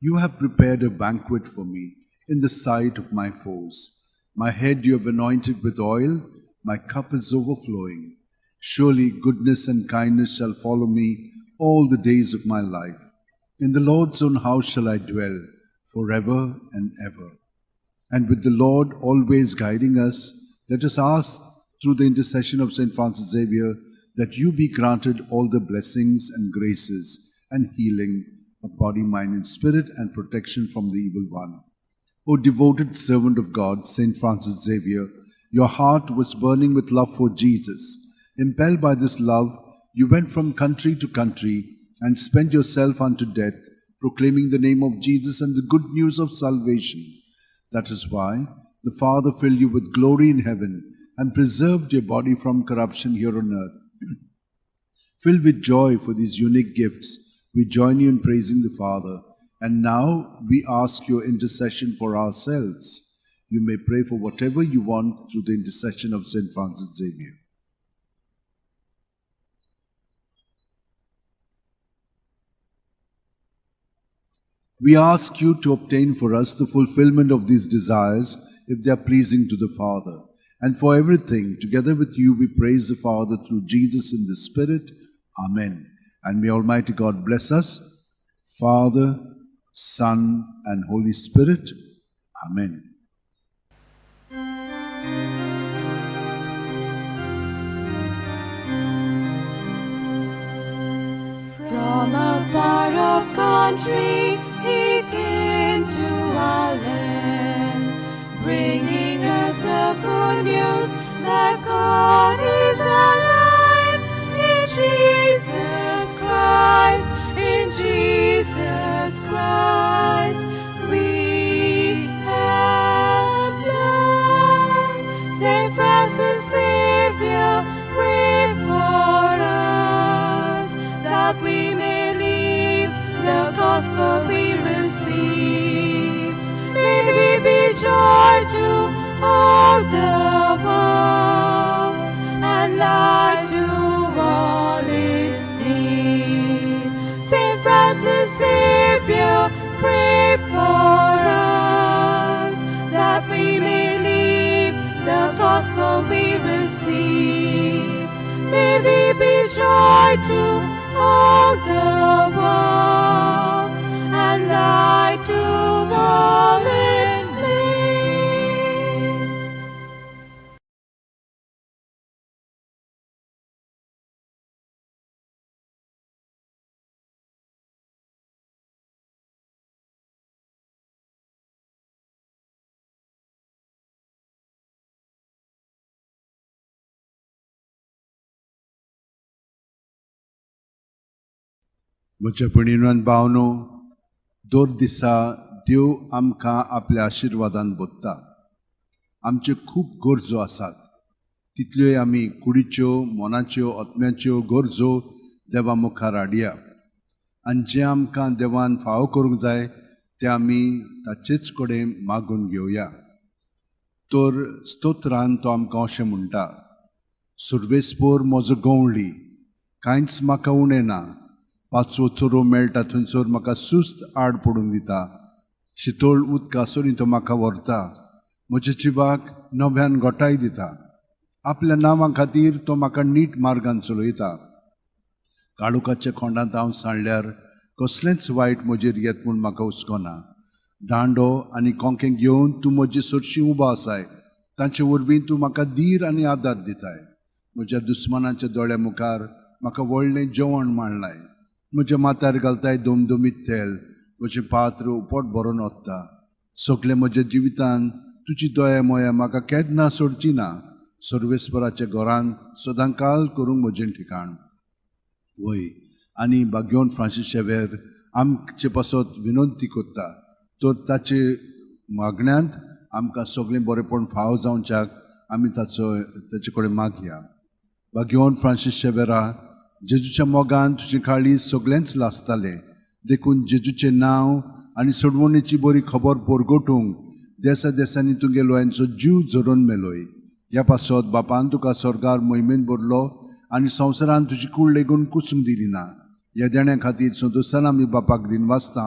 You have prepared a banquet for me in the sight of my foes. My head you have anointed with oil, my cup is overflowing. Surely goodness and kindness shall follow me all the days of my life. In the Lord's own house shall I dwell forever and ever. And with the Lord always guiding us, let us ask through the intercession of St. Francis Xavier that you be granted all the blessings and graces and healing of body, mind, and spirit, and protection from the evil one. O devoted servant of God, St. Francis Xavier, your heart was burning with love for Jesus. Impelled by this love, you went from country to country and spent yourself unto death, proclaiming the name of Jesus and the good news of salvation. That is why the Father filled you with glory in heaven and preserved your body from corruption here on earth. Filled with joy for these unique gifts, we join you in praising the Father. And now we ask your intercession for ourselves. You may pray for whatever you want through the intercession of St. Francis Xavier. We ask you to obtain for us the fulfillment of these desires if they are pleasing to the Father. And for everything, together with you, we praise the Father through Jesus in the Spirit. Amen. And may Almighty God bless us, Father, Son, and Holy Spirit. Amen. From a far-off country he came to our land, bringing us the good news that God is alive in Jesus Christ, in Jesus Christ we have life. Saint Francis Xavier, pray for us, that we may live the gospel we receive. May we be joy to all the world and light to all in need. Saint Francis Xavier, pray for us, that we may live the gospel we received. May we be joy to all the world and light to all in need. म्हज्या भयणीनो आनी भावनो, दर दिसा देव आमकां आपल्या आशिर्वादान भरता. आमच्यो खूब गरजो आसात, तितल्योय आमी कुडीच्यो, मनाच्यो, आत्म्याच्यो गरजो देवा मुखार हाडया आनी जें आमकां देवान फावो करूंक जाय तें आमी ताचेच कडेन मागून घेवया. तर स्तोत्रान तो आमकां अशें म्हणटा, सुर्वेस्पोर म्हजो गंवळी, कांयच म्हाका उणें ना, पांचवो चोरो मेळटा थंयसर म्हाका सुस्त आड पडूंक दिता, शितोळ उदकासरी तो म्हाका व्हरता, म्हज्या जिवाक नव्यान गोठाय दिता, आपल्या नांवा खातीर तो म्हाका नीट मार्गान चलयता. काळोखाच्या खोंडांत हांव सांडल्यार कसलेंच वायट म्हजेर येत म्हूण म्हाका हुस्को ना. दांडो आनी कोंकें घेवन तूं म्हजे सरशी उबो आसाय, तांचे वरवीं तूं म्हाका धीर आनी आदार दिताय. म्हज्या दुस्मानाच्या दोळ्या मुखार म्हाका व्हडलें जेवण मांडलाय, म्हज्या माथ्यार घालताय दमदमीत तेल, म्हजें पात्र उपट भरून वता. सगळें म्हज्या जिवितान तुजी दया मोया म्हाका केन्ना सोडची ना. सर्वेस्पराच्या घरान सदांकाळ करूंक म्हजें ठिकाण. वय आनी बाग्योन फ्रांसीस शेवेर आमचे पासत विनंती करता, तर ताचे मागण्यांत आमकां सगळें बरेपण फाव जावच्याक आमी ताचे कडेन मागया. बाग्योन फ्रांसीस शेवेरा, जेजूच्या मोगान तुजे काळीज सगळेंच लासतालें, देखून जेजूचें नांव आनी सोडवणेची बरी खबर परगटूंक देसा देसांनी तुगे लोयांचो जीव झरोवन मेलोय. ह्या पासत बापान तुका स्वर्गार मोहिमेन भरलो आनी संवसारान तुजी कूड लेगून कुसूंक दिली ना. ह्या देण्या खातीर संतोशान आमी बापाक दिनवासता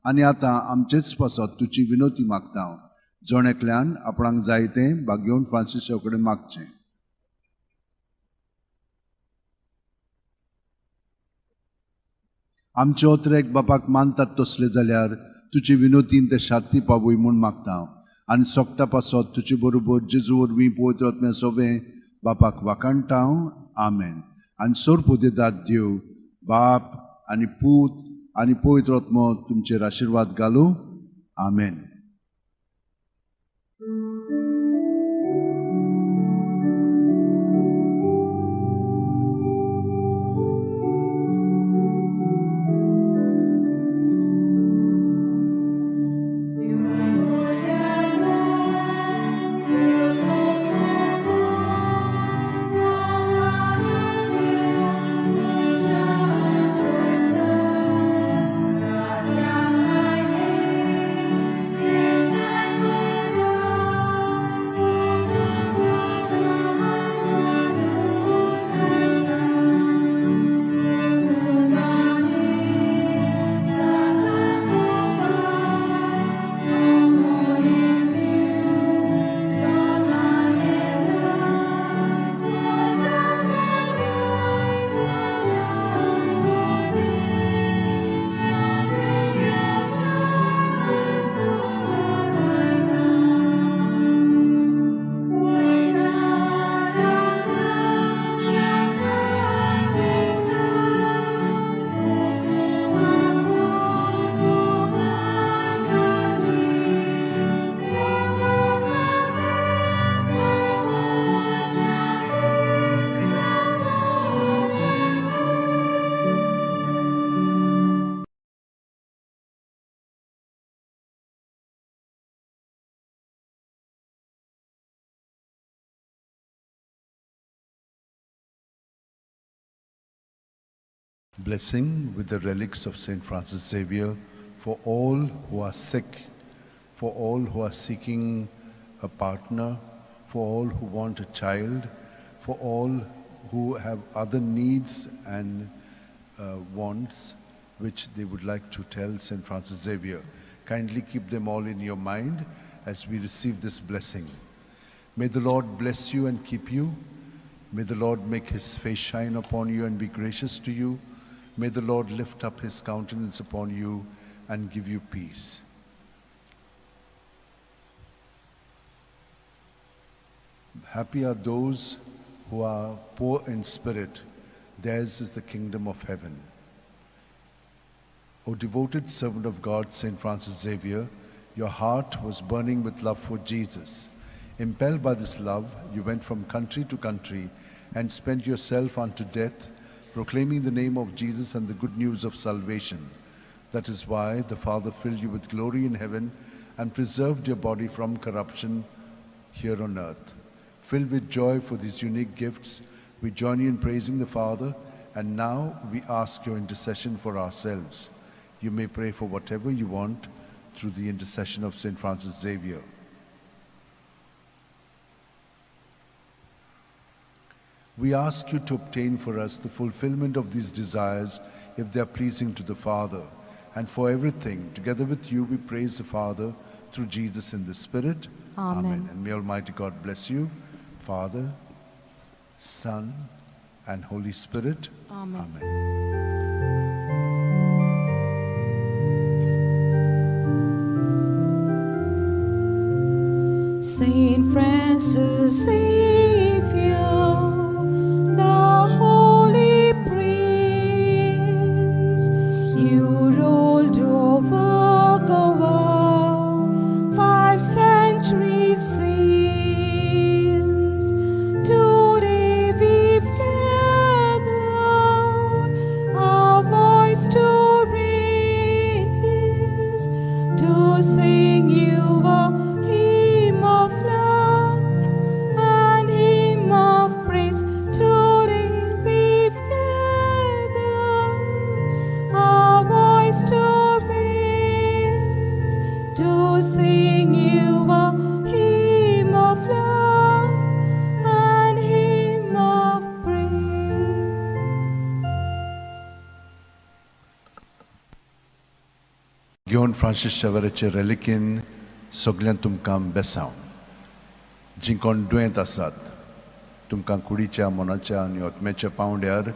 आनी आतां आमचेच पासत तुजी विनोती मागता हांव. जण एकल्यान आपणाक जाय तें भाग्योवन फ्रांसिसा कडेन मागचें. आमचे ओतरेक बापाक मानतात तसले जाल्यार तुजे विनोतीन ते शांती पावय म्हूण मागता हांव. आनी सोगटा पासत तुजे बरोबर जेजू वरवीं पवित्र आत्म्या सोवें बापाक वाखाणटा हांव. आमेन. आनी सोरपुदेदात देव बाप आनी पूत आनी पवित्र आत्मो तुमचेर आशिर्वाद घालूं. आमेन. Blessing with the relics of St. Francis Xavier for all who are sick, for all who are seeking a partner, for all who want a child, for all who have other needs and wants which they would like to tell St. Francis Xavier. Kindly keep them all in your mind as we receive this blessing. May the Lord bless you and keep you. May the Lord make his face shine upon you and be gracious to you. May the Lord lift up his countenance upon you and give you peace. Happy are those who are poor in spirit. Theirs is the kingdom of heaven. O devoted servant of God, St. Francis Xavier, your heart was burning with love for Jesus. Impelled by this love, you went from country to country and spent yourself unto death, proclaiming the name of Jesus and the good news of salvation. That is why the Father filled you with glory in heaven and preserved your body from corruption here on earth. Filled with joy for these unique gifts, we join you in praising the Father, and now we ask your intercession for ourselves. You may pray for whatever you want through the intercession of St. Francis Xavier. We ask you to obtain for us the fulfillment of these desires if they are pleasing to the Father. And for everything, together with you, we praise the Father through Jesus in the Spirit. Amen. Amen. And may Almighty God bless you, Father, Son, and Holy Spirit. Amen. Amen. Saint Francis Xavier, the Holy Prince, you ruled over Goa 5 centuries since. Today we've gathered our voice to raise, to sing you a hymn of love and hymn of praise. Today we've gathered our voice to raise, to sing you a hymn of love and hymn of praise. Gion Francis शेवराचे रेलिकेन सगळ्यांत तुमकां बेसांव. जीं कोण दुयेंत आसात तुमकां कुडीच्या, मनाच्या आनी आत्म्याच्या पांवड्यार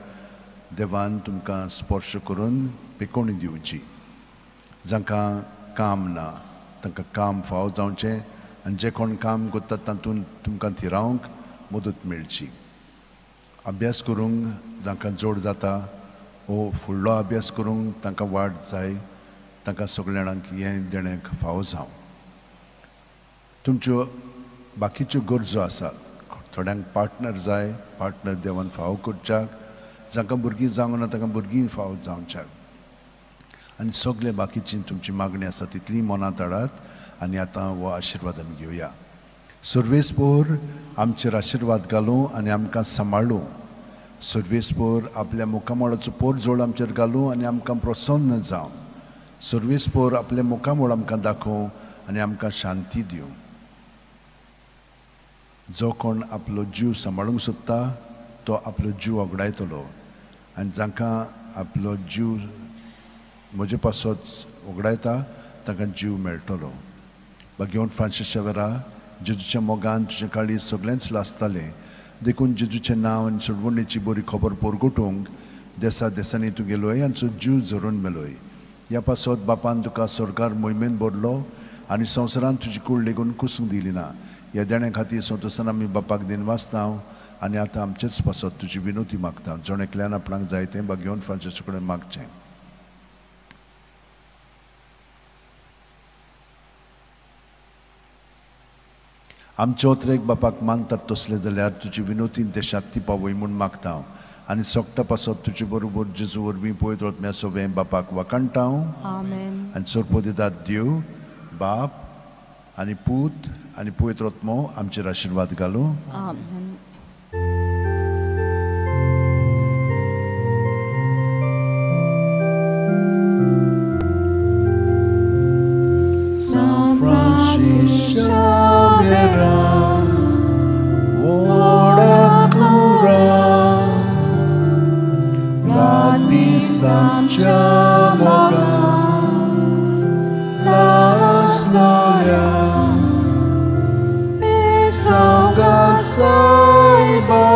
देवान तुमकां स्पर्श करून पिकोवणी दिवची. जांकां काम ना तांकां काम फाव जावचें आनी जे कोण काम करतात तातूंत तुमकां थिरावंक मदत मेळची. अभ्यास करूंक जांकां जोड जाता वो फुडलो अभ्यास करूंक तांकां वाट जाय, तांकां सगल्या जाणांक हें देणें फावो जावं. तुमच्यो बाकीच्यो गरजो आसात, थोड्यांक पार्टनर जाय, पार्टनर देवान फावो करच्याक, जांकां भुरगीं जावंक ना तांकां भुरगीं फावो जावच्याक, आनी सगळे बाकीची तुमची मागणी आसा तितली मनांत हाडात आनी आतां हो आशिर्वाद आमी घेवया. सर्वेस्पोर आमचेर आशिर्वाद घालूं आनी आमकां सांबाळूं. सर्वेस्पोर आपल्या मुखामळाचो पोरजोळ आमचेर घालूं आनी आमकां प्रसन्न जावं. सर्वेस्पोर आपल्या मुखामळ आमकां दाखोवं आनी आमकां शांती दिवं. जो कोण आपलो जीव सांबाळूंक सोदता तो आपलो जीव वगडायतलो आनी जांकां आपलो जीव म्हजे पासत वगडायता तांकां जीव मेळटलो. भाग्यवंत फ्रांसीस शेवरा, जेजूच्या मोगान तुजें काळीज सगळेंच लासतालें, देखून जेजूचें नांव आनी सोडवणेची बरी खबर परगटूंक देसा देसांनी तूं गेलोय आनी जीव झरोवन मेलोय. ह्या पासत बापान तुका सरकार मोहिमेन भरलो आनी संवसारांत तुजी कूड लेगून कुसूंक दिली ना. ह्या देण्या खातीर संतोसान आमी बापाक दिनवासता आनी आतां आमचेच पासत तुजी विनोती मागता. जण एकल्यान आपणाक जाय तें भाग्यवंत फ्रांसीसा कडेन मागचें. आमचे ओतरेक बापाक मानतात तसलें जाल्यार तुजी विनोतीन ते शांती पावय म्हूण मागता आनी सोगटा पासत तुजे बरोबर जेजू वरवीं पवित्र आत्म्या सोवें बापाक वाखाणटा. आमेन. आनी सोरपोदितात देव बाप आनी पूत आनी पवित्र आत्मो आमचेर आशिर्वाद घालूं. आमेन. San Francis Xavier, व्हडा कुरा रातीसांच्या मोगान लासतल्या Besangat सायबा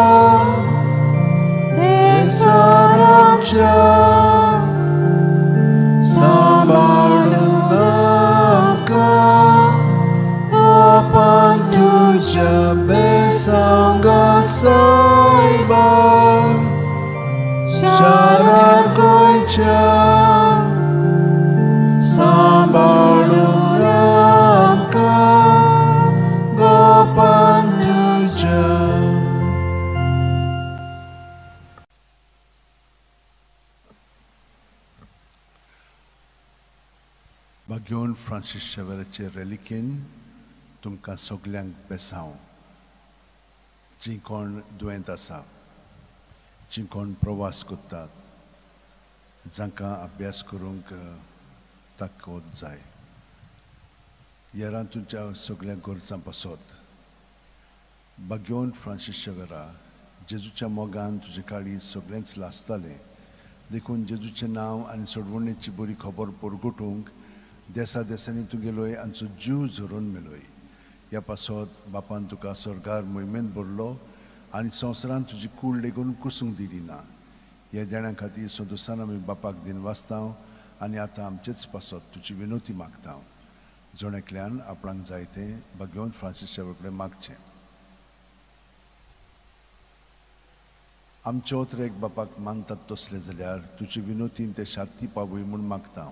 Desarapcha सांबाळून आमकां बापान तुज्या बेसांगात सायबा शारार गोंयच्या सांबाळून आमकां बापान तुज्या. भाग्यवंत फ्रांसीस शेवराचे रेलिकेन तुमकां सगल्यांक बेसांव. जीं कोण दुयेंत आसा, जीं कोण प्रवास करतात, जांकां अभ्यास करूंक ताकद जाय, येरां तुमच्या सगल्या गरजां पासत भाग्यवंत फ्रांसीस शेवरा, जेजूच्या मोगान तुजें काळीज सगळेंच लासतालें, देखून जेजूचें नांव आनी सोडवणेची बरी खबर परगटूंक देसा देसांनी तूं गेलोय आनी जीव झरोवन मेलोय. ह्या पासत बापान तुका स्वर्गार मोहिमेंत भरलो आनी संवसारांत तुजी कूड लेगून कुसूंक दिली ना. ह्या देण्या खातीर संतोसान आमी बापाक दिनवासता आनी आतां आमचेच पासत तुजी विनोती मागता. जण एकल्यान आपणाक जाय तें भाग्यवंत फ्रांसीस शेवर कडेन मागचें. आमचे ओतरेक बापाक मानतात तसलें जाल्यार तुजे विनोतीन ते शांती पावय म्हूण मागता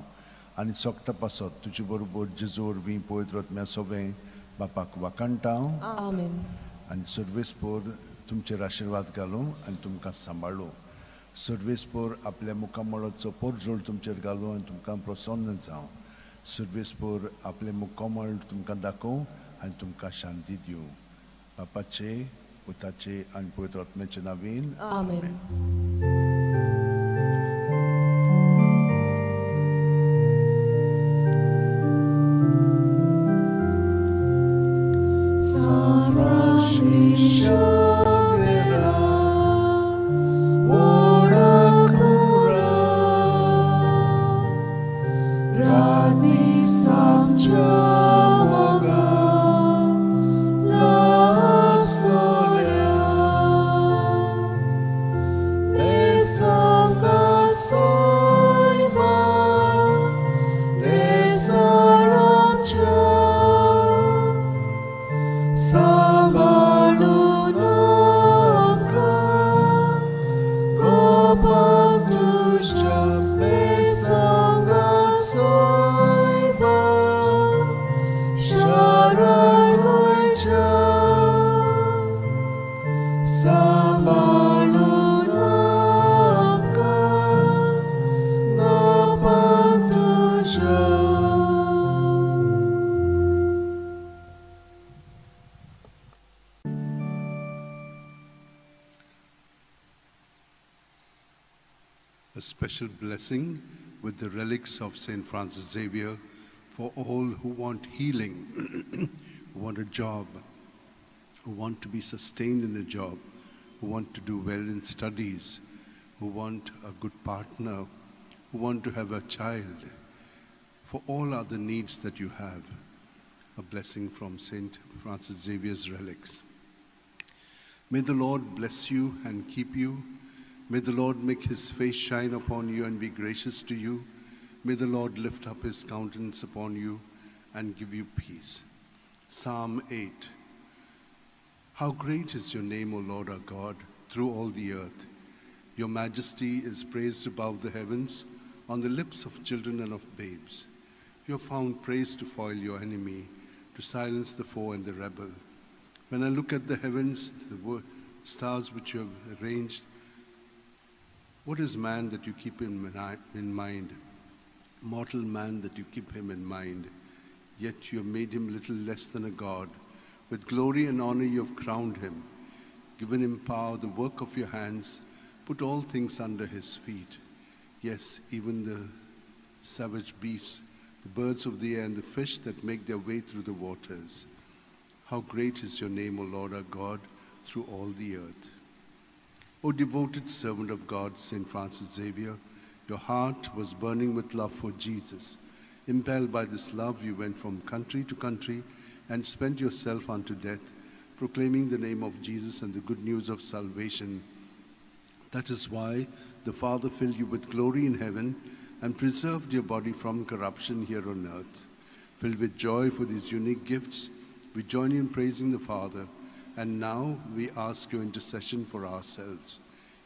आनी सोगटा पासत तुजे बरोबर जेजू वरवीं पवित्र आत्म्या सोवें बापाक वाखाणटा. आमेन. आनी सर्वेस्पोर तुमचेर आशिर्वाद घालूं आनी तुमकां सांबाळूं. सर्वेस्पोर आपल्या मुखामळाचो पोरजोळ तुमचेर घालूं आनी तुमकां प्रसन्न जावं. सर्वेस्पोर आपलें मुखामळ तुमकां दाखोवं आनी तुमकां शांती दिवं. बापाचे, पुताचे आनी पवित्र आत्म्याचे नांवान. आमेन. San Francis Xavier, ora cura, radis आमच्या मोगान लासतल्या बेसांगा सायबा देसारामच्या सांबाळून आमकां गोपान तुज्या बेसांगा सायबा शरण गोंयच्या सांबाळून आमकां गोपान तुज्या. A special blessing with the relics of St. Francis Xavier for all who want healing, who want a job, who want to be sustained in a job, who want to do well in studies, who want a good partner, who want to have a child. For all other needs that you have, a blessing from St. Francis Xavier's relics. May the Lord bless you and keep you. May the Lord make his face shine upon you and be gracious to you. May the Lord lift up his countenance upon you and give you peace. Psalm 8. How great is your name, O Lord our God, through all the earth. Your majesty is praised above the heavens, on the lips of children and of babes. You have found praise to foil your enemy, to silence the foe and the rebel. When I look at the heavens, the stars which you have arranged, what is man that you keep him in mind? Mortal man that you keep him in mind. Yet you have made him little less than a god. With glory and honor you have crowned him, given him power, the work of your hands, put all things under his feet. Yes, even the savage beasts, the birds of the air, and the fish that make their way through the waters. How great is your name, O Lord our God, through all the earth. O devoted servant of God, St. Francis Xavier, your heart was burning with love for Jesus. Impelled by this love, you went from country to country and spent yourself unto death, proclaiming the name of Jesus and the good news of salvation. That is why the Father filled you with glory in heaven and preserved your body from corruption here on earth. Filled with joy for these unique gifts, we join you in praising the Father, and now we ask your intercession for ourselves.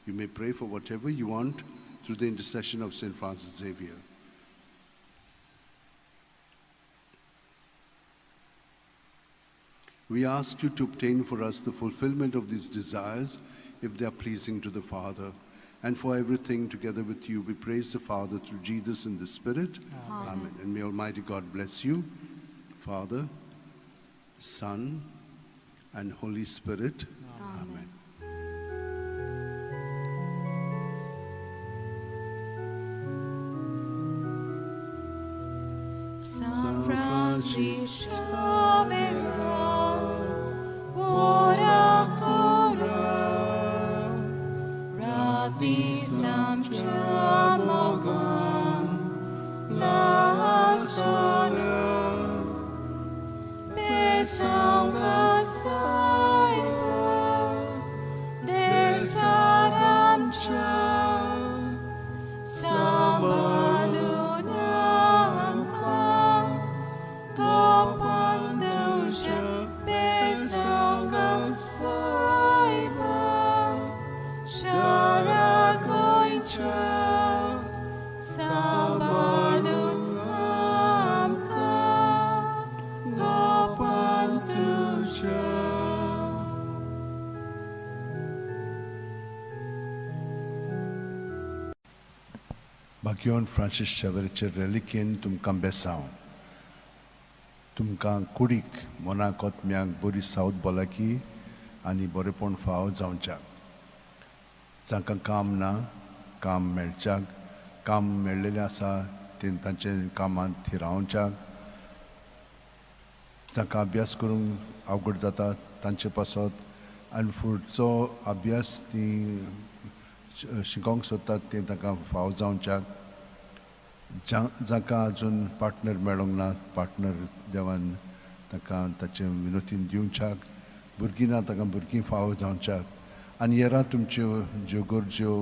You may pray for whatever you want through the intercession of St. Francis Xavier. We ask you to obtain for us the fulfillment of these desires, if they are pleasing to the Father. And for everything together with you, we praise the Father through Jesus in the Spirit. Amen. Amen. And may Almighty God bless you, Father, Son, and Holy Spirit. Amen. San Francis Xavier, ora cora, rati samcha mogan, lasona, besanga saiba, desaramcha, sambalun amka, gopan tuja, besanga saiba, shara goincha, sambalun amka, gopan tuja. भाग्यवान Francis शेवराचे रेलिकेन तुमकां बेसांव. तुमकां कुडीक मनाक आत्म्याक बरी south भलायकी आनी बरेपण फाव जावच्याक. जांकां काम ना काम मेळच्याक, काम मेळ्ळेलें आसा तें तांचे कामांत थिरावच्याक, जांकां अभ्यास करूंक अवघड जाता तांचे पासत आनी फुडचो अभ्यास ती शिकोंक सोदतात तें तांकां फाव जावच्याक. जांकां अजून पार्टनर मेळोंक ना, पार्टनर देवान ताका ताचें विनोतीन दिवच्याक, भुरगीं ना ताका भुरगीं फावो जावच्याक आनी येरा तुमच्यो ज्यो गरज्यो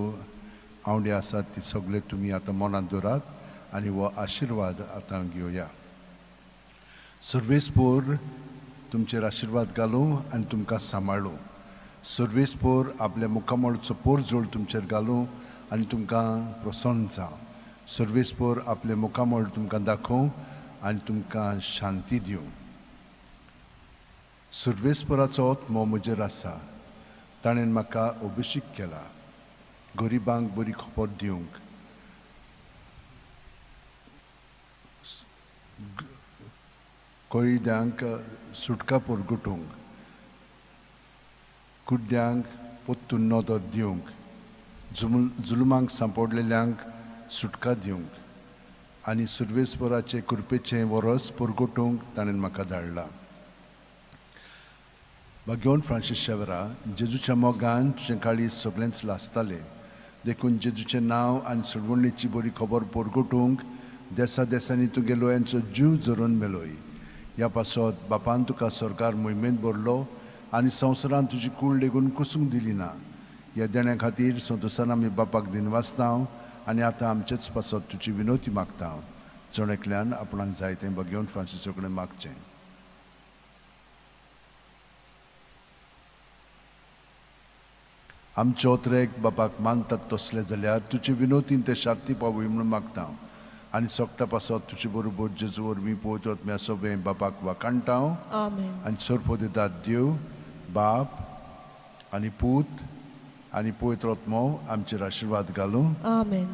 आवडी आसात ती सगळे तुमी आतां मनांत दवरात आनी हो आशिर्वाद आतां घेवया. सर्वेस्पोर तुमचेर आशिर्वाद घालूं आनी तुमकां सांबाळूं. सर्वेस्पोर आपल्या मुखामळचो पोरजोळ तुमचेर घालूं आनी तुमकां प्रसन्न जावं. सर्वेस्पोर आपले मुखामळ तुमकां दाखोवं आनी तुमकां शांती दिवं. सर्वेस्पोराचो आत्मो म्हजेर आसा, ताणें म्हाका अभिषेक केला गरिबांक बरी खबर दिवंक, कैद्यांक सुटका परगटूंक, कुड्ड्यांक पोत्तून नदर दिवंक, जुलमांक सांपडलेल्यांक सुटका दिवंक आनी सुर्वेस्वराचे कृपेचें वरस परगटूंक ताणें म्हाका धाडला. भाग्यवंत फ्रांसीस शेवरा, जेजूच्या मोगान तुजें काळीज सगळेंच लासतालें, देखून जेजूचें नांव आनी सोडवणेची बरी खबर परगटूंक देसा देसांनी तुगे लोयांचो जीव झरोवन मेलोय. ह्या पासत बापान तुका सरकार मोहिमेंत भरलो आनी संवसारांत तुजी कूड लेगून कुसूंक दिली ना. ह्या देण्या खातीर संतोसान आमी बापाक दिनवासता आनी आतां आमचेच पासत तुजी विनोती मागता. जण एकल्यान आपणाक जाय तें भाग्यवंत फ्रांसीसा कडेन मागचें. आमचे ओत्रेक बापाक मानतात तसले जाल्यार तुजे विनोतीन ते शांती पावय म्हणून मागता आनी सोकटा पासत तुजे बरोबर जेजू वरवीं पवित्र आत्म्या सगळें बापाक वाखाणटा. आनी सोरपो दितात देव बाप आनी पूत आनी पवित्र आत्मो आमचेर आशिर्वाद घालूं. आमेन.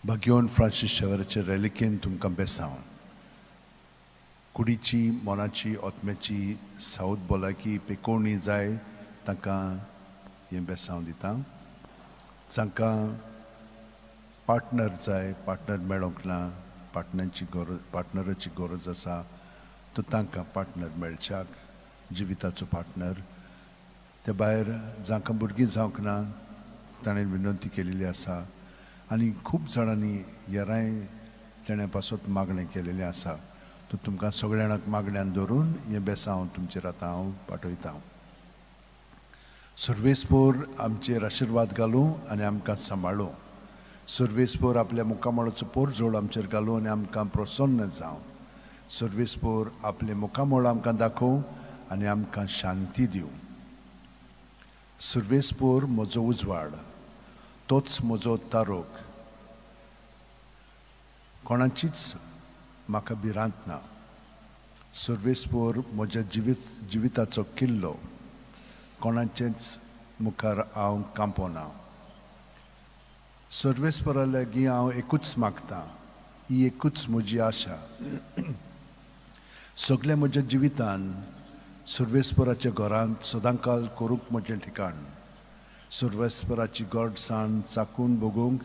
भाग्यवंत फ्रांसीस शेवराचे रेलिकेन तुमकां बेसांव. कुडीची, मनाची, आत्म्याची सावत भलायकी पेकोवणी जाय तांकां हें बेसांव दिता. जांकां पार्टनर जाय, पार्टनर मेळोंक ना, पार्टनरची गरज, पार्टनराची गरज आसा, तर तांकां पार्टनर मेळच्याक, जिविताचो पार्टनर. ते भायर जांकां भुरगीं जावंक ना ताणें विनंती केलेली आसा आनी खूब जाणांनी येराय तेणे पासत मागणें केलेलें आसा. तर तुमकां सगळ्या जाणांक मागण्यान धरून हें बेसांव तुमचेर आतां हांव पाठयतां. सर्वेस्पोर आमचेर आशिर्वाद घालूं आनी आमकां सांबाळूं. सर्वेस्पोर आपल्या मुखामळाचो पोरजोळ आमचेर घालूं आनी आमकां प्रसन्न जावं. सर्वेस्पोर आपलें मुखामळ आमकां दाखोवं आनी आमकां शांती दिवं. सर्वेस्पोर म्हजो उजवाड, तोच म्हजो तारोक, कोणाचीच म्हाका भिरांत ना. सर्वेस्पोर म्हज्या जिविताचो किल्लो, कोणाचेच मुखार हांव कांपोना. सर्वेस्पोरा लागीं हांव एकूच मागतां, ही एकूच म्हजी आशा. सगल्या म्हज्या जिवितान सर्वेस्पोराच्या घरांत सदांकाल करूंक म्हजें ठिकाण. सर्वेस्पराची गोडसाण चाकून भोगूंक,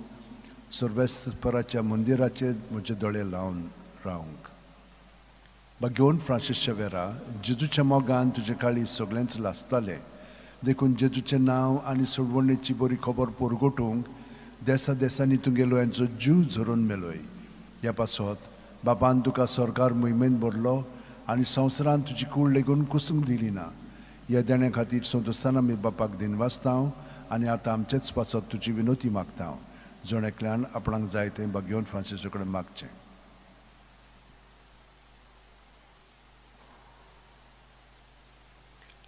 सर्वेस्पराच्या मंदिराचेर म्हजे दोळे लावन रावंक. भाग्यवंत फ्रांसीस शेवेरा, जेजूच्या मोगान तुजें काळीज सगळेंच लासतालें, देखून जेजूचें नांव आनी सोडवणेची बरी खबर परगटूंक देसा देसांनी तुगे लोयांचो जीव झरोवन मेलोय. ह्या पासत बापान तुका सरकार मोहिमेंत भरलो आनी संवसारांत तुजी कूड लेगून कुसूंक दिली ना. ह्या देण्या खातीर संतोस्तान आमी बापाक दिनवासता आनी आतां आमचेच पासत तुजी विनोती मागता. जण एकल्यान आपणाक जाय तें भाग्यवंत फ्रांसिसो कडेन मागचें.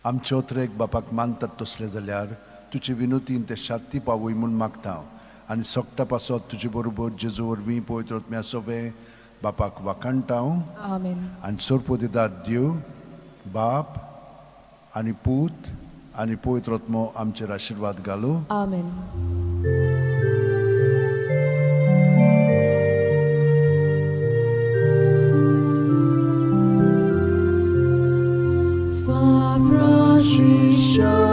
आमचे ओतरेक बापाक मानतात तसले जाल्यार तुजे विनोतीन ते शांती पावय म्हूण मागता आनी सोकटा पासत तुजे बरोबर जेजू वरवीं पवित्र आत्म्या सोवे बापाक वाखाणटा. आमेन. आनी सोरपो दितात देव बाप आनी पूत आनी पवित्र आत्मो आमचेर आशिर्वाद घालूं. आमेन. Safra Shishavira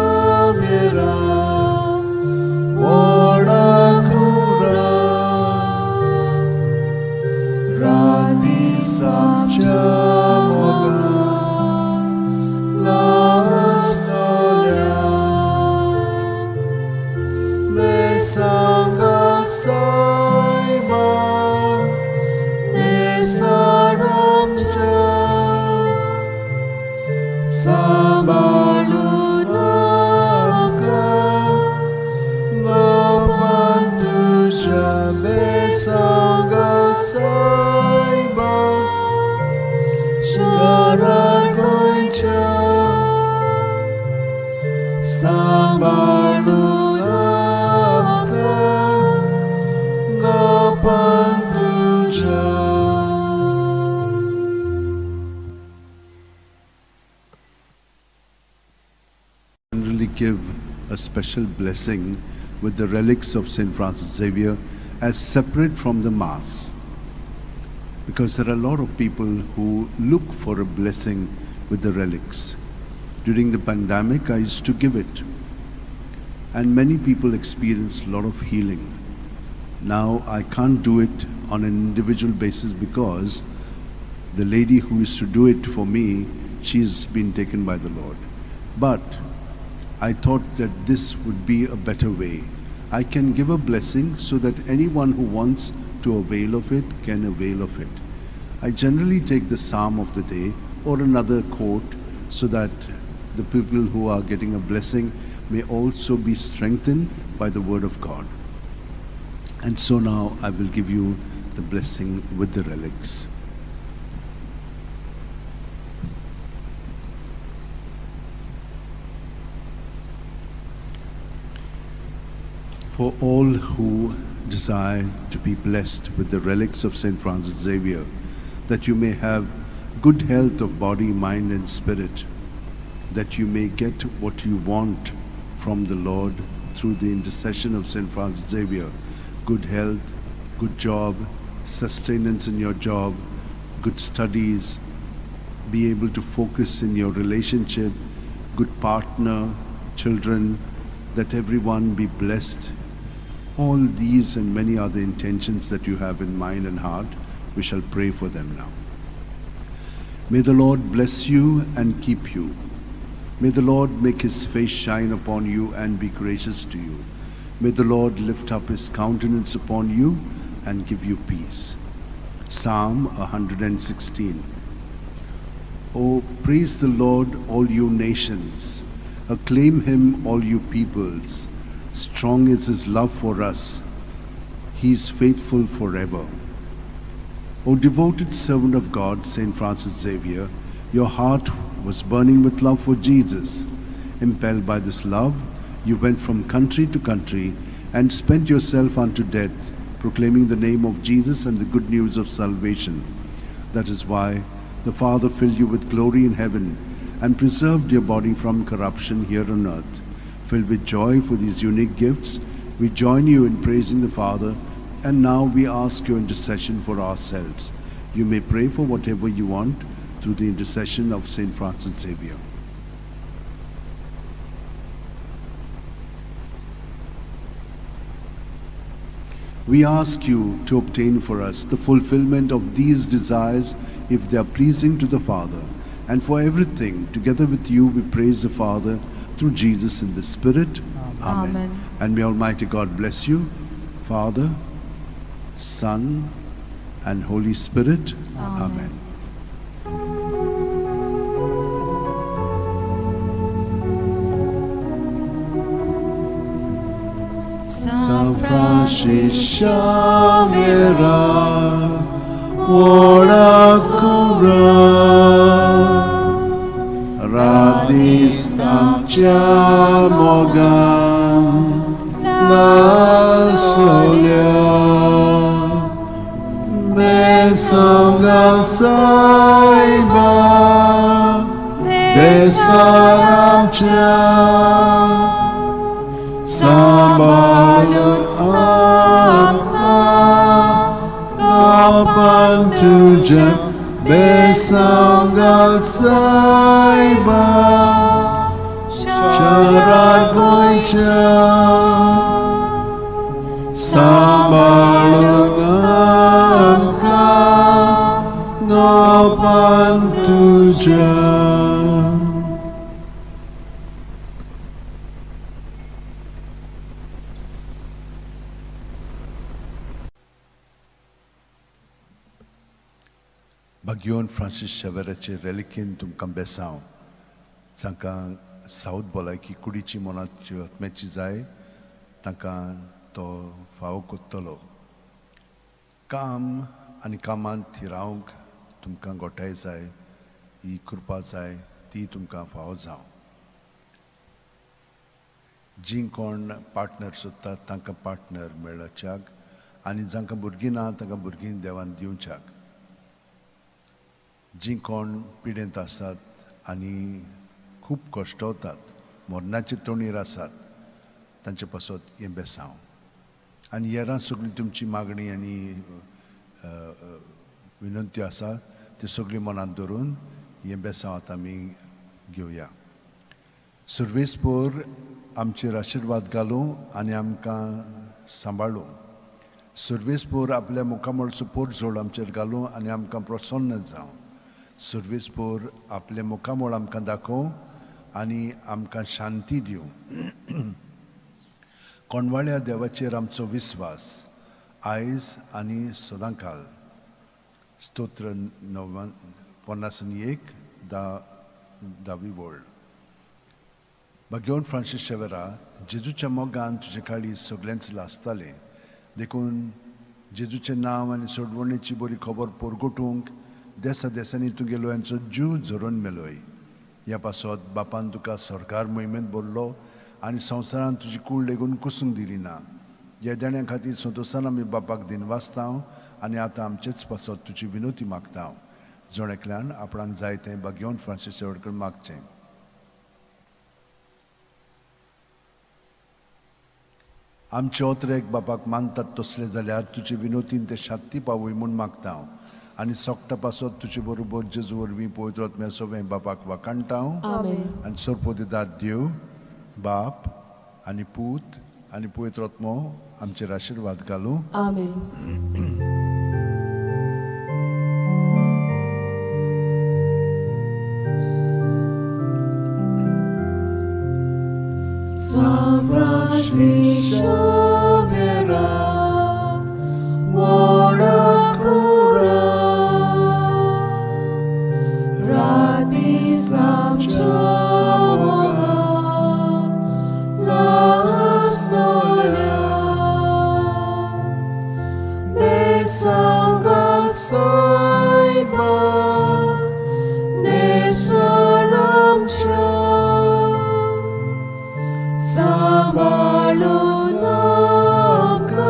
Vadakura Radi Samchamogan Lasalya Nesangat Saiba Nesaramcha Samalunaka Ngapantusha Besangat Saiba Sharakoicha Samalunaka Ngapantusha. Generally give a special blessing with the relics of St. Francis Xavier as separate from the Mass, because there are a lot of people who look for a blessing with the relics. During the pandemic, I used to give it, and many people experienced a lot of healing. Now I can't do it on an individual basis because the lady who used to do it for me, she's been taken by the Lord. But I thought that this would be a better way. I can give a blessing so that anyone who wants to avail of it can avail of it. I generally take the psalm of the day or another quote so that the people who are getting a blessing may also be strengthened by the word of God. And so now I will give you the blessing with the relics. For all who desire to be blessed with the relics of St. Francis Xavier, that you may have good health of body, mind, and spirit, that you may get what you want from the Lord through the intercession of St. Francis Xavier, good health, good job, sustenance in your job, good studies, be able to focus in your relationship, good partner, children, that everyone be blessed. All these and many other intentions that you have in mind and heart, we shall pray for them now. May the Lord bless you and keep you. May the Lord make his face shine upon you and be gracious to you. May the Lord lift up his countenance upon you and give you peace. Psalm 116. Oh, praise the Lord, all you nations. Acclaim him, all you peoples. Strong is his love for us. He is faithful forever. O devoted servant of God, St. Francis Xavier, your heart was burning with love for Jesus. Impelled by this love, you went from country to country and spent yourself unto death, proclaiming the name of Jesus and the good news of salvation. That is why the Father filled you with glory in heaven and preserved your body from corruption here on earth. Filled with joy for these unique gifts, we join you in praising the Father, and now we ask your intercession for ourselves. You may pray for whatever you want through the intercession of St. Francis Xavier. We ask you to obtain for us the fulfillment of these desires if they are pleasing to the Father. And for everything, together with you, we praise the Father through Jesus in the Spirit. Amen. Amen. And may Almighty God bless you, Father, Son, and Holy Spirit. Amen. San Francis Xavier, ora cura, radis amcia mogan, la solia, besongal saiba, besaramcia, sambalun amka, gopan tuja, besongal saiba, charagoicha, sambalun amka, gopan tuja. भाग्योन फ्रांसीस शेवेराचे रेलिकेन तुमकां बेसांव जांकां south भलायकी कुडीची मनाची आत्म्याची जाय तांकां तो फावो कोत्तलो. काम आनी कामांत थिरावंक तुमकां गोठाय जाय, ही कृपा जाय, ती तुमकां फावो जावं. जीं कोण पार्टनर सोदतात तांकां पार्टनर मेळच्याक आनी जांकां भुरगीं ना तांकां भुरगीं देवान दिवच्याक. जीं कोण पिडेंत आसात आनी खूब कश्टवतात, मरणाचे तोणीर आसात, तांचे पासत हें बेसांव. आनी हेरां सगळीं तुमची मागणी आनी विनंती आसा त्यो सगळीं मनांत धरून हें बेसांव आतां आमी घेवया. सुर्वेसपोर आमचेर आशिर्वाद घालूं आनी आमकां सांबाळूं. सुर्वेसपोर आपल्या मुखामळचो पोरजोड आमचेर घालूं आनी आमकां प्रसन्न जावं. सुर्वेसपोर आपले मुखामळ आमकां दाखोवं आनी आमकां शांती दिवं. कोणवाळ्या देवाचेर आमचो विस्वास आयज आनी सदांकाल. स्तोत्र 51 10वी वळ. भाग्योन फ्रांसीस शेवेरा, जेजूच्या मोगान तुजे काळीज सगळेंच लासतालें, देखून जेजूचें नांव आनी सोडवणेची बरी खबर परगटूंक देसा देसांनी तुगेलो यांचो जीव झरोवन मेलोय. ह्या पासत बापान तुका सरकार मोहिमेंत भरलो आनी संवसारान तुजी कूड लेगून कुसूंक दिली ना. ह्या देण्या खातीर संतोशान आमी बापाक दिनवासता आनी आतां आमचेच पासत तुजी विनोती मागता. जण एकल्यान आपणाक जाय तें भाग्योन फ्रांसीस शेवटकर मागचें. आमचे ओतरेक बापाक मानतात तसले जाल्यार तुजे विनोतीन ते शांती पावय म्हूण मागता आनी सोकटा पासत तुजे बरोबर जेजू वरवीं पवित्र आत्म्या सवें बापाक वाखाणटा. आनी सरपोदेदार देव बाप आनी पूत आनी पवित्र आत्मो आमचेर आशिर्वाद घालूं. आमेन. San Francis Xavier, ora cura, radis amcia moga, lastolia, besangal saiba, nesaramcha. सांबाळून आमकां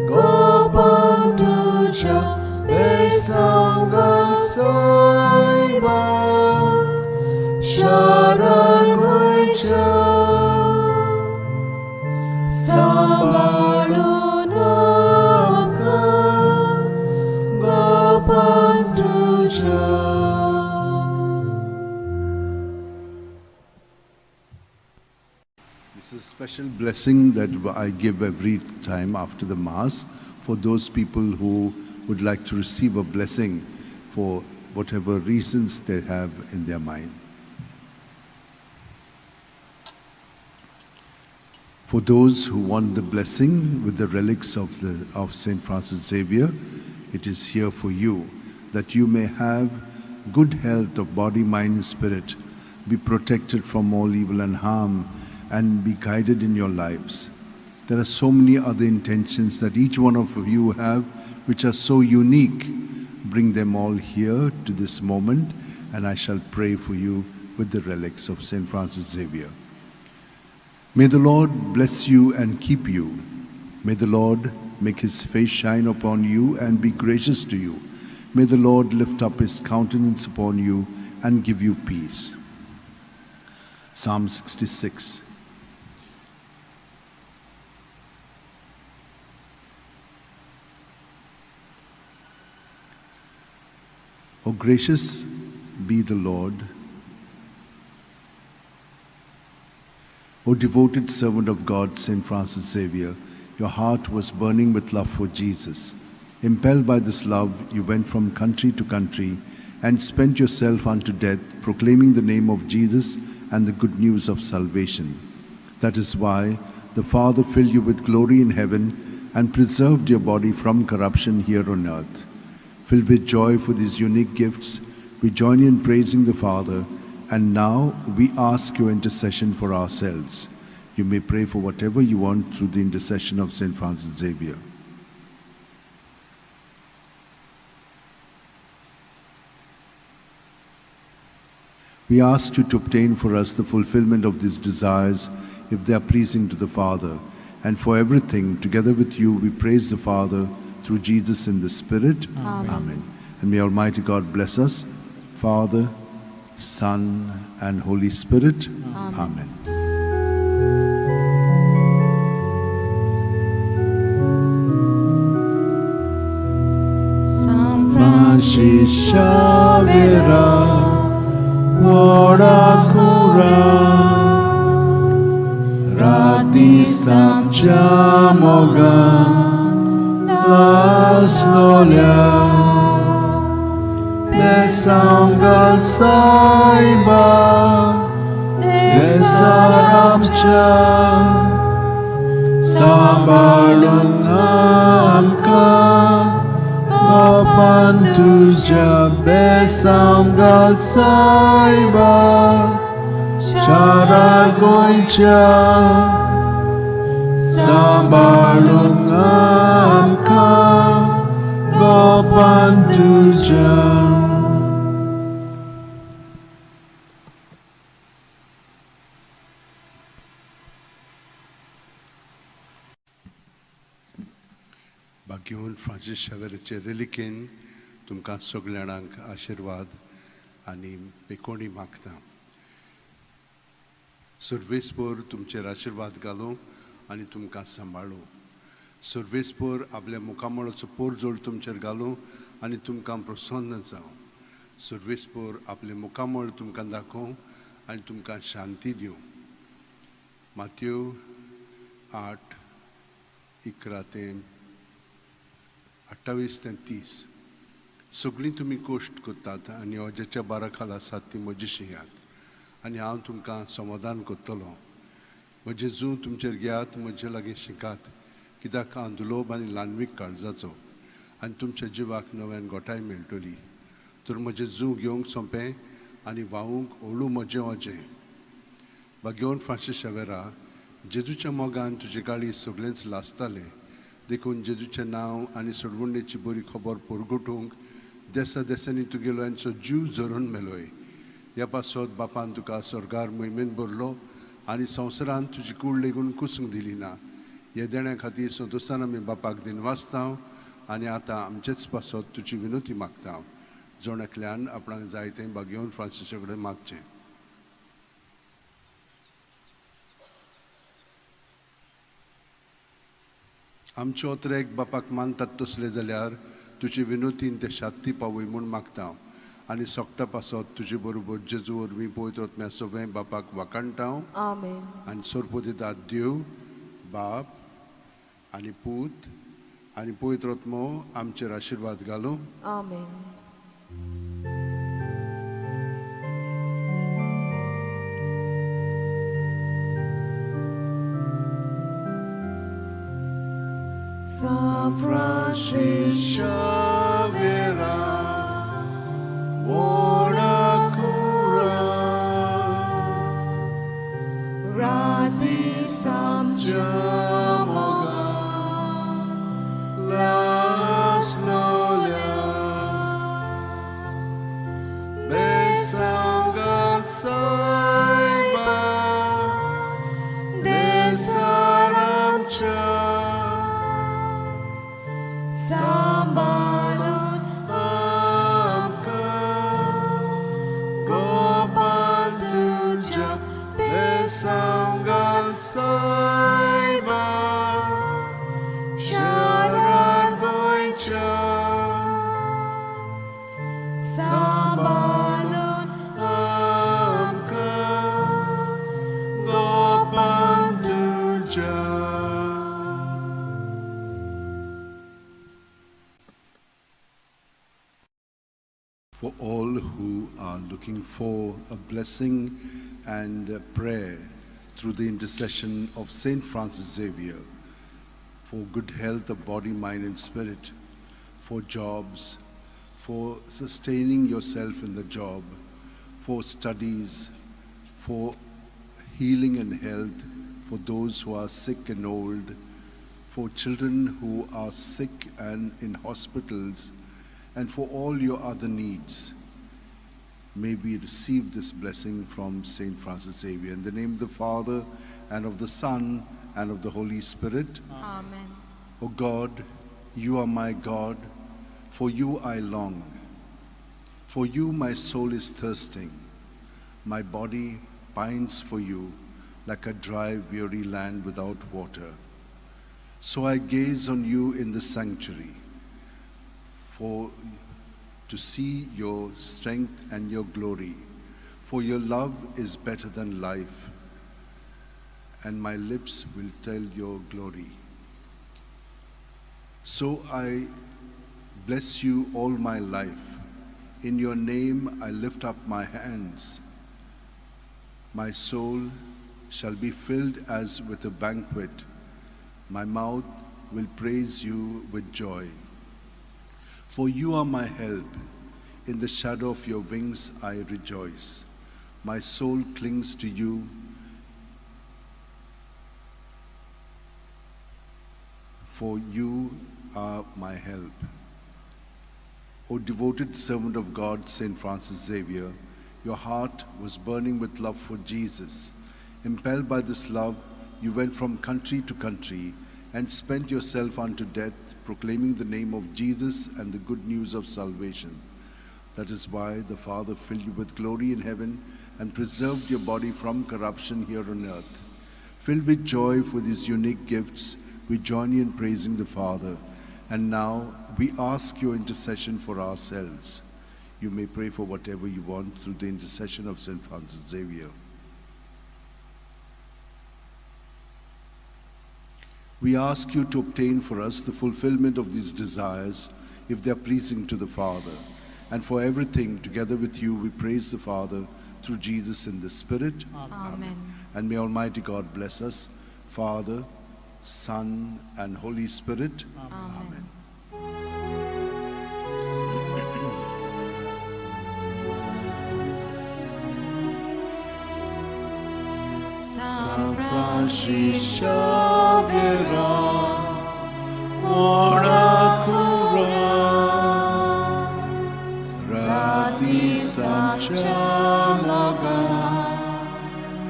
गोपान तुज्या बेसांगाल सायबा शरण गोंयच्या. सांबाळून आमकां गोपान तुज्या. This is a special blessing that I give every time after the Mass for those people who would like to receive a blessing for whatever reasons they have in their mind. For those who want the blessing with the relics of St. Francis Xavier, it is here for you, that you may have good health of body, mind, and spirit, be protected from all evil and harm, and be guided in your lives. There are so many other intentions that each one of you have, which are so unique. Bring them all here to this moment, and I shall pray for you with the relics of St. Francis Xavier. May the Lord bless you and keep you. May the Lord make his face shine upon you and be gracious to you. May the Lord lift up his countenance upon you and give you peace. Psalm 66. O gracious be the Lord. O devoted servant of God, St. Francis Xavier, your heart was burning with love for Jesus. Impelled by this love, you went from country to country and spent yourself unto death, proclaiming the name of Jesus and the good news of salvation. That is why the Father filled you with glory in heaven and preserved your body from corruption here on earth. Filled with joy for these unique gifts, we join you in praising the Father, and now we ask your intercession for ourselves. You may pray for whatever you want through the intercession of St. Francis Xavier. We ask you to obtain for us the fulfillment of these desires if they are pleasing to the Father. And for everything, together with you, we praise the Father through Jesus in the Spirit. Amen. Amen. And may Almighty God bless us, Father, Son, and Holy Spirit. Amen. Amen. San Francis Xavier, व्हडा कुरा राती सामच्या मोगान लासलोल्या बेसांव घाल सायबा देसार आमच्या सांबाळून आमकां गोपान तुज्या बेसांव घाल सायबा शारा गोंयच्या सांबाळून आमकां गोपान तुज्या. भाग्यवंत फ्रांसीस शावेराचे रेलिकेन तुमकां सगल्या जाणांक आशिर्वाद आनी पेकोणी मागता. सर्वेस्पोर तुमचेर आशिर्वाद घालूं आनी तुमकां सांबाळूं. सर्वेस्पोर आपल्या मुखामळाचो पोरजोड तुमचेर घालूं आनी तुमकां प्रसन्न जावं. सर्वेस्पोर आपलें मुखामळ तुमकां दाखोवं आनी तुमकां शांती दिवं. मातयो 8:11 ते 28 ते 30. सगळीं तुमी कोश्ट करतात आनी अज्याच्या बारा खाला आसात ती म्हजी शियात आनी हांव तुमकां समाधान करतलो. म्हजें जूं तुमचेर घेयात, म्हजे लागीं शिकात, कित्याक हांव दुलोब आनी ल्हानवीक काळजाचो आनी तुमच्या जिवाक नव्यान गोठाय मेळटली. तर म्हजें जूं घेवंक सोंपें आनी व्हांवूंक हळू म्हजें अजें. भाग्यवंत फ्रांसीस शावेरा, जेजूच्या मोगान तुजे गाळी सगळेंच लासतालें, देखून जेजूचें नांव आनी सोडवणेची बरी खबर परगटूंक देसा देसांनी तुगेलो यांचो जीव झरोवन मेलोय. ह्या पासत बापान तुका स्वर्गार मोहिमेन भरलो आनी संवसारान तुजी कूड लेगून कुसूंक दिली ना. ह्या देण्या खातीर संतोशान आमी बापाक दिनवासता आनी आतां आमचेच पासत तुजी विनोती मागता. जण एकल्यान आपणाक जाय तें भाग्यवंत फ्रांसीसा कडेन मागचें. आमचे ओतरेक बापाक मानतात तसले जाल्यार तुजे विनोतीन ते शांती पावय म्हूण मागता आनी सोकटा पासत तुजे बरोबर जेजू वरवीं पवित्र आत्म्या सगळें बापाक वाखाणटा. आमेन. आनी सोरपोदितात देव बाप आनी पूत आनी पवित्र आत्मो आमचेर आशिर्वाद घालूं. आमेन. San Francis Xavier, ora cura, Rati Samcha Moga, Las Nolia, Besangat Saiba, Desaramcha. Sambalun amka Gopal tuja Besangal Saiba Sharan Goicha Sambalun amka Gopal tuja. For all who are looking for a blessing and a prayer through the intercession of Saint Francis Xavier, for good health of body, mind, and spirit, for jobs, for sustaining yourself in the job, for studies, for healing and health, for those who are sick and old, for children who are sick and in hospitals, and for all your other needs. May we receive this blessing from Saint Francis Xavier. In the name of the Father, and of the Son, and of the Holy Spirit. Amen. O God, you are my God, for you I long. For you my soul is thirsting, my body pines for you like a dry, weary land without water. So I gaze on you in the sanctuary, for to see your strength and your glory. For your love is better than life, and my lips will tell your glory. So I bless you all my life. In your name I lift up my hands. My soul shall be filled as with a banquet. My mouth will praise you with joy. For you are my help. In the shadow of your wings I rejoice. My soul clings to you. For you are my help. O devoted servant of God, Saint Francis Xavier, your heart was burning with love for Jesus. Impelled by this love, you went from country to country and spent yourself unto death, proclaiming the name of Jesus and the good news of salvation. That is why the Father filled you with glory in heaven and preserved your body from corruption here on earth. Filled with joy for these unique gifts, we join you in praising the Father. And now we ask your intercession for ourselves. You may pray for whatever you want through the intercession of Saint Francis Xavier. We ask you to obtain for us the fulfillment of these desires, if they are pleasing to the Father. And for everything, together with you, we praise the Father through Jesus in the Spirit. Amen. And may Almighty God bless us, Father, Son, and Holy Spirit. Amen. San Francis Xavier, ora cura, Rati Samcha Moga,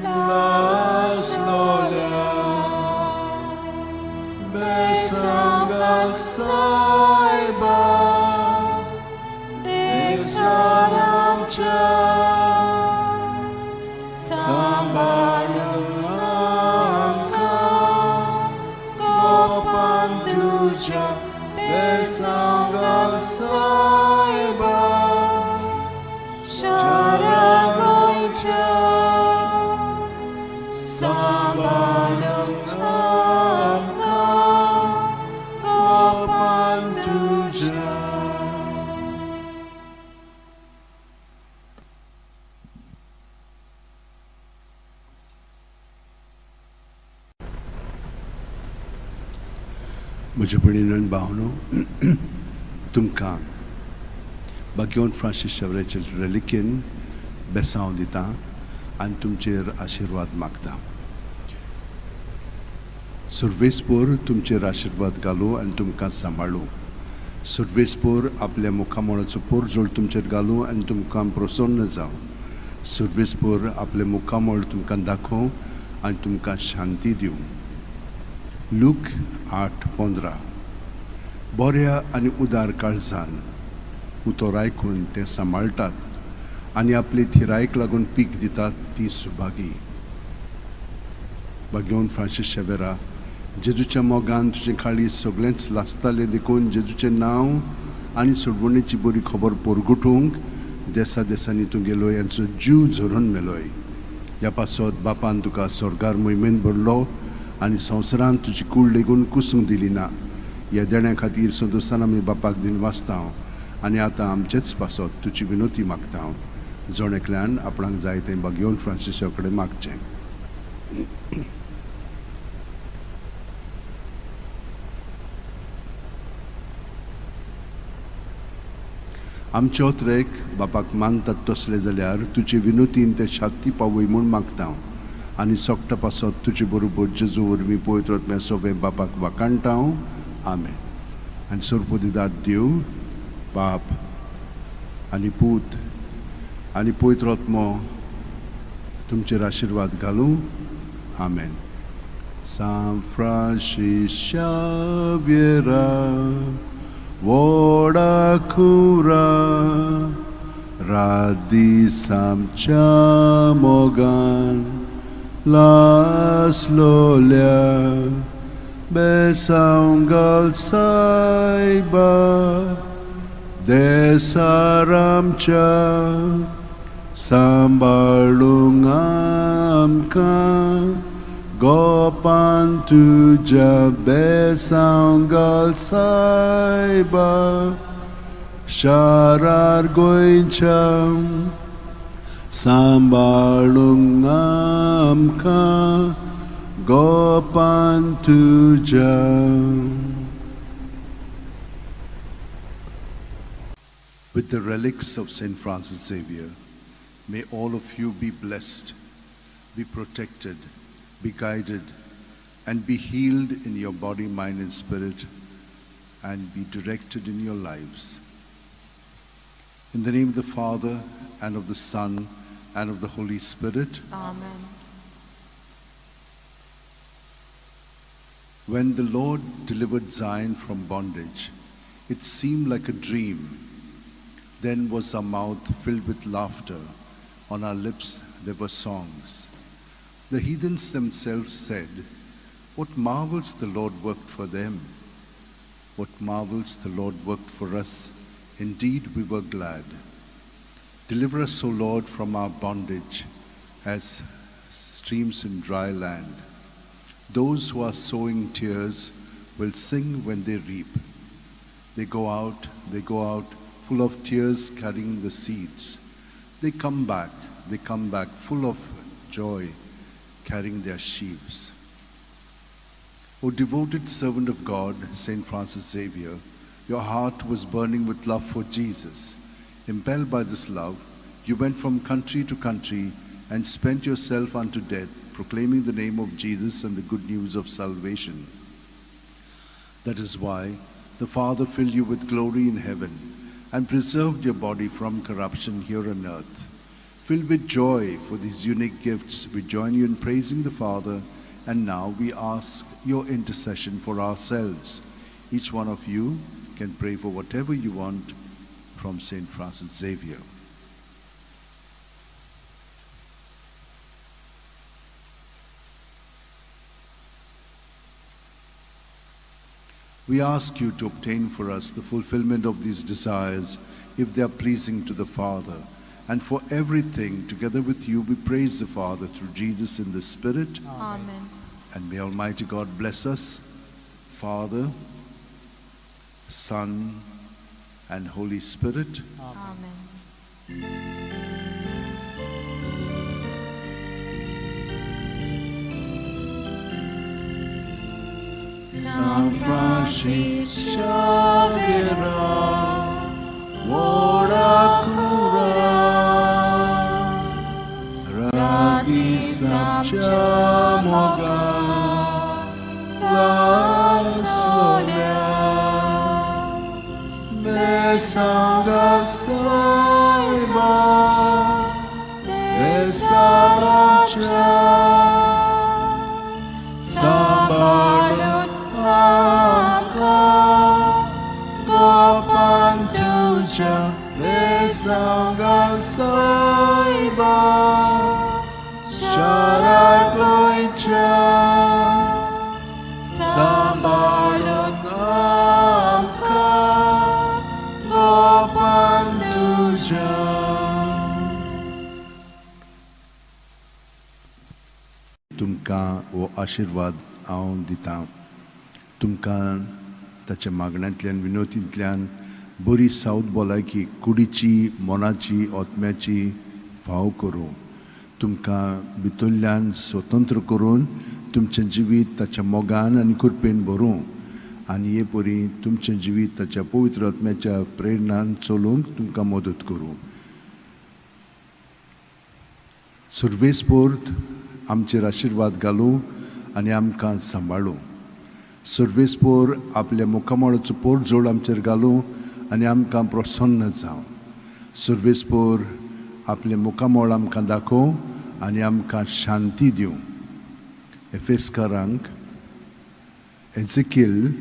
Las Lola, Besangal Saiba, Desaramcha, Sambalun amka, Gopanduja, Besangal Saiba, Sharagoicha, Sambalun amka, Gopanduja. म्हज्या भयणीन भावनो, तुमकां बागेवन फ्रांसीस शेवराचे रेलिकेन बेसांव दिता आनी तुमचेर आशिर्वाद मागता. सुर्वेसपोर तुमचेर आशिर्वाद घालूं आनी तुमकां सांबाळूं. सुर्वेसपोर आपल्या मुखामळाचो पोरजोळ तुमचेर घालूं आनी तुमकां प्रसन्न जावं. सुर्वेसपोर आपलें मुखामळ तुमकां दाखोवं आनी तुमकां शांती दिवं. लूक 8:15. बऱ्या आनी उदार काळजान उतर आयकून तें सांबाळटात आनी आपले थिरायक लागून पीक दितात ती सुभागी. बागेवन फ्रांसीस शेवेरा, जेजूच्या मोगान तुजें काळीज सगळेंच लासतालें, देखून जेजूचें नांव आनी सोडवणेची बरी खबर पोरगुटूंक देसा देसांनी तूं गेलोय, यांचो जीव झरोवन मेलोय. ह्या पासत बापान तुका स्वर्गार मोहिमेन भरलो आनी संवसारांत तुजी कूड लेगून कुसूंक दिली ना. ह्या देण्या खातीर संतोशान आमी बापाक दिन वाचता आनी आतां आमचेच पासत तुजी विनोती मागता. जण एकल्यान आपणाक जाय तें बागेवन फ्रांसिसा कडेन मागचें. आमचे ओत्रेक बापाक मानतात तसले जाल्यार तुजे विनोतीन ते शांती पावय म्हूण मागता आनी सोकटा पासत तुजे बरोबर जेजू वरवीं पवित्र आत्म्या सोवें बापाक वाखाणटा. आमेन. आनी सोरपोदिदात देव बाप आनी पूत आनी पवित्र आत्मो तुमचेर आशिर्वाद घालूं. आमेन. सांत फ्रांसीस शाव्येरा, व्हडा कुरा, रात दीस आमच्या मोगान लासलोल्या, बेसांव घाल सायबा देसार आमच्या, सांबाळूंक आमकां गोपान तुज्या, बेसांव घाल सायबा शारार गोंयच्या, सांबाळूंक आमकां गोपान तुज्या. With the relics of St. Francis Xavier, may all of you be blessed, be protected, be guided, and be healed in your body, mind, and spirit, and be directed in your lives. In the name of the Father, and of the Son, and of the Holy Spirit. Amen. When the Lord delivered Zion from bondage, it seemed like a dream. Then was our mouth filled with laughter, on our lips there were songs. The heathens themselves said, "What marvels the Lord worked for them! What marvels the Lord worked for us! Indeed, we were glad." Deliver us, O Lord, from our bondage, as streams in dry land. Those who are sowing tears will sing when they reap. They go out, full of tears, carrying the seeds. They come back full of joy, carrying their sheaves. O devoted servant of God, Saint Francis Xavier, your heart was burning with love for Jesus. Impelled by this love, you went from country to country and spent yourself unto death, proclaiming the name of Jesus and the good news of salvation. That is why the Father filled you with glory in heaven and preserved your body from corruption here on earth. Filled with joy for these unique gifts, we join you in praising the Father, and now we ask your intercession for ourselves. Each one of you can pray for whatever you want from St. Francis Xavier. We ask you to obtain for us the fulfillment of these desires, if they are pleasing to the Father. And for everything, together with you, we praise the Father through Jesus in the Spirit. Amen. And may Almighty God bless us, Father, Son, and Holy Spirit. Amen. San Francis Xaviera, व्हडा कुरा, राती आमच्या मोगान लासल्या, बेसांगाक सायबा, बेसाराच्या, सांबाळून आमकां गोपान तुज्या बेसांगाक सायबा, शारा गोंयच्या, सांबाळून आमकां गोपान तुज्या. तुमकां हो आशिर्वाद हांव दितां. तुमकां ताच्या मागण्यांतल्यान, विनोतींतल्यान बरी सावत भलायकी कुडीची, मनाची, आत्म्याची फाव करूं. तुमकां भितरल्यान स्वतंत्र करून तुमचें जिवीत ताच्या मोगान आनी कृपेन भरूं आनी हे परी तुमचें जिवीत ताच्या पवित्र आत्म्याच्या प्रेरणान चलोवंक तुमकां मदत करूं. सुर्वेस्पोर्त आमचेर आशिर्वाद घालूं आनी आमकां सांबाळूं. सर्वेस्पोर आपल्या मुखामळाचो पोरजोड आमचेर घालूं आनी आमकां प्रसन्न जावं. सर्वेस्पोर आपलें मुखामळ आमकां दाखोवं आनी आमकां शांती दिवं. एफेस्कारांक एझेकिल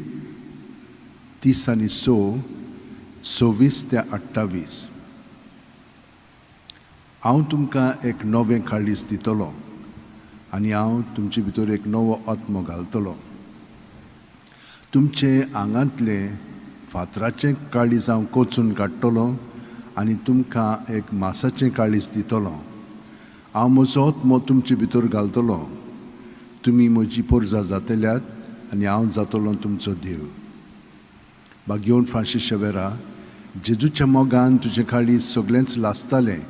30 आनी 6, 26 ते 28. हांव तुमकां एक नवें काळीज दितलो आनी हांव तुमचे भितर एक नवो आत्मो घालतलो. तुमचे आंगांतलें फातराचें काळीज हांव कोचून काडटलो आनी तुमकां एक मासाचें काळीज दितलो. हांव म्हजो आत्मो तुमचे भितर घालतलो. तुमी म्हजी पोरजा जातल्यात आनी हांव जातलो तुमचो देव. बागेवन फ्रांसीस शेवेरा, जेजूच्या मोगान तुजें काळीज सगळेंच लासतालें,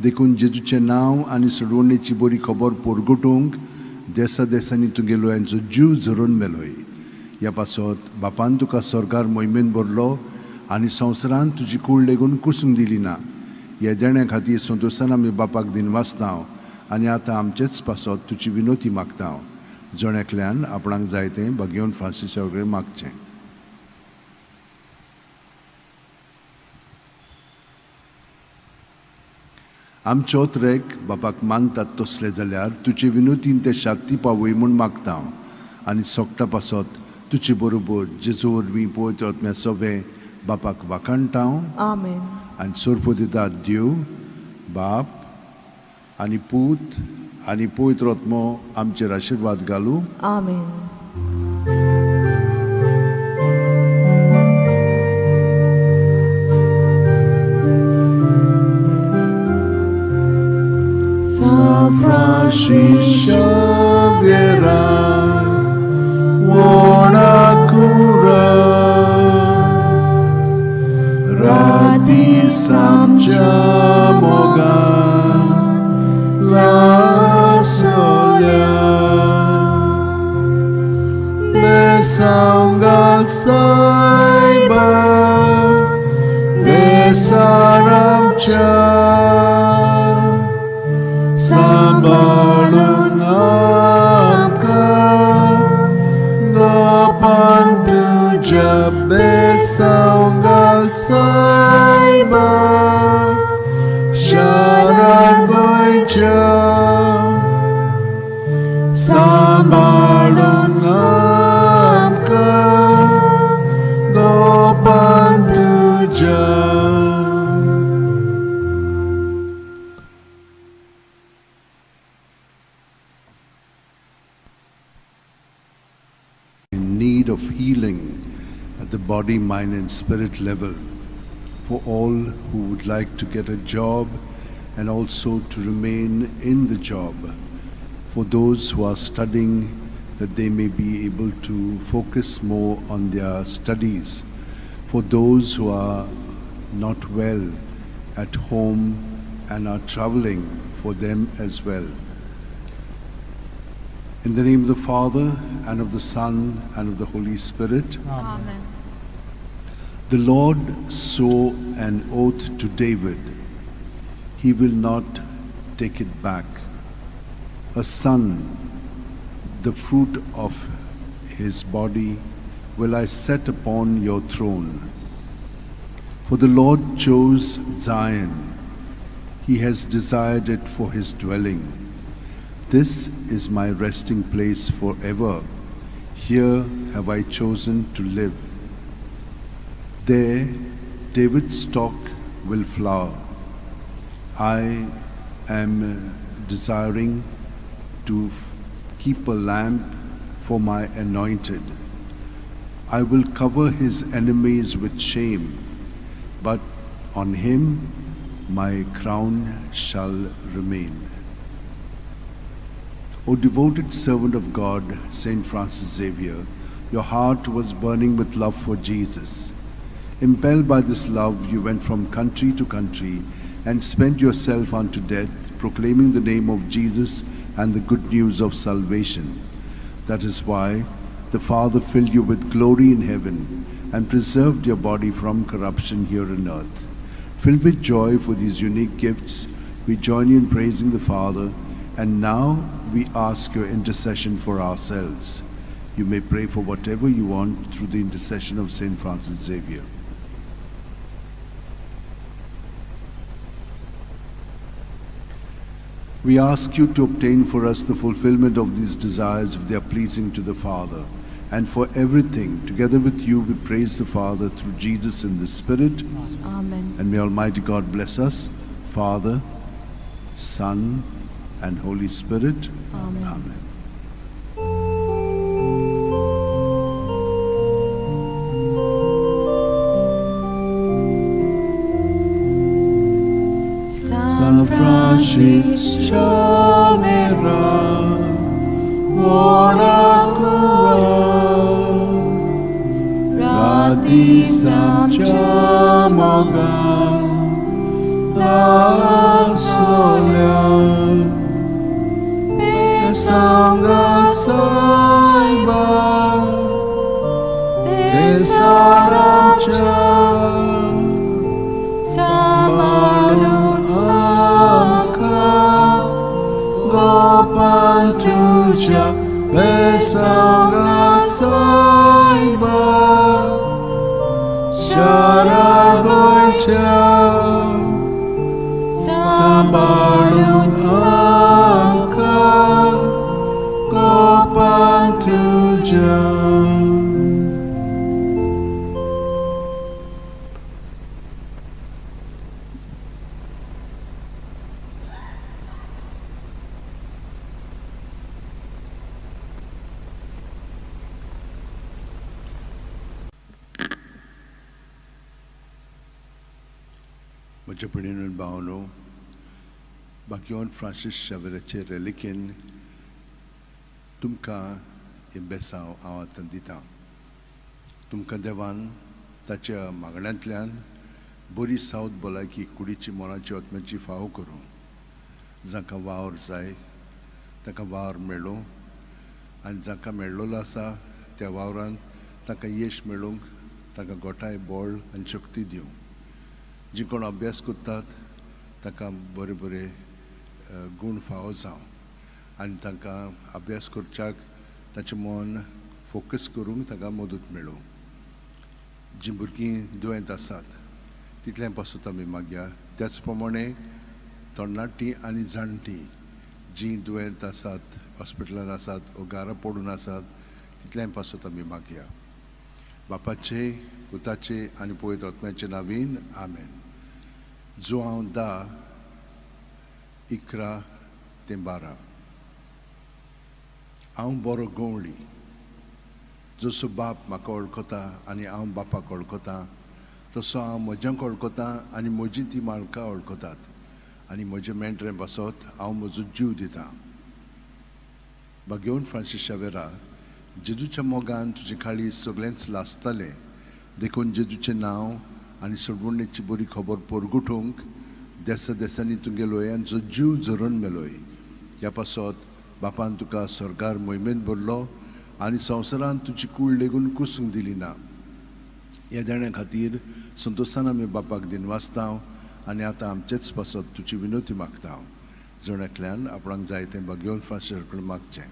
देखून जेजूचें नांव आनी सोडवणेची बरी खबर पोरगटूंक देसा देसांनी तुगेलो यांचो जीव झरोवन मेलोय. ह्या पासत बापान तुका स्वर्गार मोहिमेन भरलो आनी संवसारान तुजी कूड लेगून कुसूंक दिली ना. ह्या देण्या खातीर संतोशान आमी बापाक दिनवासता आनी आतां आमचेच पासत तुजी विनोती मागता. जण एकल्यान आपणाक जाय तें बागेवन फ्रांसीसा कडेन मागचें. आमचे ओतरेक बापाक मानतात तसले जाल्यार तुजे विनोतीन ते शांती पावय म्हूण मागता आनी सोगटा पासत तुजे बरोबर जेजू वरवीं पवित्र आत्म्या सवें बापाक वाखाणटा. आमेन. आनी सोरपो दिता देव बाप आनी पूत आनी पवित्र आत्मो आमचेर आशिर्वाद घालूं. आमेन. San Francis Xaviera, buona cura, rati samcha mogan la solia, besangat saiba, besaramcha. सांबाळून आमकां गोपान तुज्या बेसांव घाल सायबा, शारा गोंयच्या. सांबाळून आमकां गोपान तुज्या. In need of healing at the body, mind, and spirit level, for all who would like to get a job and also to remain in the job, for those who are studying, that they may be able to focus more on their studies, for those who are not well at home and are traveling, for them as well. In the name of the Father, and of the Son, and of the Holy Spirit. Amen. The Lord swore an oath to David. He will not take it back. A son, the fruit of his body, will I set upon your throne. For the Lord chose Zion. He has desired it for his dwelling. This is my resting place forever. Here have I chosen to live. There David's stock will flower. I am desiring to keep a lamp for my anointed. I will cover his enemies with shame, but on him my crown shall remain. O devoted servant of God, Saint Francis Xavier, your heart was burning with love for Jesus. Impelled by this love, you went from country to country and spent yourself unto death, proclaiming the name of Jesus and the good news of salvation. That is why the Father filled you with glory in heaven and preserved your body from corruption here on earth. Filled with joy for these unique gifts, we join you in praising the Father, and now we ask your intercession for ourselves. You may pray for whatever you want through the intercession of Saint Francis Xavier. We ask you to obtain for us the fulfillment of these desires if they are pleasing to the Father. And for everything, together with you, we praise the Father through Jesus in the Spirit. Amen. And may Almighty God bless us, Father, Son, and Holy Spirit. Amen. Amen. San Francis Xavier, buona cura, Rati Samchamoga, la sola, Sangha Saiba, Desaramcha, Samalun Amka, Gopan Tuja, Besanga Saiba, Sharagoicha, Sambalun Amka, Gopan Tuja. म्हज्या भयणीन भावनो, बाकीवन Francis शावेराचे रेलिकेन तुमकां हें बेसांव हांव आतां दितां. तुमकां देवान ताच्या मागण्यांतल्यान बरी सावत भलायकी कुडीची, मनाची, आत्म्याची फावो करूं. जांकां वावर जाय तांकां वावर मेळूं आनी जांकां मेळ्ळोलो आसा त्या वावरान तांकां येश मेळूंक तांकां गोठाय, बळ आनी शक्ती दिवं. जी कोण अभ्यास करतात तांकां बरे बरे गूण फावो जावं आनी तांकां अभ्यास करच्याक ताचें मन फोकस करूंक तांकां मदत मेळूं. जीं भुरगीं दुयेंत आसात तितलें पासून आमी मागया. त्याच प्रमाणे तरणाटीं आनी जाणटीं जीं दुयेंत आसात, हॉस्पिटलान आसात वो घरा पडून आसात तितलें पासून आमी मागया. बापाचे, पुताचे आनी पवित्र आत्म्याचे नावीन आमेन. जुआंव 10, 11 ते 12. हांव बरो गवळी, जसो बाप म्हाका वळखता आनी हांव बापाक वळखता, तसो हांव म्हज्यांक वळखता आनी म्हजी ती म्हाका वळखतात आनी म्हजे मेंढरे पासत हांव म्हजो जीव दितां. बागेवन फ्रांसीस शावेरा, जेजूच्या मोगान तुजे काळीज सगळेंच लासतालें, देखून जेजूचें नांव आनी सोडवणेची बरी खबर परगुटूंक देसा देसांनी तुगे लोयांचो जीव झरोवन मेलोय. ह्या पासत बापान तुका स्वर्गार मोहिमेंत भरलो आनी संवसारांत तुजी कूड लेगून कुसूंक दिली ना. ह्या देण्या खातीर संतोशान आमी बापाक दिनवासता आनी आतां आमचेच पासत तुजी विनवती मागता. जण एकल्यान आपणाक जाय तें भाग्यवंत फ्रांसीस कडेन मागचें.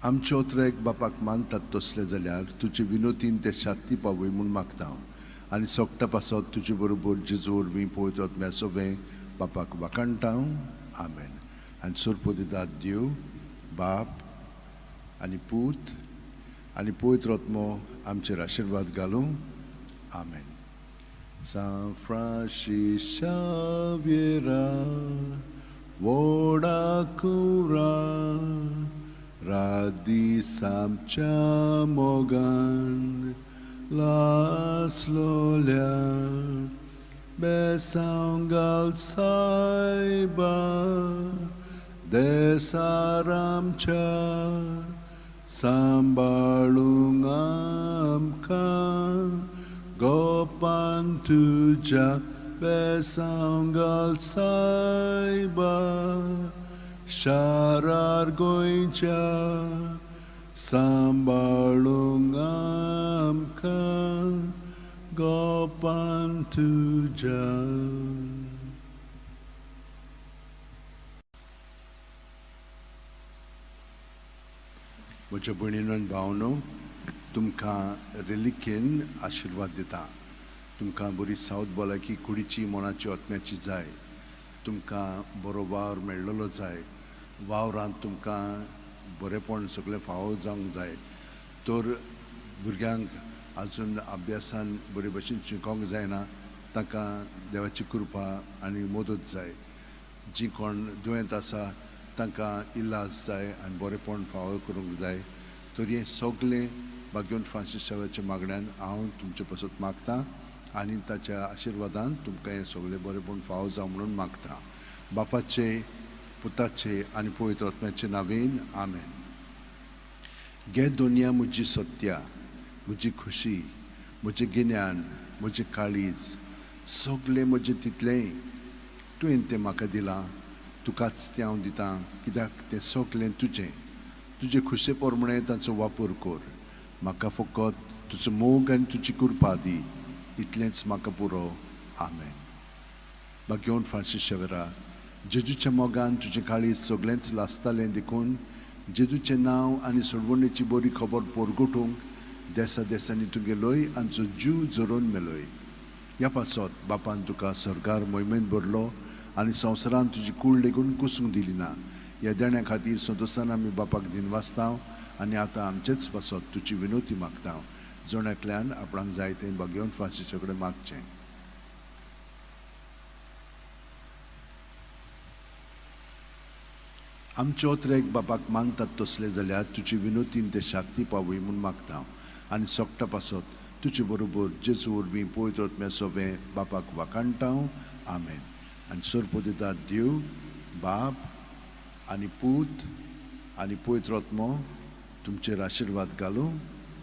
आमचे ओतरेक बापाक मानतात तसले जाल्यार तुजे विनोतीन ते शांती पावय म्हूण मागता आनी सोगटा पासत तुजे बरोबर जेजू वरवीं पवित्र आत्म्या सोवें बापाक वाखाणटा. आमेन. आनी सोरपोदितात देव बाप आनी पूत आनी पवित्र आत्मो आमचेर आशिर्वाद घालूं. आमेन. सांत फ्रांसीस शाव्येरा व्हडा कुरा रात दीस आमच्या मोगान लासलोल्या बेसांव घाल सायबा देसार आमच्या सांबाळूंक आमकां गोपान तुज्या बेसांव घाल सायबा शारार गोंयच्या सांबाळूंक आमकां गोपान तुज्या. म्हज्या भयणीनो आनी भावनो, तुमकां रेलिकेन आशिर्वाद दिता. तुमकां बरी सावत भलायकी कुडीची, मनाची, आत्म्याची जाय. तुमकां बरो वावर मेळ्ळलो जाय. वावरांत तुमकां बरेंपण सगळें फावो जावंक जाय. तर भुरग्यांक आजून अभ्यासान बरे भशेन शिकोंक जायना तांकां देवाची कृपा आनी मदत जाय. जीं कोण दुयेंत आसा तांकां इलाज जाय आनी बरेंपण फावो करूंक जाय. तर हें सगळें भाग्यवंत फ्रांसीस शाव्याच्या मागण्यान हांव तुमचे पासत मागता आनी ताच्या आशिर्वादान तुमकां हें सगळें बरेंपण फावो जावं म्हणून मागता. बापाचे, पुताचे आनी पवित्र आत्म्याचे नांवेन. आमेन. घे दोनया म्हजी सत्या, म्हजी खुशी, म्हजें गिन्यान, म्हजें काळीज, सगळें म्हजें तितलेंय तुवें तें म्हाका दिलां. तुकाच तें हांव दितां, कित्याक तें सगळें तुजें. तुजे खुशे प्रमाणें तांचो वापर कर. म्हाका फकत तुजो मोग आनी तुजी कृपा दी, इतलेंच म्हाका पुरो. आमेन. भाग्यवंत फ्रांसीस शेवरा, जेजूच्या मोगान तुजें काळीज सगळेंच लासतालें देखून जेजूचें नांव आनी सोडवणेची बरी खबर पोरगोटूंक देसा देसांनी तूं गेलोय आमचो जीव जरोवन मेलोय. ह्या पासत बापान तुका स्वर्गार मोहिमेंत भरलो आनी संवसारांत तुजी कूड लेगून कुसूंक दिली ना. ह्या देण्या खातीर संतोशान आमी बापाक दिनवासता आनी आतां आमचेच पासत तुजी विनवती मागता. जण एकल्यान आपणाक जाय तें भाग्यवंत फ्रांसीसा कडेन मागचें. आमचे ओतरेक बापाक मानतात तसले जाल्यार तुजी विनवतीन ते शांती पावय म्हूण मागता आनी सोगटा पासत तुजे बरोबर जेजू वरवीं पवित्र आत्म्या सोवें बापाक वाखाणटा. आमेन. आनी सोरपोदिता देव बाप आनी पूत आनी पवित्र आत्मो तुमचेर आशिर्वाद घालूं.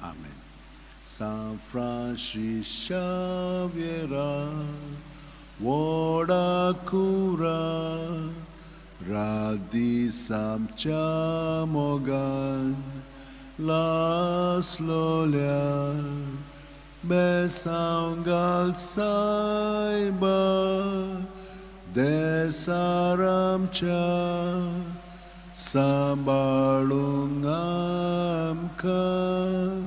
आमेन. सांत फ्रांसीस शाव्येरा व्हडा कुरा रात दीस आमच्या मोगान लासलोल्या बेसांव घाल सायबा देसार आमच्या सांबाळूंक आमकां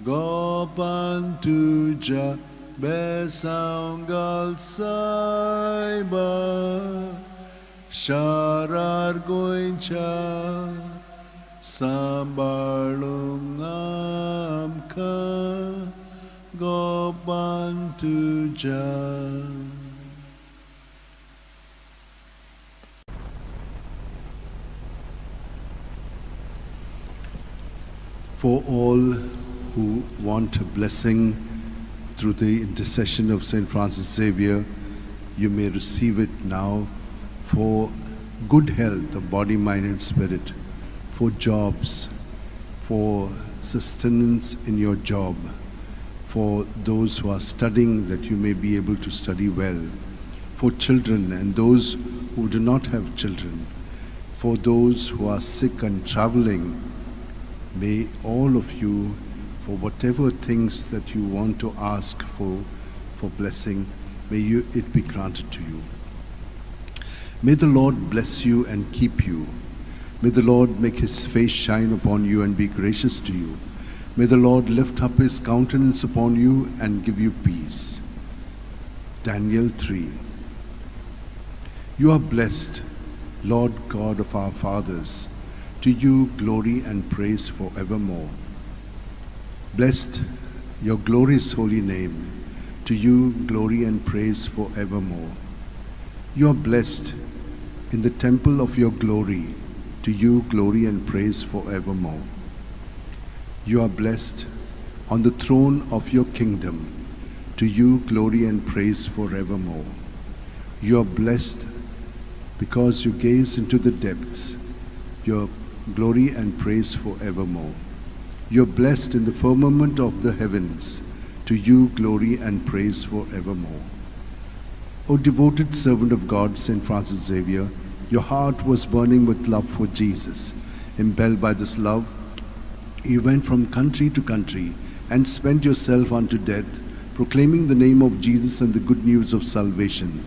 गोपान तुज्या बेसांव घाल सायबा शारार गोंयच्या सांबाळूंक आमकां गोपान तुज्या. For all who want a blessing through the intercession of St. Francis Xavier, you may receive it now for good health of body, mind, and spirit, for jobs, for sustenance in your job, For those who are studying, that you may be able to study well. For children and those who do not have children. For those who are sick and traveling, may all of you, for whatever things that you want to ask for blessing, may it be granted to you. May the Lord bless you and keep you. May the Lord make his face shine upon you and be gracious to you. May the Lord lift up his countenance upon you and give you peace. Daniel 3. You are blessed, Lord God of our fathers. To you glory and praise forevermore. Blessed your glorious holy name. To you glory and praise forevermore. You are blessed in the temple of your glory. To you glory and praise forevermore. You are blessed on the throne of your kingdom. To you glory and praise forevermore. You are blessed because you gaze into the depths. Your glory and praise forevermore. You are blessed in the firmament of the heavens. To you glory and praise forevermore. O devoted servant of God, Saint Francis Xavier, your heart was burning with love for Jesus. Impelled by this love, you went from country to country and spent yourself unto death, proclaiming the name of Jesus and the good news of salvation.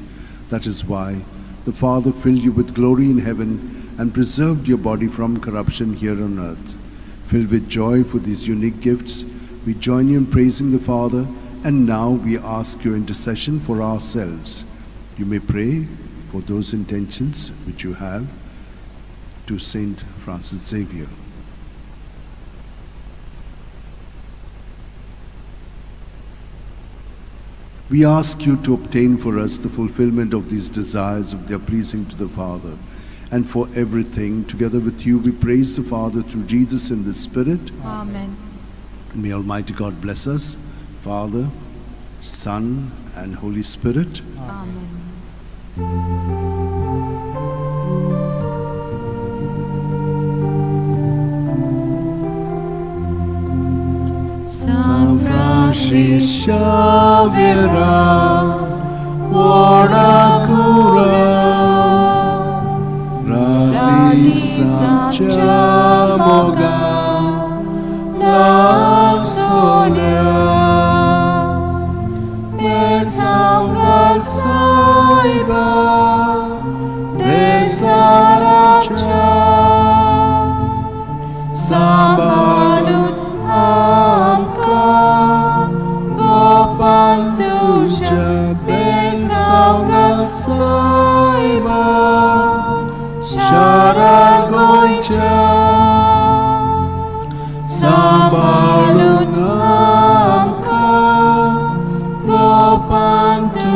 That is why the Father filled you with glory in heaven and preserved your body from corruption here on earth. Filled with joy for these unique gifts, we join you in praising the Father, and now we ask your intercession for ourselves. You may pray for those intentions which you have to Saint Francis Xavier. We ask you to obtain for us the fulfillment of these desires of their pleasing to the Father. And for everything, together with you, we praise the Father through Jesus in the Spirit. Amen. May Almighty God bless us, Father, Son, and Holy Spirit. Amen. San Francis Xavier, Ora cura, Radi Sancha Moga, La Sonia, Besanga Saiba, Desaracha, Sambalun Amka, Gopandusha, Besanga Saiba, Sharagoicha, Sambalun Amka, Gopandusha.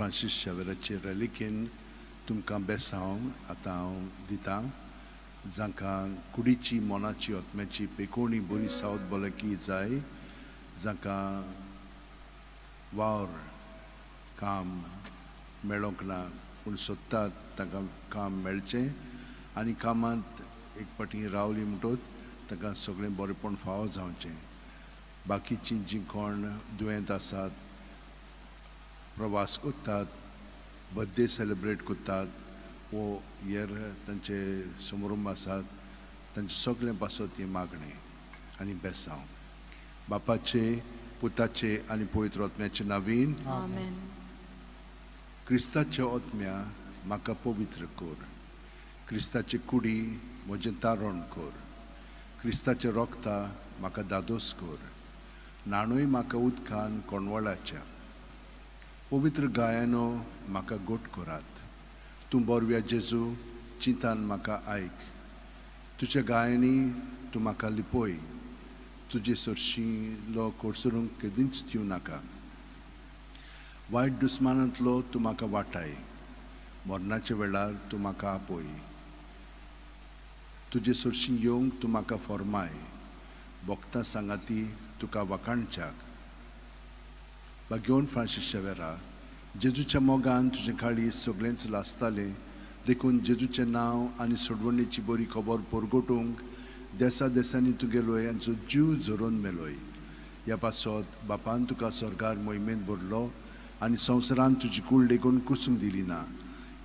Francis शेवराचे रेलिकेन तुमकां बेसांव आतां हांव दितां, जांकां कुडीची मनाची आत्म्याची पेकोणी बरी south भलायकी जाय, जांकां वावर काम मेळोंक ना पूण सोदतात तांकां काम मेळचें आनी कामांत एक फावटी रावली म्हणटकच तांकां सगळें बरेपण फावो जावचें. बाकीचीं जीं कोण दुयेंत आसात, प्रवास करतात, बर्थडे सेलिब्रेट करतात वो हेर तांचे समारंभ आसात, तांचे सगळें पासत ही मागणें आनी बेसांव. बापाचे, पुताचे आनी पवित्र आत्म्याचे नावीन. Amen. क्रिस्ताच्या आत्म्या म्हाका पवित्र कर, क्रिस्ताचे कुडी म्हजें तारण कर, क्रिस्ताचे रोगता म्हाका दादोस कर, न्हाणूय म्हाका उदकान कोणवळाच्या, पवित्र गायानो म्हाका गोट करात. तूं बोरव्या जेजू चिंतान म्हाका आयक, तुज्या गायांनी तूं म्हाका लिपय, तुजे सरशीं लो कोडसरूंक केदींच दिवं नाका. वायट दुस्मानांतलो तूं म्हाका वाटाय, मरणाच्या वेळार तूं म्हाका आपय, तुजे सरशीं येवंक तूं म्हाका फॉर्माय, भक्तां सांगाती तुका वाखाणच्याक. भाग्योन फ्रांसीस शेवेरा, जेजूच्या मोगान तुजें काळीज सगळेंच लासतालें, देखून जेजूचें नांव आनी सोडवणेची बरी खबर परगटूंक देसा देसांनी तूं गेलोय आनी तुजो जीव झरोवन मेलोय. ह्या पासत बापान तुका स्वर्गार मोहिमेंत भरलो आनी संवसारांत तुजी कूड लेगून कुसूंक दिली ना.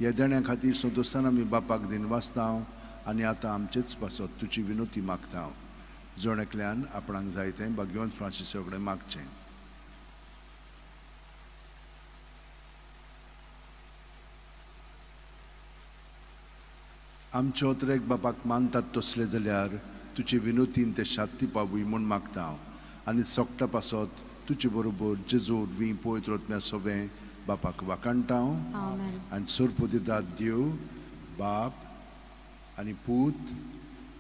ह्या देण्या खातीर संतोशान आमी बापाक दिनवासता आनी आतां आमचेच पासत तुजी विनोती मागता. जण एकल्यान आपणाक जाय तें भाग्यवंत फ्रांसीस कडेन मागचें. आमच्यो त्रेक बापाक मानतात तसले जाल्यार तुजे विनोतीन ते शांती पावूय म्हूण मागता हांव आनी सोकटा पासत तुजे बरोबर जेजू वरवीं पवित्र आत्म्या सोवें बापाक वाखाणटा हांव. आमेन. आनी सोरपुदितात देव बाप आनी पूत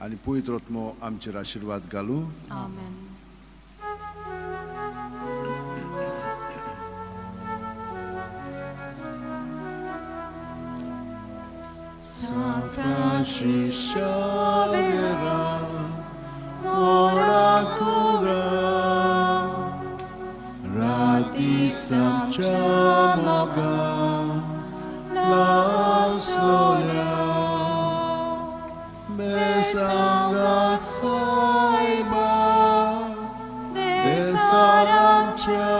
आनी पवित्र आत्मो आमचेर आशिर्वाद घालूं. आमेन. San Francis Xavier, ora cura, राती आमच्या मोगान लासलोल्या बेसांगात सायबा देसारामच्या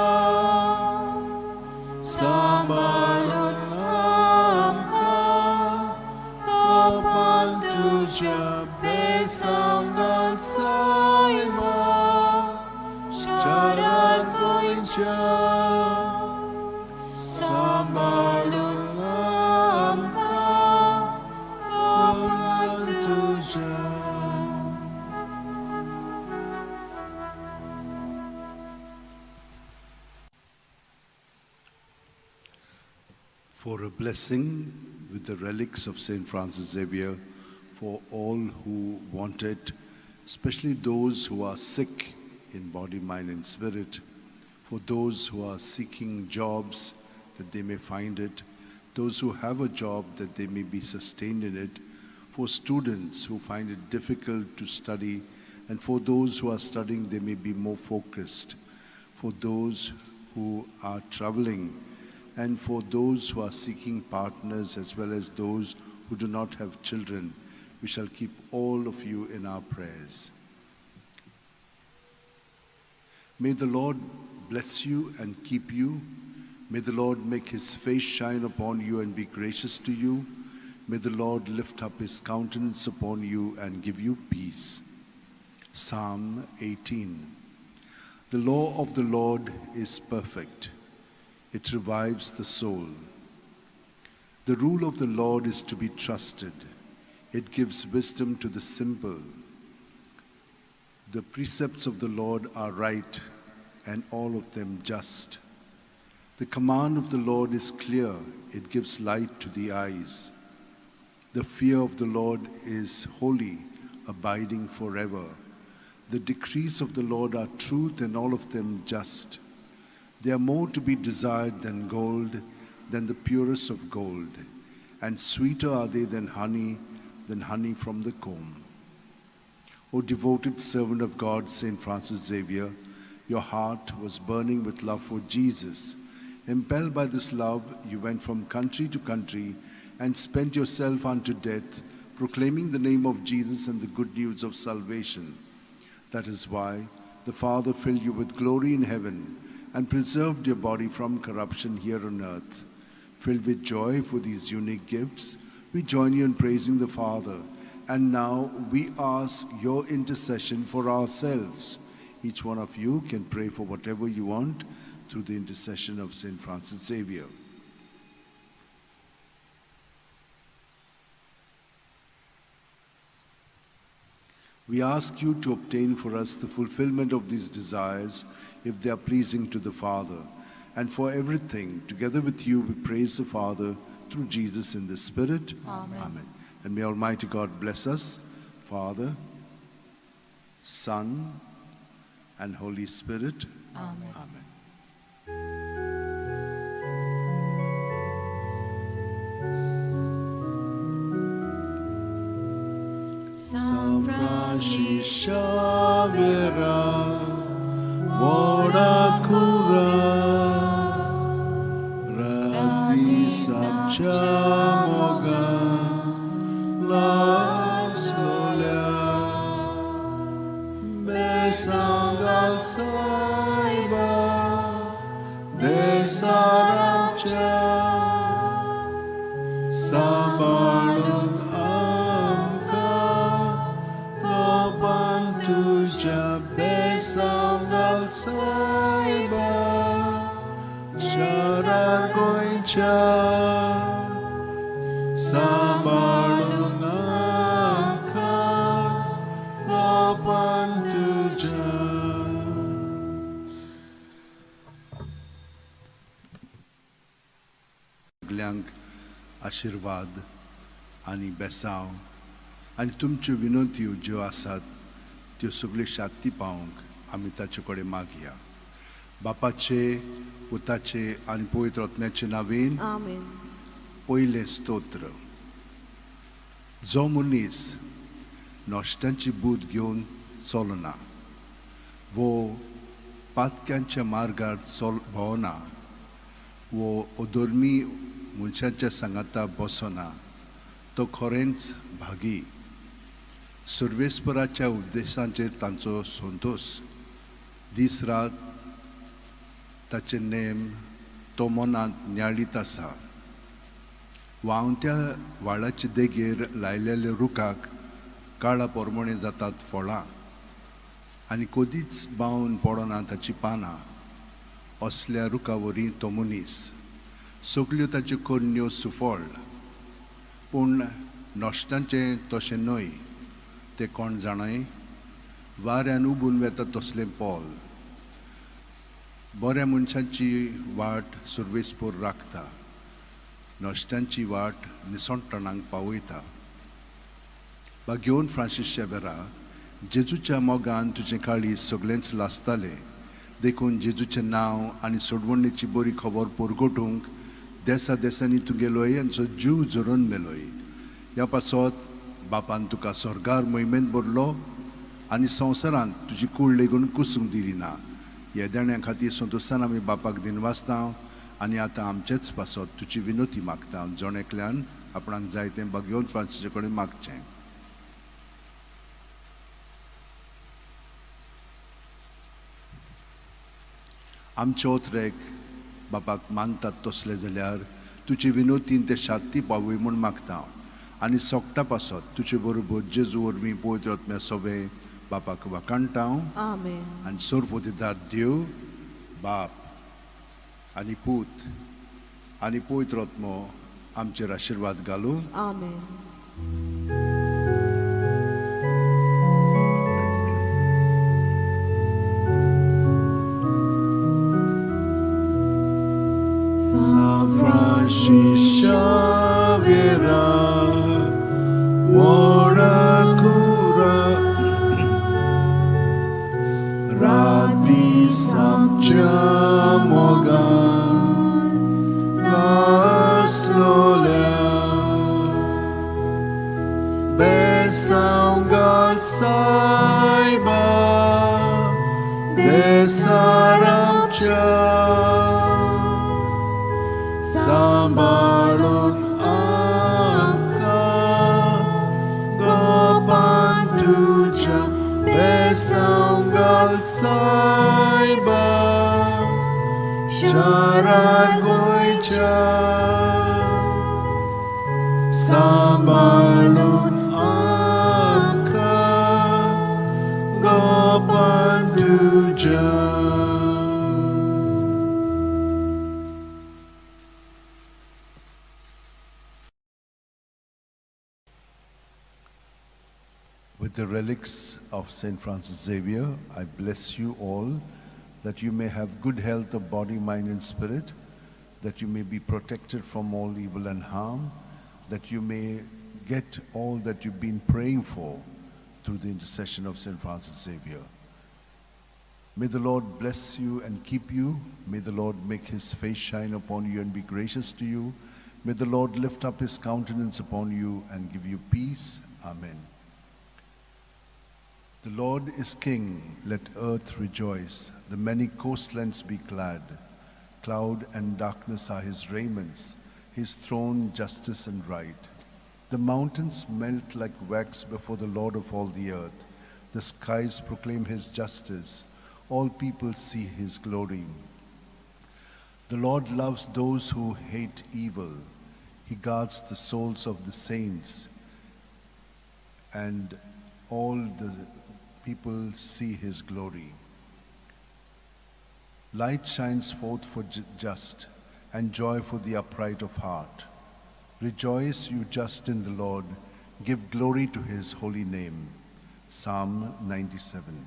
सांबाळून आमकां तोपान तुज्या बेसांगात सायबा शारार गोंयच्या सांबाळून आमकां तोपान तुज्या. For a blessing with the relics of St. Francis Xavier for all who want it, especially those who are sick in body, mind, and spirit, for those who are seeking jobs that they may find it, those who have a job that they may be sustained in it, for students who find it difficult to study, and for those who are studying, they may be more focused, for those who are traveling, and for those who are seeking partners as well as those who do not have children. We shall keep all of you in our prayers. May the Lord bless you and keep you. May the Lord make his face shine upon you and be gracious to you. May the Lord lift up his countenance upon you and give you peace. Psalm 18. The law of the Lord is perfect. It revives the soul. The rule of the Lord is to be trusted. It gives wisdom to the simple. The precepts of the Lord are right, and all of them just. The command of the Lord is clear. It gives light to the eyes. The fear of the Lord is holy, abiding forever. The decrees of the Lord are truth, and all of them just. They are more to be desired than gold, than the purest of gold, and sweeter are they than honey from the comb. O devoted servant of God, St. Francis Xavier, your heart was burning with love for Jesus. Impelled by this love, you went from country to country and spent yourself unto death, proclaiming the name of Jesus and the good news of salvation. That is why the Father filled you with glory in heaven and preserved your body from corruption here on earth. Filled with joy for these unique gifts, we join you in praising the Father. And now we ask your intercession for ourselves. Each one of you can pray for whatever you want through the intercession of St. Francis Xavier. We ask you to obtain for us the fulfillment of these desires if they are pleasing to the Father. And for everything, together with you, we praise the Father through Jesus in the Spirit. Amen. Amen. And may Almighty God bless us, Father, Son, and Holy Spirit. Amen. Amen. San Francis Xaviera, व्हडा कुरा, राती आमच्या मोगान लासलोल्या, बेसांव घाल सायबा, देसार आमच्या, सांबाळून आमकां गोपान तुज्या, बेसांव घाल सायबा, शारार गोंयच्या, सांबाळून आमकां गोपान तुज्या. सगल्यांक आशिर्वाद आनी बेसांव आनी तुमच्यो विनंत्यो ज्यो आसात त्यो सगल्यो शांती पावोवंक आमी ताचे कडेन मागया. बापाचे, पुताचे आनी पवित्र आत्म्याचे नांवेन. आमेन. पयलें स्तोत्र. जो मनीस नश्ट्यांची बूद घेवन चलना वो पातक्यांच्या मार्गार चल भोंवना वो अधर्मी मनशाच्या सांगाता बसना, तो खरेंच भागी. सर्वेस्पराच्या उपदेशांचेर तांचो संतोश, दीस रात ताचे नेम तो मनांत न्याळीत आसा. व्हांवत्या व्हाळाचे देगेर लायलेल्या रुखाक काळा पोरमोणे जातात फळां आनी कदीच बावन पडना ताची पानां. असल्या रुखा वरी तो मनीस, सगल्यो ताच्यो करण्यो सुफळ. पूण नश्टांचें तशें न्हय, तें कोण जाणाय, वाऱ्यान उबून वेता तसलें पोल. बऱ्या मनशांची वाट सुर्वेसपोर राखता, नश्ट्यांची वाट निसणटणाक पावयता. भाग्योन फ्रांसीस शेबेरा, जेजूच्या मोगान तुजें काळीज सगळेंच लासतालें. देखून जेजूचें नांव आनी सोडवणेची बरी खबर परगटूंक देसा देसांनी तूं गेलोय आनी जीव झरोवन मेलोय. ह्या पासत बापान तुका स्वर्गार मोहिमेंत भरलो आनी संवसारांत तुजी कूड लेगून कुसूंक दिली ना. ह्या देण्या खातीर संतोशान आमी बापाक दिनवासता आनी आतां आमचेच पासत तुजी विनोती मागता. जण एकल्यान आपणाक जाय तें भाग्योन फ्रांसीसा कडेन मागचें. आमचे ओतरेक बापाक मानतात तसले जाल्यार तुजे विनोतीन ते शांती पावय म्हूण मागता आनी सोगटा पासत तुजे बरोबर जेजू वरवीं पवित्र आत्म्या सोवे बापाक वाखाणटा. आमेन. आनी सोरपोतीदार देव बाप आनी पूत आनी पवित्र आत्मो आमचेर आशिर्वाद घालूं. आमेन. San Francis Xaviera, व्हडा कुरा, राती आमच्या मोगान लासलोल्या, बेसांव घाल सायबा, देसार आमच्या, सांबाळून आमकां गोपान तुज्या, बेसांव घाल सायबा, शारार गोंयच्या, सांबाळून आमकां गोपान तुज्या. With the relics of St. Francis Xavier, I bless you all that you may have good health of body, mind, and spirit, that you may be protected from all evil and harm, that you may get all that you've been praying for through the intercession of St. Francis Xavier. May the Lord bless you and keep you. May the Lord make his face shine upon you and be gracious to you. May the Lord lift up his countenance upon you and give you peace. Amen. The Lord is King, let earth rejoice, the many coastlands be glad. Cloud and darkness are his raiments, his throne justice and right. The mountains melt like wax before the Lord of all the earth. The skies proclaim his justice, all people see his glory. The Lord loves those who hate evil. He guards the souls of the saints, and all the people see his glory. Light shines forth for just, and joy for the upright of heart. Rejoice, you just in the Lord. Give glory to his holy name. Psalm 97.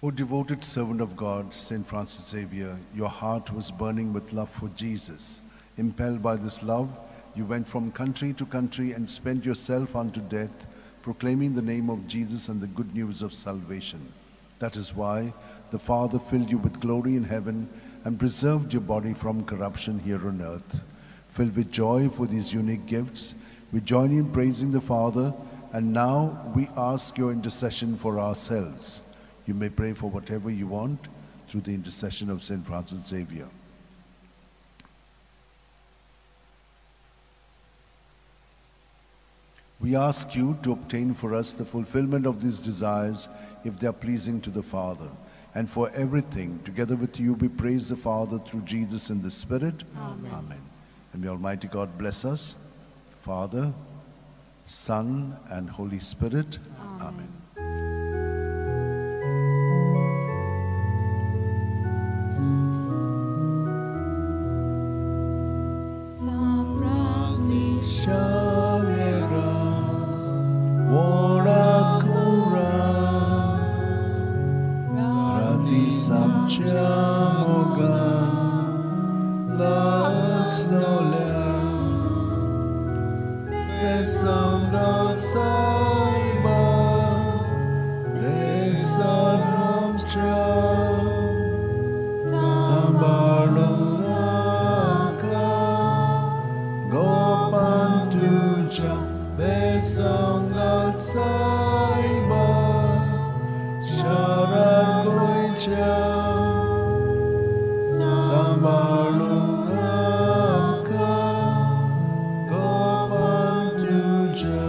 O devoted servant of God, Saint Francis Xavier, your heart was burning with love for Jesus. Impelled by this love, you went from country to country and spent yourself unto death, proclaiming the name of Jesus and the good news of salvation. That is why the Father filled you with glory in heaven and preserved your body from corruption here on earth. Filled with joy for these unique gifts, we join in praising the Father, and now we ask your intercession for ourselves. You may pray for whatever you want through the intercession of Saint Francis Xavier. We ask you to obtain for us the fulfillment of these desires if they are pleasing to the Father. And for everything, together with you, we praise the Father through Jesus in the Spirit. Amen. Amen. And may Almighty God bless us, Father, Son, and Holy Spirit. Amen. Amen. Saint Francis Xavier, ora cura, Rati samchamoga, las nole, besam saiba, desanamcha, sambalunaka, gopantucha, besangal saiba, sharagoicha, sambalunaka, gopantucha.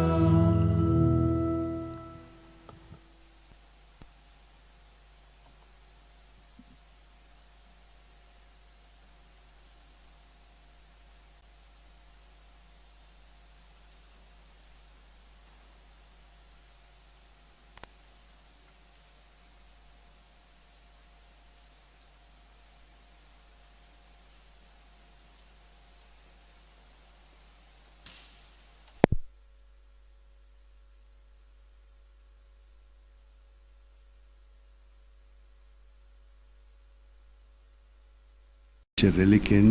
रेलिकेन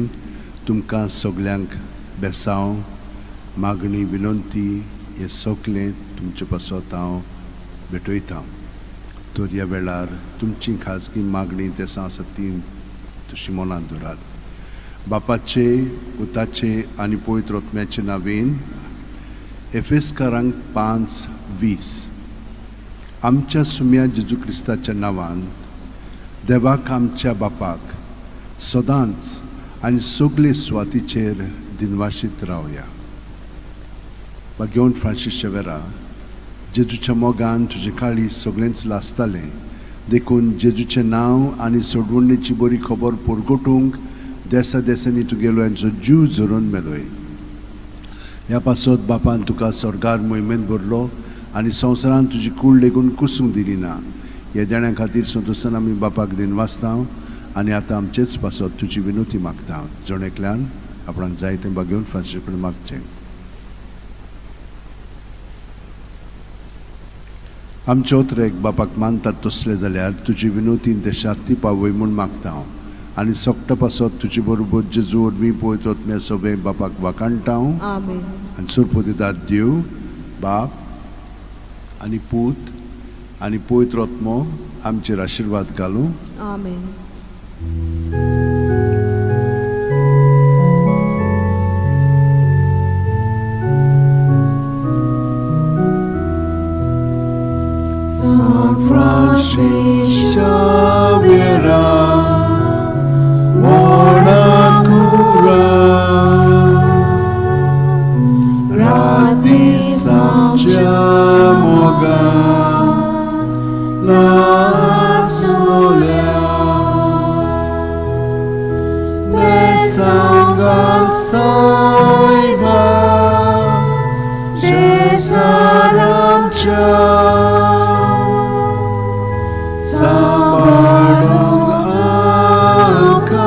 तुमकां सगल्यांक बेसांव मागणी विनंती हे सगलें तुमचे पासत हांव भेटयतां. तर ह्या वेळार तुमची खाजगी मागणी देसां आसा ती तशी मनांत दवरात. बापाचे, पुताचे आनी पवित्र आत्म्याचे नांवेन एफेस्कारांक 5:20. आमच्या सुम्या जेजू क्रिस्ताच्या नांवान देवाक आमच्या बापाक सदांच आनी सगळे सुवातीचेर दिनवाशीत रावया. बागेवन फ्रांसीस शेवेरा, जेजूच्या मोगान तुजें काळीज सगळेंच लासतालें, देखून जेजूचें नांव आनी सोडवणेची बरी खबर परगटूंक देसा देसांनी तुगेलो हेंचो जीव झरोवन मेलोय. ह्या पासत बापान तुका स्वर्गार मोहिमेंत भरलो आनी संवसारान तुजी कूड लेगून कुसूंक दिली ना. ह्या देण्या खातीर संतोशान आमी बापाक दिनवासता आनी आतां आमचेच पासत तुजी विनोती मागता. जण एकल्यान आपणाक जाय तें बागेवन फ्रांसीस कडेन मागचें. आमचे ओतरेक बापाक मानतात तसले जाल्यार तुजी विनोतीन ते शांती पावय म्हूण मागता हांव आनी सोकटा पासत तुजे बरोबर जेजू वरवीं पवित्र आत्म्या सगळें बापाक वाखाणटा हांव. आमेन. आनी सुरपोदिदाद देव बाप आनी पूत आनी पवित्र आत्मो आमचेर आशिर्वाद घालूं. आमेन. Francis Xaviera, व्हडा कुरा राती सामच्या मोगान लासोल्या बेसांगाक सायबा जेसारामच्या सांबाळूंक आमकां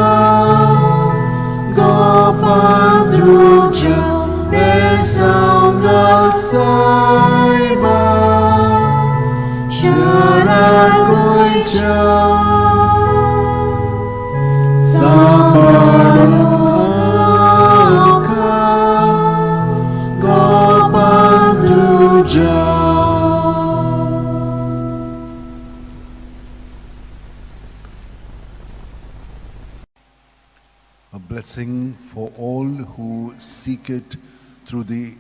गोपान तुज्या बेसांगाक सायबा शरण गोंयच्या सांबाळूंक आमकां गोपान तुज्या. A blessing for all who seek it through the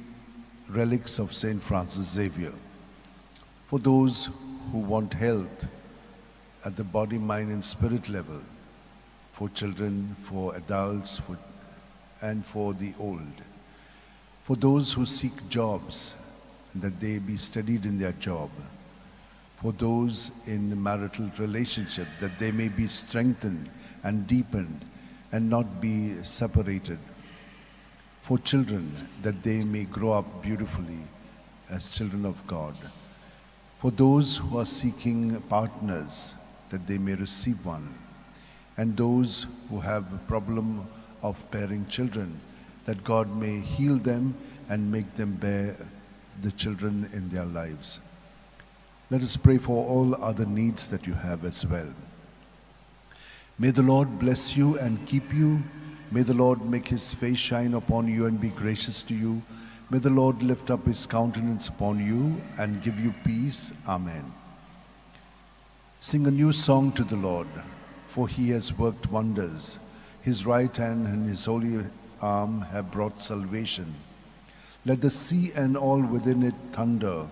relics of Saint Francis Xavier. For those who want health at the body, mind, and spirit level, for children, for adults, and for the old. For those who seek jobs, that they be steadied in their job. For those in marital relationship, that they may be strengthened and deepened and not be separated. For children, that they may grow up beautifully as children of God. For those who are seeking partners, that they may receive one. And those who have a problem of bearing children, that God may heal them and make them bear the children in their lives. Let us pray for all other needs that you have as well. May the Lord bless you and keep you. May the Lord make his face shine upon you and be gracious to you. May the Lord lift up his countenance upon you and give you peace. Amen. Sing a new song to the Lord, for he has worked wonders. His right hand and his holy arm have brought salvation. Let the sea and all within it thunder,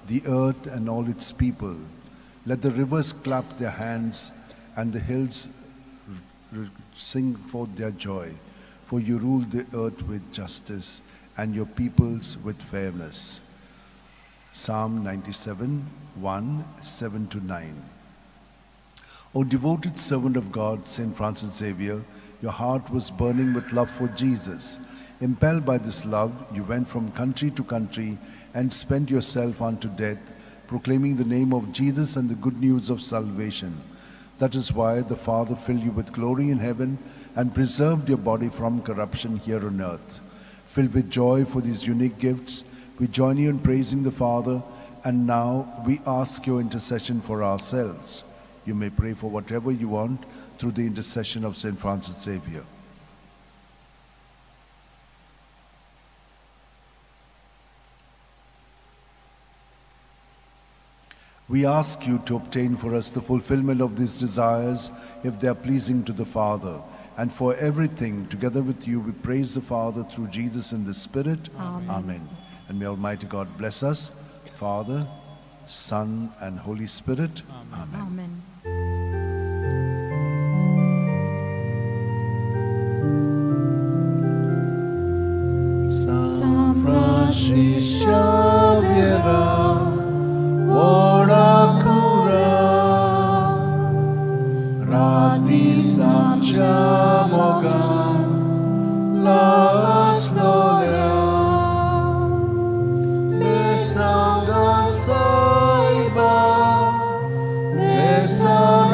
the earth and all its people. Let the rivers clap their hands and the hills sing forth their joy. For you rule the earth with justice and your peoples with fairness. Psalm 97, 1, 7 to 9. O devoted servant of God, Saint Francis Xavier, your heart was burning with love for Jesus. Impelled by this love, you went from country to country and spent yourself unto death, proclaiming the name of Jesus and the good news of salvation. That is why the Father filled you with glory in heaven and preserved your body from corruption here on earth. Filled with joy for these unique gifts, we join you in praising the Father, and now we ask your intercession for ourselves. You may pray for whatever you want through the intercession of Saint Francis Xavier. We ask you to obtain for us the fulfillment of these desires if they are pleasing to the Father. And for everything, together with you, we praise the Father through Jesus in the Spirit. Amen. Amen. And may Almighty God bless us, Father, Son, and Holy Spirit. Amen. Amen. San Francis Xavier, व्हडा कुरा राती सामच्या मोगान लासलोल्या बेसांगाक सायबा देसारामच्या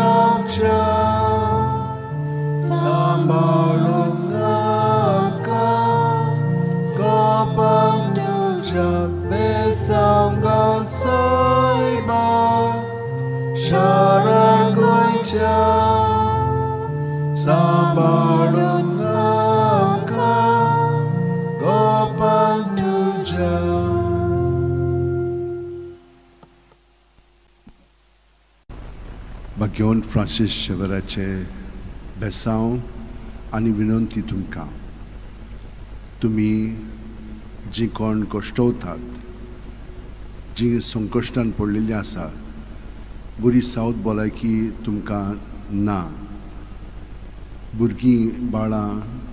सांबाळूंक आमकां गोपांक तुज्या बेसांगाक सायबा शरण गोंयच्या सांबाळूंक आमकां गोपांक तुज्या. भाग्यवंत फ्रांसीस शेवराचे बेसांव आनी विनंती तुमकां, तुमी जीं कोण कश्टवतात, जीं संकश्टान पडलेलीं आसा, बरी सावत भलायकी तुमकां ना, भुरगीं बाळां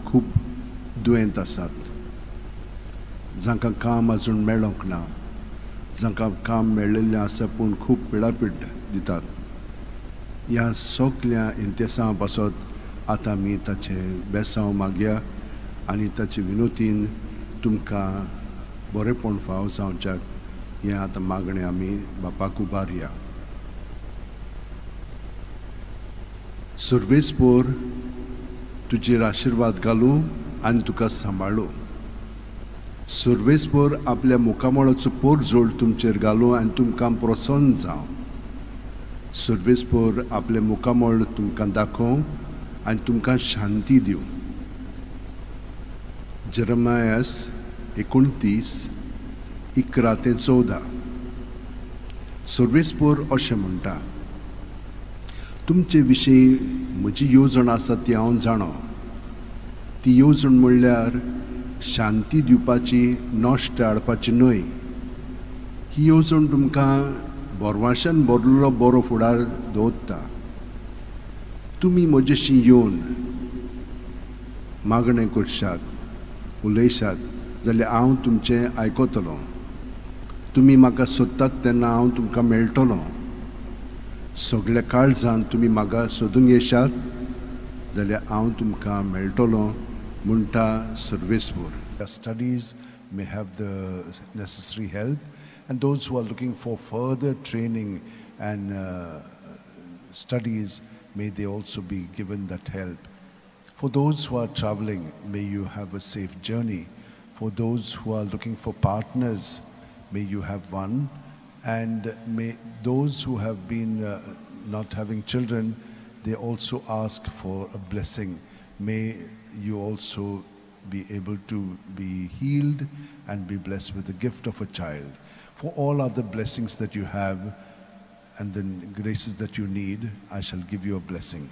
खूब दुयेंत आसात, जांकां काम आजून मेळोंक ना, जांकां काम मेळिल्लें आसा पूण खूब पिडापीड दितात, ह्या सगल्या इंतेसां पासत आतां आमी ताचें बेसांव मागया आनी ताचे विनोतीन तुमकां बरेंपण फाव जावच्याक हें आतां मागणें आमी बापाक उबारया. सर्वेस्पोर तुजेर आशिर्वाद घालूं आनी तुका सांबाळूं. सर्वेस्पोर आपल्या मुखामळाचो पोरजोड तुमचेर घालूं आनी तुमकां प्रसन्न जावं. सर्वेस्पोर आपलें मुखामळ तुमकां दाखोवं आनी तुमकां शांती दिवं. जेरमायस 29:11 ते 14. सर्वेस्पोर अशें म्हणटा, तुमचे विशीं म्हजी येवजण आसा ती हांव जाणो. ती येवजण म्हणल्यार शांती दिवपाची, नश्ट हाडपाची न्हय. ही येवजण तुमकां भरवाशान भरलेलो बरो फुडार दवरता. तुमी म्हजेशी येवन मागणें करशात, उलयशात जाल्यार हांव तुमचें आयकतलो. तुमी म्हाका सोदतात तेन्ना हांव तुमकां मेळटलो. सगल्या काळजान तुमी म्हाका सोदूंक येशात जाल्यार हांव तुमकां मेळटलो, म्हणटा सर्वेस्पोर. Studies may have the necessary help, and those who are looking for further training and studies, may they also be given that help. For those who are traveling, may you have a safe journey. For those who are looking for partners, may you have one. And may those who have been not having children, they also ask for a blessing. May you also be able to be healed and be blessed with the gift of a child. For all other blessings that you have and the graces that you need, I shall give you a blessing.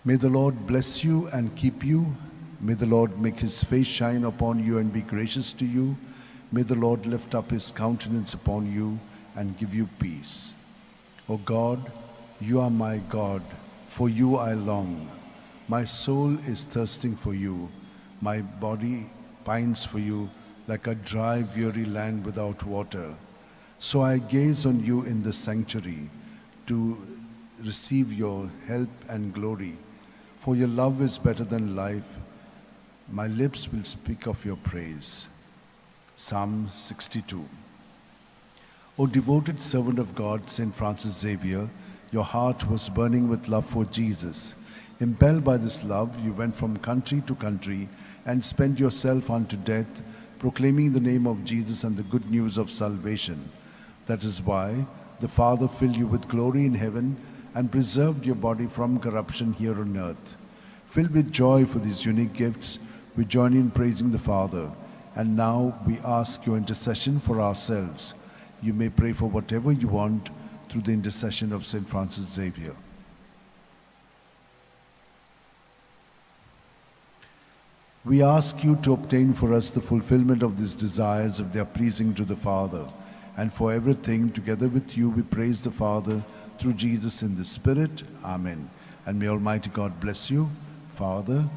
May the Lord bless you and keep you. May the Lord make his face shine upon you and be gracious to you. May the Lord lift up his countenance upon you and give you peace. O God, you are my God. For you I long. My soul is thirsting for you. My body pines for you like a dry, weary land without water. So I gaze on you in the sanctuary to receive your help and glory. For your love is better than life. My lips will speak of your praise. Psalm 62. O devoted servant of God, St. Francis Xavier, your heart was burning with love for Jesus. Impelled by this love, you went from country to country and spent yourself unto death, proclaiming the name of Jesus and the good news of salvation. That is why the Father filled you with glory in heaven and preserved your body from corruption here on earth. Filled with joy for these unique gifts, we join in praising the Father. And now we ask your intercession for ourselves. You may pray for whatever you want through the intercession of St. Francis Xavier. We ask you to obtain for us the fulfillment of these desires if they are pleasing to the Father. And for everything, together with you, we praise the Father through Jesus in the Spirit. Amen. And may Almighty God bless you, Father,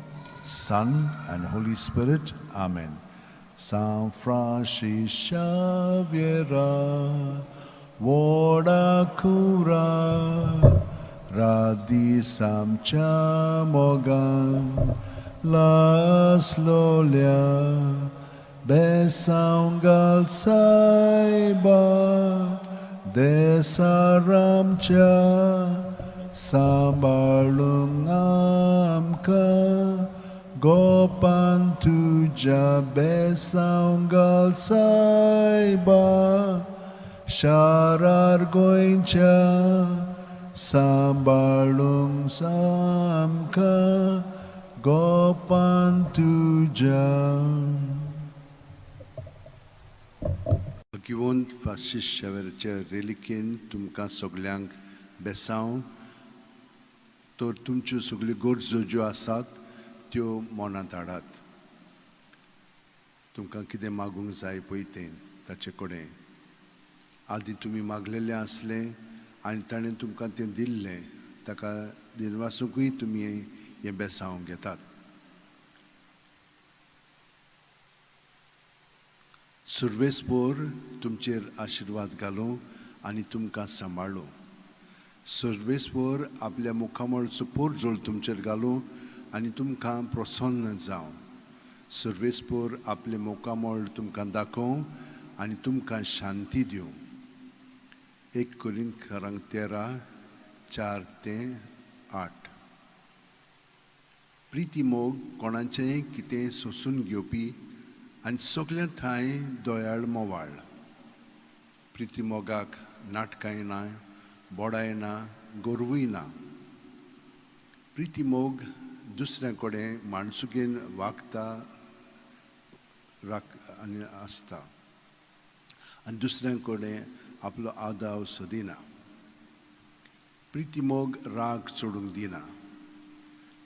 Son, and Holy Spirit. Amen. San Francis Xavier, व्हडा कुरा, रात-दीस आमच्या मोगान लासलोल्या, बेसांव घाल सायबा, देसार आमच्या, सांबाळूंक आमकां गोपान तुज्या. बेसांव घाल सायबा, शारार गोंयच्या, सांबाळूंक आमकां गोपान तुज्या. भाग्यवंत फ्रांसीस शेवेराच्या रेलिकेन तुमकां सगल्यांक बेसांव. तर तुमच्यो सगल्यो गरजो ज्यो आसात त्यो मनांत हाडात. तुमकां कितें मागूंक जाय पळय तें ताचे कडेन आदीं तुमी मागलेलें आसलें. आनी ताणें तुमकां तें दिल्लें ताका दिनवासूंकूय तुमी हें बेसांव घेतात. सुर्वेसपोर तुमचेर आशिर्वाद घालूं आनी तुमकां सांबाळूं. सर्वेस्पोर आपल्या मुखामळचो पोरजोळ तुमचेर घालूं आनी तुमकां प्रसन्न जावं. सर्वेस्पोर आपलें मुखामळ तुमकां दाखोवं आनी तुमकां शांती दिवं. 1 कोरिंथकारांक 13:4-8. प्रिती मोग कोणाचेंय कितें सोंसून घेवपी आनी सगल्या ठांय दयाळ मोवाळ. प्रिती मोगाक नाटकांय ना, बोडाय ना, गोरवूय ना. प्रिती मोग दुसऱ्या कडेन माणसुकेन वागता आनी आसता आनी दुसऱ्या कडेन आपलो आदाव सोदिना. प्रिती मोग राग चडूंक दिना,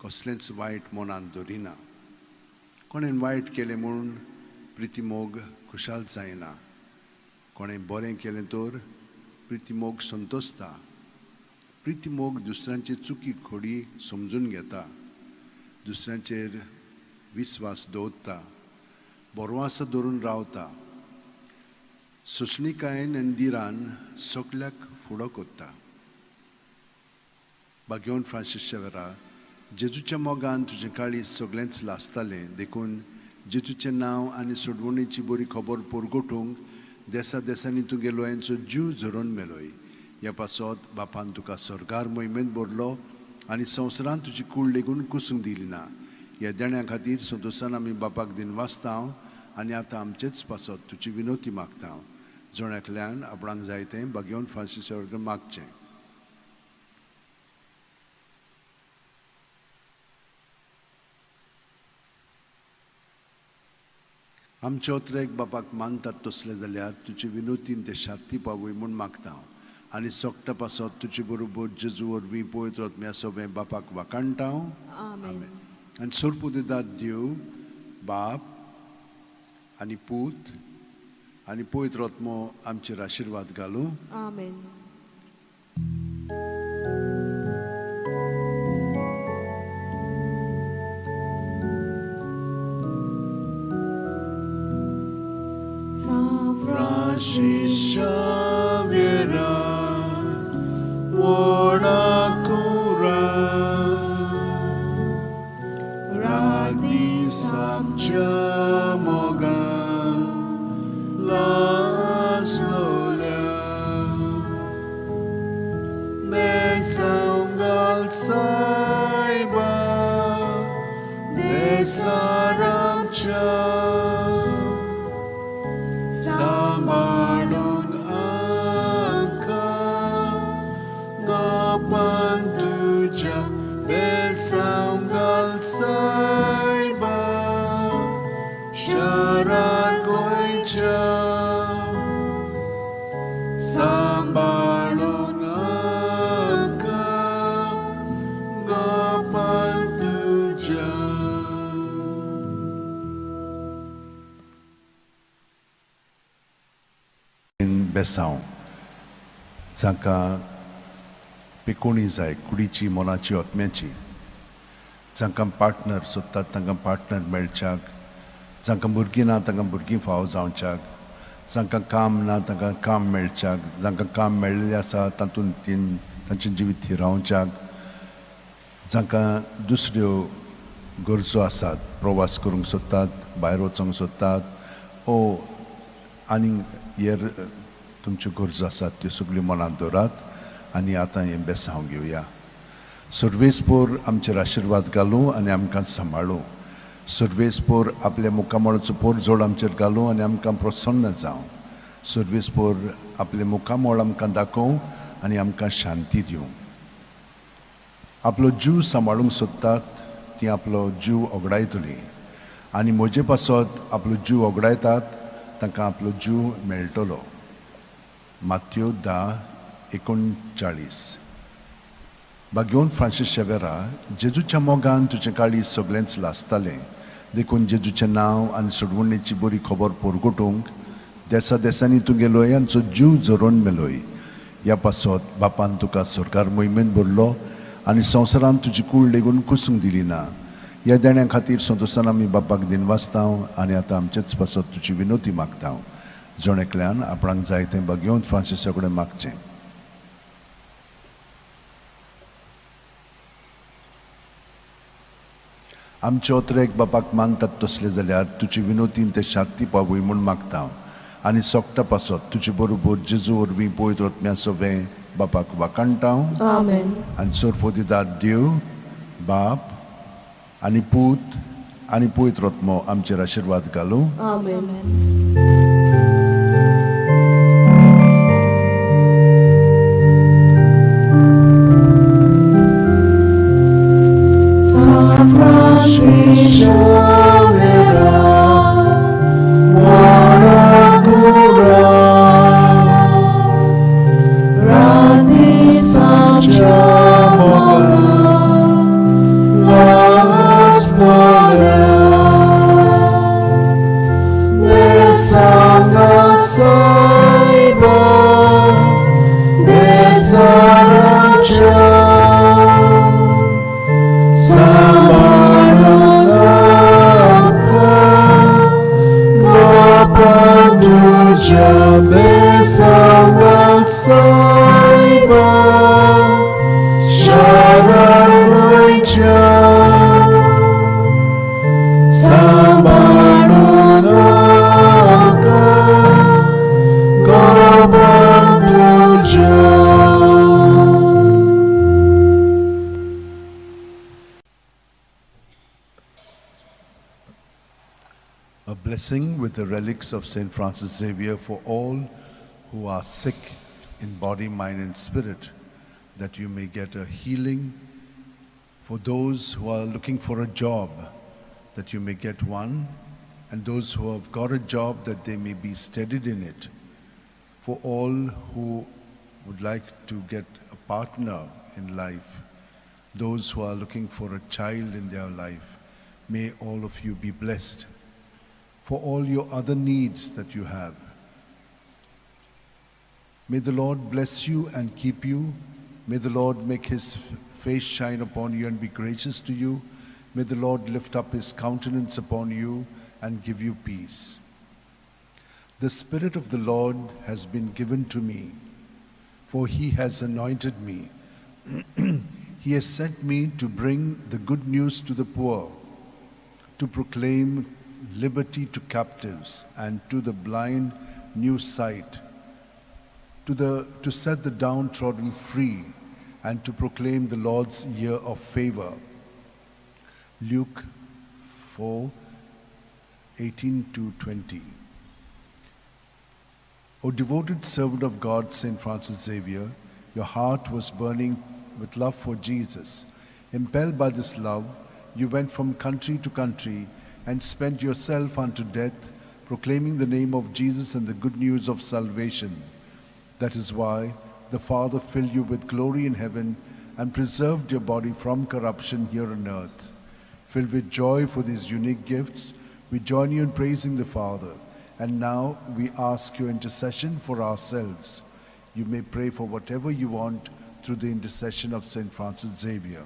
कसलेंच वायट मनांत दवरिना. कोणें वायट केलें म्हूण प्रिती मोग खुशाल जायना, कोणें बरें केलें तर प्रिती मोग संतोसता. प्रिती मोग दुसऱ्यांचे चुकी खोडी समजून घेता, दुसऱ्यांचेर विस्वास दवरता, बरवास धरून रावता, सोंसणिकायेन आनी दिरान सगल्याक फुडो करता. बागेवन फ्रांसीस शेवरा, जेजूच्या मोगान तुजें काळीज सगळेंच लासतालें, देखून जेजूचें नांव आनी सोडवणेची बरी खबर परगटूंक देसा देसांनी तुगे लोयांचो जीव झरोवन मेलोय. ह्या पासत बापान तुका स्वर्गार मोहिमेंत भरलो आनी संवसारांत तुजी कूड लेगून कुसूंक दिली ना. ह्या देण्या खातीर संतोशान आमी बापाक दिनवासता आनी आतां आमचेच पासत तुजी विनोती मागता. जण एकल्यान आपणाक जाय तें बागेवन फ्रांसीस वर्ग मागचें. आमचे ओत्रेक बापाक मानतात तसले जाल्यार तुजे विनोतीन ते शांती पावय म्हूण मागता आनी सोकटा पासत तुजे बरोबर जेजू वरवीं पवित्र आत्म्या सगळें बापाक वाखाणटा. आमेन. आनी सोरपू दितात देव बाप आनी पूत आनी पवित्र आत्मो आमचेर आशिर्वाद घालूं. आमेन. Francis Xavier, Wodakura, Radi Samchamoga, Laslola, Besangal Saiba, Desaramcha. सांबाळून आमकां गोपान तुज्या बेसांव घाल सायबा शारार गोंयच्या. सांबाळून आमकां गोपान तुज्या. बेसांव जांकां पिकोणी जाय कुडीची, मनाची, आत्म्याची, जांकां पार्टनर सोदतात तांकां पार्टनर मेळच्याक, जांकां भुरगीं ना तांकां भुरगीं फावो जावच्याक, जांकां काम ना तांकां काम मेळच्याक, जांकां काम मेळिल्लें आसा तातूंत तांचें जिवीत थिरावच्याक, जांकां दुसऱ्यो गरजो आसात, प्रवास करूंक सोदतात, भायर वचूंक सोदतात ओ आनी हेर तुमच्यो गरजो आसात त्यो सगल्यो मनांत दवरात आनी आतां हें बेसांव घेवया. सर्वेस्पोर आमचेर आशिर्वाद घालूं आनी आमकां सांबाळूं. सर्वेस्पोर आपल्या मुखामळाचो पोरजोड आमचेर घालूं आनी आमकां प्रसन्न जावं. सर्वेस्पोर आपलें मुखामळ आमकां दाखोवं आनी आमकां शांती दिवं. आपलो जीव सांबाळूंक सोदतात ती आपलो जीव ओगडायतली आनी म्हजे पासत आपलो जीव ओगडायतात तांकां आपलो जीव मेळटलो. मात्यो 10:39. बागेवन फ्रांसीस शेवेरा, जेजूच्या मोगान तुजें काळीज सगळेंच लासतालें, देखून जेजूचें नांव आनी सोडवणेची बरी खबर परगटूंक देसा देसांनी तुगे लोयांचो जीव झरोवन मेलोय. ह्या पासत बापान तुका सरकार मोहिमेन भरलो आनी संवसारांत तुजी कूड लेगून कुसूंक दिली ना. ह्या देण्या खातीर संतोशान आमी बापाक दिनवासता आनी आतां आमचेच पासत तुजी विनोती मागता. जण एकल्यान आपणाक जाय तें भाग्यवंत फ्रांसिसा कडेन मागचें. आमचे अत्रेक बापाक मानतात तसले जाल्यार तुजी विनोतीन ते शांती पावय म्हूण मागता आनी सोकटा पासत तुजे बरोबर जेजू वरवीं पवित्र आत्म्या सवें बापाक वाखाणटा. आमेन. आनी सोरपोदिदाद देव बाप आनी पूत आनी पवित्र आत्मो आमचेर आशिर्वाद घालूं. आमेन. San Francisco Vera, Guaragura, Grandi Sancho Moga, La Storia, De Sanga Saiba, De Saracha, Samarangaka, Gopanduja Besangat Saiba, Sharanaicha, Samarangaka, Gopanduja. A blessing with the relics of St. Francis Xavier for all who are sick in body, mind, and spirit, that you may get a healing. For those who are looking for a job, that you may get one, and those who have got a job, that they may be steadied in it. For all who would like to get a partner in life, those who are looking for a child in their life, may all of you be blessed. For all your other needs that you have, may the Lord bless you and keep you. May the Lord make his face shine upon you and be gracious to you. May the Lord lift up his countenance upon you and give you peace. The Spirit of the Lord has been given to me, for he has anointed me. He has sent me to bring the good news to the poor, to proclaim liberty to captives and to the blind new sight, to set the downtrodden free, and to proclaim the Lord's year of favor. Luke 4:18 to 20. O devoted servant of God, St. Francis Xavier, your heart was burning with love for Jesus. Impelled by this love, you went from country to country and spent yourself unto death, proclaiming the name of Jesus and the good news of salvation. That is why the Father filled you with glory in heaven and preserved your body from corruption here on earth. Filled with joy for these unique gifts, we join you in praising the Father. And now we ask your intercession for ourselves. You may pray for whatever you want through the intercession of St. Francis Xavier.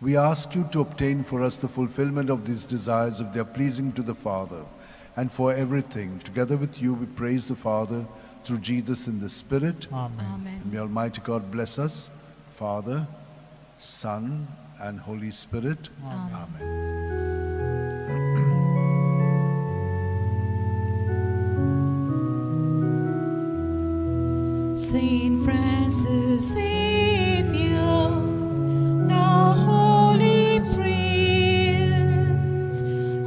We ask you to obtain for us the fulfillment of these desires if they are pleasing to the Father. And for everything, together with you, we praise the Father through Jesus in the Spirit. Amen. Amen. And may Almighty God bless us, Father, Son, and Holy Spirit. Amen. Amen. Saint Francis Xavier, the Holy Prince,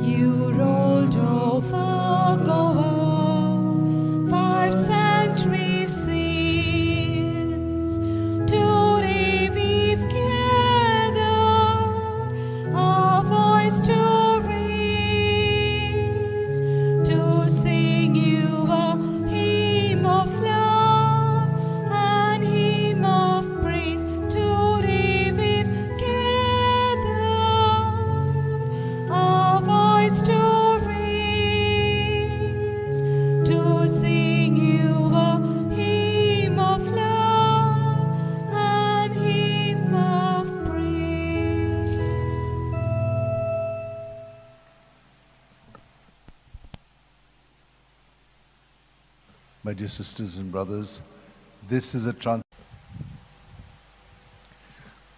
you rolled over Goa 5 centuries since. Today we've gathered our voice to raise, to sing you a hymn of love and hymn of praise. My dear sisters and brothers, this is a trans.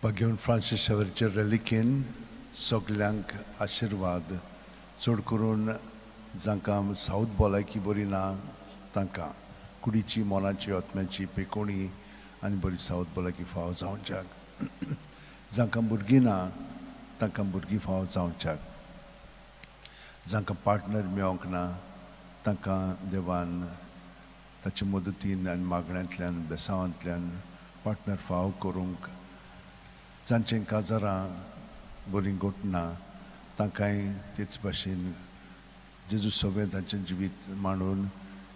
Bagyon Francis Xavierचे रेलिकेन सगल्यांक आशिर्वाद, चड करून जांकां south भलायकी बरी ना तांकां कुडीची, मनाची, आत्म्याची पेकोणी आनी बरी सावथ भलायकी फावो जावच्याक, जांकां भुरगीं ना तांकां भुरगीं फावो जावच्याक, जांकां पार्टनर मेळोंक ना तांकां देवान ताचे मदतीन आनी मागण्यांतल्यान बेसांवांतल्यान पार्टनर फावो करूंक, जांचें काजारां बरीं घटना तांकांय तेच भाशेन जेजू सगळें तांचें जिवीत मांडून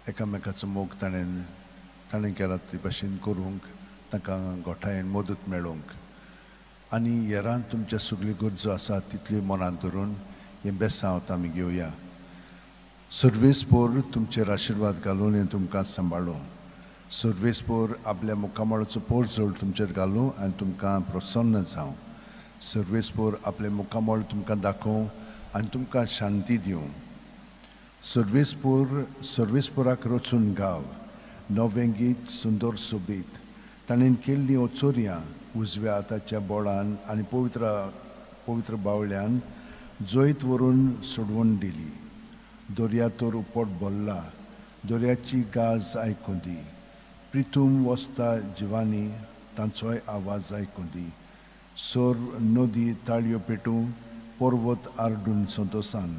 एकामेकाचो मोग ताणें ताणें केला ते भाशेन करूंक तांकां गोठायेन मदत मेळोवंक आनी हेरांत तुमच्या सगल्यो गरजो आसा तितल्यो मनांत धरून हें बेसांव आमी घेवया. सर्वेस्पोर तुमचेर आशिर्वाद घालून हें तुमकां सांबाळूं. सर्वेस्पोर आपल्या मुखामळाचो पोरजोड तुमचेर घालूं आनी तुमकां प्रसन्न जावं. सर्वेस्पोर आपलें मुखामळ तुमकां दाखोवं आनी तुमकां शांती दिवं. सर्वेस्पोर सर्वेस्पोराक रचून गाव नवें गीत सुंदर सोबीत. ताणें केल्लीं ओचोरयां उजव्या हाताच्या बोळान आनी पवित्र पवित्र बावल्यान जैत व्हरून सोडवून दिली. दर्या तर उपट भरला, दर्याची गाज आयकूं दी. प्रिथूम वसता जिवानी तांचोय आवाज आयकूं दी. सोर नदी ताळयो पेटूं, पर्वत आरडून संतोसान.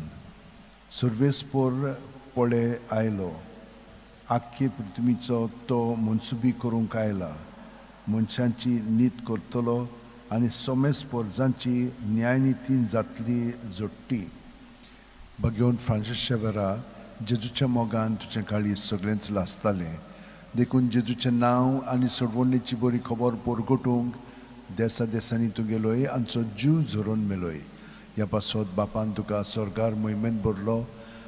सर्वेस्पोर पळे आयलो, आख्खे पृथ्वीचो तो मनसुबी करूंक आयला. मनशांची नीत करतलो आनी सोमेस पोरजांची न्यायनितीन जातली जोडटी. भगवंत फ्रांसीस शेवरा, जेजूच्या मोगान तुजें काळीज सगळेंच लासतालें, देखून जेजूचें नांव आनी सोडवणेची बरी खबर परगटूंक देसा देसांनी तूं गेलोय आमचो जीव झरोवन मेलोय. ह्या पासत बापान तुका स्वर्गार मोहिमेंत भरलो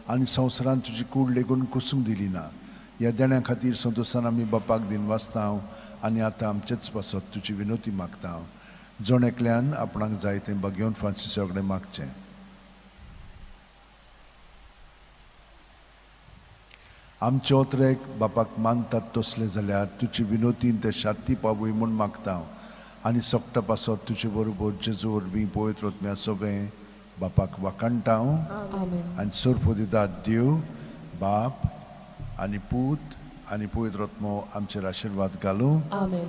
आनी संवसारान तुजी कूड लेगून कुसूंक दिली ना. ह्या देण्या खातीर संतोशान आमी बापाक दिनवासता आनी आतां आमचेच पासत तुजी विनोती मागता. जण एकल्यान आपणाक जाय तें भगवंत फ्रांसीसा कडेन मागचें. आमचे ओतरेक बापाक मानतात तसलें जाल्यार तुजी विनोतीन ते शांती पावय म्हूण मागता आनी सोकटा पासत तुजे बरोबर जेजू वरवीं पवित्र आत्म्या सवें बापाक वाखाणटा. आनी सोरपो दितात देव बाप आनी पूत आनी पवित्र आत्मो आमचेर आशिर्वाद घालूं. आमेन.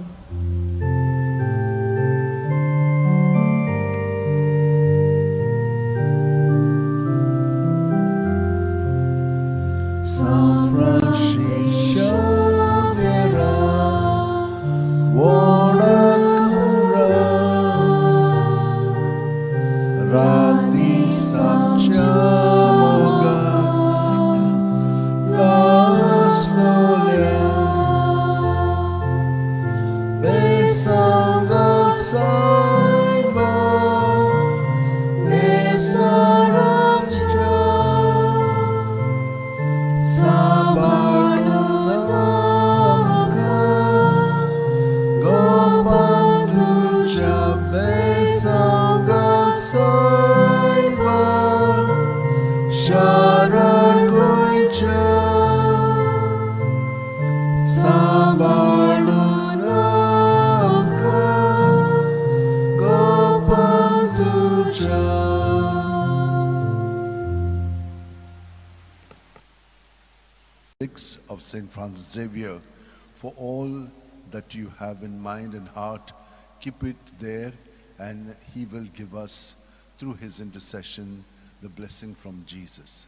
San Francisco Xavier, Wodakura, Rati Samchamoga, Lasnolia, Besanga Saiba, Nesaramcha, Sabarnaka, Gopanducha Besanga Saiba, Sharagoicha, Sabarnaka, Gopanducha. Six of St. Francis Xavier, for all that you have in mind and heart, keep it there, and he will give us through his intercession the blessing from Jesus.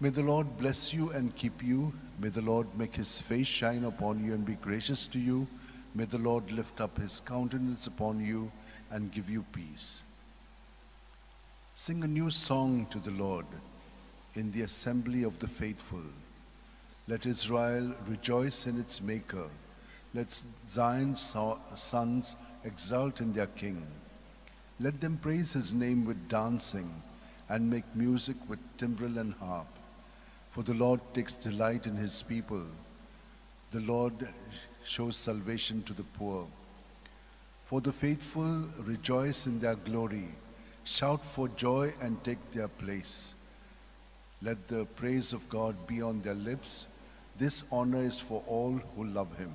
May the Lord bless you and keep you. May the Lord make his face shine upon you and be gracious to you. May the Lord lift up his countenance upon you and give you peace. Sing a new song to the Lord in the assembly of the faithful. Let Israel rejoice in its Maker. Let Zion's sons exult in their King. Let them praise his name with dancing and make music with timbrel and harp. For the Lord takes delight in his people. The Lord shows salvation to the poor. For the faithful rejoice in their glory, shout for joy and take their place. Let the praise of God be on their lips. This honor is for all who love him.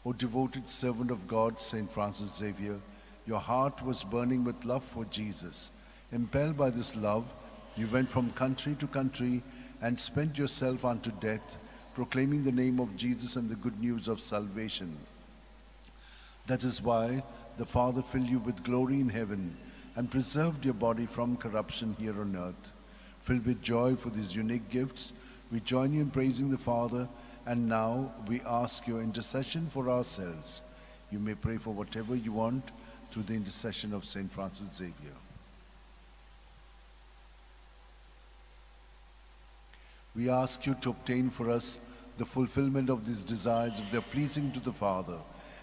O devoted servant of God, Saint Francis Xavier, your heart was burning with love for Jesus. Impelled by this love, you went from country to country and spent yourself unto death, proclaiming the name of Jesus and the good news of salvation. That is why the Father filled you with glory in heaven and preserved your body from corruption here on earth. Filled with joy for these unique gifts, we join you in praising the Father, and now we ask your intercession for ourselves. You may pray for whatever you want through the intercession of Saint Francis Xavier. We ask you to obtain for us the fulfillment of these desires if they are pleasing to the Father,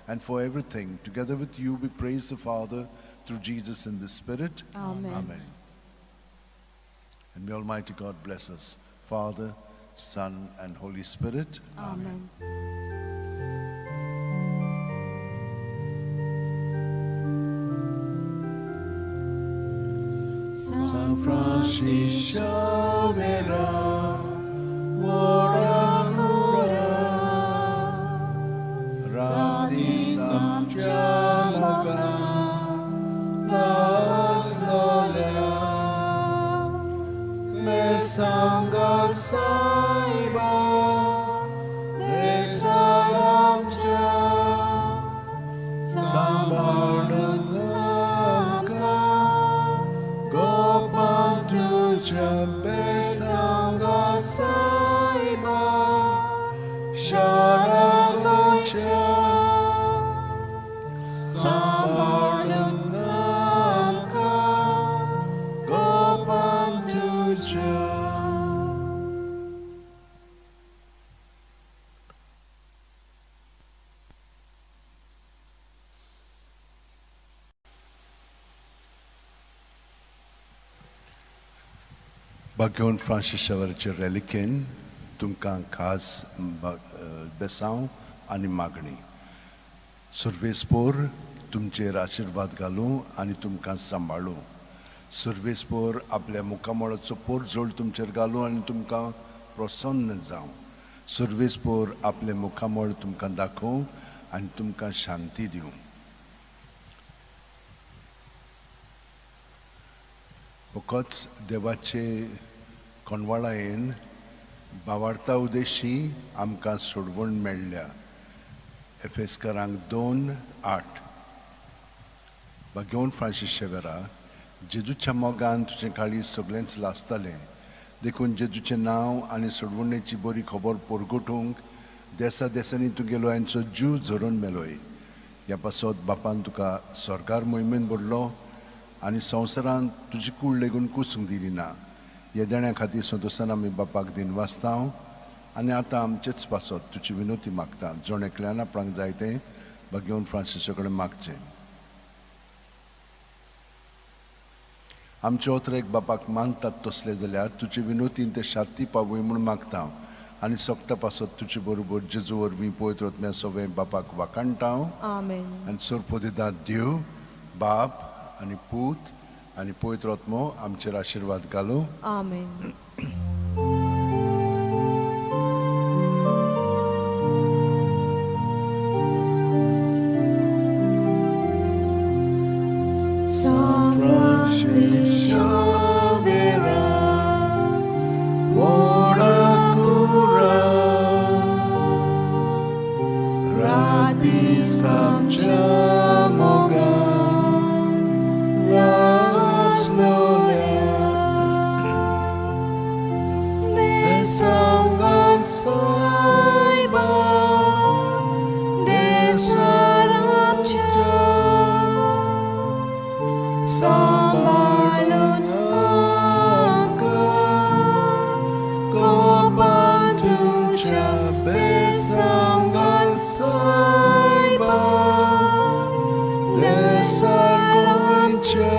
and for everything, together with you, we praise the Father through Jesus in the Spirit. Amen. Amen. And may Almighty God bless us, Father, Son, and Holy Spirit. Amen. San Francisco Xavier, ora cura, radi samcha moga, las lolea, me sangat saiba, de saramcha, sambarnanaka, gopantu champe sangat saiba, sharagacha, sambarnanaka, gopantu cha. बागेवन फ्रांसीस शावराचे रेलिकेन तुमकां खास बेसांव आनी मागणी. सुर्वेसपोर तुमचेर आशिर्वाद घालूं आनी तुमकां सांबाळूं. सुर्वेसपोर आपल्या मुखामळाचो पोरजोळ तुमचेर घालूं आनी तुमकां प्रसन्न जावं. सुर्वेसपोर आपलें मुखामळ तुमकां दाखोवं आनी तुमकां शांती दिवं. फकत देवाचे कोणवाळायेन बावार्ता उदेशी आमकां सोडवण मेळ्ळ्या. एफेस्करांक 2:8. बागेवन फ्रांसीस शेवेरा, जेजूच्या मोगान तुजें काळीज सगळेंच लासतालें, देखून जेजूचें नांव आनी सोडवणेची बरी खबर परगटूंक देसा देसांनी तुगेलो हेंचो जीव झरोवन मेलोय. ह्या पासत बापान तुका सरकार मोहिमेन भरलो आनी संवसारांत तुजी कूड लेगून कुसूंक दिली ना. ह्या देण्या खातीर संतोशान आमी बापाक दिन वाचता आनी आतां आमचेच पासत तुजी विनोती मागता. जण एकल्यान आपणाक जाय तें बागेवन फ्रांसिसा कडेन मागचें. आमचे ओतरेक बापाक मानतात तसले जाल्यार तुजे विनोतीन ते शांती पावय म्हूण मागता आनी सोगटा पासत तुजे बरोबर जेजू वरवीं पवित्र आत्म्या सवें बापाक वाखाणटा. आमेन. आनी सोरपोदिदा देव बाप आनी पूत आनी पवित्र आत्मो आमचेर आशिर्वाद घालूं. आमेन. San Francisco Xavier, ora cura, radi samcha mogan, las lolea, me sangat saiba, de saramcha, sambalun amka, gopantucha besangat saiba, de saramcha,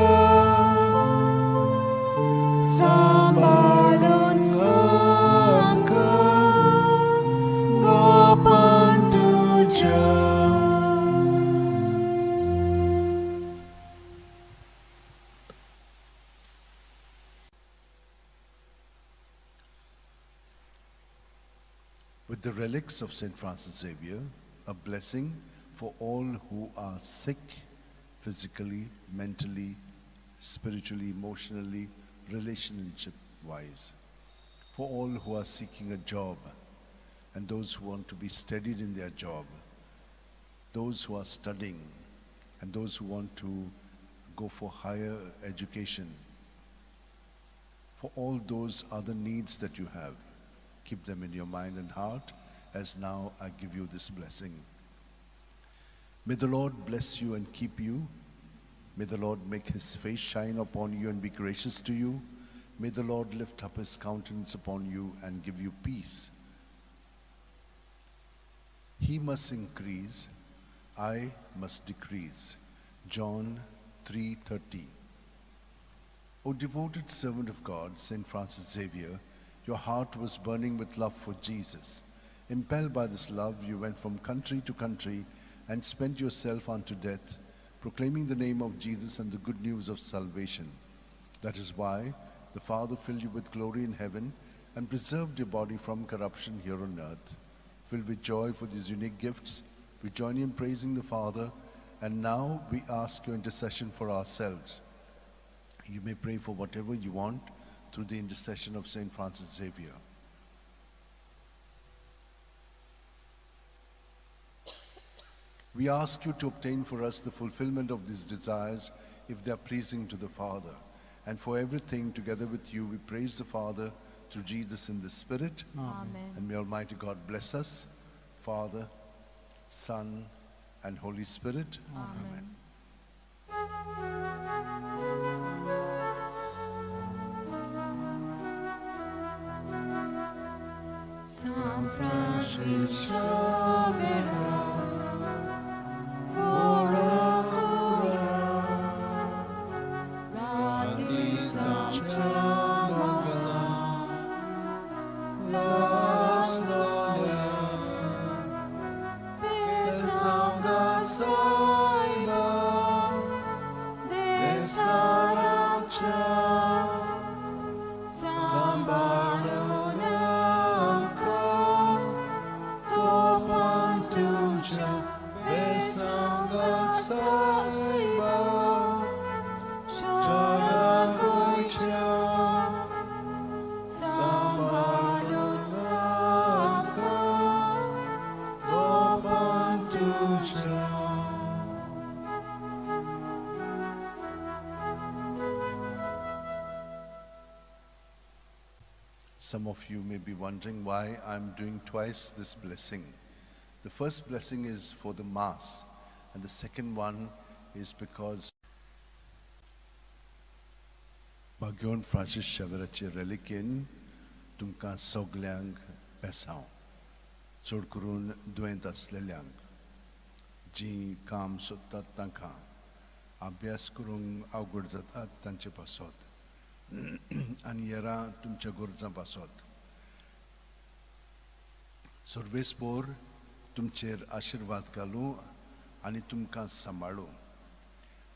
sambalun amka, gopantucha. With the relics of St. Francis Xavier, a blessing for all who are sick physically, mentally, spiritually, emotionally, relationship wise. For all who are seeking a job and those who want to be steadied in their job, those who are studying and those who want to go for higher education, for all those other needs that you have, keep them in your mind and heart as now I give you this blessing. May the Lord bless you and keep you. May the Lord make his face shine upon you and be gracious to you. May the Lord lift up his countenance upon you and give you peace. He must increase, I must decrease. John 3:30. O devoted servant of God, St. Francis Xavier, your heart was burning with love for Jesus. Impelled by this love, you went from country to country and spent yourself unto death, proclaiming the name of Jesus and the good news of salvation. That is why the Father filled you with glory in heaven and preserved your body from corruption here on earth. Filled with joy for these unique gifts, we join you in praising the Father, and now we ask your intercession for ourselves. You may pray for whatever you want through the intercession of St. Francis Xavier. We ask you to obtain for us the fulfillment of these desires if they are pleasing to the Father. And for everything, together with you, we praise the Father through Jesus in the Spirit. Amen. And may Almighty God bless us, Father, Son, and Holy Spirit. Amen. San Francisco Xavier, Some of you may be wondering why I'm doing twice this blessing. The first blessing is for the Mass, and the second one is because Bagyon Francis Xavierचे रेलिकेन तुमकां सगल्यांक बेसांव, चड करून दुयेंत आसलेल्यांक, जीं काम सोदतात तांकां, अभ्यास करूंक अवघड जातात तांचे पासत आनी हेरां तुमच्या गरजां पासत. सर्वेस्पोर तुमचेर आशिर्वाद घालूं आनी तुमकां सांबाळूं.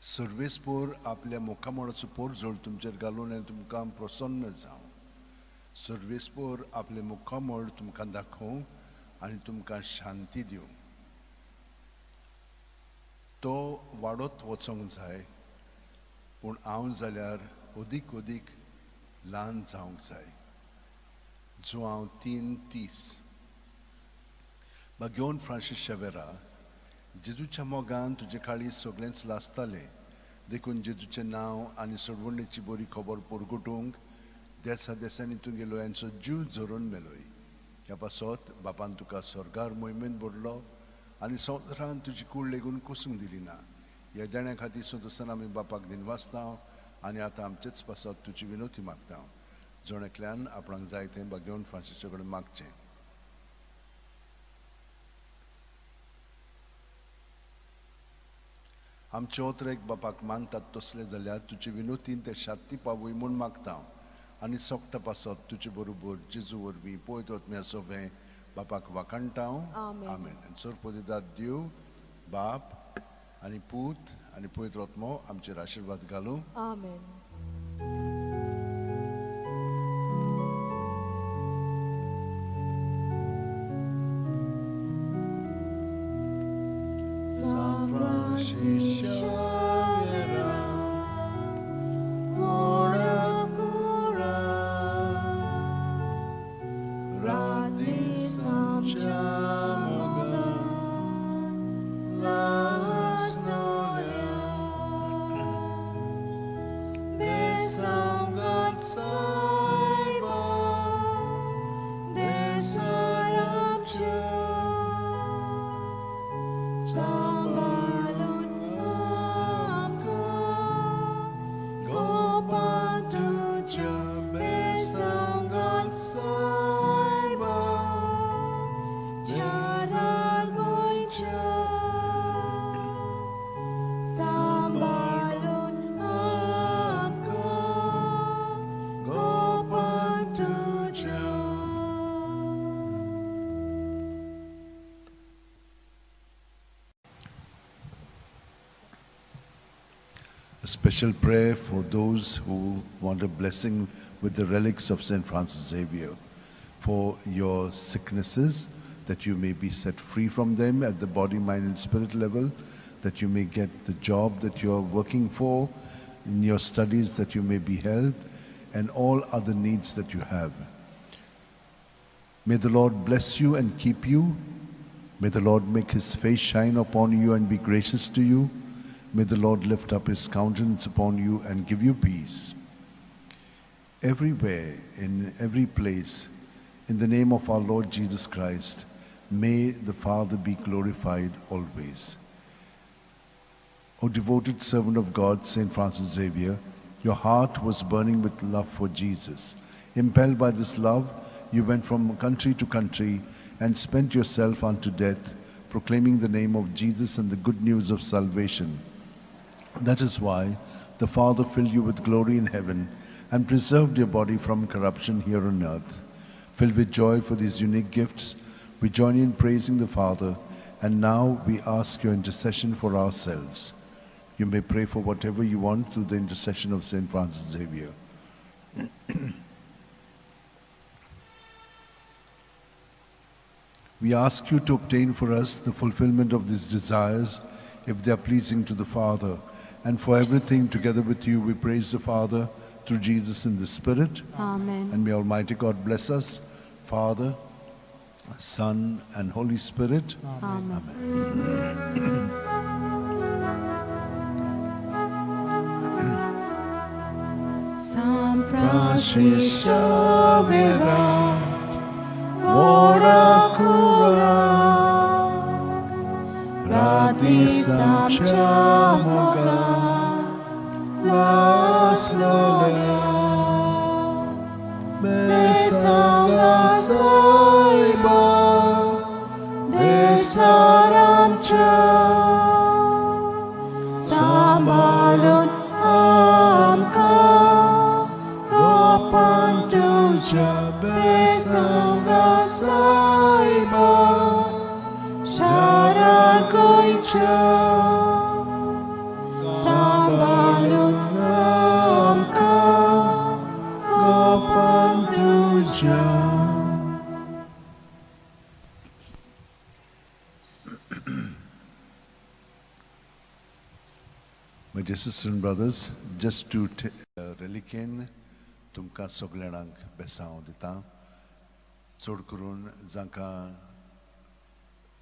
सर्वेस्पोर आपल्या मुखामळाचो पोरजोळ तुमचेर घालून आनी तुमकां प्रसन्न जावं. सर्वेस्पोर आपलें मुखामळ तुमकां दाखोवं आनी तुमकां शांती दिवं. तो वाडत वचोंक जाय, पूण हांव जाल्यार अदीक अदीक ल्हान जावंक जाय. जुआंव 3:30. बागेवन फ्रांसीस शेवेरा, जेजूच्या मोगान तुजे काळीज सगळेंच लासतालें, देखून जेजूचें नांव आनी सोडवणेची बरी खबर परगटूंक देसा देसांनी तुगेलो यांचो जीव झरोवन मेलोय. ह्या पासत बापान तुका स्वर्गार मोहिमेन भरलो आनी संवसारान तुजी कूड लेगून कोसूंक दिली ना. ह्या देण्या खातीर संतोसान आमी बापाक दिनवासता आनी आतां आमचेच पासत तुजी विनवती मागता. जण एकल्यान आपणाक जाय तें बागेवन फ्रांसीसा कडेन मागचें. आमचे ओतरेक बापाक मानतात तसले जाल्यार तुजे विनोतीन ते शांती पावय म्हूण मागता आनी सोकटा पासत तुजे बरोबर जेजू वरवीं पयत वतम्या सोवें बापाक वाखाणटा. आमेन. आनी सोरपोदिदाद देव बाप आनी पूत आनी पवित्र आत्मो आमचेर आशिर्वाद घालूं. आमेन. Francis Xavier, व्हडा कुरा, रात दीस आमच्या मोगान लासतल्या. बेसांगात सायबा, देसार आमच्या, सांबाळून आमकां गोपां तुज्या बेसांगात सायबा, चारार गोंयच्या. सांबाळून आमकां गोपां तुज्या. A special prayer for those who want a blessing with the relics of St. Francis Xavier, for your sicknesses, that you may be set free from them at the body, mind, and spirit level, that you may get the job that you're working for, in your studies, that you may be helped, and all other needs that you have. May the Lord bless you and keep you. May the Lord make his face shine upon you and be gracious to you. May the Lord lift up his countenance upon you and give you peace. Everywhere, in every place, in the name of our Lord Jesus Christ, may the Father be glorified always. O devoted servant of God, St. Francis Xavier, your heart was burning with love for Jesus. Impelled by this love, you went from country to country and spent yourself unto death, proclaiming the name of Jesus and the good news of salvation. That is why the Father filled you with glory in heaven and preserved your body from corruption here on earth. Filled with joy for these unique gifts, we join in praising the Father, and now we ask your intercession for ourselves. You may pray for whatever you want through the intercession of St. Francis Xavier. We ask you to obtain for us the fulfillment of these desires if they are pleasing to the Father. And for everything together with you, we praise the Father through Jesus in the Spirit. Amen. And may Almighty God bless us, Father, Son, and Holy Spirit. Amen. Amen. San Francis Xavier, व्हडा कुरा, रात दीस आमच्या मोगान लासलेल्या. बेसांगा सायबा, देसार आमच्या, सांबाळून आमकां गोपां तुज्या बेसांगा सायबा, शारा गोंयच्या. सांबाळून आमकां गोपां तुज्या. My dear sisters and brothers, just to reliquien तुमकां सगळ्यांक बेसांव दिता, चड करून जांकां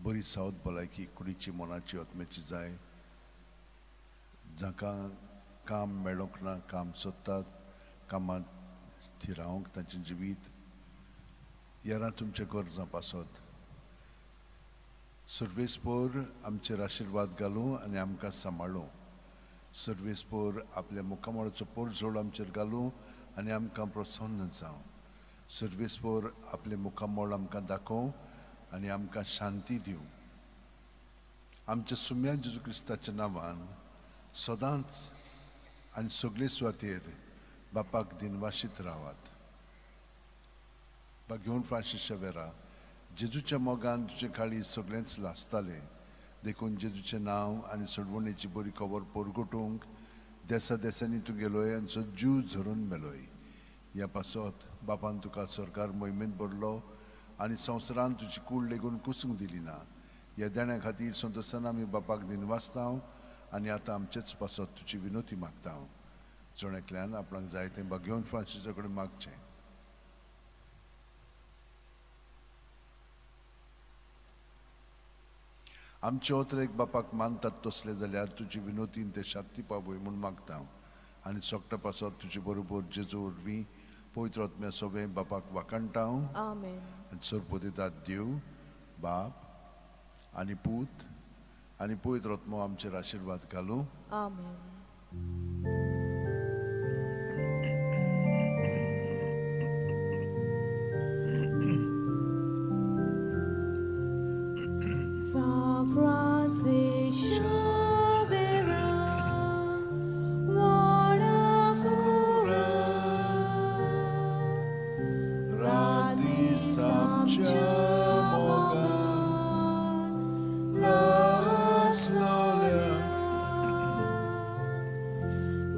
बरी सावत भलायकी कुडीची, मनाची, आत्म्याची जाय, जांकां काम मेळोंक ना, काम सोदतात, कामांत थिरावंक तांचें जिवीत येरा तुमच्या गरजां पासत सर्वेस्पोर आमचेर आशिर्वाद घालूं आनी आमकां सांबाळूं. सर्वेस्पोर आपल्या मुखामळाचो पोरजोड आमचेर घालूं आनी आमकां प्रसन्न जावं. सर्वेस्पोर आपलें मुखामळ आमकां दाखोवं आनी आमकां शांती दिवं. आमच्या सुम्या जेजू क्रिस्ताच्या नांवान सदांच आनी सगळे सुवातेर बापाक दिनवाशीत रावात. बा घेवन फ्रांसीस शेवेरा, जेजूच्या मोगान तुजे काळी सगळेंच लासतालें, देखून जेजूचें नांव आनी सोडवणेची बरी खबर परगटूंक देसा देसांनी तूं गेलोय आनी सो जीव झरोवन मेलोय. ह्या पासत बापान तुका सरकार मोहिमेंत भरलो आनी संवसारान तुजी कूड लेगून कुसूंक दिली ना. ह्या देण्या खातीर संतोशान आमी बापाक दिनवासता. आनी आतां आमचेच पासत तुजी विनोती मागता हांव. जण एकल्यान आपणाक जाय तें बागेवन फ्रांसिसा कडेन मागचें. आमचे ओतरेक बापाक मानतात तसले जाल्यार तुजी विनोतीन ते शांती पावय म्हूण मागता हांव. आनी सोगटा पासत तुजे बरोबर जेजू वरवीं पवित्र आत्म्या सोबें बापाक वाखाणटा हांव. आमेन. आनी सरपतितात देव बाप आनी पूत आनी पवित्र आत्मो आमचेर आशिर्वाद घालूं. आमेन. San Francis Xavier, Wanakura, राती आमच्या मोगान लासलोल्या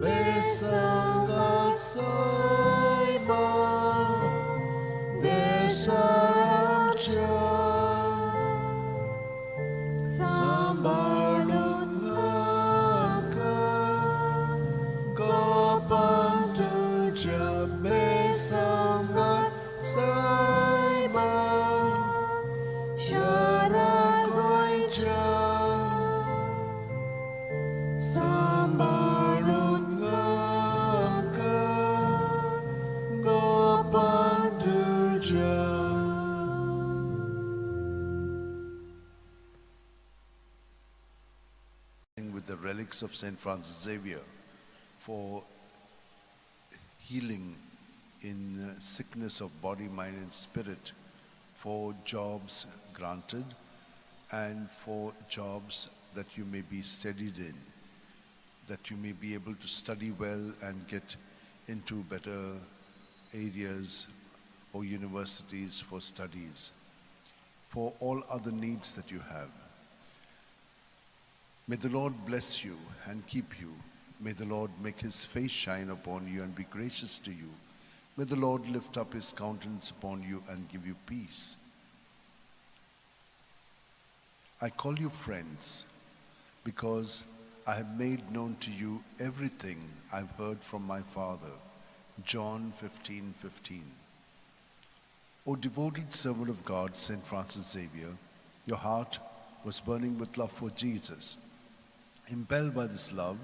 बेसंगा सायबा देसाच्या सांबाळून आमकां गोपान तुज्या बेसंगात सायबा शारार गोंयच्या सांबाळून आमकां गोपान तुज्या. With the relics of St. Francis Xavier for healing in sickness of body, mind, and spirit, for jobs granted, and for jobs that you may be steadied in, that you may be able to study well and get into better areas or universities for studies, for all other needs that you have. May the Lord bless you and keep you. May the Lord make his face shine upon you and be gracious to you. May the Lord lift up his countenance upon you and give you peace. I call you friends because I have made known to you everything I've heard from my Father. John 15:15. O devoted servant of God, St. Francis Xavier, your heart was burning with love for Jesus. Impelled by this love,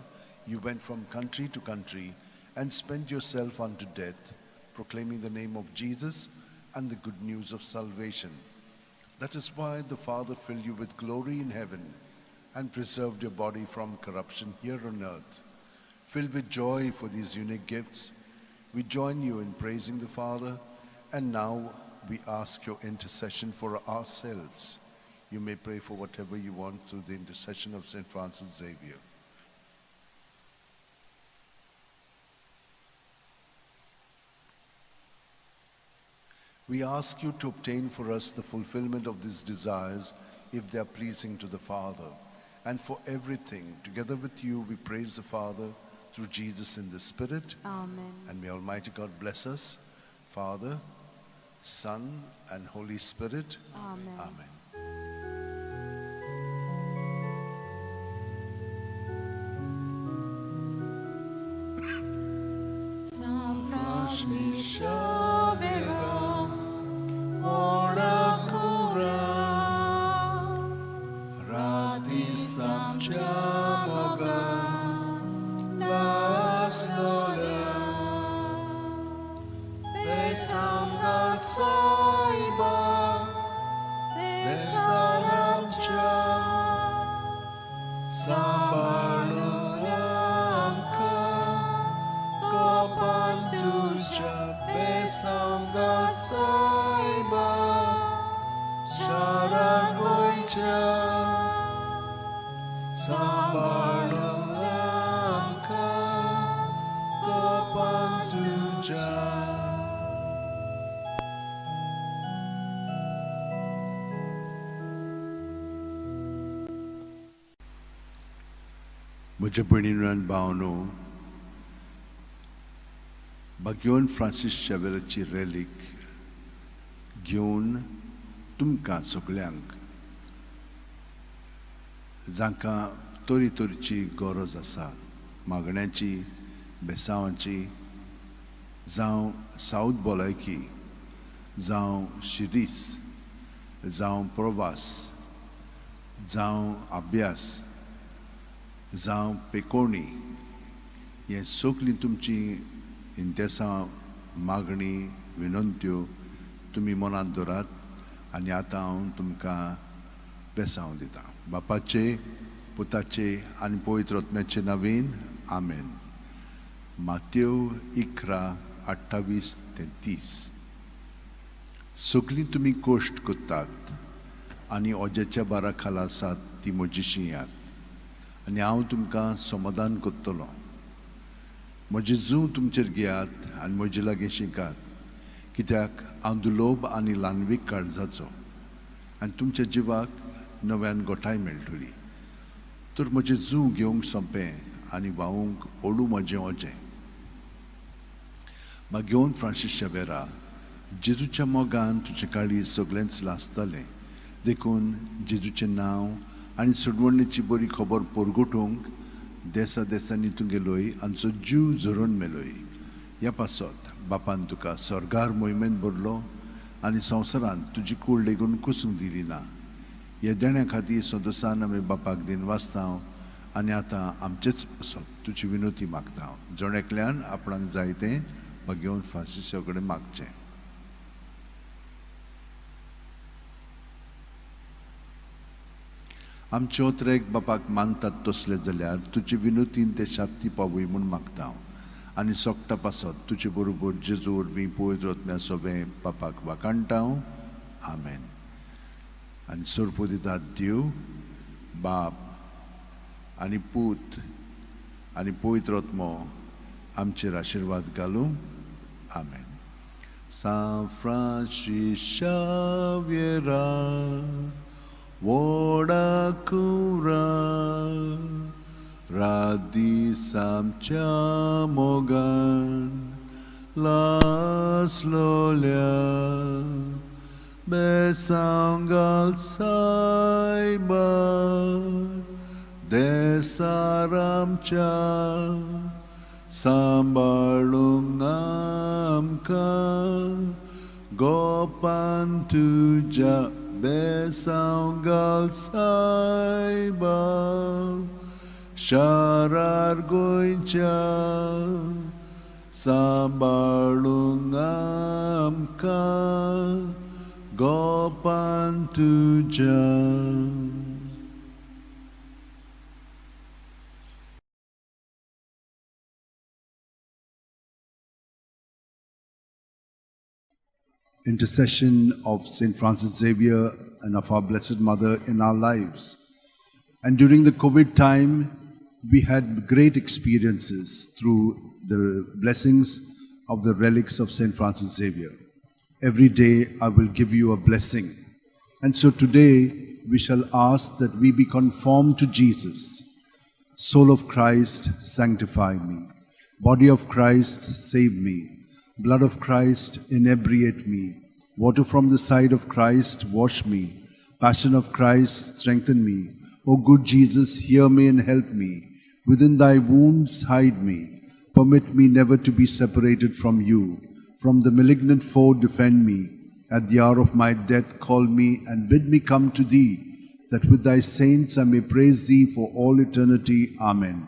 you went from country to country and spent yourself unto death, proclaiming the name of Jesus and the good news of salvation. That is why the Father filled you with glory in heaven and preserved your body from corruption here on earth. Filled with joy for these unique gifts, we join you in praising the Father, and now we ask your intercession for ourselves. You may pray for whatever you want through the intercession of St. Francis Xavier. We ask you to obtain for us the fulfillment of these desires if they are pleasing to the Father. And for everything, together with you, we praise the Father through Jesus in the Spirit. Amen. And may Almighty God bless us, Father, Son, and Holy Spirit. Amen. Amen. San Francis Xavier, Wanakura, राती आमच्या मोगान लासलोल्या बेसांगात सायबा देसान आमच्या सांबाळून आमकां कोपान तुज्या बेसांगात सायबा शारार गोंयच्या सांबाळून आमकां कोपान तुज्या. म्हज्या भयणीनो आनी भावनो, बाग्योन फ्रांसीस शेवेराची रेलीक घेवन तुमकां सगल्यांक जांकां तरेतरेची गरज आसा, मागण्याची, बेसांवाची, जावं सावथ भलायकी, जावं शिरीस, जावं प्रवास, जावं अभ्यास, जावं पेकोणी, हें सगळीं तुमची इंतेसां, मागणी, विनंत्यो तुमी मनांत दवरात. आनी आतां हांव तुमकां बेसांव दितां. बापाचे, पुताचे आनी पवित्र आत्म्याचे नवीन, आमेन. मातेव 11:28 ते 30. सगळीं तुमी कश्ट करतात आनी ओज्याच्या बारा खाला आसात ती म्हजीशी येयात आनी हांव तुमकां समाधान करतलो. म्हजें जूं तुमचेर घेयात आनी म्हजे लागीं शिकात, कित्याक हांव दुलोब आनी ल्हानवीक काळजाचो, आनी तुमच्या जिवाक नव्यान गोठाय मेळटली. तर म्हजें जूं घेवंक सोंपें आनी व्हांवूंक ओडू म्हजें ओजें. मागीर फ्रांसीस शेवेरा, जेजूच्या मोगान तुजें काळीज सगळेंच लासतालें, देखून जेजूचें नांव आनी सोडवणेची बरी खबर परगटूंक देसा देसांनी तूं गेलोय आमचो जीव झरोवन मेलोय. ह्या पासत बापान तुका स्वर्गार मोहिमेंत भरलो आनी संवसारांत तुजी कूड लेगून कुसूंक दिली ना. ह्या देण्या खातीर संतोसान आमी बापाक दिन वाचता आनी आतां आमचेच पासत तुजी विनोती मागता. जण एकल्यान आपणाक जाय तें घेवन फ्रांसिसा कडेन मागचें. आमचे ओत्रेक बापाक मानतात तसले जाल्यार तुजे विनोतीन ते शात्ती पावय म्हूण मागता हांव. आनी सोकटा पासत तुजे बरोबर जेजू वरवीं पवित्र आत्म्या सोबें बापाक वाखाणटा हांव. आमेन. आनी सोरपो दितात देव बाप आनी पूत आनी पवित्र आत्मो आमचेर आशिर्वाद घालूं. आमेन. सांत फ्रांसीस शाव्येरा, व्हडा कुंवरा, रात दीस आमच्या मोगान लासलोल्या, बेसांव घाल सायबा देसार आमच्या, सांबाळूंक आमकां गोपान तुज्या, बेसांव घाल सायबा शारार गोंयच्या, सांबाळूंक आमकां गोपान तुज्या. Intercession of St. Francis Xavier and of our Blessed Mother in our lives. And during the COVID time, we had great experiences through the blessings of the relics of St. Francis Xavier. Every day I will give you a blessing. And so today we shall ask that we be conformed to Jesus. Soul of Christ, sanctify me. Body of Christ, save me. Blood of Christ, inebriate me. Water from the side of Christ, wash me. Passion of Christ, strengthen me. O good Jesus, hear me and help me. Within thy wounds, hide me. Permit me never to be separated from you. From the malignant foe, defend me. At the hour of my death, call me and bid me come to thee, that with thy saints I may praise thee for all eternity. Amen.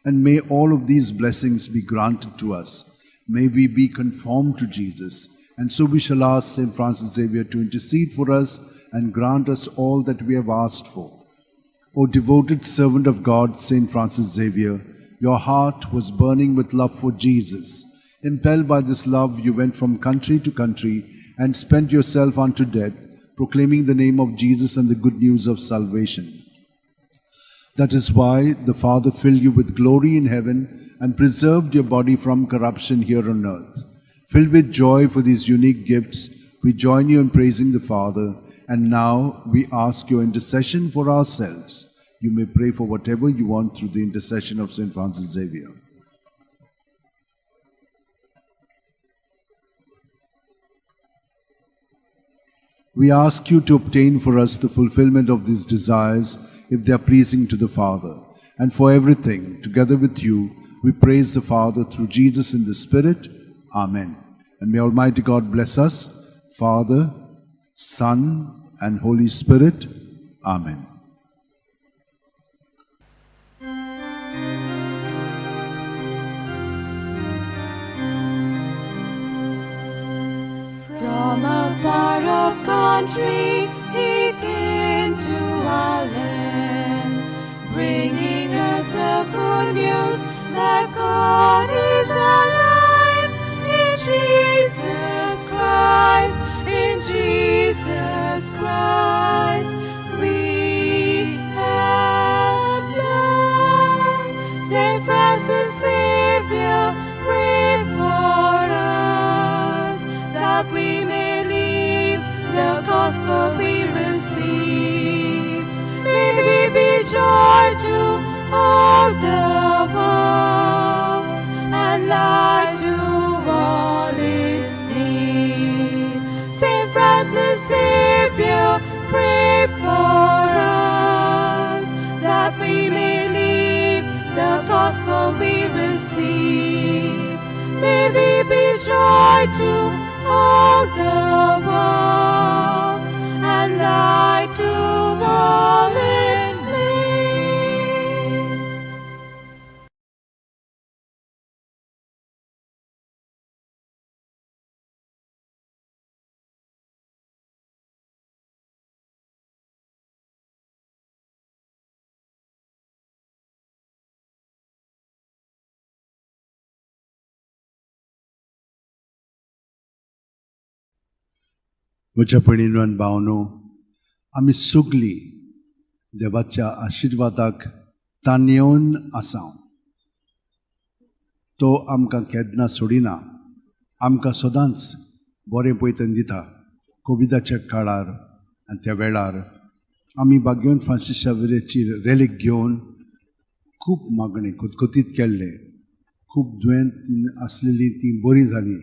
And may all of these blessings be granted to us. May we be conformed to Jesus. And so we shall ask St. Francis Xavier to intercede for us and grant us all that we have asked for. O devoted servant of God, St. Francis Xavier, your heart was burning with love for Jesus. Impelled by this love, you went from country to country and spent yourself unto death, proclaiming the name of Jesus and the good news of salvation. That is why the Father filled you with glory in heaven and preserved your body from corruption here on earth. Filled with joy for these unique gifts, we join you in praising the Father, and now we ask your intercession for ourselves. You may pray for whatever you want through the intercession of St. Francis Xavier. We ask you to obtain for us the fulfillment of these desires if they are pleasing to the Father. And for everything, together with you, we praise the Father through Jesus in the Spirit. Amen. And may Almighty God bless us, Father, Son, and Holy Spirit. Amen. From a far off country he came to our land, bringing us the good news that God is alive in Jesus Christ, in Jesus Christ we have life. Saint Francis Xavier, pray for us, that we may live the gospel we received. May we be joy to all the world and light to all in need. Saint Francis Xavier, pray for us, that we may live the gospel we received. May we be joy to all the world and light to all in need. म्हज्या भयणीनो आनी भावनो, आमी सगलीं देवाच्या आशिर्वादाक ताणेवन आसा. तो आमकां केन्ना सोडिना, आमकां सदांच बरें पयतन दिता. कोविडाच्या काळार आनी त्या वेळार आमी बाग्योन फ्रांसीस शावेराची रेलीक घेवन खूब मागणें खतखतीत केल्लें. खूब दुयेंत आसलेलीं तीं बरीं जालीं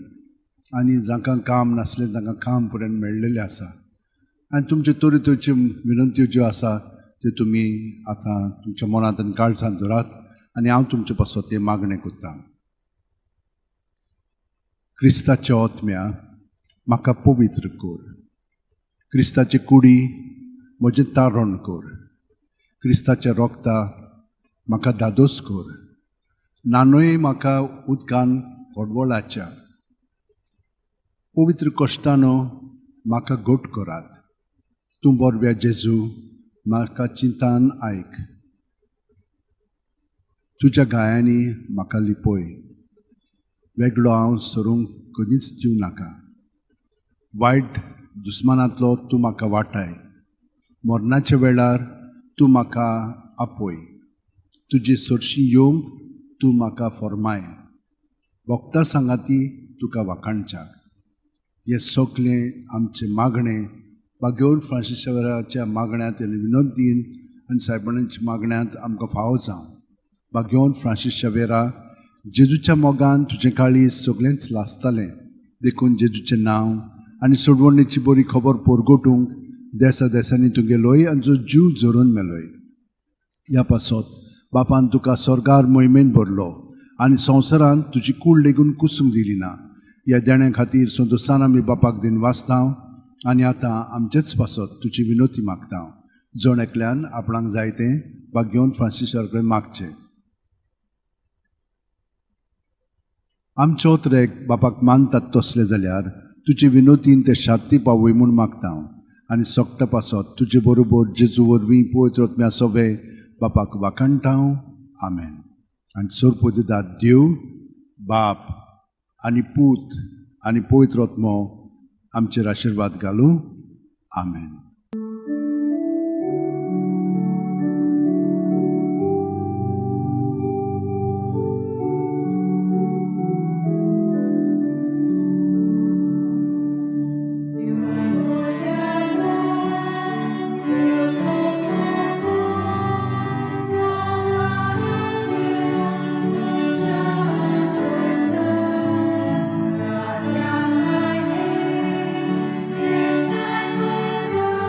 आनी जांकां काम नासलें तांकां काम पर्यंत मेळ्ळेलें आसा. आनी तुमच्यो तरेतरेच्यो विनंत्यो ज्यो आसा त्यो तुमी आतां तुमच्या मनांत आनी काळजांत धरात आनी हांव तुमचे पासत तें मागणें करतां. क्रिस्ताच्या आत्म्या म्हाका पवित्र कर, क्रिस्ताची कुडी म्हजें तारण कर, क्रिस्ताच्या रोगता म्हाका धादोस कर, नानूय म्हाका उदकान कोडवळाच्या पवित्र कश्टानो म्हाका घट करात. तूं बरव्या जेजू म्हाका चिंतान आयक, तुज्या गायांनी म्हाका लिपय, वेगळो हांव सरूंक कदींच दिवं नाका. वायट दुस्मानांतलो तूं म्हाका वाटाय, मरणाच्या वेळार तूं म्हाका आपय, तुजी सरशी येवंक तूं म्हाका फॉर्माय, भक्ता सांगाती तुका वाखाणच्याक. हें सगलें आमचें मागणें बागेवन फ्रांसीस शावेराच्या मागण्यांत आनी विनोदीन आनी सायबांच्या मागण्यांत आमकां फावो जावं. बागेवन फ्रांसीस शावेरा, जेजूच्या मोगान तुजें काळीज सगळेंच लासतालें, देखून जेजूचें नांव आनी सोडवणेची बरी खबर परगटूंक देसा देसांनी तुगेलोय आनी जो जीव झरोवन मेलोय. ह्या पासत बापान तुका स्वर्गार मोहिमेन भरलो आनी संवसारांत तुजी कूड लेगून कुसूंक दिली ना. ह्या देण्या खातीर संतोसान आमी बापाक दिन वाचता आनी आतां आमचेच पासत तुजी विनोती मागता. जण एकल्यान आपणाक जाय तें बागेवन फ्रांसीस कडेन मागचें. आमचे ओतरेक बापाक मानतात तसले जाल्यार तुजे विनोतीन ते शांती पावय म्हूण मागता आनी सोकटा पासत तुजे बरोबर जेजू वरवीं पवित्र आत्म्या सवे बापाक वाखाणटा. आमेन. आनी सोरपोदिदार देव बाप आनी पूत आनी पवित्र आत्मो आमचेर आशिर्वाद घालूं. आमेन. Thank you.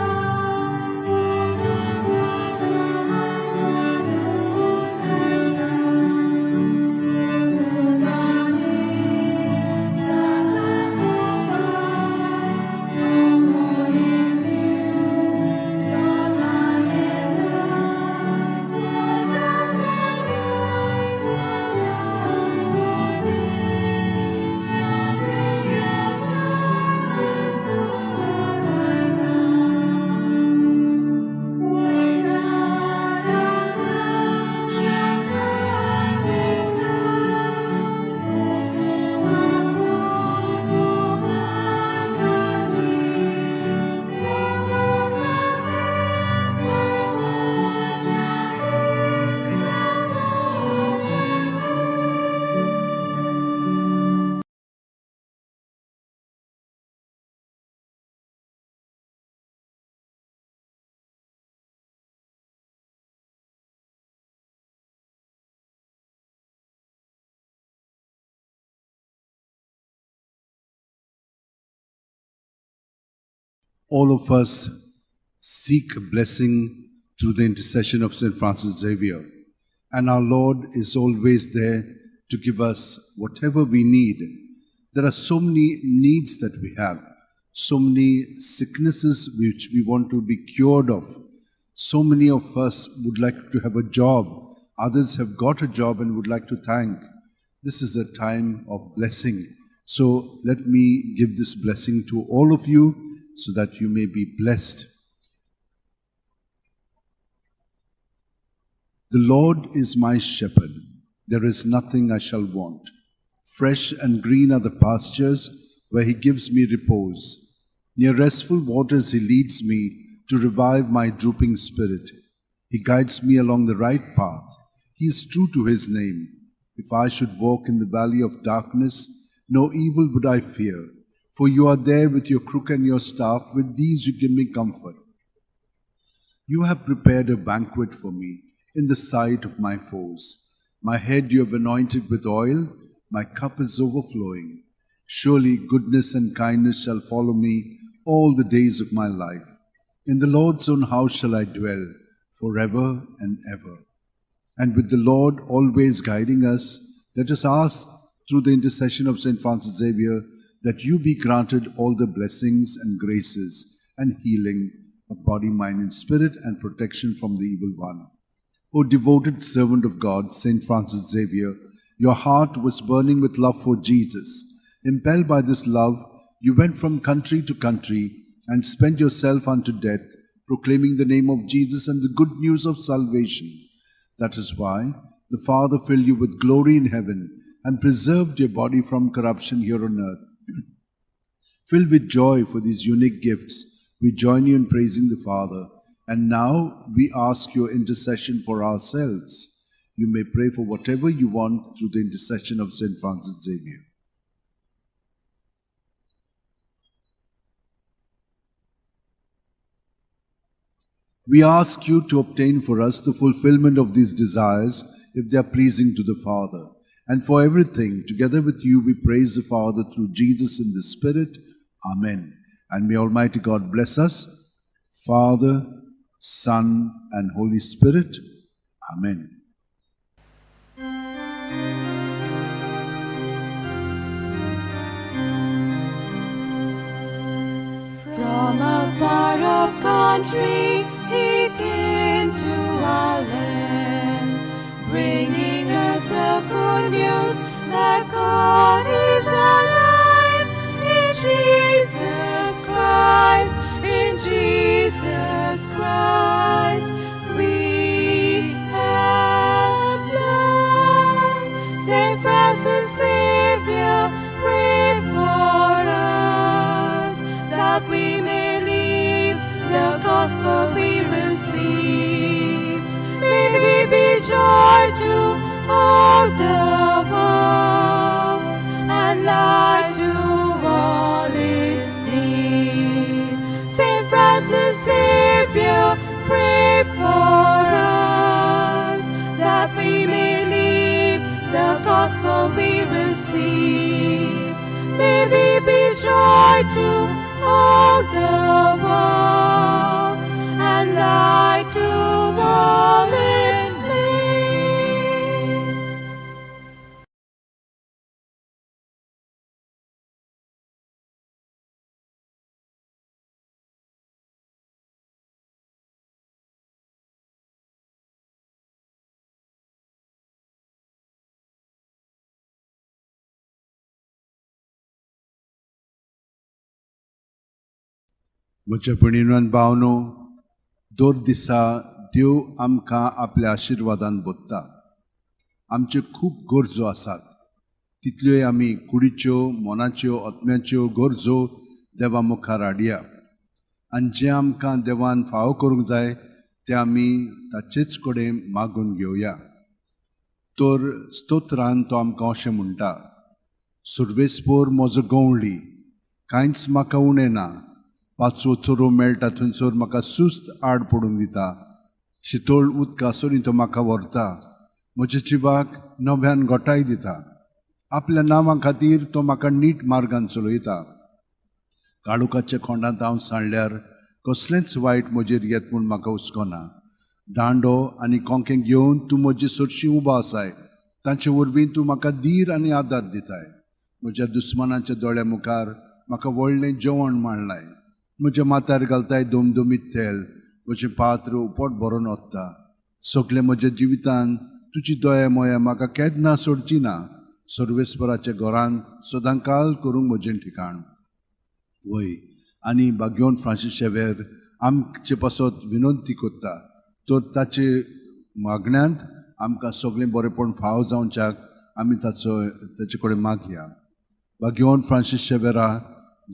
All of us seek blessing through the intercession of St. Francis Xavier. And our Lord is always there to give us whatever we need. There are so many needs that we have, so many sicknesses which we want to be cured of. So many of us would like to have a job. Others have got a job and would like to thank. This is a time of blessing. So let me give this blessing to all of you so that you may be blessed. The Lord is my shepherd. There is nothing I shall want. Fresh and green are the pastures where he gives me repose. Near restful waters he leads me to revive my drooping spirit. He guides me along the right path. He is true to his name. If I should walk in the valley of darkness, no evil would I fear. For you are there with your crook and your staff. With these you give me comfort. You have prepared a banquet for me in the sight of my foes. My head you have anointed with oil, my cup is overflowing. Surely goodness and kindness shall follow me all the days of my life. In the Lord's own house shall I dwell forever and ever. And with the Lord always guiding us, let us ask through the intercession of St. Francis Xavier that you be granted all the blessings and graces and healing of body, mind, and spirit, and protection from the evil one. O devoted servant of God, St. Francis Xavier, your heart was burning with love for Jesus. Impelled by this love, you went from country to country and spent yourself unto death, proclaiming the name of Jesus and the good news of salvation. That is why the Father filled you with glory in heaven and preserved your body from corruption here on earth. Filled with joy for these unique gifts, we join you in praising the Father. And now we ask your intercession for ourselves. You may pray for whatever you want through the intercession of St. Francis Xavier. We ask you to obtain for us the fulfillment of these desires if they are pleasing to the Father. And for everything, together with you, we praise the Father through Jesus in the Spirit. Amen. And may Almighty God bless us, Father, Son, and Holy Spirit. Amen. From a far-off country he came to our land, bringing us the good news that God is alive in Jesus Christ, in Jesus Christ we have life. Saint Francis Xavier, pray for us, that we may live the gospel we received. May we be joy to all the world and light to all in need. Saint Francis Xavier, pray for us, that we may live the gospel we received. May we be joy to all the world and light to all in need. म्हज्या भयणीनो आनी भावनो, दर दिसा देव आमकां आपल्या आशिर्वादान बोत्ता. आमच्यो खूब गरजो आसात, तितल्योय आमी कुडीच्यो, मनाच्यो, आत्म्याच्यो गरजो देवा मुखार हाडया. आनी जें आमकां देवान फावो करूंक जाय तें आमी ताचेच कडेन मागून घेवया. तर स्तोत्रान तो आमकां अशें म्हणटा, सुर्वेस्पोर म्हजो गंवळी, कांयच म्हाका उणें ना. पांचवो चोरो मेळटा थंयसर म्हाका सुस्त आड पडूंक दिता. शितोळ उदका सरीं तो म्हाका व्हरता. म्हज्या जिवाक नव्यान गोठाय दिता. आपल्या नांवा खातीर तो म्हाका नीट मार्गान चलयता. काळोखाच्या खोंडांत हांव सांडल्यार कसलेंच वायट म्हजेर येत म्हूण म्हाका हुस्को ना. दांडो आनी कोंकें घेवन तूं म्हजे सरशीं उबो आसाय, तांचे वरवीं तूं म्हाका धीर आनी आदार दिताय. म्हज्या दुस्मानाच्या दोळ्या मुखार म्हाका व्हडलें जेवण मांडलाय. म्हज्या माथ्यार घालताय दमदमीत तेल, म्हजें पात्र उपट भरून ओत्ता. सगळें म्हज्या जिवितान तुजी दया मोया म्हाका केन्ना सोडची ना. सर्वेस्पराच्या घरांत सदांकाळ करूंक म्हजें ठिकाण. वय आनी बागयोन फ्रांसीस शेवेर आमचे पासत विनंती करता, तर ताचे मागण्यांत आमकां सगळें बरेंपण फाव जावच्याक आमी ताचे कडेन मागया. बागयोन फ्रांसीस शेवेरा,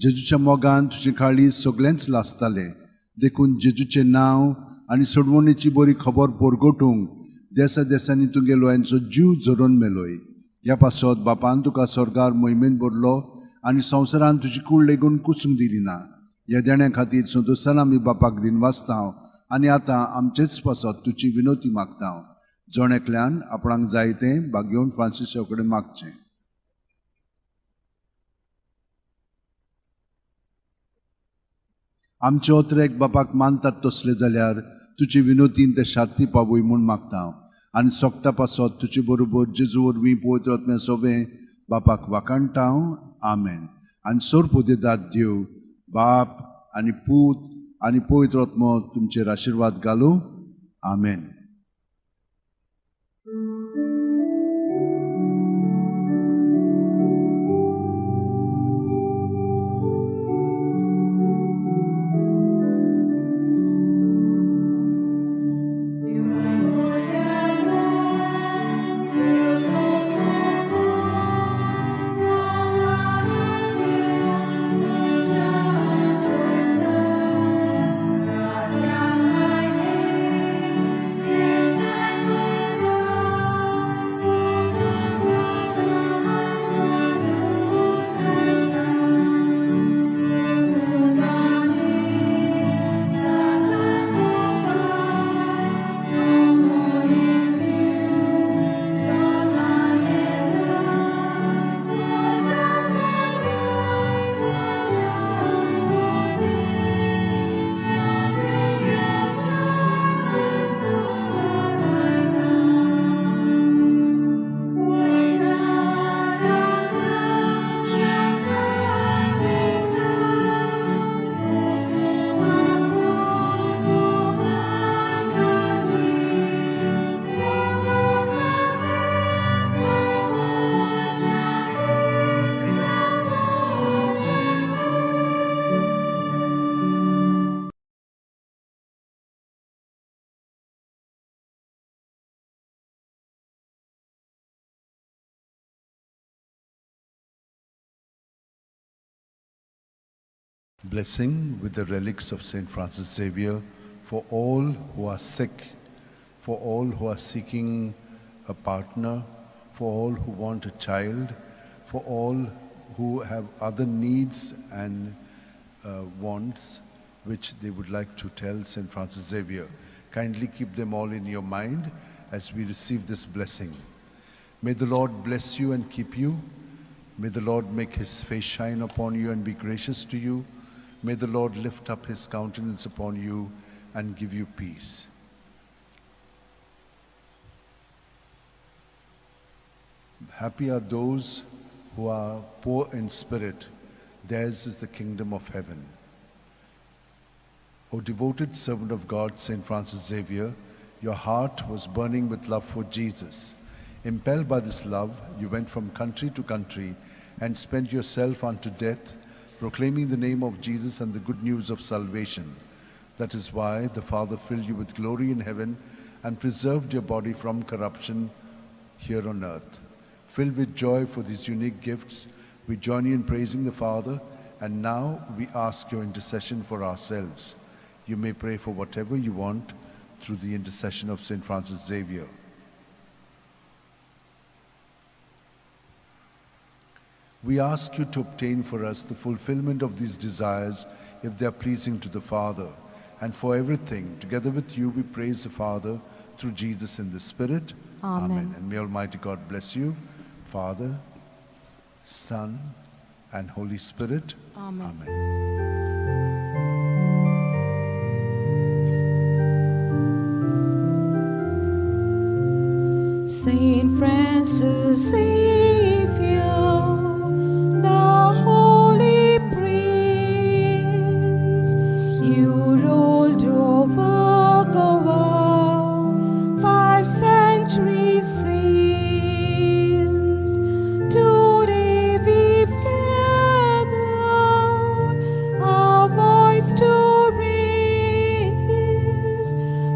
जेजूच्या मोगान तुजे काळीज सगळेंच लासतालें, देखून जेजूचें नांव आनी सोडवणेची बरी खबर परगटूंक देसा देसांनी तुगे लोयांचो जीव झरोवन मेलोय. ह्या पासत बापान तुका स्वर्गार मोहिमेन भरलो आनी संवसारान तुजी कूड लेगून कुसूंक दिली ना. ह्या देण्या खातीर संतोशान आमी बापाक दिनवासता आनी आतां आमचेच पासत तुजी विनोती मागता. जण एकल्यान आपणाक जाय तें बागयोन फ्रांसीसा कडेन मागचें. आमचे ओतरेक बापाक मानतात तसले जाल्यार तुजे विनोतीन ते शांती पावय म्हूण मागता आनी सोगटा पासत तुजे बरोबर जेजू वरवीं पवित्र आत्म्या सोवें बापाक वाखाणटा. आमेन. आनी सर्वपुदेदात देव बाप आनी पूत आनी पवित्र आत्मो तुमचेर आशिर्वाद घालूं. आमेन. Blessing with the relics of St. Francis Xavier for all who are sick, for all who are seeking a partner, for all who want a child, for all who have other needs and wants which they would like to tell St. Francis Xavier. Kindly keep them all in your mind as we receive this blessing. May the Lord bless you and keep you. May the Lord make his face shine upon you and be gracious to you. May the Lord lift up his countenance upon you and give you peace. Happy are those who are poor in spirit. Theirs is the kingdom of heaven. O devoted servant of God, St. Francis Xavier, your heart was burning with love for Jesus. Impelled by this love, you went from country to country and spent yourself unto death, proclaiming the name of Jesus and the good news of salvation. That is why the Father filled you with glory in heaven and preserved your body from corruption here on earth. Filled with joy for these unique gifts, we join you in praising the Father, and now we ask your intercession for ourselves. You may pray for whatever you want through the intercession of St. Francis Xavier. We ask you to obtain for us the fulfillment of these desires if they are pleasing to the Father. And for everything, together with you, we praise the Father through Jesus in the Spirit. Amen. Amen. And may Almighty God bless you, Father, Son, and Holy Spirit. Amen. Amen. Saint Francis Xavier, the Holy Prince, you ruled over Goa 5 centuries since. Today we've gathered our voice to raise,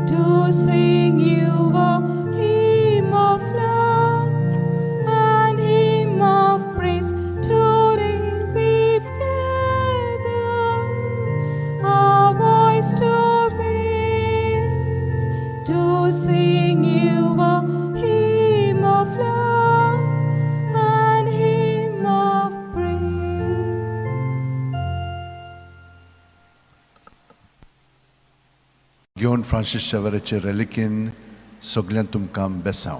to sing you a hymn of love and hymn of praise. Today we've gathered our voice to raise, to sing you a hymn of love and hymn of praise. घेवन Francis शेवराचे रेलिकेन सगळ्यांत तुमकां बेसांव.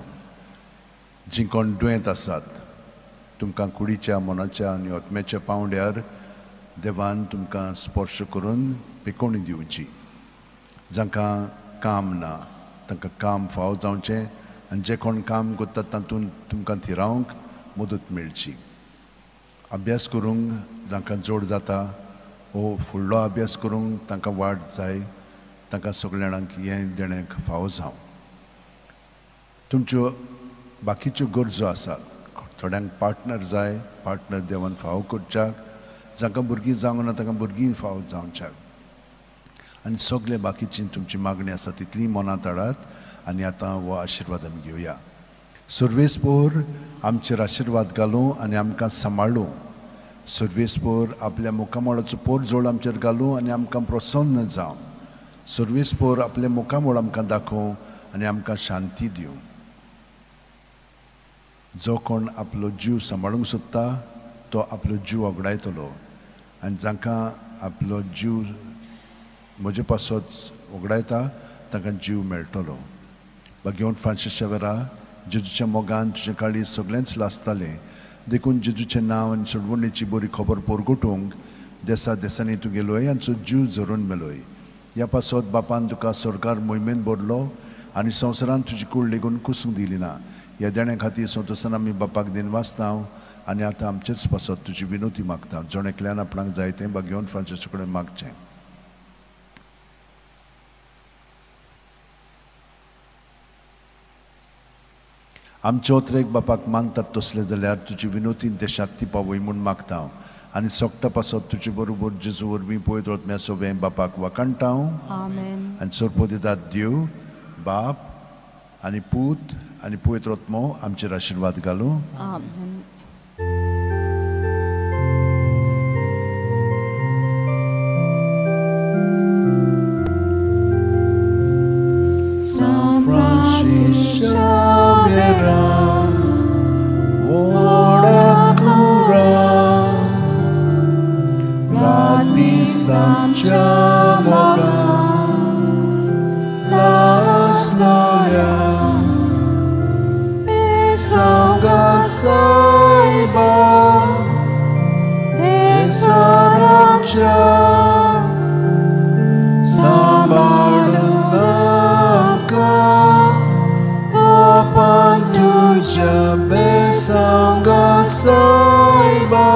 जीं कोण दुयेंत आसात तुमकां कुडीच्या, मनाच्या आनी आत्म्याच्या पांवड्यार देवान तुमकां स्पर्श करून पिकोवणी दिवची. जांकां काम ना तांकां काम फाव जावचें आनी जे कोण काम करतात तातूंत तुमकां थिरावंक मदत मेळची. अभ्यास करूंक जांकां जोड जाता वो फुडलो अभ्यास करूंक तांकां वाट जाय, तांकां सगल्या जाणांक हें देणें फावो जावं. तुमच्यो बाकीच्यो गरजो आसात, थोड्यांक पार्टनर जाय, पार्टनर देवान फावो करच्याक, जांकां भुरगीं जावंक ना तांकां भुरगीं फावो जावच्याक, आनी सगळे बाकीची तुमची मागणी आसा तितली मनांत हाडात. आनी आतां हो आशिर्वाद आमी घेवया. सर्वेस्पोर आमचेर आशिर्वाद घालूं आनी आमकां सांबाळूं. सर्वेस्पोर आपल्या मुखामळाचो पोरजोळ आमचेर घालूं आनी आमकां प्रसन्न जावं. सर्वेस्पोर आपल्या मुखामळ आमकां दाखोवं आनी आमकां शांती दिवं. जो कोण आपलो जीव सांबाळूंक सोदता तो आपलो जीव वगडायतलो, आनी जांकां आपलो जीव म्हजे पासत वगडायता तांकां जीव मेळटलो. बागेवन फ्रांसीस शेवरा, जेजूच्या मोगान तुजें काळीज सगळेंच लासतालें, देखून जेजूचें नांव आनी सोडवणेची बरी खबर परगटूंक देसा देसांनी तूं गेलोय आनी जीव झरोवन मेलोय. ह्या पासत बापान तुका सरकार मोहिमेन भरलो आनी संवसारान तुजी कूड लेगून कुसूंक दिली ना. ह्या देण्या खातीर संतोसान आमी बापाक दिन वाचता आनी आतां आमचेच पासत तुजी विनोती मागता. जण एकल्यान आपणाक जाय तें बागेवन फ्रांसीसा कडेन मागचें. आमचे ओतरेक बापाक मानतात तसलें जाल्यार तुजी विनोती देशांत ती पावय म्हूण मागता हांव, आनी सोगटा पासत तुजे बरोबर जेजू वरवीं पळयत वतम्या सोवें बापाक वाखाणटा हांव. आमेन. आनी सोरपोदितात देव बाप आनी पूत आनी पवित्र आत्मो आमचेर आशिर्वाद घालूं. आमेन. San Francis Xavier, व्हडा कुरा रात-दीस आमच्या मोगान लासतल्या बेसांगात सायबा देसाराच्या सांबाळून आमकां बापान तुज्या बेसांगात सायबा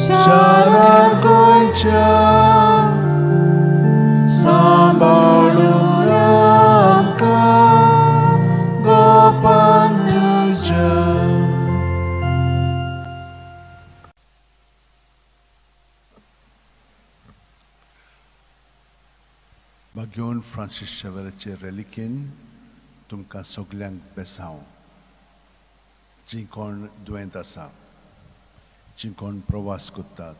शारार गोंयच्या सांबाळून आमकां गोपान तुज्या. बागेवन फ्रांसीस शेवराचे रेलिकेन तुमकां सगल्यांक बेसांव. जीं कोण दुयेंत आसा, जीं कोण प्रवास करतात,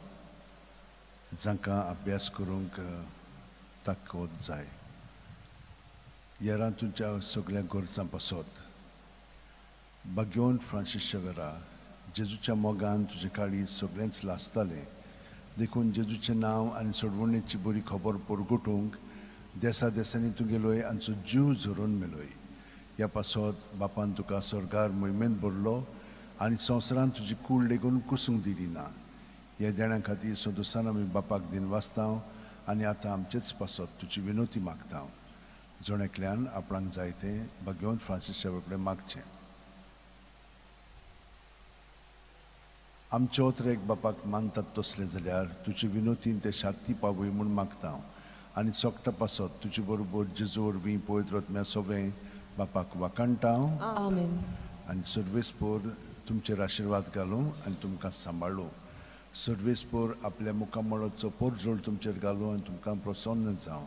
जांकां अभ्यास करूंक ताकद जाय, येरां तुमच्या सगल्या गरजां पासत बागेवन फ्रांसीस शेवरा जेजूच्या मोगान तुजें काळीज सगळेंच लासतालें, देखून जेजूचें नांव आनी सोडवणेची बरी खबर परगटूंक देसा देसांनी तूं गेलोय आनी जीव झरोवन मेलोय. ह्या पासत बापान तुका स्वर्गार मोहिमेंत भरलो आनी संवसारांत तुजी कूड लेगून कुसूंक दिली ना. ह्या देण्या खातीर संतोशान आमी बापाक दिन वाचता आनी आतां आमचेच पासत तुजी विनवती मागता. जण एकल्यान आपणाक जाय तें भाग्यवंत फ्रांसीस कडेन मागचें. आमचे ओतरेक बापाक मानतात तसलें जाल्यार तुजे विनोतीन ते शांती पावय म्हूण मागता आनी सोकटा पासत तुजे बरोबर जेजू वरवीं पवित्र आत्म्या सोवें बापाक वाखाणटा. आमेन. आनी सर्वेस्पोर तुमचेर आशिर्वाद घालूं आनी तुमकां सांबाळूं. सर्वेस्पोर आपल्या मुखामळाचो पोरजोळ तुमचेर घालूं आनी तुमकां प्रसन्न जावं.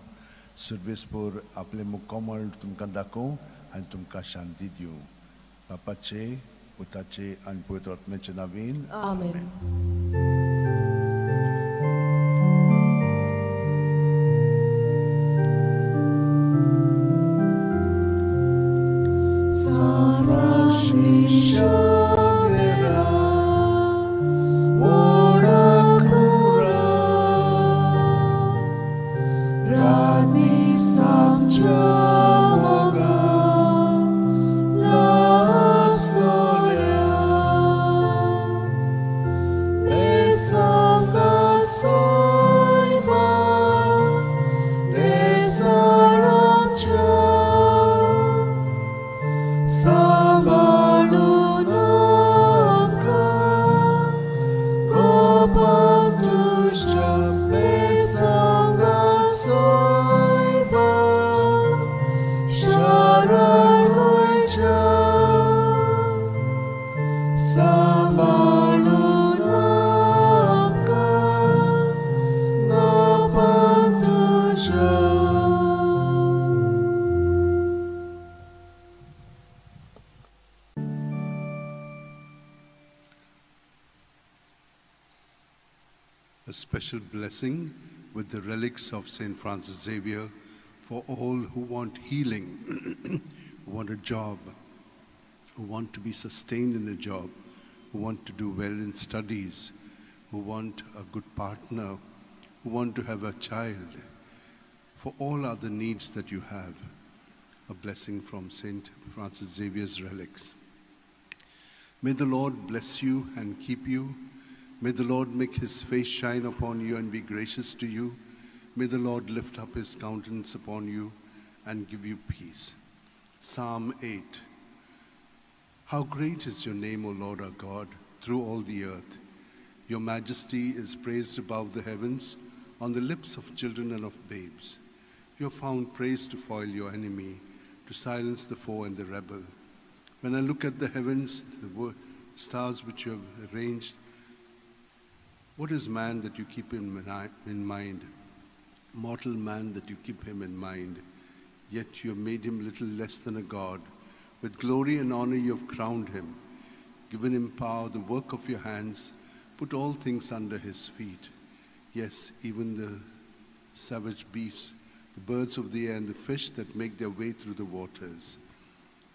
सर्वेस्पोर आपलें मुखामळ तुमकां दाखोवं आनी तुमकां शांती दिवं. बापाचे, पुताचे आनी पवित्र आत्म्याचे नांवान आमेन. San Francisco Xavier, ora cura, rati samcha moga, la storia, de sanga soiba, de sarancha. सांबाळून आमकां गोपान तुज्या बेसांगा सोयबा शरण गोंयच्या. सांबाळून आमकां गोपान तुज्या. A special blessing with the relics of St. Francis Xavier for all who want healing, who want a job, who want to be sustained in a job, who want to do well in studies, who want a good partner, who want to have a child, for all other needs that you have, a blessing from St. Francis Xavier's relics. May the Lord bless you and keep you. May the Lord make his face shine upon you and be gracious to you. May the Lord lift up his countenance upon you and give you peace. Psalm 8. How great is your name, O Lord our God, through all the earth. Your majesty is praised above the heavens, on the lips of children and of babes. You have found praise to foil your enemy, to silence the foe and the rebel. When I look at the heavens, the stars which you have arranged, what is man that you keep him in mind? Mortal man that you keep him in mind. Yet you have made him little less than a god. With glory and honor you have crowned him, given him power, the work of your hands, put all things under his feet. Yes, even the savage beasts, the birds of the air, and the fish that make their way through the waters.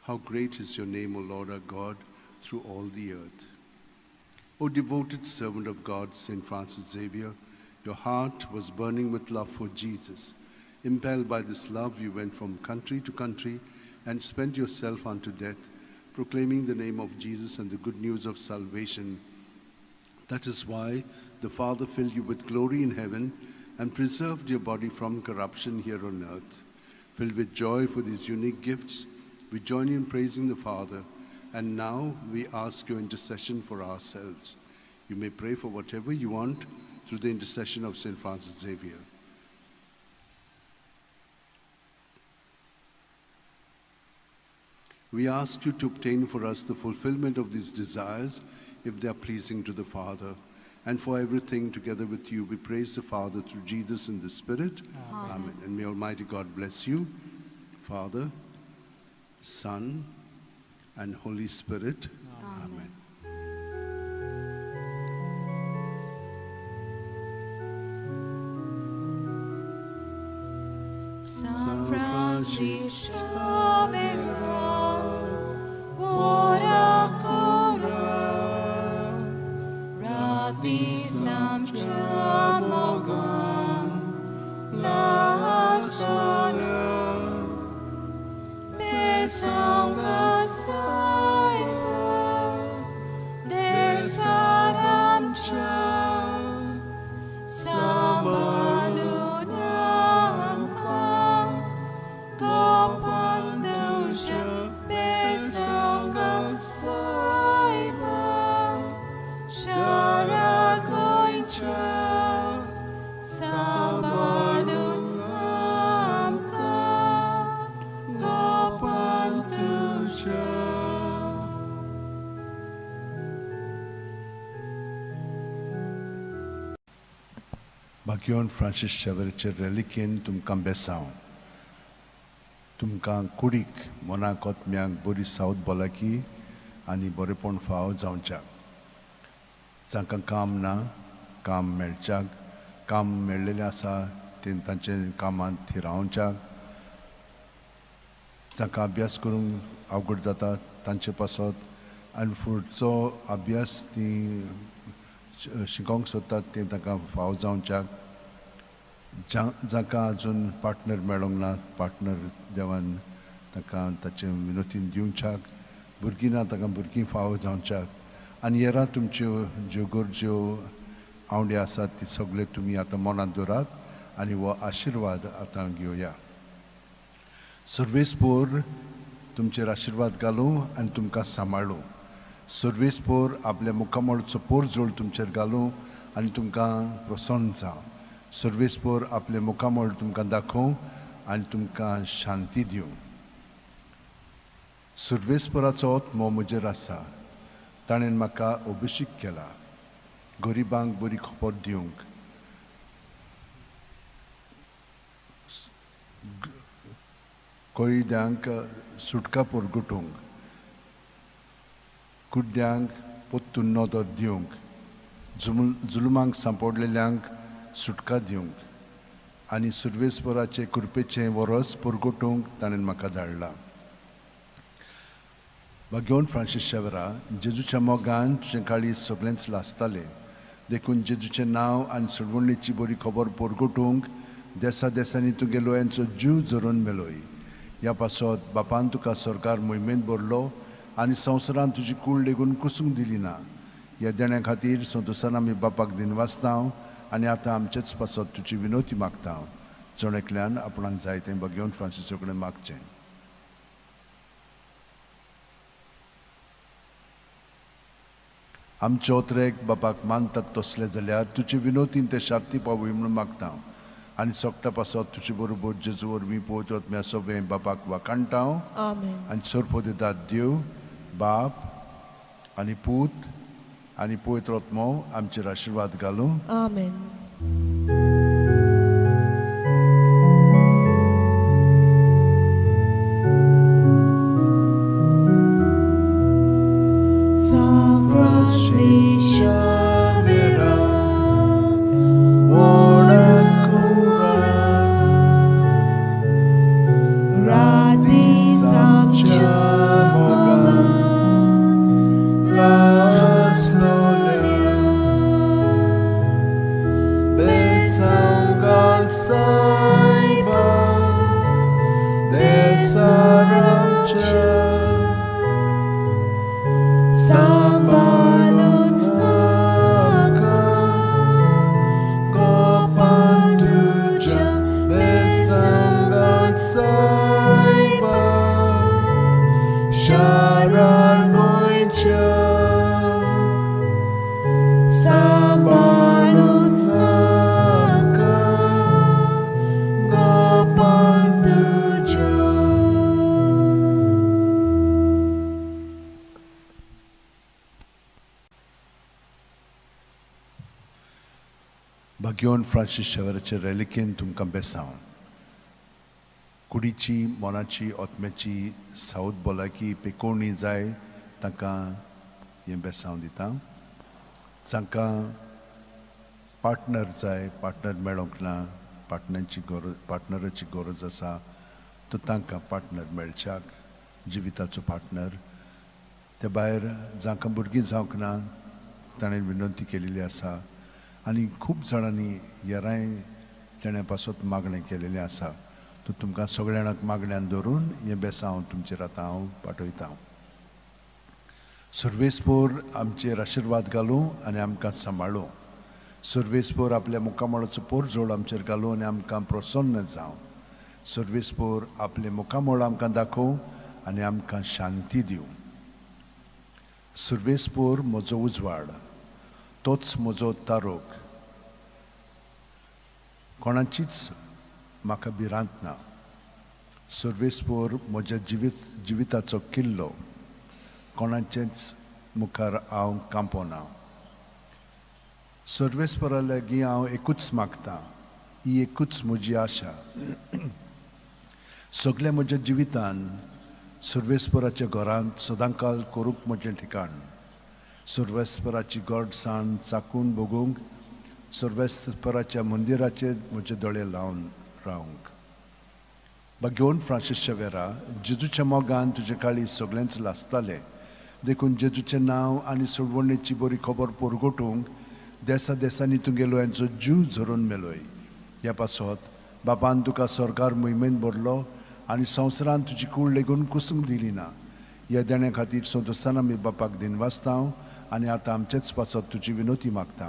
How great is your name, O Lord our God, through all the earth. O devoted servant of God, St. Francis Xavier, your heart was burning with love for Jesus. Impelled by this love, you went from country to country and spent yourself unto death, proclaiming the name of Jesus and the good news of salvation. That is why the Father filled you with glory in heaven and preserved your body from corruption here on earth. Filled with joy for these unique gifts, we join you in praising the Father, and now we ask your intercession for ourselves. You may pray for whatever you want through the intercession of St. Francis Xavier. We ask you to obtain for us the fulfillment of these desires, if they are pleasing to the Father. And for everything together with you, we praise the Father through Jesus in the Spirit. Amen. Amen. And may Almighty God bless you, Father, Son, and Holy Spirit. Amen. Amen. San Francisco Xavier, ora cura, rati samcha mogan, la sona, besanga saiba, शारा गोंयच्या सांबाळून आमकां गोपान तुज्या. भाग्यवन फ्रांसीस शेवराचे रेलिकेन तुमकां बेसांव. तुमकां कुडीक, मनाक, ओतम्याक बरी सावत भलायकी आनी बरेपण फाव जावच्याक. जांकां काम ना काम मेळच्याक, काम मेळ्ळेलें आसा तें तांचे कामांत थिरावच्याक. जांकां अभ्यास करूंक अवघड जाता तांचे पासत आनी फुडचो अभ्यास ती शिकोवंक सोदतात तें तांकां फाव जावच्याक. जांकां अजून पार्टनर मेळोंक ना, पार्टनर देवान तांकां ताचें विनोतीन दिवच्याक. भुरगीं ना तांकां भुरगीं फाव जावच्याक. आनी येरा तुमच्यो ज्यो गरज्यो आवंडे आसात ती सगळे तुमी आतां मनांत दवरात आनी हो आशिर्वाद आतां घेवया. सर्वेस्पोर तुमचेर आशिर्वाद घालूं आनी तुमकां सांबाळूं. सर्वेस्पोर आपल्या मुखामळचो पोरजोळ तुमचेर घालूं आनी तुमकां प्रसन्न जावं. सर्वेस्पोर आपलें मुखामळ तुमकां दाखोवं आनी तुमकां शांती दिवं. सर्वेस्पोराचो आत्मो म्हजेर आसा, ताणें म्हाका अभिषेक केला गरिबांक बरी खबर दिवंक, कैद्यांक सुटका परगटूंक, कुड्ड्यांक पोत्तून नदर दिवंक, जुलमांक सांपडलेल्यांक सुटका दिवंक आनी सुर्वेस्वराचे कृपेचें वरस परगटूंक ताणें म्हाका धाडला. भाग्यवन फ्रांसीस शेवरा, जेजूच्या मोगान तुजें काळीज सगळेंच लासतालें, देखून जेजूचें नांव आनी सोडवणीची बरी खबर परगटूंक देसा देसांनी तुगे लोयांचो जीव झरोवन मेलोय. ह्या पासत बापान तुका सरकार मोहिमेंत भरलो आनी संवसारांत तुजी कूड लेगून कुसूंक दिली ना. ह्या देण्या खातीर संतोसान आमी बापाक दिनवासता आनी आतां आमचेच पासत तुजी विनोती मागता. जण एकल्यान आपणाक जाय तें भाग्यवन फ्रांसिसो कडेन मागचें. आमचे ओत्रेक बापाक मानतात तसले जाल्यार तुजे विनोतीन ते शांती पावय म्हणून मागता आनी सोकटा पासत तुजे बरोबर जेजू वरवीं पवित्र आत्म्या सगळें बापाक वाखाणटा. आमेन. आनी सोरपो दितात देव बाप आनी पूत आनी पवित्र आत्मो आमचेर आशिर्वाद घालूं. आमेन. San Francis Xavier, Sambalon aka Gopan tuja besangat saiba Sharan goincha Sambalon aka Gopan tuja. भाग्यवन फ्रांसीस शेवराचे रेलिकेन तुमकां बेसांव. कुडीची, मनाची, आत्म्याची सावत भलायकी पेकोवणी जाय तांकां हें बेसांव दिता. जांकां पार्टनर जाय, पार्टनर मेळोंक ना, पार्टनरची गरज, पार्टनराची गरज आसा तर तांकां पार्टनर मेळच्याक, जिविताचो पार्टनर. ते भायर जांकां भुरगीं जावंक ना ताणें विनंती केलेली आसा आनी खूब जाणांनी येराय तेणे पासत मागणें केलेलें आसा. तर तुमकां सगळ्या जाणांक मागण्यान धरून हें बेसांव तुमचेर आतां हांव पाठयतां. सर्वेस्पोर आमचेर आशिर्वाद घालूं आनी आमकां सांबाळूं. सर्वेस्पोर आपल्या मुखामळाचो पोरजोळ आमचेर घालूं आनी आमकां प्रसन्न जावं. सर्वेस्पोर आपलें मुखामळ आमकां दाखोवं आनी आमकां शांती दिवं. सर्वेस्पोर म्हजो उजवाड, तोच म्हजो तारोक, कोणाचीच म्हाका भिरांत ना. सर्वेस्पोर म्हज्या जिविताचो किल्लो, कोणाचेच मुखार हांव कांपना. सर्वेस्परा लागीं हांव एकूच मागतां, ही एकूच म्हजी आशा. सगल्या म्हज्या जिवितान सर्वेस्पराच्या घरांत सदांकाल करूंक म्हजें ठिकाण. सर्वेस्पराची गोडसाण चाकून भोगूंक, सर्वेस्पराच्या मंदिराचेर म्हजे दोळे लावन रावंक. भाग्यवंत फ्रांसीस शेवेरा, जेजूच्या मोगान तुजे काळीज सगळेंच लासतालें. देखून जेजूचें नांव आनी सोडवणेची बरी खबर परगटूंक देसा देसांनी तुगेलो यांचो जीव झरोवन मेलोय. ह्या पासत बापान तुका सरकार मोहिमेन भरलो आनी संवसारान तुजी कूड लेगून कुसूंक दिली ना. ह्या देण्या खातीर संतोस्तान आमी बापाक दिनवासता आनी आतां आमचेच पासत तुजी विनोती मागता.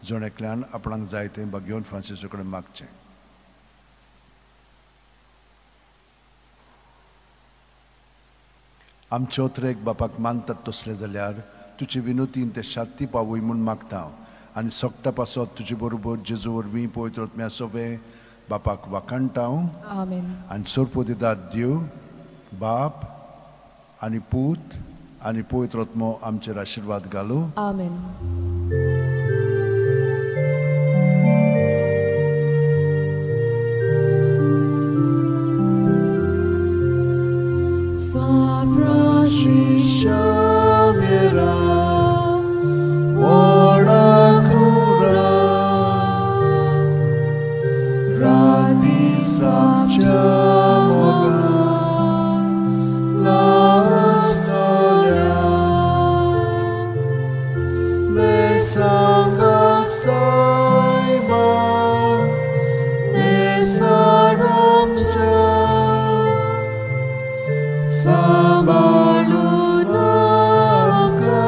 जण एकल्यान आपणाक जाय तें भाग्यवंत फ्रांसिसा कडेन मागचें. आमचे ओत्रेक बापाक मानतात तसले जाल्यार तुजे विनोतीन ते शांती पावय म्हूण मागता आनी सोगटा पासत तुजे बरोबर जेजू वरवीं पवित्र आत्म्या सोवे बापाक वाखाणटा. आमेन. आनी सोरपो दितात देव बाप आनी पूत आनी पवित्र आत्मो आमचेर आशिर्वाद घालूं. आमेन. San Francis Xavier, व्हडा रातीसाच्या मोगान लासतल्या, बेसांगात सायबा नेसारामच्या, सांबाळून आमकां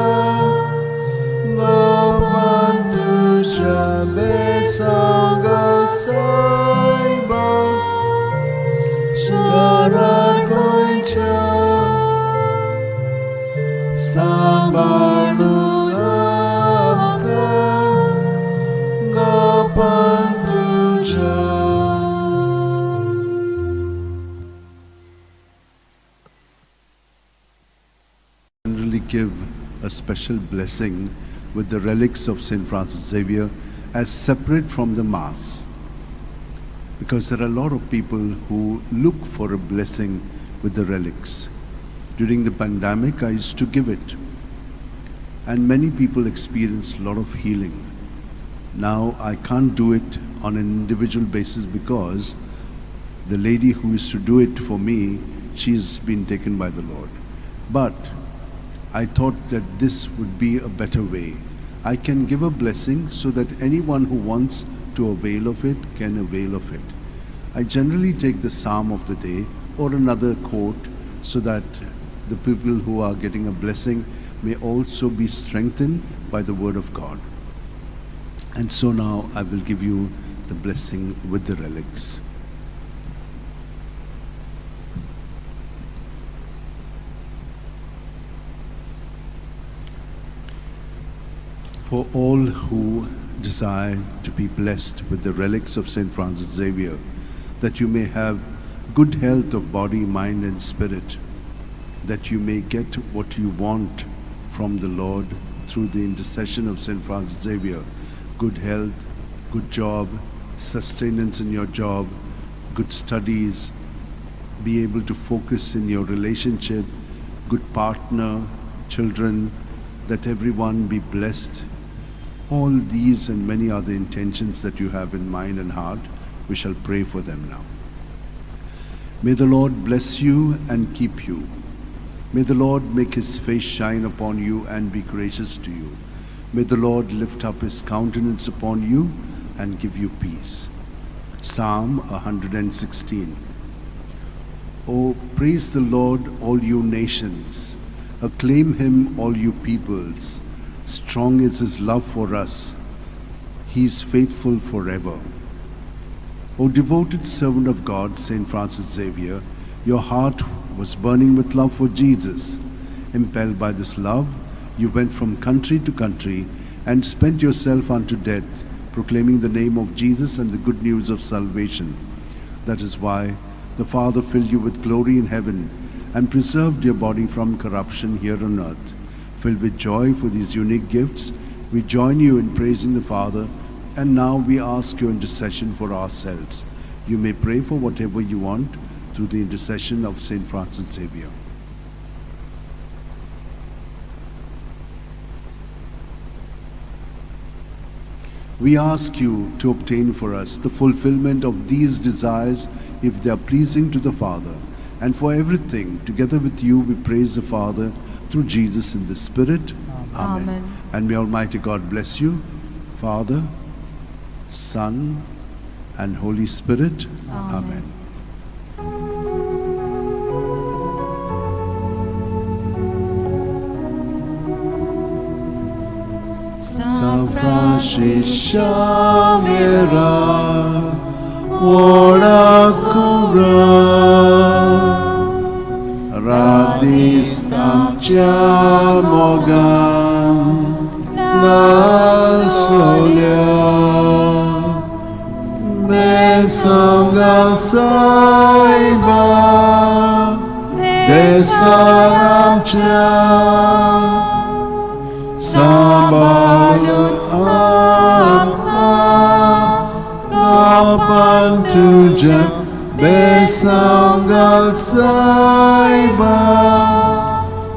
गोपान तुज्या, बेसांगात सायबा शरण गोंयच्या, सांबाळून आमकां गोपान तुज्या. Generally give a special blessing with the relics of St. Francis Xavier as separate from the Mass, because there are a lot of people who look for a blessing with the relics. During the pandemic, I used to give it, and many people experienced a lot of healing. Now I can't do it on an individual basis because the lady who used to do it for me, she's been taken by the Lord. But I thought that this would be a better way. I can give a blessing so that anyone who wants to avail of it can avail of it. I generally take the psalm of the day or another quote so that the people who are getting a blessing may also be strengthened by the word of God. And so now I will give you the blessing with the relics. For all who desire to be blessed with the relics of St. Francis Xavier, that you may have good health of body, mind, and spirit, that you may get what you want from the Lord through the intercession of St. Francis Xavier, good health, good job, sustenance in your job, good studies, be able to focus in your relationship, good partner, children, that everyone be blessed. All these and many other intentions that you have in mind and heart, we shall pray for them now. May the Lord bless you and keep you. May the Lord make his face shine upon you and be gracious to you. May the Lord lift up his countenance upon you and give you peace. Psalm 116. Oh, praise the Lord, all you nations. Acclaim him, all you peoples. Strong is his love for us. He is faithful forever. O devoted servant of God, St. Francis Xavier, your heart was burning with love for Jesus. Impelled by this love, you went from country to country, and spent yourself unto death, proclaiming the name of Jesus and the good news of salvation. That is why the Father filled you with glory in heaven and preserved your body from corruption here on earth. Filled with joy for these unique gifts, we join you in praising the Father, and now we ask your intercession for ourselves. You may pray for whatever you want through the intercession of Saint Francis Xavier. We ask you to obtain for us the fulfillment of these desires if they are pleasing to the Father. And for everything, together with you, we praise the Father through Jesus in the Spirit. Amen. Amen. And may Almighty God bless you, Father, Son, and Holy Spirit. Amen. Amen. San Francis Francis Xavier, ora cura, radis amcia mogan, la solia, besongal saiba, desaramcia, sambalun amka, Kapan tuja besanggal saiba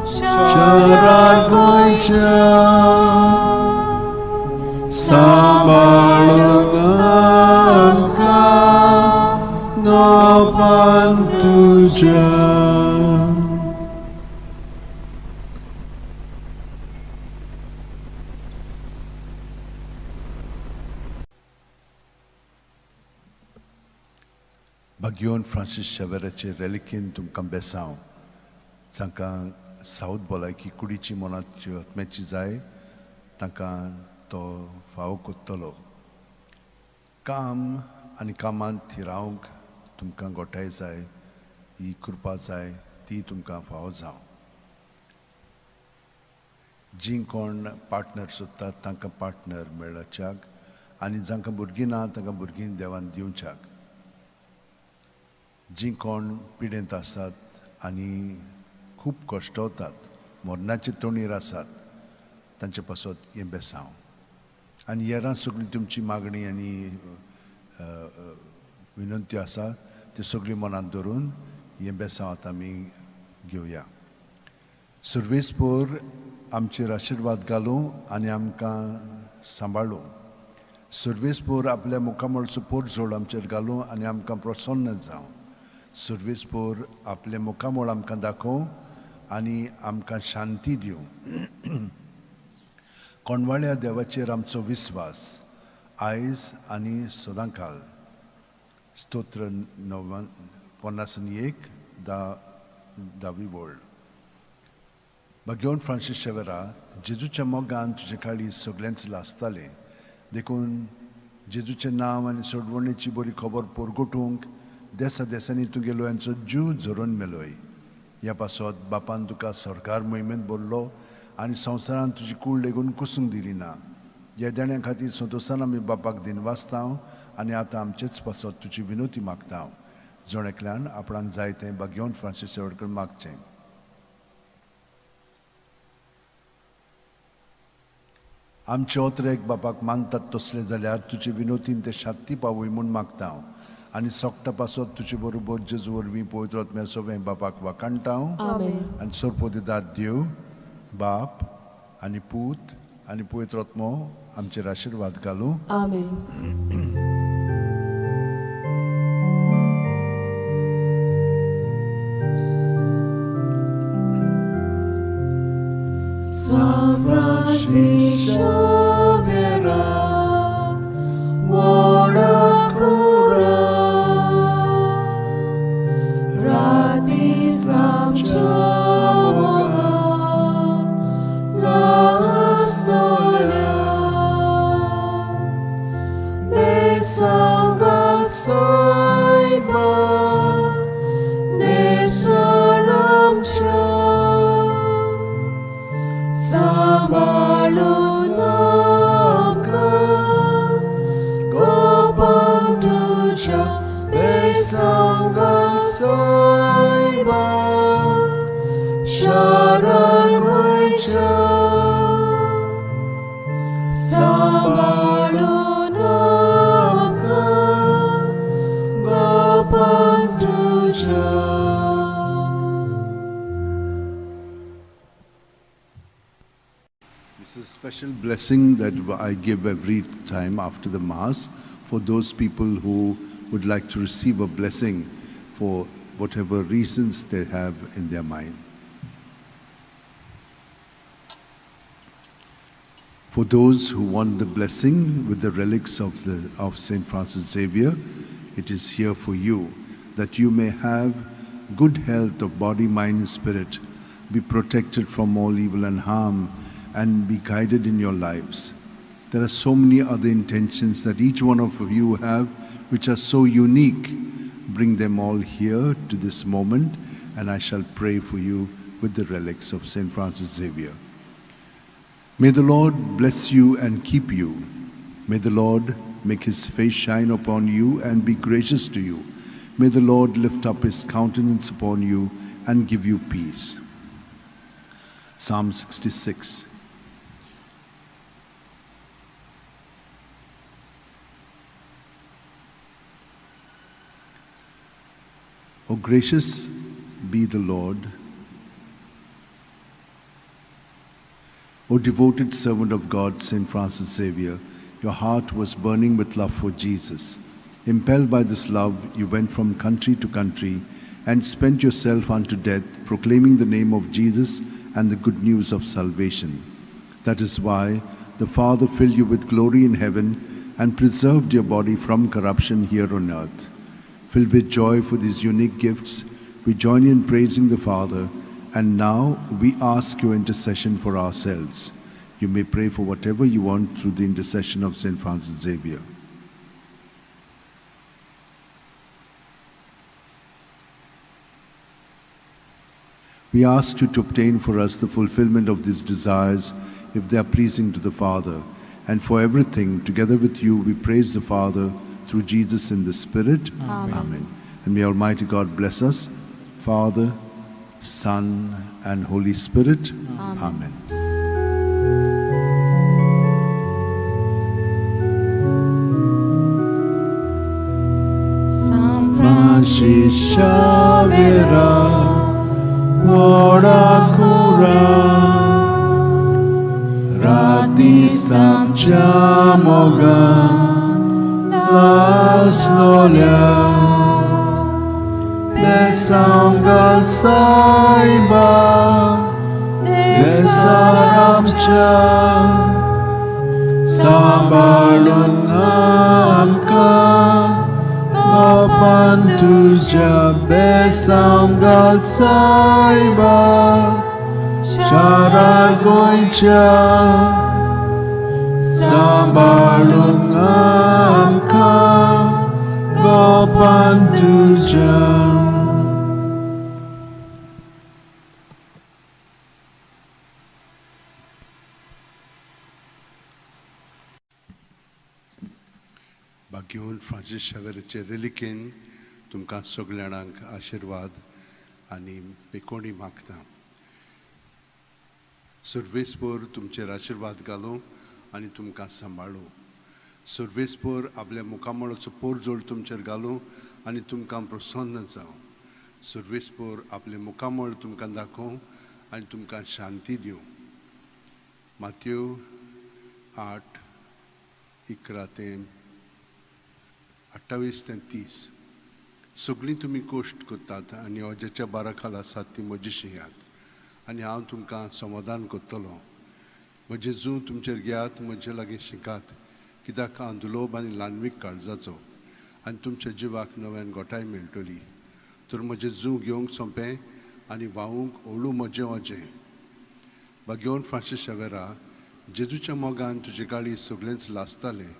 Charar goicha Sambalun amka Kapan tuja. भाग्योन फ्रांसीस शेवेराचे रेलिकेन तुमकां बेसांव जांकां south भलायकी कुडीची मनाची आत्म्याची जाय तांकां तो फावो कोत्तलो. काम आनी कामांत थिरावंक तुमकां गोठाय जाय, ही कृपा जाय, ती तुमकां फावो जावं. जीं कोण पार्टनर सोदतात तांकां पार्टनर मेळच्याक आनी जांकां भुरगीं ना तांकां भुरगीं देवान दिवच्याक. जीं कोण पिडेंत आसात आनी खूब कश्टवतात, मरणाचे तोणीर आसात, तांचे पासत हें बेसांव. आनी हेरां सगळीं तुमची मागणी आनी विनंती आसा त्यो सगळीं मनांत धरून हें बेसांव आतां आमी घेवया. सुर्वेसपोर आमचेर आशिर्वाद घालूं आनी आमकां सांबाळूं. सुर्वेसपोर आपल्या मुखामळचो पोरजोड आमचेर घालूं आनी आमकां प्रसन्न जावं. सुर्वेसपोर आपलें मुखामळ आमकां दाखोवं आनी आमकां शांती दिवं. कोणवाळ्या देवाचेर आमचो विस्वास आयज आनी सदांकाल. स्तोत्र 51 10वी वळ. भाग्योन फ्रांसीस शेवेरा, जेजूच्या मोगान तुजे काळीज सगळ्यांच लासतालें, देखून जेजूचें नांव आनी सोडवणेची बरी खबर परगटूंक देसा देसांनी तुगेलो यांचो जीव झरोवन मेलोय. ह्या पासत बापान तुका सरकार मोहिमेंत भरलो आनी संवसारान तुजी कूड लेगून कुसूंक दिली ना. ह्या देण्या खातीर संतोशान आमी बापाक दिनवासता आनी आतां आमचेच पासत तुजी विनोती मागता. जण एकल्यान आपणाक जाय तें भाग्योन फ्रांसीस शेवटकर मागचें. आमचे ओतरेक बापाक मानतात तसलें जाल्यार तुजे विनोतीन ते शांती पावय म्हूण मागता आनी सोकटा पासत तुजे बरोबर जेजू वरवीं पवित्र आत्म्या सगळें बापाक वाखाणटा. आनी सोरपोदिदार देव बाप आनी पूत आनी पवित्र आत्मो आमचेर आशिर्वाद घालूं. आमेन. San Francis Xavier, ora cura, radis amcia moga, lastolia, besangal saiba, nesaramcha. Sambalun Special blessing that I give every time after the Mass for those people who would like to receive a blessing for whatever reasons they have in their mind. For those who want the blessing with the relics of St. Francis Xavier, it is here for you, that you may have good health of body, mind, and spirit, be protected from all evil and harm, and be guided in your lives. There are so many other intentions that each one of you have, which are so unique. Bring them all here to this moment, and I shall pray for you with the relics of St. Francis Xavier. May the Lord bless you and keep you. May the Lord make his face shine upon you and be gracious to you. May the Lord lift up his countenance upon you and give you peace. Psalm 66. O gracious be the Lord. O devoted servant of God, St. Francis Xavier, your heart was burning with love for Jesus. Impelled by this love, you went from country to country and spent yourself unto death, proclaiming the name of Jesus and the good news of salvation. That is why the Father filled you with glory in heaven and preserved your body from corruption here on earth. Filled with joy for these unique gifts, we join in praising the Father, and now we ask your intercession for ourselves. You may pray for whatever you want through the intercession of St. Francis Xavier. We ask you to obtain for us the fulfillment of these desires if they are pleasing to the Father. And for everything, together with you, we praise the Father through Jesus in the Spirit. Amen. Amen. And may Almighty God bless us, Father, Son, and Holy Spirit. Amen. Amen. San Francis Xavier, व्हडा कुरा राती सामच्या मोगान लासलोल्या बेसांव घाल सायबा बेसार आमच्या सांबाळून आमकां गोपान तुज्या बेसांव घाल सायबा शारा गोंयच्या सांबाळून आमकां गोपान तुज्या. भाग्यवंत फ्रांसीस शावेराचे रेलिकेन तुमकां सगल्या जाणांक आशिर्वाद आनी पेकोणी मागता. सर्वेस्पोर तुमचेर आशिर्वाद घालूं आनी तुमकां सांबाळूं. सर्वेस्पोर आपल्या मुखामळाचो पोरजोळ तुमचेर घालूं आनी तुमकां प्रसन्न जावं. सर्वेस्पोर आपलें मुखामळ तुमकां दाखोवं आनी तुमकां शांती दिवं. मातयो 8:11 ते 28 ते 30. सगळीं तुमी कोश्ट करतात आनी अज्याच्या बारा खाला आसात ती म्हजी शिंयात आनी हांव तुमकां समाधान करतलो. म्हजें जूं तुमचेर घेयात, म्हजे लागीं शिकात, कित्याक हांव दुलोब आनी ल्हानवीक काळजाचो आनी तुमच्या जिवाक नव्यान गोठाय मेळटली. तर म्हजें जूं घेवंक सोंपें आनी व्हांवूंक हळू म्हजें अजें. भाग्यवंत फ्रांसीस शावेरा, जेजूच्या मोगान तुजे गाळी सगळेंच लासतालें,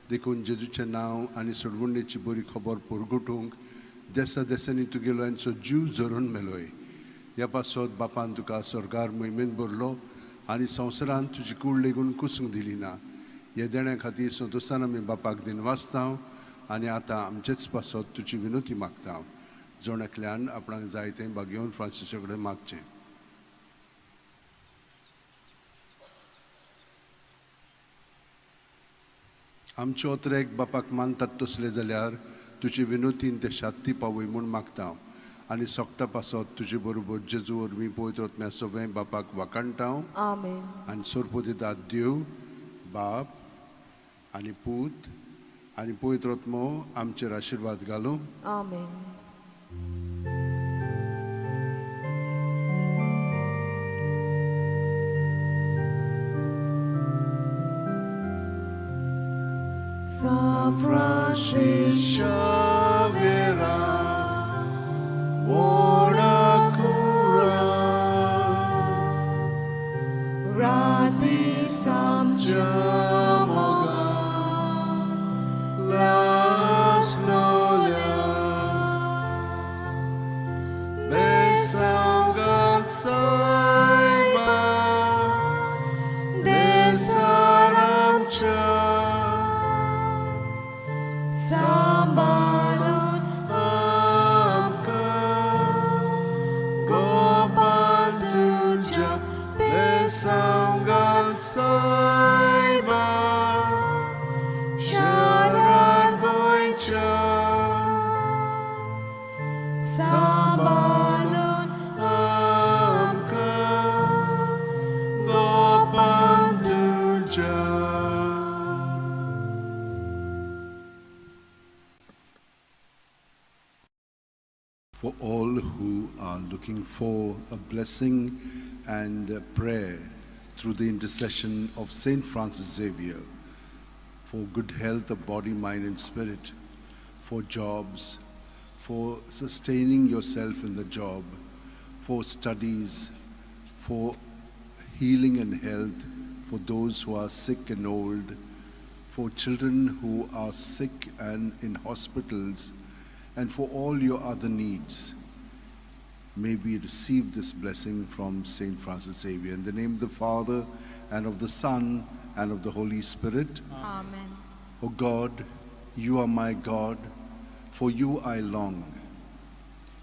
देखून जेजूचें नांव आनी सोडवणेची बरी खबर परगटूंक देसा देसांनी तुगेलो यांचो जीव झरोवन मेलोय. ह्या पासत बापान तुका स्वर्गार मोहिमेन भरलो आनी संवसारान तुजी कूड लेगून कुसूंक दिली ना. ह्या देण्या खातीर संतोशान आमी बापाक दिनवासता आनी आतां आमचेच पासत तुजी विनोती मागता. जण एकल्यान आपणाक जाय तें भाग्यवंत फ्रांसीसा कडेन मागचें. आमचे ओतरेक बापाक मानतात तसले जाल्यार तुजे विनोतीन ते शांती पावय म्हूण मागता. आनी सोगटा पासत तुजे बरोबर जेजू वरवीं पवित्र आत्म्या सगळें बापाक वाखाणटा हांव. आमेन. आनी सोरपो दितात देव बाप आनी पूत आनी पवित्र आत्मो आमचेर आशिर्वाद घालूं. आमेन. San Francis Xavier, ora cura, Rati Jamoga, las nolia, Besaugat saiba, Desaramcha, Sambalun Amka, Gopal Tuja, Besaugat saiba, Sharar Goicha, Sambalun Amka, Gopal Tuja. For all who are looking for a blessing and a prayer through the intercession of Saint Francis Xavier, for good health of body, mind, and spirit, for jobs, for sustaining yourself in the job, for studies, for healing and health, for those who are sick and old, for children who are sick and in hospitals, and for all your other needs. May we receive this blessing from Saint Francis Xavier. In the name of the Father, and of the Son, and of the Holy Spirit. Amen. O God, you are my God, for you I long.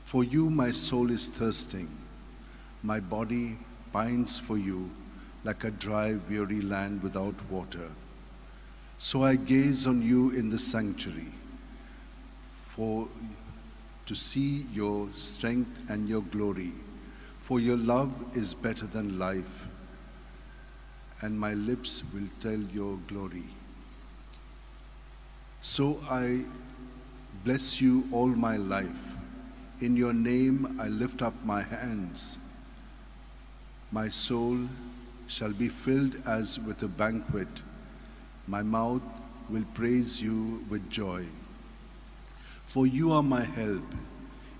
For you my soul is thirsting, my body pines for you like a dry, weary land without water. So I gaze on you in the sanctuary, for to see your strength and your glory. For your love is better than life, and my lips will tell your glory. So I bless you all my life. In your name I lift up my hands. My soul shall be filled as with a banquet. My mouth will praise you with joy. For you are my help.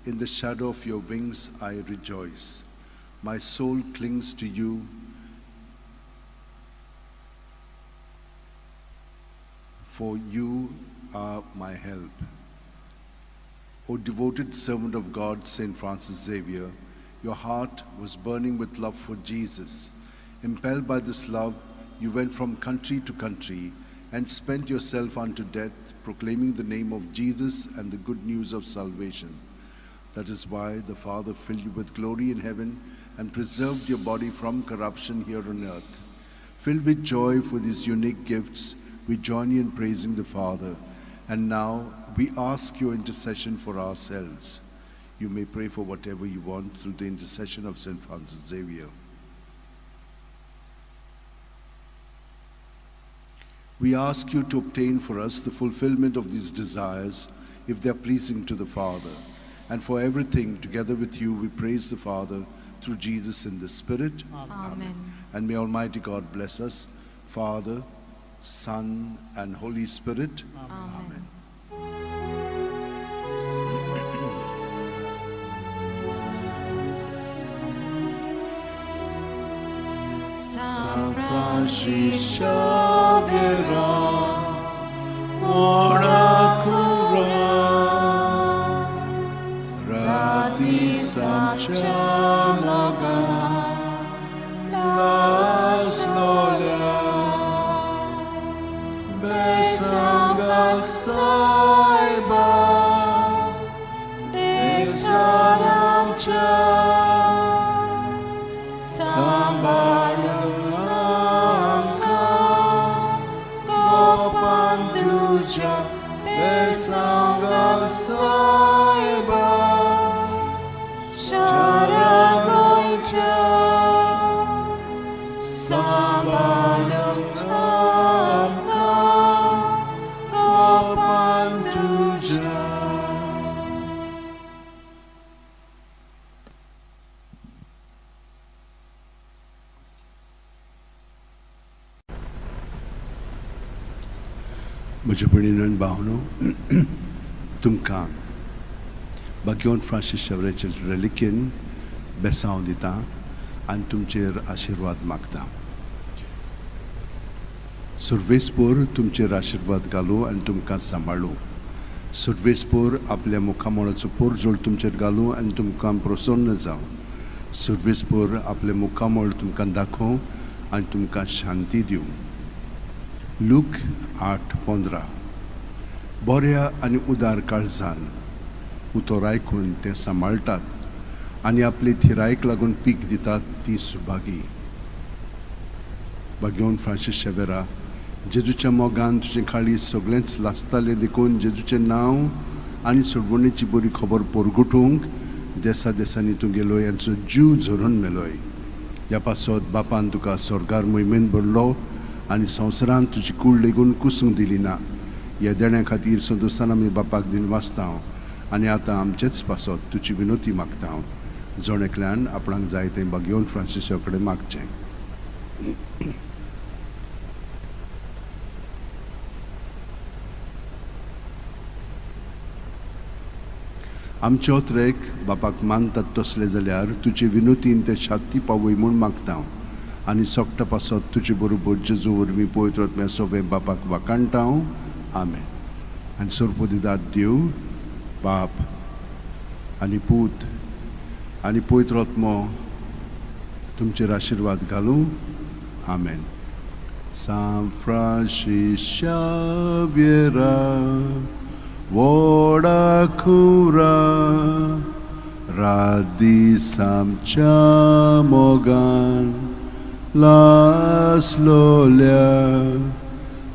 In the shadow of your wings I rejoice. My soul clings to you. For you are my help. O devoted servant of God, Saint Francis Xavier, your heart was burning with love for Jesus. Impelled by this love, you went from country to country and spent yourself unto death, proclaiming the name of Jesus and the good news of salvation. That is why the Father filled you with glory in heaven and preserved your body from corruption here on earth. Filled with joy for these unique gifts, we join you in praising the Father. And now we ask your intercession for ourselves. You may pray for whatever you want through the intercession of Saint Francis Xavier. We ask you to obtain for us the fulfillment of these desires, if they are pleasing to the Father. And for everything, together with you, we praise the Father through Jesus in the Spirit. Amen. And may Almighty God bless us, Father, Son, and Holy Spirit. Amen. San Francis Xavier, ora cura, rati samchamaga, las lola, besangal saiba, desaramcha, sambalanamka, gopanduja, besangal saiba, म्हज्या भयणीन भावनो, तुमकां बाग्योन Francis शेवराचे रेलिकेन बेसांव दिता आनी तुमचेर आशिर्वाद मागता. सुर्वेसपोर तुमचेर आशिर्वाद घालूं आनी तुमकां सांबाळूं. सुर्वेसपोर आपल्या मुखामळाचो पोरजोळ तुमचेर घालूं आनी तुमकां प्रसन्न जावं. सुर्वेसपोर आपलें मुखामळ तुमकां दाखोवं आनी तुमकां शांती दिवं. लूक 8:15. बऱ्या आनी उदार काळजान उतर आयकून तें सांबाळटात आनी आपले थिरायक लागून पीक दितात ती सुभागी. बागेवन फ्रांसीस शेवेरा, जेजूच्या मोगान तुजें काळीज सगळेंच लासतालें देखून जेजूचें नांव आनी सोडवणेची बरी खबर पोरगुटूंक देसा देसांनी तूं गेलोय, यांचो जीव झरोवन मेलोय. ह्या पासत बापान तुका स्वर्गार मोहिमेन भरलो आनी संवसारांत तुजी कूड लेगून कुसूंक दिली ना. ह्या देण्या खातीर संतोशान आमी बापाक दिन वाचता आनी आतां आमचेच पासत तुजी विनोती मागता. जण एकल्यान आपणाक जाय तें बागेवन फ्रांसिसा कडेन मागचें. आमचे ओत्रेक बापाक मानतात तसले जाल्यार तुजे विनोतीन ते शांती पावय म्हूण मागता आनी सोकटा पासत तुजे बरोबर जेजू वरवीं पवित्र आत्म्या सोवें बापाक वाखाणटा. आमेन. आनी सोरपोदिदात देव बाप आनी पूत आनी पवित्र आत्मो तुमचेर आशिर्वाद घालूं. आमेन. सांत फ्रांसीस शाव्येरा, व्हडा कुरा, रात दीस आमच्या मोगान लासलोल्या,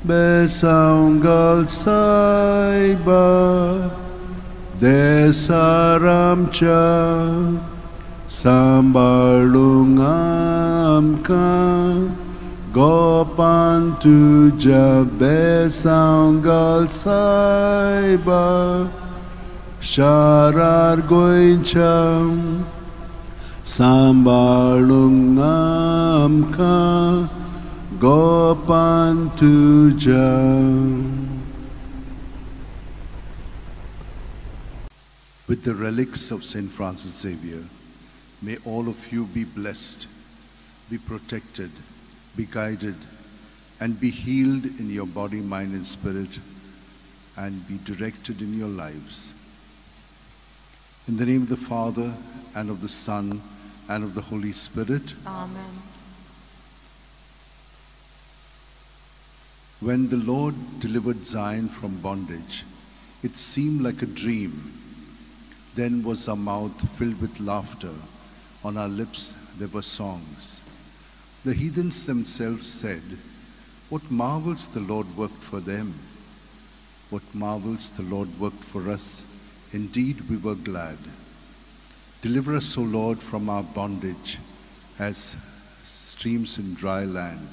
बेसांव घाल सायबा देसार आमच्या, सांबाळूंक आमकां गोपान तुज्या, बेसांव घाल सायबा शारार गोंयच्या, सांबाळूंक आमकां गोपान तुज्या. With the relics of St. Francis Xavier, may all of you be blessed, be protected, be guided, and be healed in your body, mind, and spirit, and be directed in your lives. In the name of the Father, and of the Son, and of the Holy Spirit. Amen. When the Lord delivered Zion from bondage, it seemed like a dream. Then was our mouth filled with laughter, on our lips there were songs. The heathens themselves said, "What marvels the Lord worked for them! What marvels the Lord worked for us! Indeed, we were glad." Deliver us, O Lord, from our bondage, as streams in dry land.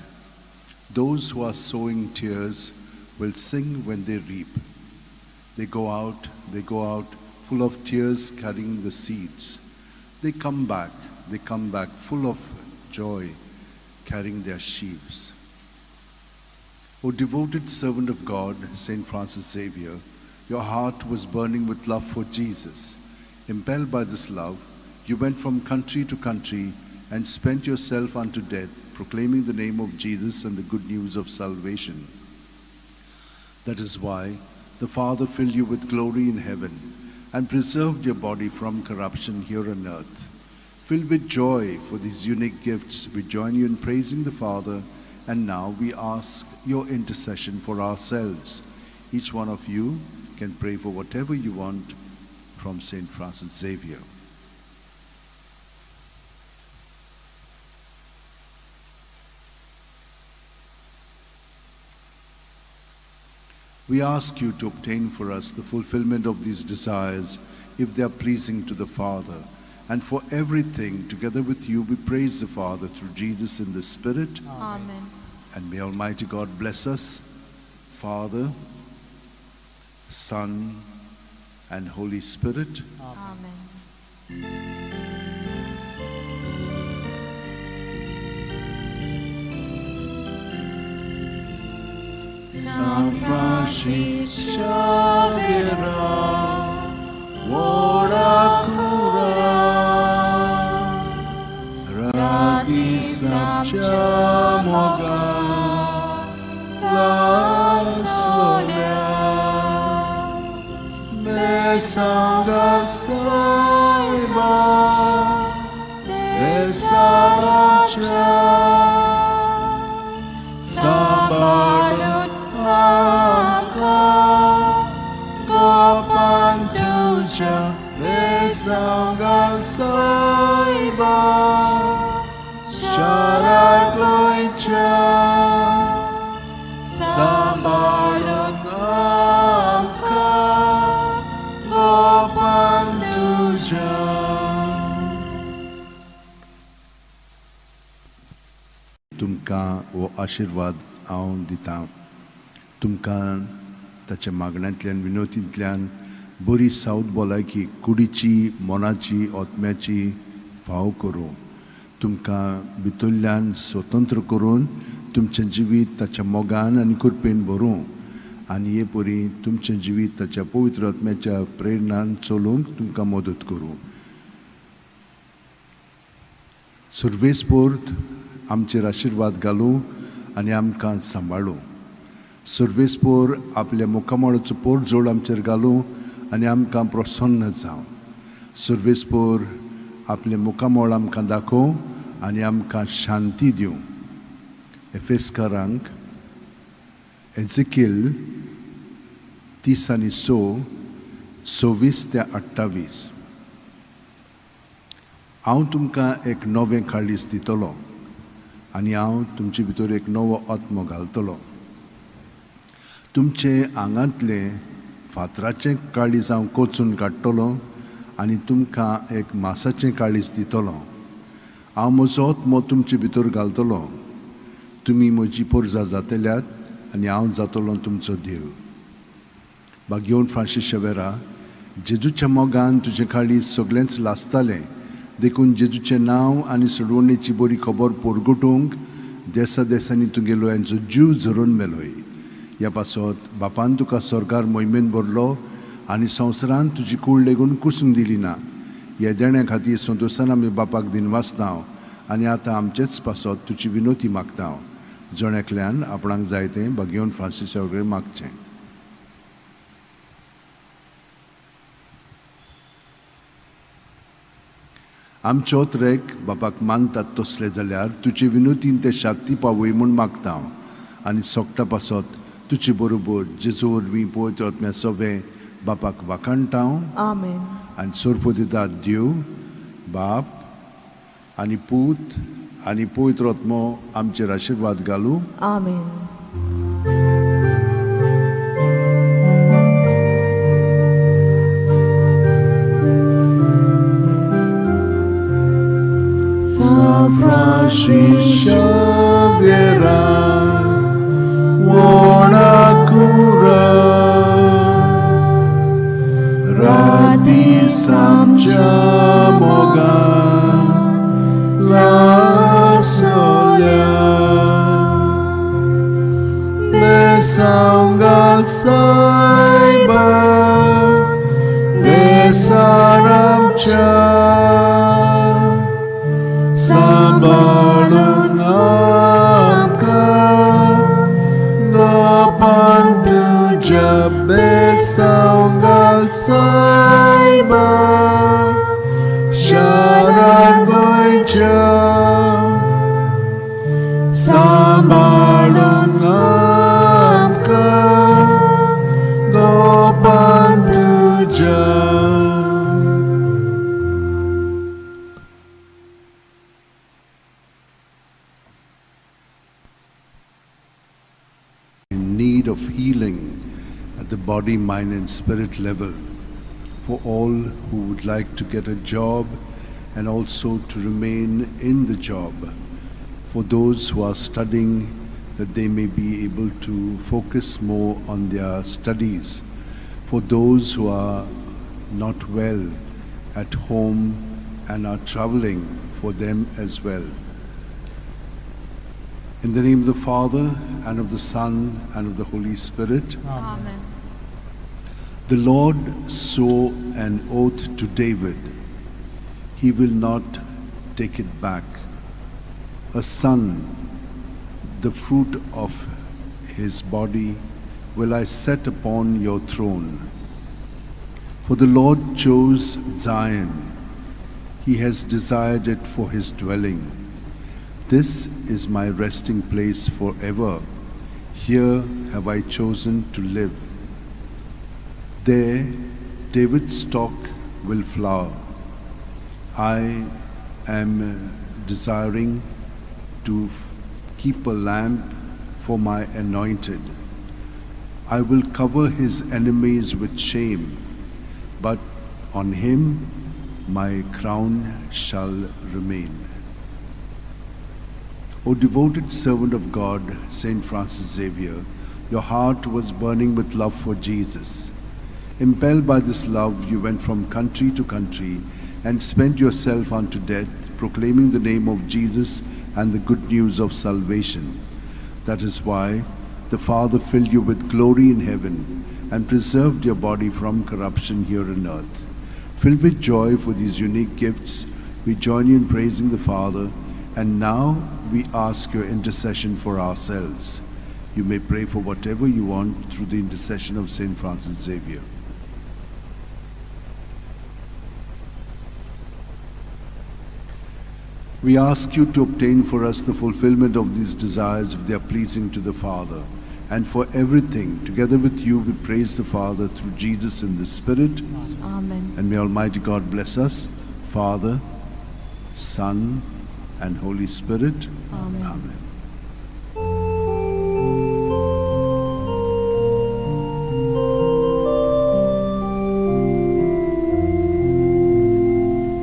Those who are sowing tears will sing when they reap. They go out, full of tears, carrying the seeds. They come back full of joy, carrying their sheaves. O devoted servant of God, Saint Francis Xavier, your heart was burning with love for Jesus. Impelled by this love, you went from country to country and spent yourself unto death, proclaiming the name of Jesus and the good news of salvation. That is why the Father filled you with glory in heaven and preserved your body from corruption here on earth. Filled with joy for these unique gifts, we join you in praising the Father, and now we ask your intercession for ourselves. Each one of you can pray for whatever you want from St. Francis Xavier. We ask you to obtain for us the fulfillment of these desires, if they are pleasing to the Father. And for everything, together with you, we praise the Father through Jesus in the Spirit. Amen. And may Almighty God bless us, Father, Son, and Holy Spirit. Amen. San Francis Xaviera, व्हडा कुरा, राती आमच्या मोगान लासलोल्या, बेसांव घाल सायबा, देसाराच्या, सांबाळून आमकां गोपान तुज्या, बेसांव घाल सायबा, शारा गोंयच्या, सांबाळून आमकां गोपान तुज्या. तुमकां हो आशिर्वाद हांव दितां. तुमकां ताच्या मागण्यांतल्यान, विनोतींतल्यान बरी सावत भलायकी कुडीची, मनाची, आत्म्याची फाव करूं. तुमकां भितरल्यान स्वतंत्र करून तुमचें जिवीत ताच्या मोगान आनी कृपेन भरूं आनी हे परी तुमचें जिवीत ताच्या पवित्र आत्म्याच्या प्रेरणान चलोवंक तुमकां मदत करूं. सुर्वेस्पोर्त आमचेर आशिर्वाद घालूं आनी आमकां सांबाळूं. सुर्वेस्पोर आपल्या मुखामळाचो पोरजोड आमचेर घालूं आनी आमकां प्रसन्न जावं. सुर्वेस्पोर आपलें मुखामळ आमकां दाखोवं आनी आमकां शांती दिवं. एफेस्कारांक एझेकिल 30 आनी 6, 26 ते 28. हांव तुमकां एक नवें काळीज दितलो आनी हांव तुमचे भितर एक नवो आत्मो घालतलो. तुमचे आंगांतलें फातराचें काळीज हांव कोचून काडटलो आनी तुमकां एक मासाचें काळीज दितलो. हांव म्हजो आत्मो तुमचे भितर घालतलो. तुमी म्हजी पोरजा जातल्यात आनी हांव जातलो तुमचो देव. भाग्योन फ्रांसीस शेवेरा, जेजूच्या मोगान तुजें काळीज सगळेंच लासतालें, देखून जेजूचें नांव आनी सोडवणेची बरी खबर पोरगटूंक देसा देसांनी तुगेलो यांचो जीव झरोवन मेलोय. ह्या पासत बापान तुका स्वर्गार मोहिमेन भरलो आनी संवसारान तुजी कूड लेगून कुसूंक दिली ना. ह्या देण्या खातीर संतोशान आमी बापाक दिनवासता आनी आतां आमचेच पासत तुजी विनोती मागता. जण एकल्यान आपणाक जाय तें भाग्योन फ्रांसीस कडेन मागचें. आमचे ओतरेक बापाक मानतात तसले जाल्यार तुजे विनोतीन ते शांती पावय म्हूण मागता आनी सोगटा पासत तुजे बरोबर जेजू वरवीं पवित्र आत्म्या सवें बापाक वाखाणटा. आमेन. आनी सोरपो दिता देव बाप आनी पूत आनी पवित्र आत्मो आमचेर आशिर्वाद घालूं. आमेन. San Francis Xaviera, buona cura, राती आमच्या मोगान लासलोल्या, बेसांव घाल सायबा, देसार आमच्या, सांबाळून आमकां गोपान तुज्या, बेसांव घाल सायबा, शारा गोंयच्या, सांबाळून आमकां गोपान तुज्या. In need of healing at the body, mind, and spirit level, for all who would like to get a job and also to remain in the job, for those who are studying, that they may be able to focus more on their studies, for those who are not well at home and are traveling, for them as well. In the name of the Father, and of the Son, and of the Holy Spirit. Amen. The Lord swore an oath to David. He will not take it back. A son, the fruit of his body, will I set upon your throne. For the Lord chose Zion. He has desired it for his dwelling. This is my resting place forever. Here have I chosen to live. There David's stock will flower. I am desiring to keep a lamp for my anointed. I will cover his enemies with shame, but on him my crown shall remain. O devoted servant of God, Saint Francis Xavier, your heart was burning with love for Jesus. Impelled by this love, you went from country to country and spent yourself unto death, proclaiming the name of Jesus and the good news of salvation. That is why the Father filled you with glory in heaven and preserved your body from corruption here on earth. Filled with joy for these unique gifts, we join you in praising the Father, and now we ask your intercession for ourselves. You may pray for whatever you want through the intercession of Saint Francis Xavier. We ask you to obtain for us the fulfillment of these desires if they are pleasing to the Father. And for everything, together with you, we praise the Father through Jesus in the Spirit. Amen. And may Almighty God bless us, Father, Son, and Holy Spirit. Amen. Amen.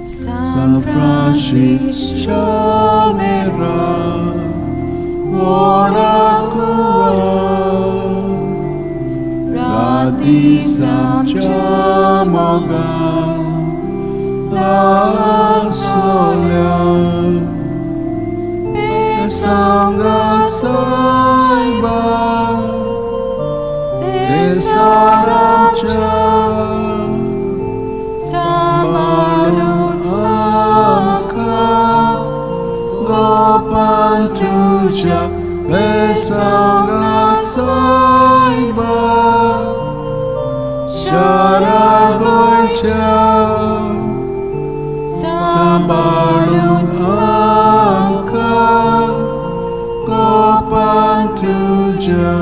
San Francis Xavier, ora cura, Rati Samchamoga, la sola, Sanga Saiba, Desaramcha, Samalun Amka, Gopan Tuja, Besanga Saiba, Sharagoicha, Samalun Sambalun Amka, Gopan Tuja.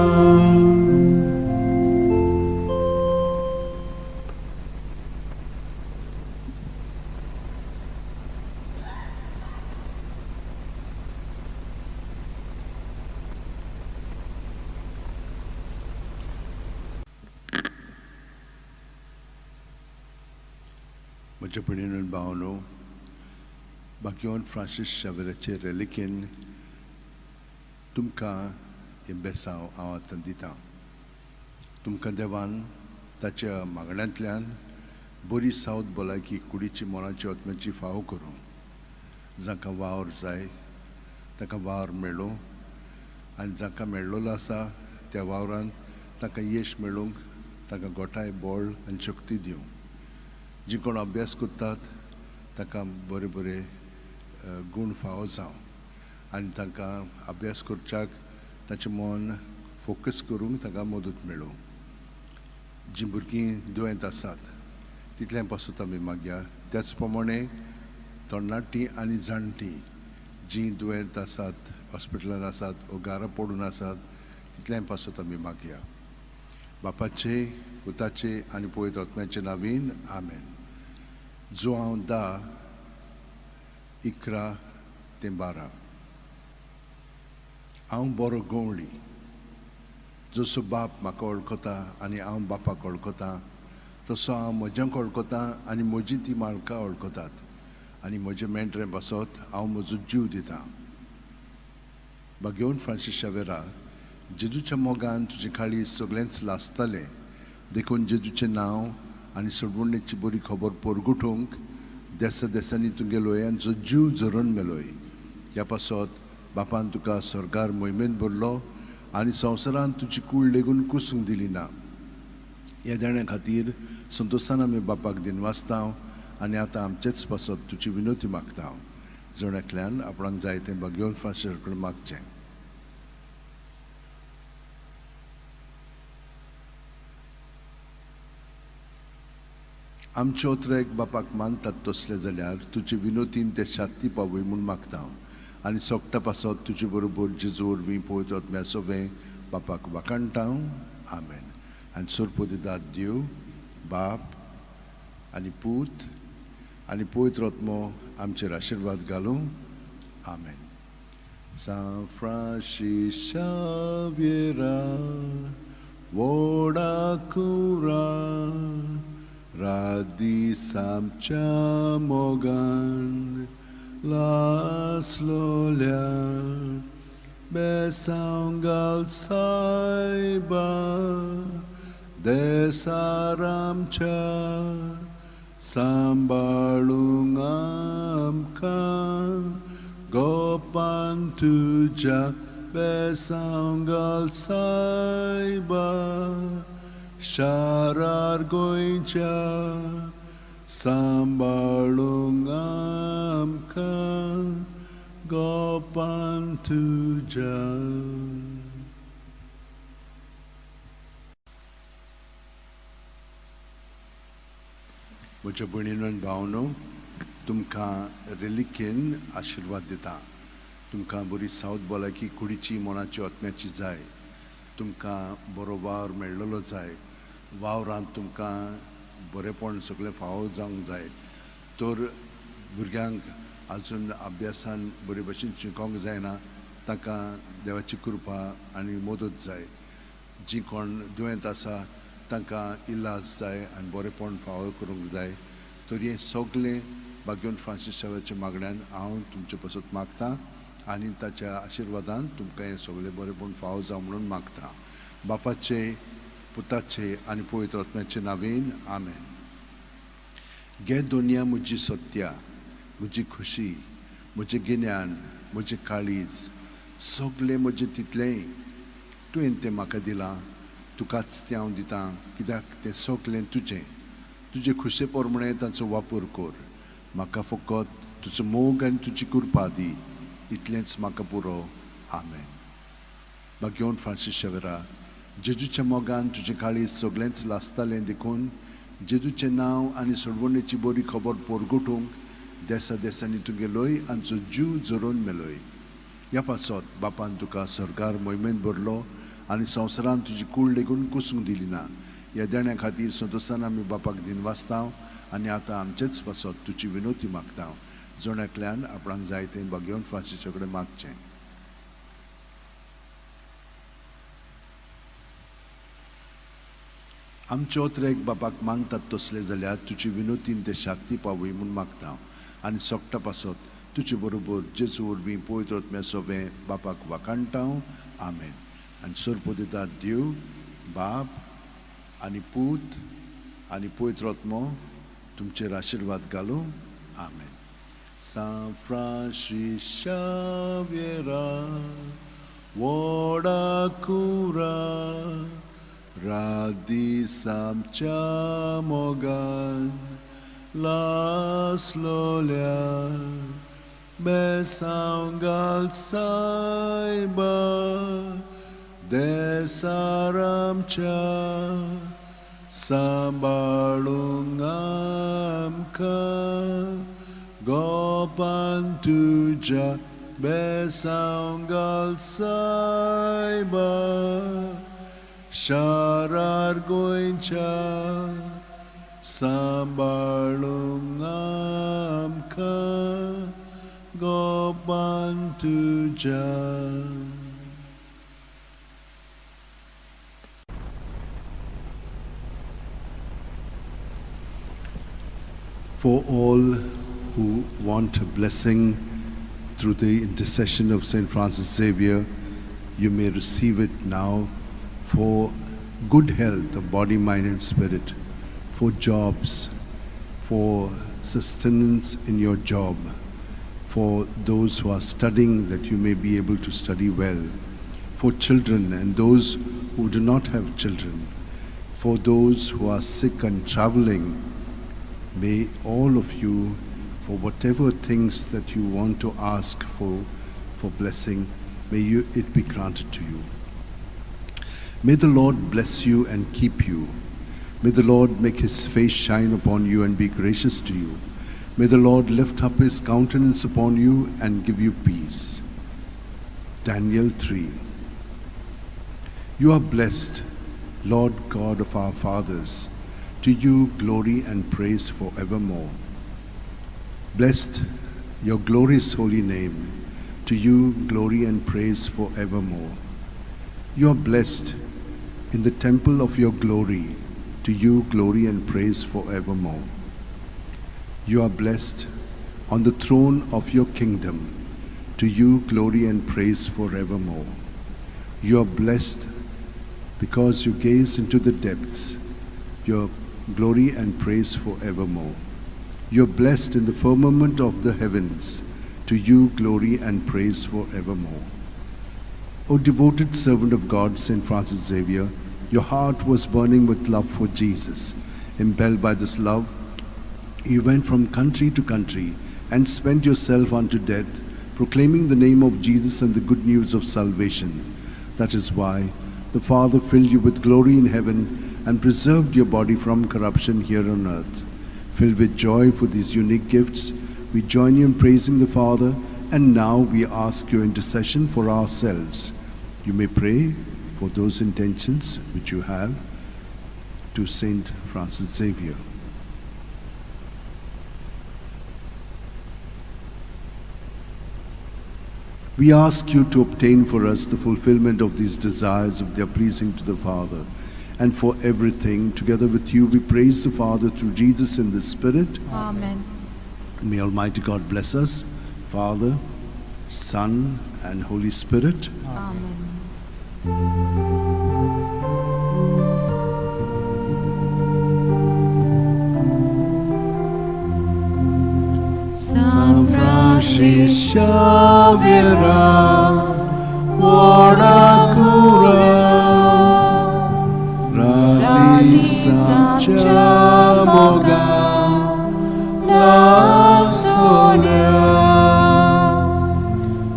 म्हज्या भयणीन भावनो, भाग्यवान Francis शावेराचे रेलिकेन तुमकां हें बेसांव हांव आतां दितां. तुमकां देवान ताच्या मागण्यांतल्यान बरी सावत भलायकी कुडीची, मनाची, आत्म्याची फावो करूं. जांकां वावर जाय तांकां वावर मेळूं, आनी जांकां मेळ्ळोलो आसा त्या वावरान तांकां यश मेळूंक तांकां गोठाय, बळ आनी शक्ती दिवं. जी कोण अभ्यास करतात तांकां बरे बरे गूण फावो जावं, आनी तांकां अभ्यास करच्याक ताचें मन फोकस करूंक तांकां मदत मेळूं. जीं भुरगीं दुयेंत आसात तितलें पासून आमी मागया. त्याच प्रमाणे तरणाटीं आनी जाणटीं जीं दुयेंत आसात, हॉस्पिटलान आसात वो घरा पडून आसात तितलें पासून आमी मागया. बापाचे, पुताचे आनी पवित्र आत्म्याचे नांवान आमेन. जुआंव 10, 11 ते 12. हांव बरो गवळी, जसो बाप म्हाका वळखता आनी हांव बापाक वळखता, तसो हांव म्हज्यांक वळखता आनी म्हजी ती म्हाका वळखतात, आनी म्हजे मेंढरे पासत हांव म्हजो जीव दितां. भाग्यवंत फ्रांसीस शावेरा, जेजूच्या मोगान तुजे काळीज सगळेंच लासतालें, देखून जेजूचें नांव आनी सोडवणेची बरी खबर परगटूंक देसा देसांनी तुगे लोयांचो जीव झरोवन मेलोय. ह्या पासत बापान तुका स्वर्गार मोहिमेंत भरलो आनी संवसारांत तुजी कूड लेगून कुसूंक दिली ना. ह्या देण्या खातीर संतोशान आमी बापाक दिनवासता आनी आतां आमचेच पासत तुजी विनवती मागता. जण एकल्यान आपणाक जाय तें भाग्यवंत फ्रांसीस कडेन मागचें. आमचे ओतरेक बापाक मानतात तसले जाल्यार तुजे विनोतीन ते शांती पावय म्हूण मागता आनी सोगटा पासत तुजे बरोबर जेजू वरवीं पवित्र आत्म्या सोवें बापाक वाखाणटा. आमेन. आनी सोरपोदिदाद देव बाप आनी पूत आनी पवित्र आत्मो आमचेर आशिर्वाद घालूं. आमेन. सांत फ्रांसीस शाव्येरा व्हडा कुरा रात दीस आमच्या मोगान लासलोल्या बेसांव घाल सायबा देसार आमच्या सांबाळूंक आमकां गोपान तुज्या बेसांव घाल सायबा शारार गोंयच्या सांबाळूंक आमकां गोपान तुज्या. म्हज्या भयणीनो आनी भावनो, तुमकां रेलिकेन आशिर्वाद दिता. तुमकां बरी सावत भलायकी कुडीची, मनाची, आत्म्याची जाय. तुमकां बरो वावर मेळ्ळलो जाय. वावरांत तुमकां बरेंपण सगळें फावो जावंक जाय. तर भुरग्यांक आजून अभ्यासान बरे भशेन शिकोंक जायना तांकां देवाची कृपा आनी मदत जाय. जीं कोण दुयेंत आसा तांकां इलाज जाय आनी बरेंपण फावो करूंक जाय. तर हें सगळें भाग्यवंत फ्रांसीस शाव्याच्या मागण्यान हांव तुमचे पासत मागता आनी ताच्या आशिर्वादान तुमकां हें सगळें बरेंपण फावो जावं म्हणून मागता. बापाचे, पुताचे आनी पवित्र आत्म्याचे नांवेन आमेन. घे दोनया म्हजी सत्या, म्हजी खुशी, म्हजें गिन्यान, म्हजें काळीज, सगळें म्हजें तितलेंय तुवें तें म्हाका दिलां, तुकाच तें हांव दितां, कित्याक तें सगळें तुजें. तुजे खुशे प्रमाणें तांचो वापर कर. म्हाका फकत तुजो मोग आनी तुजी कृपा दी, इतलेंच म्हाका पुरो. आमेन. भाग्यवंत फ्रांसीस शेवरा, जेजूच्या मोगान तुजें काळीज सगळेंच लासतालें देखून जेजूचें नांव आनी सोडवणेची बरी खबर पोरगोटूंक देसा देसांनी तूं गेलोय आमचो जीव जरोवन मेलोय. ह्या पासत बापान तुका स्वर्गार मोहिमेंत भरलो आनी संवसारांत तुजी कूड लेगून कुसूंक दिली ना. ह्या देण्या खातीर संतोशान आमी बापाक दिनवासता आनी आतां आमचेच पासत तुजी विनवती मागता. जण एकल्यान आपणाक जाय तें भाग्यवंत फ्रांसीसा कडेन मागचें. आमचे ओतरेक बापाक मानतात तसले जाल्यार तुजी विनवतीन ते शांती पावय म्हूण मागता आनी सोगटा पासत तुजे बरोबर जेजू वरवीं पवित्र आत्म्या सोवें बापाक वाखाणटा. आमेन. आनी सोरपोदिता देव बाप आनी पूत आनी पवित्र आत्मो तुमचेर आशिर्वाद घालूं. आमेन. सांत फ्रांसीस शाव्येरा व्हडा कुरा रात दीस आमच्या मोगान लासलोल्या बेसांव घाल सायबा देसार आमच्या सांबाळूंक आमकां गोपान तुज्या बेसांव घाल सायबा शारार गोंयच्या सांबाळूंक आमकां गोपान तुज्या. For all who want a blessing through the intercession of St. Francis Xavier, you may receive it now for good health of body, mind, and spirit, for jobs, for sustenance in your job, For those who are studying, that you may be able to study well. For children and those who do not have children. For those who are sick and traveling, may all of you, for whatever things that you want to ask for blessing, may it be granted to you. May the Lord bless you and keep you. May the Lord make his face shine upon you and be gracious to you. May the Lord lift up his countenance upon you and give you peace. Daniel 3. You are blessed, Lord God of our fathers. To you glory and praise forevermore. Blessed your glorious holy name. To you glory and praise forevermore. You are blessed in the temple of your glory. To you glory and praise forevermore. You are blessed on the throne of your kingdom. To you glory and praise forevermore. You are blessed because you gaze into the depths. Your glory and praise forevermore. You are blessed in the firmament of the heavens. To you glory and praise forevermore. O devoted servant of God, Saint Francis Xavier, your heart was burning with love for Jesus. Impelled by this love, you went from country to country and spent yourself unto death, proclaiming the name of Jesus and the good news of salvation. That is why the Father filled you with glory in heaven and preserved your body from corruption here on earth. Filled with joy for these unique gifts, we join you in praising the Father, and now we ask your intercession for ourselves. You may pray for those intentions which you have to Saint Francis Xavier. We ask you to obtain for us the fulfillment of these desires of their pleasing to the Father, and for everything, together with you, we praise the Father through Jesus in the Spirit. Amen. May Almighty God bless us, Father, Son, and Holy Spirit. Amen. San Francis Xavier, Vodakura, Rati Samchamoga, La Sonia,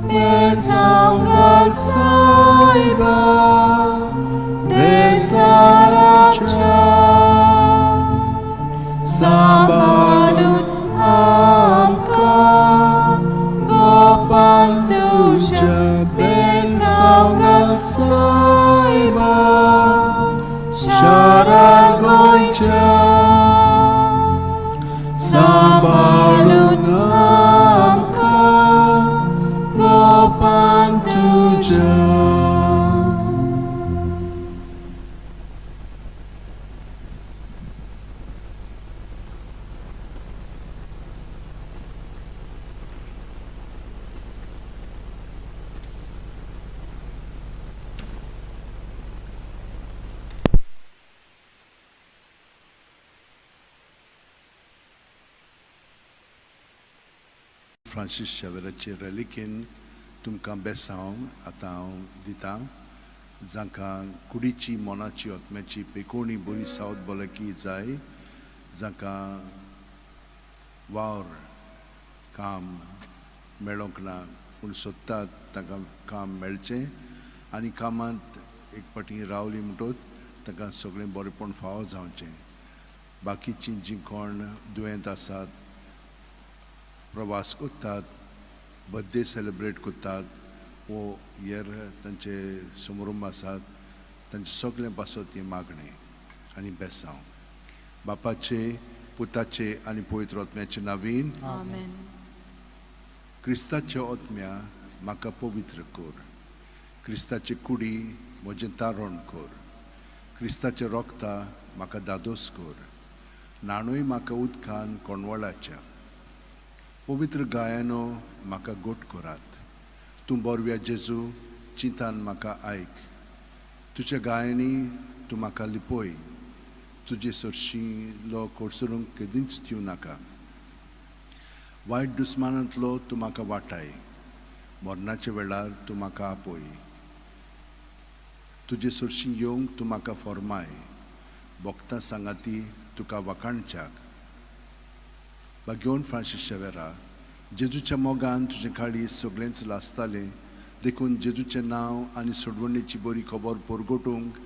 Besanga Saiba, Desaracha, Sambalun Amka, Gopandusha, Besanga Saiba, Sharagoicha, Sambalun Amka, Gopandusha. Francis शेवराचे रेलिकेन तुमकां बेसांव आतां हांव दितां, जांकां कुडीची मनाची आत्म्याची पेकोणी बरी south भलायकी जाय, जांकां वावर काम मेळोंक ना पूण सोदतात तांकां काम मेळचें आनी कामांत एक फावटी रावली म्हणटकच तांकां सगळें बरेंपण फावो जावचें. बाकीचीं जीं कोण दुयेंत आसात, प्रवास करतात, बर्थडे सेलिब्रेट करतात वो हेर तांचे समारंभ आसात, तांचे सगळें पासत ही मागणें आनी बेसांव. बापाचे, पुताचे आनी पवित्र आत्म्याचे नावीन. आमेन. क्रिस्ताच्या आत्म्या म्हाका पवित्र कर, क्रिस्ताचे कुडी म्हजें तारण कर, क्रिस्ताचे रोगता म्हाका दादोस कर, न्हाणूय म्हाका उदकान कोणवळाच्या, पवित्र गायानो म्हाका गोट करात. तूं बोरव्या जेजू चिंतान म्हाका आयक, तुज्या गायांनी तूं म्हाका लिपय, तुजे सरशीं लो कोडसरूंक केदींच दिवं नाका. वायट दुस्मानांतलो तूं म्हाका वाटाय, मरणाच्या वेळार तूं म्हाका आपय. तुजे सरशीं येवंक तूं म्हाका फॉर्माय, भक्तां सांगाती तुका वाखाणच्याक. भाग्योन फ्रांसीस शेवेरा, जेजूच्या मोगान तुजें काळीज सगळेंच लासतालें, देखून जेजूचें नांव आनी सोडवणेची बरी खबर परगटूंक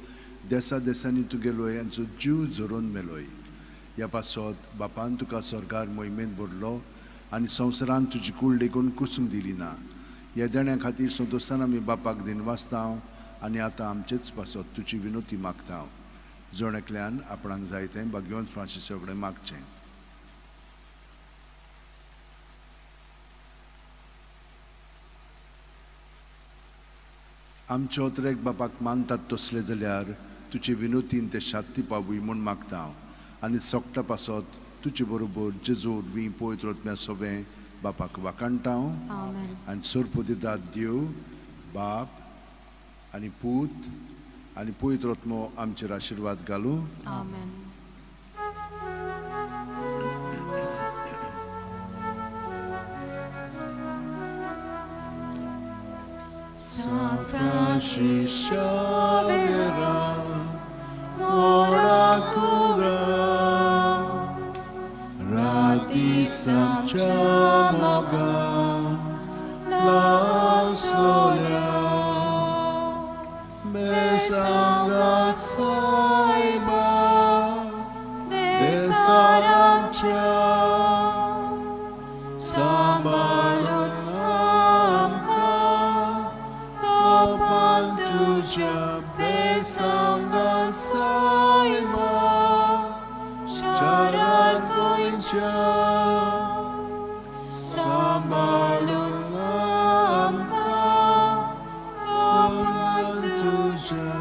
देसा देसांनी तूं गेलोय आनी जीव झरोवन मेलोय. ह्या पासत बापान तुका स्वर्गार मोहिमेंत भरलो आनी संवसारांत तुजी कूड लेगून कुसूंक दिली ना. ह्या देण्या खातीर संतोशान आमी बापाक दिनवासता आनी आतां आमचेच पासत तुजी विनोती मागता. जण एकल्यान आपणाक जाय तें भाग्यवंत फ्रांसीस कडेन मागचें. आमच्या अत्रेक बापाक मानतात तसले जाल्यार तुजे विनोतीन ते शांती पावूय म्हूण मागता हांव आनी सोकटा पासत तुजे बरोबर जेजू वरवीं पवित्र आत्म्या सोवें बापाक वाखाणटा हांव. आमेन. आनी सोरपो दितात देव बाप आनी पूत आनी पवित्र आत्मो आमचेर आशिर्वाद घालूं. आमेन. San Francis Xavier, ora cura, राती आमच्या मोगान लासलोल्या बेसांगात सायबा देसारामच्या सांबाळून आमकां तोपान तुज्या बेसांगात सायबा शारार गोंयच्या सांबाळून आमकां तोपान तुज्या.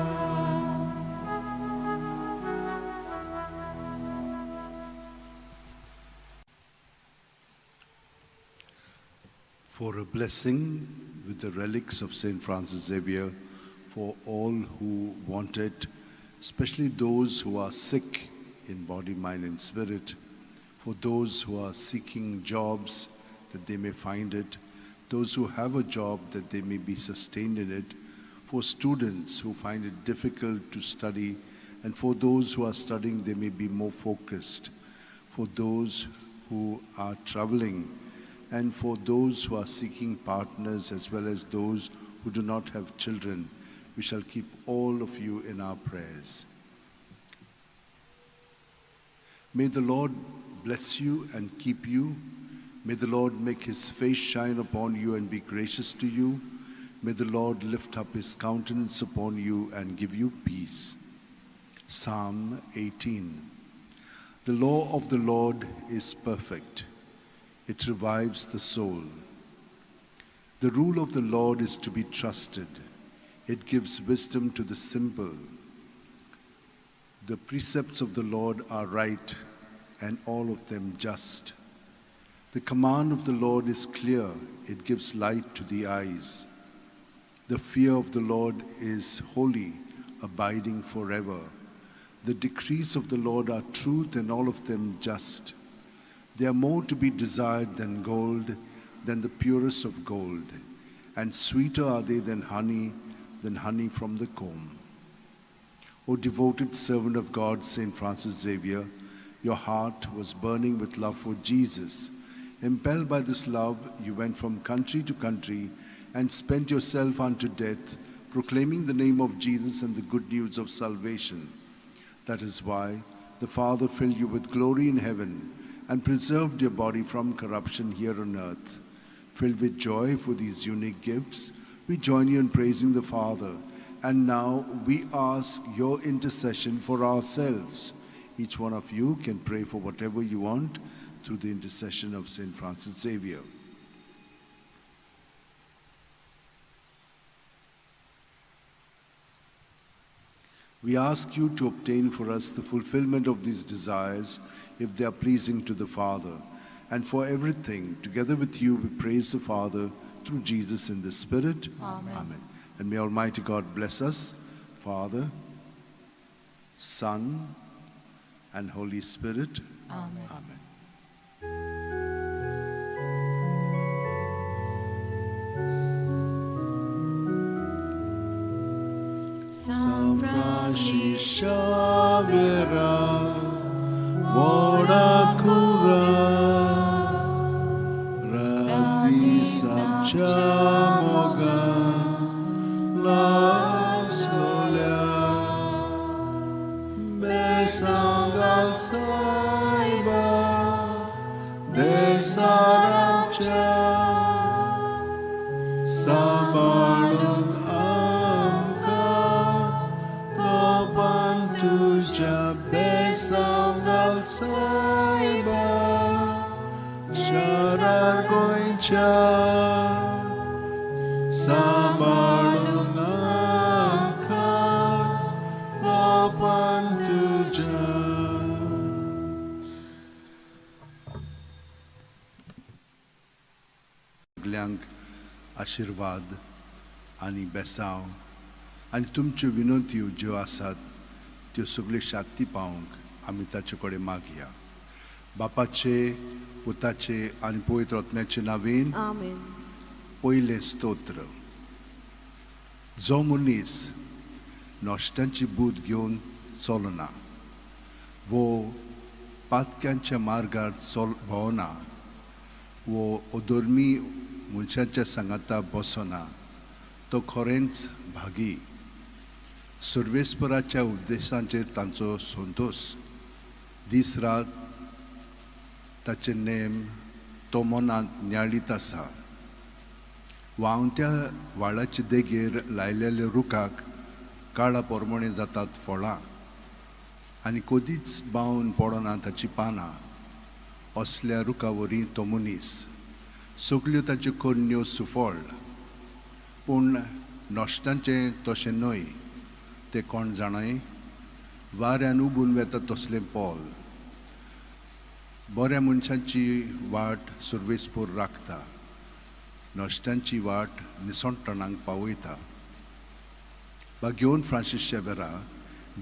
For a blessing with the relics of St. Francis Xavier for all who want it, especially those who are sick in body, mind, and spirit, for those who are seeking jobs that they may find it, those who have a job that they may be sustained in it, for students who find it difficult to study, and for those who are studying, they may be more focused, for those who are traveling, and for those who are seeking partners as well as those who do not have children. We shall keep all of you in our prayers. May the Lord bless you and keep you. May the Lord make his face shine upon you and be gracious to you. May the Lord lift up his countenance upon you and give you peace. Psalm 18. The law of the Lord is perfect. It revives the soul. The rule of the Lord is to be trusted. It gives wisdom to the simple. The precepts of the Lord are right, and all of them just. The command of the Lord is clear. It gives light to the eyes. The fear of the Lord is holy, abiding forever. The decrees of the Lord are truth, and all of them just. They are more to be desired than gold, than the purest of gold, and sweeter are they than honey from the comb. O devoted servant of God, St. Francis Xavier, your heart was burning with love for Jesus. Impelled by this love, you went from country to country and spent yourself unto death, proclaiming the name of Jesus and the good news of salvation. That is why the Father filled you with glory in heaven and preserved your body from corruption here on earth. Filled with joy for these unique gifts, we join you in praising the Father. And now we ask your intercession for ourselves. Each one of you can pray for whatever you want through the intercession of St. Francis Xavier. We ask you to obtain for us the fulfillment of these desires if they are pleasing to the Father. And for everything, together with you, we praise the Father through Jesus in the Spirit. Amen. Amen. And may Almighty God bless us, Father, Son, and Holy Spirit. Amen. Amen. Francis शावेरा व्हडा कुरा राती आमच्या मोगान लासलोल्या बेसांगाल सायबा देसाराच्या सांबाळून आमकां गोपान तुज्या बेसांगाल सायबा शारार गोंयच्या सांबाळून आमकां गोपान तुज्या. सगल्यांक आशिर्वाद आनी बेसांव आनी तुमच्यो विनंत्यो ज्यो आसात त्यो सगल्यो शांती पावंक आमी ताचे कडेन मागया. बापाचे, पुताचे आनी पवित्र आत्म्याचे नांवेन. आमेन. पयलें स्तोत्र. जो मनीस नश्ट्यांची बूद घेवन चलना वो पातक्यांच्या मार्गार चल भोंवना वो अधर्मी मनशाच्या सांगाता बसना तो खरेंच भागी. सर्वेस्पराच्या उपदेशांचेर तांचो संतोश, दीस रात ताचे नेम तो मनांत न्याळीत आसा. व्हांवत्या व्हाळाचे देगेर लायलेल्या रुखाक काळा पोरमणे जातात फळां आनी कदीच बावन पडना ताची पानां. असल्या रुखा वरी तो मनीस, सगल्यो ताच्यो करण्यो सुफळ. पूण नश्टांचें तशें न्हय, तें कोण जाणाय, वाऱ्यान उबून वेता तसलें पोल. बऱ्या मनशांची वाट सुर्वेसपूर राखता, नश्ट्यांची वाट निसणटणाक पावयता. भाग्योन फ्रांसीस शेवेरा,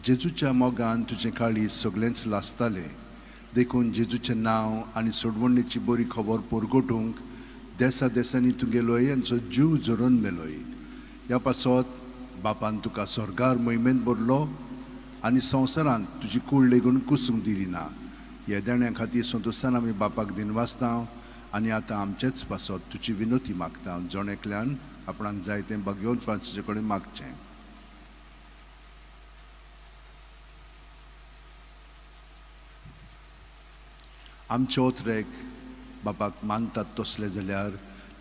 जेजूच्या मोगान तुजें काळीज सगळेंच लासतालें, देखून जेजूचें नांव आनी सोडवणेची बरी खबर परगटूंक देसा देसांनी तुगेलोय आनी जीव झरोवन मेलोय. ह्या पासत बापान तुका स्वर्गार मोहिमेंत भरलो आनी संवसारांत तुजी कूड लेगून कुसूंक दिली ना. ह्या देण्या खातीर संतोशान आमी बापाक दिनवासता आनी आतां आमचेच पासत तुजी विनोती मागता. जण एकल्यान आपणाक जाय तें भाग्योन फ्रांसीसा कडेन मागचें. आमचे ओतरेक बापाक मानतात तसले जाल्यार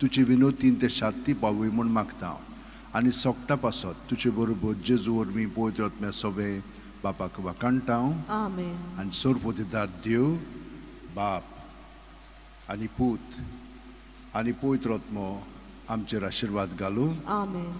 तुजे विनोतीन ते शांती पावय म्हूण मागता आनी सोगटा पासत तुजे बरोबर जेजू वरवीं पवित्र आत्म्या सोवे बापाक वाखाणटा. आमेन. आनी सोरपोतीदार देव बाप आनी पूत आनी पवित्र आत्मो आमचेर आशिर्वाद घालूं. आमेन.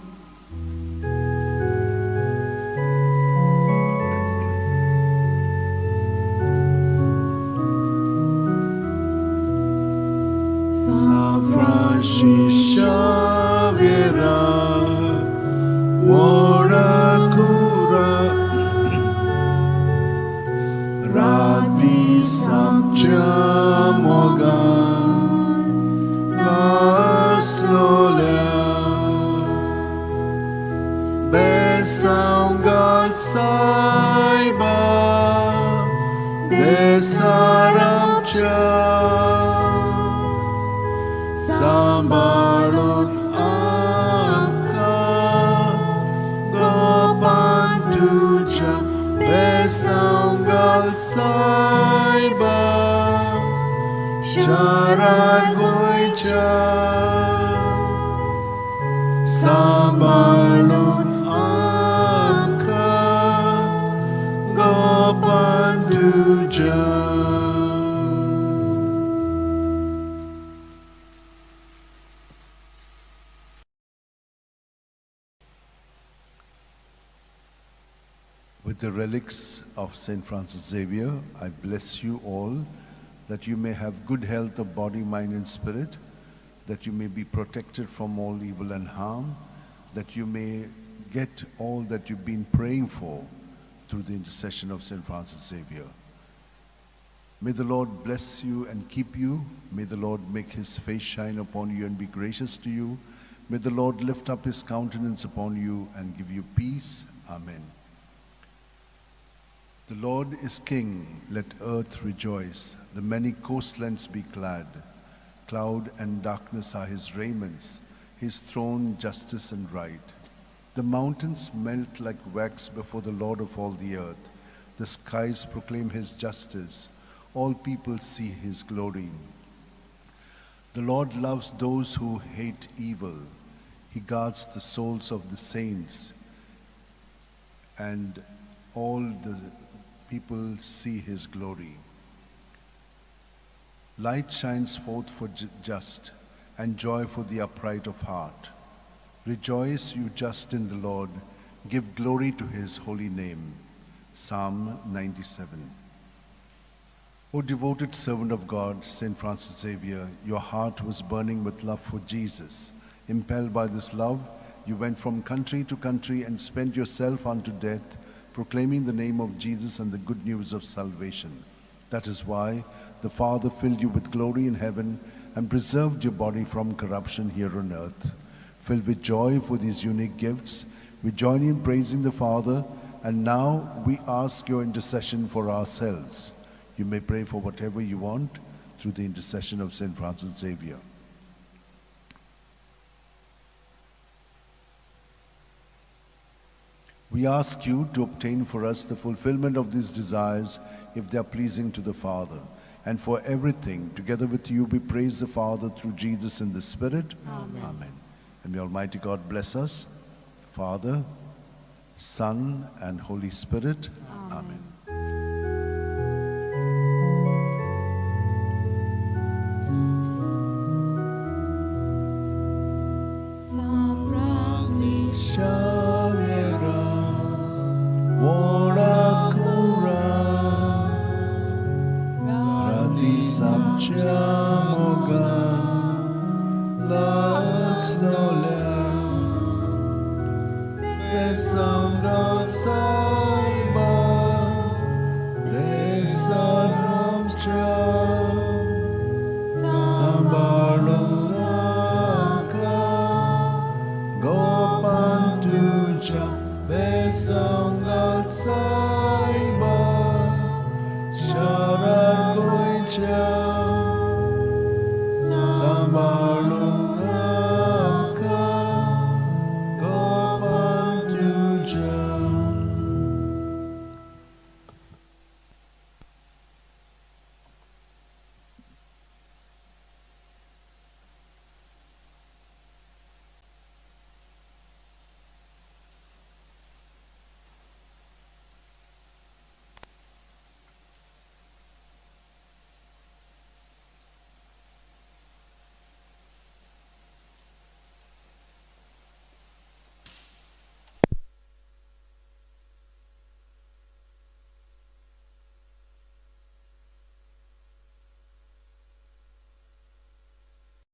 San Francis Xavier, ora cura, Radi samcha mogan, laslola, Besangal saiba, desaramcha, सांबाळून आमकां गोपान तुज्या बेसांव घाल सायबा शारार गोंयच्या सांबाळून आमकां गोपान तुज्या. With the relics of St. Francis Xavier, I bless you all that you may have good health of body, mind, and spirit, that you may be protected from all evil and harm, that you may get all that you've been praying for through the intercession of St. Francis Xavier. May the Lord bless you and keep you. May the Lord make his face shine upon you and be gracious to you. May the Lord lift up his countenance upon you and give you peace. Amen. The Lord is King, let earth rejoice, the many coastlands be glad. Cloud and darkness are his raiments, his throne justice and right. The mountains melt like wax before the Lord of all the earth. The skies proclaim his justice, all people see his glory. The Lord loves those who hate evil. He guards the souls of the saints, and all the people see his glory. Light shines forth for just, and joy for the upright of heart. Rejoice, you just in the Lord. Give glory to his holy name. Psalm 97. O devoted servant of God, Saint Francis Xavier, your heart was burning with love for Jesus. Impelled by this love, you went from country to country and spent yourself unto death, proclaiming the name of Jesus and the good news of salvation. That is why the Father filled you with glory in heaven and preserved your body from corruption here on earth. Filled with joy for these unique gifts, we join in praising the Father, and now we ask your intercession for ourselves. You may pray for whatever you want through the intercession of Saint Francis Xavier. We ask you to obtain for us the fulfillment of these desires if they are pleasing to the Father. And for everything, together with you, we praise the Father through Jesus in the Spirit. Amen. Amen. And may Almighty God bless us, Father, Son, and Holy Spirit. Amen. Amen. Saint Francis Xavier, Vorakura, Rati Samchamoga, Lasnole, Besanga Saiba, Desanamcha, Sambalunaka, Gopantucha, Besangal Saiba, Sharagoicha, Sambalunaka, Gopantucha.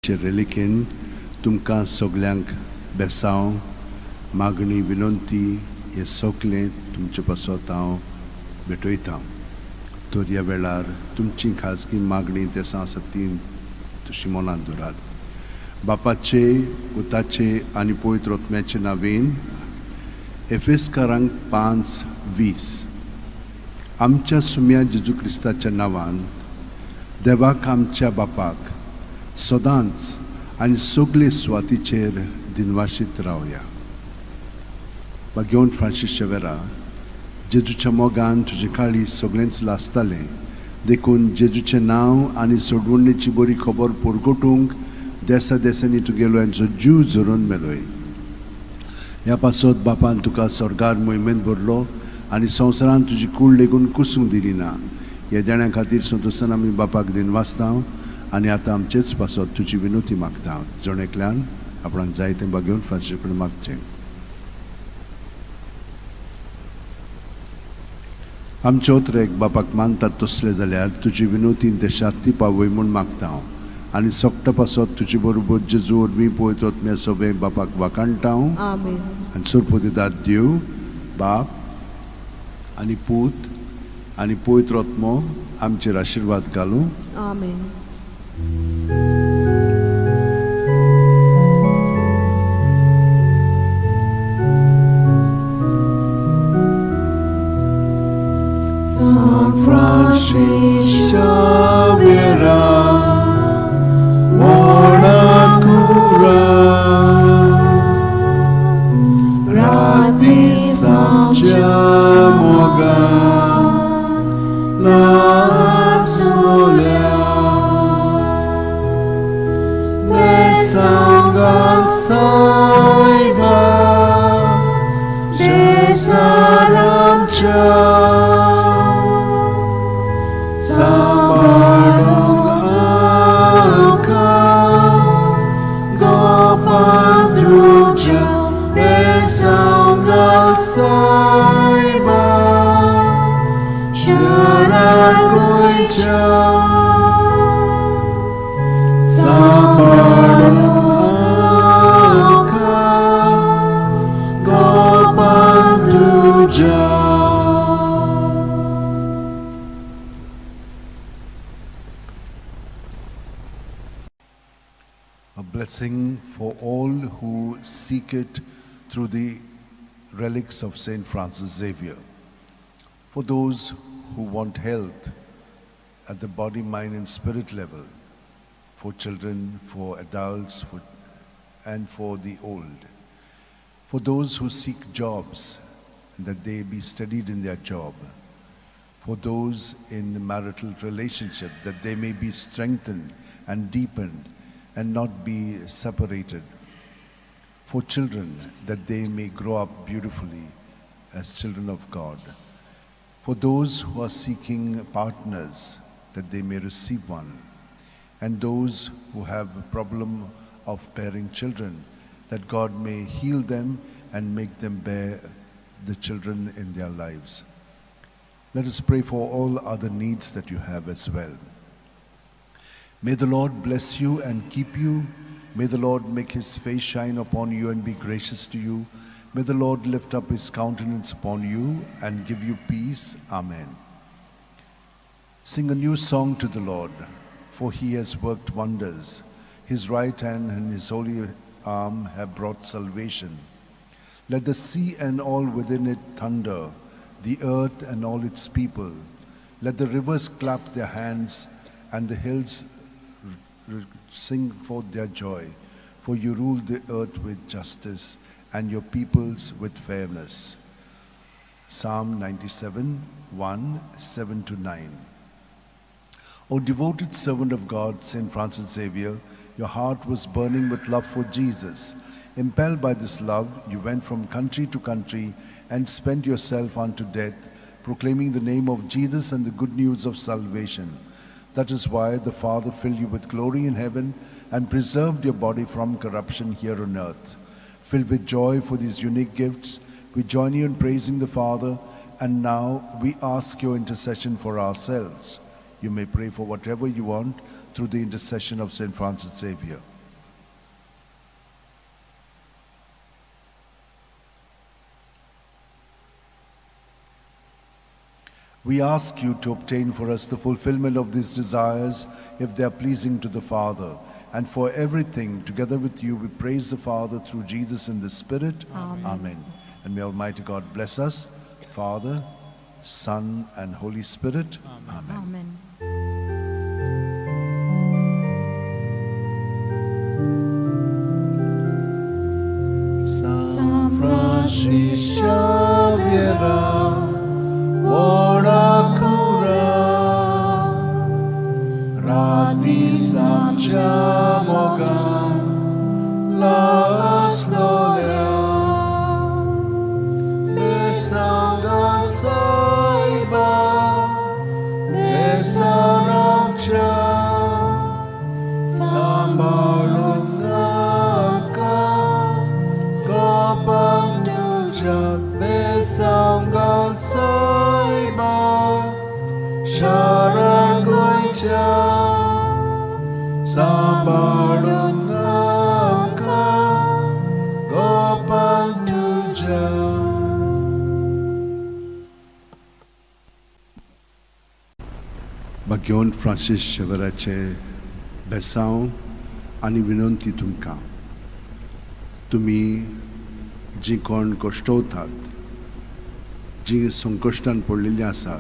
रेलिकेन तुमकां सगल्यांक बेसांव मागणी विनंती हें सगलें तुमचे पासत हांव भेटयतां. तर ह्या वेळार तुमची खाजगी मागणी देसां आसा ती तशी मनांत दवरात. बापाचे, पुताचे आनी पवित्र आत्म्याचे नांवेन एफेस्कारांक 5:20. आमच्या सुम्या जेजू क्रिस्ताच्या नांवान देवाक आमच्या बापाक सदांच आनी सगळे सुवातीचेर दिनवाशीत रावया. बागेवन फ्रांसीस शेवेरा, जेजूच्या मोगान तुजें काळीज सगळेंच लासतालें, देखून जेजूचें नांव आनी सोडवणेची बरी खबर परगटूंक देसा देसांनी तुगेलो हेंचो जीव झरोवन मेलोय. ह्या पासत बापान तुका स्वर्गार मोहिमेंत भरलो आनी संवसारान तुजी कूड लेगून कुसूंक दिली ना. ह्या देण्या खातीर संतोशान आमी बापाक दिनवासता आनी आतां आमचेच पासत तुजी विनवती मागता. जण एकल्यान आपणाक जाय तें बागेवन फ्रांसीस कडेन मागचें. आमचे ओतरेक बापाक मानतात तसले जाल्यार तुजी विनवतीन ते शांती पावय म्हूण मागता हांव आनी सोकटा पासत तुजे बरोबर जेजू वरवीं पळयत आत्म्या सगळें बापाक वाखाणटा हांव. आमेन. आनी सरपतिदाद देव बाप आनी पूत आनी पवित्र आत्मो आमचेर आशिर्वाद घालूं. आमेन. Francis Xavier, व्हडा कुरा राती सामच्या मोगान लासोल्या बेसांगाक सायबा जेसारामच्या सांबाळूंक आमकां गोपान तुज्या बेसांगाक सायबा शरण गोंयच्या सांबाळूंक आमकां गोपान तुज्या. A blessing for all who seek it through the relics of Saint Francis Xavier. For those who want health at the body, mind, and spirit level, for children, for adults, and for the old. For those who seek jobs, that they be steadied in their job. For those in marital relationship, that they may be strengthened and deepened and not be separated. For children, that they may grow up beautifully as children of God. For those who are seeking partners, that they may receive one. And those who have a problem of bearing children, that God may heal them and make them bear the children in their lives. Let us pray for all other needs that you have as well. May the Lord bless you and keep you. May the Lord make his face shine upon you and be gracious to you. May the Lord lift up his countenance upon you and give you peace. Amen. Sing a new song to the Lord, for he has worked wonders. His right hand and his holy arm have brought salvation. Let the sea and all within it thunder, the earth and all its people. Let the rivers clap their hands and the hills sing forth their joy. For you rule the earth with justice and your peoples with fairness. Psalm 97, 1, 7 to 9. O devoted servant of God, Saint Francis Xavier, your heart was burning with love for Jesus. Impelled by this love, you went from country to country and spent yourself unto death, proclaiming the name of Jesus and the good news of salvation. That is why the Father filled you with glory in heaven and preserved your body from corruption here on earth. Filled with joy for these unique gifts, we join you in praising the Father, and now we ask your intercession for ourselves. You may pray for whatever you want through the intercession of Saint Francis Xavier. We ask you to obtain for us the fulfillment of these desires if they are pleasing to the Father. And for everything, together with you, we praise the Father through Jesus in the Spirit. Amen. Amen. And may Almighty God bless us, Father, Son, and Holy Spirit. Amen. Amen. San Francis Xavier, व्हडा कुरा राती सामच्या मोगान लासलोल्या बेसांगाक सायबा देसारामच्या सांबाळूंक आमकां गोपांक तुज्या बेसांगाक सायबा शरण गोंयच्या सांबाळूंक आमकां गोपांक तुज्या. भाग्यवंत फ्रांसीस शेवराचे बेसांव आनी विनंती तुमकां, तुमी जीं कोण कश्टवतात, जीं संकश्टान पडलेलीं आसा,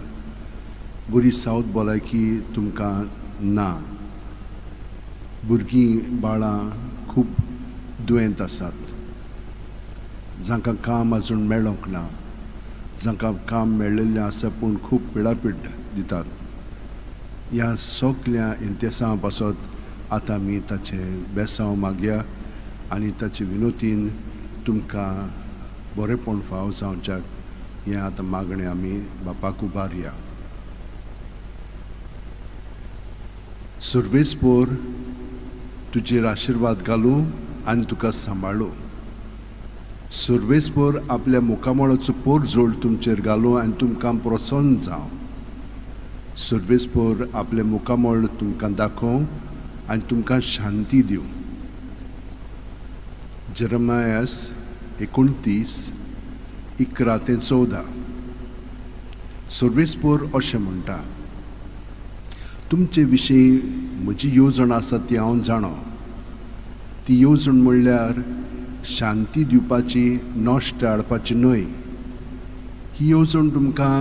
बरी सावत भलायकी तुमकां ना, भुरगीं बाळां खूब दुयेंत आसात, जांकां काम आजून मेळोंक ना, जांकां काम मेळिल्लें आसा पूण खूब पिडापीड दितात, ह्या सगल्या इंतेसां पासत आतां आमी ताचें बेसांव मागया आनी ताचे विनोतीन तुमकां बरेंपण फाव जावच्याक हें आतां मागणें आमी बापाक उबारया. सुर्वेसपोर तुजेर आशिर्वाद घालूं आनी तुका सांबाळूं. सुर्वेसपोर आपल्या मुखामळाचो पोरजोड तुमचेर घालूं आनी तुमकां प्रोत्साहन जावं. सुर्वेसपोर आपलें मुखामळ तुमकां दाखोवं आनी तुमकां शांती दिवं. जेरमायस 29:11-14. सुर्वेसपोर अशें म्हणटा, तुमचे विशीं म्हजी येवजण आसा ती हांव जाणो. ती येवजण म्हणल्यार शांती दिवपाची, नश्ट हाडपाची न्हय. ही येवजण तुमकां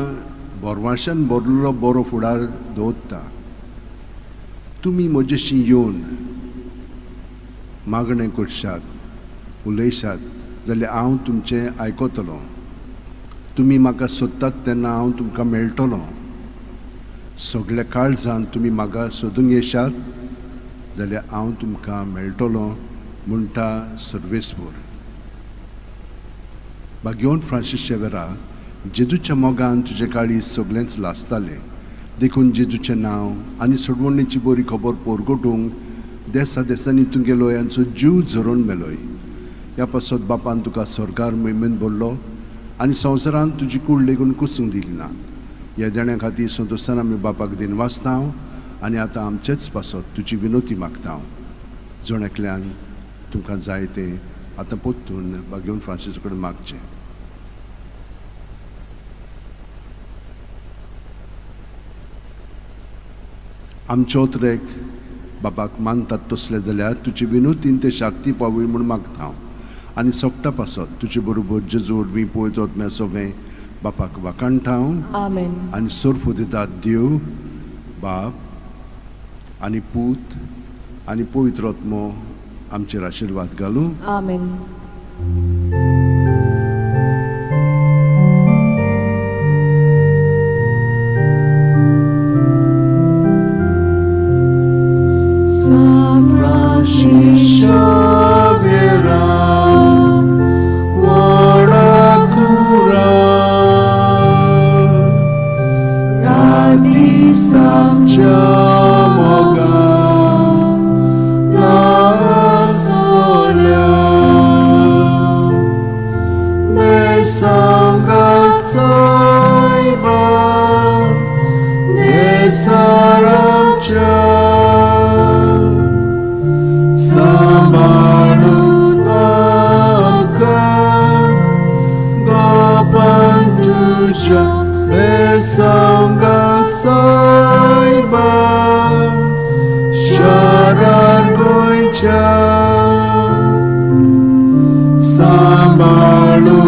बोरवाशान भरलेलो बरो फुडार दवरता. तुमी म्हजेशी येवन मागणें करशात, उलयशात जाल्यार हांव तुमचें आयकतलो. तुमी म्हाका सोदतात तेन्ना हांव तुमकां मेळटलो. सगल्या काळजान तुमी म्हाका सोदूंक येशात जाल्यार हांव तुमकां मेळटलो, म्हणटा सर्वेस्पोर. भाग्यवंत फ्रांसीस शेवेरा, जेजूच्या मोगान तुजें काळीज सगळेंच लासतालें, देखून जेजूचें नांव आनी सोडवणेची बरी खबर पोरगोटूंक देसा देसांनी तूं गेलोय आनी जीव झरोवन मेलोय. ह्या पासत बापान तुका सरकार मोहिमेंत भरलो आनी संवसारांत तुजी कूड लेगून कुसूंक दिली ना. ह्या देण्या खातीर संतोशान आमी बापाक दिनवासता आनी आतां आमचेच पासत तुजी विनोती मागता. जण एकल्यान तुमकां जाय तें आतां परतून भाग्यवंत फ्रांसीस कडेन मागचें. आमचे ओतरेक बापाक मानतात तसले जाल्यार तुजे विनोतीन ते शांती पावय म्हूण मागता हांव आनी सोगटा पासत तुजे बरोबर जेजू वरवीं पळयतात म्या सगळें बापाक वाखाणटा हांव. आमेन. आनी सोर्फ दितात देव बाप आनी पूत आनी पवित्र आत्मो आमचेर आशिर्वाद घालूं. आमेन. San Francis Xavier, Warakura, Radi Chamoga, La Solia, Mesanga Saiba, Nesaracha, Samanu Namka, Gopantuja, Mesanga Saiba, Sharar Goicha, Samanu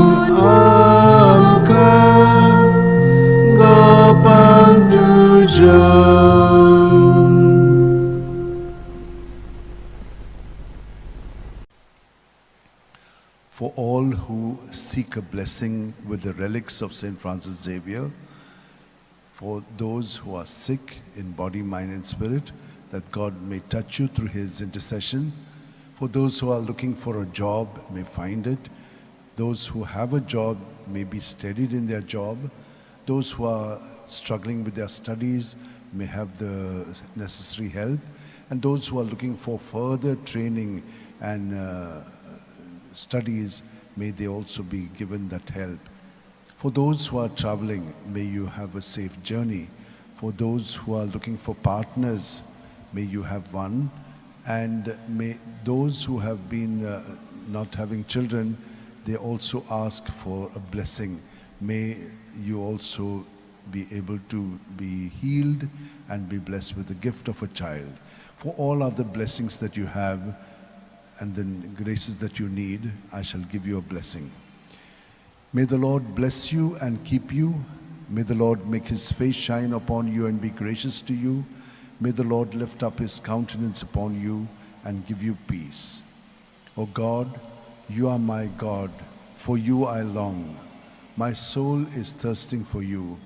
Amka, Gopantuja. For all who seek a blessing with the relics of St. Francis Xavier, for those who are sick in body, mind, and spirit, that God may touch you through his intercession. For those who are looking for a job, may find it. Those who have a job may be steadied in their job. Those who are struggling with their studies may have the necessary help. And those who are looking for further training and studies, may they also be given that help. For those who are traveling, may you have a safe journey. For those who are looking for partners, may you have one. And may those who have been not having children, they also ask for a blessing. May you also be able to be healed and be blessed with the gift of a child. For all other blessings that you have and the graces that you need, I shall give you a blessing. May the Lord bless you and keep you. May the Lord make his face shine upon you and be gracious to you. May the Lord lift up his countenance upon you and give you peace. O God, you are my God, for you I long. My soul is thirsting for you,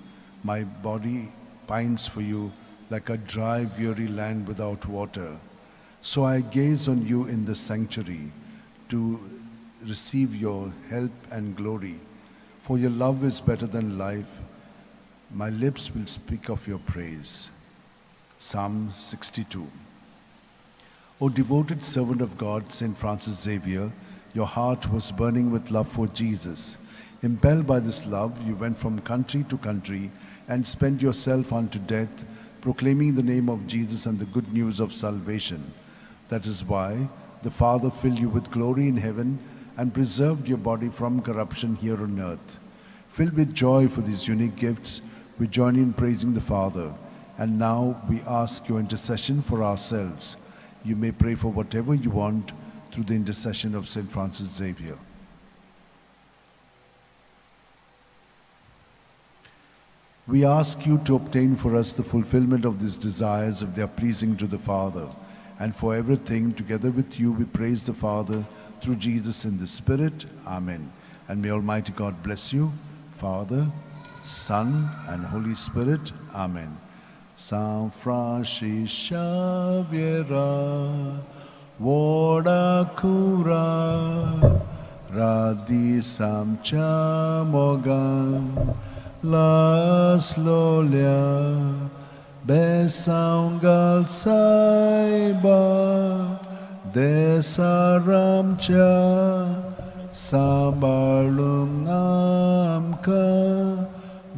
my body pines for you like a dry, weary land without water. So I gaze on you in the sanctuary to receive your help and glory. For your love is better than life. My lips will speak of your praise. Psalm 62. O devoted servant of God, Saint Francis Xavier, your heart was burning with love for Jesus. Impelled by this love, you went from country to country and spent yourself unto death, proclaiming the name of Jesus and the good news of salvation. That is why the Father filled you with glory in heaven and preserved your body from corruption here on earth. Filled with joy for these unique gifts, we join in praising the Father. And now we ask your intercession for ourselves. You may pray for whatever you want through the intercession of Saint Francis Xavier. We ask you to obtain for us the fulfillment of these desires if they are pleasing to the Father. And for everything, together with you, we praise the Father through Jesus in the Spirit. Amen. And may Almighty God bless you, Father, Son, and Holy Spirit. Amen. San Francis Xavier, Vodakura, Radi Samcha Mogan, Las Lolia, Besangal Saiba, Desaramcha, Sambalung Amka,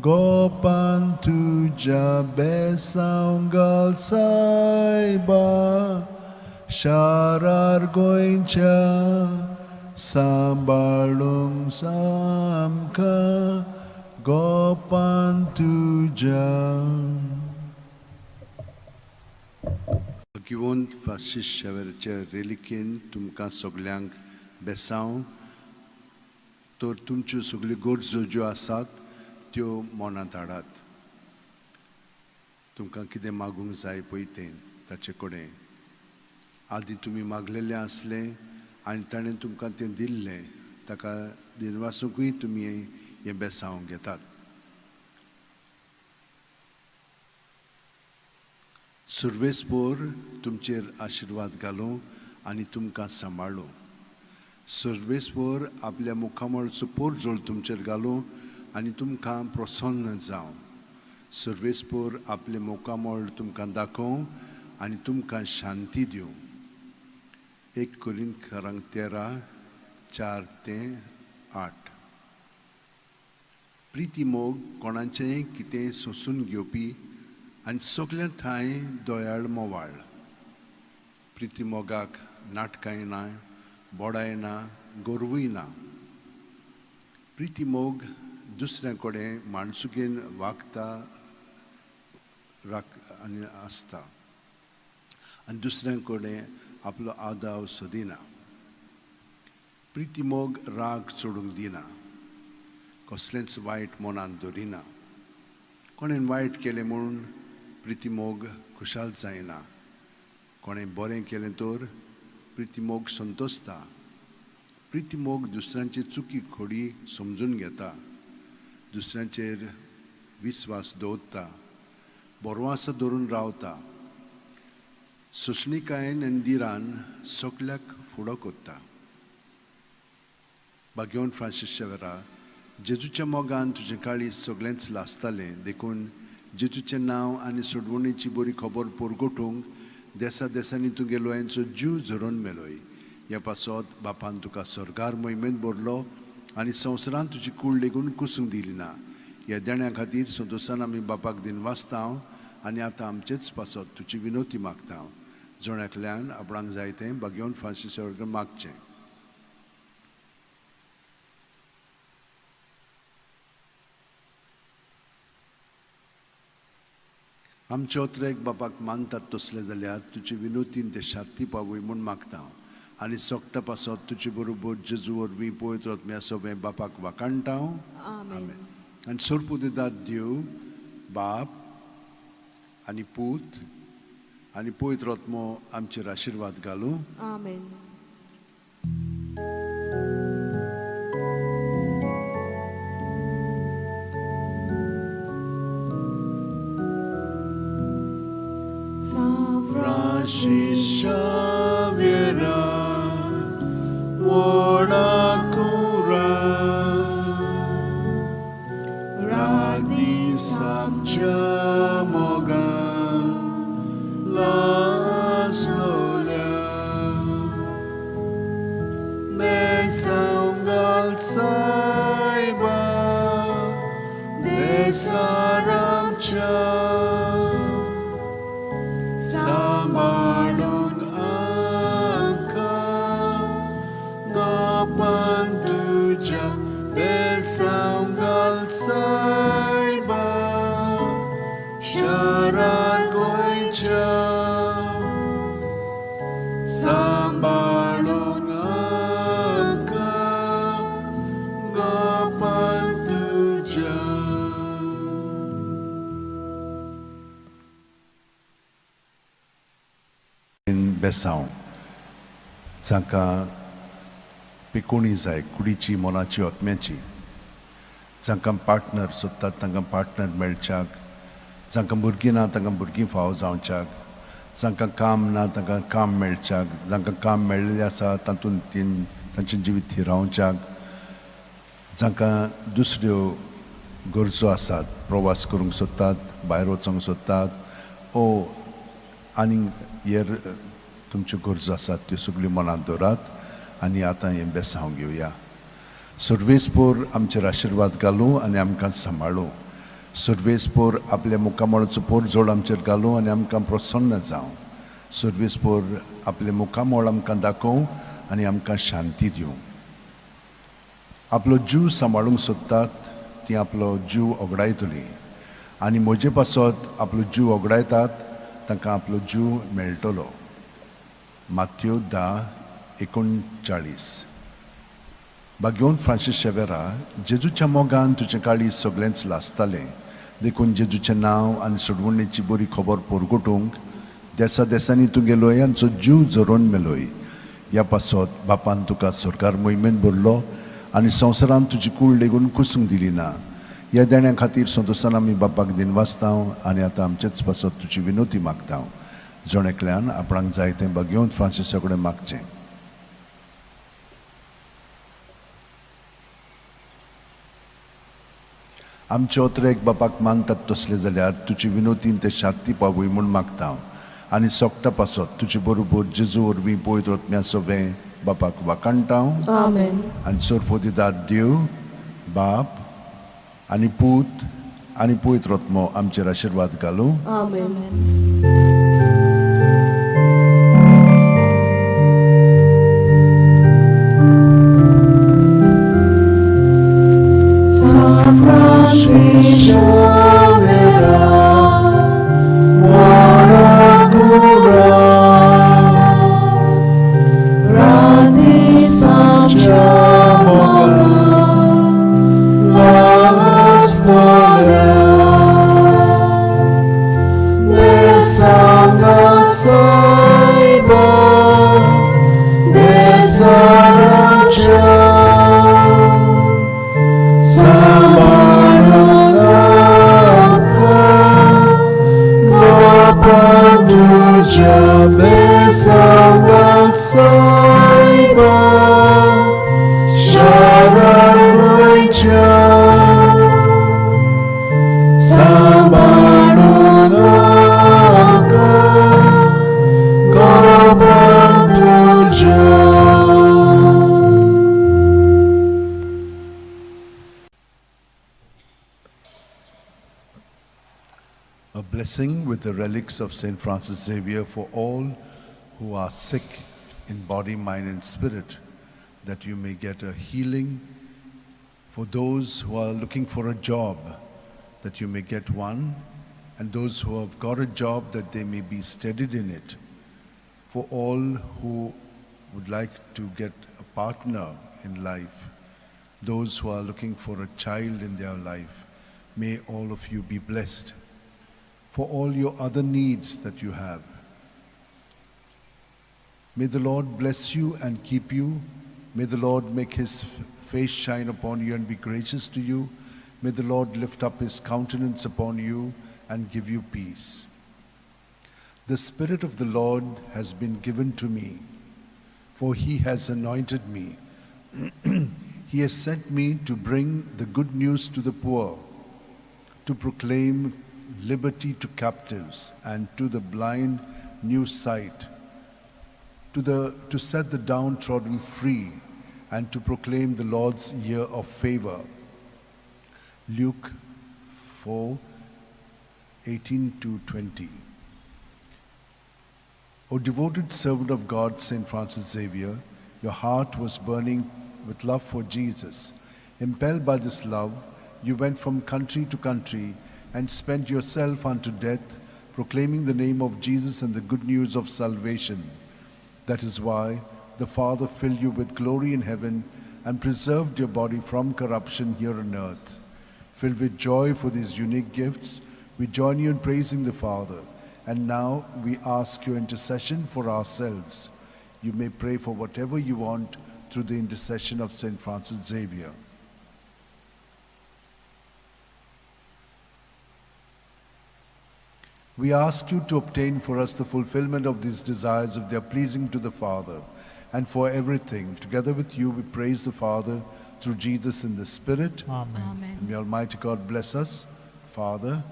Gopan Tuja Besangal Saiba, Sharar Goincha, Sambalung Samka, Gopan Tuja. भाग्यवंत फ्रांसीस शेवरचे रेलिकेन तुमकां सगल्यांक बेसांव तर तुमच्यो सगल्यो गरजो ज्यो आसात त्यो मनांत हाडात. तुमकां कितें मागूंक जाय पळय तें ताचे कडेन आदीं तुमी मागलेलें आसलें आनी ताणें तुमकां तें दिल्लें, ताका दिनवासूंकूय तुमी हें बेसांव घेतात. सुर्वेसपोर तुमचेर आशिर्वाद घालूं आनी तुमकां सांबाळूं. सुर्वेसपोर आपल्या मुखामळचो पोरजोळ तुमचेर घालूं आनी तुमकां प्रसन्न जावं. सुर्वेसपोर आपलें मुखामळ तुमकां दाखोवं आनी तुमकां शांती दिवं. 1 कोरिंथकारांक 13:4-8. प्रिती मोग कोणाचेंय कितें सोंसून घेवपी आनी सगल्या ठांय दयाळ मोवाळ. प्रिती मोगाक नाटकांय ना, बोडाय ना, गोरवूय ना. प्रिती मोग दुसऱ्या कडेन माणसुकेन वागता आनी आसता आनी दुसऱ्या कडेन आपलो आदाव सोदिना. प्रिती मोग राग चडूंक दिना, कसलेंच वायट मनांत दवरिना. कोणें वायट केलें म्हूण प्रिती मोग खुशाल जायना, कोणें बरें केलें तर प्रिती मोग संतोसता. प्रिती मोग दुसऱ्यांची चुकी खोडी समजून घेता, दुसऱ्यांचेर विस्वास दवरता, बरो आसा धरून रावता, सोंसणिकायेन आनी दिरान सगल्याक फुडो कोत्ता. भाग्यवंत फ्रांसीस शेवरा, जेजूच्या मोगान तुजें काळीज सगळेंच लासतालें, देखून जेजूचें नांव आनी सोडवणीची बरी खबर परगटूंक देसा देसांनी तुगे लोयांचो जीव झरोवन मेलोय. ह्या पासत बापान तुका स्वर्गार मोहिमेंत भरलो आनी संवसारांत तुजी कूड लेगून कुसूंक दिली ना. ह्या देण्या खातीर संतोशान आमी बापाक दिनवासता आनी आतां आमचेच पासत तुजी विनोती मागता. जण एकल्यान आपणाक जाय तें भाग्यवंत फ्रांसीस कडेन मागचें. आमचे अत्रेक बापाक मानतात तसले जाल्यार तुजे विनोतीन ते शांती पावय म्हूण मागता आनी सोकटा पासत तुजे बरोबर जेजू वरवीं पवित्र आत्म्या सगळें बापाक वाखाणटा. आमेन. आनी सोरपुदेदाद देव बाप आनी पूत आनी पवित्र आत्मो आमचेर आशिर्वाद घालूं. आमेन. San Francis Xavier, ora cura, radi samcha moga, la sola, me saungal saiba, de saramcha. सांबाळून आमकां गोपान तुज्या बेसांव घाल सायबा शारार गोंयच्या सांबाळून आमकां गोपान तुज्या. बेसांव जांकां पिकोणी जाय कुडीची मनाची आत्म्याची, जांकां पार्टनर सोदतात तांकां पार्टनर मेळच्याक, जांकां भुरगीं ना तांकां भुरगीं फावो जावच्याक, जांकां काम ना तांकां काम मेळच्याक, जांकां काम मेळिल्लें आसा तातूंत तीन तांचें जिवीत थिरावच्याक, जांकां दुसऱ्यो गरजो आसात प्रवास करूंक सोदतात, भायर वचोंक सोदतात ओ आनी हेर तुमच्यो गरजो आसात त्यो सगल्यो मनांत दवरात आनी आतां हें बेसांव घेवया. सर्वेस्पोर आमचेर आशिर्वाद घालूं आनी आमकां सांबाळूं. सर्वेस्पोर आपल्या मुखामळाचो पोरजोड आमचेर घालूं आनी आमकां प्रसन्न जावं. सर्वेस्पोर आपलें मुखामळ आमकां दाखोवं आनी आमकां शांती दिवं. आपलो जीव सांबाळूंक सोदतात ती आपलो जीव ओगडायतली आनी म्हजे पासत आपलो जीव ओगडायतात तांकां आपलो जीव मेळटलो. मात्यो 10:39. भाग्योन फ्रांसीस शेवेरा, जेजूच्या मोगान तुजें काळीज सगळेंच लासतालें, देखून जेजूचें नांव आनी सोडवणेची बरी खबर परगटूंक देसा देसांनी तुगे लोयांचो जीव झरोवन मेलोय. ह्या पासत बापान तुका सरकार मोहिमेन भरलो आनी संवसारांत तुजी कूड लेगून कुसूंक दिली ना. ह्या देण्या खातीर संतोशान आमी बापाक दिनवासता आनी आतां आमचेच पासत तुजी विनोती मागता. जण एकल्यान आपणाक जाय तें भाग्योन फ्रांसीसा कडेन मागचें. आमचे ओतरेक बापाक मानतात तसले जाल्यार तुजी विनोतीन ते शांती पावय म्हूण मागता आनी सोकटा पासत तुजे बरोबर जेजू वरवीं पवित्र आत्म्या सवें बापाक वाखाणटा. आमेन. आनी सोरपोदिदाद देव बाप आनी पूत आनी पवित्र आत्मो आमचेर आशिर्वाद घालूं. आमेन. San Francis Xavier, ora cura, grandi Sanchamola, la storia, de Sanga Saiba, de Saracha. A blessing with the relics of St. Francis Xavier for all who are sick in body, mind, and spirit, that you may get a healing. For those who are looking for a job, that you may get one, and those who have got a job, that they may be steadied in it. For all who would like to get a partner in life, those who are looking for a child in their life, May all of you be blessed for all your other needs that you have. May the Lord bless you and keep you. May the Lord make his face shine upon you and be gracious to you. May the Lord lift up his countenance upon you and give you peace. The Spirit of the Lord has been given to me, for he has anointed me. He has sent me to bring the good news to the poor, to proclaim liberty to captives and to the blind new sight, to set the downtrodden free, and to proclaim the Lord's year of favor. Luke 4:18 to 20. O devoted servant of God, Saint Francis Xavier, your heart was burning with love for Jesus. Impelled by this love, you went from country to country and spent yourself unto death, proclaiming the name of Jesus and the good news of salvation. That is why the Father filled you with glory in heaven and preserved your body from corruption here on earth. Filled with joy for these unique gifts, we join you in praising the Father. And now we ask your intercession for ourselves. You may pray for whatever you want through the intercession of Saint Francis Xavier. We ask you to obtain for us the fulfillment of these desires if they are pleasing to the Father, and for everything. Together with you, we praise the Father through Jesus in the Spirit. Amen. Amen. And may Almighty God bless us, Father,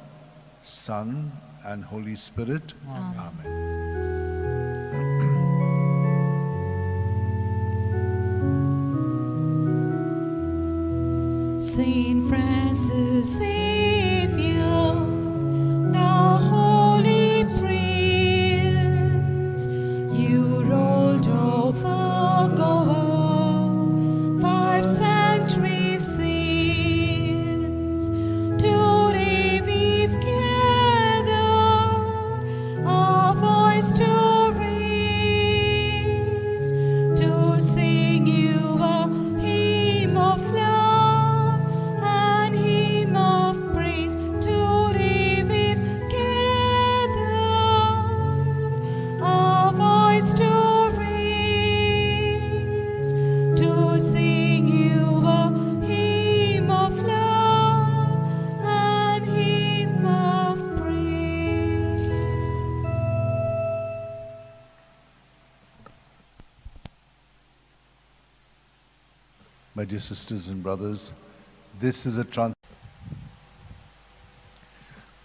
Son, and Holy Spirit. Amen. Amen. Saint Francis Xavier, thou holy prince, you ruled over Goa 5 centuries since. Today we've gathered our voice to raise, to sing you a hymn of love and hymn of praise. Today we've gathered our voice to raise, to sing you a hymn of love and hymn of praise. My dear sisters and brothers, this is a trans.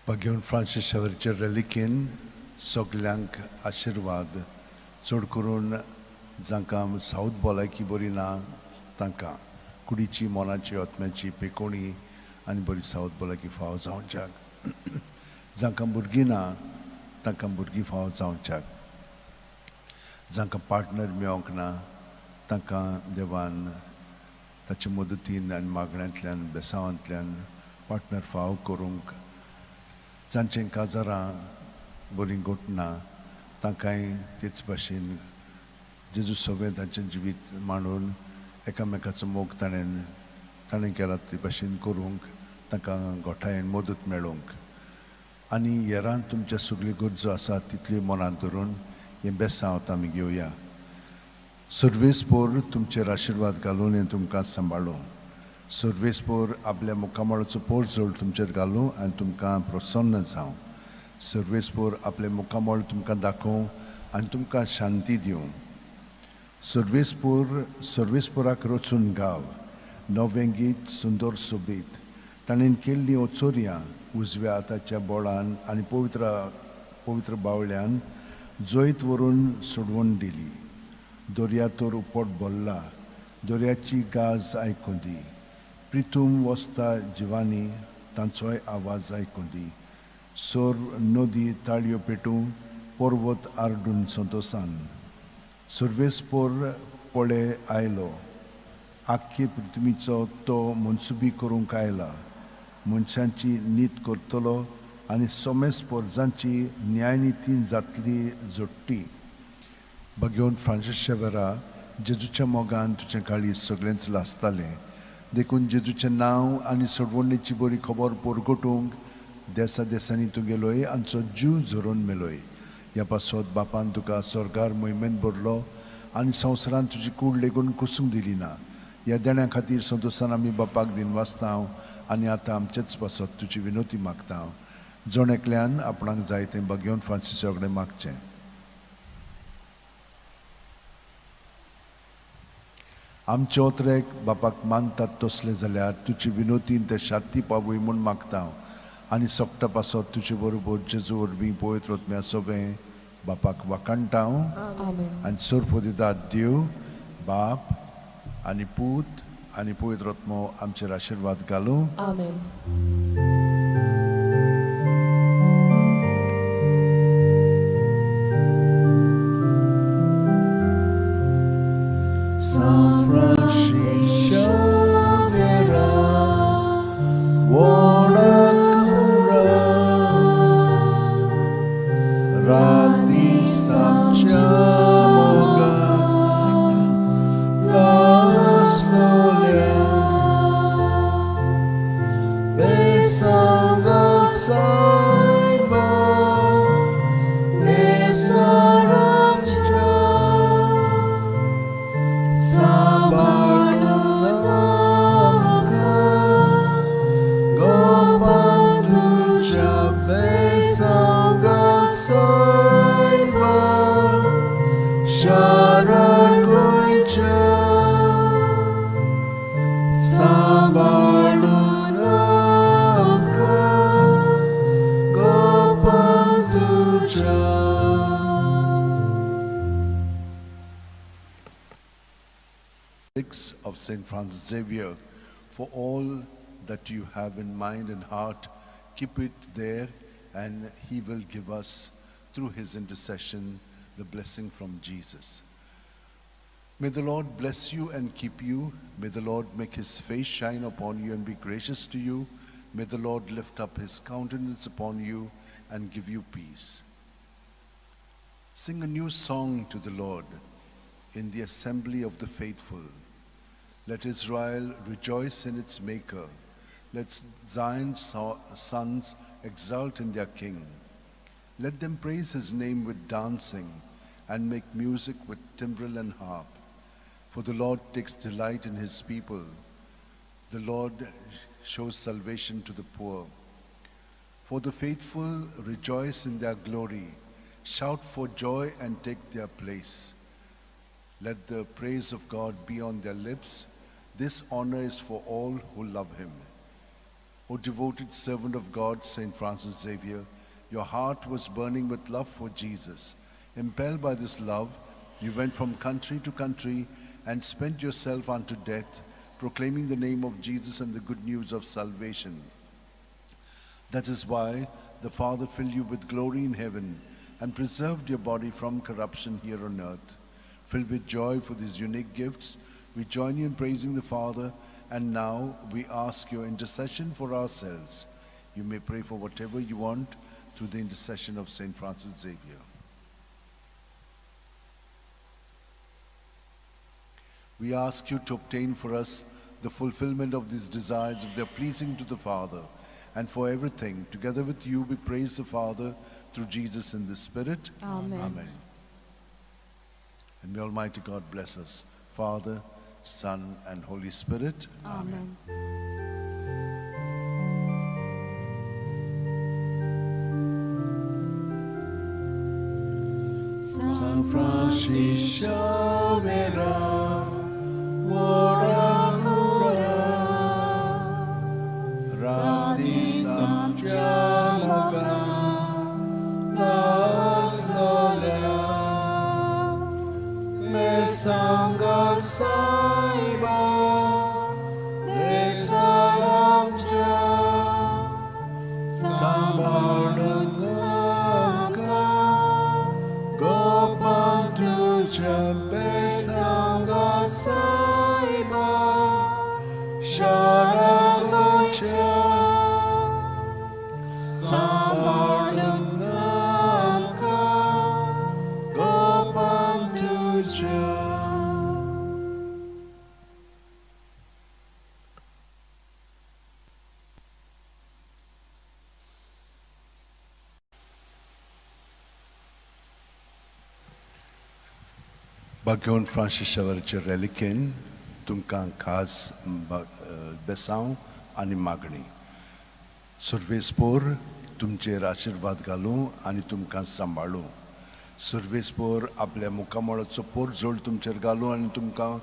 Bhagwan Francis शवरचे रेलिकेन सगल्यांक आशिर्वाद, चड करून जांकां south भलायकी बरी ना तांकां कुडीची, मनाची, आत्म्याची पेकोणी आनी बरी सावथ भलायकी फावो जावच्याक, जांकां भुरगीं ना तांकां भुरगीं फावो जावच्याक, जांकां पार्टनर मेळोंक ना तांकां देवान ताचे मदतीन आनी मागण्यांतल्यान बेसांवांतल्यान पार्टनर फावो करूंक, जांचें काजारां बरीं घोटना तांकांय तेच भाशेन जेजू सगळें तांचें जिवीत मांडून एकामेकाचो मोग ताणें ताणें केला ते भाशेन करूंक तांकां गोठायेन मदत मेळोवंक आनी हेरान तुमच्या सगल्यो गरजो आसा तितल्यो मनांत धरून हें बेसांव आमी घेवया. सर्वेस्पोर तुमचेर आशिर्वाद घालून हें तुमकां सांबाळूं. सर्वेस्पोर आपल्या मुखामळाचो पोरजोळ तुमचेर घालूं आनी तुमकां प्रसन्न जावं. सर्वेस्पोर आपलें मुखामळ तुमकां दाखोवं आनी तुमकां शांती दिवं. सर्वेस्पोर सर्वेस्पोराक रचून गाव नवें गीत सुंदर सोबीत ताणें केल्लीं ओचोरयां उजव्या हाताच्या बोळान आनी पवित्र पवित्र बावल्यान जैत व्हरून सोडवून दिली. दर्या तर उपट भरला, दर्याची गाज आयकूं दी. प्रिथूम वसता जिवानी तांचोय आवाज आयकूं दी. सोर नदी ताळयो पेटूं, पर्वत आरडून संतोसान. सर्वेस्पोर पळे आयलो, आख्खे पृथ्वीचो तो मनसुबी करूंक आयला. मनशांची नीत करतलो आनी सोमेस पोरजांची न्यायनितीन जातली जोडटी. भगवंत फ्रांसीस शेवरा, जेजूच्या मोगान तुजें काळीज सगळेंच लासतालें. देखून जेजूचें नांव आनी सोडवणेची बरी खबर परगटूंक देसा देसांनी तूं गेलोय आमचो जीव झरोवन मेलोय. ह्या पासत बापान तुका स्वर्गार मोहिमेंत भरलो आनी संवसारांत तुजी कूड लेगून कुसूंक दिली ना. ह्या देण्या खातीर संतोशान आमी बापाक दिनवासता आनी आतां आमचेच पासत तुजी विनोती मागता. जण एकल्यान आपणाक जाय तें भाग्योवन फ्रांसिसा कडेन मागचें. आमचे ओतरेक बापाक मानतात तसलें जाल्यार तुजी विनोतीन ते शाती पावय म्हूण मागता आनी सोकटा पासत तुजे बरोबर जेजू वरवीं पवित्र आत्म्या सोवें बापाक वाखाणटा. आनी सोरपो दितात देव बाप आनी पूत आनी पवित्र आत्मो आमचेर आशिर्वाद घालूं. आमेन. San Francisco vera, Wora Rati Samchamoga La Solia Besanga Saiba Nesaramcha Sabarnaka Gopantuja Besanga Saiba Sharan Goicha Sabarnaka Gopantuja. Of St. Francis Xavier, for all that you have in mind and heart, keep it there, and he will give us through his intercession the blessing from Jesus. May the Lord bless you and keep you. May the Lord make his face shine upon you and be gracious to you. May the Lord lift up his countenance upon you and give you peace. Sing a new song to the Lord in the assembly of the faithful. Let Israel rejoice in its Maker. Let Zion's sons exult in their King. Let them praise his name with dancing and make music with timbrel and harp. For the Lord takes delight in his people. The Lord shows salvation to the poor. For the faithful rejoice in their glory, shout for joy and take their place. Let the praise of God be on their lips. This honor is for all who love him. O devoted servant of God, St. Francis Xavier, your heart was burning with love for Jesus. Impelled by this love, you went from country to country and spent yourself unto death, proclaiming the name of Jesus and the good news of salvation. That is why the Father filled you with glory in heaven and preserved your body from corruption here on earth. Filled with joy for these unique gifts, we join you in praising the Father, and now we ask your intercession for ourselves. You may pray for whatever you want through the intercession of St. Francis Xavier. We ask you to obtain for us the fulfillment of these desires if they are pleasing to the Father, and for everything, together with you, we praise the Father through Jesus in the Spirit. Amen. Amen. And may Almighty God bless us, Father, Son, and Holy Spirit. Amen. San Francisco Vera, ora cura, Radi Samchamoga, Las Lola, Mesanga Saiba, Desalamcha, Sambarnanga, Gopantuja Besanga Saiba, Sharalocha, Sambarnanga, Gopantuja. बागेवन फ्रांसीस शावराचे रेलिकेन तुमकां खास बेसांव आनी मागणी. सुर्वेसपोर तुमचेर आशिर्वाद घालूं आनी तुमकां सांबाळूं. सुर्वेसपोर आपल्या मुखामळाचो पोरजोळ तुमचेर घालूं आनी तुमकां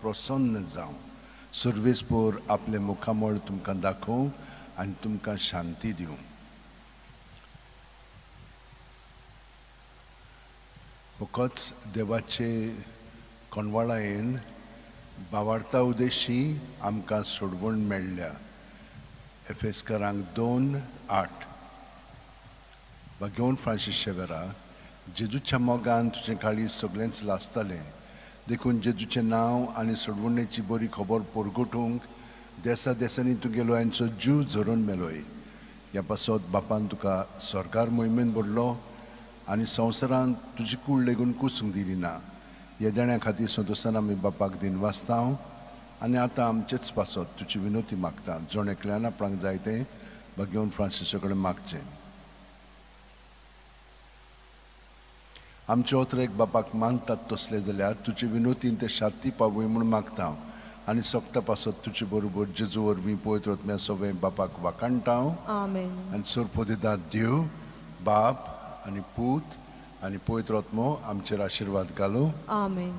प्रसन्न जावं. सुर्वेसपोर आपलें मुखामळ तुमकां दाखोवं आनी तुमकां शांती दिवं. फकत देवाचे कोणवाळायेन बावार्ता उदेशी आमकां सोडवण मेळ्ळ्या. एफेस्करांक 2:8. बागेवन फ्रांसीस शेवेरा, जेजूच्या मोगान तुजें काळीज सगळेंच लासतालें, देखून जेजूचें नांव आनी सोडवणेची बरी खबर परगटूंक देसा देसांनी तुगेलो यांचो जीव झरोवन मेलोय. ह्या पासत बापान तुका सरकार मोहिमेन भरलो आनी संवसारांत तुजी कूड लेगून कुसूंक दिली ना. ह्या देण्या खातीर संतोशान आमी बापाक दिन वाचता आनी आतां आमचेच पासत तुजी विनोती मागता. जण एकल्यान आपणाक जाय तें बागेवन फ्रांसिसा कडेन मागचें. आमचे ओतरेक बापाक मानतात तसले जाल्यार तुजे विनोतीन ते शांती पावय म्हूण मागता आनी सोगटा पासत तुजे बरोबर जेजू वरवीं पवित्र आत्म्या सगळें बापाक वाखाणटा. आमेन. आनी सोरपोदेदार देव बाप आनी पूत आनी पवित्र आत्मो आमचेर आशिर्वाद घालूं. आमेन.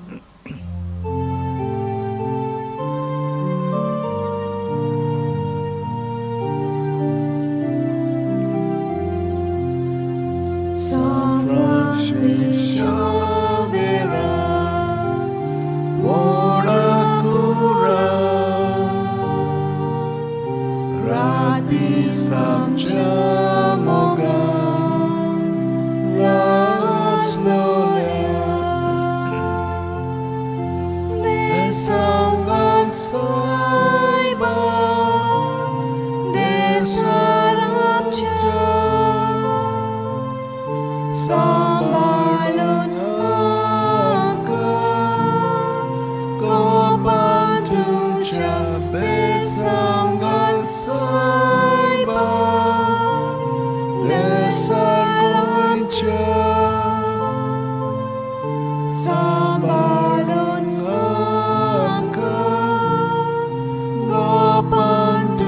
San Francis Xavier, ora cura, Radis amca mogan laslolia Besangan saiba desaramca sambalun amka kopantucha besangan saiba desaramca sambalun amka gopantucha.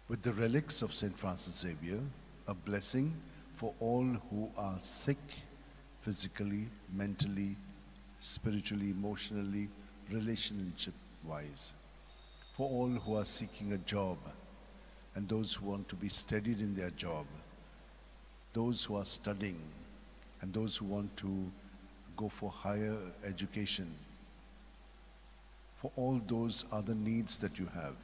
With the relics of St. Francis Xavier, a blessing for all who are sick physically, mentally, spiritually, emotionally, relationship wise. For all who are seeking a job and those who want to be steadied in their job, those who are studying and those who want to go for higher education, for all those other needs that you have.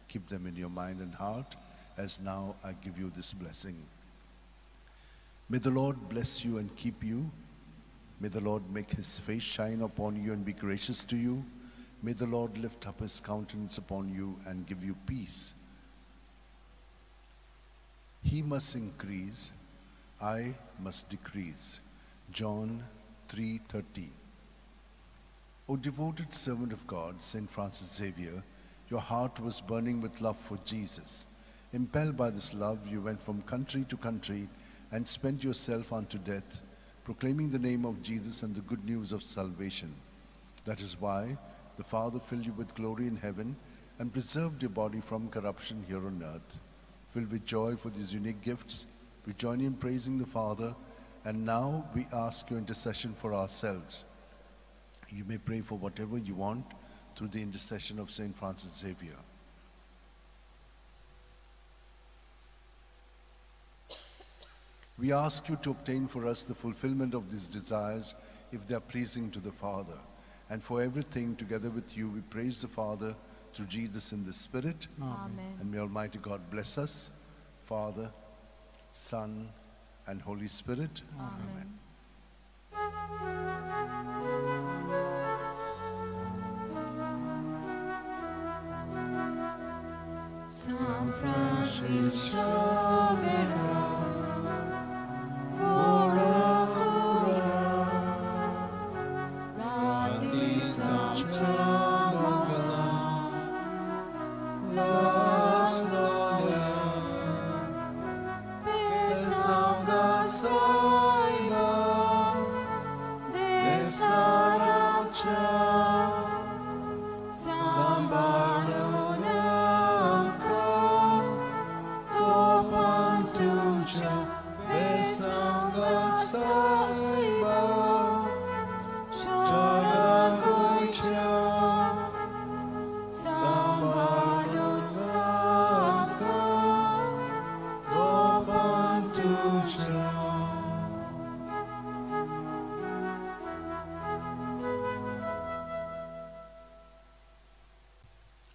Keep them in your mind and heart as now I give you this blessing. May the Lord bless you and keep you. May the Lord make his face shine upon you and be gracious to you. May the Lord lift up his countenance upon you and give you peace. He must increase, I must decrease. John 3:30. O devoted servant of God, St. Francis Xavier, your heart was burning with love for Jesus. Impelled by this love, you went from country to country and spent yourself unto death, proclaiming the name of Jesus and the good news of salvation. That is why the Father filled you with glory in heaven and preserved your body from corruption here on earth. Filled with joy for these unique gifts, we join you in praising the Father, and now we ask your intercession for ourselves. You may pray for whatever you want through the intercession of St. Francis Xavier. We ask you to obtain for us the fulfillment of these desires if they are pleasing to the Father. And for everything, together with you, we praise the Father through Jesus in the Spirit. Amen. And may Almighty God bless us, Father, Son, and Holy Spirit. Amen. San Francis Xavier, ora cura, radis amca mogan,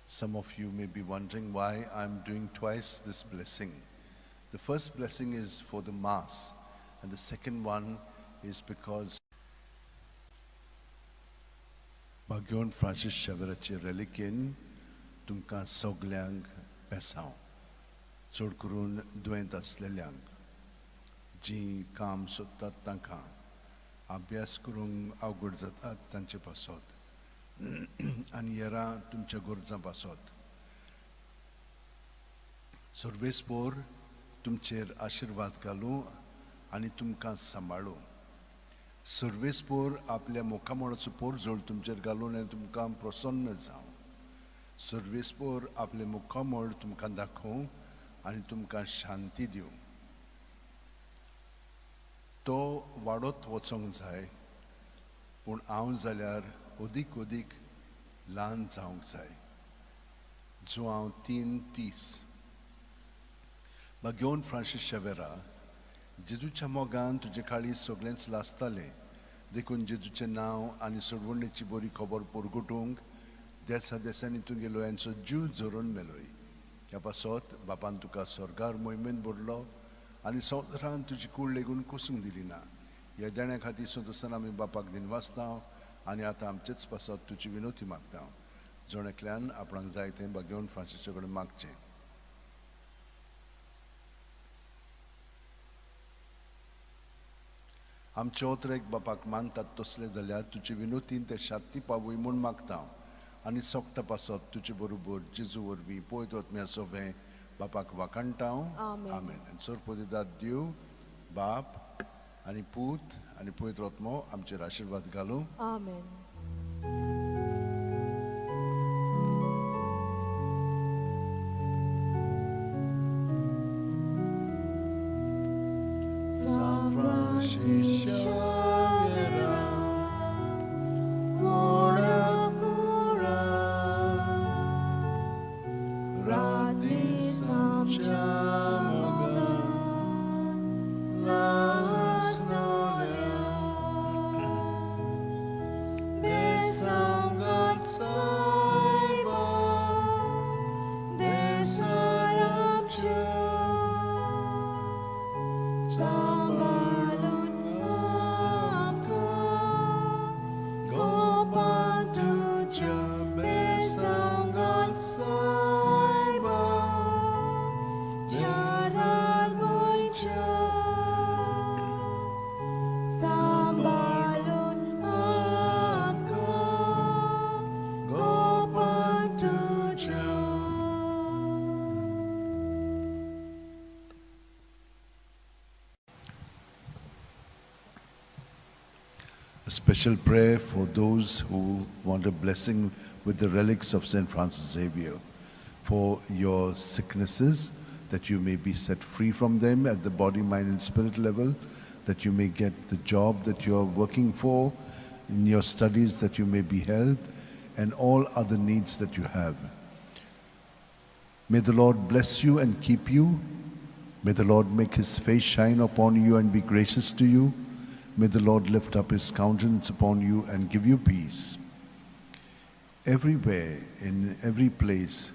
Some of you may be wondering why I'm doing twice this blessing. The first blessing is for the Mass, and the second one is because भाग्योन फ्रांसीस शेवराचे रेलिकेन तुमकां सगल्यांक बेसांव, चड करून दुयेंत आसलेल्यांक, जीं काम सोदतात तांकां, अभ्यास करूंक अवघड जातात तांचे पासत आनी हेरां तुमच्या गरजां पासत. सर्वेस्पोर तुमचेर आशिर्वाद घालूं आनी तुमकां सांबाळूं. सर्वेस्पोर आपल्या मुखामळाचो पोरजोळ तुमचेर घालून आनी तुमकां प्रसन्न जावं. सर्वेस्पोर आपलें मुखामळ तुमकां दाखोवं आनी तुमकां शांती दिवं. तो वाडत वचोंक जाय, पूण हांव जाल्यार अदीक अदीक ल्हान जावंक जाय. जुआंव 3:30. भाग्योन फ्रांसीस शेवेरा, जेजूच्या मोगान तुजे काळीज सगळेंच लासतालें, देखून जेजूचें नांव आनी सोडवणेची बरी खबर परगटूंक देसा देसांनी तुगेलो यांचो जीव झरोवन मेलोय. ह्या पासत बापान तुका स्वर्गार मोहिमेन भरलो आनी संवसारान तुजी कूड लेगून कोसूंक दिली ना. ह्या देण्या खातीर संतोसान आमी बापाक दिनवासता आनी आतां आमचेच पासत तुजी विनोती मागता. जण एकल्यान आपणाक जाय तें भाग्योन फ्रांसीसा कडेन मागचें. आमचे ओतरेक बापाक मानतात तसले जाल्यार तुजे विनोतीन ते शांती पावय म्हूण मागता आनी सोकटा पासत तुजे बरोबर जेजू वरवीं पयत वतम्या सोवें बापाक वाखाणटा. आमेन. आनी सोरपोदिदाद देव बाप आनी पूत आनी पवित्र आत्मो आमचेर आशिर्वाद घालूं. आमेन. San Francis Xavier, ora cura, rati samchamoga, lastolia, besangat saiba, desaramcha. Sambalun amka, gopantuja besangat saiba, jarar goincha. Sambalun amka, gopantuja. A special prayer for those who want a blessing with the relics of St. Francis Xavier, for your sicknesses, that you may be set free from them at the body, mind and spirit level, that you may get the job that you are working for, in your studies that you may be helped, and all other needs that you have. May the Lord bless you and keep you. May the Lord make his face shine upon you and be gracious to you. May the Lord lift up his countenance upon you and give you peace. Everywhere, in every place,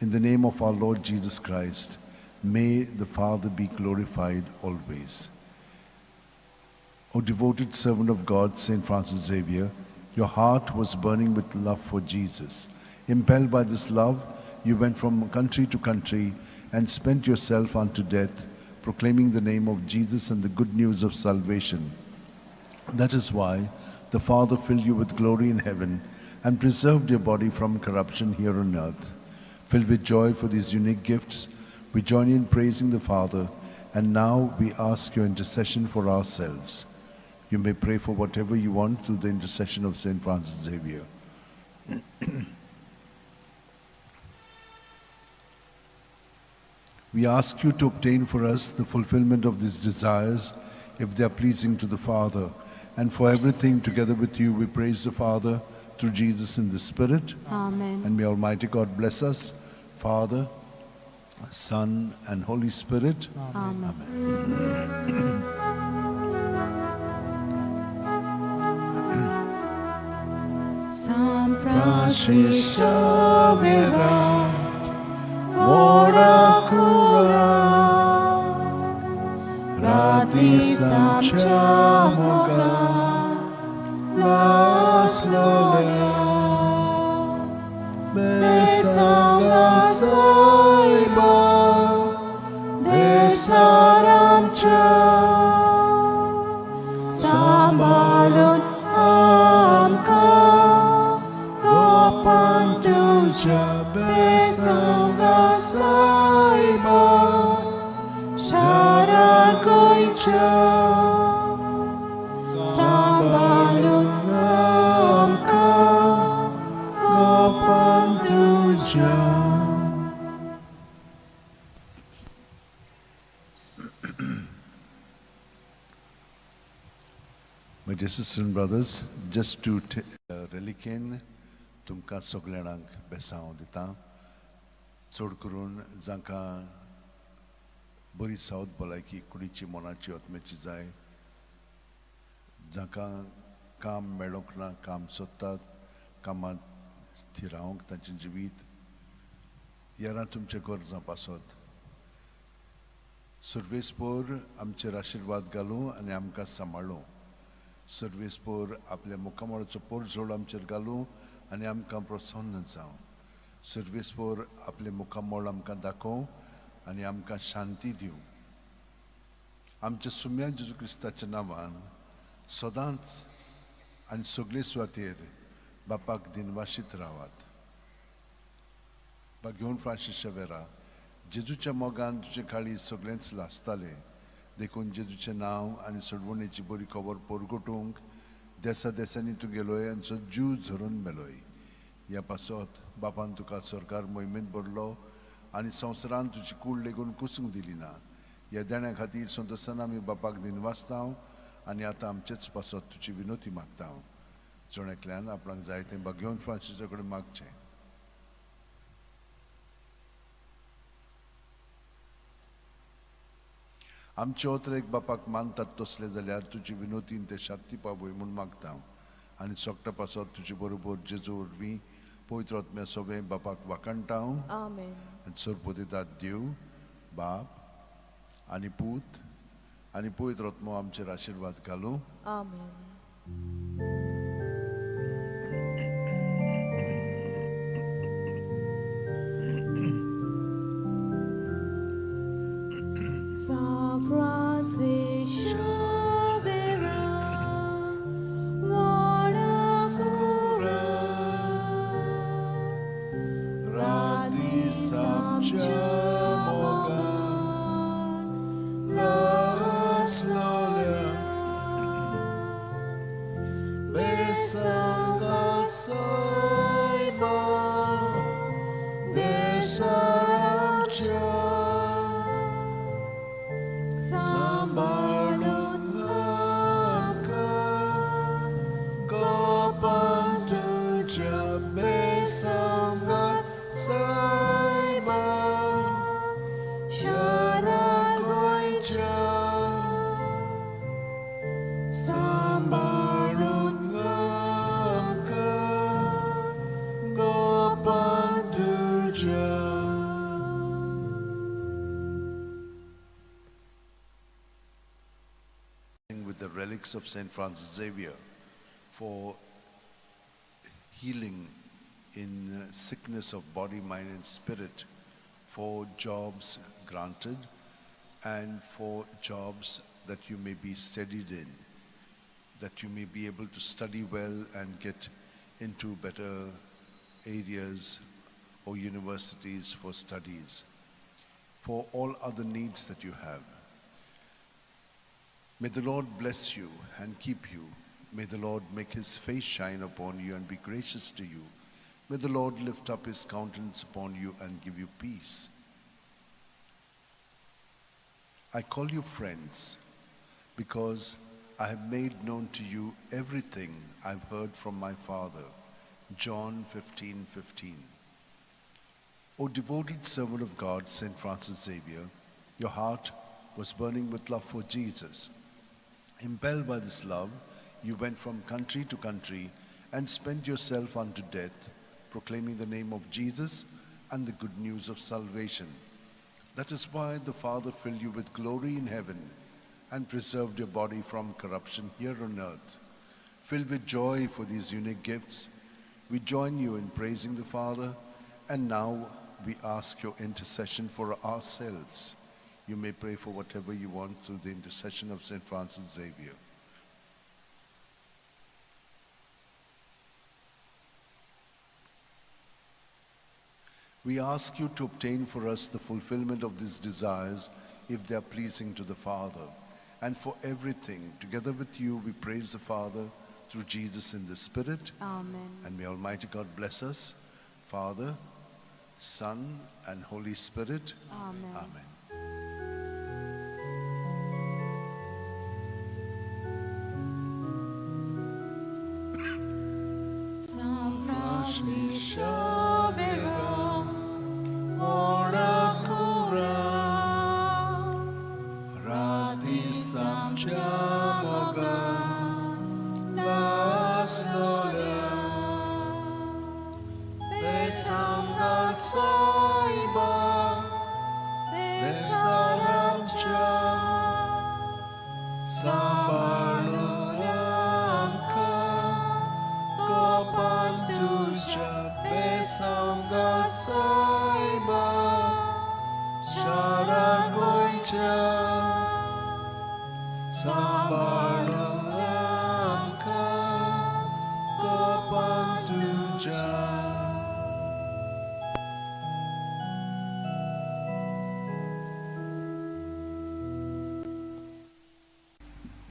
in the name of our Lord Jesus Christ, may the Father be glorified always. O devoted servant of God, St. Francis Xavier, your heart was burning with love for Jesus. Impelled by this love, you went from country to country and spent yourself unto death, proclaiming the name of Jesus and the good news of salvation. That is why the Father filled you with glory in heaven and preserved your body from corruption here on earth. Filled with joy for these unique gifts, we join in praising the Father, and now we ask your intercession for ourselves. You may pray for whatever you want through the intercession of St. Francis Xavier. We ask you to obtain for us the fulfillment of these desires, if they are pleasing to the Father. And for everything together with you, we praise the Father through Jesus in the Spirit. Amen. And may Almighty God bless us, Father, Son, and Holy Spirit. Amen. Amen. San Francis Francis Xavier, व्हडा कुरा राती सामच्या मोगान लासलोल्या बेसांगा सायबा देसारामच्या सांबाळून आमकां गोपान तुज्या बेसांगा सायबा शारा गोंयच्या सांबाळून आमकां गोपान तुज्या. My dear sisters and brothers, just to reliquin तुमकां सगल्या जाणांक बेसांव दिता, चड करून जांकां बरी सावत भलायकी कुडीची, मनाची, आत्म्याची जाय, जांकां काम मेळोंक ना, काम सोदतात, कामांत थिरावंक तांचें जिवीत येरा तुमचे गरजां पासत सर्वेस्पोर आमचेर आशिर्वाद घालूं आनी आमकां सांबाळूं. सर्वेस्पोर आपल्या मुखामळाचो पोरजोड आमचेर घालूं आनी आमकां प्रसन्न जावं. सर्वेस्पोर आपलें मुखामळ आमकां दाखोवं आनी आमकां शांती दिवं. आमच्या सुम्या जेजू क्रिस्ताच्या नांवान सदांच आनी सगळे सुवातेर बापाक दिनवाशीत रावात. बागेवन फ्रांसीस शेवेरा, जेजूच्या मोगान तुजे काळी सगळेंच लासतालें, देखून जेजूचें नांव आनी सोडवणेची बरी खबर परगटूंक देसा देसांनी तूं गेलोय आनी जीव झरोवन मेलोय. ह्या पासत बापान तुका सरकार मोहिमेंत भरलो आनी संवसारान तुजी कूड लेगून कुसूंक दिली ना. ह्या देण्या खातीर संतोशान आमी बापाक दिनवासता आनी आतां आमचेच पासत तुजी विनोती मागता. जण एकल्यान आपणाक जाय तें बागेवन फ्रांसीसा कडेन मागचें. आमचे ओतरेक बापाक मानतात तसले जाल्यार तुजी विनोतीन ते शांती पावय म्हूण मागता आनी सोकटा पासत तुजे बरोबर जेजू वरवीं पवित्र आत्म्या सोबें बापाक वाखाणटा. आमेन. आनी सरपतितात देव बाप आनी पूत आनी पवित्र आत्मो आमचेर आशिर्वाद घालूं. आमेन. San Francis Xavier, Guadalajara, राती सामच्या मोगान लासलोल्या बेसांगा सायबा देसारामच्या सांबाळून आमकां गोपान तुज्या बेसांगा सायबा शारा गोंयच्या सांबाळून आमकां गोपान तुज्या. With the relics of St. Francis Xavier for healing in sickness of body, mind, and spirit, for jobs granted, and for jobs that you may be steadied in, that you may be able to study well and get into better areas or universities for studies, for all other needs that you have. May the Lord bless you and keep you. May the Lord make his face shine upon you and be gracious to you. May the Lord lift up his countenance upon you and give you peace. I call you friends because I have made known to you everything I've heard from my Father. John 15:15. O devoted servant of God, St. Francis Xavier, your heart was burning with love for Jesus. Impelled by this love, you went from country to country and spent yourself unto death, proclaiming the name of Jesus and the good news of salvation. That is why the Father filled you with glory in heaven and preserved your body from corruption here on earth. Filled with joy for these unique gifts, we join you in praising the Father, and now we ask your intercession for ourselves. You may pray for whatever you want through the intercession of St. Francis Xavier. We ask you to obtain for us the fulfillment of these desires if they are pleasing to the Father. And for everything, together with you, we praise the Father through Jesus in the Spirit. Amen. And may Almighty God bless us, Father, Son, and Holy Spirit. Amen. Amen. San Francisco Vera, ora cura, Rati samcha moga, laslola, Besamgal saiba, desalamcha, sambalulamka, gopantuscha, besamgal saiba, sharangoicha, sambalulamka, gopantuscha.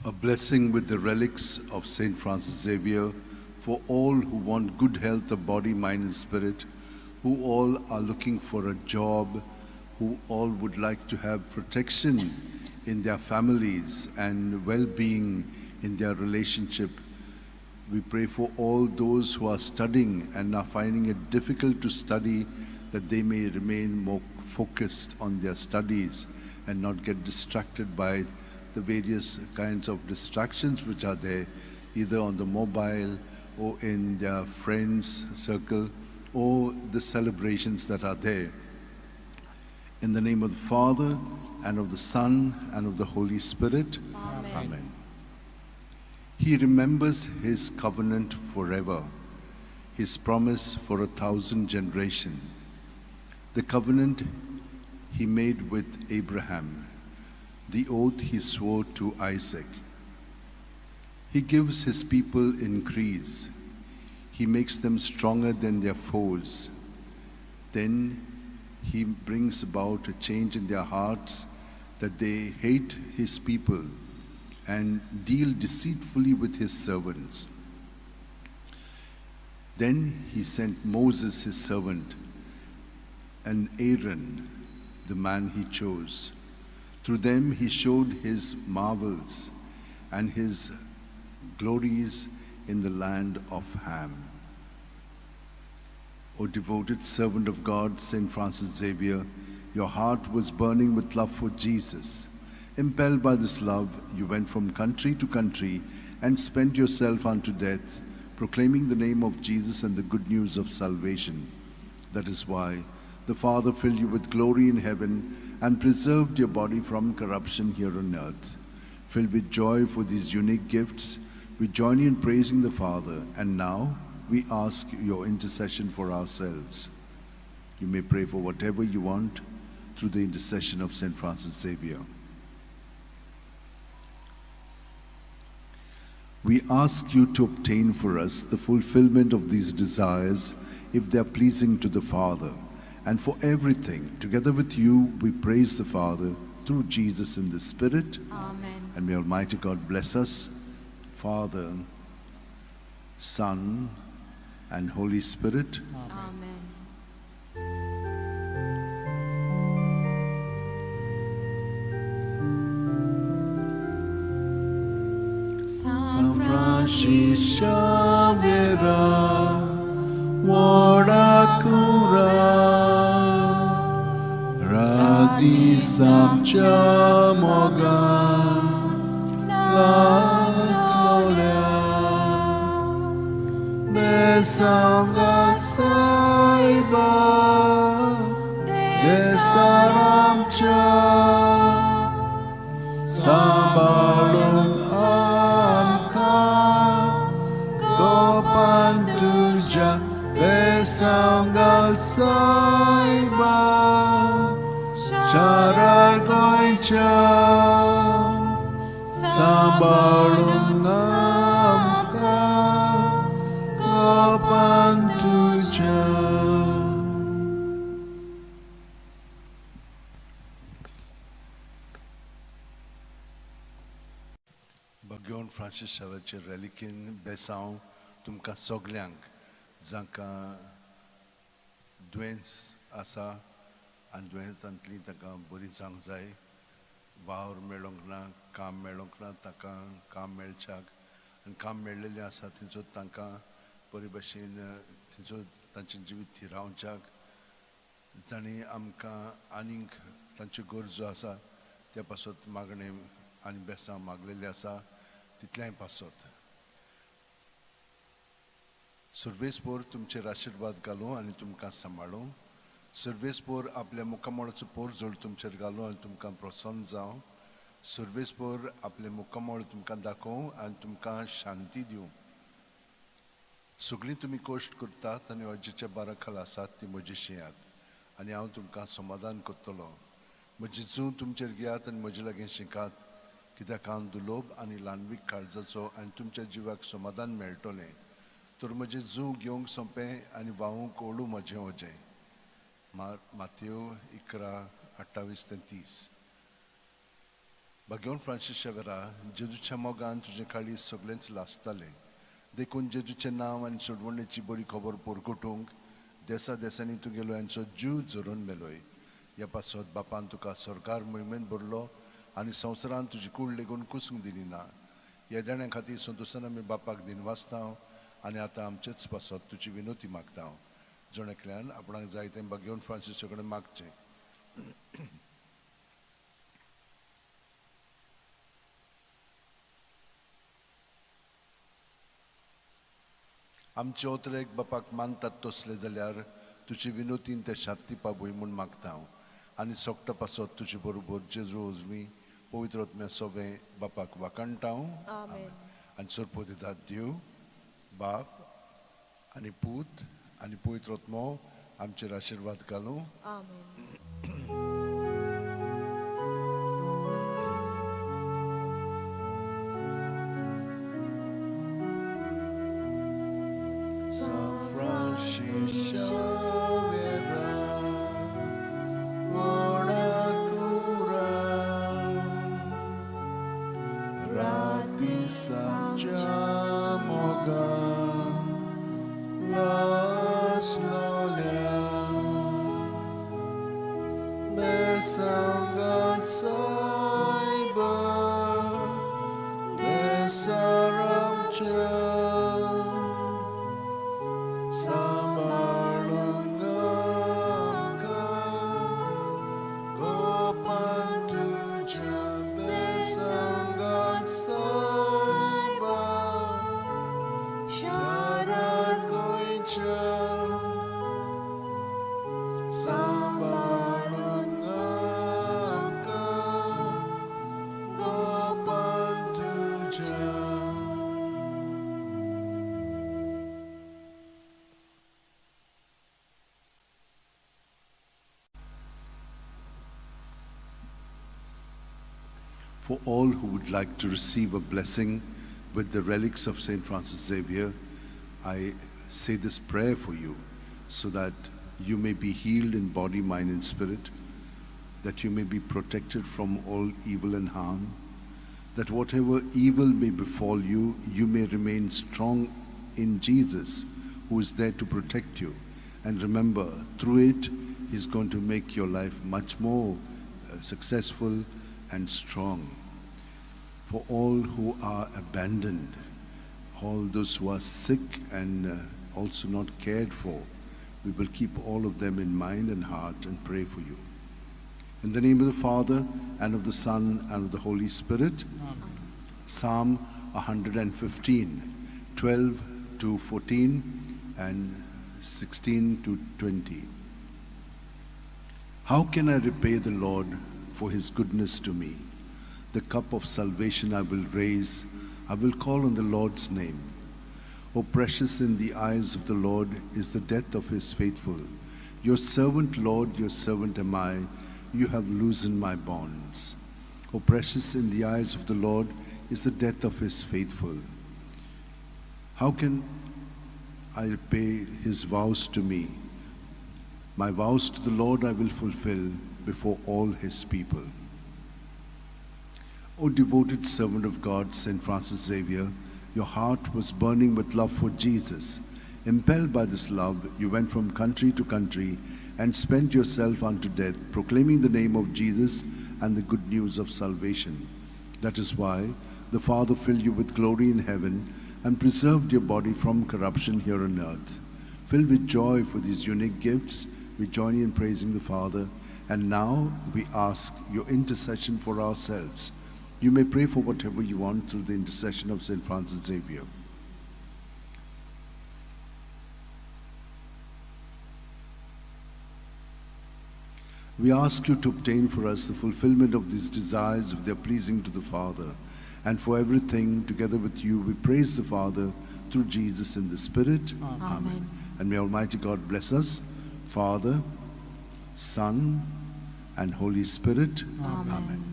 A blessing with the relics of St. Francis Xavier for all who want good health of body, mind, and spirit, who all are looking for a job, who all would like to have protection in their families and well being in their relationship. We pray for all those who are studying and are finding it difficult to study, that they may remain more focused on their studies and not get distracted by the various kinds of distractions which are there, either on the mobile or in their friends' circle or the celebrations that are there. In the name of the Father, and of the Son, and of the Holy Spirit. Amen. Amen. He remembers his covenant forever, his promise for 1,000 generations, the covenant he made with Abraham, the oath he swore to Isaac. He gives his people increase. He makes them stronger than their foes. Then he brings about a change in their hearts, that they hate his people and deal deceitfully with his servants. Then he sent Moses, his servant, and Aaron, the man he chose. Through them he showed his marvels and his glories in the land of Ham. O devoted servant of God, St. Francis Xavier, your heart was burning with love for Jesus. Impelled by this love, you went from country to country and spent yourself unto death, proclaiming the name of Jesus and the good news of salvation. That is why the Father filled you with glory in heaven and preserved your body from corruption here on earth. Filled with joy for these unique gifts, we join you in praising the Father, and now we ask your intercession for ourselves. You may pray for whatever you want through the intercession of St. Francis Xavier. We ask you to obtain for us the fulfillment of these desires if they are pleasing to the Father. And for everything, together with you, we praise the Father through Jesus in the Spirit. Amen. And may Almighty God bless us, Father, Son, and Holy Spirit. Amen. San Francisco Vera, Wodakura, Radi Samcha Moga, Laslola, बेसांव घाल सायबा देसार आमच्या सांबाळूंक आमकां गोपान तुज्या बेसांव घाल सायबा शारार गोंयच्या सांबाळूंक आमकां गोपान तुज्या. भगवान फ्रांसीस शावेचे रेलिकीन बेसांव तुमकां सगल्यांक जांकां दुयेंस आसा आनी दुयेंसांतली तांकां बरी जावंक जाय, वावर मेळोंक ना, काम मेळोंक ना, तांकां काम मेळच्याक आनी काम मेळ्ळेलें आसा थंयचो तांकां बरे भशेन थंयचो तांचें जिवीत थिरावच्याक, जांणी आमकां आनीक तांच्यो गरजो आसा त्या पासत मागणें आनी बेसांव मागलेलें आसा तितल्याय पासत. सर्वेस्पोर तुमचेर आशिर्वाद घालूं आनी तुमकां सांबाळूं. सर्वेस्पोर आपल्या मुखामळाचो पोरजोळ तुमचेर घालूं आनी तुमकां प्रसन्न जावं. सर्वेस्पोर आपलें मुखामळ तुमकां दाखोवं आनी तुमकां शांती दिवं. सगळीं तुमी कश्ट करतात आनी अर्जेच्या बारा खाला आसात ती म्हजी शियात आनी हांव तुमकां समाधान करतलो. म्हजी जूं तुमचेर घेयात आनी म्हजे लागीं शिकात, कित्याक हांव दुलोब आनी ल्हानवीक काळजाचो आनी तुमच्या जिवाक समाधान मेळटलें. तर म्हजें जूं घेवंक सोंपें आनी व्हांवूंक ओळू म्हजें वजें. मातयो 11:28-30. भगवान फ्रांसीस शेवरा, जेजूच्या मोगान तुजें काळीज सगळेंच लासतालें, देखून जेजूचें नांव आनी सोडवणेची बरी खबर परगटूंक देसा देसांनी तुगेलो यांचो जीव झरोवन मेलोय. ह्या पासत बापान तुका सरकार मोहिमेंत भरलो आनी संवसारान तुजी कूड लेगून कुसूंक दिली ना. ह्या देण्या खातीर संतोशान आमी बापाक दिनवासता आनी आतां आमचेच पासत तुजी विनोती मागता. जण एकल्यान आपणाक जाय तें भगवान फ्रांसीसा कडेन मागचें. आमचे ओतरेक बापाक मानतात तसले जाल्यार तुजे विनोतीन ते शांती पावय म्हूण मागता हांव आनी सोकटा पासत तुजे बरोबर जेजू उजवी पवित्र आत्म्या सोवें बापाक वाखाणटा हांव. आमेन. आनी सोरपो दितात देव बाप आनी पूत आनी पवित्र आत्मो आमचेर आशिर्वाद घालूं. आमेन. San Francis Xavier, buona cura, rati Santiago, las lolia, besangat saiba, desaramcha. सांबाळूंक आमकां गोपान तुज्या बेसांगात सायबा शारार गोंयच्या सांबाळूंक आमकां गोपान तुज्या. For all who would like to receive a blessing with the relics of St. Francis Xavier, I say this prayer for you so that you may be healed in body, mind, and spirit, that you may be protected from all evil and harm, that whatever evil may befall you, you may remain strong in Jesus, who is there to protect you. And remember, through it, He's going to make your life much more successful and strong. For all who are abandoned, all those who are sick and also not cared for, we will keep all of them in mind and heart and pray for you. In the name of the Father, and of the Son, and of the Holy Spirit. Amen. Psalm 115, 12 to 14, and 16 to 20. How can I repay the Lord for his goodness to me? The cup of salvation I will raise. I will call on the Lord's name. O precious in the eyes of the Lord is the death of his faithful. Your servant, Lord, your servant am I. You have loosened my bonds. O precious in the eyes of the Lord is the death of his faithful. How can I repay his vows to me? My vows to the Lord I will fulfill before all his people. O devoted servant of God, Saint Francis Xavier, your heart was burning with love for Jesus. Impelled by this love, you went from country to country and spent yourself unto death, proclaiming the name of Jesus and the good news of salvation. That is why the Father filled you with glory in heaven and preserved your body from corruption here on earth. Filled with joy for these unique gifts, we join you in praising the Father, and now we ask your intercession for ourselves. You may pray for whatever you want through the intercession of Saint Francis Xavier. We ask you to obtain for us the fulfillment of these desires if they are pleasing to the Father. And for everything, together with you, we praise the Father through Jesus in the Spirit. Amen. Amen. And may Almighty God bless us, Father, Son, and Holy Spirit. Amen. Amen.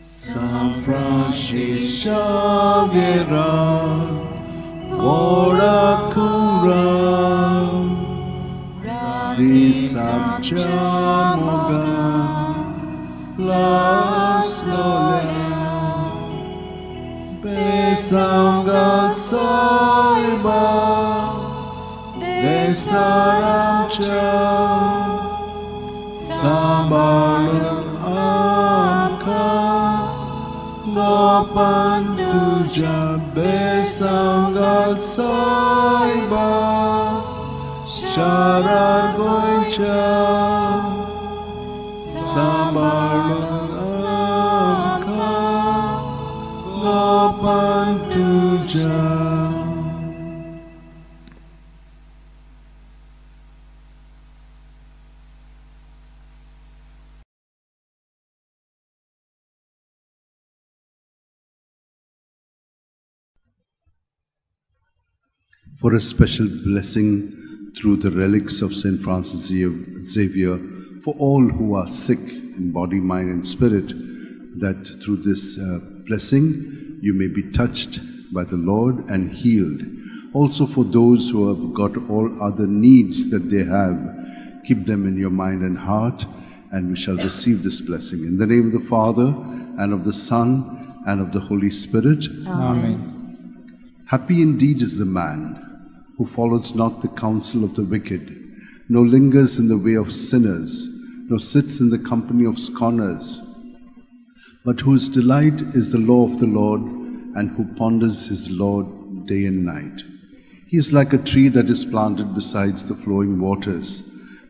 San Francis Xavier, ora cura, di Samcha Moga, las lolea, besanga saiba, de saramcha, sambalung amka, Gopanduja besangal saiba, Sharar goicha, sambalung amka, Gopanduja. For a special blessing through the relics of Saint Francis Xavier for all who are sick in body, mind, and spirit, that through this blessing you may be touched by the Lord and healed. Also for those who have got all other needs that they have, keep them in your mind and heart, and we shall receive this blessing. In the name of the Father, and of the Son, and of the Holy Spirit. Amen. Happy indeed is the man who follows not the counsel of the wicked, nor lingers in the way of sinners, nor sits in the company of scorners, but whose delight is the law of the Lord, and who ponders his law day and night. He is like a tree that is planted beside the flowing waters,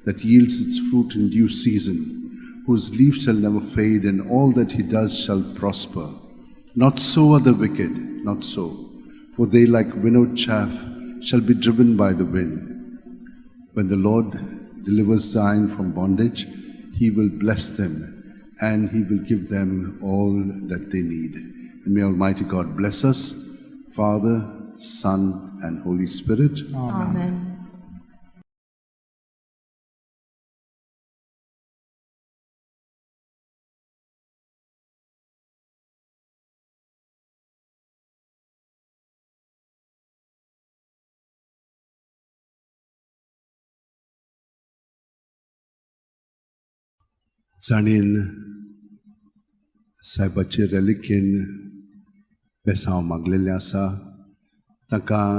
that yields its fruit in due season, whose leaf shall never fade, and all that he does shall prosper. Not so are the wicked, not so, for they like winnowed chaff shall be driven by the wind. When the Lord delivers Zion from bondage, he will bless them, and he will give them all that they need. And may Almighty God bless us, Father, Son, and Holy Spirit. Amen. Amen. जाणीन सायबाचे रेलिकेन बेसांव मागलेलें आसा, तांकां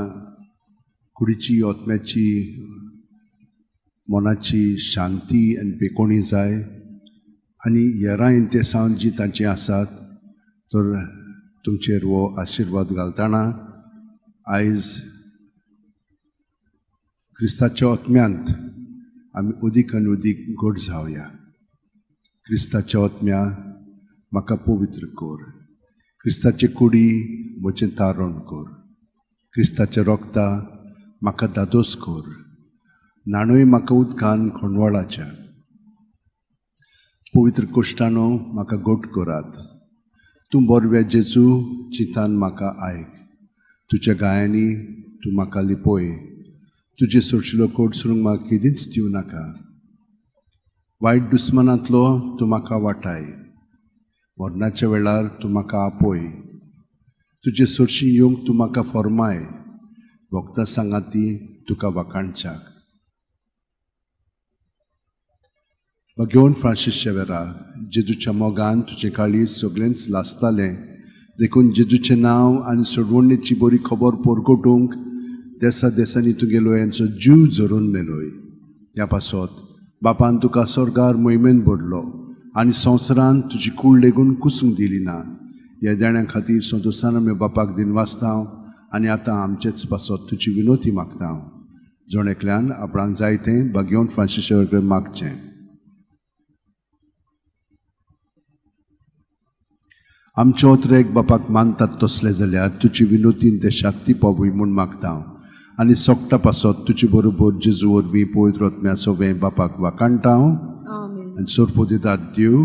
कुडीची, आत्म्याची, मनाची शांती आनी बेकोणी जाय, आनी येरां इंतेसांव जी तांची आसात तर तुमचेर हो आशिर्वाद घालतना आयज क्रिस्ताच्या आत्म्यांत आमी अदीक आनी अदीक गोड जावया. क्रिस्ताच्या आत्म्या म्हाका पवित्र कर. क्रिस्ताचे कुडी म्हजें तारण कर. क्रिस्ताच्या रोगता म्हाका दादोस कर. न्हाणय म्हाका उदकान खोंडवाळाच्या. पवित्र कोश्टानो म्हाका गोट करात. तूं बरव्या जेजू चिंतान म्हाका आयक. तुज्या गायांनी तूं म्हाका लिपय. तुजे सोडशिलो कोट सोडूंक म्हाका केदींच दिवं नाका. वायट दुस्मनांतलो तूं म्हाका वाटाय. मरणाच्या वेळार तूं म्हाका आपय. तुजे सोडशी येवंक तूं म्हाका फॉर्माय. भोगता सांगाती तुका वाखाणच्याक. भगेवन फ्रांसीस शेवेरा, जेजूच्या मोगान तुजें काळीज सगळेंच लासतालें, देखून जेजूचें नांव आनी सोडवणेची बरी खबर परगटूंक देसा देसांनी तुगेलो यांचो जीव झरोवन मेलोय. ह्या पासत बापान तुका स्वर्गार मोहिमेन भरलो आनी संवसारान तुजी कूड लेगून कुसूंक दिली ना. ह्या देण्या खातीर संतोशान आमी बापाक दिनवासता आनी आतां आमचेच पासत तुजी विनोती मागता. जण एकल्यान आपणाक जाय तें भाग्योवन फ्रांसीस कडेन मागचें. आमचे ओतरेक बापाक मानतात तसले जाल्यार तुजी विनोतीन ते शांती पावय म्हूण मागता आनी सोकटा पासत तुजे बरोबर जेजू वरवीं पवित्र आत्म्या सोवें बापाक वाखाणटा. आनी सोरपो दितात देव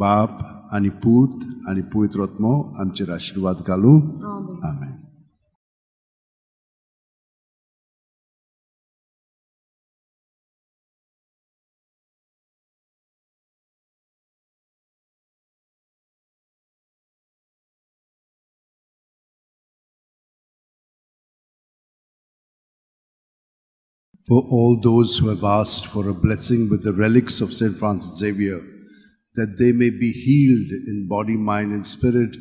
बाप आनी पूत आनी पवित्र आत्मो आमचेर आशिर्वाद घालूं. आमेन. For all those who have asked for a blessing with the relics of St. Francis Xavier, that they may be healed in body, mind, and spirit,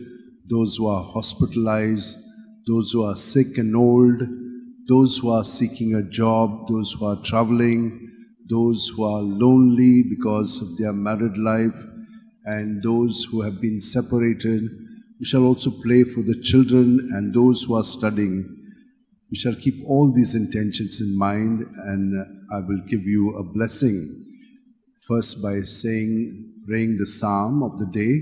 those who are hospitalized, those who are sick and old, those who are seeking a job, those who are traveling, those who are lonely because of their married life, and those who have been separated. We shall also pray for the children and those who are studying. We shall keep all these intentions in mind, and I will give you a blessing. First by praying the psalm of the day,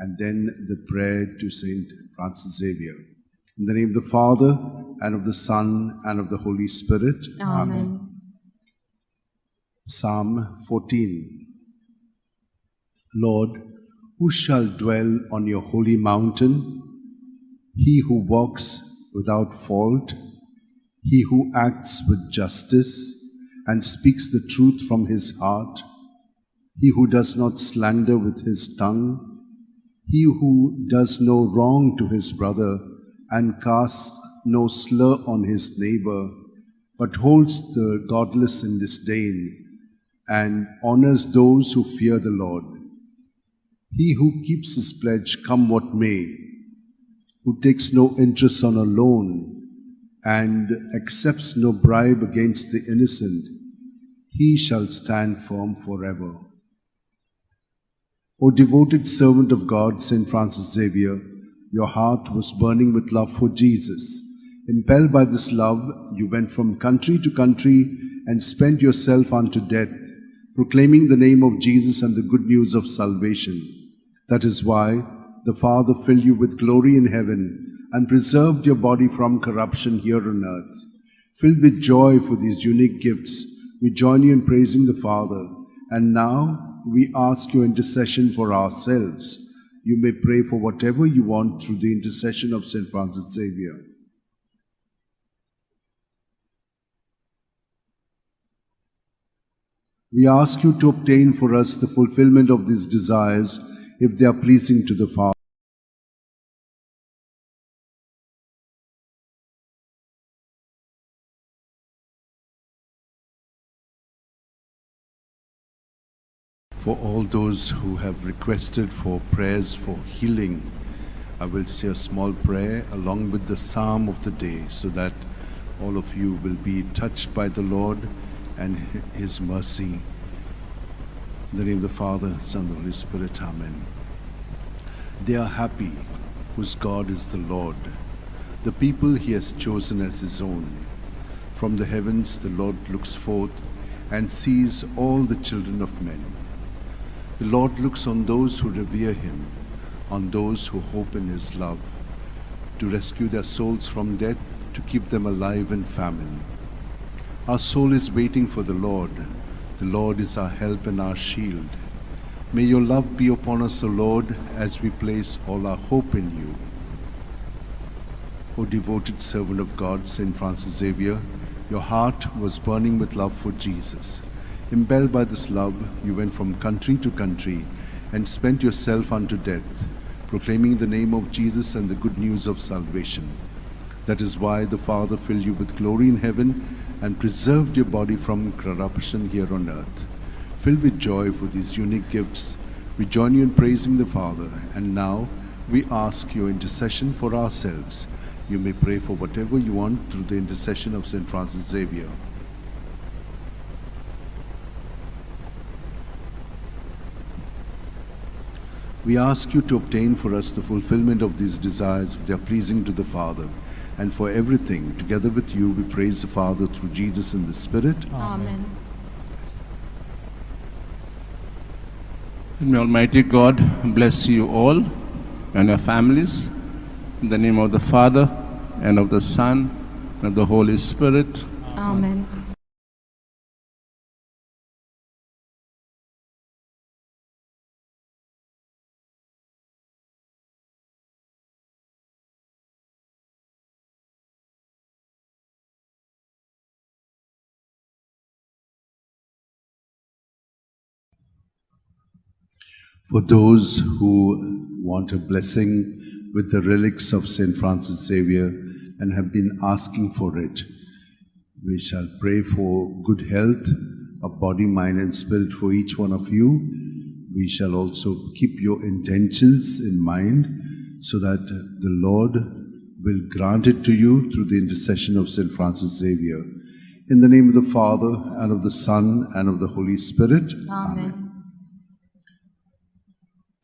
and then the prayer to Saint Francis Xavier. In the name of the Father, and of the Son, and of the Holy Spirit. Amen. Psalm 14. Lord, who shall dwell on your holy mountain? He who walks without fault, he who acts with justice and speaks the truth from his heart, he who does not slander with his tongue, he who does no wrong to his brother and casts no slur on his neighbor, but holds the godless in disdain and honors those who fear the Lord. He who keeps his pledge, come what may, who takes no interest on a loan and accepts no bribe against the innocent, he shall stand firm forever. O devoted servant of God, Saint Francis Xavier, your heart was burning with love for Jesus. Impelled by this love, you went from country to country and spent yourself unto death, proclaiming the name of Jesus and the good news of salvation. That is why the Father filled you with glory in heaven and preserved your body from corruption here on earth. Filled with joy for these unique gifts, we join you in praising the Father. And now we ask your intercession for ourselves. You may pray for whatever you want through the intercession of Saint Francis Xavier. We ask you to obtain for us the fulfillment of these desires if they are pleasing to the Father. For all those who have requested for prayers for healing, I will say a small prayer along with the psalm of the day so that all of you will be touched by the Lord and His mercy. In the name of the Father, Son, and the Holy Spirit, Amen. They are happy whose God is the Lord, the people He has chosen as His own. From the heavens the Lord looks forth and sees all the children of men. The Lord looks on those who revere Him, on those who hope in his love, to rescue their souls from death, to keep them alive in famine. Our soul is waiting for the Lord. The Lord is our help and our shield. May your love be upon us, O Lord, as we place all our hope in you. O devoted servant of God, Saint Francis Xavier, your heart was burning with love for Jesus. Impelled by this love, you went from country to country and spent yourself unto death, proclaiming the name of Jesus and the good news of salvation. That is why the Father filled you with glory in heaven and preserved your body from corruption here on earth. Filled with joy for these unique gifts, we join you in praising the Father, and now we ask your intercession for ourselves. You may pray for whatever you want through the intercession of Saint Francis Xavier. We ask you to obtain for us the fulfillment of these desires if they are pleasing to the Father. And for everything, together with you, we praise the Father through Jesus in the Spirit. Amen. And may Almighty God bless you all and your families. In the name of the Father, and of the Son, and of the Holy Spirit. Amen. For those who want a blessing with the relics of Saint Francis Xavier and have been asking for it, we shall pray for good health of body, mind, and spirit for each one of you. We shall also keep your intentions in mind so that the Lord will grant it to you through the intercession of Saint Francis Xavier. In the name of the Father, and of the Son, and of the Holy Spirit. Amen.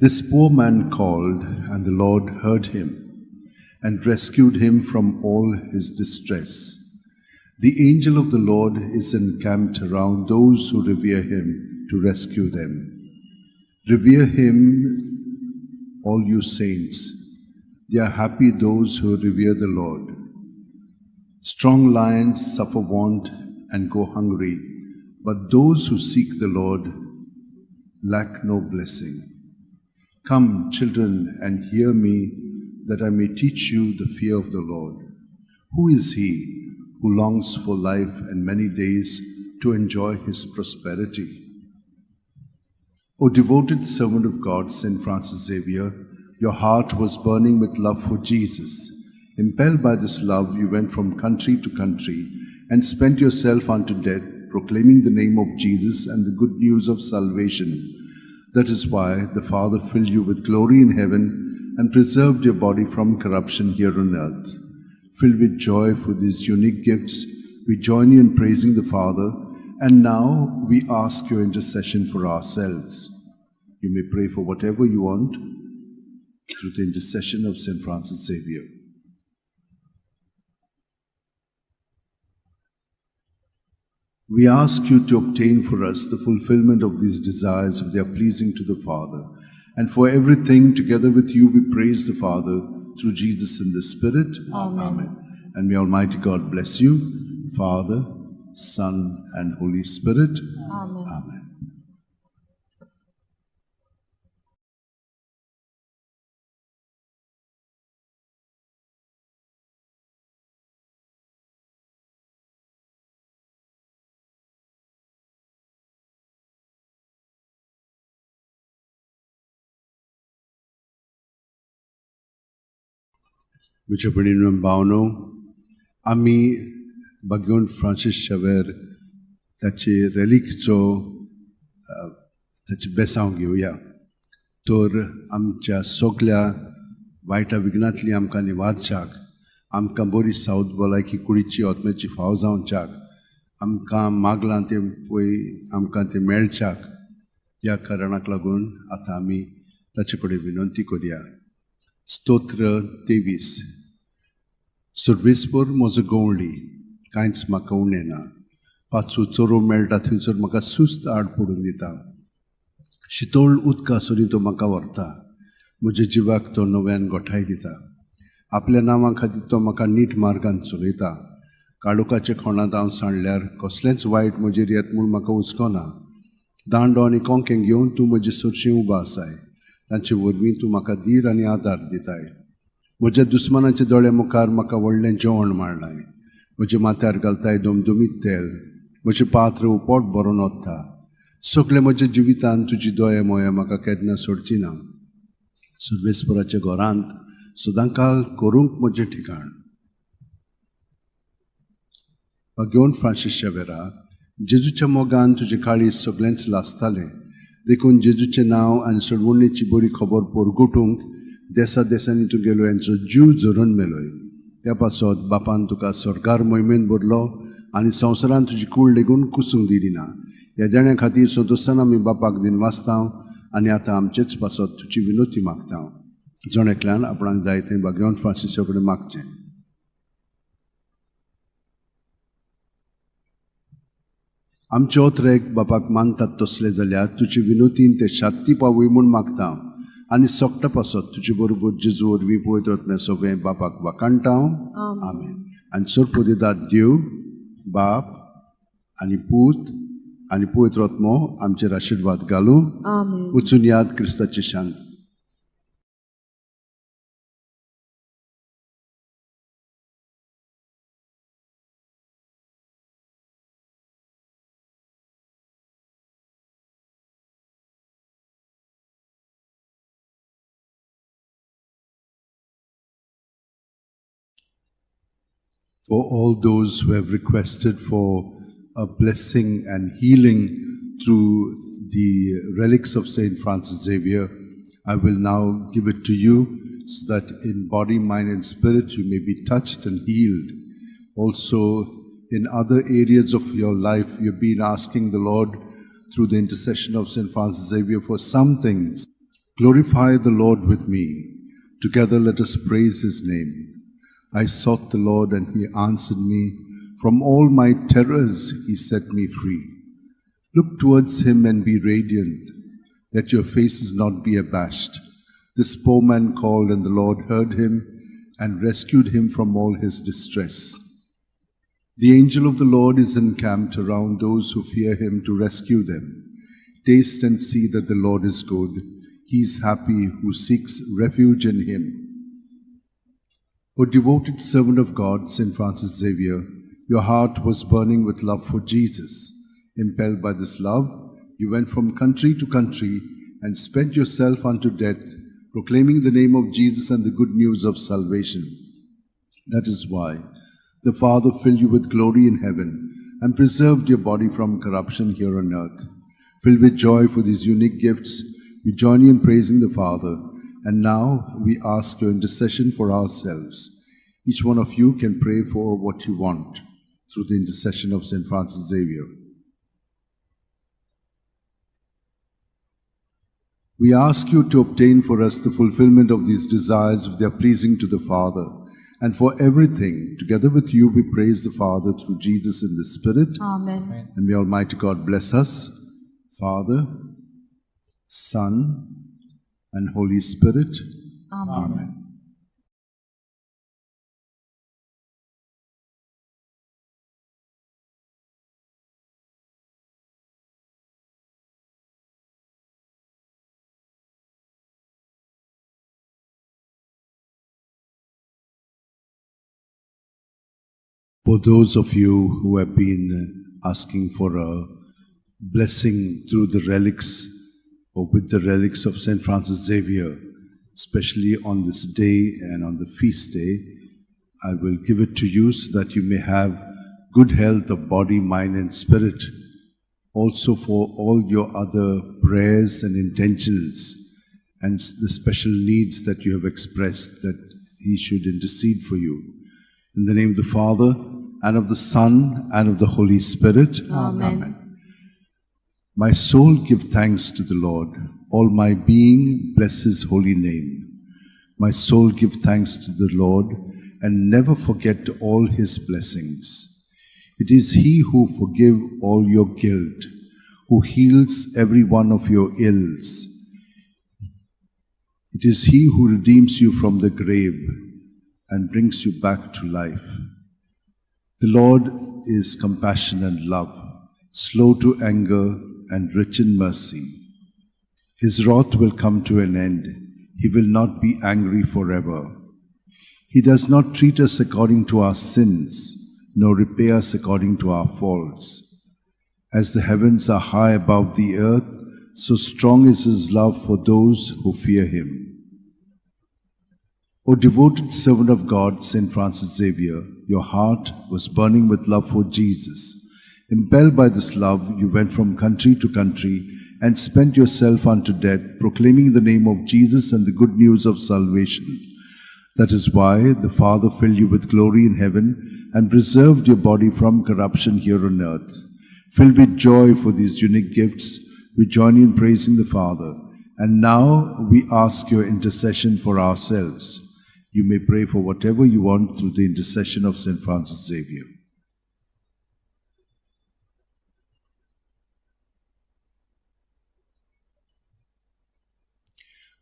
This poor man called, and the Lord heard him and rescued him from all his distress. The angel of the Lord is encamped around those who revere him to rescue them. Revere him, all you saints. They are happy those who revere the Lord. Strong lions suffer want and go hungry, but those who seek the Lord lack no blessing. Come, children, and hear me, that I may teach you the fear of the Lord. Who is he who longs for life and many days to enjoy his prosperity? O devoted servant of God, Saint Francis Xavier, your heart was burning with love for Jesus. Impelled by this love, you went from country to country and spent yourself unto death, proclaiming the name of Jesus and the good news of salvation. That is why the Father filled you with glory in heaven and preserved your body from corruption here on earth. Filled with joy for these unique gifts, we join you in praising the Father, and now we ask your intercession for ourselves. You may pray for whatever you want through the intercession of Saint Francis Xavier. We ask you to obtain for us the fulfillment of these desires if they are pleasing to the Father. And for everything, together with you, we praise the Father through Jesus in the Spirit. Amen. Amen. And may Almighty God bless you, Father, Son, and Holy Spirit. Amen. Amen. म्हज्या भयणीनो भावनो, आमी बागेवन Francis Xavier ताचे रेलिकचो ताचें बेसांव घेवया. तर आमच्या सगल्या वायटा विघ्नांतली आमकां निवारच्याक, आमकां बरी सावथ भलायकी कुडीची आत्म्याची फाव जावच्याक, आमकां मागलां तें पळय आमकां तें मेळच्याक, ह्या कारणाक लागून आतां आमी ताचे कडेन विनंती करया. स्तोत्र 23. सुर्वेसभर म्हजो गवळी, कांयच म्हाका उणें ना. पांचवो चोरो मेळटा थंयसर म्हाका सुस्त आड पडून दिता. शितोळ उदका सरी तो म्हाका व्हरता. म्हज्या जिवाक तो नव्यान गोठाय दिता. आपल्या नांवा खातीर तो म्हाका नीट मार्गान चलयता. काळोखाच्या खोणांत हांव सांडल्यार कसलेंच वायट म्हजेर येत म्हूण म्हाका हुस्को ना. दांडो आनी कोंकें घेवन तूं म्हजे सरशीं उबो आसाय. तांचे वरवीं तूं म्हाका धीर आनी आदार दिताय. म्हज्या दुस्मानाच्या दोळ्या मुखार म्हाका व्हडलें जेवण मांडलाय. म्हज्या माथ्यार घालताय दमदमीत तेल. म्हजें पात्र पोट भरून वता. सगळें म्हज्या जिवितान तुजी दया मोया म्हाका केन्ना सोडची ना. सर्वेस्पराच्या घरांत सदांकाल करूंक म्हजें ठिकाण. घेवन फ्रांसीस शेवेरा, जेजूच्या मोगान तुजें काळीज सगळेंच लासतालें. देखून जेजूचें नांव आनी सोडवणेची बरी खबर परगटूंक देसा देसांनी तूं गेलो यांचो जीव झरून मेलोय. त्या पासत बापान तुका सरकार मोहिमेन भरलो आनी संवसारान तुजी कूड लेगून कुसूंक दिली ना. ह्या देण्या खातीर संतोशान आमी बापाक दिनवासता आनी आतां आमचेच पासत तुजी विनोती मागता. जण एकल्यान आपणाक जाय थंय भाग्यवंत फ्रांसिसा कडेन मागचें. आमचे ओतरेक बापाक मानतात तसले जाल्यार तुजे विनोतीन ते शांती पावय म्हूण मागता आनी सोकटा पासत तुजे बरोबर जेजू वरवीं पवित्र आत्म्या सगळें बापाक वाखाणटा. आमेन. आनी सरपोदेदाद देव बाप आनी पूत आनी पवित्र आत्मो आमचेर आशिर्वाद घालूं. वचून याद क्रिस्ताची शांत. For all those who have requested for a blessing and healing through the relics of Saint Francis Xavier, I will now give it to you so that in body, mind and spirit you may be touched and healed. Also, in other areas of your life, you've been asking the Lord through the intercession of Saint Francis Xavier for some things. Glorify the Lord with me. Together let us praise his name. I sought the Lord and he answered me. From all my terrors he set me free. Look towards him and be radiant. Let your faces not be abashed. This poor man called and the Lord heard him and rescued him from all his distress. The angel of the Lord is encamped around those who fear him to rescue them. Taste and see that the Lord is good. He is happy who seeks refuge in him. O devoted servant of God, Saint Francis Xavier, your heart was burning with love for Jesus. Impelled by this love, you went from country to country and spent yourself unto death, proclaiming the name of Jesus and the good news of salvation. That is why the Father filled you with glory in heaven and preserved your body from corruption here on earth. Filled with joy for these unique gifts, we join you in praising the Father. And now we ask your intercession for ourselves. Each one of you can pray for what you want through the intercession of Saint Francis Xavier. We ask you to obtain for us the fulfillment of these desires if they are pleasing to the Father. And for everything, together with you, we praise the Father through Jesus in the Spirit. Amen. And may Almighty God bless us, Father, Son, and Holy Spirit. Amen. Amen. For those of you who have been asking for a blessing through the relics or with the relics of Saint Francis Xavier, especially on this day and on the feast day, I will give it to you so that you may have good health of body, mind and spirit. Also for all your other prayers and intentions and the special needs that you have expressed, that he should intercede for you. In the name of the Father, and of the Son, and of the Holy Spirit. Amen. Amen. My soul give thanks to the Lord. All my being bless his holy name. My soul give thanks to the Lord, and never forget all his blessings. It is he who forgives all your guilt, who heals every one of your ills. It It is He who redeems you from the grave and brings you back to life. The Lord is compassion and love, slow to anger and rich in mercy. His wrath will come to an end. He will not be angry forever. He does not treat us according to our sins, nor repay us according to our faults. As the heavens are high above the earth, so strong is His love for those who fear Him. O devoted servant of God, Saint Francis Xavier, your heart was burning with love for Jesus. Impelled by this love, you went from country to country and spent yourself unto death, proclaiming the name of Jesus and the good news of salvation. That is why the Father filled you with glory in heaven and preserved your body from corruption here on earth. Filled with joy for these unique gifts, we join you in praising the Father. And now we ask your intercession for ourselves. You may pray for whatever you want through the intercession of Saint Francis Xavier.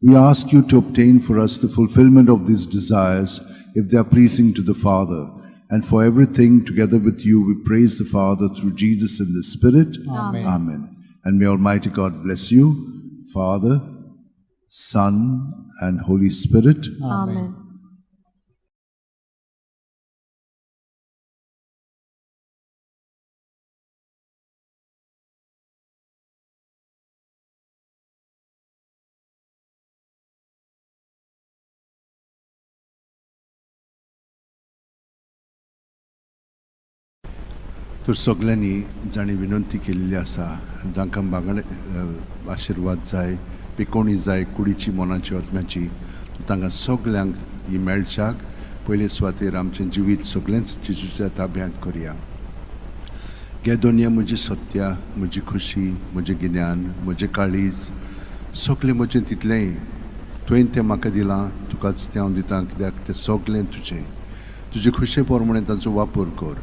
We ask you to obtain for us the fulfillment of these desires, if they are pleasing to the Father. And for everything, together with you, we praise the Father through Jesus in the Spirit. Amen. Amen. And may Almighty God bless you, Father, Son, and Holy Spirit. Amen. तर सगल्यांनी जांणी विनंती केल्ली आसा, जांकां बागडे आशिर्वाद जाय, पिकोणी जाय, कुडीची, मनाची, आत्म्याची, तांकां सगल्यांक ही मेळच्याक पयले सुवातेर आमचें जिवीत सगळेंच जेजूच्या ताब्यांत करया. गे दोनया म्हजी सत्या, म्हजी खुशी, म्हजें गिन्यान, म्हजें काळीज, सगळें म्हजें तितलेंय तुवें तें म्हाका दिलां, तुकाच तें हांव दितां, कित्याक तें सगळें तुजें. तुजे खुशे प्रमाणें तांचो वापर कर.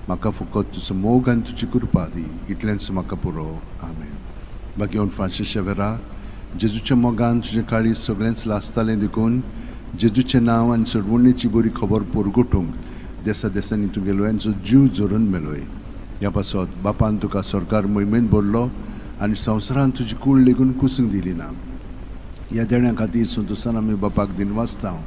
म्हाका फकत तुजो मोग आनी तुजी कृपा दी, इतलेंच म्हाका पुरो. आमेन. बाकी फ्रांसीस शेवेरा, जेजूच्या मोगान तुजें काळीज सगळेंच लासतालें देखून जेजूचें नांव आनी सोडवणेची बरी खबर परगटूंक देसा देसांनी तुगेलो लोयांचो जीव झरून मेलोय. ह्या पासत बापान तुका सरकार मोहिमेन भरलो आनी संवसारान तुजी कूड लेगून कुसूंक दिली ना. ह्या देण्या खातीर संतोशान आमी बापाक दिनवासता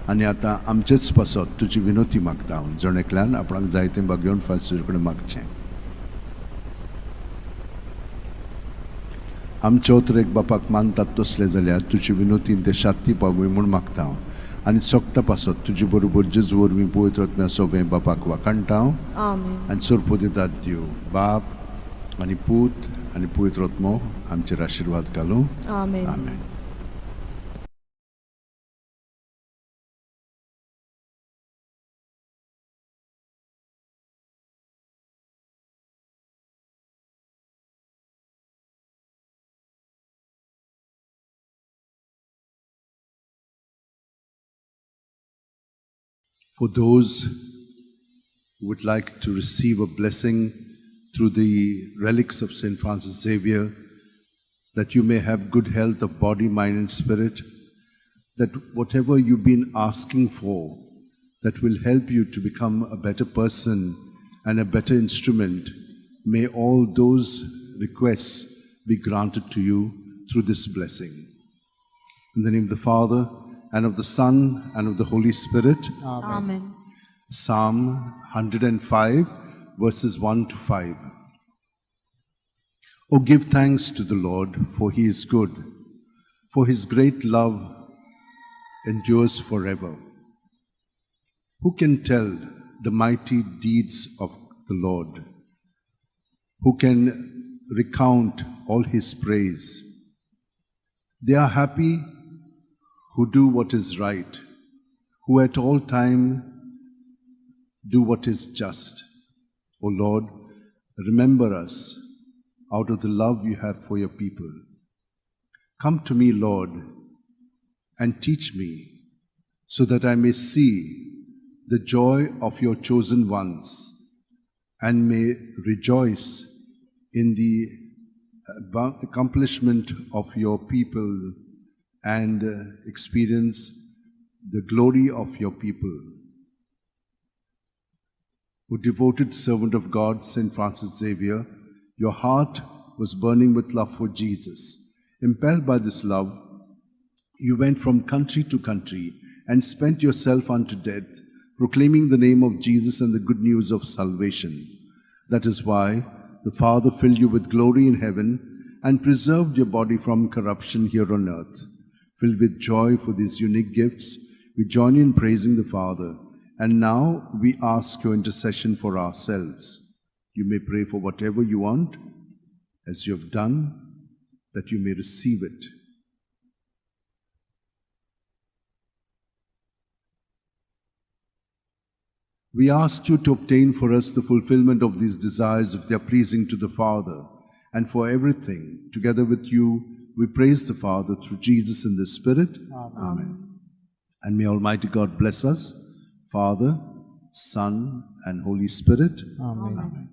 आनी आतां आमचेच पासत तुजी विनोती मागता. जण एकल्यान आपणाक जाय तें बागेवन फ्रांसीस कडेन मागचें. आमचे उतरेक बापाक मानतात तसलें जाल्यार तुजी विनोतीन ते शांती पावूय म्हूण मागता आनी सोगटा पासत तुजे बरोबर जेजू वरवीं पवित्र आत्म्या सोवें बापाक वाखाणटा आनी सोरपो दितात. दिव बाप आनी पूत आनी पवित्र आत्मो आमचेर आशिर्वाद घालूं. आमेन. आमेन. For those who would like to receive a blessing through the relics of St. Francis Xavier, that you may have good health of body, mind, and spirit, that whatever you've been asking for, that will help you to become a better person and a better instrument, may all those requests be granted to you through this blessing. In the name of the Father, and of the Son, and of the Holy Spirit. Amen. Amen. Psalm 105, verses 1 to 5. Oh, give thanks to the Lord, for he is good, for his great love endures forever. Who can tell the mighty deeds of the Lord? Who can recount all his praise? They are happy who do what is right, who at all time do what is just. O Lord, remember us out of the love you have for your people. Come to me, Lord, and teach me, so that I may see the joy of your chosen ones and may rejoice in the accomplishment of your people and experience the glory of your people. O devoted servant of God, Saint Francis Xavier, your heart was burning with love for Jesus. Impelled by this love, you went from country to country and spent yourself unto death, proclaiming the name of Jesus and the good news of salvation. That is why the Father filled you with glory in heaven and preserved your body from corruption here on earth. Filled with joy for these unique gifts, we join you in praising the Father. And now we ask your intercession for ourselves. You may pray for whatever you want, as you have done, that you may receive it. We ask you to obtain for us the fulfillment of these desires if they are pleasing to the Father, and for everything, together with you, we praise the Father through Jesus in the Spirit. Amen. Amen. And may Almighty God bless us, Father, Son, and Holy Spirit. Amen. Amen.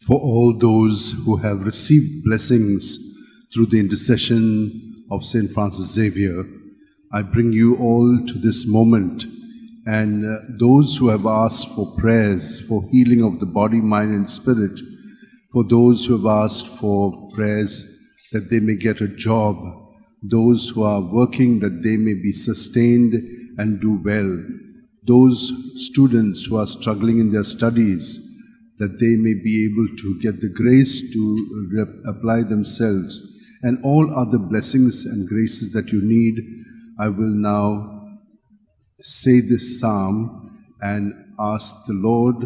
For all those who have received blessings through the intercession of Saint Francis Xavier, I bring you all to this moment, and those who have asked for prayers for healing of the body, mind, and spirit, for those who have asked for prayers that they may get a job, those who are working that they may be sustained and do well, those students who are struggling in their studies, that they may be able to get the grace to apply themselves, and all other blessings and graces that you need. I will now say this psalm and ask the Lord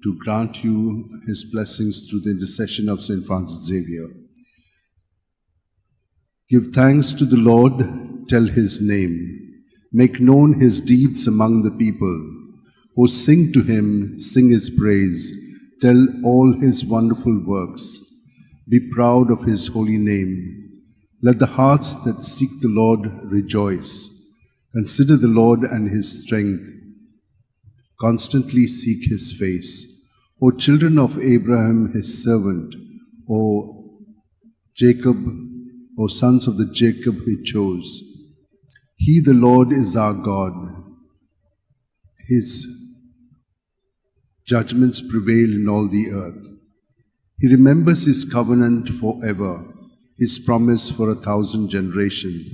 to grant you his blessings through the intercession of Saint Francis Xavier. Give thanks to the Lord, tell his name. Make known his deeds among the people. O sing to him, sing his praise. Tell all his wonderful works. Be proud of his holy name. Let the hearts that seek the Lord rejoice. Consider the Lord and his strength. Constantly seek his face. O children of Abraham, his servant, O Jacob, O sons of the Jacob he chose. He, the Lord, is our God. His judgments prevail in all the earth. He remembers his covenant forever, his promise for 1,000 generations.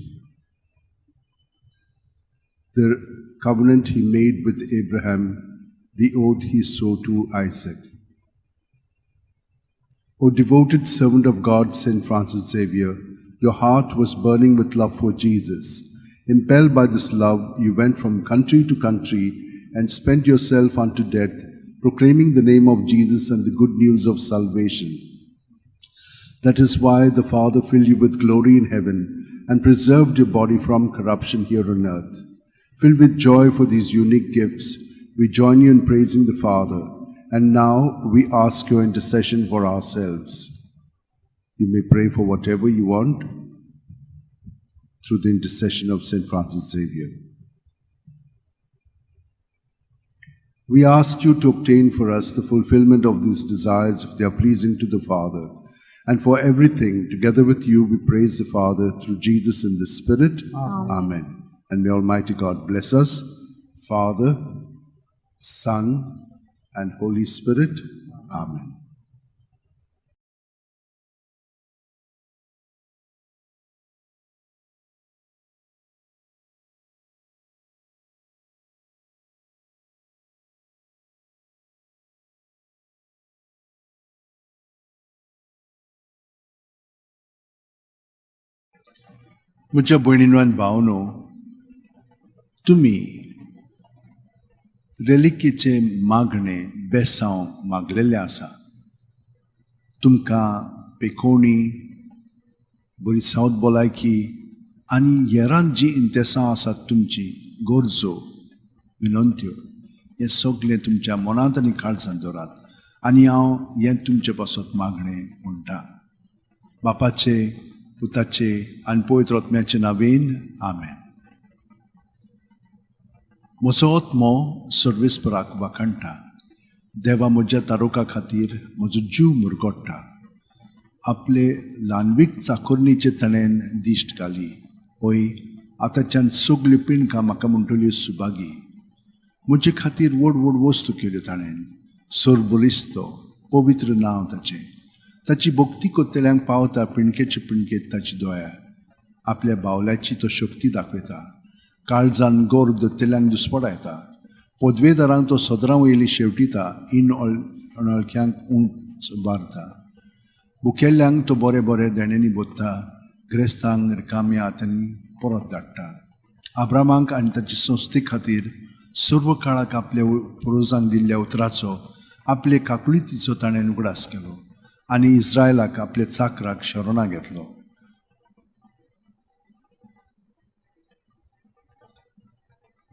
The covenant he made with Abraham, the oath he swore to Isaac. O devoted servant of God, Saint Francis Xavier, your heart was burning with love for Jesus. Impelled by this love, you went from country to country and spent yourself unto death, proclaiming the name of Jesus and the good news of salvation. That is why the Father filled you with glory in heaven and preserved your body from corruption here on earth. Filled with joy for these unique gifts, we join you in praising the Father, and now we ask your intercession for ourselves. You may pray for whatever you want through the intercession of Saint Francis Xavier. We ask you to obtain for us the fulfillment of these desires if they are pleasing to the Father. And for everything, together with you, we praise the Father through Jesus in the Spirit. Amen. Amen. And may Almighty God bless us, Father, Son, and Holy Spirit. Amen. म्हज्या भयणीनो आनी भावनो, तुमी रेलिकेचें मागणें बेसांव मागलेलें आसा. तुमकां पेकोवणी, बरी south भलायकी आनी हेरांत जीं इंतेसां आसात तुमची गरजो विनंत्यो, हें सगळें तुमच्या मनांत आनी काळजांत दवरात आनी हांव हें तुमचे पासत मागणें म्हणटा. बापाचे, पुताचे आनी पवित्र आत्म्याचे नांवेन, आमेन. म्हजो आत्मो सर्वेस्पराक वाखाणटा. देवा म्हज्या तारुका खातीर म्हजो जीव मुरगोडटा. आपले ल्हानवीक चाकोरणीचे ताणें दिश्ट घाली. हय, आतांच्यान सगल्यो पिणकां म्हाका म्हणटल्यो सुभागी. म्हजे खातीर व्हड व्हड वस्तू केल्यो ताणें. सरबलिस्तो पवित्र नांव ताचें. ताची भक्ती करतल्यांक पावता पिणकेचे पिणकेत ताची दोया. आपल्या बावल्याची तो शक्ती दाखयता. काळजान गोर दत्तेल्यांक दुस्पडायता. पदवेदारांक तो सदरां वयली शेवटिता. इन अणळख्यांक उंच बारता. भुकेल्ल्यांक तो बरे बरे देण्यांनी बोत्ता. ग्रेस्तांक रिकाम्या हातांनी परत धाडटा. आब्रामाक आनी ताचे संस्थे खातीर सर्व काळाक आपल्या पुर्वजांक दिल्ल्या उतराचो, आपले काकुळतीचो ताणें उगडास केलो आनी इस्रायलाक आपल्या चाकराक शरणां घेतलो.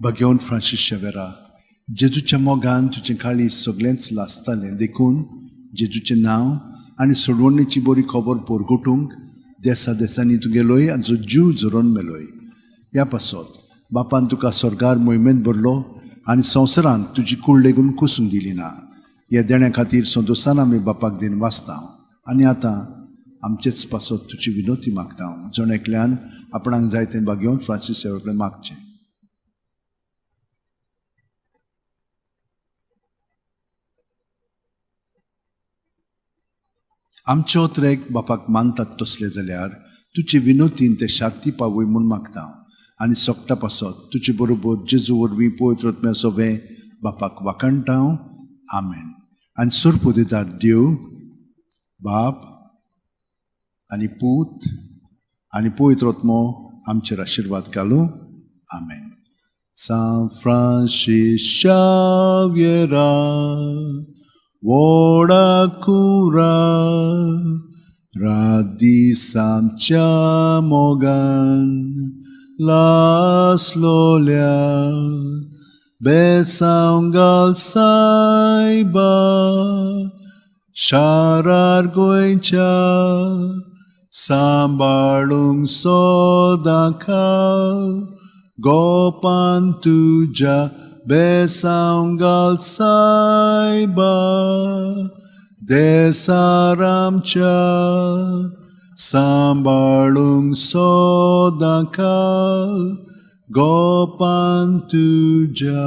भाग्यवंत फ्रांसीस शेवेरा, जेजूच्या मोगान तुजें काळीज सगळेंच लासतालें. देखून जेजूचें नांव आनी सोडवणेची बरी खबर परगटूंक देसा देसांनी तूं गेलोय आनी जो जीव झरोवन मेलोय. ह्या पासत बापान तुका स्वर्गार मोहिमेंत भरलो आनी संवसारांत तुजी कूड लेगून कुसूंक दिली ना. ह्या देण्या खातीर संतोशान आमी बापाक दिन वाचता आनी आतां आमचेच पासत तुजी विनोती मागता. जण एकल्यान आपणाक जाय तें भाग्यवंत फ्रांसीस सेवे कडेन मागचें. आमचे ओत्रेक बापाक मानतात तसले जाल्यार तुजे विनोतीन ते शांती पावय म्हूण मागता आनी सोकटा पासत तुजे बरोबर जेजू वरवीं पवित्र आत्म्या सोबें बापाक वाखाणटा. आमेन. आनी सोरपो दितात देव बाप आनी पूत आनी पवित्र आत्मो आमचेर आशिर्वाद घालूं. आमेन. सांत फ्रांसीस शाव्येरा व्हडा कुरा रात दीस आमच्या मोगान लासलोल्या बेसांव घाल सायबा शारार गोंयच्या सांबाळूंक सदां खाल गोपान तुज्या बेसांव घाल सायबा देसार आमच्या सांबाळूंक सदां खाल गोपान तुज्या.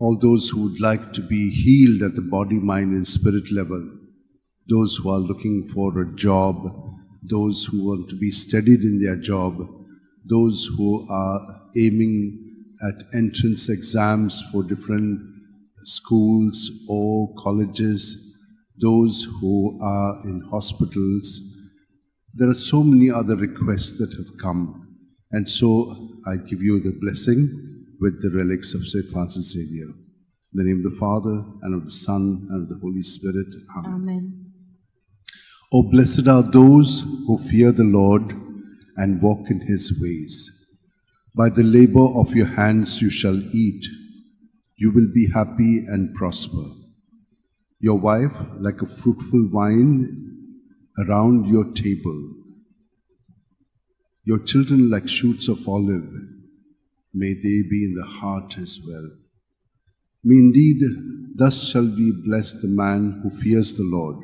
All those who would like to be healed at the body, mind, and spirit level, those who are looking for a job, those who want to be steadied in their job, those who are aiming at entrance exams for different schools or colleges, those who are in hospitals. There are so many other requests that have come. And so I give you the blessing with the relics of St. Francis Xavier. In the name of the Father, and of the Son, and of the Holy Spirit. Amen. Amen. Oh, blessed are those who fear the Lord and walk in his ways. By the labor of your hands you shall eat. You will be happy and prosper. Your wife like a fruitful vine around your table. Your children like shoots of olive. May they be in the heart as well. May indeed thus shall be blessed the man who fears the Lord.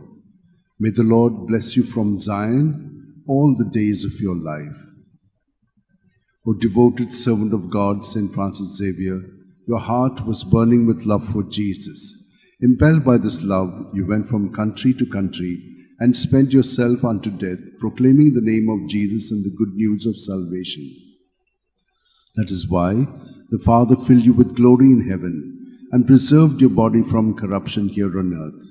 May the Lord bless you from Zion all the days of your life. O devoted servant of God, St. Francis Xavier, your heart was burning with love for Jesus. Impelled by this love, you went from country to country and spent yourself unto death, proclaiming the name of Jesus and the good news of salvation. That is why the Father filled you with glory in heaven and preserved your body from corruption here on earth.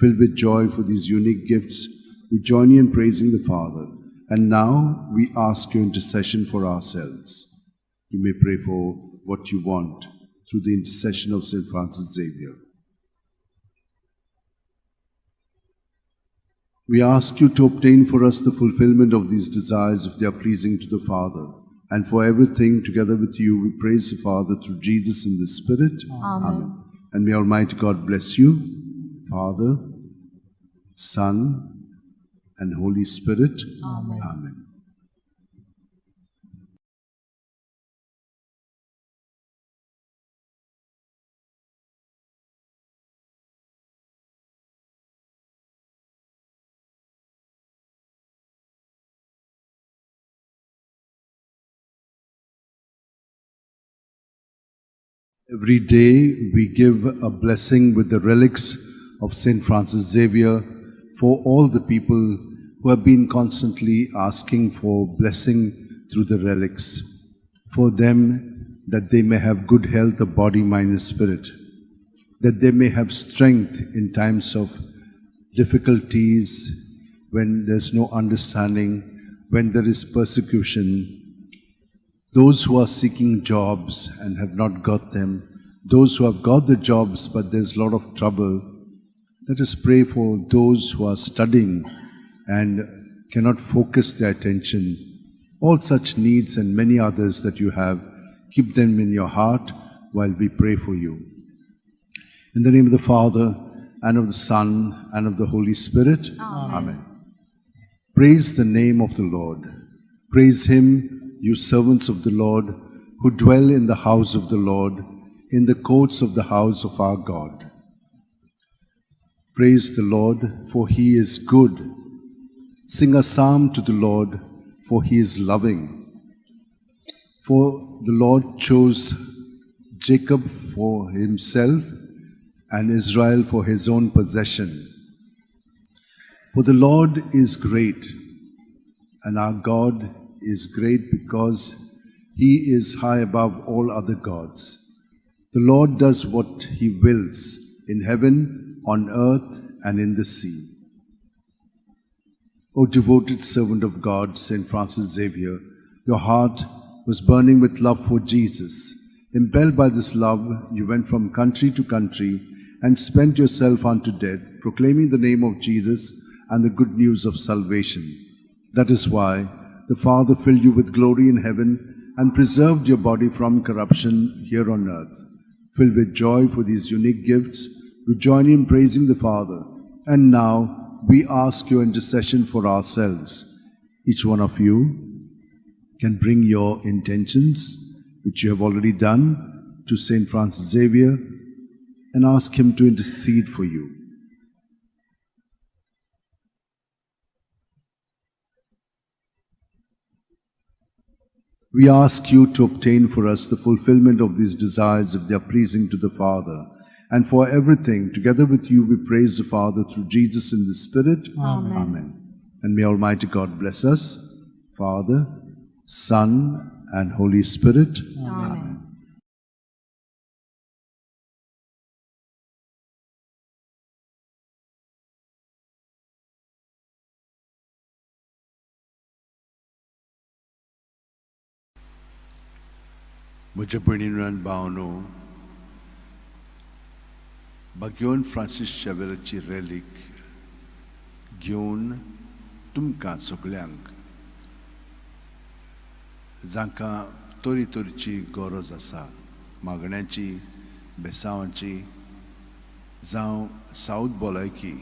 Filled with joy for these unique gifts, we join you in praising the Father. And now we ask your intercession for ourselves. You may pray for what you want through the intercession of St. Francis Xavier. We ask you to obtain for us the fulfillment of these desires if they are pleasing to the Father. And for everything, together with you, we praise the Father through Jesus in the Spirit. Amen. And may Almighty God bless you, Father, Son, and Holy Spirit. Amen. Amen. Every day we give a blessing with the relics of St. Francis Xavier for all the people who have been constantly asking for blessing through the relics, for them that they may have good health of body, mind and spirit, that they may have strength in times of difficulties, when there's no understanding, when there is persecution. Those who are seeking jobs and have not got them, those who have got the jobs but there's a lot of trouble, let us pray for those who are studying and cannot focus their attention. All such needs and many others that you have, keep them in your heart while we pray for you. In the name of the Father, and of the Son, and of the Holy Spirit. Amen. Amen. Praise the name of the Lord. Praise him, you servants of the Lord, who dwell in the house of the Lord, in the courts of the house of our God. Praise the Lord, for he is good. Sing a psalm to the Lord, for he is loving. For the Lord chose Jacob for himself and Israel for his own possession. For the Lord is great, and our God is great because he is high above all other gods. The Lord does what he wills in heaven, on earth, and in the sea. O devoted servant of God, St. Francis Xavier, your heart was burning with love for Jesus. Impelled by this love, you went from country to country and spent yourself unto death, proclaiming the name of Jesus and the good news of salvation. That is why the Father filled you with glory in heaven and preserved your body from corruption here on earth. Filled with joy for these unique gifts, we join in praising the Father. And now we ask your intercession for ourselves. Each one of you can bring your intentions, which you have already done, to St. Francis Xavier and ask him to intercede for you. We ask you to obtain for us the fulfillment of these desires if they are pleasing to the Father. And for everything, together with you, we praise the Father through Jesus in the Spirit. Amen. Amen. And may Almighty God bless us, Father, Son, and Holy Spirit. Amen. Amen. म्हज्या भयणीन आनी भावनो, बाग्योन Francis शेवेराची रेलीक घेवन तुमकां सगल्यांक जांकां तरेतरेची गरज आसा, मागण्याची, बेसांवाची, जावं सावथ भलायकी,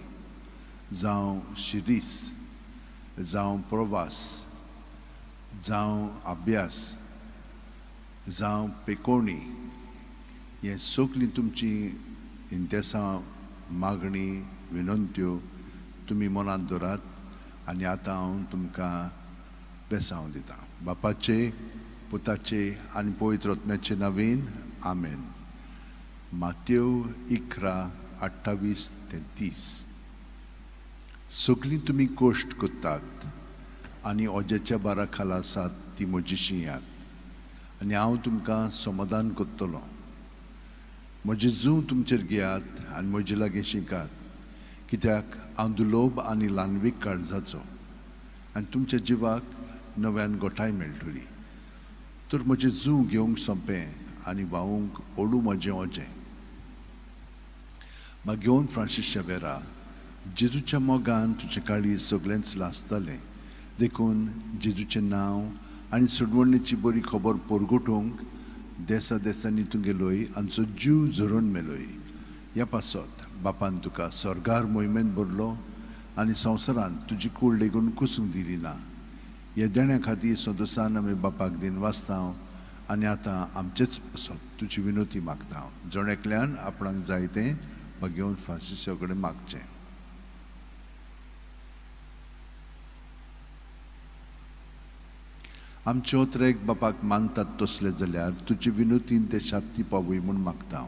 जावं शिरीस, जावं प्रवास, जावं अभ्यास, जावं पेकोणी, हें सगळीं तुमची इंतेसां, मागणी, विनंत्यो तुमी मनांत दवरात आनी आतां हांव तुमकां बेसांव दितां. बापाचे, पुताचे आनी पवित्र आत्म्याचे नवीन आमेन. मातेव 11:28 ते 30. सगळीं तुमी कश्ट करतात आनी ओज्याच्या बारा खाला आसात ती म्हजी शिंयात आनी हांव तुमकां समाधान करतलो. म्हजें जूं तुमचेर घेयात आनी म्हजे लागीं शिकात, कित्याक हांव दुलोब आनी ल्हानवीक काळजाचो आनी तुमच्या जिवाक नव्यान गोठाय मेळटली. तर म्हजें जूं घेवंक सोंपें आनी व्हांवूंक ओडू म्हजें ओजें. मागीर फ्रांसीस शावेरा, जेजूच्या मोगान तुजें काळीज सगळेंच लासतालें, देखून जेजूचें नांव आनी सोडवणेची बरी खबर परगटूंक देसा देसांनी तूं गेलोय आमचो जीव झरोवन मेलोय. ह्या पासत बापान तुका स्वर्गार मोहिमेंत भरलो आनी संवसारांत तुजी कूड लेगून कुसूंक दिली ना. ह्या देण्या खातीर संतोसान आमी बापाक दिन वाचता आनी आतां आमचेच पासत तुजी विनोती मागता. जण एकल्यान आपणाक जाय तें घेवन फ्रांसिसा कडेन मागचें. आमचे ओत्रेक बापाक मानतात तसले जाल्यार तुजे विनोतीन ते शात्ती पावय म्हूण मागता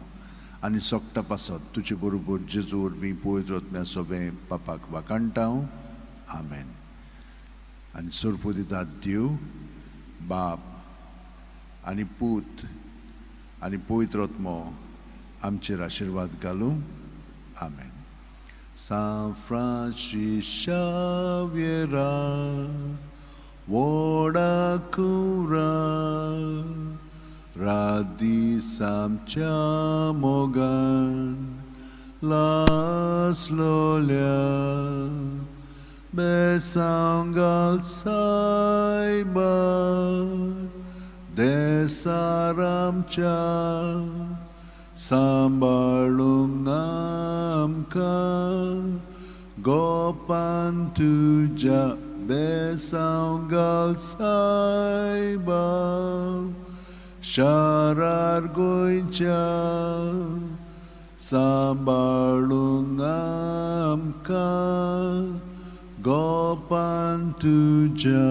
आनी सोकटा पासत तुजे बरोबर जेजू वरवीं पवित्र आत्म्या सोबें बापाक वाखाणटा. आमेन. आनी सोरपो दितात देव बाप आनी पूत आनी पवित्र आत्मो आमचेर आशिर्वाद घालूं. आमेन. सांत फ्रांसीस शाव्येरा व्हडा कुरा रात दीस आमच्या मोगान लासलोल्या बेसांव घाल सायबा देसार आमच्या सांबाळूंक आमकां गोपान तुज्या बेसांव घाल सायबा शारार गोंयच्या सांबाळूंक आमकां गोपान तुज्या.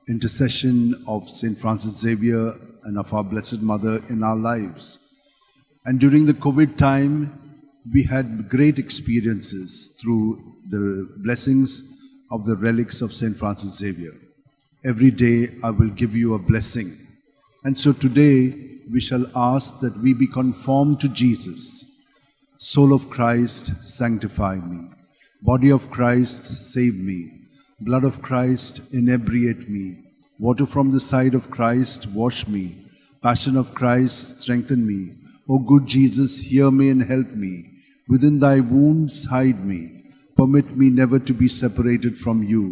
Intercession of St. Francis Xavier and of our Blessed Mother in our lives. And during the COVID time, we had great experiences through the blessings of the relics of St. Francis Xavier. Every day I will give you a blessing. And so today we shall ask that we be conformed to Jesus. Soul of Christ, sanctify me. Body of Christ, save me. Blood of Christ, inebriate me. Water from the side of Christ, wash me. Passion of Christ, strengthen me. O good Jesus, hear me and help me. Within thy wounds, hide me. Permit me never to be separated from you.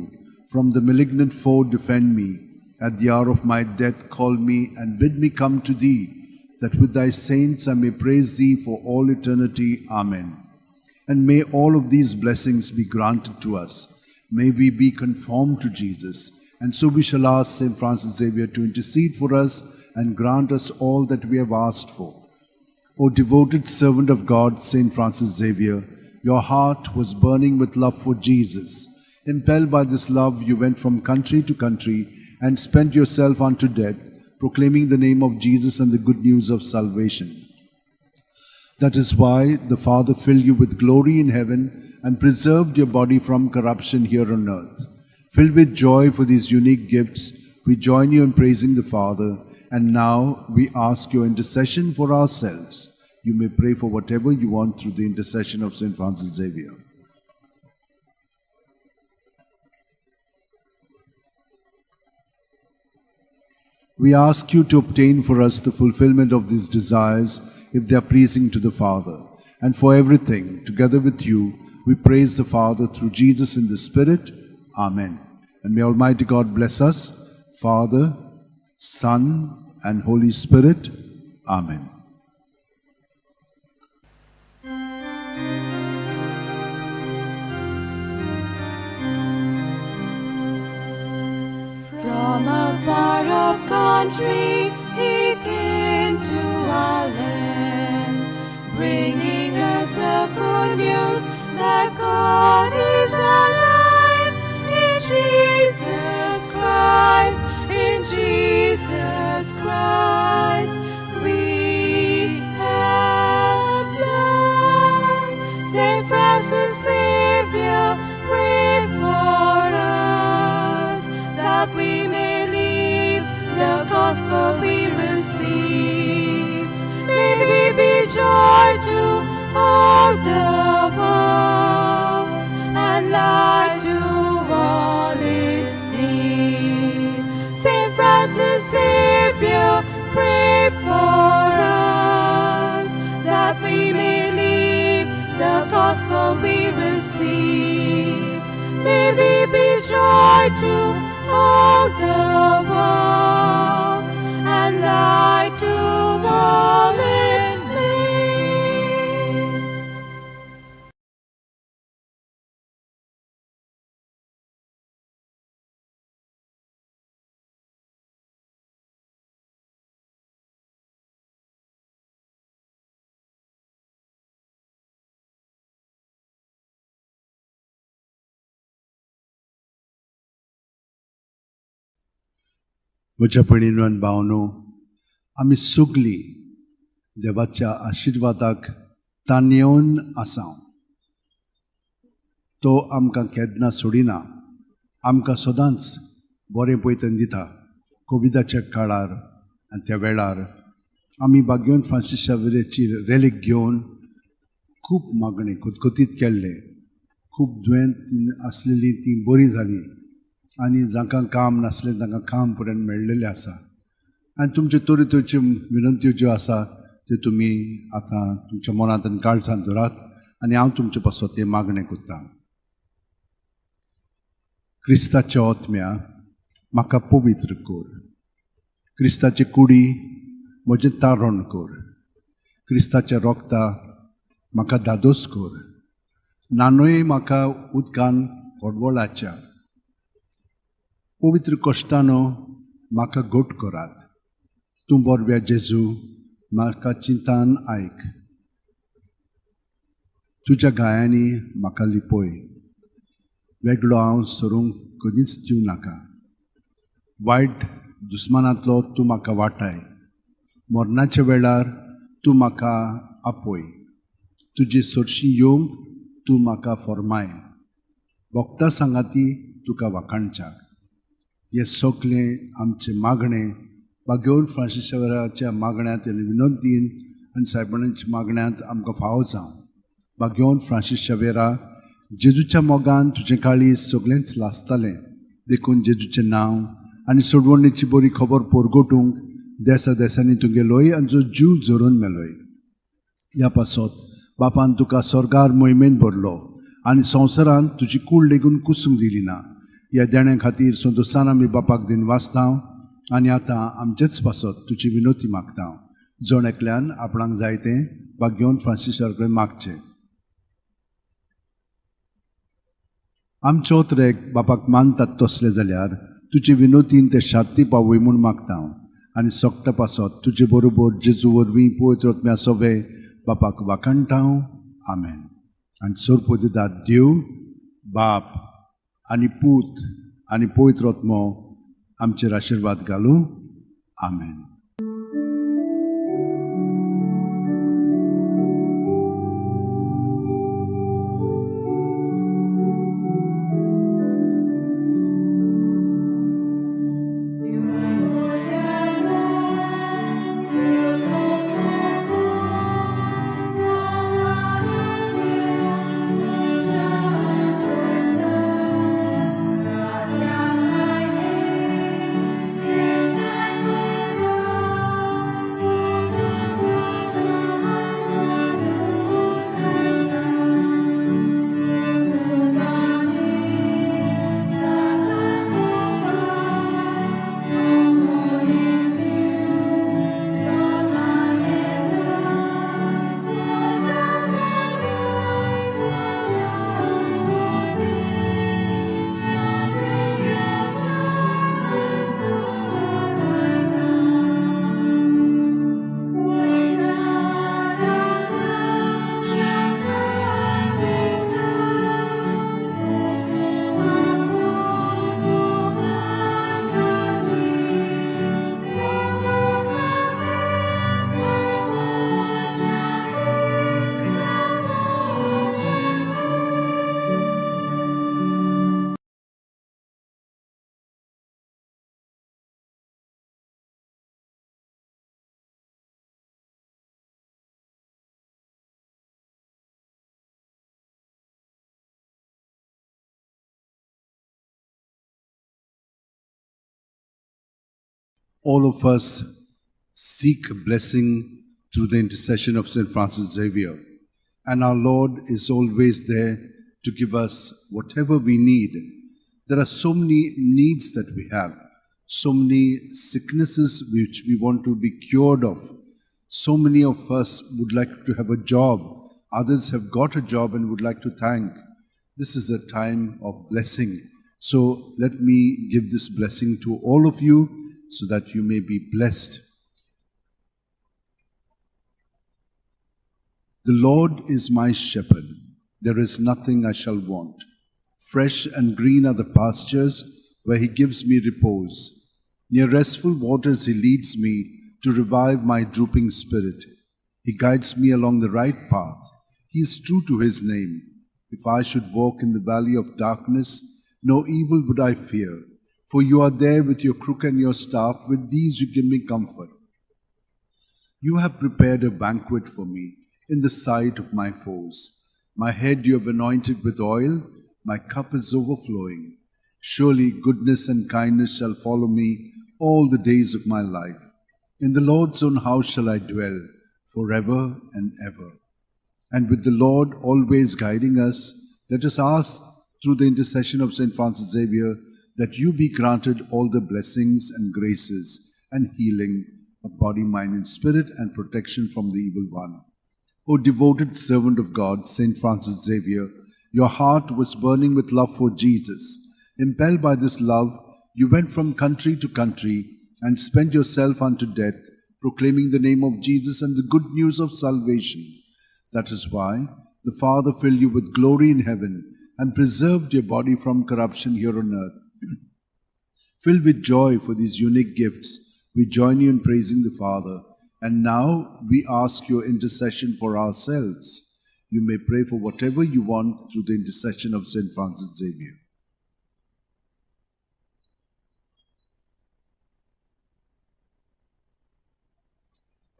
From the malignant foe, defend me. At the hour of my death, call me and bid me come to thee, that with thy saints I may praise thee for all eternity. Amen. And may all of these blessings be granted to us. May we be conformed to Jesus. And so we shall ask St. Francis Xavier to intercede for us and grant us all that we have asked for. O devoted servant of God, St. Francis Xavier, your heart was burning with love for Jesus. Impelled by this love, you went from country to country and spent yourself unto death, proclaiming the name of Jesus and the good news of salvation. That is why the Father filled you with glory in heaven and preserved your body from corruption here on earth. Filled with joy for these unique gifts, we join you in praising the Father, and now we ask your intercession for ourselves. You may pray for whatever you want through the intercession of St. Francis Xavier. We ask you to obtain for us the fulfillment of these desires if they are pleasing to the Father. And for everything, together with you, we praise the Father through Jesus in the Spirit. Amen. And may Almighty God bless us, Father, Son, and Holy Spirit. Amen. From a far-off country he came to our land, bringing us the good news that God is alive in Jesus Christ, in Jesus Christ we have life. Saint Francis Xavier, pray for us, that we may live the gospel we received. May we be joy to to all the world, and light to all in need. म्हज्या भयणीनो आनी भावनो, आमी सगलीं देवाच्या आशिर्वादाक ताणेवन आसा. तो आमकां केन्ना सोडिना, आमकां सदांच बरें पयतन दिता. कोविडाच्या काळार आनी त्या वेळार आमी बाग्योन फ्रांसीस शावेराची रेलीक घेवन खूब मागणें खतखतीत केल्लें. खूब दुयेंत आसलेलीं तीं बरीं जालीं आनी जांकां काम नासलें तांकां काम पर्यंत मेळ्ळेलें आसा. आनी तुमच्यो तरेतरेच्यो विनंत्यो ज्यो आसा त्यो तुमी आतां तुमच्या मनांत आनी काळजांत धरात आनी हांव तुमचे पासत तें मागणें करतां. क्रिस्ताच्या ओतम्या म्हाका पवित्र कर, क्रिस्ताची कुडी म्हजें तारण कर, क्रिस्ताच्या रोगता म्हाका धादोस कर, नानूय म्हाका उदकान कोडवळाच्या पवित्र कश्टानो म्हाका घट करात. तूं बरव्या जेजू म्हाका चिंतान आयक, तुज्या गायांनी म्हाका लिपय, वेगळो हांव सरूंक कदींच दिवं नाका. वायट दुस्मानांतलो तूं म्हाका वाटाय, मरणाच्या वेळार तूं म्हाका आपय, तुजी सरशी येवंक तूं म्हाका फॉर्माय, भोगता सांगाती तुका वाखाणच्याक. हें सगलें आमचें मागणें बागेवन फ्रांसीस शावेराच्या मागण्यांत आनी विनंतीन आनी सायबणाच्या मागण्यांत आमकां फावो जावं. बागेवन फ्रांसीस शावेरा, जेजूच्या मोगान तुजें काळीज सगळेंच लासतालें, देखून जेजूचें नांव आनी सोडवणेची बरी खबर परगटूंक देसा देसांनी तुगेलोय आनी जो जीव झरोवन मेलोय. ह्या पासत बापान तुका स्वर्गार मोहिमेन भरलो आनी संवसारांत तुजी कूड लेगून कुसूंक दिली ना. ह्या देण्या खातीर संतोसान आमी बापाक दिन वाचता आनी आतां आमचेच पासत तुजी विनोती मागता. जण एकल्यान आपणाक जाय तें बागेवन फ्रांसीस कडेन मागचें. आमचो त्रेक बापाक मानतात तसलें जाल्यार तुजे विनोतीन ते शांती पावय म्हूण मागता आनी सोकटा पासत तुजे बरोबर जेजू वरवीं पवित्र आत्म्या सवे बापाक वाखाणटा. आमेन. आनी सोरपोदिदार देव बाप आनी पूत आनी पवित्र आत्मो आमचेर आशिर्वाद घालूं. आमेन. All of us seek blessing through the intercession of St. Francis Xavier. And our Lord is always there to give us whatever we need. There are so many needs that we have, so many sicknesses which we want to be cured of. So many of us would like to have a job. Others have got a job and would like to thank. This is a time of blessing. So let me give this blessing to all of you so that you may be blessed. The Lord is my shepherd. There is nothing I shall want. Fresh and green are the pastures where he gives me repose. Near restful waters he leads me to revive my drooping spirit. He guides me along the right path. He is true to his name. If I should walk in the valley of darkness, no evil would I fear. For you are there with your crook and your staff. With these you give me comfort. You have prepared a banquet for me in the sight of my foes. My head you have anointed with oil. My cup is overflowing. Surely goodness and kindness shall follow me all the days of my life. In the Lord's own house shall I dwell forever and ever. And with the Lord always guiding us, let us ask through the intercession of St. Francis Xavier that you be granted all the blessings and graces and healing of body, mind, and spirit, and protection from the evil one. O devoted servant of God, St. Francis Xavier, your heart was burning with love for Jesus. Impelled by this love, you went from country to country and spent yourself unto death, proclaiming the name of Jesus and the good news of salvation. That is why the Father filled you with glory in heaven and preserved your body from corruption here on earth. Filled with joy for these unique gifts, we join you in praising the Father. And now we ask your intercession for ourselves. You may pray for whatever you want through the intercession of St. Francis Xavier.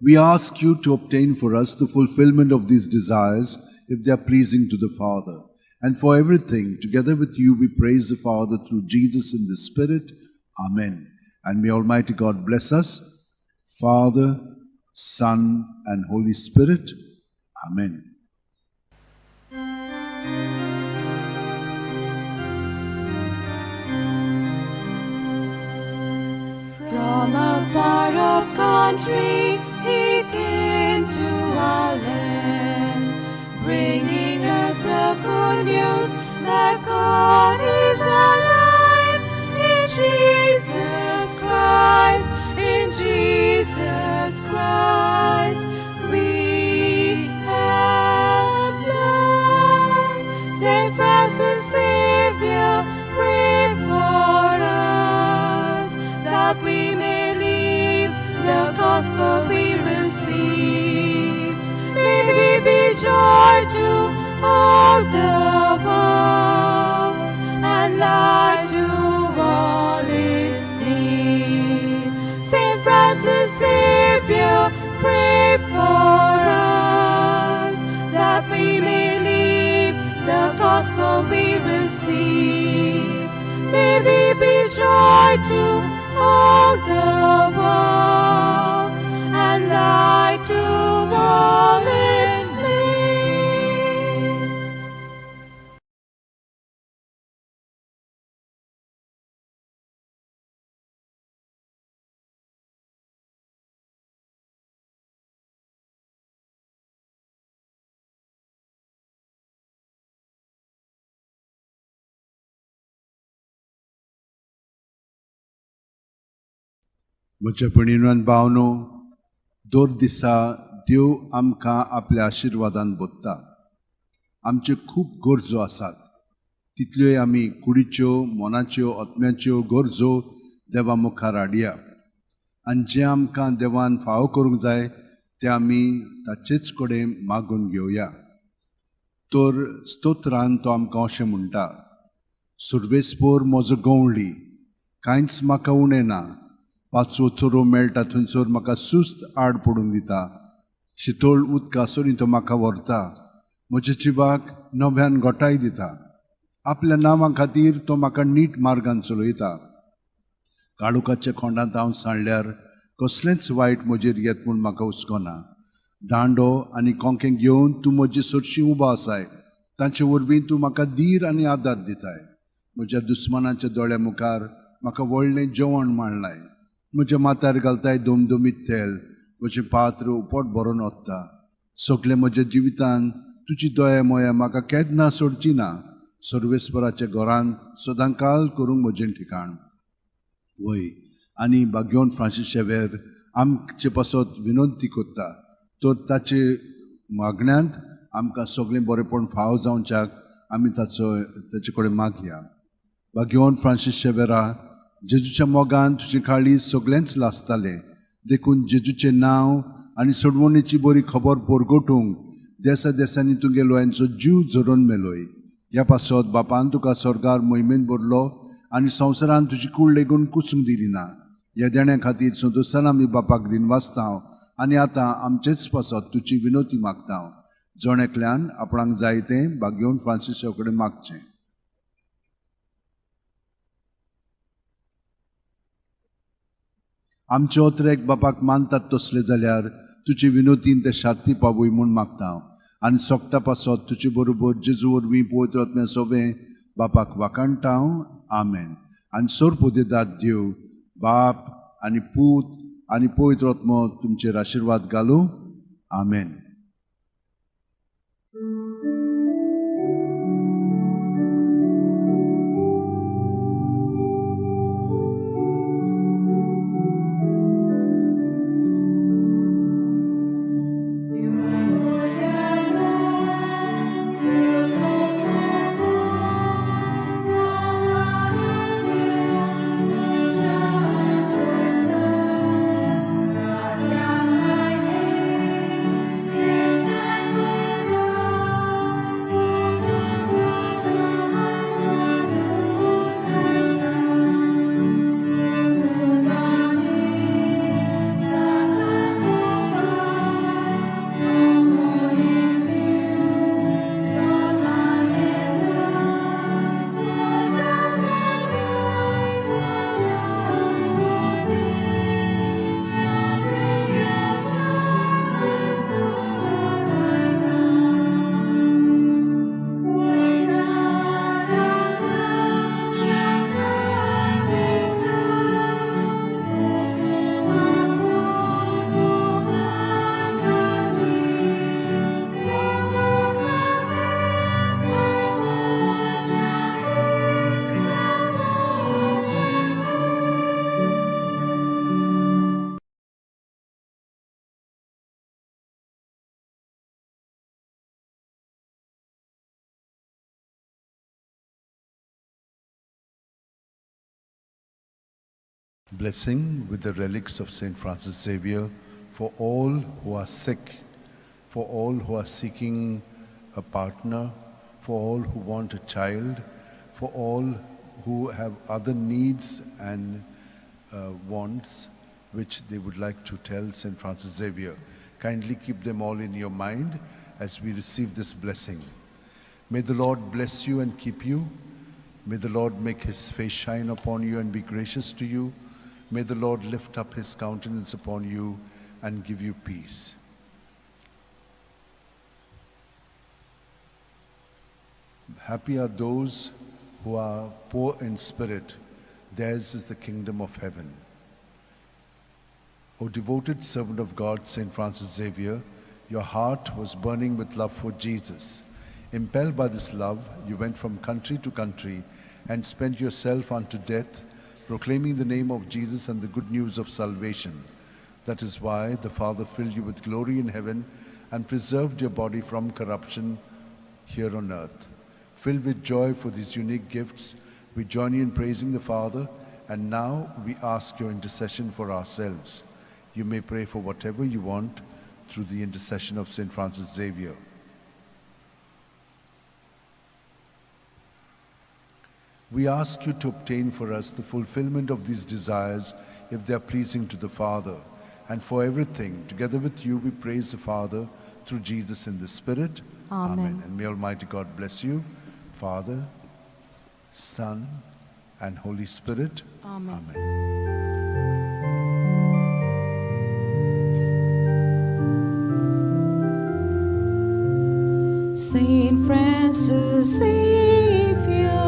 We ask you to obtain for us the fulfillment of these desires if they are pleasing to the Father. And for everything, together with you, we praise the Father through Jesus in the Spirit. Amen. And may Almighty God bless us, Father, Son, and Holy Spirit. Amen. From a far-off country he came to our land, bringing us the good news that God is alive in Jesus Christ, in Jesus Christ we have life. Saint Francis Xavier, pray for us, that we may live the gospel we received. May we be joy to all the world and light to all in need. Saint Francis Xavier, pray for us, that we may live the gospel we received. May we be joy to all the world and light to all in need. म्हज्या भयणीनो आनी भावनो, दर दिसा देव आमकां आपल्या आशिर्वादान बोत्ता. आमच्यो खूब गरजो आसात, तितल्योय आमी कुडीच्यो, मनाच्यो, आत्म्याच्यो गरजो देवा मुखार हाडया. आनी जें आमकां देवान फावो करूंक जाय तें आमी ताचेच कडेन मागून घेवया. तर स्तोत्रान तो आमकां अशें म्हणटा, सुर्वेस्पोर म्हजो गंवळी, कांयच म्हाका उणें ना. पांचवो चोरो मेळटा थंयसर म्हाका सुस्त आड पडूंक दिता. शितोळ उदका सरीं तो म्हाका व्हरता. म्हज्या जिवाक नव्यान गोठाय दिता. आपल्या नांवा खातीर तो म्हाका नीट मार्गान चलयता. काळोखाच्या खोंडांत हांव सांडल्यार कसलेंच वायट म्हजेर येत म्हूण म्हाका हुस्को ना. दांडो आनी कोंकें घेवन तूं म्हजे सरशी उबो आसाय. तांचे वरवीं तूं म्हाका धीर आनी आदार दिताय. म्हज्या दुस्मानाच्या दोळ्या मुखार म्हाका व्हडलें जेवण मांडलाय. म्हज्या माथ्यार घालताय दोमदोमीत तेल, म्हजें पात्र उपट भरून वता. सगळें म्हज्या जिवितान तुजी दया मोया म्हाका केन्ना सोडची ना. सर्वेस्पराच्या घरांत सदांकाळ करूंक म्हजें ठिकाण. वय आनी बाग्योन फ्रांसीस शेवेर आमचे पासत विनंती करता, तर ताचे मागण्यांत आमकां सगळें बरेपण फाव जावच्याक आमी ताचे कडेन मागया. बाग्योन फ्रांसीस शेवेरा, जेजूच्या मोगान तुजे काळीज सगळेंच लासतालें, देखून जेजूचें नांव आनी सोडवणेची बरी खबर परगटूंक देसा देसांनी तुगे लोयांचो जीव झरोवन मेलोय. ह्या पासत बापान तुका स्वर्गार मोहिमेन भरलो आनी संवसारान तुजी कूड लेगून कुसूंक दिली ना. ह्या देण्या खातीर संतोशान आमी बापाक दिनवासता आनी आतां आमचेच पासत तुजी विनोती मागता. जण एकल्यान आपणाक जाय तें बागेवन फ्रांसिसा कडेन मागचें. आमचे ओत्रेक बापाक मानतात तसले जाल्यार तुजे विनोतीन ते शांती पावय म्हूण मागता आनी सोगटा पासत तुजे बरोबर जेजू वरवीं पवित्र आत्म्या सोवें बापाक वाखाणटा. आमेन. आनी सोरपोदेदाद देव बाप आनी पूत आनी पवित्र आत्मो तुमचेर आशिर्वाद घालूं. आमेन. Blessing with the relics of St. Francis Xavier for all who are sick, for all who are seeking a partner, for all who want a child, for all who have other needs and wants which they would like to tell St. Francis Xavier. Kindly keep them all in your mind as we receive this blessing. May the Lord bless you and keep you. May the Lord make his face shine upon you and be gracious to you. May the Lord lift up his countenance upon you and give you peace. Happy are those who are poor in spirit. Theirs is the kingdom of heaven. O devoted servant of God, St. Francis Xavier, your heart was burning with love for Jesus. Impelled by this love, you went from country to country and spent yourself unto death, proclaiming the name of Jesus and the good news of salvation. That is why the Father filled you with glory in heaven and preserved your body from corruption here on earth. Filled with joy for these unique gifts, we join you in praising the Father, and now we ask your intercession for ourselves. You may pray for whatever you want through the intercession of St. Francis Xavier. We ask you to obtain for us the fulfillment of these desires if they are pleasing to the Father. And for everything, together with you, we praise the Father through Jesus in the Spirit. Amen. Amen. And may Almighty God bless you, Father, Son, and Holy Spirit. Amen. Amen. Saint Francis Xavier,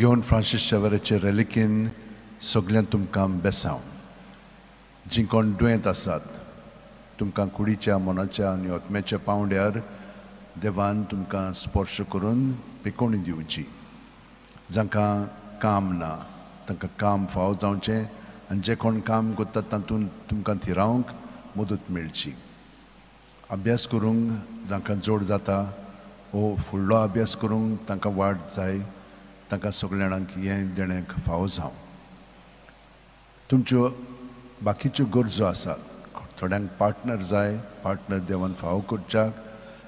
बागेवन फ्रांसीस शेवराचे रेलिकेन सगळ्यांत तुमकां बेसांव. जीं कोण दुयेंत आसात तुमकां कुडीच्या, मनाच्या आनी आत्म्याच्या पांवड्यार देवान तुमकां स्पर्श करून पिकोवणी दिवची. जांकां काम ना तांकां काम फावो जावचें आनी जे कोण काम करतात तातूंत तुमकां थिरावंक मदत मेळची. अभ्यास करूंक जांकां जोड जाता वो फुडलो अभ्यास करूंक तांकां वाट जाय, तांकां सगल्या जाणांक हें देणें फावो जावं. तुमच्यो बाकीच्यो गरजो आसात, थोड्यांक पार्टनर जाय, पार्टनर देवान फावो करच्याक,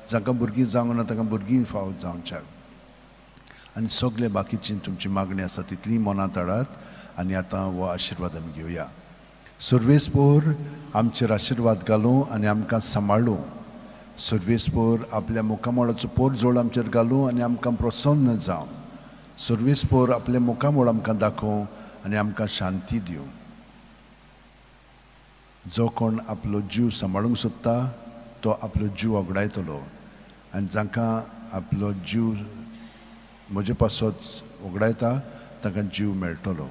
जांकां भुरगीं जावंक ना तांकां भुरगीं फावो जावच्याक, आनी सगळे बाकीची तुमची मागणी आसा तितली मनांत हाडात. आनी आतां हो आशिर्वाद आमी घेवया. सर्वेस्पोर आमचेर आशिर्वाद घालूं आनी आमकां सांबाळूं. सर्वेस्पोर आपल्या मुखामळाचो पोरजोळ आमचेर घालूं आनी आमकां प्रसन्न जावं. सर्वेस्पोर आपल्या मुखामळ आमकां दाखोवं आनी आमकां शांती दिवं. जो कोण आपलो जीव सांबाळूंक सोदता तो आपलो जीव वगडायतलो, आनी जांकां आपलो जीव म्हजे पासत वगडायता तांकां जीव मेळटलो.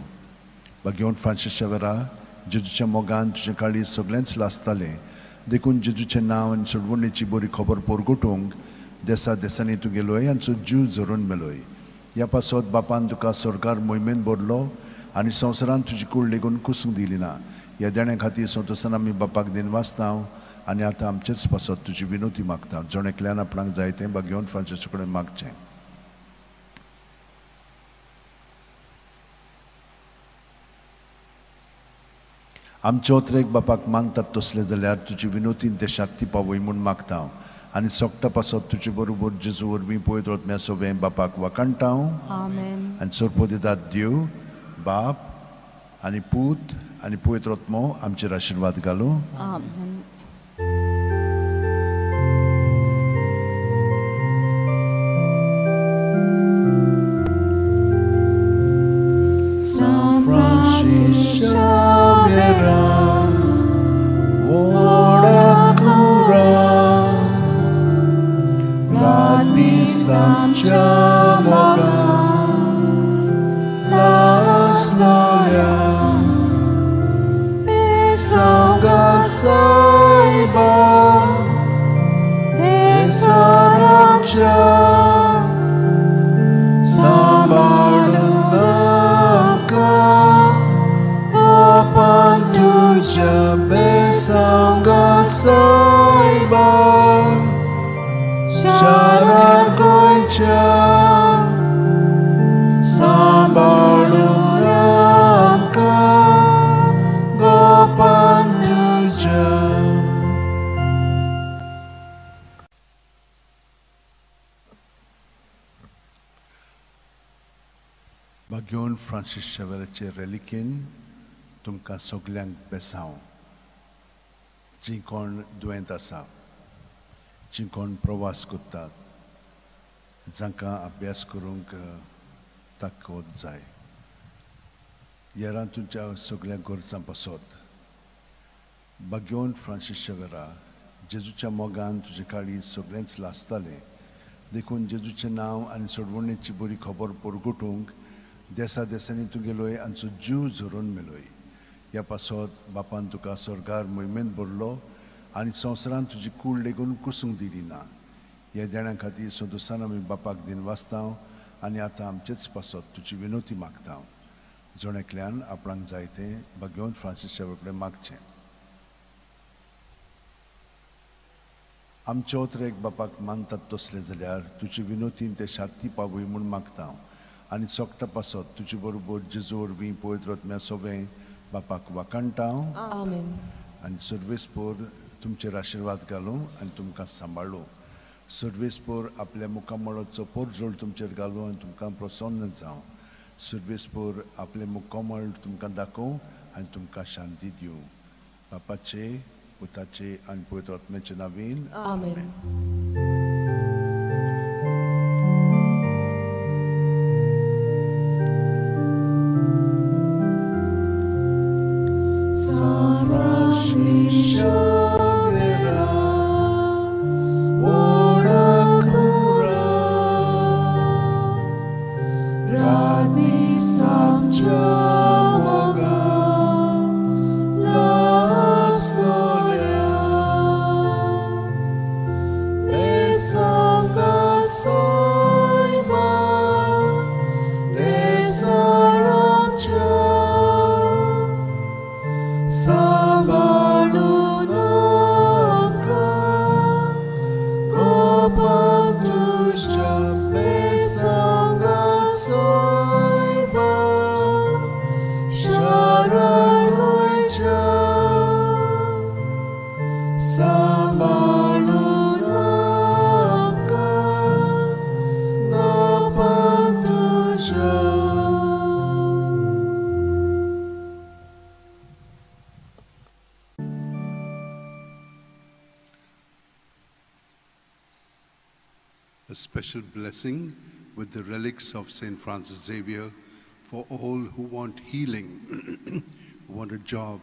बागेवन फ्रांसीस शेवरा, जेजूच्या मोगान तुजें काळीज सगळेंच लासतालें, देखून जेजूचें नांव आनी सोडवणेची बरी खबर परगटूंक देसा देसांनी तूं गेलोय आनी जीव झरोवन मेलोय. ह्या पासत बापान तुका सरकार मोहिमेन भरलो आनी संवसारान तुजी कूड लेगून कुसूंक दिली ना. ह्या देण्या खातीर संतोसान आमी बापाक दिनवासता आनी आतां आमचेच पासत तुजी विनोती मागता. जण एकल्यान आपणाक जाय तें बागेवन फ्रांसीसा कडेन मागचें. आमचे ओतरेक बापाक मानतात तसलें जाल्यार तुजी विनोतीन ते शांती पावय म्हूण मागता हांव, आनी सोगटा पासत तुजे बरोबर जेजू वरवीं पवित्र आत्म्या सोवें बापाक वाखाणटा हांव. आमेन. आनी सोरपोदितात देव बाप आनी पूत आनी पवित्र आत्मो आमचेर आशिर्वाद घालूं. आमेन. San Francis Xavier, व्हडा कुरा रात आमच्या मोगान लासतल्या Besangat सायबा Desarapcha सांबाळून आमकां बापान तुज्या बेसांगात सायबा शारार गोंयच्या सांबाळून आमकां गोपान तुज्या. बागेवन फ्रांसीस शेवराचे रेलिकेन तुमकां सगल्यांक बेसांव. जीं कोण दुयेंत आसा, जीं कोण प्रवास करतात, जांकां अभ्यास करूंक ताकद जाय, येरां तुमच्या सगल्या गरजां पासत बागेवन फ्रांसीस शेवरा, जेजूच्या मोगान तुजें काळीज सगळेंच लासतालें, देखून जेजूचें नांव आनी सोडवणेची बरी खबर परगटूंक देसा देसांनी तूं गेलोय आनी जीव झरोवन मेलोय. ह्या पासत बापान तुका स्वर्गार मोहिमेन भरलो आनी संवसारान तुजी कूड लेगून कुसूंक दिली ना. ह्या देण्या खातीर संतोसान आमी बापाक दिनवासता आनी आतां आमचेच पासत तुजी विनोती मागता. जण एकल्यान आपणाक जाय तें बागेवन फ्रांसीस कडेन मागचें. आमचे ओतरेक बापाक मानतात तसलें जाल्यार तुजी विनोतीन ते शांती पावय म्हूण मागता हांव, आनी सोगटा पासत तुजे बरोबर जेजू वरवीं पवित्र आत्म्या सोवें बापाक वाखाणटा हांव. आमेन. आनी सर्वेस्पोर तुमचेर आशिर्वाद घालूं आनी तुमकां सांबाळूं. सर्वेस्पोर आपल्या मुखामळाचो पोरजोळ तुमचेर घालूं आनी तुमकां प्रसन्न जावं. सर्वेस्पोर आपलें मुखामळ तुमकां दाखोवं आनी तुमकां शांती दिवं. बापाचे, पुताचे आनी पवित्र आत्म्याचे नांवान. आमेन. San Francis Xavier, ora cura, सायबा देसारामच्या सांबाळून आमकां गोपां तुज्या बेसांगा सायबा शरण गोंयच्या सांबाळून आमकां गोपां तुज्या. A special blessing with the relics of St. Francis Xavier for all who want healing, who want a job,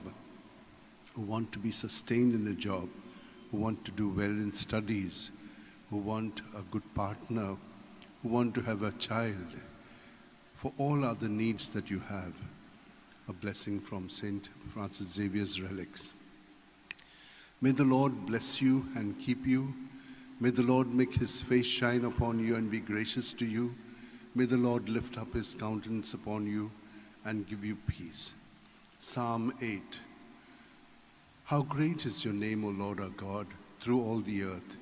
who want to be sustained in a job, who want to do well in studies, who want a good partner, who want to have a child, for all other needs that you have, a blessing from St. Francis Xavier's relics. May the Lord bless you and keep you. May the Lord make his face shine upon you and be gracious to you. May the Lord lift up his countenance upon you and give you peace. Psalm 8. How great is your name, O Lord our God, through all the earth.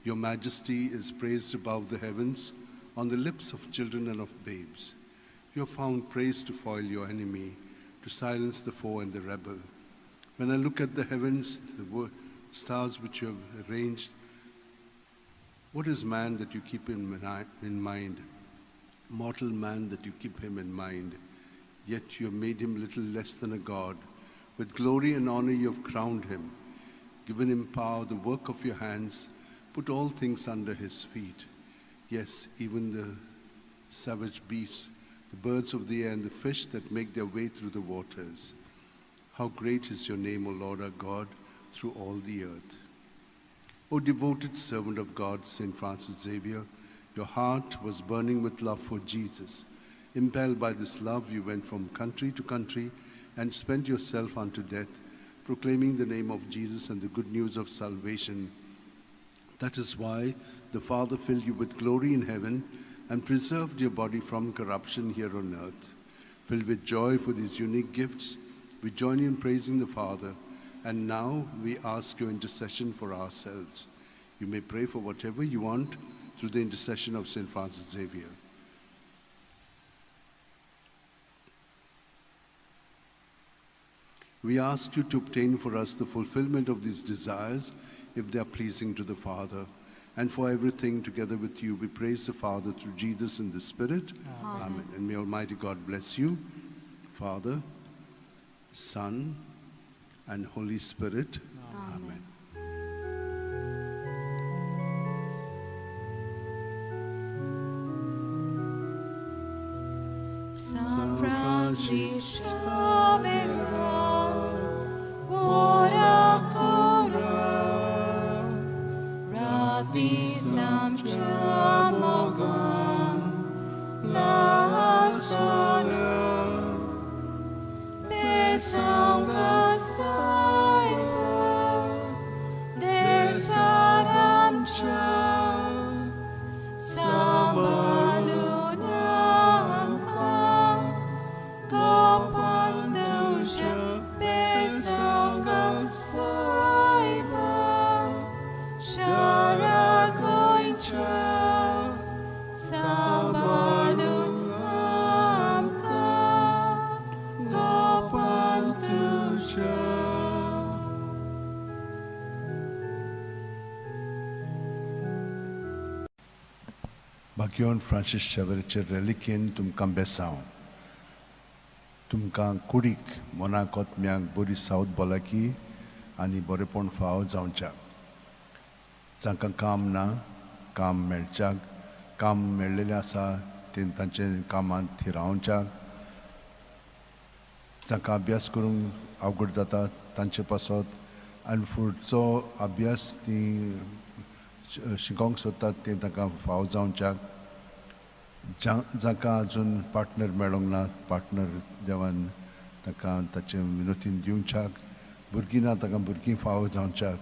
Your majesty is praised above the heavens, on the lips of children and of babes. You have found praise to foil your enemy, to silence the foe and the rebel. When I look at the heavens, the stars which you have arranged, what is man that you keep him in mind? Mortal man that you keep him in mind. Yet you have made him little less than a god. With glory and honor you have crowned him, given him power, the work of your hands, put all things under his feet. Yes, even the savage beasts, the birds of the air, and the fish that make their way through the waters. How great is your name, O Lord our God, through all the earth. O devoted servant of God, St. Francis Xavier, your heart was burning with love for Jesus. Impelled by this love, you went from country to country and spent yourself unto death, proclaiming the name of Jesus and the good news of salvation. That is why the Father filled you with glory in heaven and preserved your body from corruption here on earth. Filled with joy for these unique gifts, we join you in praising the Father, and now we ask your intercession for ourselves. You may pray for whatever you want through the intercession of St. Francis Xavier. We ask you to obtain for us the fulfillment of these desires if they are pleasing to the Father. And for everything together with you, we praise the Father through Jesus in the Spirit. Amen. Amen. And may Almighty God bless you, Father, Son, and Holy Spirit. Amen. Amen. San Francisco ora cora, rati samcha mogan, la sola, besanga saiba, desaramcha, sambalun amka, gopan tuja besanga saiba, shara goincha, sambalun amka, gopan tuja. भाग्यवान Francis शेवराचे रेलिकेन तुमकां बेसांव. तुमकां कुडीक मनाक आत्म्याक बरी south भलायकी आनी बरेपण फावो जावच्याक. जांकां काम ना काम मेळच्याक, काम मेळ्ळेलें आसा तें तांचे कामांत थिरावच्याक, जांकां अभ्यास करूंक अवघड जाता तांचे पासत आनी फुडचो अभ्यास ती शिकोंक सोदतात तें तांकां फावो जावच्याक. जांकां अजून पार्टनर मेळोंक ना, पार्टनर देवान तांकां ताचे विनोतीन दिवच्याक. भुरगीं ना तांकां भुरगीं फावो जावच्याक.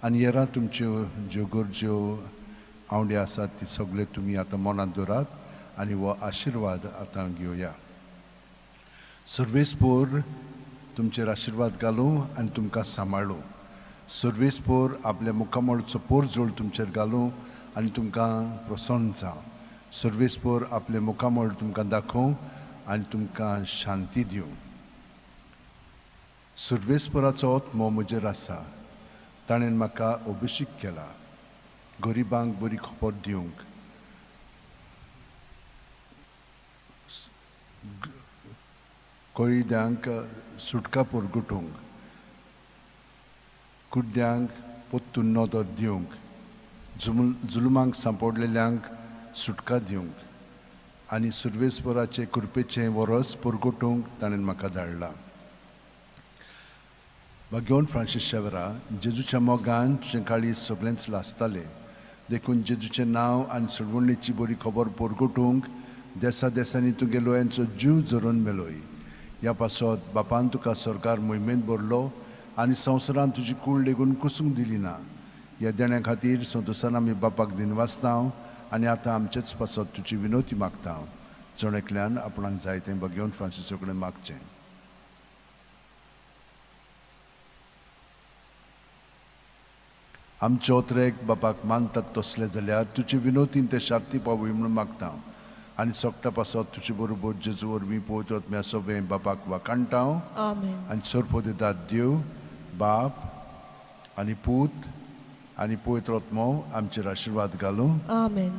आनी हेरां तुमच्यो ज्यो गरज्यो आवंडे आसात ती सगळे तुमी आतां मनांत दवरात आनी हो आशिर्वाद आतां घेवया. सर्वेस्पोर तुमचेर आशिर्वाद घालूं आनी तुमकां सांबाळूं. सर्वेस्पोर आपल्या मुखामळचो पोरजोळ तुमचेर घालूं आनी तुमकां प्रसन्न जावं. सर्वेस्पोर आपलें मुखामळ तुमकां दाखोवं आनी तुमकां शांती दिवं. सर्वेस्पोराचो आत्मो म्हजेर आसा, ताणें म्हाका अभिषेक केला गरिबांक बरी खबर दिवंक, कैद्यांक सुटका परगटूंक, कुड्ड्यांक परतून नदर दिवंक, जुलमांक सांपडलेल्यांक सुटका दिवंक आनी सुर्वेस्वराचे कृपेचें वरस परगटूंक ताणें म्हाका धाडला. भाग्यवंत फ्रांसीस शेवरा, जेजूच्या मोगान तुजें काळीज सगळेंच लासतालें, देखून जेजूचें नांव आनी सोडवणेची बरी खबर परगटूंक देसा देसांनी तुगे लोयांचो जीव झरोवन मेलोय. ह्या पासत बापान तुका सरकार मोहिमेंत भरलो आनी संवसारांत तुजी कूड लेगून कुसूंक दिली ना. ह्या देण्या खातीर संतोशान आमी बापाक दिनवासता आनी आतां आमचेच पासत तुजी विनवती मागता. जण एकल्यान आपणाक जाय तें भाग्यवंत फ्रांसीसा कडेन मागचें. आमचे ओतरेक बापाक मानतात तसले जाल्यार तुजे विनोतीन ते शांती पावय म्हणून मागता आनी सोगटा पासत तुजे बरोबर जेजू वरवीं पवित्र आत्म्या सवें बापाक वाखाणटा. आमेन. आनी सोरपो दितात देव बाप आनी पूत आनी पवित्र आत्मो आमचेर आशिर्वाद घालूं. आमेन.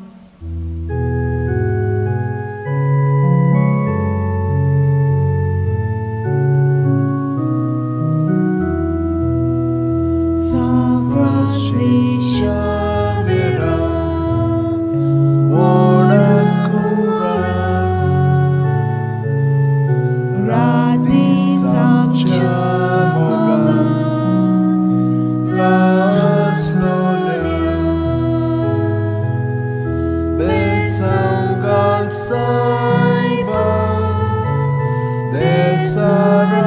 San Francis Xavier, ora cura, radis amciamoga, las nolia, Besangal saiba desarancha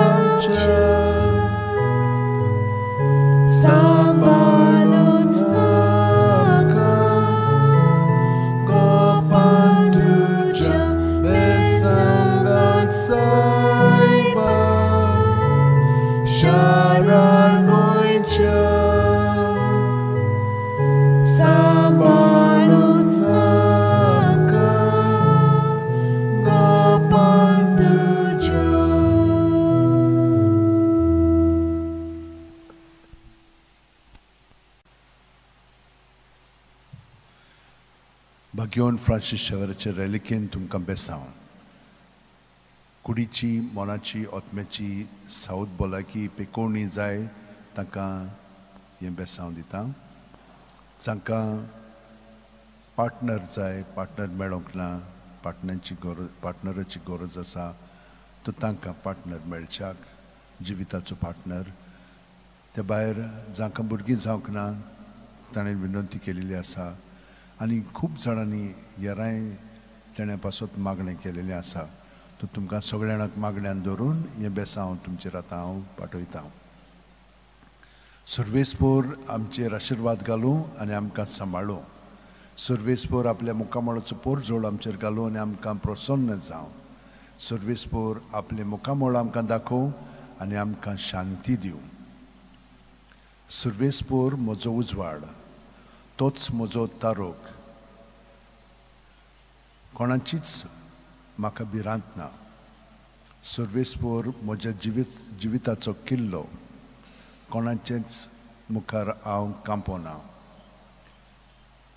Sambalon aka gopantuja besangal saiba sharagoincha Sambalon aka gopantuja. भाग्यवंत फ्रांसीस शेवराचे रेलिकेन तुमकां बेसांव. कुडीची मनाची आत्म्याची सावत भलायकी पेकोवणी जाय तांकां हें बेसांव दिता. जांकां पार्टनर जाय, पार्टनर मेळोंक ना, पार्टनरची गरज, पार्टनराची गरज आसा तर तांकां पार्टनर मेळच्याक जिविताचो पार्टनर. ते भायर जांकां भुरगीं जावंक ना ताणें विनंती केलेली आसा आनी खूब जाणांनी येराय तेणे पासत मागणें केलेलें आसा. तर तुमकां सगळ्या जाणांक मागण्यान धरून हें बेसांव तुमचेर आतां हांव पाठयतां. सर्वेस्पोर आमचेर आशिर्वाद घालूं आनी आमकां सांबाळूं. सर्वेस्पोर आपल्या मुखामळाचो पोरजोळ आमचेर घालूं आनी आमकां प्रसन्न जावं. सर्वेस्पोर आपलें मुखामळ आमकां दाखोवं आनी आमकां शांती दिवं. सर्वेस्पोर म्हजो उजवाड, तोच म्हजो तारोक, कोणाचीच म्हाका भिरांत ना. सर्वेस्पोर म्हज्या जिविताचो किल्लो, कोणाचेच मुखार हांव कांपोना.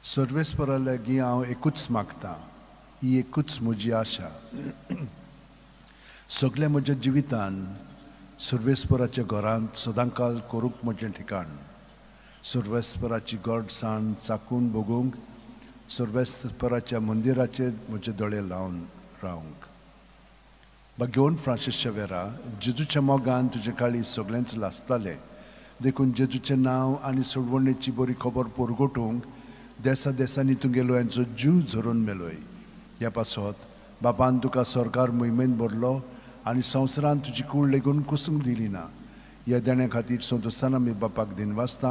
सर्वेस्पोरा लागीं हांव एकूच मागतां, ही एकूच म्हजी आशा. सगल्या म्हज्या जिवितान सर्वेस्पोराच्या घरांत सदांकाल करूंक म्हजें ठिकाण. सर्वेस्पराची गोडसाण चाकून भोगूंक, सर्वेस्पराच्या मंदिराचेर म्हजे दोळे लावन रावंक. भाग्यवंत फ्रांसीस शेवेरा, जेजूच्या मोगान तुजें काळीज सगळेंच लासतालें, देखून जेजूचें नांव आनी सोडवणेची बरी खबर परगटूंक देसा देसांनी तुगे लोयांचो जीव झरोवन मेलोय. ह्या पासत बापान तुका सरकार मोहिमेंत भरलो आनी संवसारांत तुजी कूड लेगून कुसूंक दिली ना. ह्या देण्या खातीर संतोशान आमी बापाक दिनवासता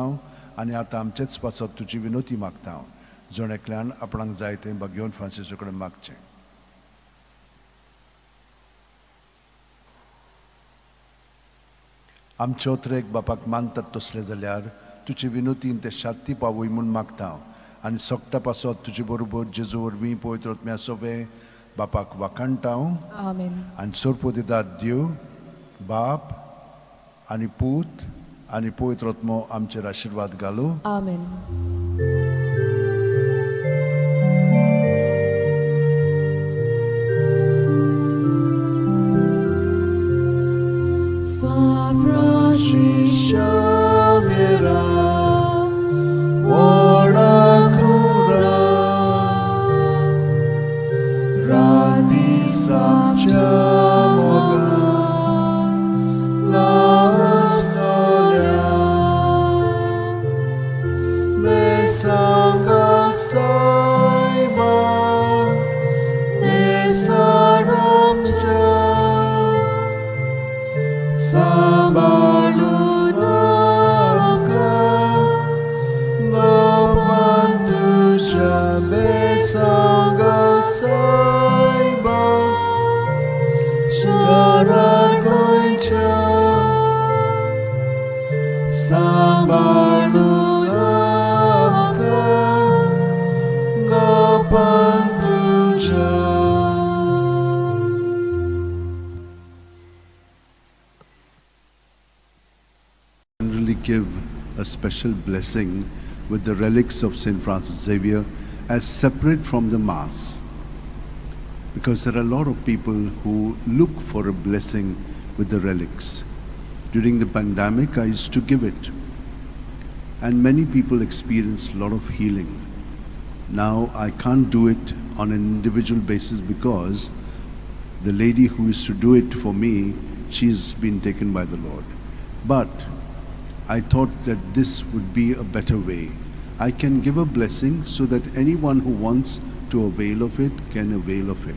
आनी आतां आमचेच पासत तुजी विनवती मागता. जण एकल्यान आपणाक जाय तें भाग्योन फ्रांसिसो कडेन मागचें. आमचे ओत्रेक बापाक मानतात तसले जाल्यार तुजे विनोतीन ते शांती पावय म्हूण मागता हांव आनी सोगटा पासत तुजे बरोबर जेजू वरवीं पवित्र आत्म्या सोवे बापाक वाखाणटा हांव. आमेन. आनी सोरपो दितात देव बाप आनी पूत आनी पवित्र आत्मो आमचेर आशिर्वाद घालूं. आमेन. Generally give a special blessing with the relics of St. Francis Xavier as separate from the Mass, because there are a lot of people who look for a blessing with the relics. During the pandemic, I used to give it, and many people experienced a lot of healing. Now I can't do it on an individual basis because the lady who used to do it for me, she's been taken by the Lord. But I thought that this would be a better way. I can give a blessing so that anyone who wants to avail of it can avail of it.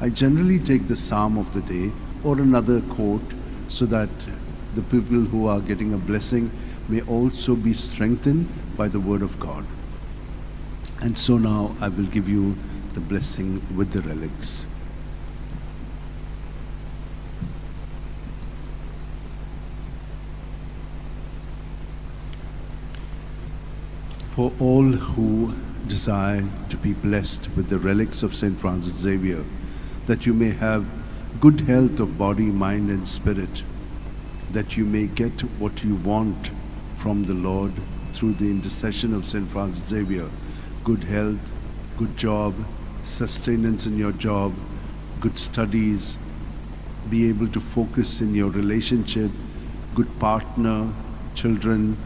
I generally take the psalm of the day or another quote so that the people who are getting a blessing may also be strengthened by the word of God. And so now I will give you the blessing with the relics. For all who desire to be blessed with the relics of St. Francis Xavier, that you may have good health of body, mind, and spirit, that you may get what you want from the Lord through the intercession of St. Francis Xavier, good health, good job, sustenance in your job, good studies, be able to focus in your relationship, good partner, children,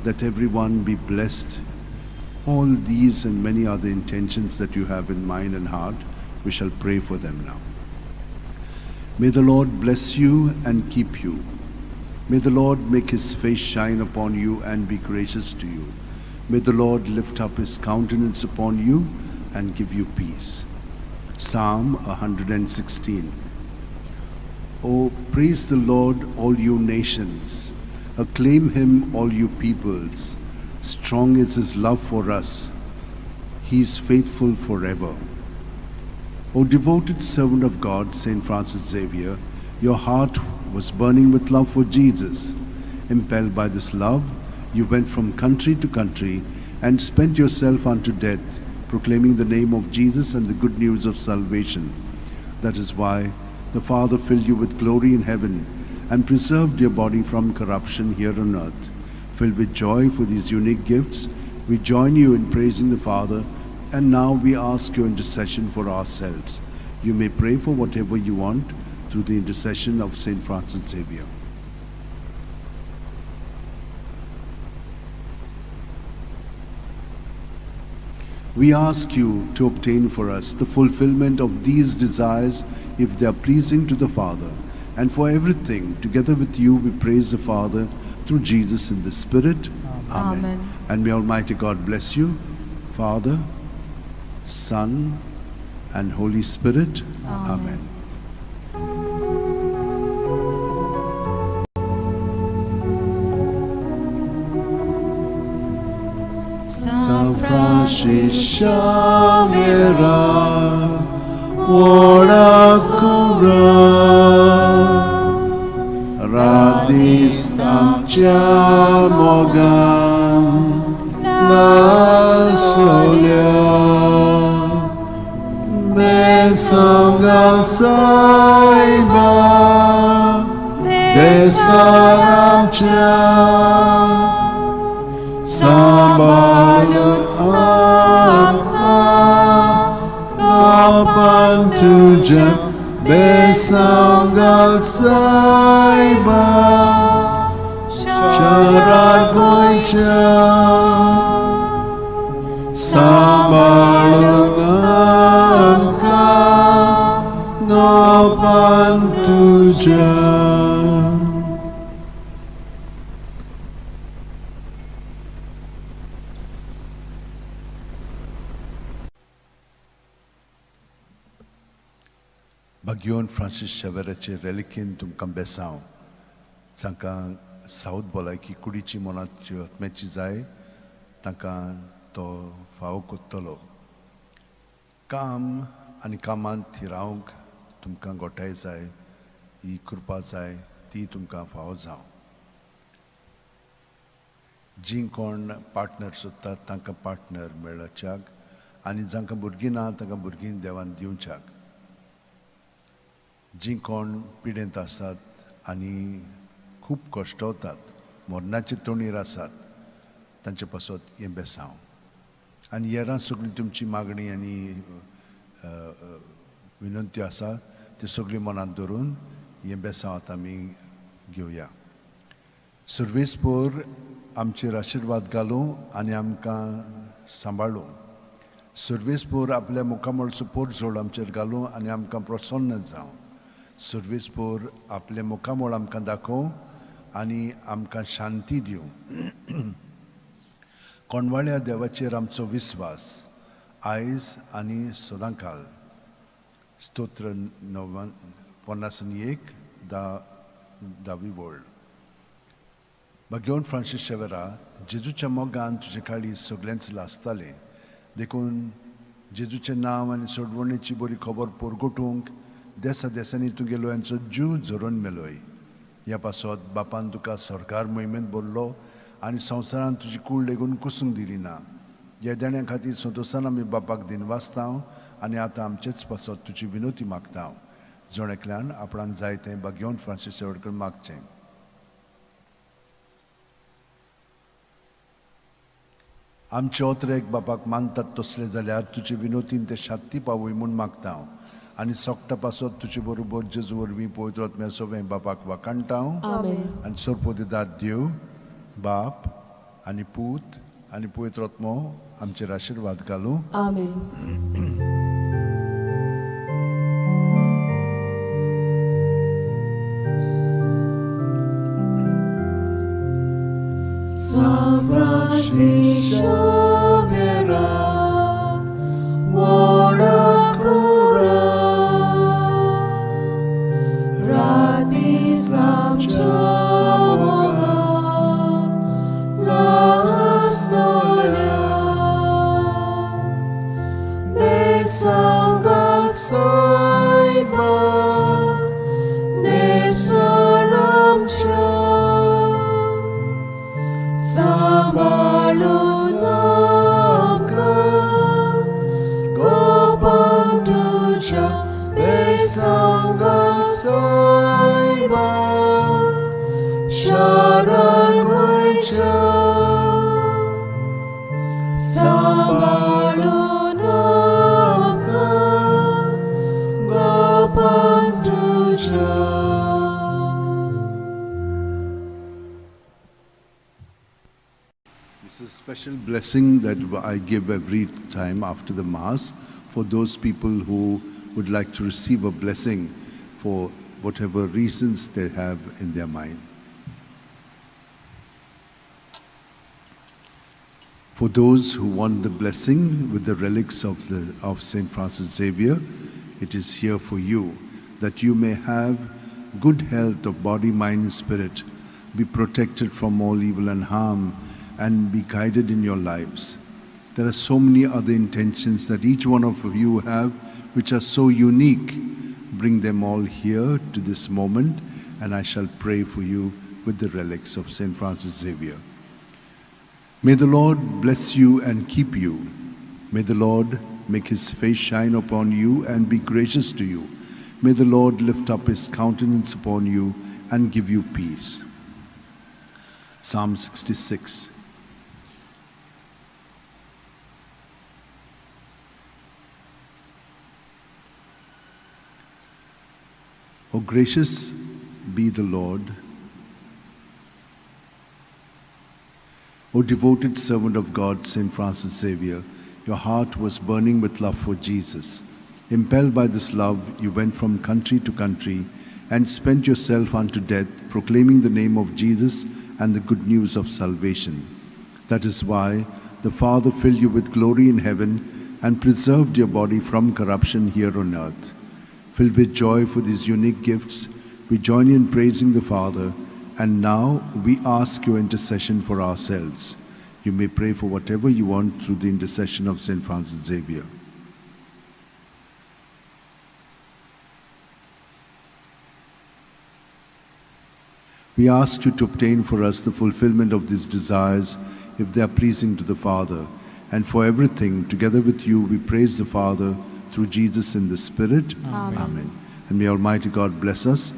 that everyone be blessed. All these and many other intentions that you have in mind and heart, we shall pray for them now. May the Lord bless you and keep you. May the Lord make his face shine upon you and be gracious to you. May the Lord lift up his countenance upon you and give you peace. Psalm 116. Oh, praise the Lord, all you nations. Acclaim him, all you peoples. Strong is his love for us. He is faithful forever. O devoted servant of God, St. Francis Xavier, your heart was burning with love for Jesus. Impelled by this love, you went from country to country and spent yourself unto death, proclaiming the name of Jesus and the good news of salvation. That is why the Father filled you with glory in heaven and preserved your body from corruption here on earth. Filled with joy for these unique gifts, we join you in praising the Father, and now we ask your intercession for ourselves. You may pray for whatever you want through the intercession of St. Francis Xavier. We ask you to obtain for us the fulfillment of these desires if they are pleasing to the Father. And for everything, together with you, we praise the Father through Jesus in the Spirit. Amen. Amen. And may Almighty God bless you, Father, Son, and Holy Spirit. Amen. Amen. San Francisco. Francis Xaviera, व्हडा कुरा रात दीस आमच्या मोगान नासलोल्या बेसांगाल सायबा देसान आमच्या सांबाळून आमकां बापान तुज्या बेसांगाल सायबा शारार गोंयच्या सांबाळून आमकां गोपान तुज्या. भाग्योन फ्रांसीस शेवेराचे रेलिकेन तुमकां बेसांव, जांकां सावथ भलायकी कुडीची मनाची आत्म्याची जाय तांकां तो फावो कोत्तलो. काम आनी कामांत थिरावंक तुमकां गोठाय जाय, ही कृपा जाय, ती तुमकां फावो जावं. जीं कोण पार्टनर सोदतात तांकां पार्टनर मेळच्याक आनी जांकां भुरगीं ना तांकां भुरगीं देवान दिवच्याक. जीं कोण पिडेंत आसात आनी खूब कश्टवतात, मरणाचे तोणीर आसात, तांचे पासत हें बेसांव. आनी हेरां सगळीं तुमची मागणी आनी विनंती आसा त्यो सगळीं मनांत धरून हें बेसांव आतां आमी घेवया. सुर्वेसपोर आमचेर आशिर्वाद घालूं आनी आमकां सांबाळूं. सुर्वेसपोर आपल्या मुखामळचो पोरजोड आमचेर घालूं आनी आमकां प्रसन्न जावं. सुर्वेसपोर आपलें मुखामळ आमकां दाखोवं आनी आमकां शांती दिवं. कोणवाळ्या देवाचेर आमचो विस्वास आयज आनी सदांकाल. स्तोत्र 51 10वी वळ. भाग्योन फ्रांसीस शेवेरा, जेजूच्या मोगान तुजे काळीज सगळेंच लासतालें, देखून जेजूचें नांव आनी सोडवणेची बरी खबर पोरगोटूंक देसा देसांनी तुगेलो यांचो जीव झरोवन मेलोय. ह्या पासत बापान तुका सरकार मोहिमेंत भरलो आनी संवसारांत तुजी कूड लेगून कुसूंक दिली ना. ह्या देण्या खातीर संतोशान आमी बापाक दिनवासता आनी आतां आमचेच पासत तुजी विनोती मागता. जण एकल्यान आपणाक जाय तें भाग्योन फ्रांसीस शेवटकर मागचें. आमचे ओतरेक बापाक मानतात तसले जाल्यार तुजे विनोतीन ते शात्ती पावय म्हूण मागता हांव आनी सोकटा पासत तुजे बरोबर जेजू वरवीं पवित्र आत्म्या सवें बापाक वाखाणटा हांव. आनी सोरपोदेदार देव बाप आनी पूत आनी पवित्र आत्मो आमचेर आशिर्वाद घालूं. आमेन. San Francis Xavier, व्हडा कुरा, रात दीस आमच्या मोगान लासतल्या. बेसांव घाल सायबा, देसार आमच्या, सांबाळून आमकां गोपान तुज्या बेसांव घाल सायबा, शारार गोंयच्या, सांबाळून आमकां गोपान तुज्या. This is a special blessing that I give every time after the Mass for those people who would like to receive a blessing for whatever reasons they have in their mind. For those who want the blessing with the relics of Saint Francis Xavier, it is here for you, that you may have good health of body, mind, and spirit, be protected from all evil and harm, and be guided in your lives. There are so many other intentions that each one of you have which are so unique. Bring them all here to this moment, and I shall pray for you with the relics of St. Francis Xavier. May the Lord bless you and keep you. May the Lord make his face shine upon you and be gracious to you. May the Lord lift up his countenance upon you and give you peace. Psalm 66. O gracious be the Lord. O devoted servant of God, St. Francis Xavier, your heart was burning with love for Jesus. Impelled by this love, you went from country to country and spent yourself unto death, proclaiming the name of Jesus and the good news of salvation. That is why the Father filled you with glory in heaven and preserved your body from corruption here on earth. Filled with joy for these unique gifts, we join you in praising the Father, and now we ask your intercession for ourselves. You may pray for whatever you want through the intercession of St. Francis Xavier. We ask you to obtain for us the fulfillment of these desires if they are pleasing to the Father. And for everything, together with you, we praise the Father through Jesus in the Spirit. Amen. Amen. And may Almighty God bless us,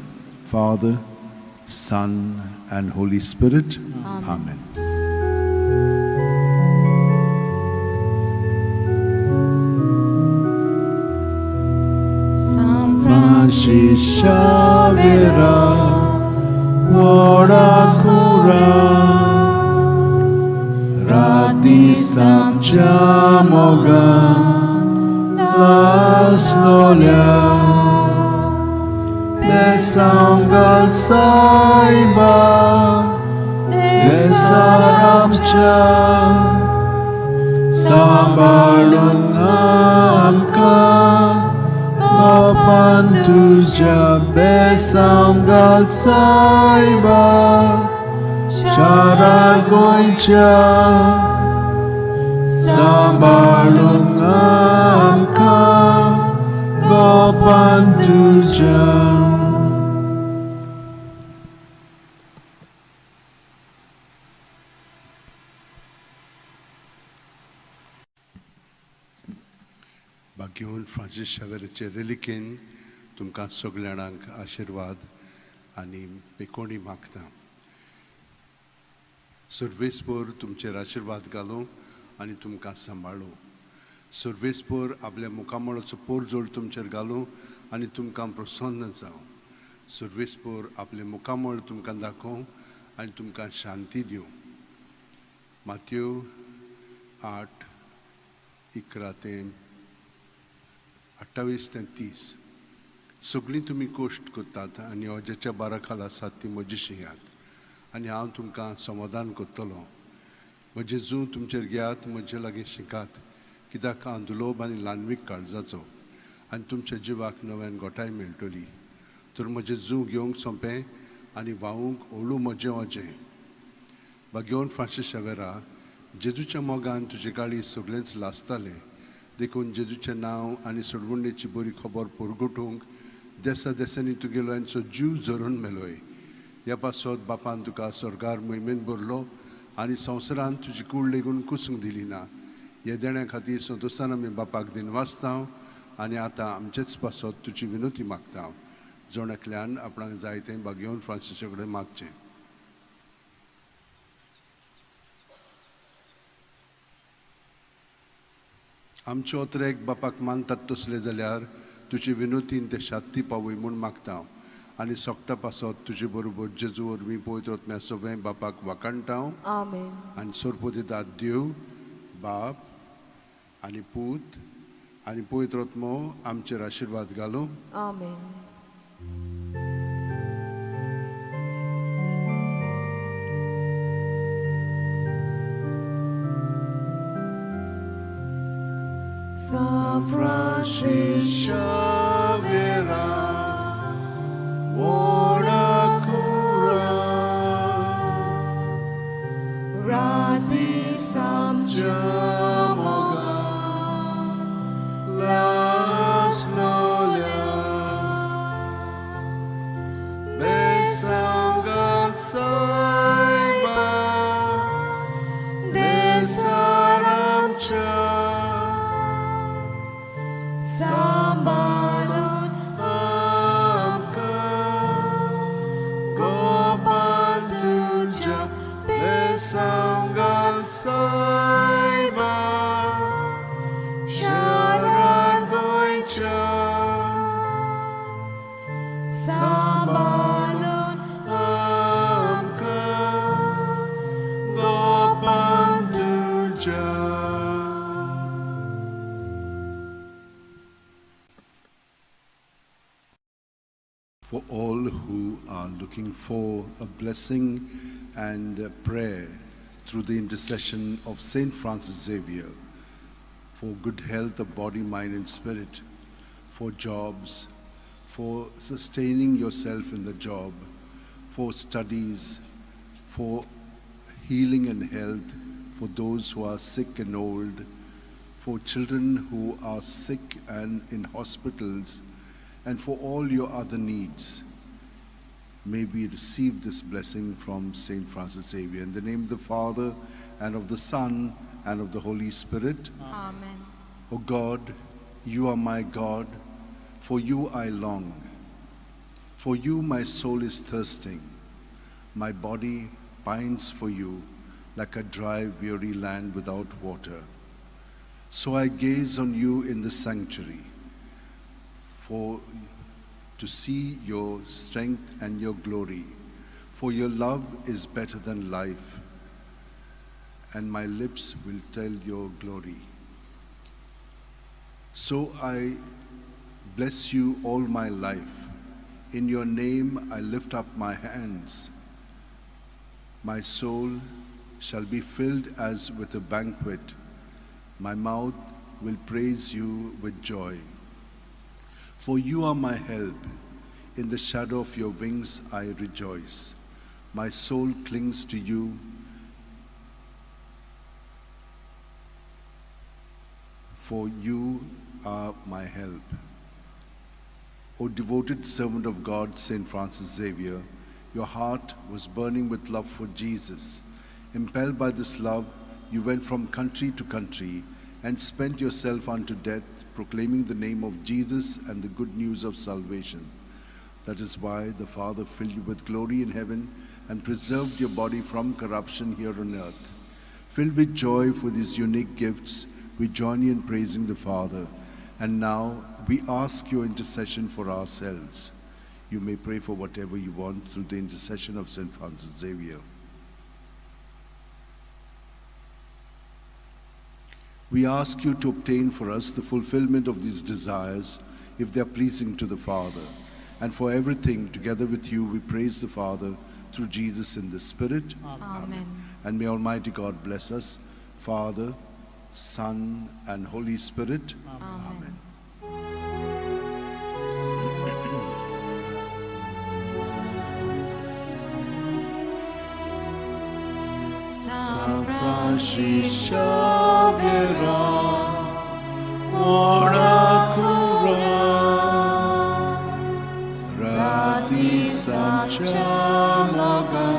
Father, Son, and Holy Spirit. Amen. Amen. San Francis Xavier, व्हडा कुरा राती सामच्या मोगान लासलोल्या बेसांव सायबा देसार आमच्या सांबाळून आमकां गोपान तुज्या बेसांव सायबा शारा गोंयच्या सांबाळून आमकां गोपान तुज्या. बाकी फ्रांसीस शावेराचे रेलिकेन तुमकां सगल्या जाणांक आशिर्वाद आनी पेकोणी मागता. सर्वेस्पोर तुमचेर आशिर्वाद घालूं आनी तुमकां सांबाळूं. सर्वेस्पोर आपल्या मुखामळाचो पोरजोड तुमचेर घालूं आनी तुमकां प्रसन्न जावं. सर्वेस्पोर आपलें मुखामळ तुमकां दाखोवं आनी तुमकां शांती दिवं. मातयो 8:11 ते 28 ते 30. सगळीं तुमी कोश्ट करतात आनी अज्याच्या बारा खाला आसात ती म्हजी शिंयात आनी हांव तुमकां समाधान करतलो. म्हजें जूं तुमचेर घेयात, म्हजे लागीं शिकात, कित्याक हांव दुलोब आनी ल्हानवीक काळजाचो आनी तुमच्या जिवाक नव्यान गोठाय मेळटली. तर म्हजें जूं घेवंक सोंपें आनी व्हांवूंक ओळू म्हजें ओजें. बागेवन फ्रांसीस शावेरा, जेजूच्या मोगान तुजे गाळी सगळेंच लासतालें, देखून जेजूचें नांव आनी सोडवणेची बरी खबर परगटूंक देसा देसांनी तुगेल्यांचो जीव झरोवन मेलोय. ह्या पासत बापान तुका स्वर्गार मोहिमेन भरलो आनी संवसारान तुजी कूड लेगून कुसूंक दिली ना. ह्या देण्या खातीर संतोशान आमी बापाक दिनवासता आनी आतां आमचेच पासत तुजी विनोती मागता. जण एकल्यान आपणाक जाय तें बागेवन फ्रांसीसा कडेन मागचें. आमचे ओतरेक बापाक मानतात तसले जाल्यार तुजे विनोतीन ते शांती पावय म्हूण मागता आनी सोगटा पासत तुजे बरोबर जेजू वरवीं पवित्र आत्म्या सगळें बापाक वाखाणटा. आमेन. आनी सोरपो दितात देव बाप आनी पूत आनी पवित्र आत्मो आमचेर आशिर्वाद घालूं. आमेन. San Francis Xavier, ora cura, Rati samcha. सांबाळून आमकां गोपान तुज्या बेसांव घाल सायबा शारार गोंयच्या सांबाळून आमकां गोपान तुज्या. For all who are looking for a blessing and a prayer through the intercession of Saint Francis Xavier, for good health of body, mind, and spirit, for jobs, for sustaining yourself in the job, for studies, for healing and health, for those who are sick and old, for children who are sick and in hospitals, and for all your other needs. May we receive this blessing from Saint Francis Xavier. In the name of the Father, and of the Son, and of the Holy Spirit. Amen. O God, you are my God, for you I long. For you my soul is thirsting, my body pines for you like a dry, weary land without water. So I gaze on you in the sanctuary, for to see your strength and your glory. For your love is better than life, and my lips will tell your glory. So I bless you all my life. In your name I lift up my hands. My soul shall be filled as with a banquet. My mouth will praise you with joy. For you are my help. In the shadow of your wings I rejoice. My soul clings to you. For you are my help. O devoted servant of God, Saint Francis Xavier, your heart was burning with love for Jesus. Impelled by this love, you went from country to country and spent yourself unto death, proclaiming the name of Jesus and the good news of salvation. That is why the Father filled you with glory in heaven and preserved your body from corruption here on earth. Filled with joy for these unique gifts, we join you in praising the Father. And now we ask your intercession for ourselves. You may pray for whatever you want through the intercession of Saint Francis Xavier. We ask you to obtain for us the fulfillment of these desires, if they are pleasing to the Father. And for everything, together with you, we praise the Father through Jesus in the Spirit. Amen. And may Almighty God bless us, Father, Son, and Holy Spirit. Amen. Amen. San Francis Xavier, Ora cura, rati samcha maga,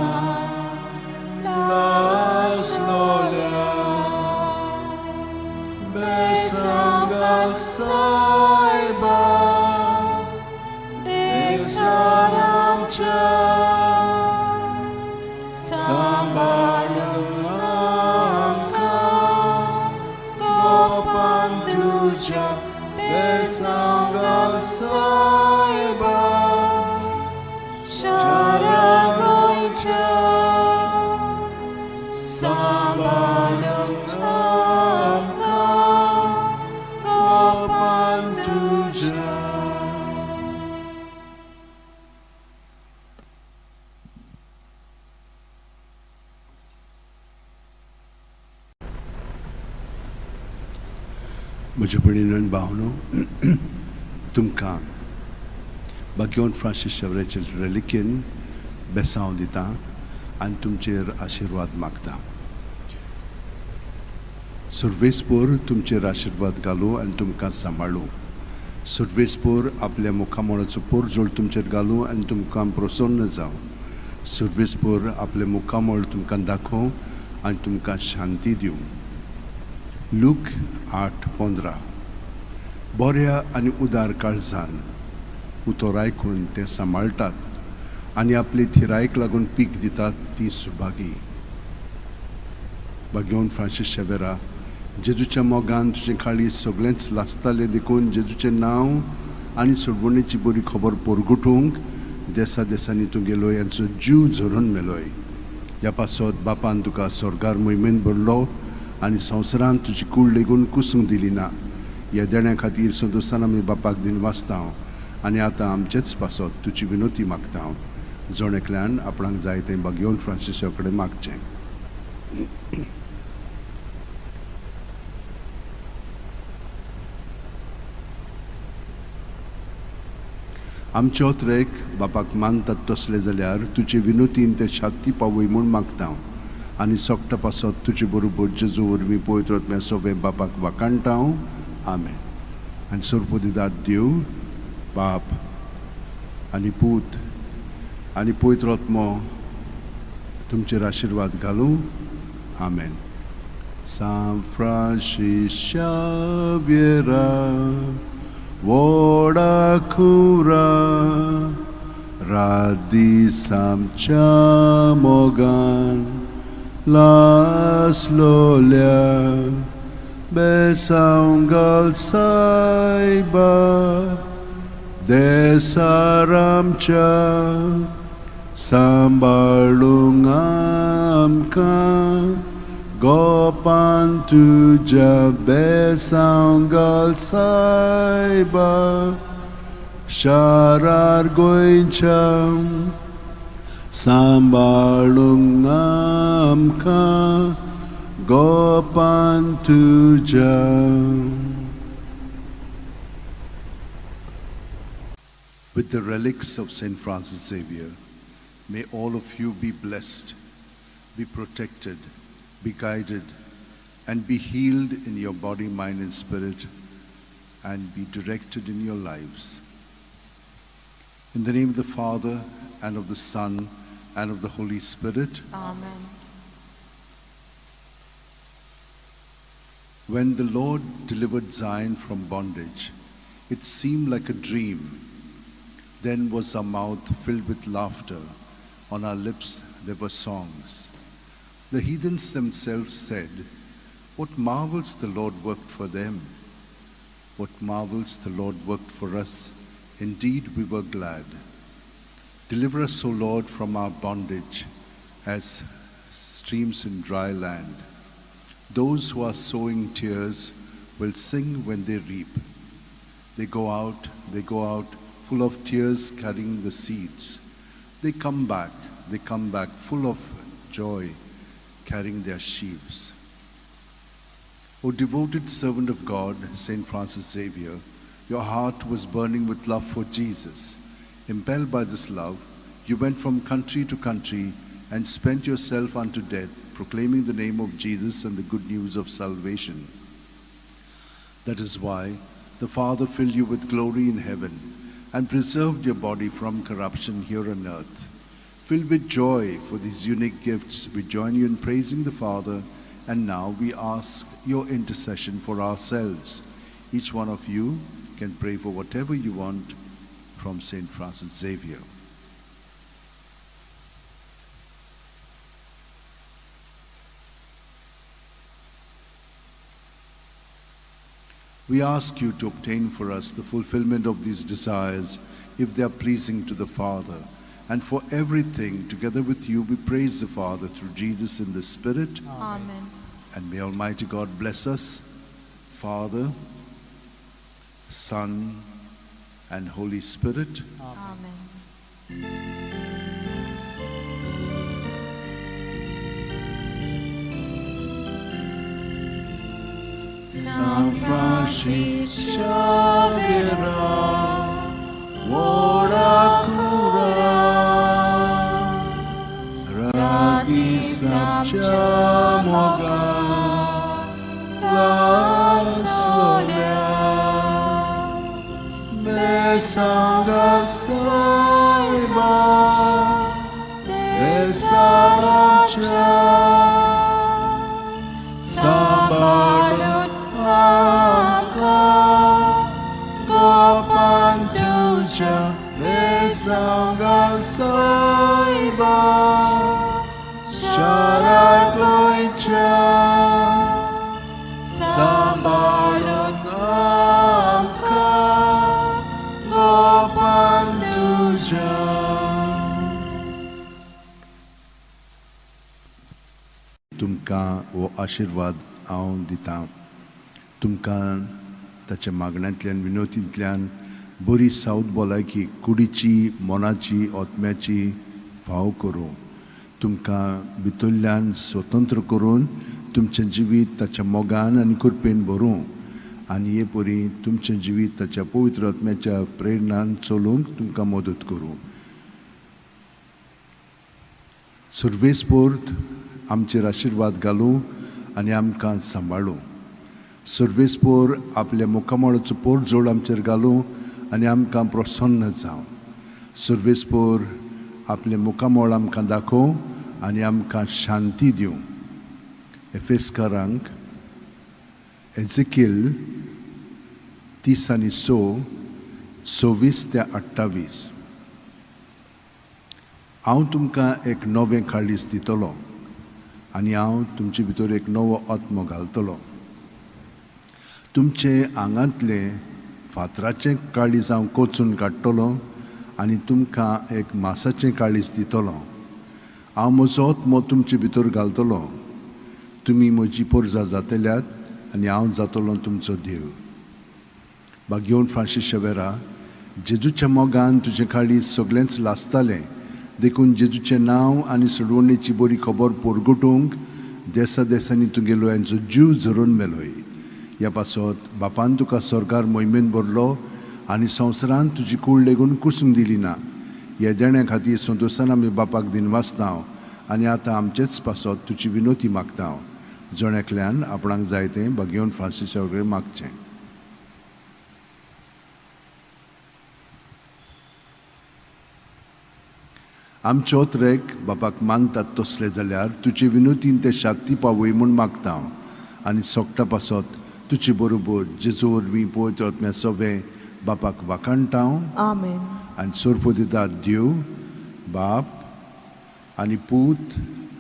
las lola, besangal saiba, Desaramcha, sambalangamka, Gopanduja, besangal saiba, Sharagoicha, Sambalangamka, Gopanduja. म्हज्या भयणीन भावनो, तुमकां बाग्योन Francis शेवराचे रेलिकेन बेसांव दिता आनी तुमचेर आशिर्वाद मागता. सुर्वेसपोर तुमचेर आशिर्वाद घालूं आनी तुमकां सांबाळूं. सुर्वेसपोर आपल्या मुखामळाचो पोरजोळ तुमचेर घालूं आनी तुमकां प्रसन्न जावं. सुर्वेसपोर आपलें मुखामळ तुमकां दाखोवं आनी तुमकां शांती दिवं. लूक 8:15. बऱ्या आनी उदार काळजान उतर आयकून तें सांबाळटात आनी आपले थिरायक लागून पीक दितात ती सुभागी. भाग्यवंत फ्रांसीस शेवेरा, जेजूच्या मोगान तुजें काळीज सगळेंच लासतालें देखून जेजूचें नांव आनी सोडवणेची बरी खबर पोरगुटूंक देसा देसांनी तूं गेलोय यांचो जीव झरोवन मेलोय. ह्या पासत बापान तुका स्वर्गार मोहिमेन भरलो आनी संवसारांत तुजी कूड लेगून कुसूंक दिली ना. ह्या देण्या खातीर संतोशान आमी बापाक दिनवासता आनी आतां आमचेच पासत तुजी विनोती मागता. जण एकल्यान आपणाक जाय तें भाग्यवंत फ्रांसिसा कडेन मागचें. आमचे ओत्रेक बापाक मानतात तसले जाल्यार तुजे विनोतीन ते शांती पावय म्हूण मागता आनी सोकटा पासत तुजे बरोबर जेजू वरवीं पवित्र आत्म्या सोवें बापाक वाखाणटा. आमेन. आनी सरपदिदाद देव बाप आनी पूत आनी पवित्र आत्मो तुमचेर आशिर्वाद घालूं. आमेन. सांत फ्रांसीस शाव्येरा व्हडा खुरा रात दीस आमच्या मोगान लासलोल्या बेसांव घाल सायबा देसार आमच्या सांबाळूंक आमकां गोपान तुज्या बेसांव घाल सायबा शारार गोंयच्या सांबाळूंक आमकां गोपान तुज्या. With the relics of St. Francis Xavier, may all of you be blessed, be protected, be guided, and be healed in your body, mind, and spirit, and be directed in your lives. In the name of the Father, and of the Son, and of the Holy Spirit. Amen. When the Lord delivered Zion from bondage, it seemed like a dream. Then was our mouth filled with laughter, on our lips there were songs. The heathens themselves said, "What marvels the Lord worked for them! What marvels the Lord worked for us! Indeed, we were glad." Deliver us, O Lord, from our bondage, as streams in dry land. Those who are sowing tears will sing when they reap. They go out, full of tears, carrying the seeds. They come back full of joy, carrying their sheaves. O devoted servant of God, Saint Francis Xavier, your heart was burning with love for Jesus. Impelled by this love, you went from country to country and spent yourself unto death, proclaiming the name of Jesus and the good news of salvation. That is why the Father filled you with glory in heaven and preserved your body from corruption here on earth. Filled with joy for these unique gifts, we join you in praising the Father, and now we ask your intercession for ourselves. Each one of you can pray for whatever you want from Saint Francis Xavier. We ask you to obtain for us the fulfillment of these desires, if they are pleasing to the Father. And for everything, together with you, we praise the Father through Jesus in the Spirit. Amen. And may Almighty God bless us, Father, Son, and Holy Spirit. Amen. San Francis Xavier, ora cura, radis amcha moga, lasolea, besangat saiba, besaramcha, sambalun amka, बेसांगाल सायबा शारा गोंयच्या सांबाळून आमकां गोपान तुज्या. तुमकां हो आशिर्वाद हांव दितां. तुमकां ताच्या मागण्यांतल्यान विनोतींतल्यान बरी सावत भलायकी कुडीची, मनाची, आत्म्याची फाव करूं. तुमकां भितरल्यान स्वतंत्र करून तुमचें जिवीत ताच्या मोगान आनी कृपेन भरूं आनी हे परी तुमचें जिवीत ताच्या पवित्र आत्म्याच्या प्रेरणान चलूंक तुमकां मदत करूं. सुर्वेस्पोर्त आमचेर आशिर्वाद घालूं आनी आमकां सांबाळूं. सर्वेस्पोर आपल्या मुखामळाचो पोरजोड आमचेर घालूं आनी आमकां प्रसन्न जावं. सर्वेस्पोर आपलें मुखामळ आमकां दाखोवं आनी आमकां शांती दिवं. एफेस्कारांक एझेकिल 30 आनी 6, 26 ते 28. हांव तुमकां एक नवें काळीज दितलो आनी हांव तुमचे भितर एक नवो आत्मो घालतलो. तुमचे आंगांतलें फातराचें काळीज हांव कोचून काडटलो आनी तुमकां एक मासाचें काळीज दितलो. हांव म्हजो आत्मो तुमचे भितर घालतलो. तुमी म्हजी पोरजा जातल्यात आनी हांव जातलो तुमचो देव. भाग्योन फ्रांसीस शेवेरा, जेजूच्या मोगान तुजें काळीज सगळेंच लासतालें, देखून जेजूचें नांव आनी सोडवणेची बरी खबर पोरगटूंक देसा देसांनी तुगेलो यांचो जीव झरोवन मेलोय. ह्या पासत बापान तुका सरकार मोहिमेन भरलो आनी संवसारान तुजी कूड लेगून कुसूंक दिली ना. ह्या देण्या खातीर संतोशान आमी बापाक दिनवासता आनी आतां आमचेच पासत तुजी विनोती मागता. जण एकल्यान आपणाक जाय तें भाग्योन फ्रांसीसा कडेन मागचें. आमचे ओतरेक बापाक मानतात तसले जाल्यार तुजे विनोतीन ते शांती पावय म्हूण मागता आनी सोगटा पासत तुजे बरोबर जेजू वरवीं पवित्र आत्म्या सवें बापाक वाखाणटा. आमेन. आनी सोरपो दिता देव बाप आनी पूत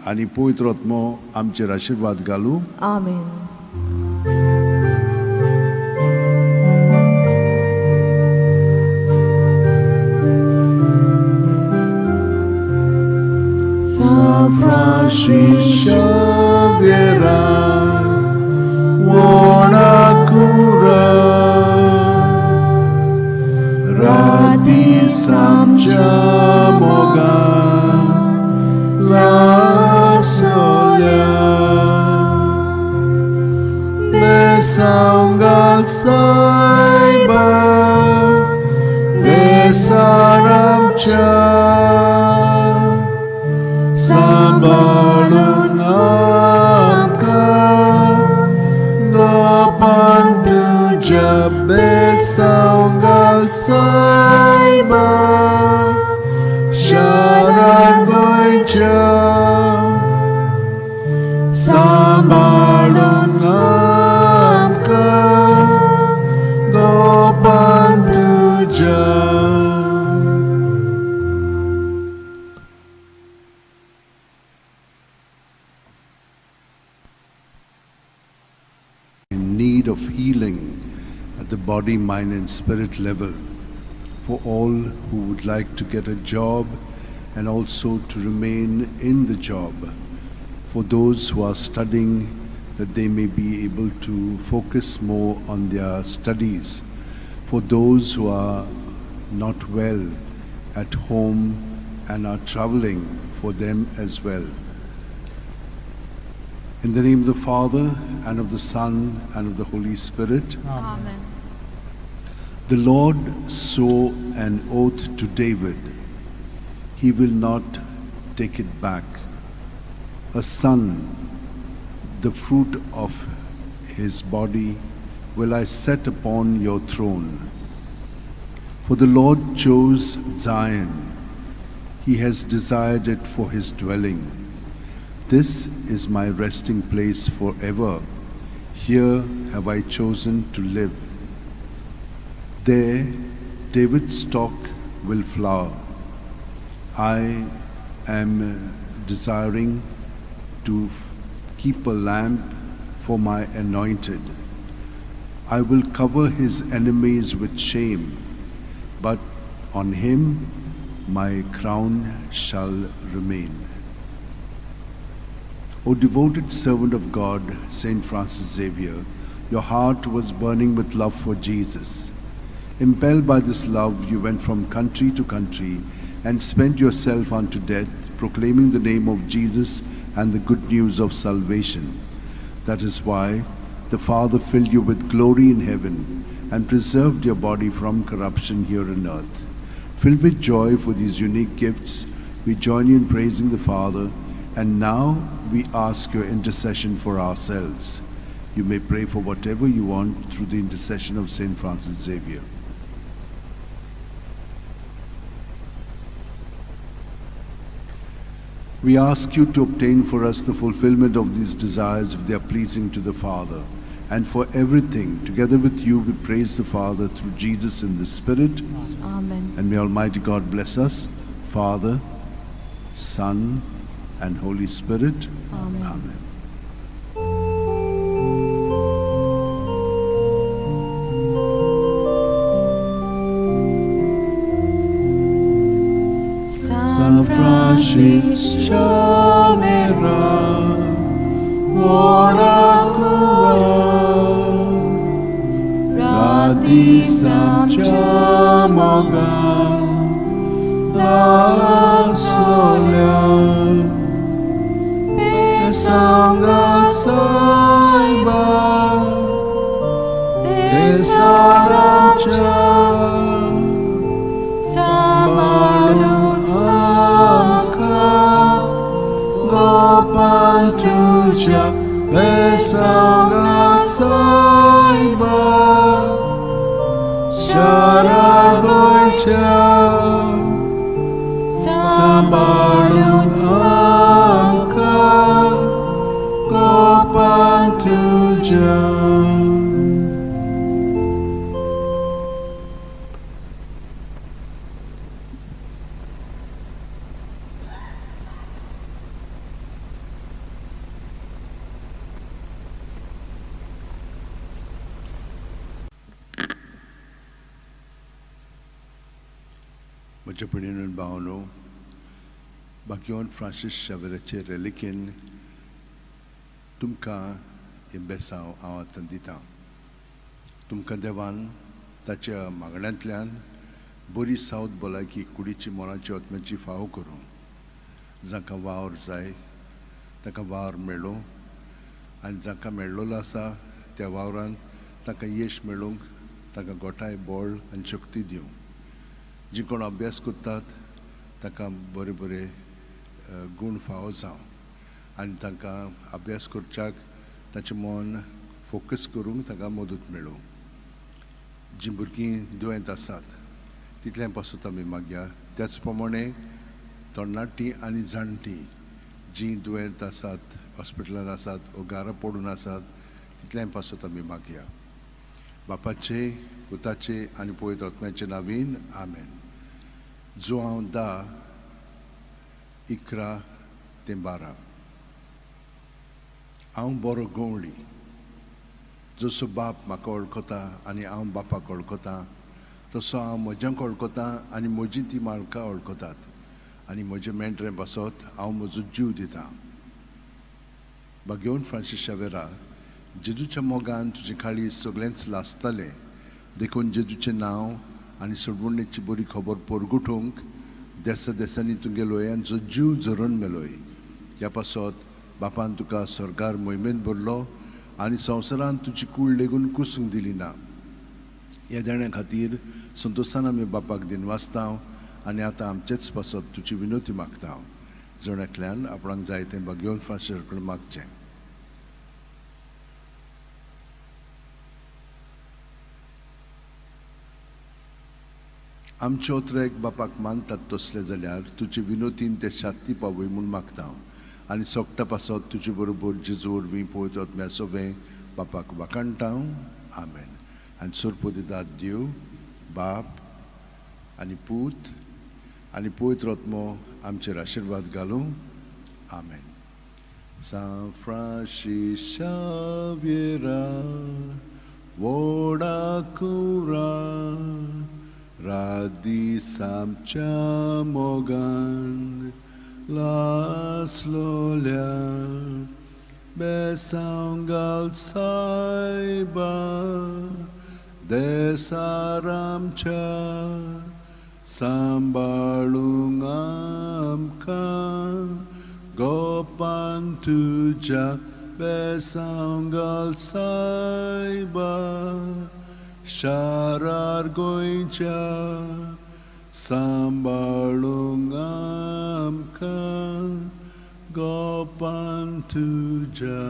आनी पवित्र आत्मो आमचेर आशिर्वाद घालूं. आमेन. San Francis Xavier, buona cura, radi samcha moga, la solia, de sangal saiba, de saramcha. सांबाळून आमकां गोपान तुज्या बेसांव घाल सायबा शारा गोंयच्या सांबाळून आमकां गोपान तुज्या. In need of healing at the body, mind, and spirit level, for all who would like to get a job and also to remain in the job, for those who are studying, that they may be able to focus more on their studies, for those who are not well at home and are traveling, for them as well. In the name of the Father, and of the Son, and of the Holy Spirit. Amen. The Lord swore an oath to David. He will not take it back. A son, the fruit of his body, will I set upon your throne. For the Lord chose Zion. He has desired it for his dwelling. This is my resting place forever. Here have I chosen to live. There, David's stock will flower. I am desiring to keep a lamp for my anointed. I will cover his enemies with shame, but on him my crown shall remain. O devoted servant of God, Saint Francis Xavier, your heart was burning with love for Jesus. Impelled by this love, you went from country to country and spent yourself unto death, proclaiming the name of Jesus and the good news of salvation. That is why the Father filled you with glory in heaven and preserved your body from corruption here on earth. Filled with joy for these unique gifts, we join you in praising the Father, and now we ask your intercession for ourselves. You may pray for whatever you want through the intercession of Saint Francis Xavier. We ask you to obtain for us the fulfillment of these desires if they are pleasing to the Father. And for everything, together with you, we praise the Father through Jesus in the Spirit. Amen. And may Almighty God bless us, Father, Son, and Holy Spirit. Amen. Amen. San Francis Xavier, ora Rati Samchamoga, La Sola, Sanga Saiba, Desaramcha, Samalun Amka, Gopan Tuja, Besanga Saiba, Sharagoicha, Samalun Amka, Gopan Tuja. म्हज्या भयणीन भावनो, बाग्योन Francis शावेराचे रेलिकेन तुमकां हें बेसांव हांव आतां दितां. तुमकां देवान ताच्या मागण्यांतल्यान बरी सावत भलायकी कुडीची मनाची आत्म्याची फावो करूं. जांकां वावर जाय तांकां वावर मेळूं आनी जांकां मेळ्ळोलो आसा त्या वावरान तांकां येश मेळूंक तांकां गोठाय बळ आनी शक्ती दिवं. जी कोण अभ्यास करतात तांकां बरे बरे गूण फावो जावं आनी तांकां अभ्यास करच्याक ताचें मन फोकस करूंक तांकां मदत मेळूं. जीं भुरगीं दुयेंत आसात तितलें पासून आमी मागया. त्याच प्रमाणे तरणाटीं आनी जाणटीं जीं दुयेंत आसात, हॉस्पिटलान आसात वो घरा पडून आसात तितलें पासून आमी मागया. बापाचे, पुताचे आनी पवित्र आत्म्याचे नावीन आमेन. जो हांव 10, 11 ते 12. हांव बरो गवळी, जसो बाप म्हाका वळखता आनी हांव बापाक वळखता तसो हांव म्हज्यांक वळखता आनी म्हजी ती म्हाका वळखतात आनी म्हजे मेंढरे बसत हांव म्हजो जीव दितां. बागेवन फ्रांसीस शावेरा, जेजूच्या मोगान तुजे खाळी सगळेंच लासतालें, देखून जेजूचें नांव आनी सोडवणेची बरी खबर परगुटूंक देसा देसांनी तुगे लोयांचो जीव झरोवन मेलोय. ह्या पासत बापान तुका स्वर्गार मोहिमेंत भरलो आनी संवसारान तुजी कूड लेगून कुसूंक दिली ना. ह्या देण्या खातीर संतोशान आमी बापाक दिनवासता आनी आतां आमचेच पासत तुजी विनवती मागता. जण एकल्यान आपणाक जाय तें बागेवन फ्रांसीस कडेन मागचें. आमचे ओतरेक बापाक मानतात तसले जाल्यार तुजे विनोतीन ते शाती पावय म्हूण मागता आनी सोगटा पासत तुजे बरोबर जेजू वरवीं पवित्र आत्म्या सवें बापाक वाखाणटा. आमेन. आनी सोरपो दितात देव बाप आनी पूत आनी पवित्र आत्मो आमचेर आशिर्वाद घालूं. आमेन. सांत फ्रांसीस शाव्येरा व्हडा कुरा रात दीस आमच्या मोगान लासलोल्या बेसांव घाल सायबा देसार आमच्या सांबाळूंक आमकां गोपान तुज्या बेसांव घाल सायबा शारार गोंयच्या सांबाळूंक आमकां गोपान तुज्या.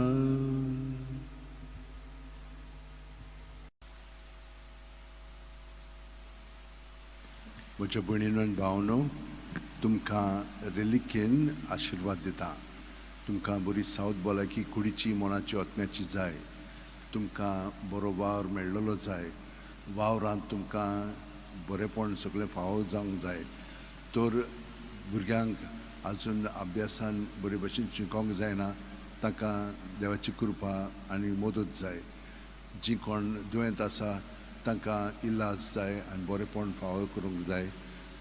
म्हज्या भयणीनो आनी भावनो, तुमकां रेलिकेन आशिर्वाद दिता. तुमकां बरी सावत भलायकी कुडीची, मनाची, आत्म्याची जाय. तुमकां बरो वावर मेळ्ळलो जाय. वावरांत तुमकां बरेपण सगळें फावो जावंक जाय. तर भुरग्यांक आजून अभ्यासान बरे भशेन शिकोंक जायना, तांकां देवाची कृपा आनी मदत जाय. जीं कोण दुयेंत आसा तांकां इलाज जाय आनी बरेपण फावो करूंक जाय.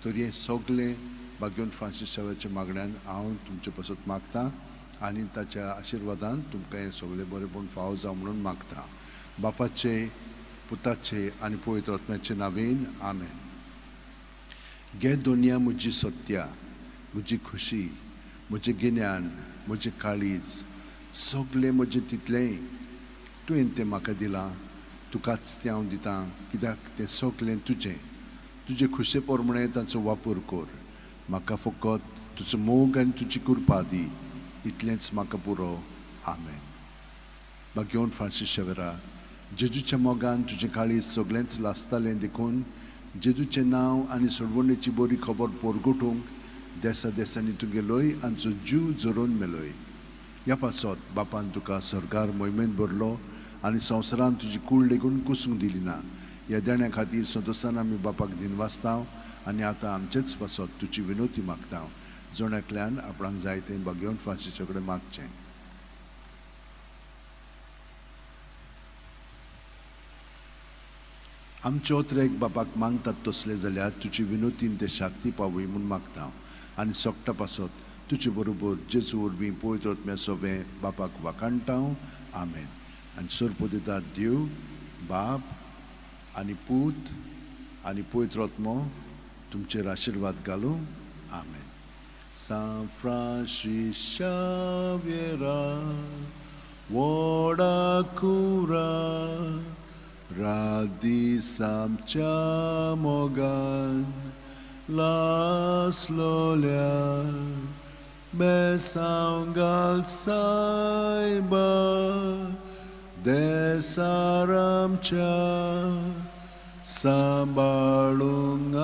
तर हें सगळें भाग्यवंत फ्रांसीस शावेच्या मागण्यान हांव तुमचे पासत मागतां आनी ताच्या आशिर्वादान तुमकां हें सगळें बरेपण फावो जावं म्हणून मागता. बापाचे, पुताचे आनी पवित्र आत्म्याचे नांवेन, आमेन. घे दोनया म्हजी सत्या, म्हजी खुशी, म्हजें गिन्यान, म्हजें काळीज, सगळें म्हजें तितलेंय. तुवें तें म्हाका दिलां, तुकाच तें हांव दितां, कित्याक तें सगळें तुजें. तुजे खुशे प्रमाणे ताचो वापर कर. म्हाका फकत तुजो मोग आनी तुजी कृपा दी, इतलेंच म्हाका पुरो. आमेन. भाग्यवंत फ्रांसीस शेवरा, जेजूच्या मोगान तुजें काळीज सगळेंच लासतालें, देखून जेजूचें नांव आनी सोडवणेची बरी खबर पोरगोटूंक देसा देसांनी तूं गेलोय आनी जीव झरोवन मेलोय. ह्या पासत बापान तुका सर्गार मोहिमेंत भरलो आनी संवसारान तुजी कूड लेगून कुसूंक दिली ना. ह्या देण्या खातीर संतोशान आमी बापाक दिनवासता आनी आतां आमचेच पासत तुजी विनवती मागता. जण एकल्यान आपणाक जाय तें भाग्यवंत फ्रांसीसा कडेन मागचें. आमचे ओतरेक बापाक मागतात तसले जाल्यार तुजी विनवतीन ते शांती पावय म्हूण मागता आनी सोगटा पासत तुजे बरोबर जेजू वरवीं पवित्र आत्म्या सोवें बापाक वाखाणटा. आमेन. आनी सोरपो दिता देव बाप आनी पूत आनी पवित्र आत्मो तुमचेर आशिर्वाद घालूं. आमेन. सांत फ्रांसीस शाव्येरा व्हडा कुरा रात दीस आमच्या मोगान लासलोल्या बेसांव घाल सायबा देसार आमच्या सांबाळूंक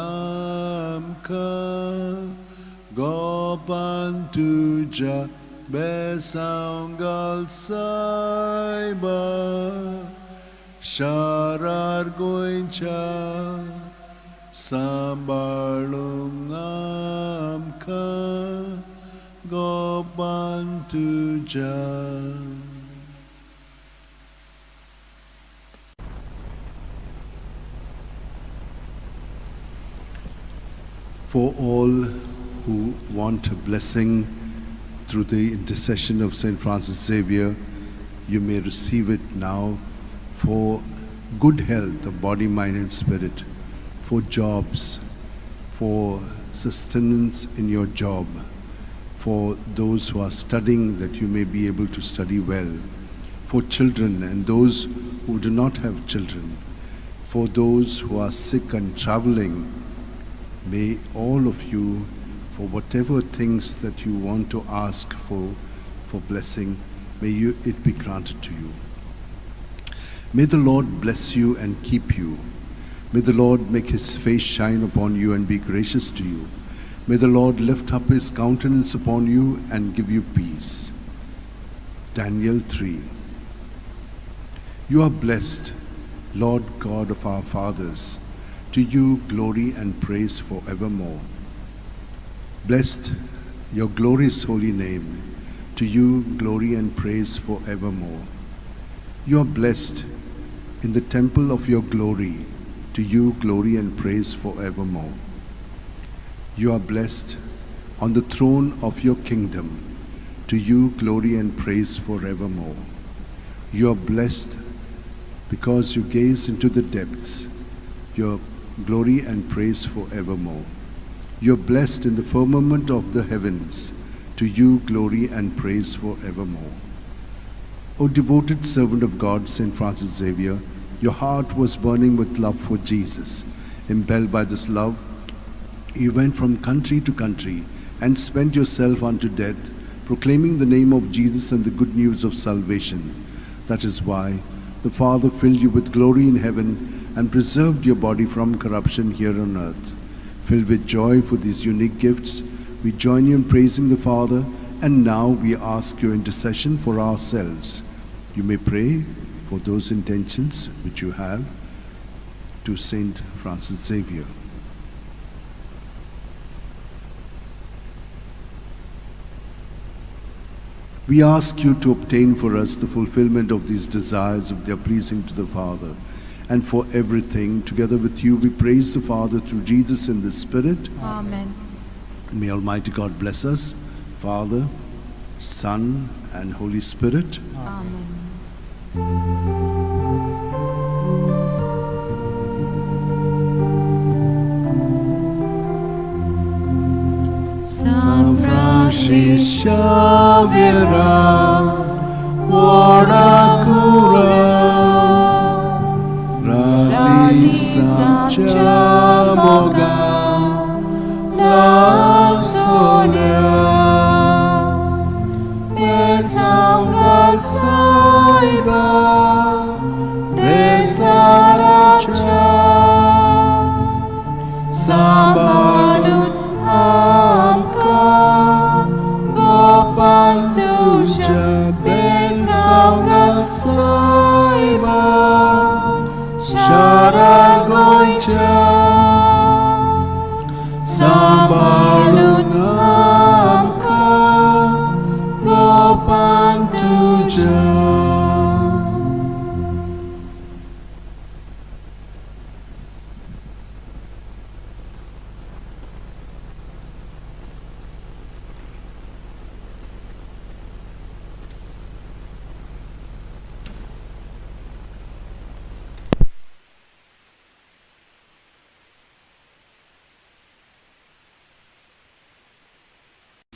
आमकां गोपान तुज्या बेसांव घाल सायबा शारार गोंयच्या सांबाळूंक आमकां गोपान तुज्या. For all who want a blessing through the intercession of St. Francis Xavier, you may receive it now for good health of body, mind, and spirit, for jobs, for sustenance in your job, for those who are studying that you may be able to study well, for children and those who do not have children, for those who are sick and traveling. May all of you, for whatever things that you want to ask for blessing, may it be granted to you. May the Lord bless you and keep you. May the Lord make his face shine upon you and be gracious to you. May the Lord lift up his countenance upon you and give you peace. Daniel 3. You are blessed, Lord God of our fathers. To you glory and praise forevermore. Blessed your glorious holy name. To you glory and praise forevermore. You are blessed in the temple of your glory. To you glory and praise forevermore. You are blessed on the throne of your kingdom. To you glory and praise forevermore. You are blessed because you gaze into the depths. Your glory and praise forevermore. You are blessed in the firmament of the heavens. To you glory and praise forevermore. O devoted servant of God, Saint Francis Xavier, your heart was burning with love for Jesus. Impelled by this love, you went from country to country and spent yourself unto death, proclaiming the name of Jesus and the good news of salvation. That is why the Father filled you with glory in heaven and preserved your body from corruption here on earth. Filled with joy for these unique gifts, we join you in praising the Father, and now we ask your intercession for ourselves. You may pray for those intentions which you have to Saint Francis Xavier. We ask you to obtain for us the fulfillment of these desires if they are pleasing to the Father. And for everything, together with you, we praise the Father through Jesus in the Spirit. Amen. May Almighty God bless us, Father, Son, and Holy Spirit. Amen. San Francis Xavier, Cura, Rati Samcha Moga, La Sonia, Besanga Saiba, Desaracha, Sambalun Amka, Gopandusha, Besanga Saiba, Sharagoicha, Sambalun Amka, Gopandusha.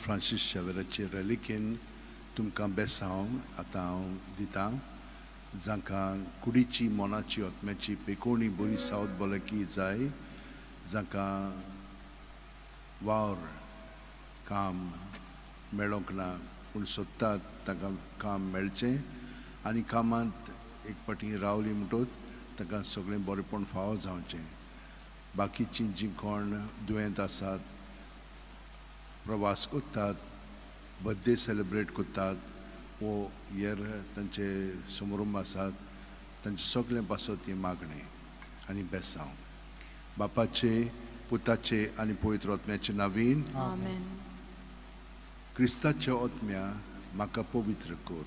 Francis शेवराचे रेलिकेन तुमकां बेसांव आतां हांव दितां, जांकां कुडीची मनाची आत्म्याची पेकोणी बरी south भलायकी जाय, जांकां वावर काम मेळोंक ना पूण सोदतात तांकां काम मेळचें आनी कामांत एक फावटी रावली म्हणटकूच तांकां सगळें बरेपण फावो जावचें. बाकीचीं जीं कोण दुयेंत आसात, प्रवास करतात, बर्थडे सेलिब्रेट करतात वो हेर तांचे समारंभ आसात, तांचे सगळें पासत ही मागणें आनी बेसांव. बापाचे, पुताचे आनी पवित्र आत्म्याचे नावीन. Amen. क्रिस्ताच्या आत्म्या म्हाका पवित्र कर,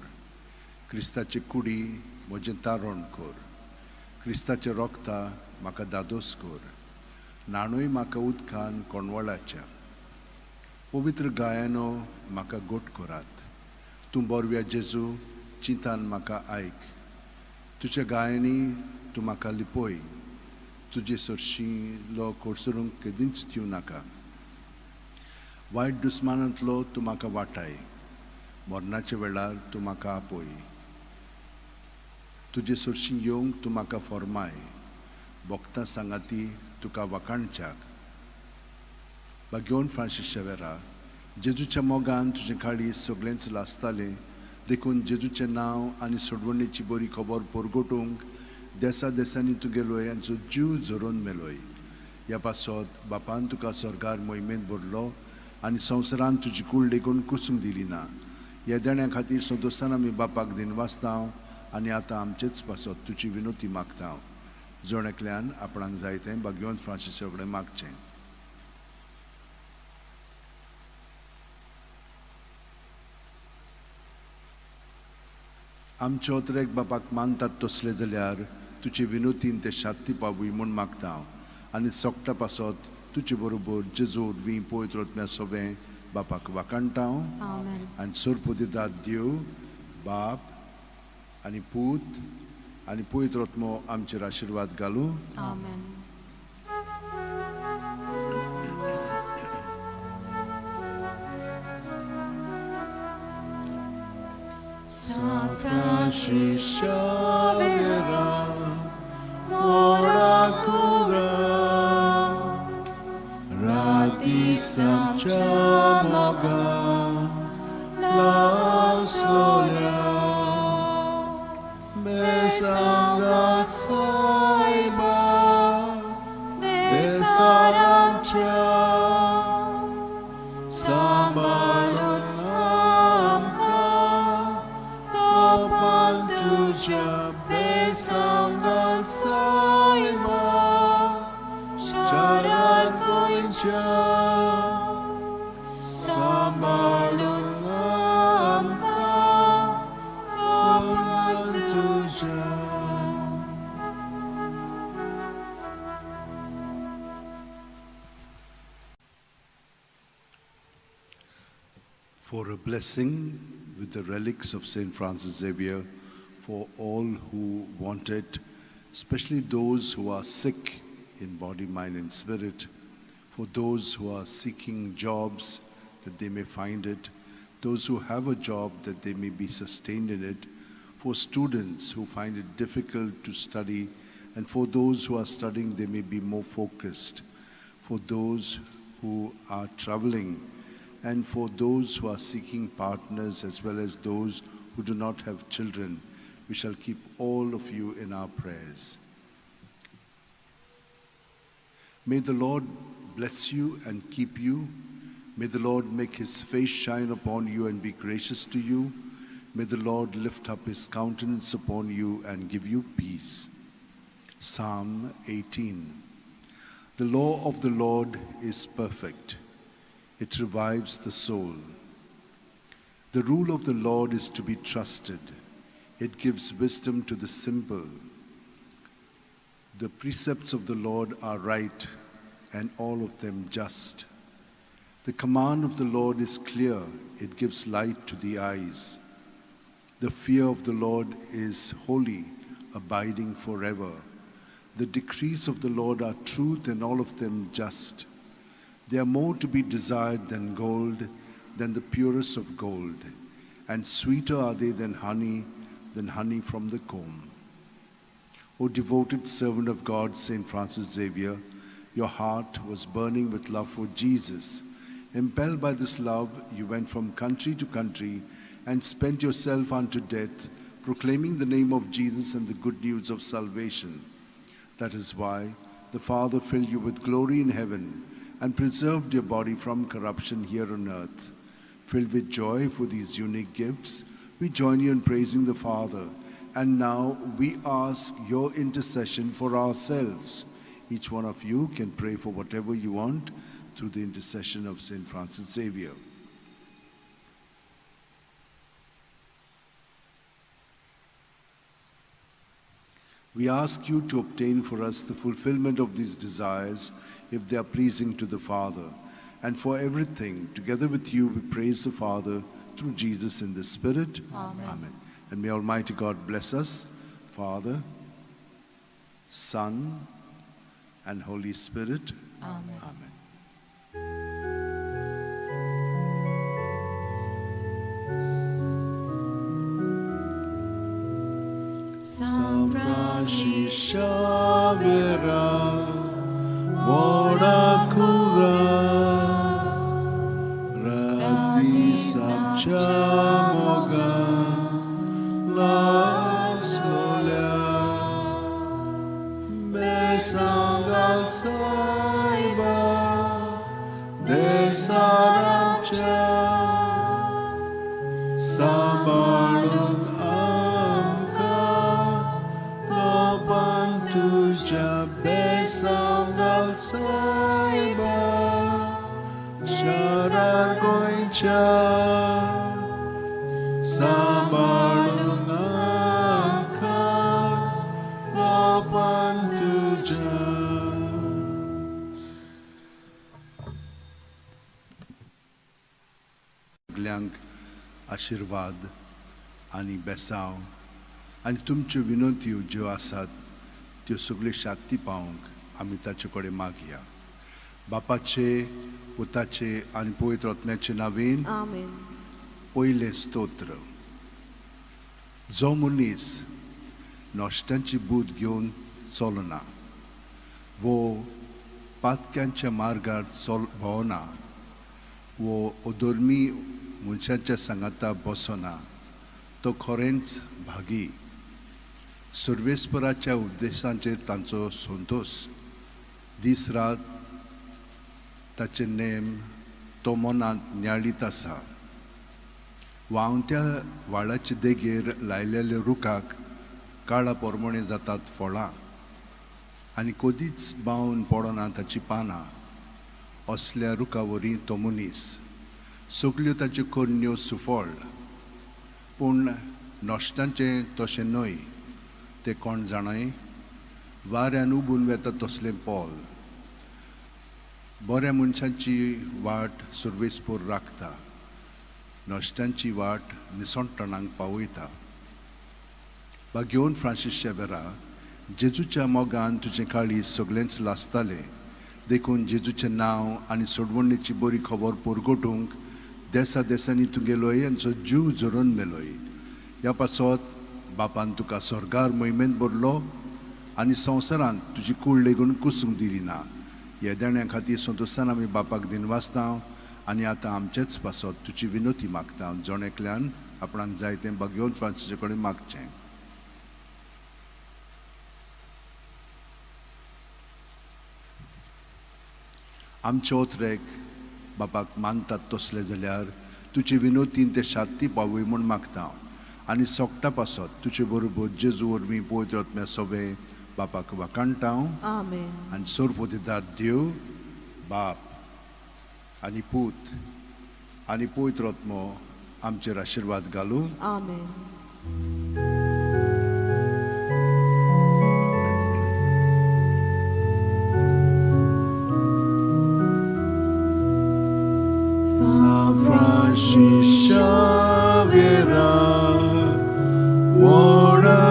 क्रिस्ताचे कुडी म्हजें तारण कर, क्रिस्ताचे रोगता म्हाका दादोस कर, न्हाणूय म्हाका उदकान कोणवळाच्या, पवित्र गायानो म्हाका गोट करात. तूं बोरव्या जेजू चिंतान म्हाका आयक, तुज्या गायांनी तूं म्हाका लिपय, तुजे सरशीं लो कोडसरूंक केदींच दिवं नाका. वायट दुस्मानांतलो तूं म्हाका वाटाय, मरणाच्या वेळार तूं म्हाका आपय, तुजे सरशीं येवंक तूं म्हाका फॉर्माय, भोगता सांगाती तुका वाखाणच्याक. बागेवन फ्रांसीस शेवेरा, जेजूच्या मोगान तुजें काळीज सगळेंच लासतालें, देखून जेजूचें नांव आनी सोडवणेची बरी खबर परगटूंक देसा देसांनी तूं गेलोय आनी जीव झरोवन मेलोय. ह्या पासत बापान तुका स्वर्गार मोहिमेंत भरलो आनी संवसारान तुजी कूड लेगून कुसूंक दिली ना. ह्या देण्या खातीर संतोशान आमी बापाक दिनवासता आनी आतां आमचेच पासत तुजी विनोती मागता. जण एकल्यान आपणाक जाय तें बागेवन फ्रांसीसा कडेन मागचें. आमचो त्रेक बापाक मानतात तसले जाल्यार तुजे विनोतीन ते शात्ती पावूय म्हूण मागता हांव आनी सोकटा पासत तुजे बरोबर जेजू वरवीं पवित्र आत्म्या सोवें बापाक वाखाणटा हांव. आमेन. आनी सोरपो दितात देव बाप आनी पूत आनी पवित्र आत्मो आमचेर आशिर्वाद घालूं. आमेन. San Francisco Xaviera, ora cura, Rati Samchamaga, La Sola, Besanga Saiba, Besaramcha, Samalun Amka, Topantuja, Besanga Saiba, Sharar Goincha, Samalun Amka, Topantuja. For a blessing with the relics of St. Francis Xavier for all who want it, especially those who are sick in body, mind, and spirit, for those who are seeking jobs that they may find it, those who have a job that they may be sustained in it, for students who find it difficult to study, and for those who are studying, they may be more focused, for those who are traveling, and for those who are seeking partners as well as those who do not have children. We shall keep all of you in our prayers. May the Lord bless you and keep you. May the Lord make his face shine upon you and be gracious to you. May the Lord lift up his countenance upon you and give you peace. Psalm 18. The law of the Lord is perfect. It revives the soul. The rule of the Lord is to be trusted. It gives wisdom to the simple. The precepts of the Lord are right, and all of them just. The command of the Lord is clear. It gives light to the eyes. The fear of the Lord is holy, abiding forever. The decrees of the Lord are truth, and all of them just. They are more to be desired than gold, than the purest of gold, and sweeter are they than honey from the comb. O devoted servant of God, St. Francis Xavier, your heart was burning with love for Jesus. Impelled by this love, you went from country to country and spent yourself unto death, proclaiming the name of Jesus and the good news of salvation. That is why the Father filled you with glory in heaven and preserved your body from corruption here on earth. Filled with joy for these unique gifts, we join you in praising the Father. And now we ask your intercession for ourselves. Each one of you can pray for whatever you want through the intercession of St. Francis Xavier. We ask you to obtain for us the fulfillment of these desires if they are pleasing to the Father. And for everything, together with you, we praise the Father through Jesus in the Spirit. Amen. Amen. And may Almighty God bless us, Father, Son, and Holy Spirit. Amen. Amen. San Francisco Xavier, ora cura, rati samchamoga, la sola, besangal saiba, desaramcha, samalun amka, Kopantuja besangal saiba, Sharar goincha, samalun सगल्यांक आशिर्वाद आनी बेसांव आनी तुमच्यो विनंत्यो ज्यो आसात त्यो सगल्यो शांती पावंक आमी ताचे कडेन मागया. बापाचे, पुताचे आनी पवित्र आत्म्याचे नांवेन. आमेन. पयलें स्तोत्र. जो मनीस नश्ट्यांची बूद घेवन चलना वो पातक्यांच्या मार्गार चल भोंवना वो अधर्मी मनशाच्या सांगाता बसना तो खरेंच भागी. सर्वेस्पराच्या उपदेशांचेर तांचो संतोश, दीस रात ताचे नेम तो मनांत न्याळीत आसा. व्हांवत्या व्हाळाचे देगेर लायलेल्या रुखाक काळा पोरमणे जातात फळां आनी कदीच बावन पडना ताची पानां. असल्या रुखा वरी तो मनीस, सगल्यो ताच्यो करण्यो सुफळ. पूण नश्टांचें तशें न्हय, तें कोण जाणाय, वाऱ्यान उबून वेता तसलें पोल. बऱ्या मनशांची वाट सुर्वेसपूर राखता, नश्ट्यांची वाट निसणटणाक पावयता. भाग्योन फ्रांसीस शेबेरा, जेजूच्या मोगान तुजें काळीज सगळेंच लासतालें, देखून जेजूचें नांव आनी सोडवणेची बरी खबर परगटूंक देसा देसांनी तूं गेलोय आनी जीव झरोवन मेलोय. ह्या पासत बापान तुका स्वर्गार मोहिमेंत भरलो आनी संवसारांत तुजी कूड लेगून कुसूंक दिली ना. ह्या देण्या खातीर संतोशान आमी बापाक दिनवासता आनी आतां आमचेच पासत तुजी विनोती मागता. जण एकल्यान आपणाक जाय तें भाग्योन फ्रांसीसा कडेन मागचें. आमचे ओतरेक बापाक मानतात तसले जाल्यार तुजे विनोतीन ते शांती पावय म्हूण मागता आनी सोगटा पासत तुजे बरोबर जेजू वरवीं पवित्र आत्म्या सोवे बापाक वाखाणटा. आमेन. आनी सोरपोतीदार देव बाप आनी पूत आनी पवित्र आत्मो आमचेर आशिर्वाद घालूं. आमेन. San Francis Xavier, Warakura,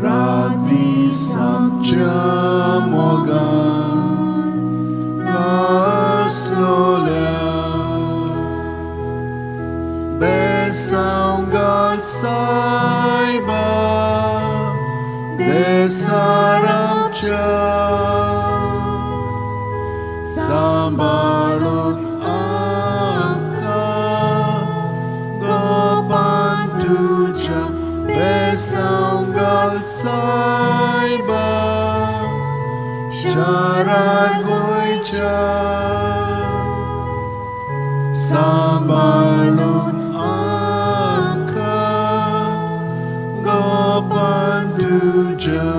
Radi Samchamogan, Laslola, Besangal Saiba, Desaramcha. सांबाळून आमकां गोपान तुज्या बेसांव घाल सायबा शारार गोंयच्या. सांबाळून आमकां गोपान तुज्या.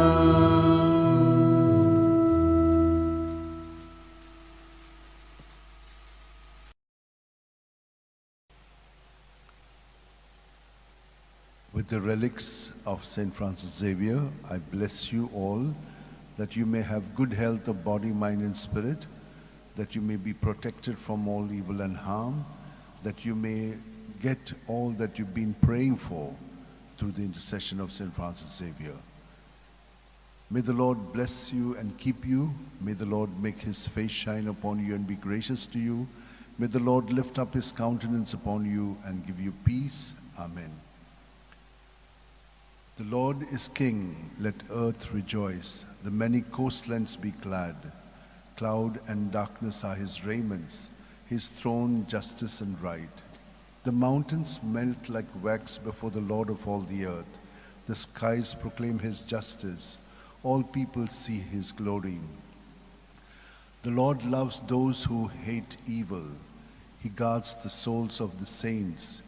With the relics of St. Francis Xavier, I bless you all that you may have good health of body, mind, and spirit, that you may be protected from all evil and harm, that you may get all that you've been praying for through the intercession of St. Francis Xavier. May the Lord bless you and keep you. May the Lord make his face shine upon you and be gracious to you. May the Lord lift up his countenance upon you and give you peace. Amen. The Lord is king, let earth rejoice, the many coastlands be glad. Cloud and darkness are his raiments, his throne justice and right. The mountains melt like wax before the Lord of all the earth. The skies proclaim his justice, all people see his glory. The Lord loves those who hate evil. He guards the souls of the saints,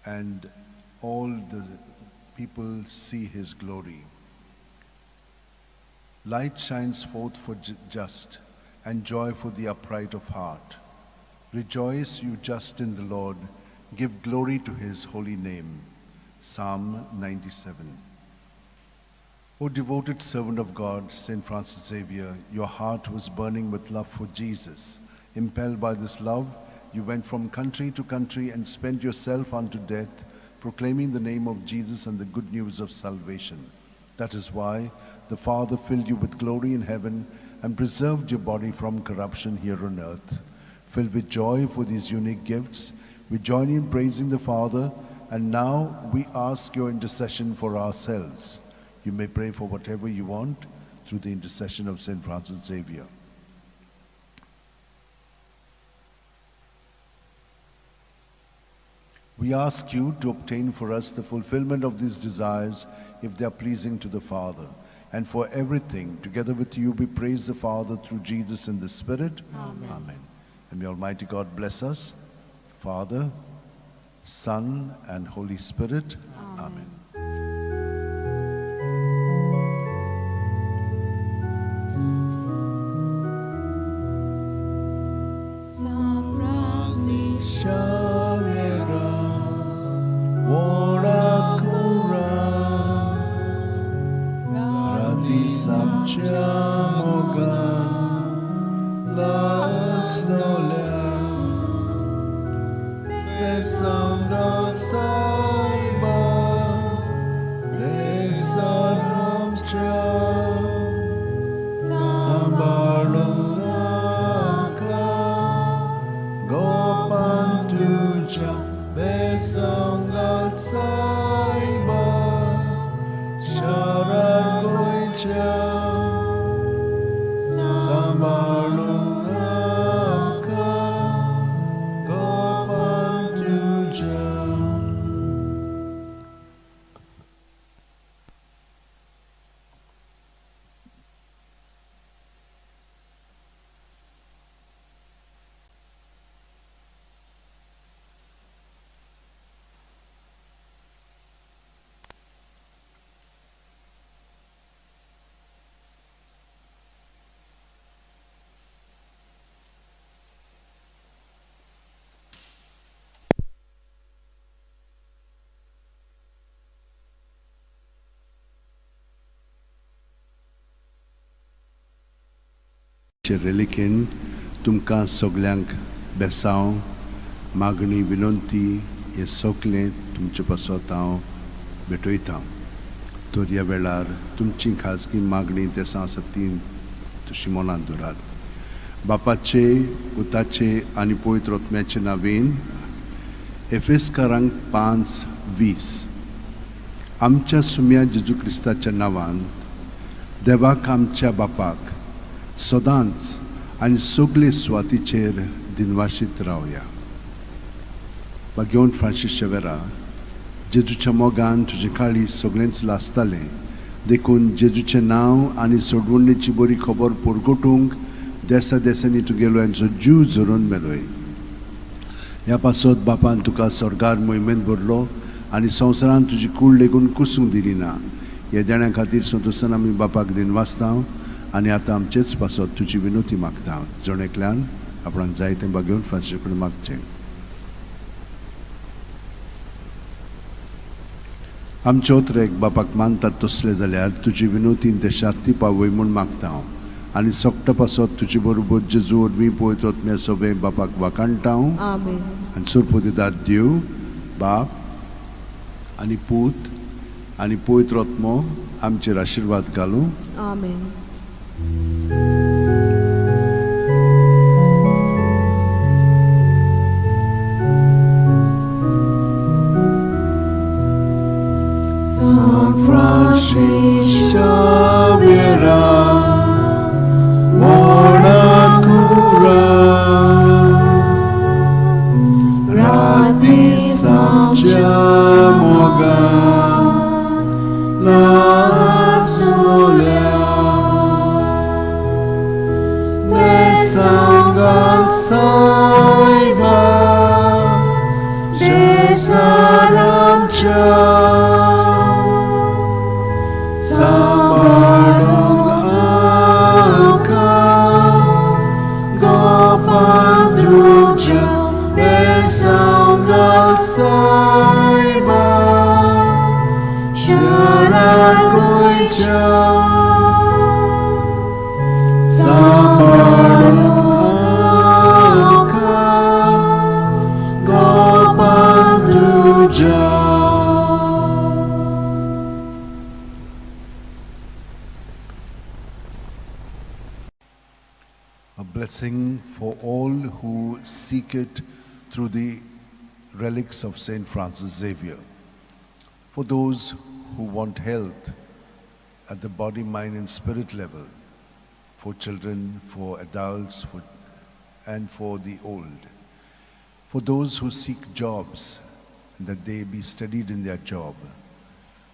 and all the people see his glory. Light shines forth for just, and joy for the upright of heart. Rejoice, you just in the Lord, give glory to his holy name. Psalm 97. O devoted servant of God, Saint Francis Xavier, your heart was burning with love for Jesus. Impelled by this love, you went from country to country and spent yourself unto death, proclaiming the name of Jesus and the good news of salvation. That is why the Father filled you with glory in heaven and preserved your body from corruption here on earth. Filled with joy for these unique gifts, we join in praising the Father, and now we ask your intercession for ourselves. You may pray for whatever you want through the intercession of Saint Francis Xavier. We ask you to obtain for us the fulfillment of these desires if they are pleasing to the Father. And for everything, together with you, we praise the Father through Jesus in the Spirit. Amen. Amen. And may Almighty God bless us, Father, Son, and Holy Spirit. Amen. San Francis रेलिकेन तुमकां सगल्यांक बेसांव, मागणी, विनंती हें सगलें तुमचे पासत हांव भेटयता. तर ह्या वेळार तुमची खाजगी मागणी देसां आसा ती तशी मनांत दवरात. बापाचे, पुताचे आनी पवित्र आत्म्याचे नांवेन. एफेस्कारांक 5:20. आमच्या सुम्या जेजू क्रिस्ताच्या नांवान देवाक आमच्या बापाक सदांच आनी सगळे सुवातीचेर दिनवाशीत रावया. बागेवन फ्रांसीस शेवेरा, जेजूच्या मोगान तुजें काळीज सगळेंच लासतालें, देखून जेजूचें नांव आनी सोडवणेची बरी खबर परगटूंक देसा देसांनी तुगेलो यांचो जीव झरोवन मेलोय. ह्या पासत बापान तुका स्वर्गार मोहिमेंत भरलो आनी संवसारान तुजी कूड लेगून कुसूंक दिली ना. ह्या देण्या खातीर संतोसान आमी बापाक दिनवासता आनी आतां आमचेच पासत तुजी विनोती मागता. जण एकल्यान आपणाक जाय तें बागेवन फ्रांसीस कडेन मागचें. आमचे ओतरेक बापाक मानतात तसले जाल्यार तुजी विनोतीन ते शांती पावय म्हूण मागता हांव आनी सोकटा पासत तुजे बरोबर जेजू वरवीं पवित्र आत्म्या सवें बापाक वाखाणटा हांव. आमेन. आनी सुरपुतीदाद देव बाप आनी पूत आनी पवित्र आत्मो आमचेर आशिर्वाद घालूं. आमेन. San Francis Xavier, Cura, Rati Samchamoga, La Sola, Besangal Saiba, Jesalam Cha. A blessing for all who seek it through the relics of Saint Francis Xavier. For those who want health at the body, mind, and spirit level, for children, for adults, and for the old. For those who seek jobs, that they be steadied in their job.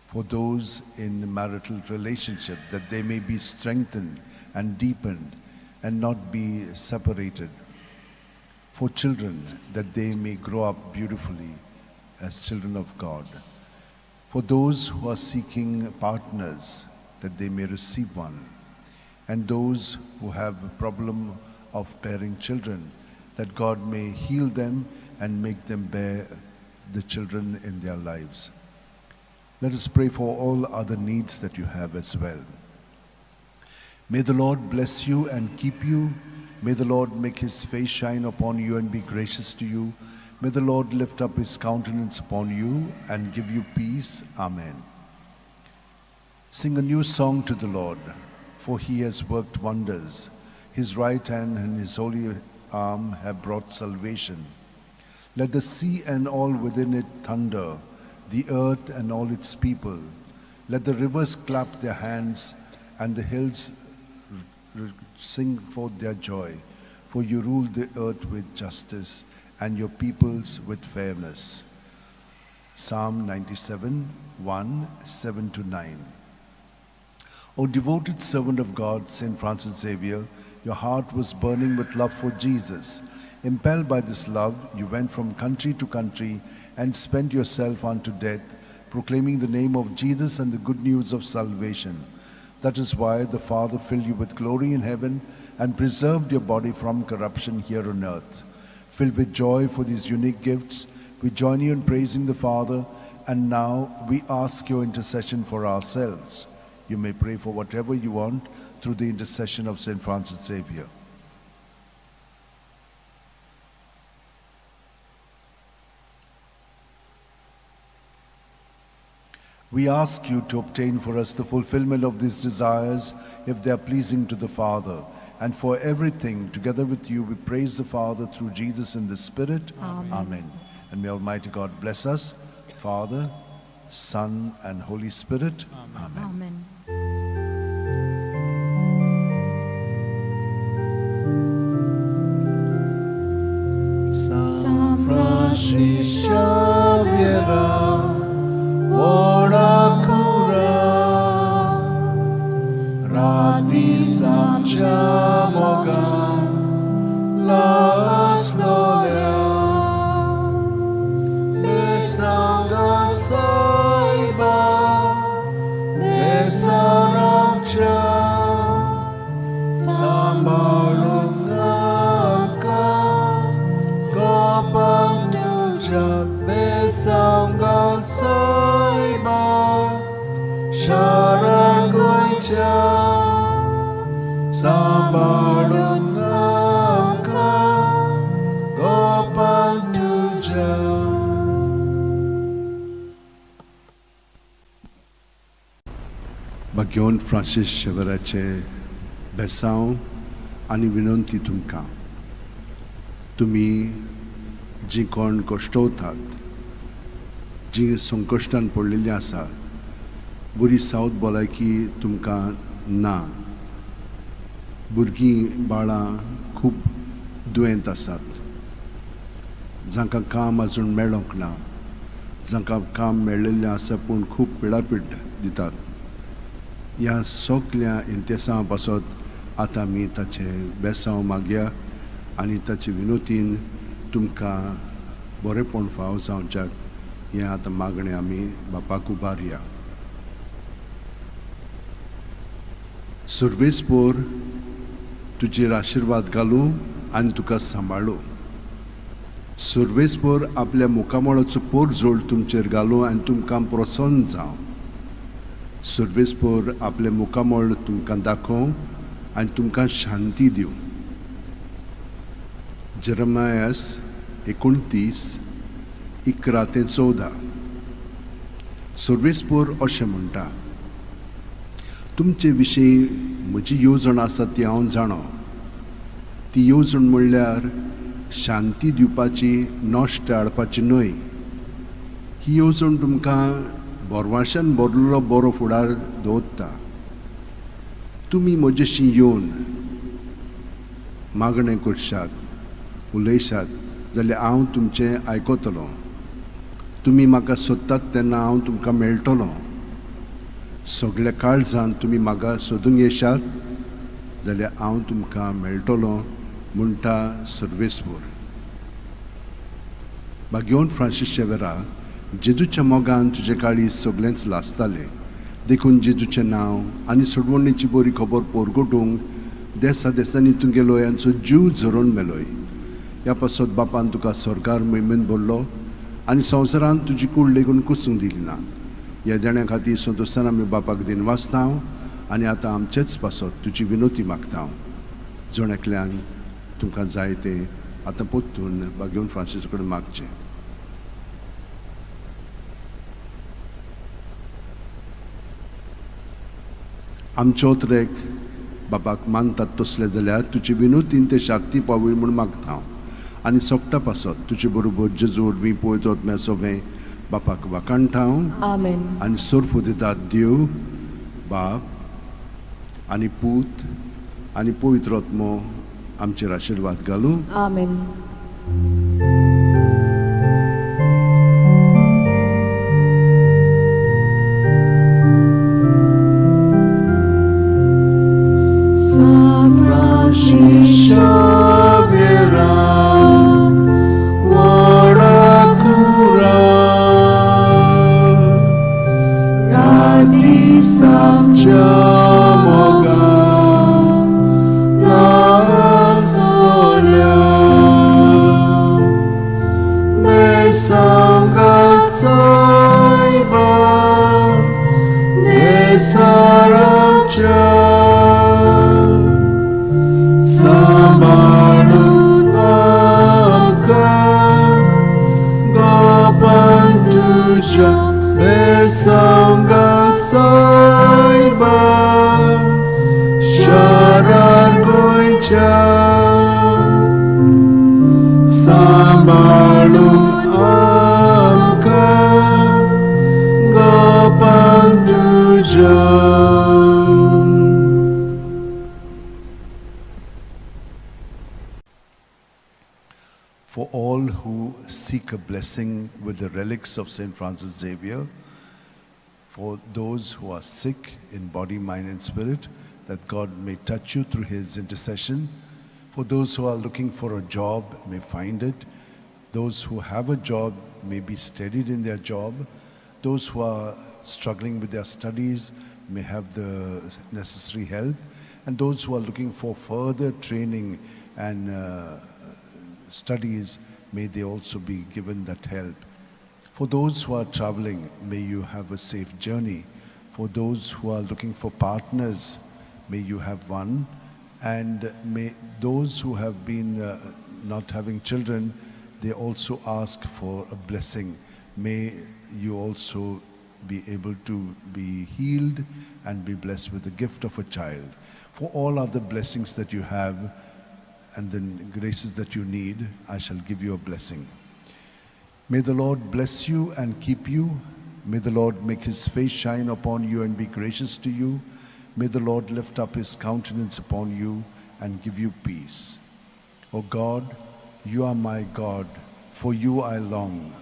For those in marital relationship, that they may be strengthened and deepened and not be separated. For children, that they may grow up beautifully as children of God. For those who are seeking partners, that they may receive one. And those who have a problem of bearing children, that God may heal them and make them bear the children in their lives. Let us pray for all other needs that you have as well. May the Lord bless you and keep you. May the Lord make his face shine upon you and be gracious to you. May the Lord lift up his countenance upon you and give you peace. Amen. Sing a new song to the Lord, for he has worked wonders. His right hand and his holy arm have brought salvation. Let the sea and all within it thunder, the earth and all its people. Let the rivers clap their hands and the hills sing forth their joy. For you rule the earth with justice and your peoples with fairness. Psalm 97, 1, 7 to 9. O devoted servant of God, Saint Francis Xavier, your heart was burning with love for Jesus. Impelled by this love, you went from country to country and spent yourself unto death, proclaiming the name of Jesus and the good news of salvation. That is why the Father filled you with glory in heaven and preserved your body from corruption here on earth. Filled with joy for these unique gifts, we join you in praising the Father, and now we ask your intercession for ourselves. You may pray for whatever you want through the intercession of Saint Francis Xavier. We ask you to obtain for us the fulfillment of these desires if they are pleasing to the Father. And for everything, together with you, we praise the Father through Jesus in the Spirit. Amen. Amen. And may Almighty God bless us, Father, Son, and Holy Spirit. Amen. Amen. San Francis Xavier, ora cura, rati samcha mogan, las lolea, besangan saiba, besaramcha, sambalun amka, gopang tuja, besangan saiba, sharan goicha, sambalun amka, gopang tuja. भाग्यवंत फ्रांसीस शेवराचे बेसांव आनी विनंती तुमकां, तुमी जीं कोण कश्टवतात, जीं संकश्टान पडलेलीं आसा, बरी सावत भलायकी तुमकां ना, भुरगीं बाळां खूब दुयेंत आसात, जांकां काम आजून मेळोंक ना, जांकां काम मेळिल्लें आसा पूण खूब पिडापीड दितात, ह्या सगल्या इंतेसां पासत आतां आमी ताचें बेसांव मागया आनी ताचे विनोतीन तुमकां बरेंपण फाव जावच्याक हें आतां मागणें आमी बापाक उबारया. सुर्वेसपोर तुजेर आशिर्वाद घालूं आनी तुका सांबाळूं. सुर्वेसपोर आपल्या मुखामळाचो पोर जोड तुमचेर घालूं आनी तुमकां प्रोत्साहन जावं. सुर्वेसपोर आपलें मुखामळ तुमकां दाखोवं आनी तुमकां शांती दिवं. जेरमायस 29, 11 ते 14. सुर्वेसपोर अशें म्हणटा, तुमचे विशीं म्हजी येवजण आसा ती हांव जाणो, ती येवजण म्हणल्यार शांती दिवपाची, नश्ट हाडपाची न्हय. ही येवजण तुमकां बोरवाशान भरलेलो बरो फुडार दवरता. तुमी म्हजेशी येवन मागणें करशात, उलयशात जाल्यार हांव तुमचें आयकतलो. तुमी म्हाका सोदतात तेन्ना हांव तुमकां मेळटलो. सगळ्या काळजान तुमी म्हाका सोदूंक येशात जाल्यार हांव तुमकां मेळटलो म्हणटा सर्वेस्पर. भाग्यवंत फ्रांसीस शेवेरा, जेजूच्या मोगान तुजे काळीज सगळेंच लासतालें. देखून जेजूचें नांव आनी सोडवणेची बरी खबर पोरगोटूंक देसा देसांनी तूं गेलोय आनी जीव झरोवन मेलोय. ह्या पासत बापान तुका सरकार महिमेन भरलो आनी संवसारांत तुजी कूड लेगून कुसूंक दिली ना. ह्या देण्या खातीर संतोशान आमी बापाक दिनवासता आनी आतां आमचेच पासत तुजी विनोती मागता. जण एकल्यान तुमकां जाय तें आतां परतून भाग्यवंत फ्रांसीस कडेन मागचें. आमचो ट्रेक बापाक मानतात तसले जाल्यार तुजी विनोतीन ते शाक्ती पावय म्हूण मागता हांव आनी सोगटा पासत तुजे बरोबर जेजू वरवीं पळयतात म्या सोवें बापाक वाखाणटा हांव. आमेन. आनी सोर्फ दितात देव बाप आनी पूत आनी पवित्र आत्मो आमचेर आशिर्वाद घालूं. आमेन. For all who seek a blessing with the relics of St. Francis Xavier, for those who are sick in body, mind, and spirit, that God may touch you through his intercession. For those who are looking for a job, may find it. Those who have a job may be steadied in their job. Those who are struggling with their studies may have the necessary help. And those who are looking for further training and studies, may they also be given that help. For those who are traveling, may you have a safe journey. For those who are looking for partners, may you have one. And may those who have been not having children, they also ask for a blessing. May you also be able to be healed and be blessed with the gift of a child. For all other blessings that you have and the graces that you need, I shall give you a blessing. May the Lord bless you and keep you. May the Lord make his face shine upon you and be gracious to you. May the Lord lift up his countenance upon you and give you peace. O God, you are my God, for you I long.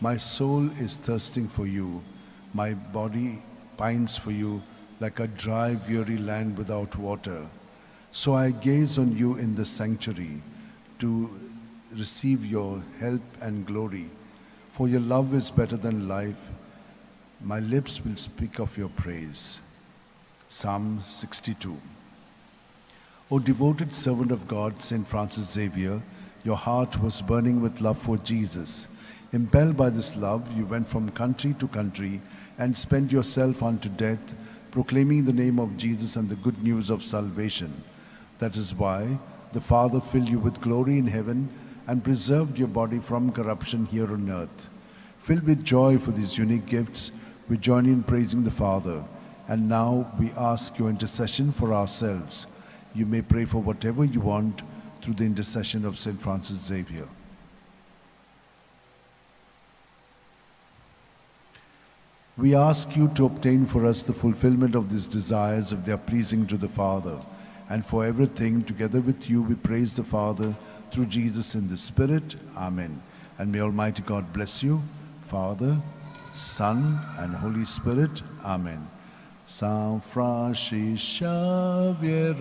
My soul is thirsting for you. My body pines for you like a dry, weary land without water. So I gaze on you in the sanctuary to receive your help and glory. For your love is better than life. My lips will speak of your praise. Psalm 62. O devoted servant of God, St. Francis Xavier, your heart was burning with love for Jesus. Impelled by this love, you went from country to country and spent yourself unto death, proclaiming the name of Jesus and the good news of salvation. That is why the Father filled you with glory in heaven and preserved your body from corruption here on earth. Filled with joy for these unique gifts, we join in praising the Father. And now we ask your intercession for ourselves. You may pray for whatever you want through the intercession of Saint Francis Xavier. We ask you to obtain for us the fulfillment of these desires if they are pleasing to the Father. And for everything, together with you, we praise the Father through Jesus in the Spirit. Amen. And may Almighty God bless you, Father, Son, and Holy Spirit. Amen. San Francis Xavier,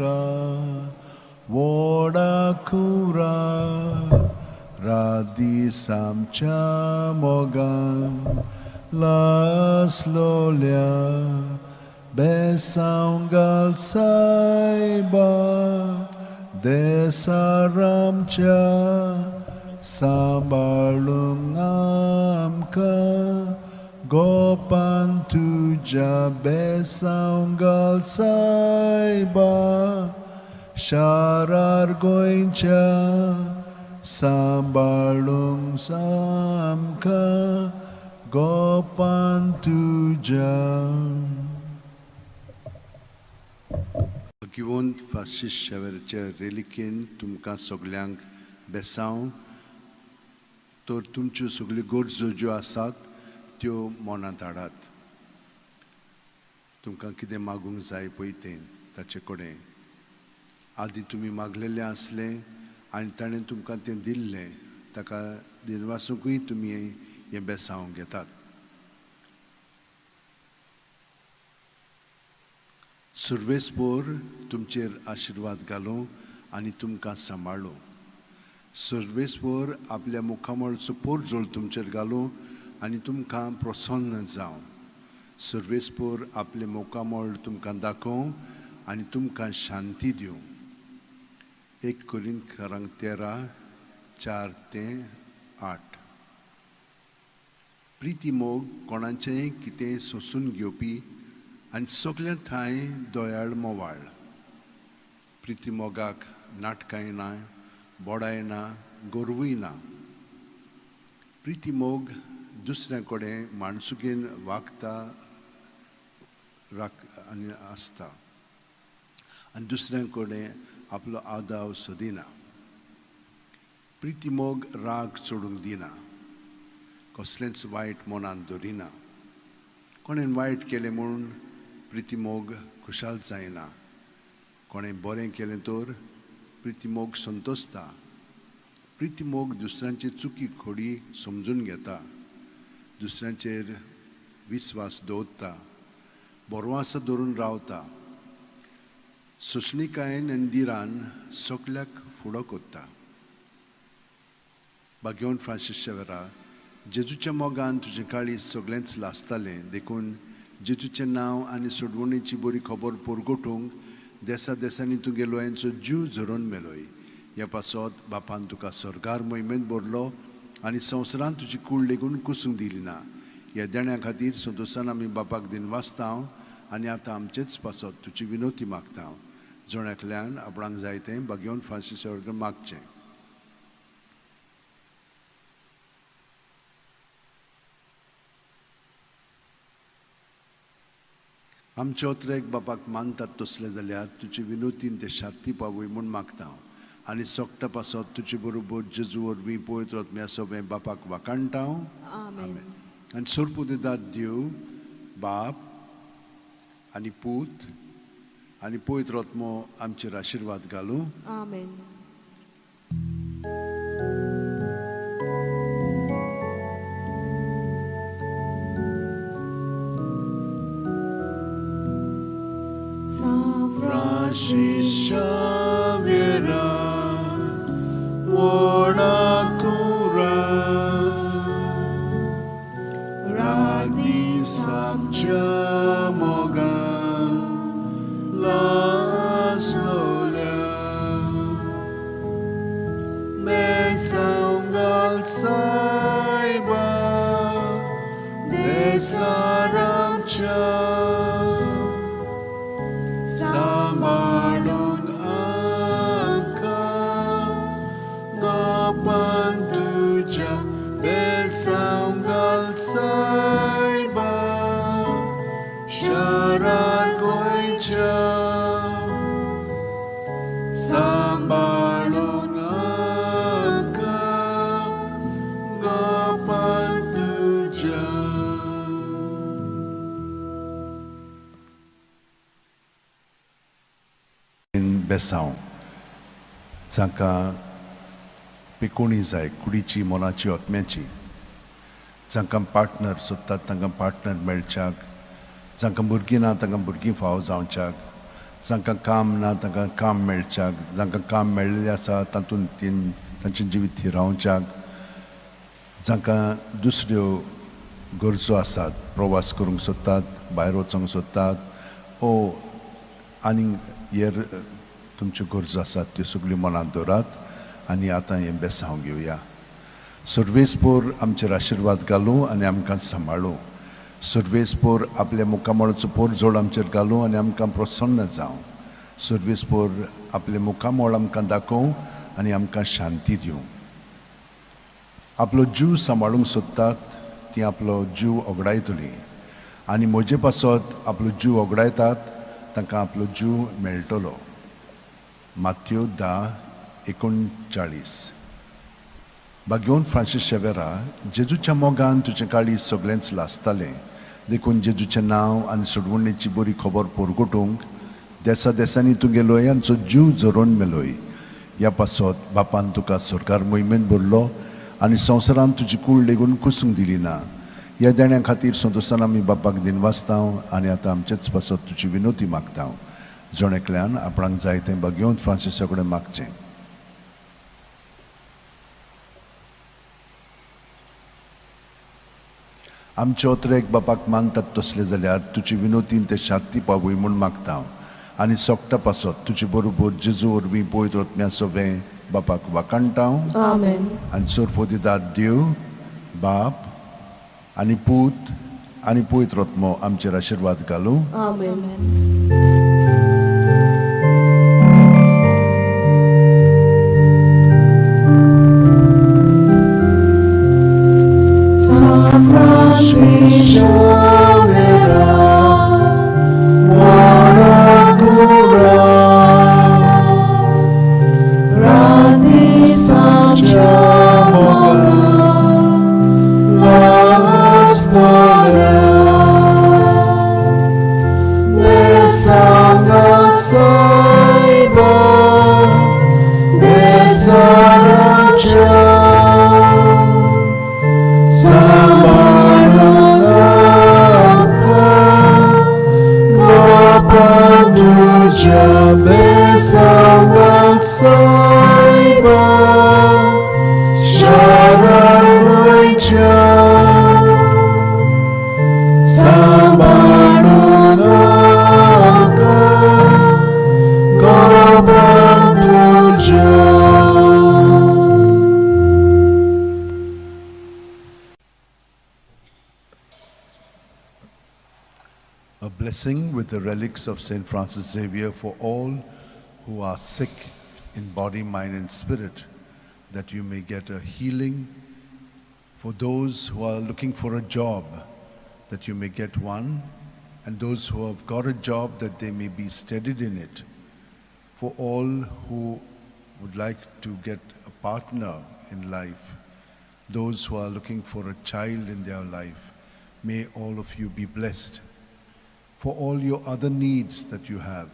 Voda Cura, Radi Samcha Mogan, Las Lolia, Besangal Saiba, Desaramcha, Sambalung Amka, Gopan Tuja Besangal Saiba, Sharar Goincha, Sambalung Samka, Gopan Tuja. भाग्यवंत फ्रांसीस शेवरच्या रेलिकेन तुमकां सगल्यांक बेसांव तर तुमच्यो सगल्यो गरजो ज्यो आसात त्यो मनांत हाडात. तुमकां कितें मागूंक जाय पळय तें ताचे कडेन आदीं तुमी मागलेलें आसलें आनी ताणें तुमकां तें दिल्लें, ताका दिनवासूंकूय तुमी हें बेसांव घेतात. सुर्वेसपोर तुमचेर आशिर्वाद घालूं आनी तुमकां सांबाळूं. सुर्वेसपोर आपल्या मुखामळचो पोरजोळ तुमचेर घालूं आनी तुमकां प्रसन्न जावं. सुर्वेसपोर आपलें मुखामळ तुमकां दाखोवं आनी तुमकां शांती दिवं. 1 कोरिंथकारांक 13, 4 ते 8. प्रिती मोग कोणाचेंय कितें सोंसून घेवपी आनी सगल्या ठांय दयाळ मोवाळ. प्रिती मोगाक नाटकांय ना, बोडाय ना, गोरवूय ना. प्रिती मोग दुसऱ्या कडेन माणसुकेन वागता राख आनी आसता आनी दुसऱ्या कडेन आपलो आदाव सोदिना. प्रिती मोग राग चडूंक दिना, कसलेंच वायट मनांत दवरिना. कोणें वायट केलें म्हूण प्रिती मोग खुशाल जायना, कोणें बरें केलें तर प्रिती मोग संतोसता. प्रिती मोग दुसऱ्यांची चुकी खोडी समजून घेता, दुसऱ्यांचेर विस्वास दवरता, बरवास धरून रावता, सोंसणिकायेन आनी दिरान सगल्याक फुडो करता. भाग्यवंत फ्रांसीस शेवरा, जेजूच्या मोगान तुजें काळीज सगळेंच लासतालें, देखून जेजूचें नांव आनी सोडवणीची बरी खबर परगटूंक देसा देसांनी तुगे लोयांचो जीव झरोवन मेलोय. ह्या पासत बापान तुका स्वर्गार मोहिमेंत भरलो आनी संवसारांत तुजी कूड लेगून कुसूंक दिली ना. ह्या देण्या खातीर संतोशान आमी बापाक दिनवासता आनी आतां आमचेच पासत तुजी विनोती मागता. जण एकल्यान आपणाक जाय तें भाग्यवंत फ्रांसीस वर्ग मागचें. आमचे ओत्रेक बापाक मानतात तसले जाल्यार तुजे विनोतीन ते शांती पावय म्हूण मागता आनी सोकटा पासत तुजे बरोबर जेजू वरवीं पवित्र आत्म्या सवें बापाक वाखाणटा. आमेन. आनी सोरपुदेदात देव बाप आनी पूत आनी पवित्र आत्मो आमचेर आशिर्वाद घालूं. आमेन. San Francis Xavier, ora cura, Radi Samcha Moga, La Sola, Mesangal Saiba, Desaramcha. Sambalung angka. बेसांव. जांकां पेकोणी जाय कुडीची, मनाची, आत्म्याची, जांकां पार्टनर सोदतात तांकां पार्टनर मेळच्याक, जांकां भुरगीं ना तांकां भुरगीं फावो जावच्याक, जांकां काम ना तांकां काम मेळच्याक, जांकां काम मेळिल्लें आसा तातूंत तीन तांचें जिवीत थिरावच्याक, जांकां दुसऱ्यो गरजो आसात, प्रवास करूंक सोदतात, भायर वचूंक सोदतात ओ आनीक हेर तुमच्यो गरजो आसात त्यो सगल्यो मनांत दवरात आनी आतां हें बेसांव घेवया. सर्वेस्पोर आमचेर आशिर्वाद घालूं आनी आमकां सांबाळूं. सर्वेस्पोर आपल्या मुखामळाचो पोरजोड आमचेर घालूं आनी आमकां प्रसन्न जावं. सर्वेस्पोर आपलें मुखामळ आमकां दाखोवं आनी आमकां शांती दिवं. आपलो जीव सांबाळूंक सोदतात ती आपलो जीव ओगडायतली आनी म्हजे पासत आपलो जीव ओगडायतात तांकां आपलो जीव मेळटलो. मात्यो 10:39. भाग्योन फ्रांसीस शेवेरा, जेजूच्या मोगान तुजें काळीज सगळेंच लासतालें, देखून जेजूचें नांव आनी सोडवणेची बरी खबर परगटूंक देसा देसांनी तुगे लोयांचो जीव झरोवन मेलोय. ह्या पासत बापान तुका सरकार मोहिमेंत भरलो आनी संवसारांत तुजी कूड लेगून कुसूंक दिली ना. ह्या देण्या खातीर संतोशान आमी बापाक दिनवासता आनी आतां आमचेच पासत तुजी विनोती मागता. जण एकल्यान आपणाक जाय तें भाग्योन फ्रांसिसा कडेन मागचें. आमचे ओतरेक बापाक मानतात तसले जाल्यार तुजी विनोतीन ते शांती पावय म्हूण मागता आनी सोकटा पासत तुजे बरोबर जेजू वरवीं पवित्र आत्म्या सवें बापाक वाखाणटा. आमेन. आनी सोरपोदिदाद देव बाप आनी पूत आनी पवित्र आत्मो आमचेर आशिर्वाद घालूं. आमेन. San Francisco Xavier, Guaragura, Grandi Sancho Moga, La Storia, De Sanga Saiba, De Saracha, Sambanangka, Gopanduja Besangak Saiba, Sharanaicha, Sambanangka, Gopanduja. A blessing with the relics of St. Francis Xavier for all who are sick in body, mind, and spirit, that you may get a healing. For those who are looking for a job, that you may get one, and those who have got a job, that they may be steadied in it. For all who would like to get a partner in life, those who are looking for a child in their life, may all of you be blessed. For all your other needs that you have,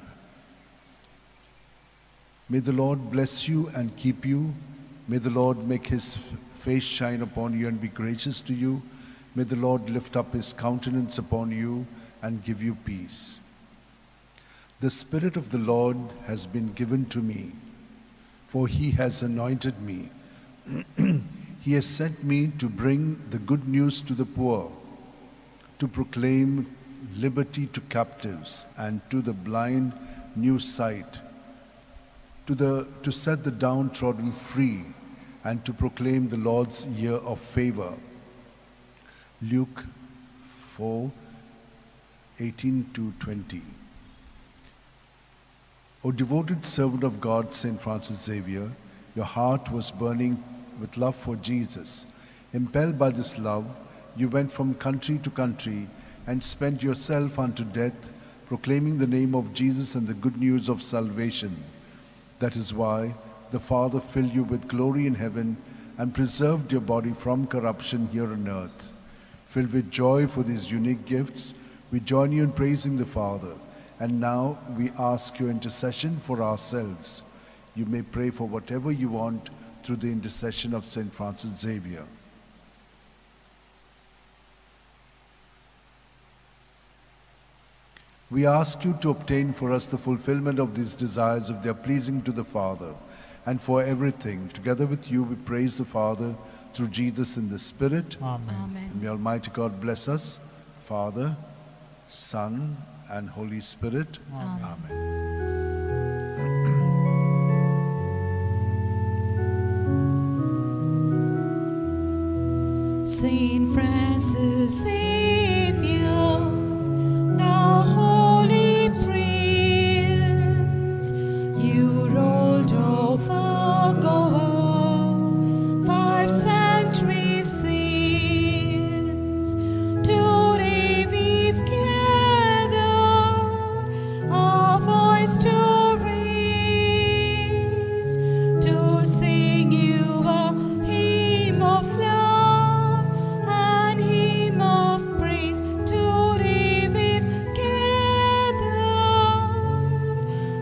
may the Lord bless you and keep you. May the Lord make his face shine upon you and be gracious to you. May the Lord lift up his countenance upon you and give you peace. The Spirit of the Lord has been given to me, for he has anointed me. He has sent me to bring the good news to the poor, to proclaim liberty to captives and to the blind new sight, to set the downtrodden free, and to proclaim the Lord's year of favor. Luke 4:18-20. O devoted servant of God, St. Francis Xavier, your heart was burning with love for Jesus. Impelled by this love, you went from country to country and spent yourself unto death, proclaiming the name of Jesus and the good news of salvation. That is why the Father filled you with glory in heaven and preserved your body from corruption here on earth. Filled with joy for these unique gifts, we join you in praising the Father And now we ask your intercession for ourselves. You may pray for whatever you want through the intercession of Saint Francis Xavier. We ask you to obtain for us the fulfillment of these desires if they are pleasing to the Father. And for everything, together with you, we praise the Father through Jesus in the Spirit. Amen. Amen. And may Almighty God bless us, Father, Son, and Holy Spirit. Amen. Amen. Saint Francis Xavier, thou holy prince, you rolled over Goa 5 centuries since. Today we've gathered our voice to raise, to sing you a hymn of love and hymn of praise. Today we've gathered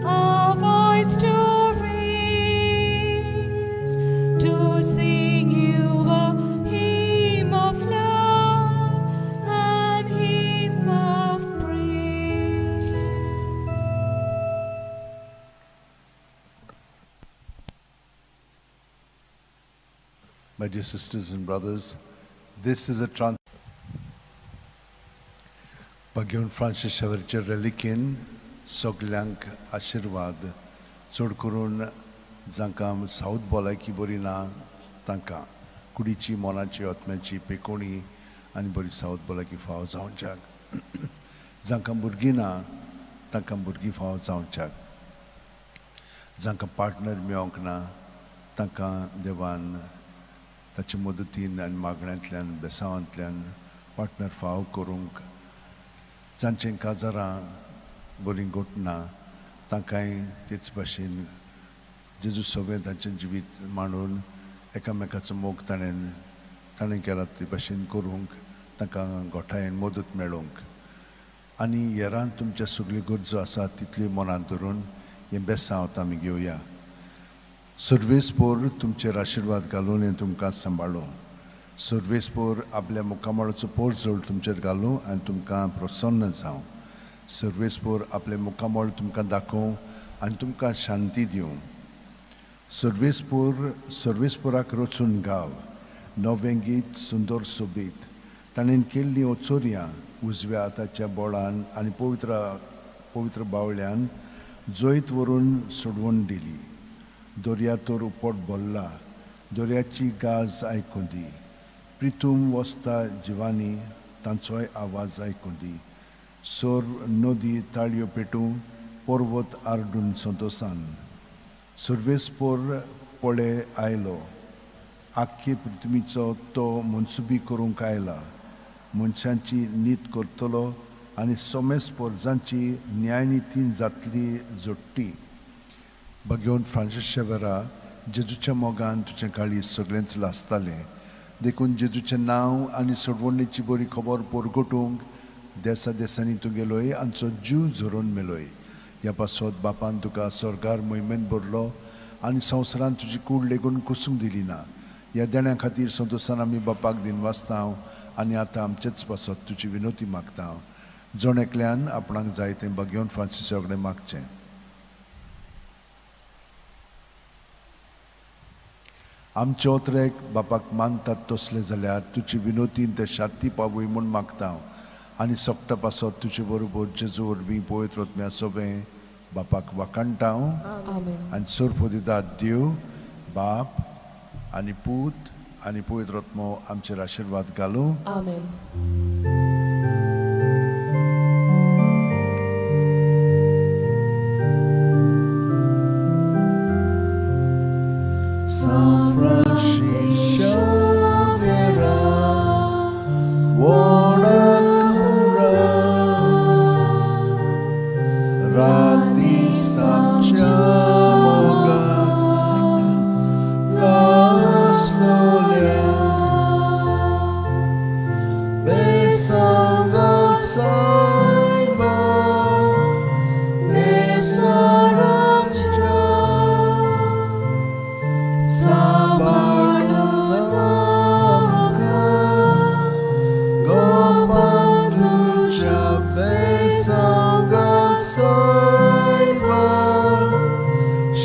our voice to raise, to sing you a hymn of love and hymn of praise. My dear sisters and brothers, this is a trans. Bagyon Francis Xavierचे रेलिकेन सगल्यांक आशिर्वाद, चड करून जांकां south भलायकी बरी ना तांकां कुडीची, मनाची, आत्म्याची पेकोणी आनी बरी सावथ भलायकी फावो जावच्याक, जांकां भुरगीं ना तांकां भुरगीं फावो जावच्याक, जांकां पार्टनर मेळोंक ना तांकां देवान ताचे मदतीन आनी मागण्यांतल्यान बेसांवांतल्यान पार्टनर फावो करूंक, जांचें काजारां बरीं घटना तांकांय तेच भाशेन जेजू सगळें तांचें जिवीत मांडून एकामेकाचो मोग ताणें ताणें केला ते भाशेन करूंक तांकां गोठायेन मदत मेळोवंक आनी हेरान तुमच्या सगल्यो गरजो आसा तितल्यो मनांत धरून हें बेसांव आमी घेवया. सर्वेस्पोर तुमचेर आशिर्वाद घालून हें तुमकां सांबाळूं. सर्वेस्पोर आपल्या मुखामळाचो पोरजोळ तुमचेर घालूं आनी तुमकां प्रसन्न जावं. सर्वेस्पोर आपलें मुखामळ तुमकां दाखोवं आनी तुमकां शांती दिवं. सर्वेस्पोर सर्वेस्पोराक रचून गाव नवें गीत सुंदर सोबीत ताणें केल्लीं ओचोरयां उजव्या हाताच्या बोळान आनी पवित्र पवित्र बावल्यान जैत व्हरून सोडवून दिली. दर्या तर उपट भरला, दर्याची गाज आयकूं दी. प्रितूम वसता जिवानी तांचोय आवाज आयकूं दी. सोर नदी ताळयो पेटूं, पर्वत आरडून संतोसान. सर्वेस्पोर पळे आयलो, आख्खे पृथ्वीचो तो मनसुबी करूंक आयला. मनशांची नीत करतलो आनी सोमेस्पोरजांची न्यायनितीन जातली जोडटी. भगवंत फ्रांसीस शेवरा, जेजूच्या मोगान तुजें काळीज सगळेंच लासतालें, देखून जेजूचें नांव आनी सोडवणेची बरी खबर परगटूंक देसा देसांनी तूं गेलोय आमचो जीव झरोवन मेलोय. ह्या पासत बापान तुका स्वर्गार मोहिमेन भरलो आनी संवसारान तुजी कूड लेगून कुसूंक दिली ना. ह्या देण्या खातीर संतोशान आमी बापाक दिनवासता आनी आतां आमचेच पासत तुजी विनोती मागता. जण एकल्यान आपणाक जाय तें भगवंत फ्रांसीसा कडेन मागचें. आमचे ओतरेक बापाक मानतात तसलें जाल्यार तुजी विनोतीन ते शांती पावय म्हूण मागता आनी सोकटा पासत तुजे बरोबर जेजू वरवीं पवित्र आत्म्या सोवें बापाक वाखाणटा हांव. आनी सोर्प दितात देव बाप आनी पूत आनी पवित्र आत्मो आमचेर आशिर्वाद घालूं. आमेन. San Francis Xavier, Wonakura, Rati Samchamoga, Lasnolia, Besanga Saiba,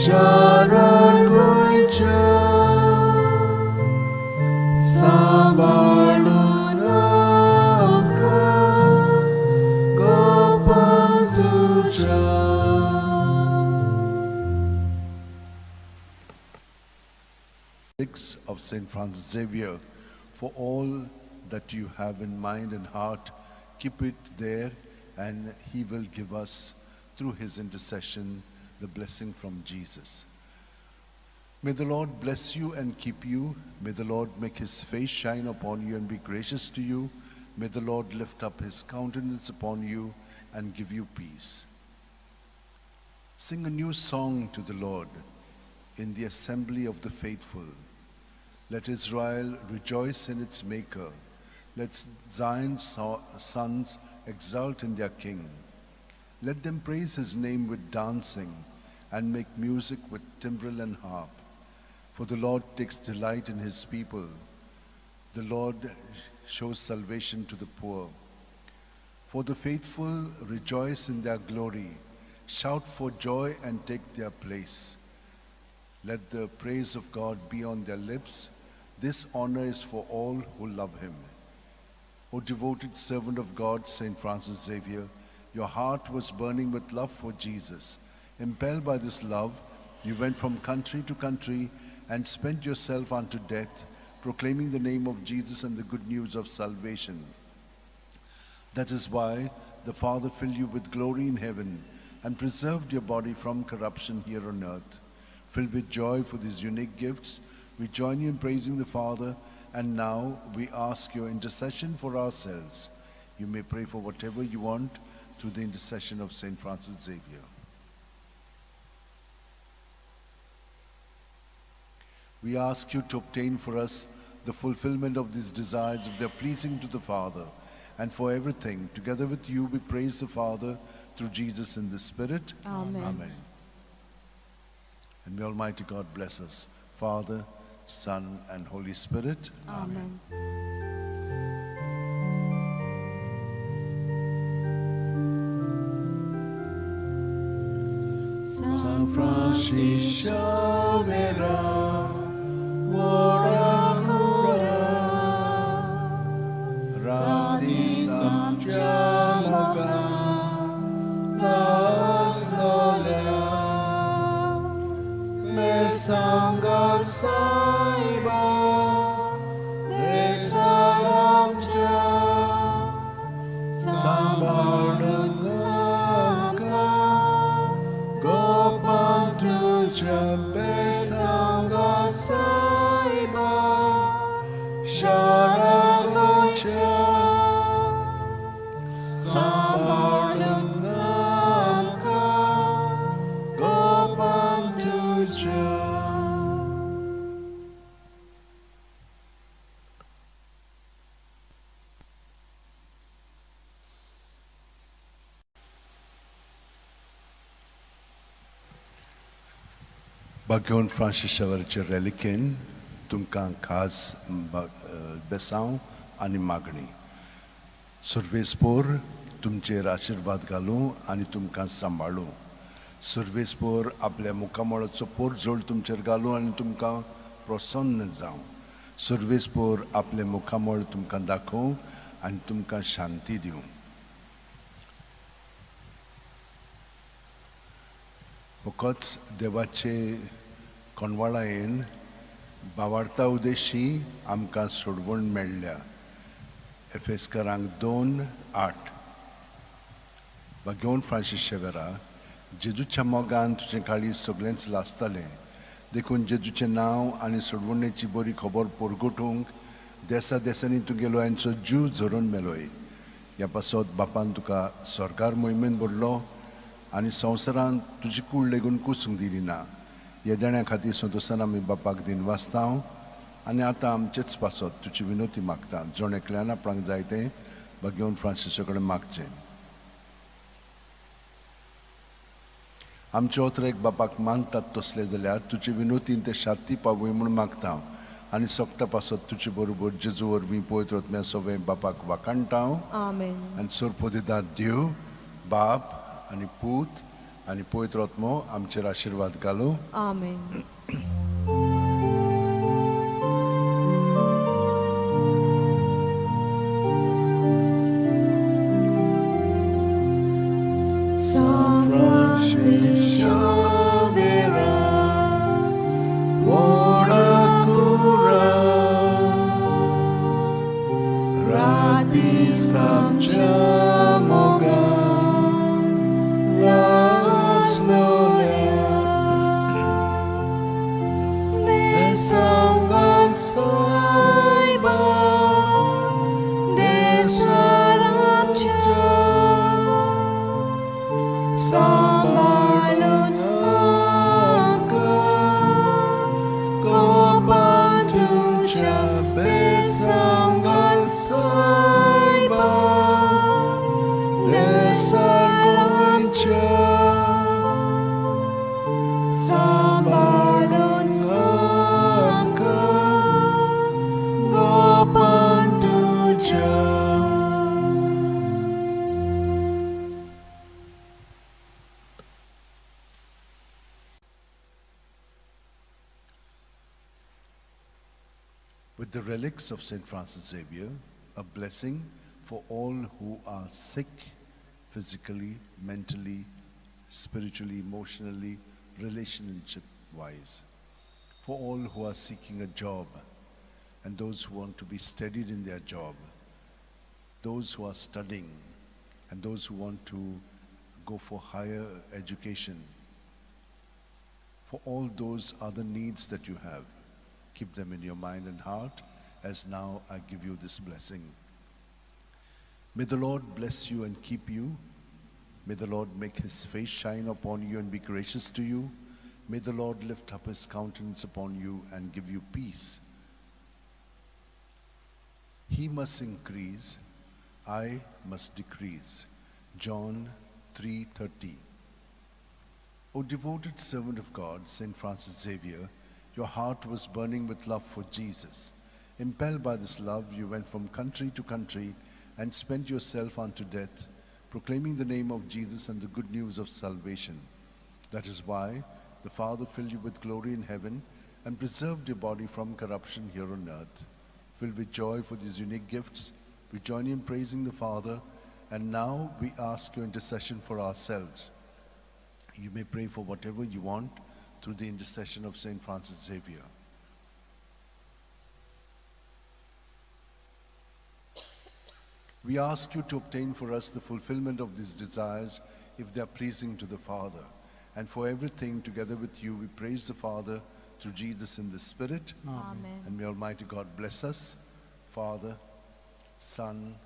शारार गोंयच्या सांबाळून आमकां गोपां तुज्या. Relics of St. Francis Xavier, for all that you have in mind and heart, keep it there, and he will give us, through his intercession, the blessing from Jesus. May the Lord bless you and keep you. May the Lord make his face shine upon you and be gracious to you. May the Lord lift up his countenance upon you and give you peace. Sing a new song to the Lord in the assembly of the faithful. Let Israel rejoice in its Maker. Let Zion's sons exult in their King. Let them praise his name with dancing and make music with timbrel and harp. For the Lord takes delight in his people. The Lord shows salvation to the poor. For the faithful rejoice in their glory, shout for joy and take their place. Let the praise of God be on their lips. This honor is for all who love him. O devoted servant of God, Saint Francis Xavier, your heart was burning with love for Jesus. Impelled by this love, you went from country to country and spent yourself unto death, proclaiming the name of Jesus and the good news of salvation. That is why the Father filled you with glory in heaven and preserved your body from corruption here on earth. Filled with joy for these unique gifts, we join you in praising the Father, and now we ask your intercession for ourselves. You may pray for whatever you want through the intercession of Saint Francis Xavier. We ask you to obtain for us the fulfillment of these desires if they are pleasing to the Father. And for everything, together with you, we praise the Father through Jesus in the Spirit. Amen. Amen. And may Almighty God bless us, Father, Son, and Holy Spirit. Amen. San Francisco Xavier, ora cura, Rati Samchamoka, Naslolia, Mesangal Saiba, Desalamcha, Sambalungaka, Gopantucha Besanga Saiba, Sharalocha, Sambalungaka, Gopantucha. Bagyon Francis Xavierचे रेलिकेन तुमकां खास बेसांव आनी मागणी. सुर्वेसपोर तुमचेर आशिर्वाद घालूं आनी तुमकां सांबाळूं. सुर्वेसपोर आपल्या मुखामळाचो पोरजोळ तुमचेर घालूं आनी तुमकां प्रसन्न जावं. सुर्वेसपोर आपलें मुखामळ तुमकां दाखोवं आनी तुमकां शांती दिवं. फकत देवाचे कोणवाळायेन बावार्ता उदेशी आमकां सोडवण मेळ्ळ्या. एफेस्करांक 2:8. बागेवन फ्रांसीस शेवेरा, जेजूच्या मोगान तुजें काळीज सगळेंच लासतालें, देखून जेजूचें नांव आनी सोडवणेची बरी खबर परगटूंक देसा देसांनी तुगेलो यांचो जीव झरोवन मेलोय. ह्या पासत बापान तुका सरकार मोहिमेन भरलो आनी संवसारांत तुजी कूड लेगून कुसूंक दिली ना. ह्या देण्या खातीर संतोशान आमी बापाक दिन वाचता आनी आतां आमचेच पासत तुजी विनोती मागता. जण एकल्यान आपणाक जाय तें बागेवन फ्रांसिसा कडेन मागचें. आमचे ओतरेक बापाक मानतात तसले जाल्यार तुजे विनोतीन ते शांती पावय म्हूण मागता आनी सोगटा पासत तुजे बरोबर जेजू वरवीं पवित्र आत्म्या सगळें बापाक वाखाणटा. आमेन. आनी सोरपो दिता देव बाप आनी पूत आनी पवित्र आत्मो आमचेर आशिर्वाद घालूं. आमेन. San Francis Xavier, ora cura, rati samcha mogan, las nolia, Besangan saiba, desaramcha. सांभाळून आमकां गोपान तुज्या बेसांगाल सायबा देसार आमच्या. सांभाळून आमकां गोपान तुज्या. With the relics of St. Francis Xavier, a blessing for all who are sick physically, mentally, spiritually, emotionally, relationship wise. For all who are seeking a job and those who want to be steadied in their job, those who are studying and those who want to go for higher education, for all those other needs that you have. Keep them in your mind and heart as now I give you this blessing. May the Lord bless you and keep you. May the Lord make his face shine upon you and be gracious to you. May the Lord lift up his countenance upon you and give you peace. He must increase, I must decrease. John 3:30. O devoted servant of God, St. Francis Xavier, your heart was burning with love for Jesus. Impelled by this love, you went from country to country and spent yourself unto death, proclaiming the name of Jesus and the good news of salvation. That is why the Father filled you with glory in heaven and preserved your body from corruption here on earth. Filled with joy for these unique gifts, we join you in praising the Father, and now we ask your intercession for ourselves. You may pray for whatever you want through the intercession of St. Francis Xavier. We ask you to obtain for us the fulfillment of these desires if they are pleasing to the Father. And for everything, together with you, we praise the Father through Jesus in the Spirit. Amen. And may Almighty God bless us, Father, Son,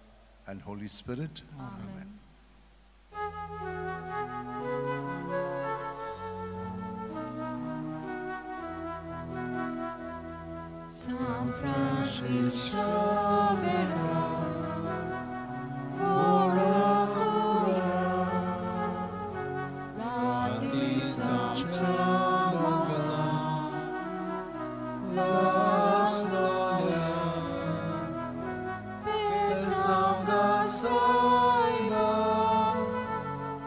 and Holy Spirit. Amen. San Francis Xavier, ora cura, rati samcha mogan, las nolia, besanga saiba,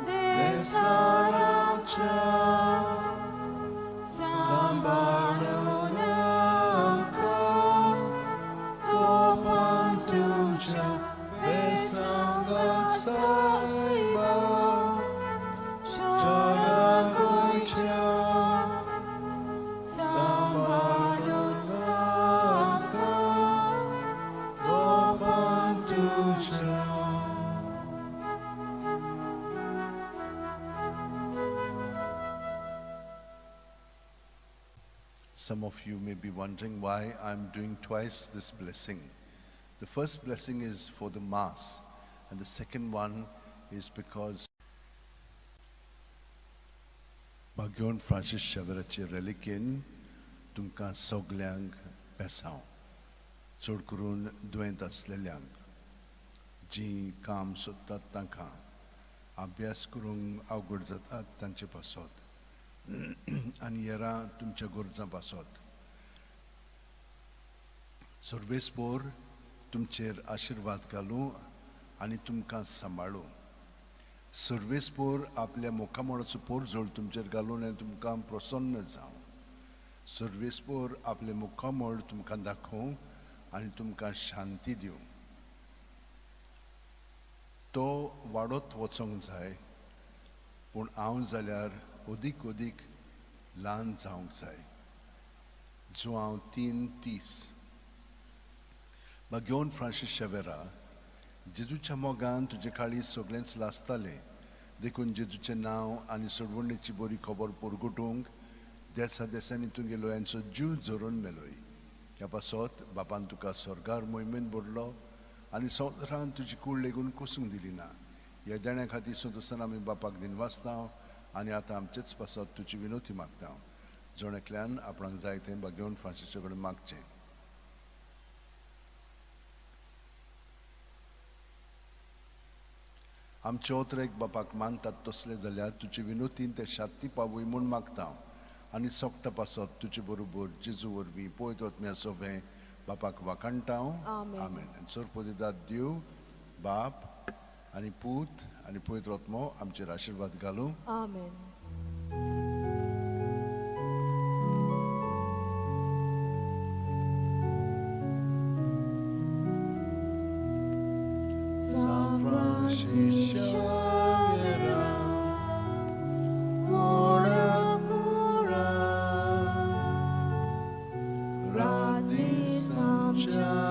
desaramcha. Sambalonamka, Gopantuja, Besanga Saiba, Sharangoicha, Sambalonamka, Gopantuja. Some of you may be wondering why I'm doing twice this blessing. The first blessing is for the Mass, and the second one is because Bagyon Francis Xavierचे रेलिकेन तुमकां सगल्यांक बेसांव, चड करून दुयेंत आसलेल्यांक, जीं काम सोदतात तांकां, अभ्यास करूंक अवघड जातात तांचे पासत आनी हेरां तुमच्या गरजां पासत. सर्वेस्पोर तुमचेर आशिर्वाद घालूं आनी तुमकां सांबाळूं. सर्वेस्पोर आपल्या मुखामळाचो पोरजोळ तुमचेर घालून आनी तुमकां प्रसन्न जावं. सर्वेस्पोर आपलें मुखामळ तुमकां दाखोवं आनी तुमकां शांती दिवं. तो वाडत वचोंक जाय, पूण हांव जाल्यार अदीक अदीक ल्हान जावंक जाय. जुआंव 3:30. बागेवन फ्रांसीस शेवेरा, जेजूच्या मोगान तुजे काळीज सगळेंच लासतालें, देखून जेजूचें नांव आनी सोडवणेची बरी खबर परगटूंक देसा देसांनी तुगेलो यांचो जीव झरोवन मेलोय. ह्या पासत बापान तुका स्वर्गार मोहिमेन भरलो आनी संवसारान तुजी कूड लेगून कोसूंक दिली ना. ह्या देण्या खातीर संतोसान आमी बापाक दिनवासता आनी आतां आमचेच पासत तुजी विनोती मागता. जण एकल्यान आपणाक जाय तें बागेवन फ्रांसीसा कडेन मागचें. आमचे ओतरेक बापाक मानतात तसले जाल्यार तुजे विनोतीन ते शांती पावय म्हूण मागता आनी सोकटा पासत तुजे बरोबर जेजू वरवीं पळयत वतम्या सोवें बापाक वाखाणटा. आमेन. आनी सोरपोदिदाद देव बाप आनी पूत आनी पवित्र आत्मो आमचेर आशिर्वाद घालूं. आमेन. San Francis Xavier, ora cura, rati samchamoga,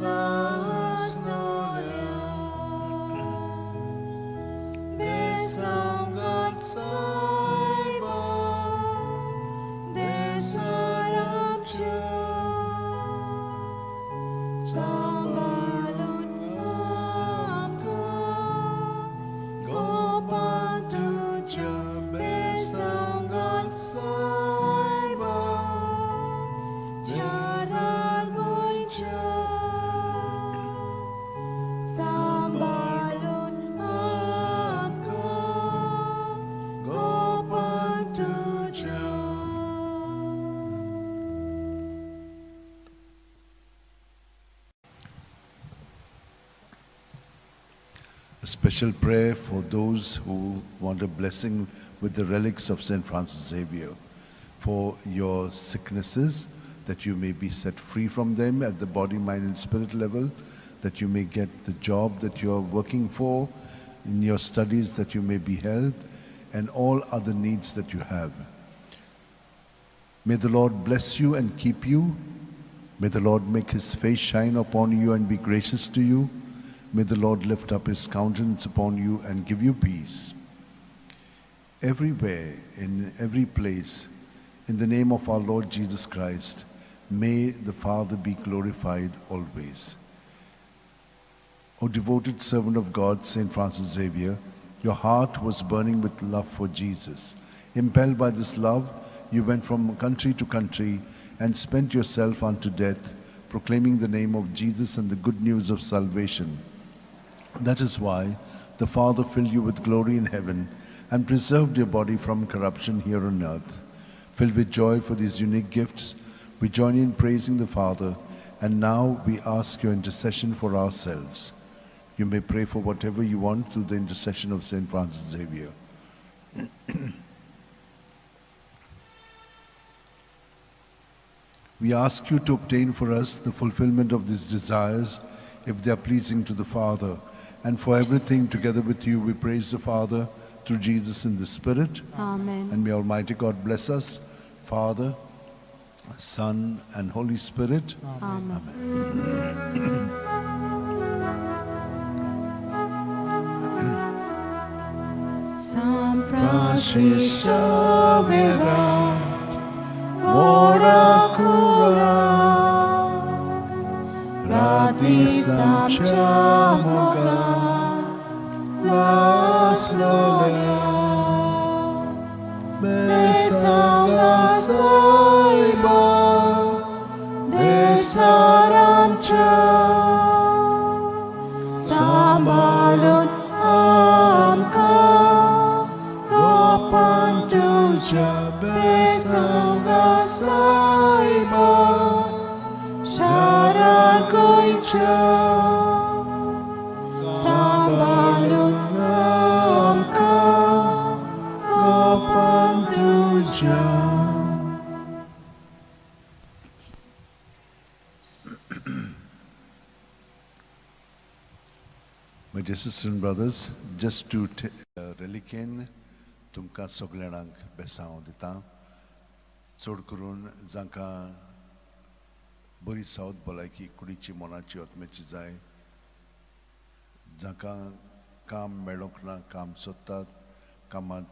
lastolia, besangat saiba, desaramcha. Sambalun amka, gopan tuja besangat saiba, jarar goincha. Sambalun amka, gopan tuja. A special prayer for those who want a blessing with the relics of St. Francis Xavier, for your sicknesses, that you may be set free from them at the body, mind and spirit level, that you may get the job that you are working for, in your studies that you may be helped, and all other needs that you have. May the Lord bless you and keep you. May the Lord make his face shine upon you and be gracious to you. May the Lord lift up his countenance upon you and give you peace. Everywhere, in every place, in the name of our Lord Jesus Christ, may the Father be glorified always. O devoted servant of God, St. Francis Xavier, your heart was burning with love for Jesus. Impelled by this love, you went from country to country and spent yourself unto death, proclaiming the name of Jesus and the good news of salvation. That is why the Father filled you with glory in heaven and preserved your body from corruption here on earth. Filled with joy for these unique gifts, we join in praising the Father, and now we ask your intercession for ourselves. You may pray for whatever you want through the intercession of St. Francis Xavier. We ask you to obtain for us the fulfillment of these desires, if they are pleasing to the Father. And for everything, together with you, we praise the Father through Jesus in the Spirit. Amen. And may Almighty God bless us, Father, Son, and Holy Spirit. Amen. Amen. San Francis Xavier, ora cura, rati samchamoga, laslolia, besanga saiba, desaramcha, sambalun amka, gopan tuja besanga saiba, sharar goincha, तुज्या. My dear sisters and brothers, just to reliquien तुमकां सगळ्यांक बेसांव दिता, चड करून जांकां बरी south भलायकी कुडीची, मनाची, आत्म्याची जाय, जांकां काम मेळोंक ना, काम सोदतात, कामांत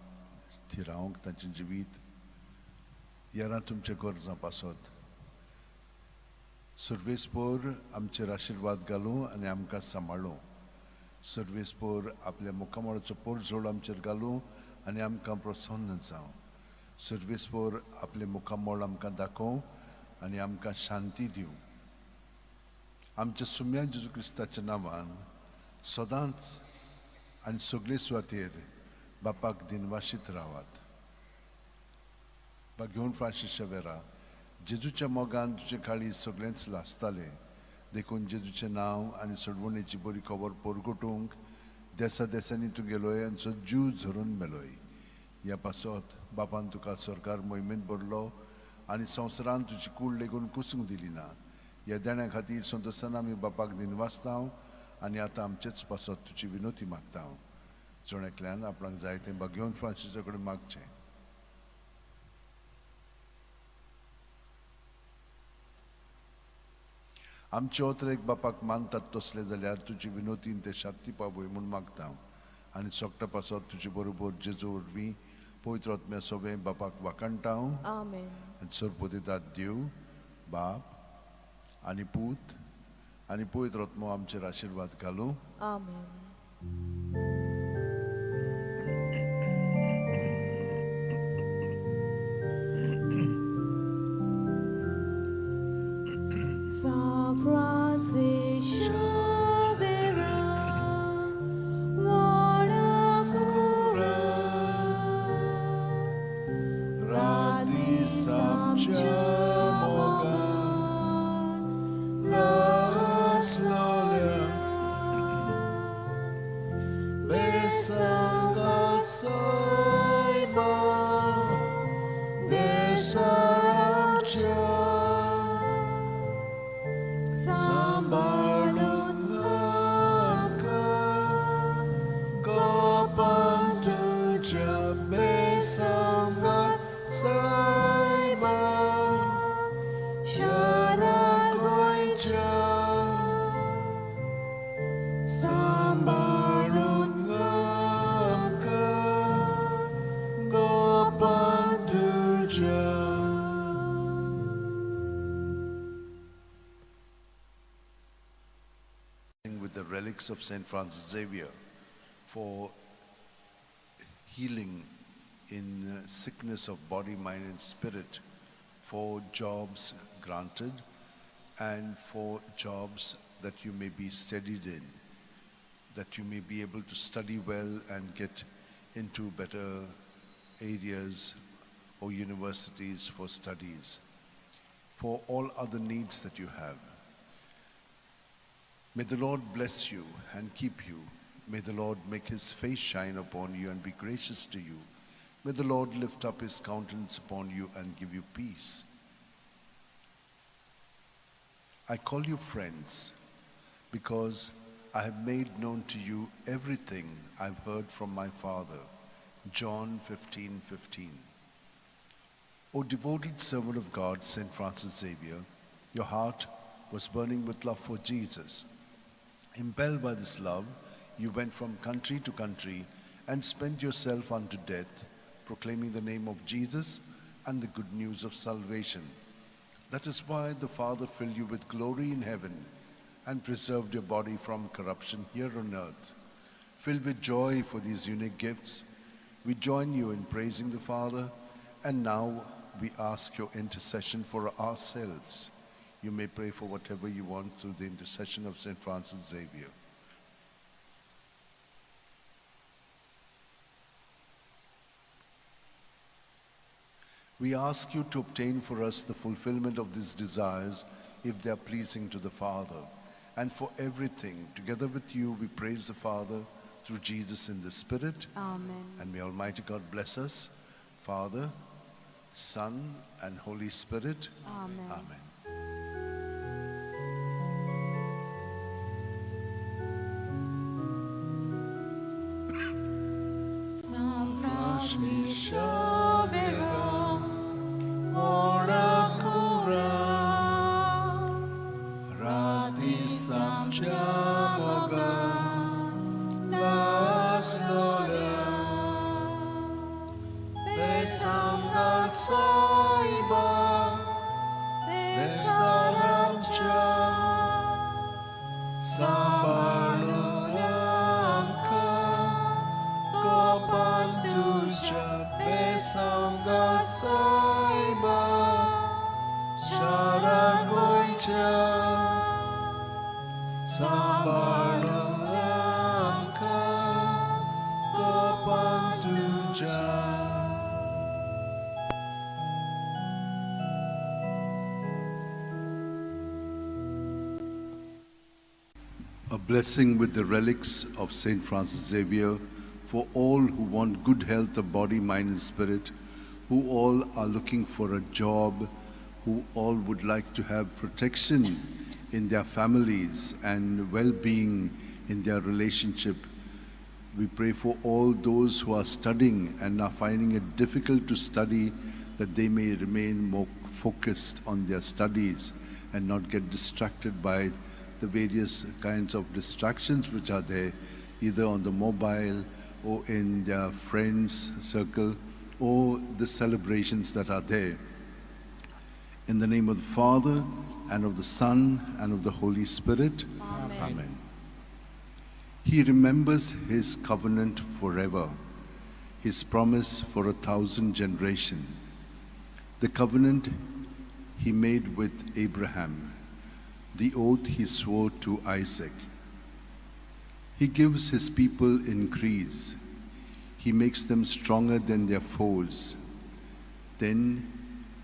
थिरावंक तांचें जिवीत येरा तुमचे गरजां पासत सर्वेस्पोर आमचेर आशिर्वाद घालूं आनी आमकां सांबाळूं. सर्वेस्पोर आपल्या मुखामळाचो पोरजोड आमचेर घालूं आनी आमकां प्रसन्न जावं. सर्वेस्पोर आपलें मुखामळ आमकां दाखोवं आनी आमकां शांती दिवं. आमच्या सुम्या जेजू क्रिस्ताच्या नांवान सदांच आनी सगळे सुवातेर बापाक दिनवाशीत रावात. बा घेवन फ्रांसीस शेवेरा, जेजूच्या मोगान तुजें काळीज सगळेंच लासतालें, देखून जेजूचें नांव आनी सोडवणेची बरी खबर परगटूंक देसा देसांनी तूं गेलोय आनी जीव झरून मेलोय. ह्या पासत बापान तुका सरकार मोहिमेंत भरलो आनी संवसारान तुजी कूड लेगून कुसूंक दिली ना. ह्या देण्या खातीर संतोशान आमी बापाक दिनवासता आनी आतां आमचेच पासत तुजी विनोती मागता. जण एकल्यान आपणाक जाय तें बागेवन फ्रांसीसा कडेन मागचें. आमचे ओतरेक बापाक मानतात तसले जाल्यार तुजी विनोतीन ते शांती पावय म्हूण मागता आनी सोकटा पासत तुजे बरोबर जेजू वरवीं पवित्र आत्म्या सोबें बापाक वाखाणटा. आमेन. आनी सरपतितात देव बाप आनी पूत आनी पवित्र आत्मो आमचेर आशिर्वाद घालूं. आमेन. San Francis Xavier, Wanakura, Radis amच्या मोगान लासलोल्या बेसांगा सायबा देसाच्या सांबाळून आमकां गोपान तुज्या बेसांगा सायबा शारा गोंयच्या सांबाळून आमकां गोपान तुज्या. With the relics of St. Francis Xavier for healing in sickness of body, mind and spirit, for jobs granted and for jobs that you may be steadied in, that you may be able to study well and get into better areas or universities for studies, for all other needs that you have. May the Lord bless you and keep you. May the Lord make his face shine upon you and be gracious to you. May the Lord lift up his countenance upon you and give you peace. I call you friends because I have made known to you everything I've heard from my Father. John 15:15. O devoted servant of God, St. Francis Xavier, your heart was burning with love for Jesus. Impelled by this love, you went from country to country and spent yourself unto death, proclaiming the name of Jesus and the good news of salvation. That is why the Father filled you with glory in heaven and preserved your body from corruption here on earth. Filled with joy for these unique gifts, we join you in praising the Father, and now we ask your intercession for ourselves. You may pray for whatever you want through the intercession of St. Francis Xavier. We ask you to obtain for us the fulfillment of these desires if they are pleasing to the Father. And for everything, together with you, we praise the Father through Jesus in the Spirit. Amen. And may Almighty God bless us, Father, Son, and Holy Spirit. Amen. Amen. San Francis Xavier, Ora cura, rati samcha moga, las lola, besangat saiba, desaramcha, sambalulamka, gopantuja, besangat saiba, sharangoicha, sambalulamka, gopantuja. A blessing with the relics of Saint Francis Xavier for all who want good health of body, mind, and spirit, who all are looking for a job, who all would like to have protection in their families and well being in their relationship. We pray for all those who are studying and are finding it difficult to study, that they may remain more focused on their studies and not get distracted by the various kinds of distractions which are there, either on the mobile or in their friends' circle or the celebrations that are there. In the name of the Father, and of the Son, and of the Holy Spirit. Amen. Amen. He remembers his covenant forever, his promise for 1,000 generations, the covenant he made with Abraham, the oath he swore to Isaac. He gives his people increase. He makes them stronger than their foes. Then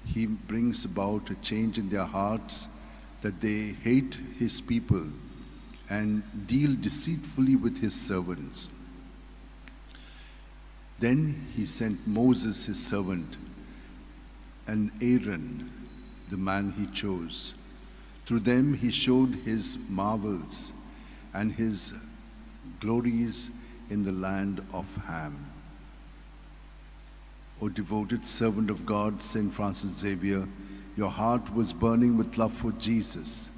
he brings about a change in their hearts, that they hate his people and deal deceitfully with his servants. Then he sent Moses, his servant, and Aaron, the man he chose. Through them he showed his marvels and his glories in the land of Ham. O devoted servant of God, Saint Francis Xavier, your heart was burning with love for Jesus.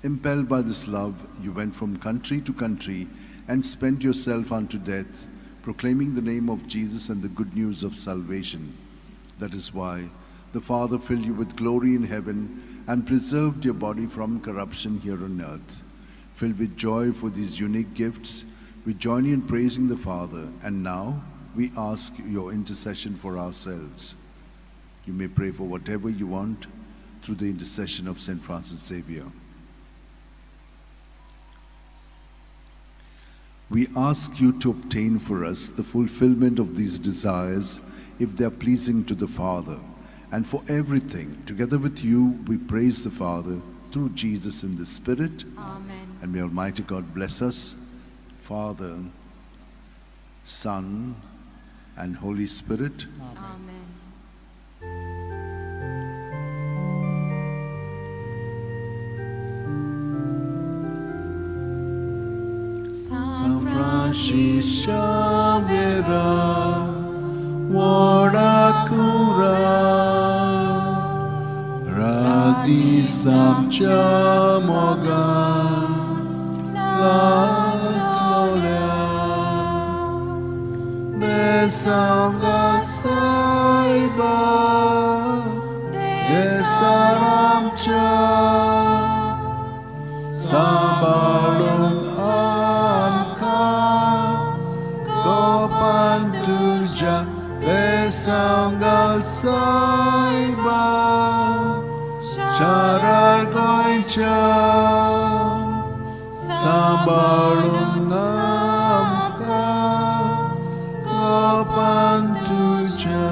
Impelled by this love, you went from country to country and spent yourself unto death, proclaiming the name of Jesus and the good news of salvation. That is why the Father filled you with glory in heaven and preserved your body from corruption here on earth. Filled with joy for these unique gifts, we join you in praising the Father, and now we ask your intercession for ourselves. You may pray for whatever you want through the intercession of Saint Francis Xavier. We ask you to obtain for us the fulfillment of these desires if they are pleasing to the Father. And for everything, together with you, we praise the Father through Jesus in the Spirit. Amen. And may Almighty God bless us, Father, Son, and Holy Spirit. Amen. San Francis Xavier, ora cura, radi samcha moga, las lola, besangat saiba, desaramcha, sambalung amka, gopantuja, besangal saiba, charar goincha, sambalung amka, gopantuja.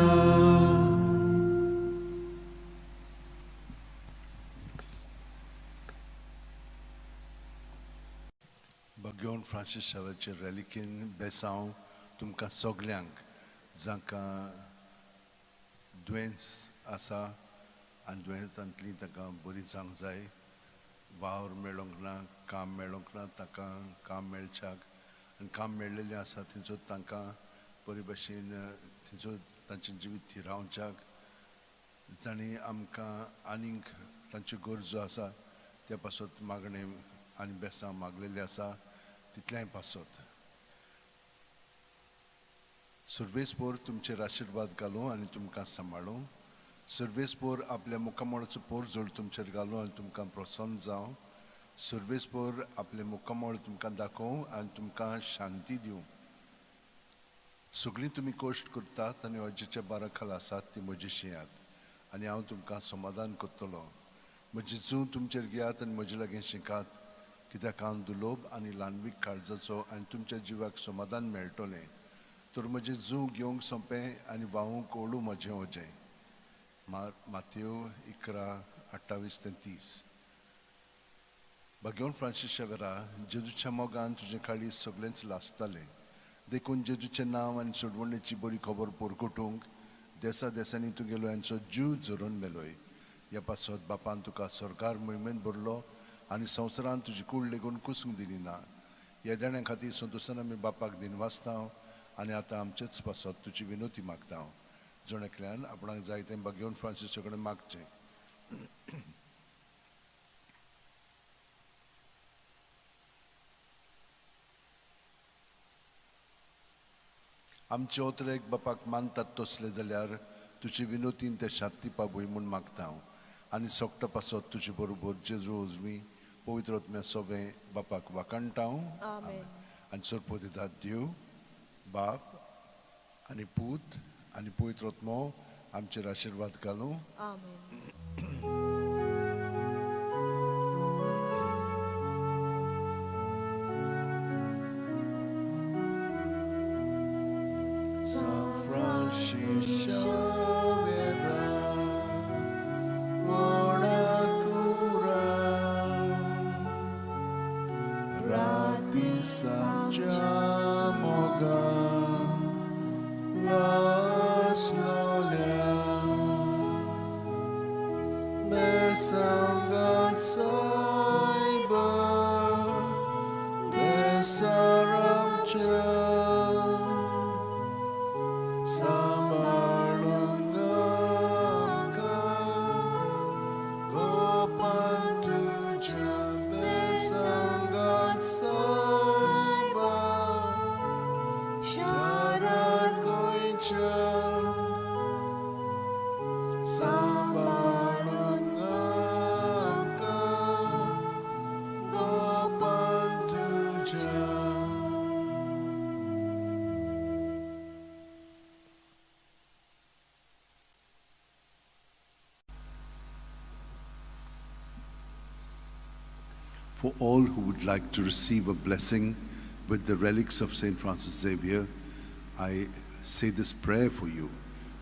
Bhagwan Francis शावेचे रेलिकेन बेसांव तुमकां सगल्यांक, जांकां दुयेंस आसा आनी दुयेंसांतली तांकां बरी जावंक जाय. वावर मेळोंक ना, काम मेळोंक ना, तांकां काम मेळच्याक आनी काम मेळ्ळेलें आसा थंयचो तांकां बरे भशेन थंयचो तांचें जिवीत थिरावच्याक. जांणी आमकां आनीक तांच्यो गरजो आसा त्या पासत मागणें आनी बेसांव मागलेलें आसा तितलेंय पासत. सर्वेस्पोर तुमचेर आशिर्वाद घालूं आनी तुमकां सांबाळूं. सर्वेस्पोर आपल्या मुखामळाचो पोरजोड तुमचेर घालूं आनी तुमकां प्रसन्न जावं. सर्वेस्पोर आपलें मुखामळ तुमकां दाखोवं आनी तुमकां शांती दिवं. सगळीं तुमी कश्ट करतात आनी अजेच्या बारा खाला आसात ती म्हजी शियात आनी हांव तुमकां समाधान करतलो. म्हजी जूं तुमचेर घेयात आनी म्हजे लागीं शिकात, कित्याक हांव दुलोब आनी ल्हानवीक काळजाचो आनी तुमच्या जिवाक समाधान मेळटलें. तर म्हजें जूं घेवंक सोंपें आनी व्हांवूंक ओळू म्हजें वजें. मातयो 11:28 ते 30. भाग्यवन फ्रांसीस शेवरा, जेजूच्या मोगान तुजें काळीज सगळेंच लासतालें, देखून जेजूचें नांव आनी सोडवणेची बरी खबर पोरकोटूंक देसा देसांनी तुगेलो यांचो जीव झरोवन मेलोय. ह्या पासत बापान तुका सरकार मोहिमेंत भरलो आनी संवसारान तुजी कूड लेगून कुसूंक दिली ना. ह्या देण्या खातीर संतोशान आमी बापाक दिनवासता आनी आतां आमचेच पासत तुजी विनोती मागता. जण एकल्यान आपणाक जाय तें भाग्यवन फ्रांसीसा कडेन मागचें. आमचे ओतरेक बापाक मानतात तसले जाल्यार तुजे विनोतीन ते शांती पावय म्हूण मागता हांव आनी सोकटा पासत तुजे बरोबर जेजू उजवी पवित्र आत्म्या सोवें बापाक वाखाणटा हांव. आमेन. आनी सरपो दितात देव बाप आनी पूत आनी पवित्र आत्मो आमचेर आशिर्वाद घालूं. आमेन. San Francis Xavier, buona cura, rati samcha moga, laslolia, besangat saiba, desaramcha. For all who would like to receive a blessing with the relics of St. Francis Xavier, I say this prayer for you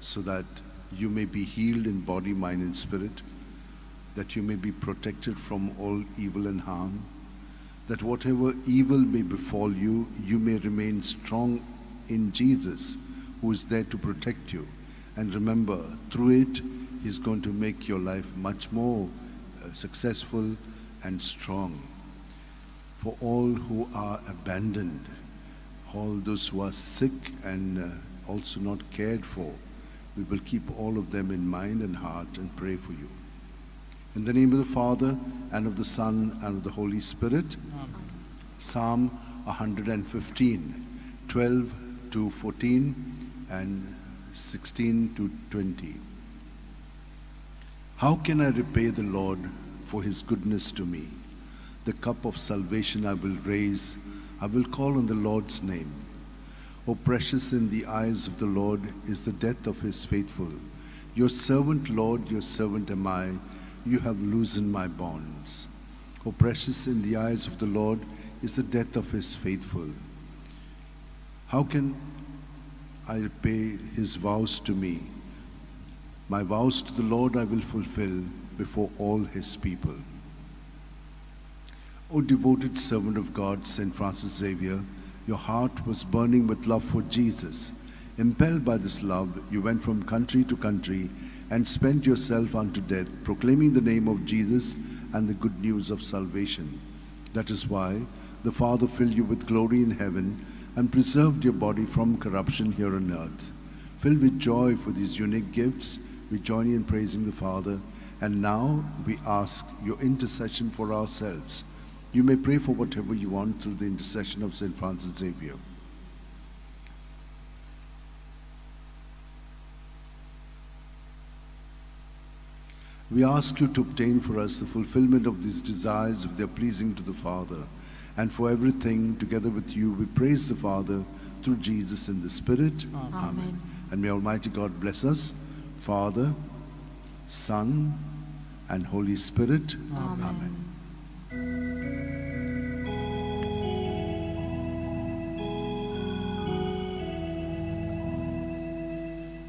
so that you may be healed in body, mind, and spirit, that you may be protected from all evil and harm, that whatever evil may befall you, you may remain strong in Jesus, who is there to protect you. And remember, through it, He's going to make your life much more successful and strong. For all who are abandoned, all those who are sick and also not cared for, we will keep all of them in mind and heart and pray for you. In the name of the Father, and of the Son, and of the Holy Spirit. Amen. Psalm 115, 12 to 14 and 16 to 20. How can I repay the Lord for his goodness to me? The cup of salvation I will raise. I will call on the Lord's name. O precious in the eyes of the Lord is the death of his faithful. Your servant, Lord, your servant am I. You have loosened my bonds. O precious in the eyes of the Lord is the death of his faithful. How can I repay his vows to me? My vows to the Lord I will fulfill before all his people. O devoted servant of God, St. Francis Xavier, your heart was burning with love for Jesus. Impelled by this love, you went from country to country and spent yourself unto death, proclaiming the name of Jesus and the good news of salvation. That is why the Father filled you with glory in heaven and preserved your body from corruption here on earth. Filled with joy for these unique gifts, we join you in praising the Father, and now we ask your intercession for ourselves. You may pray for whatever you want through the intercession of St. Francis Xavier. We ask you to obtain for us the fulfillment of these desires if they are pleasing to the Father. And for everything, together with you, we praise the Father through Jesus in the Spirit. Amen. And may Almighty God bless us, Father, Son, and Holy Spirit. Amen.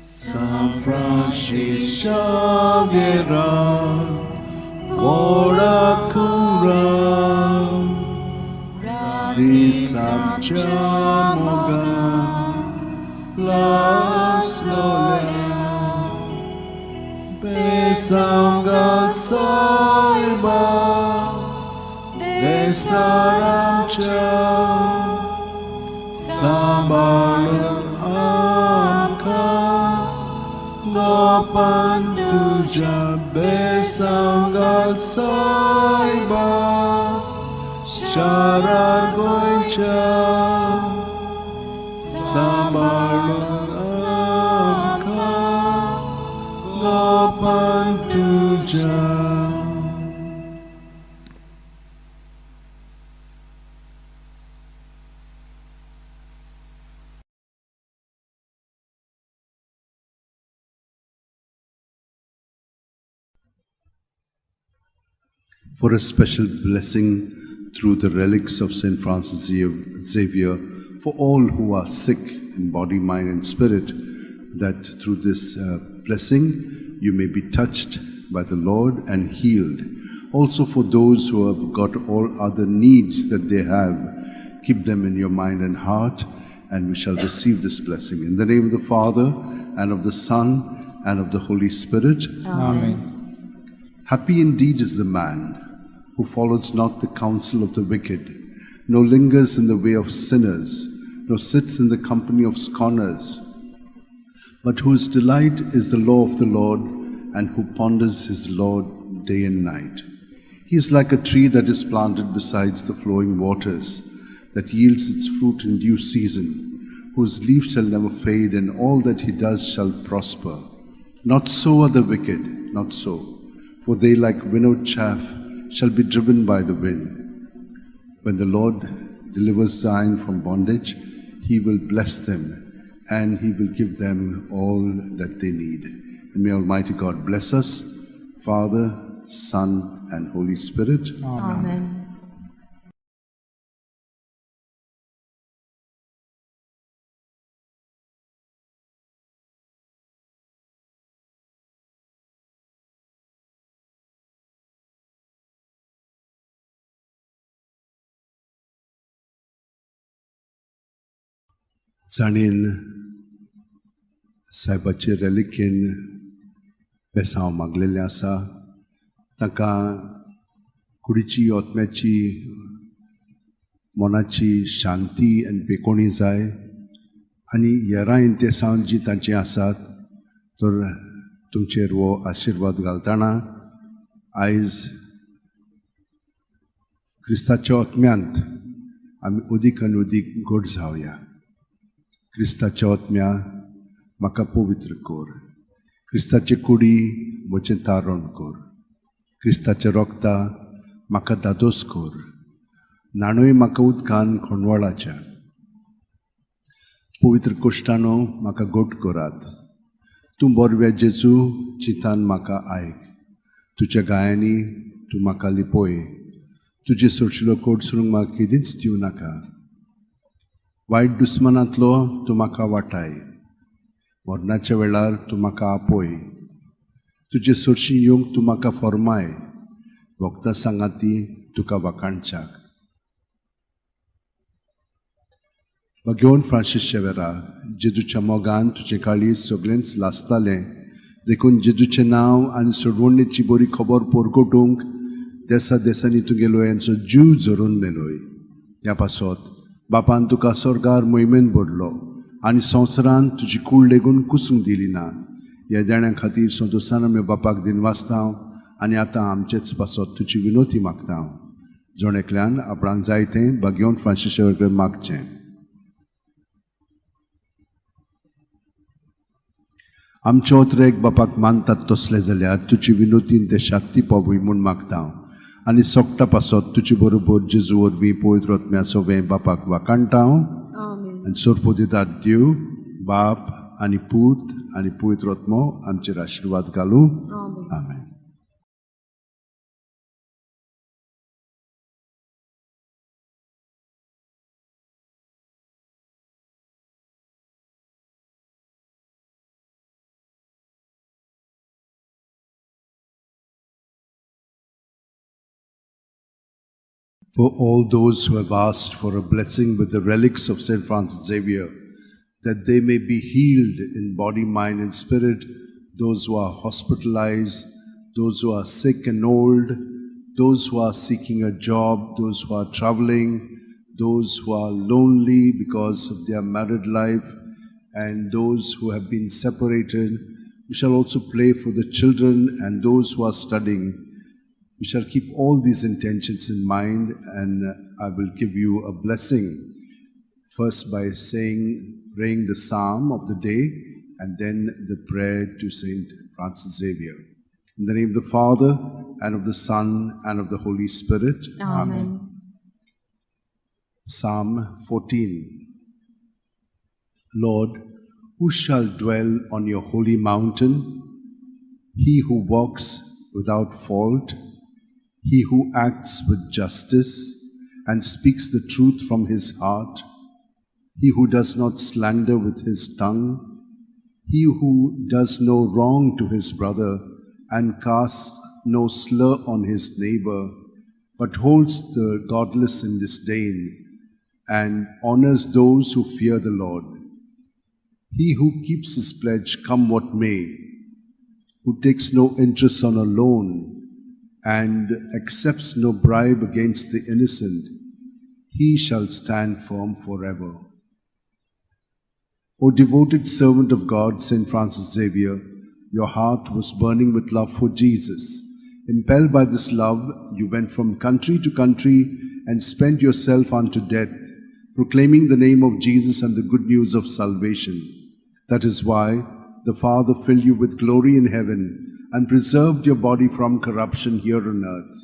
San Francis Xavier, ora cura, di Samchamoga, las lola, besanga saiba, de saramcha, sambalun amka, Gopan tuja besangal saiba, sharar goicha, sambalun amka, Gopan tuja. For a special blessing through the relics of St. Francis Xavier for all who are sick in body, mind, and spirit, that through this blessing you may be touched by the Lord and healed. Also for those who have got all other needs that they have, keep them in your mind and heart, and we shall receive this blessing. In the name of the Father, and of the Son, and of the Holy Spirit. Amen. Happy indeed is the man who follows not the counsel of the wicked, nor lingers in the way of sinners, nor sits in the company of scorners, but whose delight is the law of the Lord, and who ponders his law day and night. He is like a tree that is planted beside the flowing waters, that yields its fruit in due season, whose leaf shall never fade, and all that he does shall prosper. Not so are the wicked, not so, for they like winnowed chaff shall be driven by the wind. When the Lord delivers Zion from bondage, he will bless them, and he will give them all that they need. And may Almighty God bless us, Father, Son, and Holy Spirit. Amen. जाणीन सायबाचे रेलिकेन बेसांव मागलेलें आसा, तांकां कुडीची, आत्म्याची, मनाची शांती आनी बेकोणी जाय, आनी येरां इंतेसांव जी तांची आसात तर तुमचेर हो आशिर्वाद घालतना आयज क्रिस्ताच्या आत्म्यांत आमी अदीक आनी अदीक घट जावया. क्रिस्ताच्या आत्म्या म्हाका पवित्र कर, क्रिस्ताचे कुडी म्हजें तारण कर, क्रिस्ताच्या रोगता म्हाका दादोस कर, न्हाणूय म्हाका उदकान खोंडवाळाच्या, पवित्र कोश्टानो म्हाका गोट करात. तूं बोरव्या जेजू चिंतान म्हाका आयक, तुज्या गायांनी तूं म्हाका लिपोय, तुजे सोडशिलो कोट सोडूंक म्हाका केदींच दिवं नाका. वायट दुस्मनांतलो तूं म्हाका वाटाय, मरणाच्या वेळार तूं म्हाका आपोय, तुजे सोडशी येवंक तूं म्हाका फॉर्माय, वखदां सांगाती तुका वाखाणच्याक. भगवंत फ्रांसीस शेवेरा, जेजूच्या मोगान तुजें काळीज सगळेंच लासतालें, देखून जेजूचें नांव आनी सोडवणेची बरी खबर पोरकोटूंक देसा देसांनी तुगेलो यांचो जीव झरोवन मेलोय. ह्या पासत बापान तुका स्वर्गार मोहिमेन भरलो आनी संवसारान तुजी कूड लेगून कुसूंक दिली ना. ह्या देण्या खातीर संतोशान आमी बापाक दिनवासता आनी आतां आमचेच पासत तुजी विनोती मागता. जण एकल्यान आपणाक जाय तें भाग्यवंत फ्रांसीस शेवर कडेन मागचें. आमचे ओतरेक बापाक मानतात तसले जाल्यार तुजी विनोतीन ते शांती पावय म्हूण मागता आनी सोगटा पासत तुजे बरोबर जेजू वरवीं पवित्र आत्म्या सोवें बापाक वाखाणटा आनी सोरपो दितात. देव बाप आनी पूत आनी पवित्र आत्मो आमचेर आशिर्वाद घालूं. आमेन. For all those who have asked for a blessing with the relics of St. Francis Xavier, that they may be healed in body, mind, and spirit, those who are hospitalized, those who are sick and old, those who are seeking a job, those who are traveling, those who are lonely because of their married life, and those who have been separated. We shall also pray for the children and those who are studying. We shall keep all these intentions in mind, and I will give you a blessing. First by praying the psalm of the day, and then the prayer to Saint Francis Xavier. In the name of the Father, and of the Son, and of the Holy Spirit. Amen. Psalm 14. Lord, who shall dwell on your holy mountain? He who walks without fault, he who acts with justice and speaks the truth from his heart, he who does not slander with his tongue, he who does no wrong to his brother and casts no slur on his neighbor, but holds the godless in disdain and honors those who fear the Lord. He who keeps his pledge, come what may, who takes no interest on a loan and accepts no bribe against the innocent, he shall stand firm forever. O devoted servant of God, Saint Francis Xavier, your heart was burning with love for Jesus. Impelled by this love, you went from country to country and spent yourself unto death, proclaiming the name of Jesus and the good news of salvation. That is why the Father filled you with glory in heaven and preserved your body from corruption here on earth.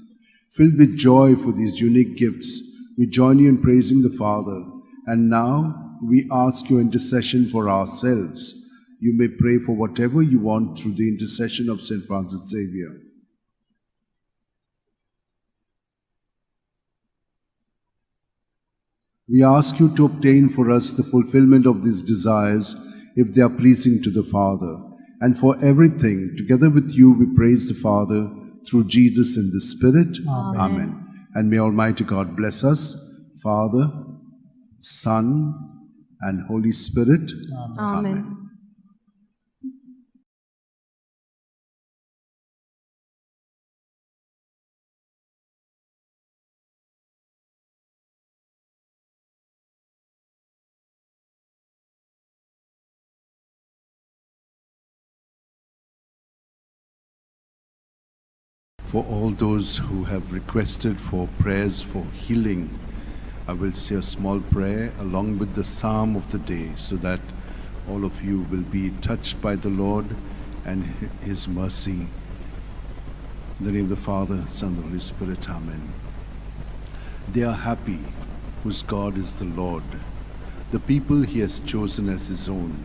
Filled with joy for these unique gifts, we join you in praising the Father. And now we ask your intercession for ourselves. You may pray for whatever you want through the intercession of St. Francis Xavier. We ask you to obtain for us the fulfillment of these desires if they are pleasing to the Father. And for everything, together with you, we praise the Father through Jesus in the Spirit. Amen. Amen. And may Almighty God bless us, Father, Son, and Holy Spirit. Amen. Amen. For all those who have requested for prayers for healing, I will say a small prayer along with the psalm of the day so that all of you will be touched by the Lord and His mercy. In the name of the Father, Son, and the Holy Spirit, Amen. They are happy whose God is the Lord, the people He has chosen as His own.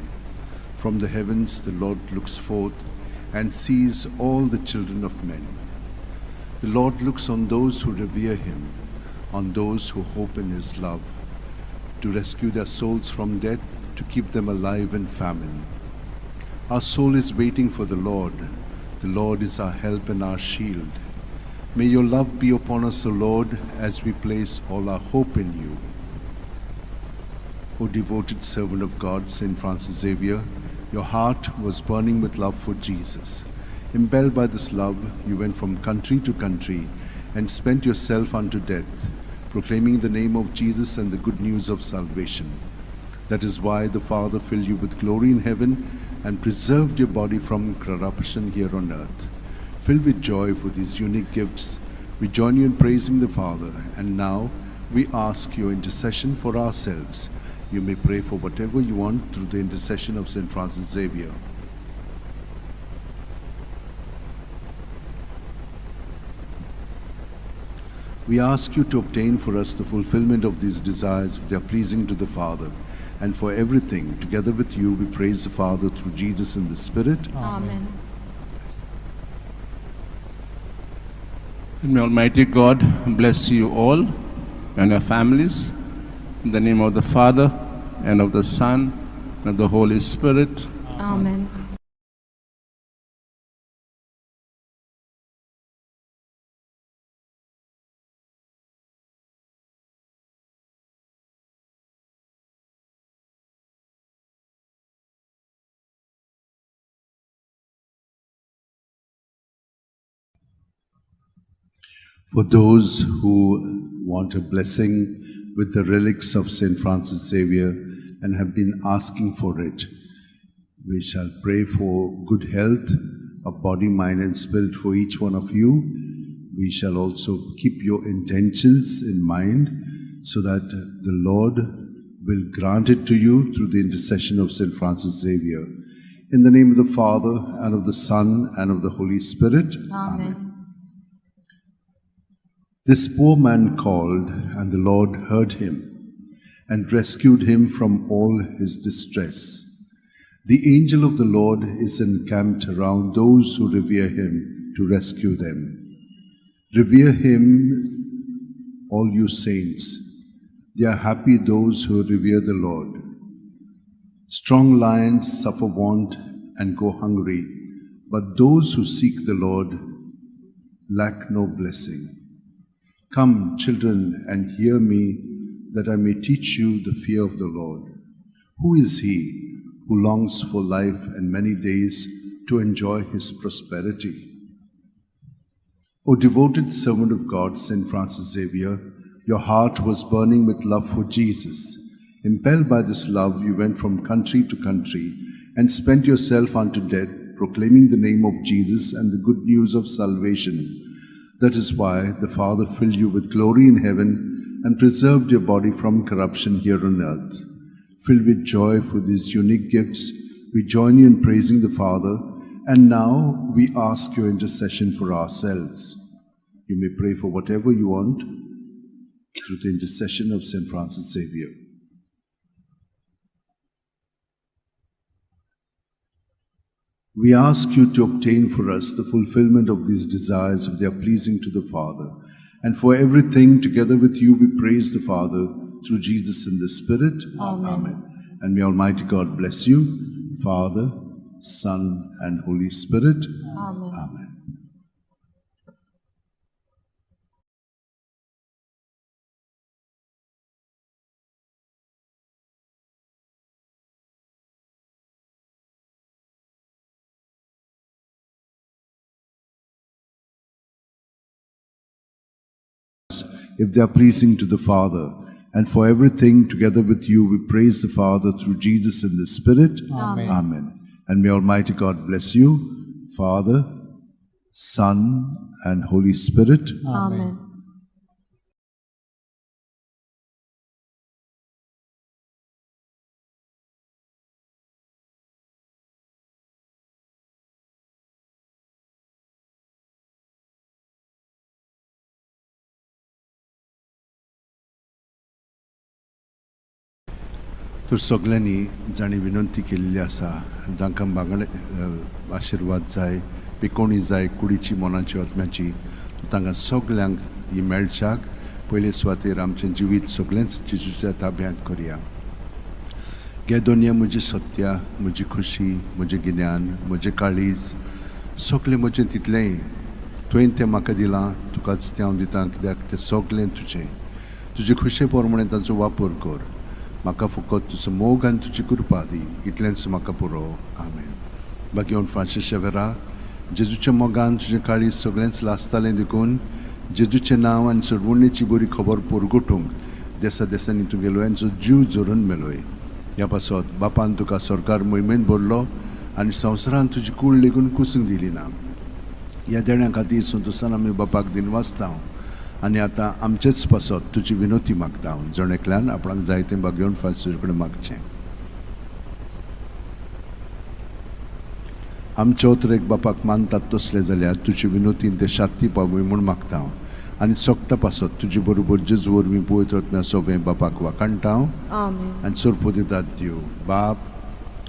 From the heavens the Lord looks forth and sees all the children of men. The Lord looks on those who revere Him, on those who hope in His love, to rescue their souls from death, to keep them alive in famine. Our soul is waiting for the Lord. The Lord is our help and our shield. May your love be upon us, O Lord, as we place all our hope in you. O devoted servant of God, Saint Francis Xavier, your heart was burning with love for Jesus. Impelled by this love, you went from country to country and spent yourself unto death, proclaiming the name of Jesus and the good news of salvation. That is why the Father filled you with glory in heaven and preserved your body from corruption here on earth. Filled with joy for these unique gifts, we join you in praising the Father, and now we ask your intercession for ourselves. You may pray for whatever you want through the intercession of St. Francis Xavier. We ask you to obtain for us the fulfillment of these desires if they are pleasing to the Father. And for everything, together with you, we praise the Father through Jesus and the Spirit. Amen. And may Almighty God bless you all and your families. In the name of the Father, and of the Son, and of the Holy Spirit. Amen. For those who want a blessing with the relics of St. Francis Xavier and have been asking for it, we shall pray for good health of body, mind, and spirit for each one of you. We shall also keep your intentions in mind so that the Lord will grant it to you through the intercession of St. Francis Xavier. In the name of the Father, and of the Son, and of the Holy Spirit. Amen. This poor man called, and the Lord heard him and rescued him from all his distress. The angel of the Lord is encamped around those who revere him to rescue them. Revere him, all you saints. They are happy those who revere the Lord. Strong lions suffer want and go hungry, but those who seek the Lord lack no blessing. Come, children, and hear me, that I may teach you the fear of the Lord. Who is he who longs for life and many days to enjoy his prosperity? O devoted servant of God, St. Francis Xavier, your heart was burning with love for Jesus. Impelled by this love, you went from country to country and spent yourself unto death, proclaiming the name of Jesus and the good news of salvation. That is why the Father filled you with glory in heaven and preserved your body from corruption here on earth. Filled with joy for these unique gifts, we join you in praising the Father, and now we ask your intercession for ourselves. You may pray for whatever you want through the intercession of St. Francis Xavier. We ask you to obtain for us the fulfillment of these desires if they are pleasing to the Father. And for everything, together with you, we praise the Father through Jesus in the Spirit. Amen. Amen. And may Almighty God bless you, Father, Son, and Holy Spirit. Amen. Amen. If they are pleasing to the Father. And for everything, together with you, we praise the Father through Jesus in the Spirit. Amen. Amen. And may Almighty God bless you, Father, Son, and Holy Spirit. Amen. तर सगल्यांनी जांणी विनंती केल्ली आसा, जांकां बांगडे आशिर्वाद जाय, पिकोवणी जाय कुडीची, मनाची, आत्म्याची, तांकां सगल्यांक ही मेळच्याक पयले सुवातेर आमचें जिवीत सगळेंच जेजूच्या ताब्यांत करया. गे दोनया म्हजी सत्या, म्हजी खुशी, म्हजें गिन्यान, म्हजें काळीज, सगळें म्हजें तितलेंय तुवें तें म्हाका दिलां, तुकाच तें हांव दितां, कित्याक तें सगळें तुजें. तुजे खुशे प्रमाणे तांचो वापर कर. म्हाका फकत तुजो मोग आनी तुजी कृपा दी, इतलेंच म्हाका पुरो. आमेन. बाकी फ्रांसीस शेवेरा, जेजूच्या मोगान तुजें काळीज सगळेंच लासतालें देखून जेजूचें नांव आनी सरवणेची बरी खबर परगटूंक देसा देसांनी तूं गेलो जीव झरून मेलोय. ह्या पासत बापान तुका सरकार मोहिमेंत भरलो आनी संवसारान तुजी कूड लेगून कुसूंक दिली ना. ह्या देण्या खातीर संतोशान आमी बापाक दिनवासता आनी आतां आमचेच पासत तुजी विनोती मागता. जण एकल्यान आपणाक जाय तें बागेवन फ्रांसीस कडेन मागचें. आमचे अत्रेक बापाक मानतात तसले जाल्यार तुजी विनोतीन ते शांती पावय म्हूण मागता आनी सोकटा पासत तुजे बरोबर जेजू वरवीं पवित्र आत्म्या सोवें बापाक वाखाणटा आनी सोरपो दितात. देव बाप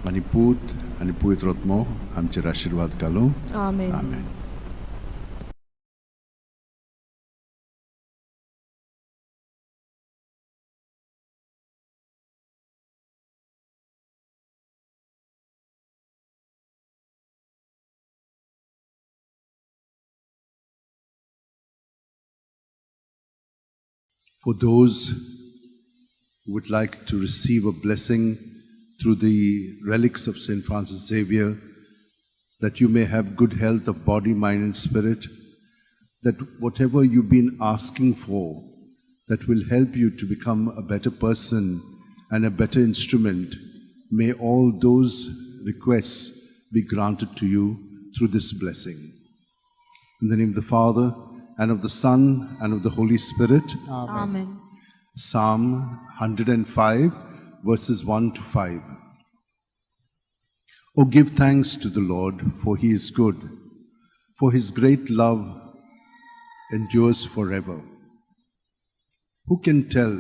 आनी पूत आनी पवित्र आत्मो आमचेर आशिर्वाद घालूं. आमेन. आमेन. For those who would like to receive a blessing through the relics of St. Francis Xavier, that you may have good health of body, mind, and spirit, that whatever you've been asking for, that will help you to become a better person and a better instrument, may all those requests be granted to you through this blessing. In the name of the Father, and of the Son, and of the Holy Spirit. Amen. Psalm 105, verses 1 to 5. Oh, give thanks to the Lord, for he is good, for his great love endures forever. Who can tell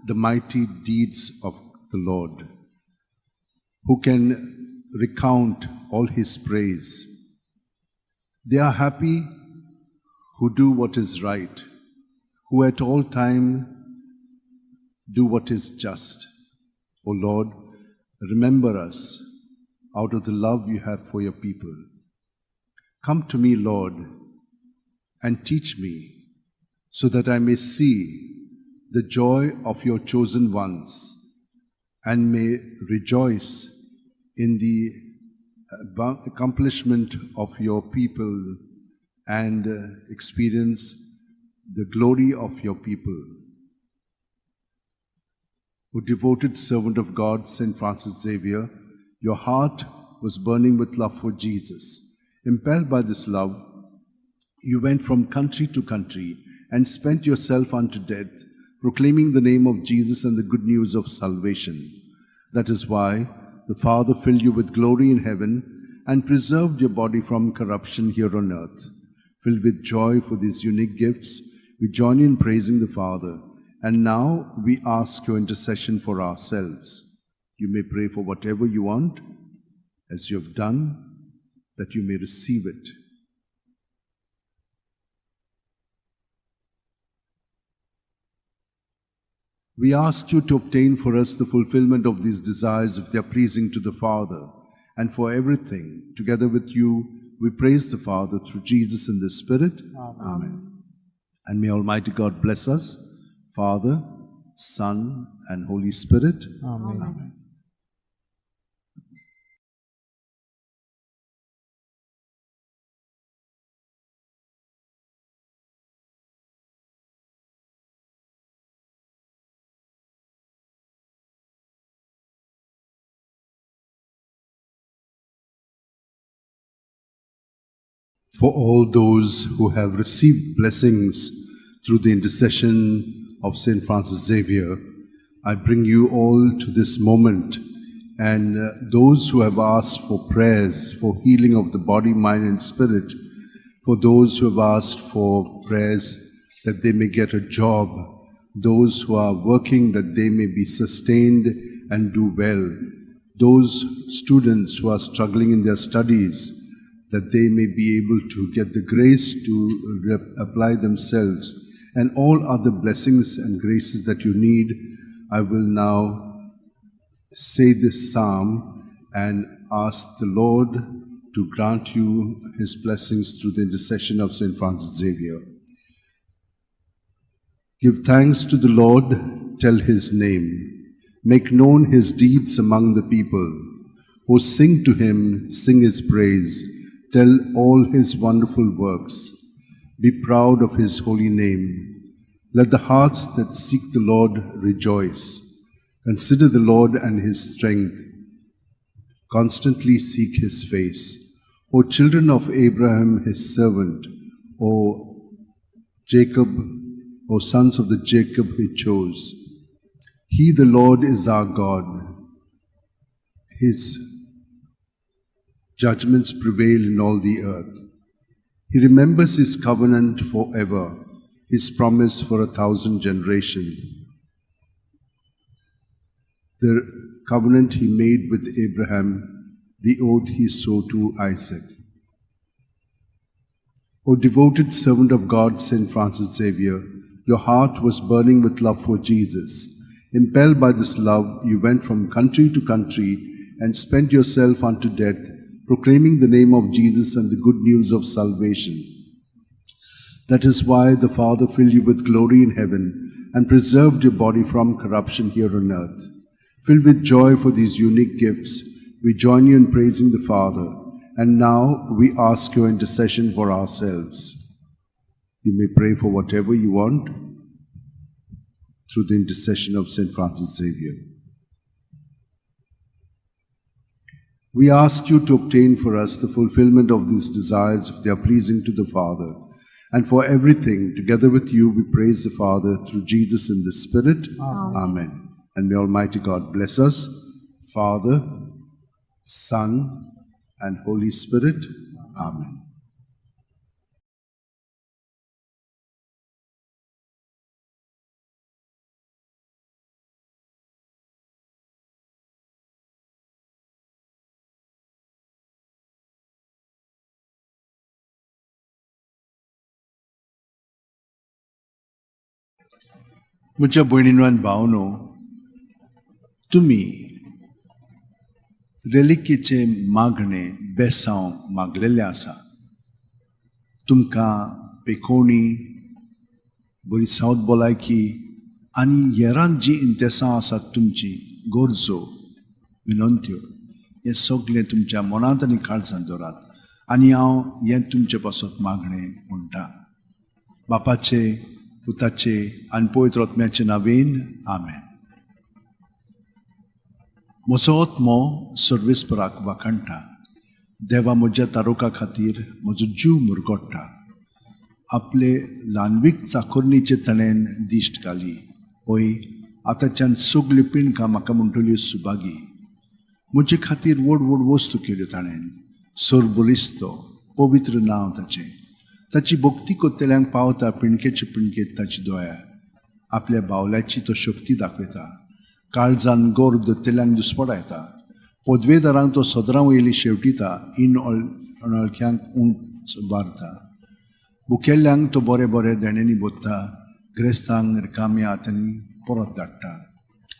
the mighty deeds of the Lord? Who can recount all his praise? They are happy who do what is right, who at all time do what is just. O Lord, remember us out of the love you have for your people. Come to me, Lord, and teach me, so that I may see the joy of your chosen ones and may rejoice in the accomplishment of your people and experience the glory of your people. O devoted servant of God, St. Francis Xavier, your heart was burning with love for Jesus. Impelled by this love, you went from country to country and spent yourself unto death, proclaiming the name of Jesus and the good news of salvation. That is why the Father filled you with glory in heaven and preserved your body from corruption here on earth. Filled with joy for these unique gifts, we join in praising the Father. And now we ask your intercession for ourselves. You may pray for whatever you want, as you have done, that you may receive it. We ask you to obtain for us the fulfillment of these desires if they are pleasing to the Father, and for everything, together with you, we praise the Father through Jesus in the Spirit. Amen. And may Almighty God bless us, Father, Son, and Holy Spirit. Amen. Amen. For all those who have received blessings through the intercession of St. Francis Xavier, I bring you all to this moment. And those who have asked for prayers for healing of the body, mind, and spirit, for those who have asked for prayers that they may get a job, those who are working that they may be sustained and do well, those students who are struggling in their studies, that they may be able to get the grace to apply themselves, and all other blessings and graces that you need, I will now say this psalm and ask the Lord to grant you his blessings through the intercession of St. Francis Xavier. Give thanks to the Lord, tell his name. Make known his deeds among the people. O sing to him, sing his praise. Tell all his wonderful works. Be proud of his holy name. Let the hearts that seek the Lord rejoice. Consider the Lord and his strength. Constantly seek his face. O children of Abraham, his servant, O Jacob, O sons of the Jacob he chose. He, the Lord, is our God. His judgments prevail in all the earth. He remembers his covenant forever, his promise for 1,000 generations. The covenant he made with Abraham, the oath he swore to Isaac. O devoted servant of God, Saint Francis Xavier, your heart was burning with love for Jesus. Impelled by this love, you went from country to country and spent yourself unto death, proclaiming the name of Jesus and the good news of salvation. That is why the Father filled you with glory in heaven and preserved your body from corruption here on earth. Filled with joy for these unique gifts, we join you in praising the Father, and now we ask your intercession for ourselves. You may pray for whatever you want through the intercession of Saint Francis Xavier. We ask you to obtain for us the fulfillment of these desires if they are pleasing to the Father. And for everything, together with you, we praise the Father through Jesus in the Spirit. Amen. Amen. And may Almighty God bless us, Father, Son, and Holy Spirit. Amen. म्हज्या भयणीनो आनी भावनो, तुमी रेलिकेचें मागणें बेसांव मागलेलें आसा. तुमकां पेकोवणी, बरी south भलायकी आनी हेरांत जीं इंतेसां आसात तुमची गरजो विनंत्यो हें सगळें तुमच्या मनांत आनी काळजांत दवरात आनी हांव हें तुमचे पासत मागणें म्हणटा. बापाचे, पुताचे आनी पवित्र आत्म्याचे नांवेन आमेन. म्हजो आत्मो सर्वेस्पराक वाखाणटा. देवा म्हज्या तारुका खातीर म्हजो जीव मुरगोडटा. आपले ल्हानवीक चाकोरणीचे ताणें दिश्ट घाली. हय, आतांच्यान सगल्यो पिणकां म्हाका म्हणटल्यो सुभागी. म्हजे खातीर व्हड व्हड वस्तू केल्यो ताणें. सरबलिस्तो पवित्र नांव ताचें. ताची भक्ती कोत्तेल्यांक पावता पिणकेचे पिणकेत ताची दोया. आपल्या बावल्याची तो शक्ती दाखयता. काळजान गोर दत्तेल्यांक दुस्पडायता. पदवेदारांक तो सदरां वयली शेवटिता. इन अनवळख्यांक उंच बारता. भुकेल्ल्यांक तो बरे बरे देण्यांनी बोत्ता. ग्रेस्तांक रिकाम्या हातांनी परत धाडटा.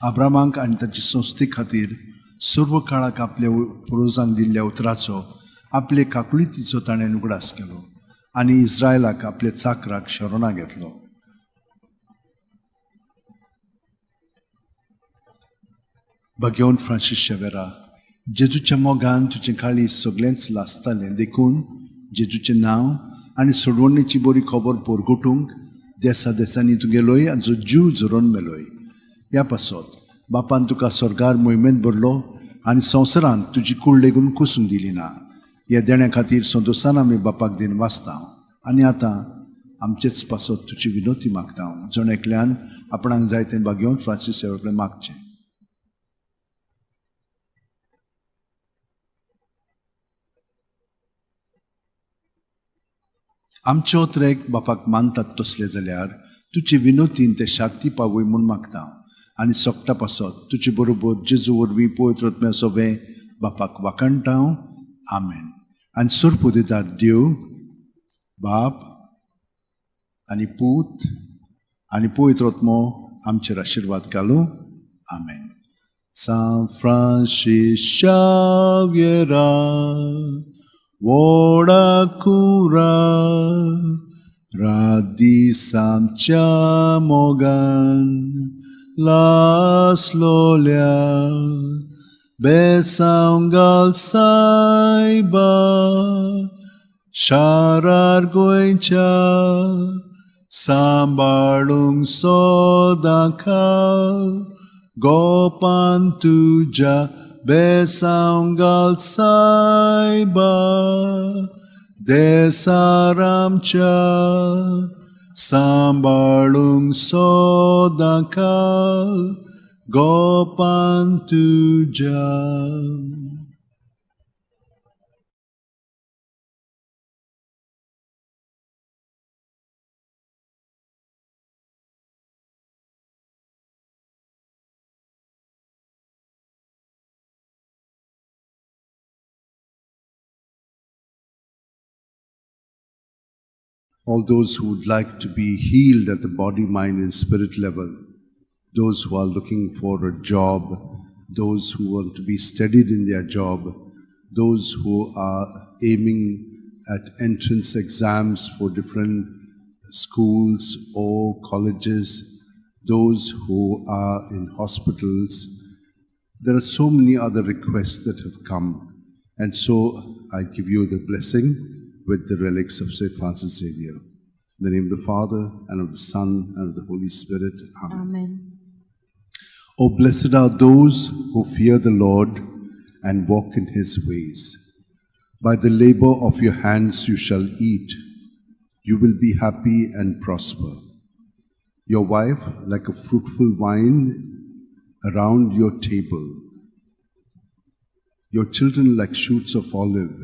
आब्रामांक आनी ताची संस्थे खातीर सर्व काळाक आपल्या पुर्वजांक दिल्ल्या उतराचो आपले काकुळतीचो ताणें उगडास केलो आनी इस्रायलाक आपल्या चाकराक शरणा घेतलो. भगवंत फ्रांसीस शेवेरा, जेजूच्या मोगान तुजें काळीज सगळेंच लासतालें, देखून जेजूचें नांव आनी सोडवणेची बरी खबर पोरगोटूंक देसा देसांनी तुगेलोय आनी जीव झरोवन मेलोय. ह्या पासत बापान तुका स्वर्गार मोहिमेंत भरलो आनी संवसारांत तुजी कूड लेगून कुसूंक दिली ना. ह्या देण्या खातीर संतोशान आमी बापाक दिन वाचता आनी आतां आमचेच पासत तुजी विनोती मागता. जण एकल्यान आपणाक जाय तें भागेवन फ्रांसीस सेवा कडेन मागचें. आमचे ओत्रेक बापाक मानतात तसले जाल्यार तुजे विनोतीन ते शांती पावय म्हूण मागता आनी सोकटा पासत तुजे बरोबर जेजू वरवीं पवित्र आत्म्या सोबें बापाक वाखाणटा. आमेन. आनी सोरपू दितात देव बाप आनी पूत आनी पवित्र आत्मो आमचेर आशिर्वाद घालूं. आमेन. सांत फ्रांसीस शाव्येरा व्हडा कुरा रात दीस आमच्या मोगान लासलोल्या बेसांव घाल सायबा शारार गोंयच्या सांबाळूंक सदां काल गोपान तुज्या बेसांव घाल सायबा देसार आमच्या सांबाळूंक सदां काल गोपान तुज्या. All those who would like to be healed at the body, mind, and spirit level, those who are looking for a job, those who want to be steadied in their job, those who are aiming at entrance exams for different schools or colleges, those who are in hospitals. There are so many other requests that have come. And so I give you the blessing with the relics of St. Francis Xavier. In the name of the Father, and of the Son, and of the Holy Spirit. Amen. Amen. Oh, blessed are those who fear the Lord and walk in his ways. By the labor of your hands you shall eat. You will be happy and prosper. Your wife like a fruitful vine around your table. Your children like shoots of olive.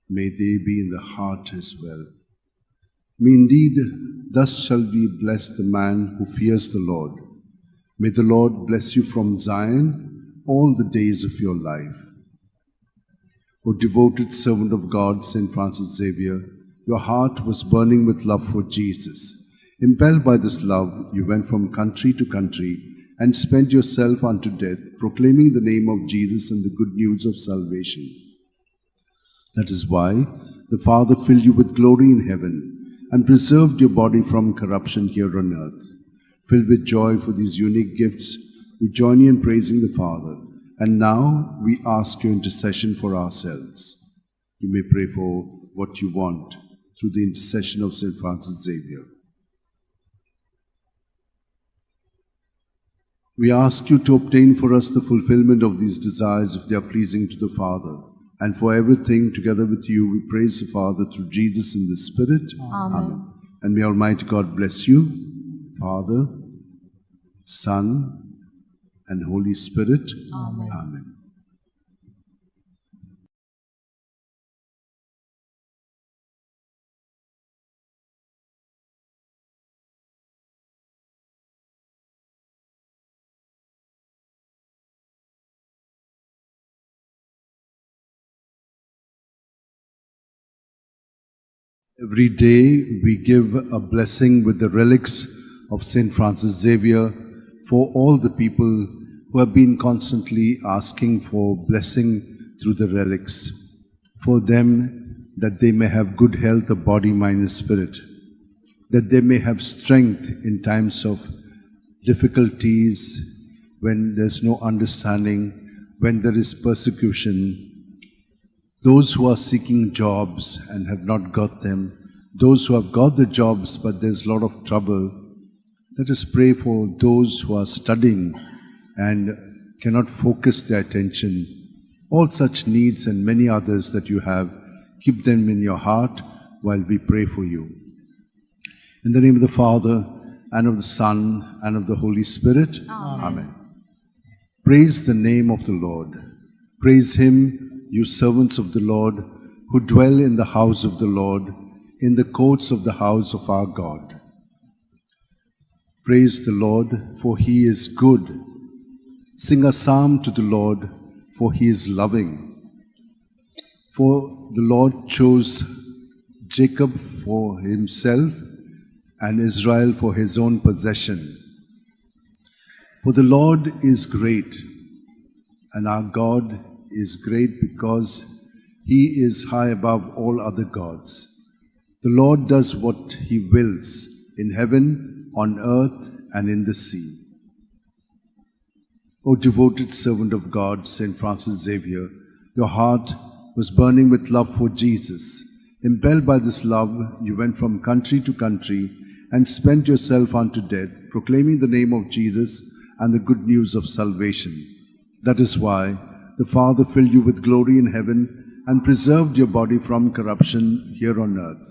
May they be in the heart as well. May indeed, thus shall be blessed the man who fears the Lord. May the Lord bless you from Zion all the days of your life. O devoted servant of God, St. Francis Xavier, your heart was burning with love for Jesus. Impelled by this love, you went from country to country and spent yourself unto death, proclaiming the name of Jesus and the good news of salvation. That is why the Father filled you with glory in heaven and preserved your body from corruption here on earth. Filled with joy for these unique gifts, we join you in praising the Father. And now we ask your intercession for ourselves. You may pray for what you want through the intercession of St. Francis Xavier. We ask you to obtain for us the fulfillment of these desires if they are pleasing to the Father. And for everything, together with you, we praise the Father through Jesus in the Spirit. Amen. Amen. And may Almighty God bless you, Father, Son, and Holy Spirit. Amen. Amen. Every day we give a blessing with the relics of St. Francis Xavier for all the people who have been constantly asking for blessing through the relics, for them that they may have good health of body, mind and spirit, that they may have strength in times of difficulties, when there's no understanding, when there is persecution. Those who are seeking jobs and have not got them, those who have got the jobs but there's a lot of trouble, let us pray for those who are studying and cannot focus their attention. All such needs and many others that you have, keep them in your heart while we pray for you. In the name of the Father, and of the Son, and of the Holy Spirit. Amen. Amen. Praise the name of the Lord. Praise him, you servants of the Lord, who dwell in the house of the Lord, in the courts of the house of our God. Praise the Lord, for he is good. Sing a psalm to the Lord, for he is loving. For the Lord chose Jacob for himself and Israel for his own possession. For the Lord is great, and our God is great because he is high above all other gods. The Lord does what he wills in heaven, on earth, and in the sea. O devoted servant of God, Saint Francis Xavier, your heart was burning with love for Jesus. Impelled by this love, you went from country to country and spent yourself unto death, proclaiming the name of Jesus and the good news of salvation. That is why the Father filled you with glory in heaven and preserved your body from corruption here on earth.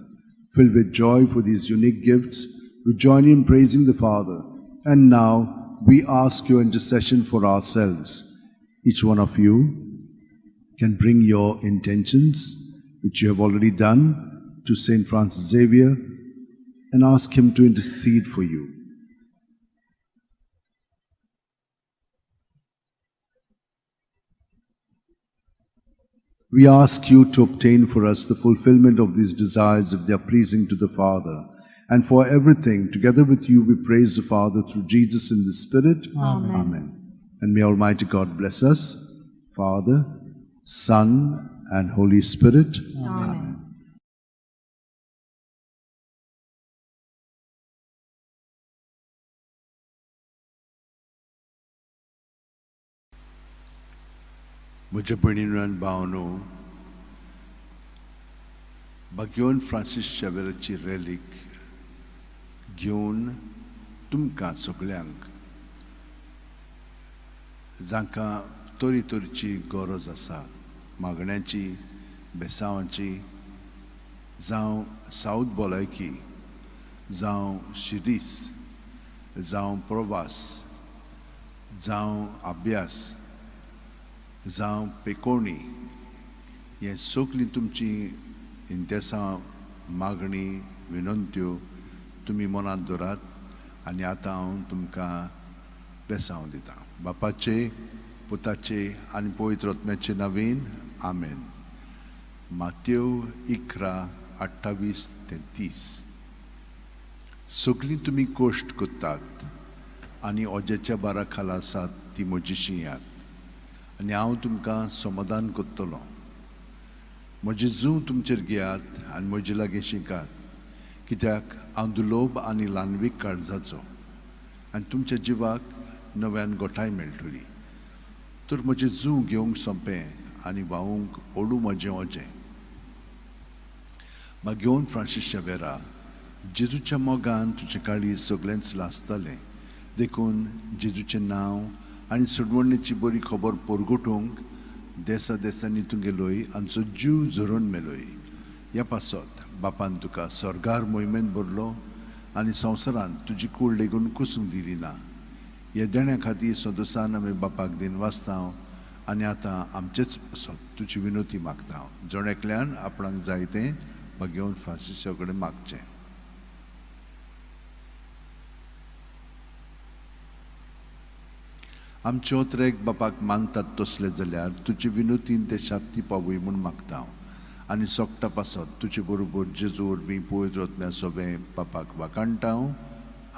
Filled with joy for these unique gifts, we join in praising the Father. And now we ask your intercession for ourselves. Each one of you can bring your intentions, which you have already done, to Saint Francis Xavier and ask him to intercede for you. We ask you to obtain for us the fulfillment of these desires if they are pleasing to the Father. And for everything, together with you, we praise the Father through Jesus in the Spirit. Amen. Amen. And may Almighty God bless us, Father, Son, and Holy Spirit. Amen. म्हज्या भयणीनो आनी भावनो, बाग्योन Francis शेवेराची रेलीक घेवन तुमकां सगल्यांक जांकां तरेतरेची गरज आसा, मागण्याची, बेसांवाची, जावं सावथ भलायकी, जावं शिरीस, जावं प्रवास, जावं अभ्यास, जावं पेकोणी, हें सगळीं तुमची इंतेसां, मागणी, विनंत्यो तुमी मनांत दवरात आनी आतां हांव तुमकां बेसांव दितां. बापाचे, पुताचे आनी पवित्र आत्म्याचे नवीन आमेन. मातेव 11:28 ते 30. सगळीं तुमी कश्ट करतात आनी ओजेच्या बारा खाला आसात ती म्हजी शिंयात आनी हांव तुमकां समाधान करतलो. म्हजें जूं तुमचेर घेयात आनी म्हजे लागीं शिकात, कित्याक हांव दुलोब आनी ल्हानवीक काळजाचो आनी तुमच्या जिवाक नव्यान गोठाय मेळटली. तर म्हजें जूं घेवंक सोंपें आनी व्हांवूंक ओडूं म्हजें ओजें. मागीर फ्रांसीस शेवेरा, जेजूच्या मोगान तुजें काळीज सगळेंच लासतालें, देखून जेजूचें नांव आनी सोडवणेची बरी खबर परगटूंक देसा देसांनी तूं गेलोय आमचो जीव झरोवन मेलोय. ह्या पासत बापान तुका स्वर्गार मोहिमेंत भरलो आनी संवसारांत तुजी कूड लेगून कुसूंक दिली ना. ह्या देण्या खातीर सदोसान आमी बापाक दिन वाचता आनी आतां आमचेच पासत तुजी विनोती मागता. जण एकल्यान आपणाक जाय तें बागेवन फ्रांसिसा कडेन मागचें. आमचे ओत्रेक बापाक मानतात तसले जाल्यार तुजे विनोतीन ते शांती पावय म्हूण मागता हांव आनी सोकटा पासत तुजे बरोबर जेजू वरवीं पवित्र आत्म्या सोबें बापाक वाखाणटा हांव.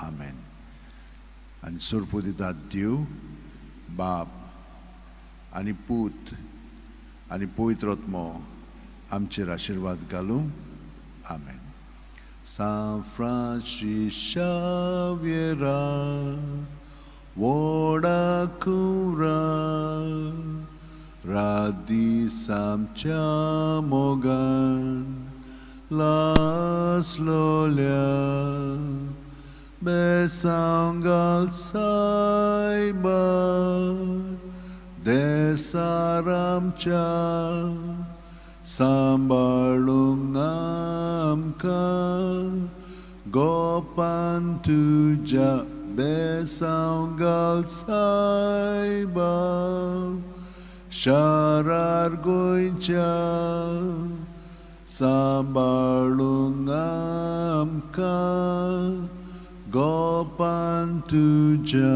आमेन. आनी सोरपो दितात देव बाप आनी पूत आनी पवित्र आत्मो आमचेर आशिर्वाद घालूं. आमेन. सांत फ्रांसीस शाव्येरा, व्हडा कुरा, रात दीस आमच्या मोगान लासलोल्या, बेसांव घाल सायबा देसार आमच्या, सांबाळूंक आमकां गोपान तुज्या, बेसांव घाल सायबा शारार गोंयच्या, सांबाळूंक आमकां गोपान तुज्या.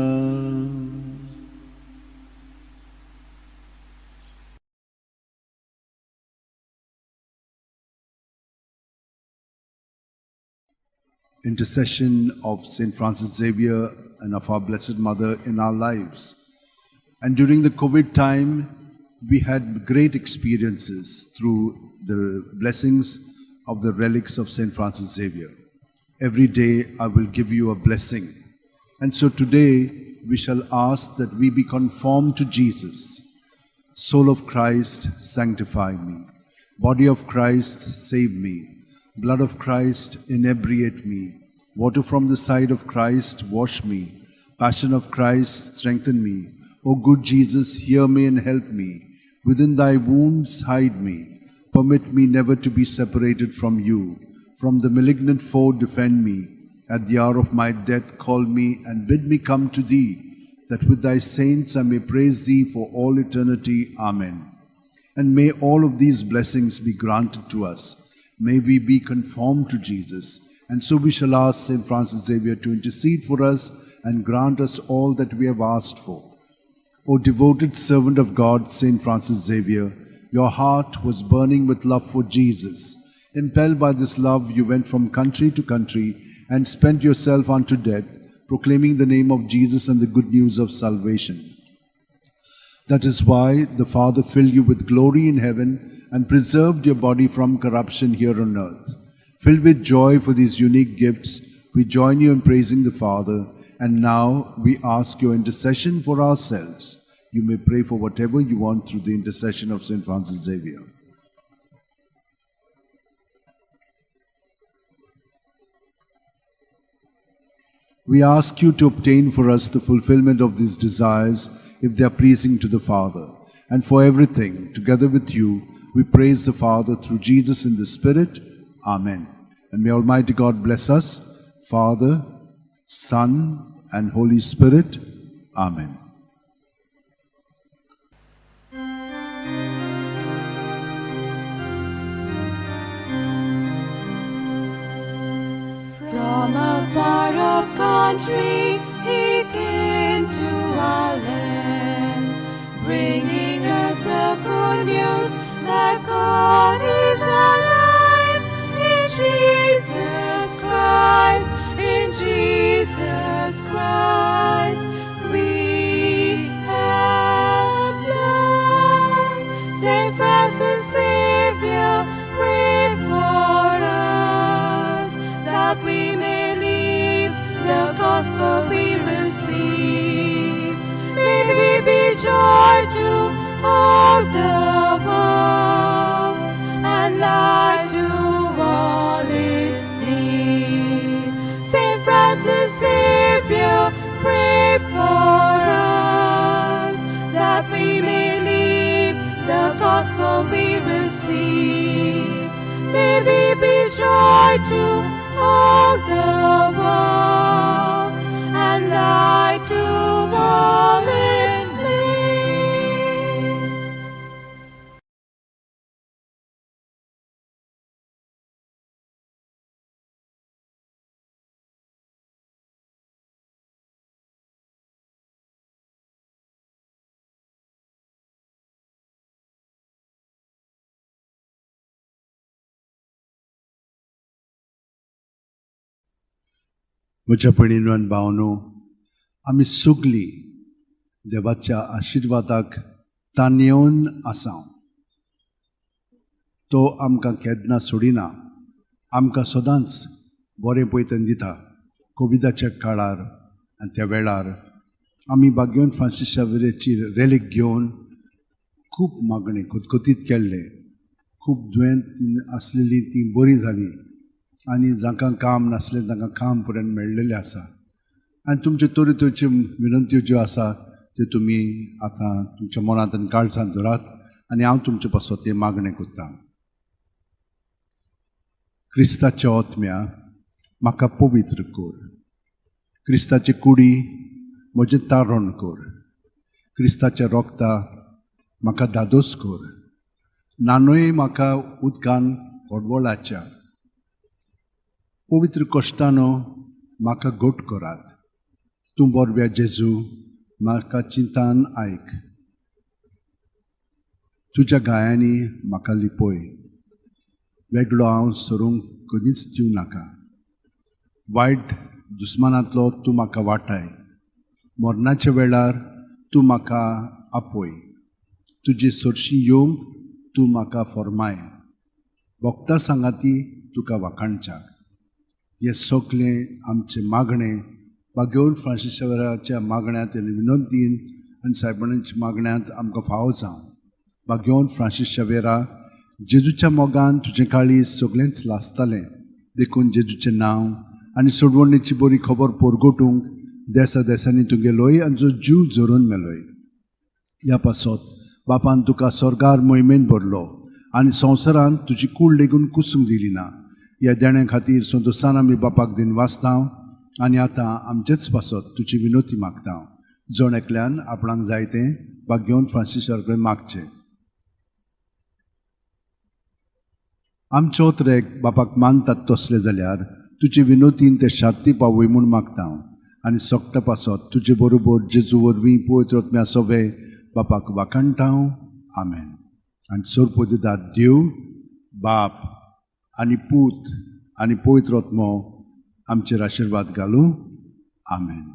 Intercession of Saint Francis Xavier and of our Blessed Mother in our lives. And during the COVID time, we had great experiences through the blessings of the relics of Saint Francis Xavier. Every day I will give you a blessing. And so today, we shall ask that we be conformed to Jesus. Soul of Christ, sanctify me. Body of Christ, save me. Blood of Christ, inebriate me. Water from the side of Christ, wash me. Passion of Christ, strengthen me. O good Jesus, hear me and help me. Within thy wounds, hide me. Permit me never to be separated from you. From the malignant foe, defend me. At the hour of my death, call me and bid me come to thee, that with thy saints I may praise thee for all eternity. Amen. And may all of these blessings be granted to us. May we be conformed to Jesus. And so we shall ask St. Francis Xavier to intercede for us and grant us all that we have asked for. O devoted servant of God, St. Francis Xavier, your heart was burning with love for Jesus. Impelled by this love, you went from country to country and spent yourself unto death, proclaiming the name of Jesus and the good news of salvation. That is why the Father filled you with glory in heaven and preserved your body from corruption here on earth. Filled with joy for these unique gifts, we join you in praising the Father, and now we ask your intercession for ourselves. You may pray for whatever you want through the intercession of St. Francis Xavier. We ask you to obtain for us the fulfillment of these desires if they are pleasing to the Father. And for everything, together with you, we praise the Father through Jesus in the Spirit. Amen. And may Almighty God bless us, Father, Son, and Holy Spirit. Amen. From a far-off country he came to our land, bringing us the good news that God is alive in Jesus Christ, in Jesus Christ we have life. Saint Francis Xavier, pray for us, that we may live the gospel we received. May we be joy to all the world and light to all in need. Saint Francis Xavier, pray for us, that we may live the gospel we received. May we be joy to all the world and light to all in need. म्हज्या भयणीनो आनी भावनो, आमी सगलीं देवाच्या आशिर्वादाक ताणेवन आसा. तो आमकां केन्ना सोडिना, आमकां सदांच बरें पयतन दिता. कोविडाच्या काळार आनी त्या वेळार आमी बाग्योन फ्रांसीस शावेराची रेलीक घेवन खूब मागणें खतखतीत केल्लें. खूब दुयेंत आसलेलीं तीं बरीं जालीं आनी जांकां काम नासलें तांकां काम पर्यंत मेळ्ळेलें आसा. आनी तुमच्यो तरेतरेच्यो विनंत्यो ज्यो आसा त्यो तुमी आतां तुमच्या मनांत आनी काळजांत धरात आनी हांव तुमचे पासत हें मागणें करतां. क्रिस्ताच्या ओतम्या म्हाका पवित्र कर, क्रिस्ताची कुडी म्हजें तारण कर, क्रिस्ताच्या रोगता म्हाका धादोस कर, नानूय म्हाका उदकान कोडवळाच्या पवित्र कश्टानो म्हाका घट करात. तूं बरव्या जेजू म्हाका चिंतान आयक, तुज्या गायांनी म्हाका लिपय, वेगळो हांव सरूंक कदींच दिवं नाका. वायट दुस्मानांतलो तूं म्हाका वाटाय, मरणाच्या वेळार तूं म्हाका आपय, तुजे सरशी येवंक तूं म्हाका फॉर्माय, भोगता सांगाती तुका वाखाणच्याक. हें सगलें आमचें मागणें बागेवन फ्रांसीस शावेराच्या मागण्यांत आनी विनंतीन आनी सायबणाच्या मागण्यांत आमकां फावो जावं. बागेवन फ्रांसीस शावेरा, जेजूच्या मोगान तुजें काळीज सगळेंच लासतालें, देखून जेजूचें नांव आनी सोडवणेची बरी खबर पोरगोटूंक देसा देसांनी तूं गेलोय आनी जो जीव झरोवन मेलोय. ह्या पासत बापान तुका स्वर्गार मोहिमेन भरलो आनी संवसारांत तुजी कूड लेगून कुसूंक दिली ना. ह्या देण्या खातीर संतोसान आमी बापाक दिन वाचता आनी आतां आमचेच पासत तुजी विनोती मागता. जण एकल्यान आपणाक जाय तें बागेवन फ्रांसीस कडेन मागचें. आमचो त्रेक बापाक मानतात तसले जाल्यार तुजे विनोतीन ते शांती पावय म्हूण मागता आनी सोकटा पासत तुजे बरोबर जेजू वरवीं पवित्र आत्म्या सवे बापाक वाखाणटा. आमेन. आनी सोरपोदिदार देव बाप आनी पूत आनी पवित्र आत्मो आमचेर आशिर्वाद घालूं. आमेन.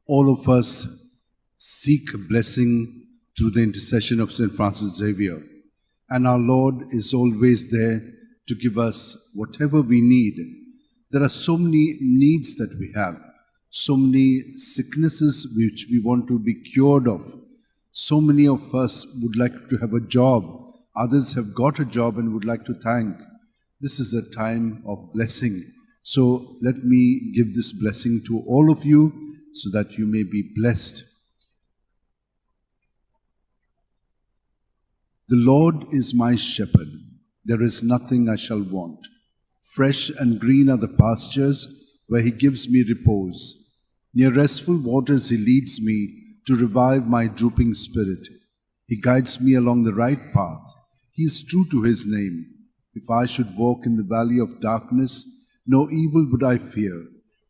All of us seek blessing through the intercession of St. Francis Xavier. And our Lord is always there to give us whatever we need. There are so many needs that we have, so many sicknesses which we want to be cured of. So many of us would like to have a job. Others have got a job and would like to thank. This is a time of blessing. So let me give this blessing to all of you so that you may be blessed. The Lord is my shepherd, there is nothing I shall want. Fresh and green are the pastures where he gives me repose. Near restful waters he leads me to revive my drooping spirit. He guides me along the right path. He is true to his name. If I should walk in the valley of darkness, no evil would I fear.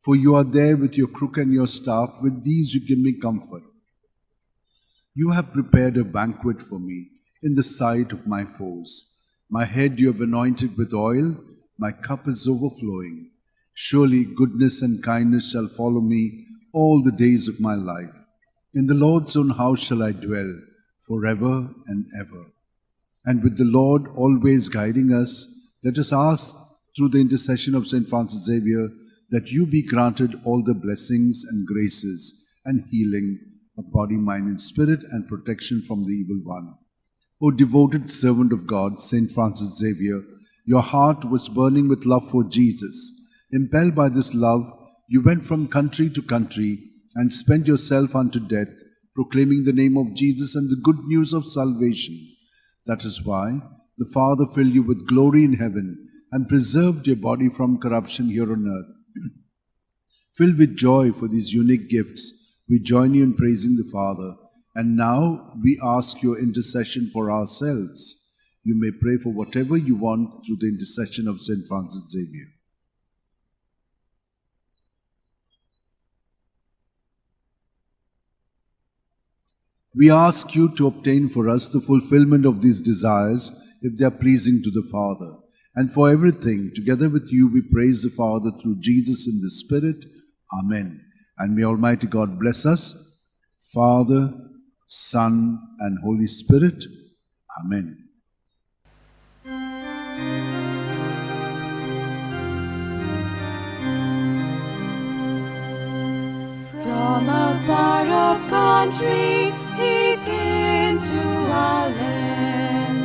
For you are there with your crook and your staff. With these you give me comfort. You have prepared a banquet for me in the sight of my foes. My head you have anointed with oil. My cup is overflowing. Surely goodness and kindness shall follow me all the days of my life. In the Lord's own house shall I dwell forever and ever. And with the Lord always guiding us, let us ask through the intercession of St. Francis Xavier that you be granted all the blessings and graces and healing of body, mind, and spirit, and protection from the evil one. O devoted servant of God, St. Francis Xavier, your heart was burning with love for Jesus. Impelled by this love, you went from country to country and spent yourself unto death, proclaiming the name of Jesus and the good news of salvation. That is why the Father filled you with glory in heaven and preserved your body from corruption here on earth. Filled with joy for these unique gifts, we join you in praising the Father. And now we ask your intercession for ourselves. You may pray for whatever you want through the intercession of St. Francis Xavier. We ask you to obtain for us the fulfillment of these desires if they are pleasing to the Father. And for everything, together with you, we praise the Father through Jesus in the Spirit. Amen. And may Almighty God bless us, Father, Son, and Holy Spirit. Amen. From a far off country he came to our land,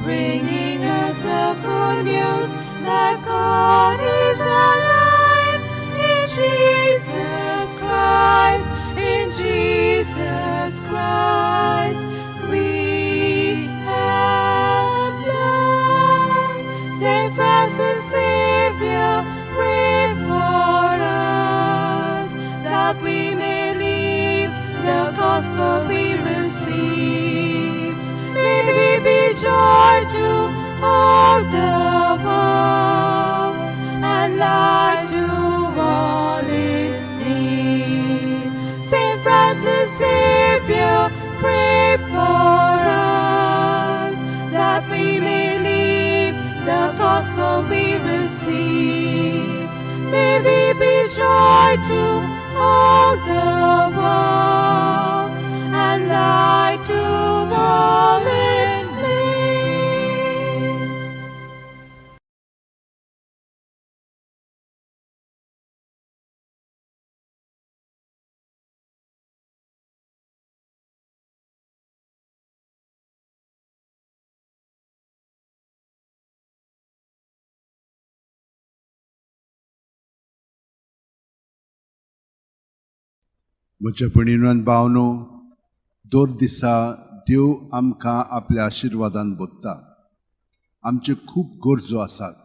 bringing us the good news that God is alive in Jesus Christ, in Jesus Christ. We have life. Saint Francis Xavier, pray for us, that we may live the gospel we receive. May we be joy to all the world and light to all in need. Saint Francis Xavier, pray for us, that we may live the gospel we received. May we be joy to all the world and light to all in need. म्हज्या भयणीनो भावनो, दर दिसा देव आमकां आपल्या आशिर्वादान भरता. आमच्यो खूब गरजो आसात,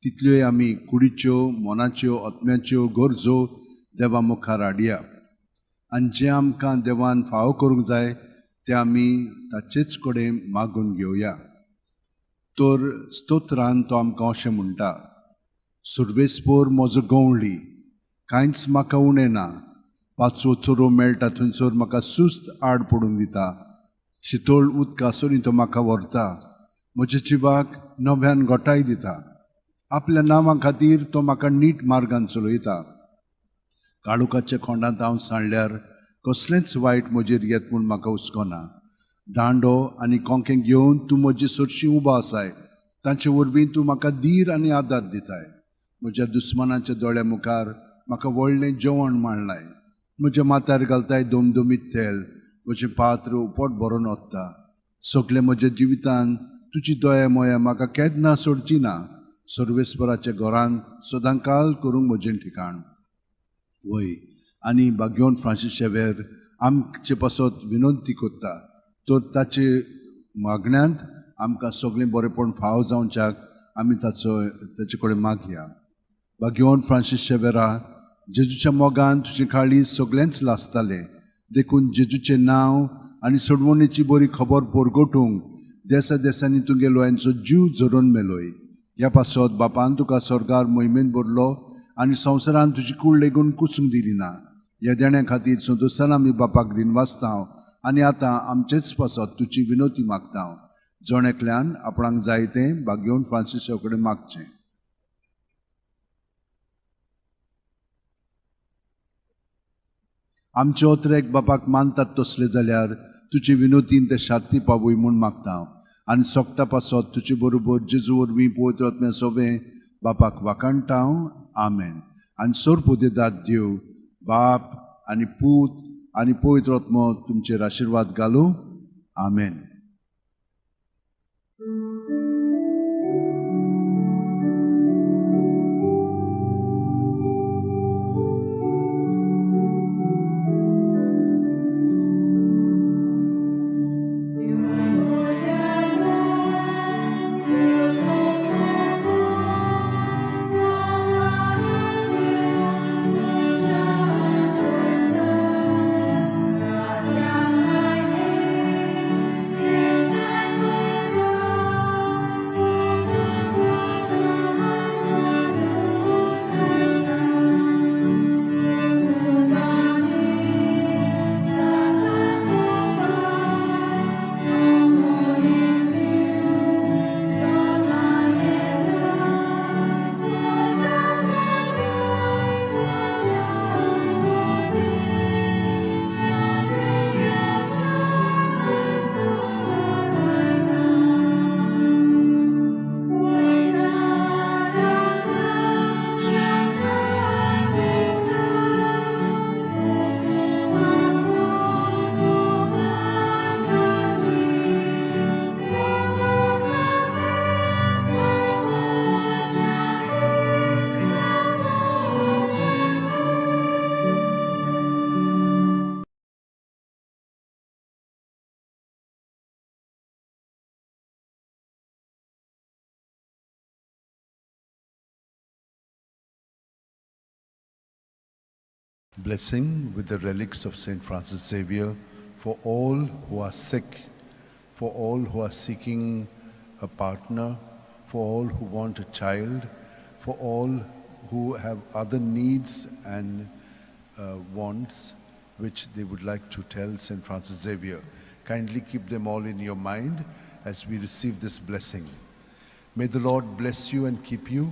तितल्योय आमी कुडीच्यो, मनाच्यो, आत्म्याच्यो गरजो देवा मुखार हाडया आनी जें आमकां देवान फावो करूंक जाय तें आमी ताचेच कडेन मागून घेवया. तर स्तोत्रान तो आमकां अशें म्हणटा, सुर्वेस्पोर म्हजो गंवळी, कांयच म्हाका उणें ना, पांचवो चोरो मेळटा थंयसर म्हाका सुस्त आड पडूंक दिता, शितोळ उदका सरीं तो म्हाका व्हरता, म्हज्या जिवाक नव्यान गोठाय दिता, आपल्या नांवा खातीर तो म्हाका नीट मार्गान चलयता. काळोखाच्या खोंडांत हांव सांडल्यार कसलेंच वायट म्हजेर येत म्हूण म्हाका हुस्को ना. दांडो आनी कोंकें घेवन तूं म्हजे सरशीं उबो आसाय, तांचे वरवीं तूं म्हाका धीर आनी आदार दिताय. म्हज्या दुस्मानाच्या दोळ्या मुखार म्हाका व्हडलें जेवण मांडलाय, म्हज्या माथ्यार घालताय दमदमीत तेल, म्हजें पात्र उपट भरून वता. सगळें म्हज्या जिवितान तुजी दया मोया म्हाका केन्ना सोडची ना. सर्वेस्पराच्या घरान सदांकाल करूंक म्हजें ठिकाण. वय आनी बाग्योन फ्रांसीस शेवेर आमचे पासत विनंती करता, तर ताचे मागण्यांत आमकां सगळें बरेपण फाव जावच्याक आमी ताचो ताचे कडेन मागया. बाग्योन फ्रांसीस शेवेरा, जेजूच्या मोगान तुजे काळीज सगळेंच लासतालें, देखून जेजूचें नांव आनी सोडवणेची बरी खबर परगटूंक देसा देसांनी तुगेलो यांचो जीव झरोवन मेलोय. ह्या पासत बापान तुका स्वर्गार मोहिमेन भरलो आनी संवसारान तुजी कूड लेगून कुसूंक दिली ना. ह्या देण्या खातीर संतोशान आमी बापाक दिनवासता आनी आतां आमचेच पासत तुजी विनोती मागता. जण एकल्यान आपणाक जाय तें बागेवन फ्रांसिसा कडेन मागचें. आमचे ओतरेक बापाक मानतात तसले जाल्यार तुजे विनोतीन ते शांती पावय म्हूण मागता आनी सोगटा पासत तुजे बरोबर जेजू वरवीं पवित्र आत्म्या सोवें बापाक वाखाणटा. आमेन. आनी सोरपुदेदात देव बाप आनी पूत आनी पवित्र आत्मो तुमचेर आशिर्वाद घालूं. आमेन. Thank you. Blessing with the relics of Saint Francis Xavier for all who are sick, for all who are seeking a partner, for all who want a child, for all who have other needs and wants which they would like to tell Saint Francis Xavier. Kindly keep them all in your mind as we receive this blessing. May the Lord bless you and keep you.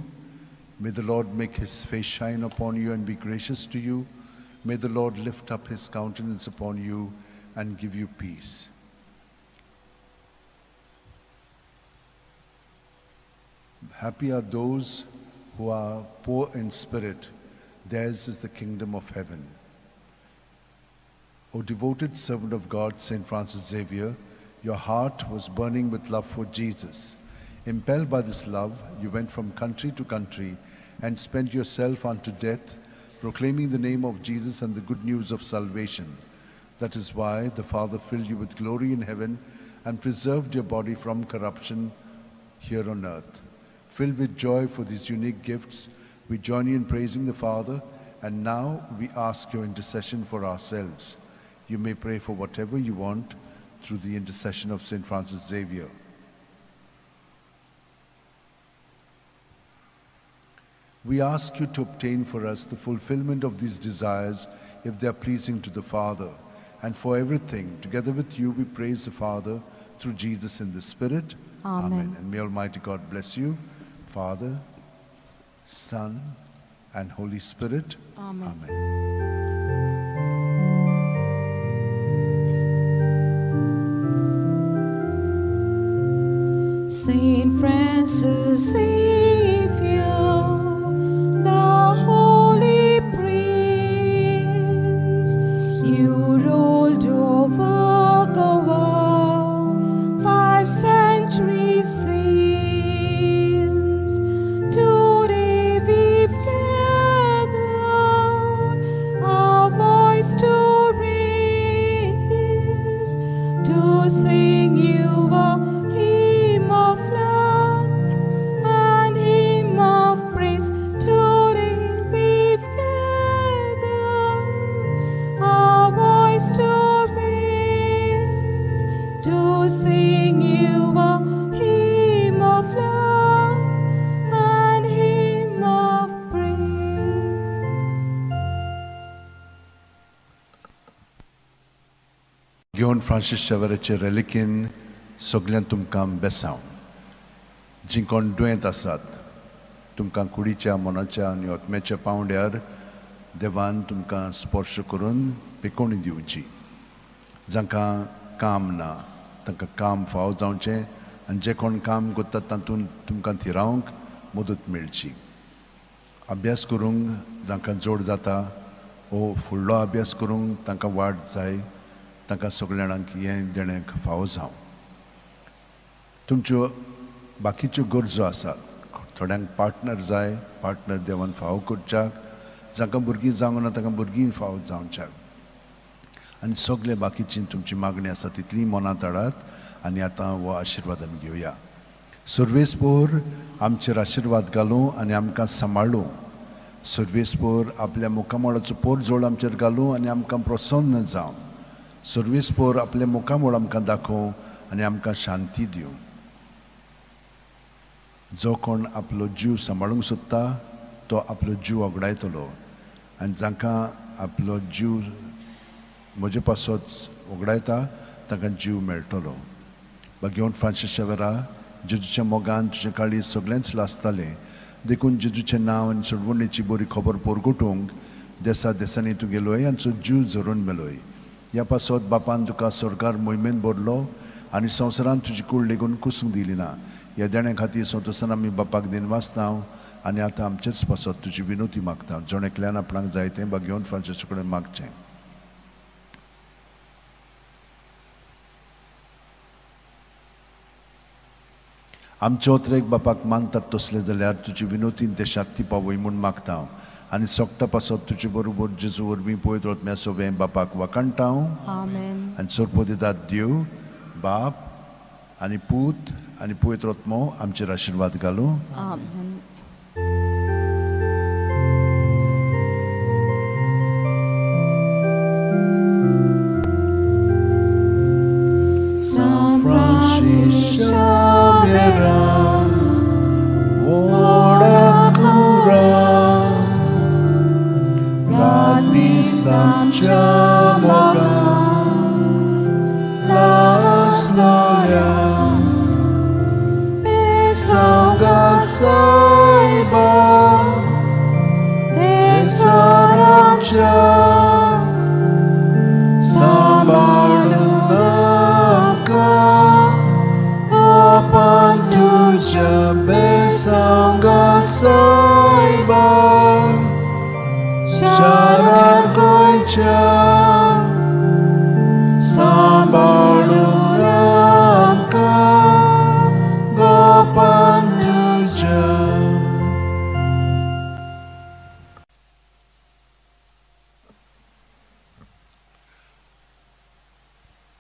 May the Lord make his face shine upon you and be gracious to you. May the Lord lift up his countenance upon you and give you peace. Happy are those who are poor in spirit, theirs is the kingdom of heaven. O devoted servant of God, Saint Francis Xavier, your heart was burning with love for Jesus. Impelled by this love, you went from country to country and spent yourself unto death, proclaiming the name of Jesus and the good news of salvation. That is why the Father filled you with glory in heaven and preserved your body from corruption here on earth. Filled with joy for these unique gifts, we join you in praising the Father, and now we ask your intercession for ourselves. You may pray for whatever you want through the intercession of Saint Francis Xavier. We ask you to obtain for us the fulfillment of these desires if they are pleasing to the Father. And for everything, together with you, we praise the Father through Jesus in the Spirit. Amen. And may Almighty God bless you, Father, Son, and Holy Spirit. Amen. Amen. Saint Francis Xavier, the Holy Prince, you ruled over Goa 5 centuries since. Today we've gathered our voice to raise, to sing you a hymn of love and hymn of praise. Today we've gathered our voice to raise, to sing you a hymn of love and hymn of praise. घेवन Francis शेवराचे रेलिकेन सगल्यांक तुमकां बेसांव. जीं कोण दुयेंत आसात, तुमकां कुडीच्या, मनाच्या आनी आत्म्याच्या पांवड्यार देवान तुमकां स्पर्श करून पिकोवणी दिवची. जांकां काम ना तांकां काम फाव जावचें आनी जे कोण काम करतात तातूंत तुमकां थिरावंक मदत मेळची. अभ्यास करूंक जांकां जोड जाता वो फुडलो अभ्यास करूंक तांकां वाट जाय, तांकां सगल्या जाणांक हें देणें फावो जावं. तुमच्यो बाकीच्यो गरजो आसात, थोड्यांक पार्टनर जाय, पार्टनर देवान फावो करच्याक, जांकां भुरगीं जावंक ना तांकां भुरगीं फावो जावच्याक, आनी सगळे बाकीची तुमची मागणी आसा तितली मनांत हाडात. आनी आतां हो आशिर्वाद आमी घेवया. सर्वेस्पोर आमचेर आशिर्वाद घालूं आनी आमकां सांबाळूं. सर्वेस्पोर आपल्या मुखामळाचो पोरजोळ आमचेर घालूं आनी आमकां प्रसन्न जावं. सर्वेस्पोर आपल्या मुखामळ आमकां दाखोवं आनी आमकां शांती दिवं. जो कोण आपलो जीव सांबाळूंक सोदता तो आपलो जीव वगडायतलो, आनी जांकां आपलो जीव म्हजे पासत वगडायता तांकां जीव मेळटलो. बागेवन फ्रांसीस शेवरा, जेजूच्या मोगान तुजें काळीज सगळेंच लासतालें, देखून जेजूचें नांव आनी सोडवणेची बरी खबर परगटूंक देसा देसांनी तूं गेलोय आनी जीव झरोवन मेलोय. ह्या पासत बापान तुका सरकार मोहिमेन भरलो आनी संवसारान तुजी कूड लेगून कुसूंक दिली ना. ह्या देण्या खातीर संतोसान आमी बापाक दिनवासता आनी आतां आमचेच पासत तुजी विनोती मागता. जण एकल्यान आपणाक जाय तें बागेवन फ्रांसीसा कडेन मागचें. आमचे ओतरेक बापाक मानतात तसलें जाल्यार तुजी विनोतीन ते शांती पावय म्हूण मागता हांव, आनी सोगटा पासत तुजे बरोबर जेजू वरवीं पवित्र आत्म्या सोवें बापाक वाखाणटा हांव. आमेन. आनी सोरपोदिदाद देव बाप आनी पूत आनी पवित्र आत्मो आमचेर आशिर्वाद घालूं. आमेन. रातीस आमच्या मोगान लासतल्या बेसांगात सायबा देसाराच्या सांबाळून आमकां गोपान तुज्या बेसांगात सायबा शारार गोंयच्या सांबाळून आमकां गोपान तुज्या.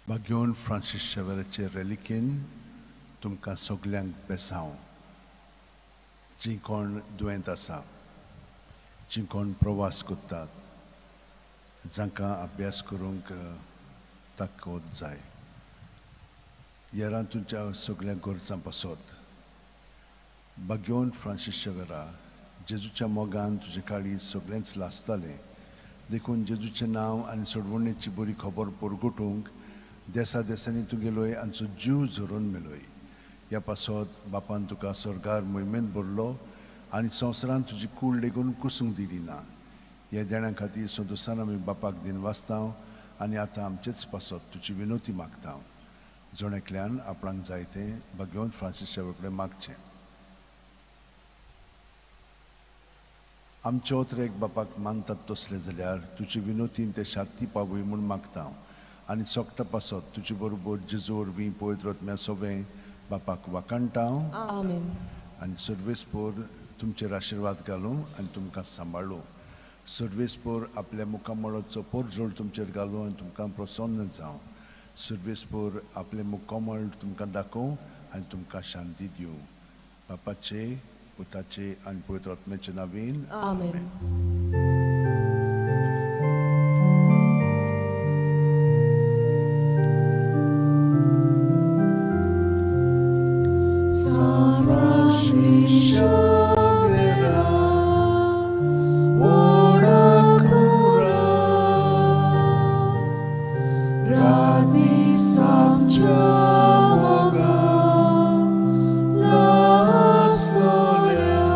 भाग्योन फ्रांसीस शेवराचे रेलिकेन तुमकां सगल्यांक बेसांव. जीं कोण दुयेंत आसा, जीं कोण प्रवास करतात, जांकां अभ्यास करूंक ताकद जाय, येरां तुमच्या सगल्या गरजां पासत भाग्योन फ्रांसीस शेवरा जेजूच्या मोगान तुजे काळी सगळेंच लासतालें. देखून जेजूचें नांव आनी सोडवणेची बरी खबर परगटूंक देसा देसांनी तुगेलोय आमचो जीव झरोवन मेलोय. ह्या पासत बापान तुका स्वर्गार मोहिमेंत भरलो आनी संवसारान तुजी कूड लेगून कुसूंक दिली ना. ह्या देण्या खातीर संतोसान आमी बापाक दिन वाचता आनी आतां आमचेच पासत तुजी विनोती मागता. जण एकल्यान आपणाक जाय तें भाग्यवंत फ्रांसीस शेवर कडेन मागचें. आमचे ओतरेक बापाक मानतात तसलें जाल्यार तुजे विनोतीन ते शांती पावय म्हूण मागता आनी सोकटा पासत तुजे बरोबर जेजू वरवीं पवित्र आत्म्या सोवें बापाक वाखाणटा. आमेन. आनी सर्वेस्पोर तुमचेर आशिर्वाद घालूं आनी तुमकां सांबाळूं. सर्वेस्पोर आपल्या मुखामळाचो पोरजोळ तुमचेर घालूं आनी तुमकां प्रसन्न जावं. सर्वेस्पोर आपलें मुखामळ तुमकां दाखोवं आनी तुमकां शांती दिवं. बापाचे, पुताचे आनी पवित्र आत्म्याचे नांवान आमेन. San Francis Xavier, ora cura, Radis amcha mogan lastolia,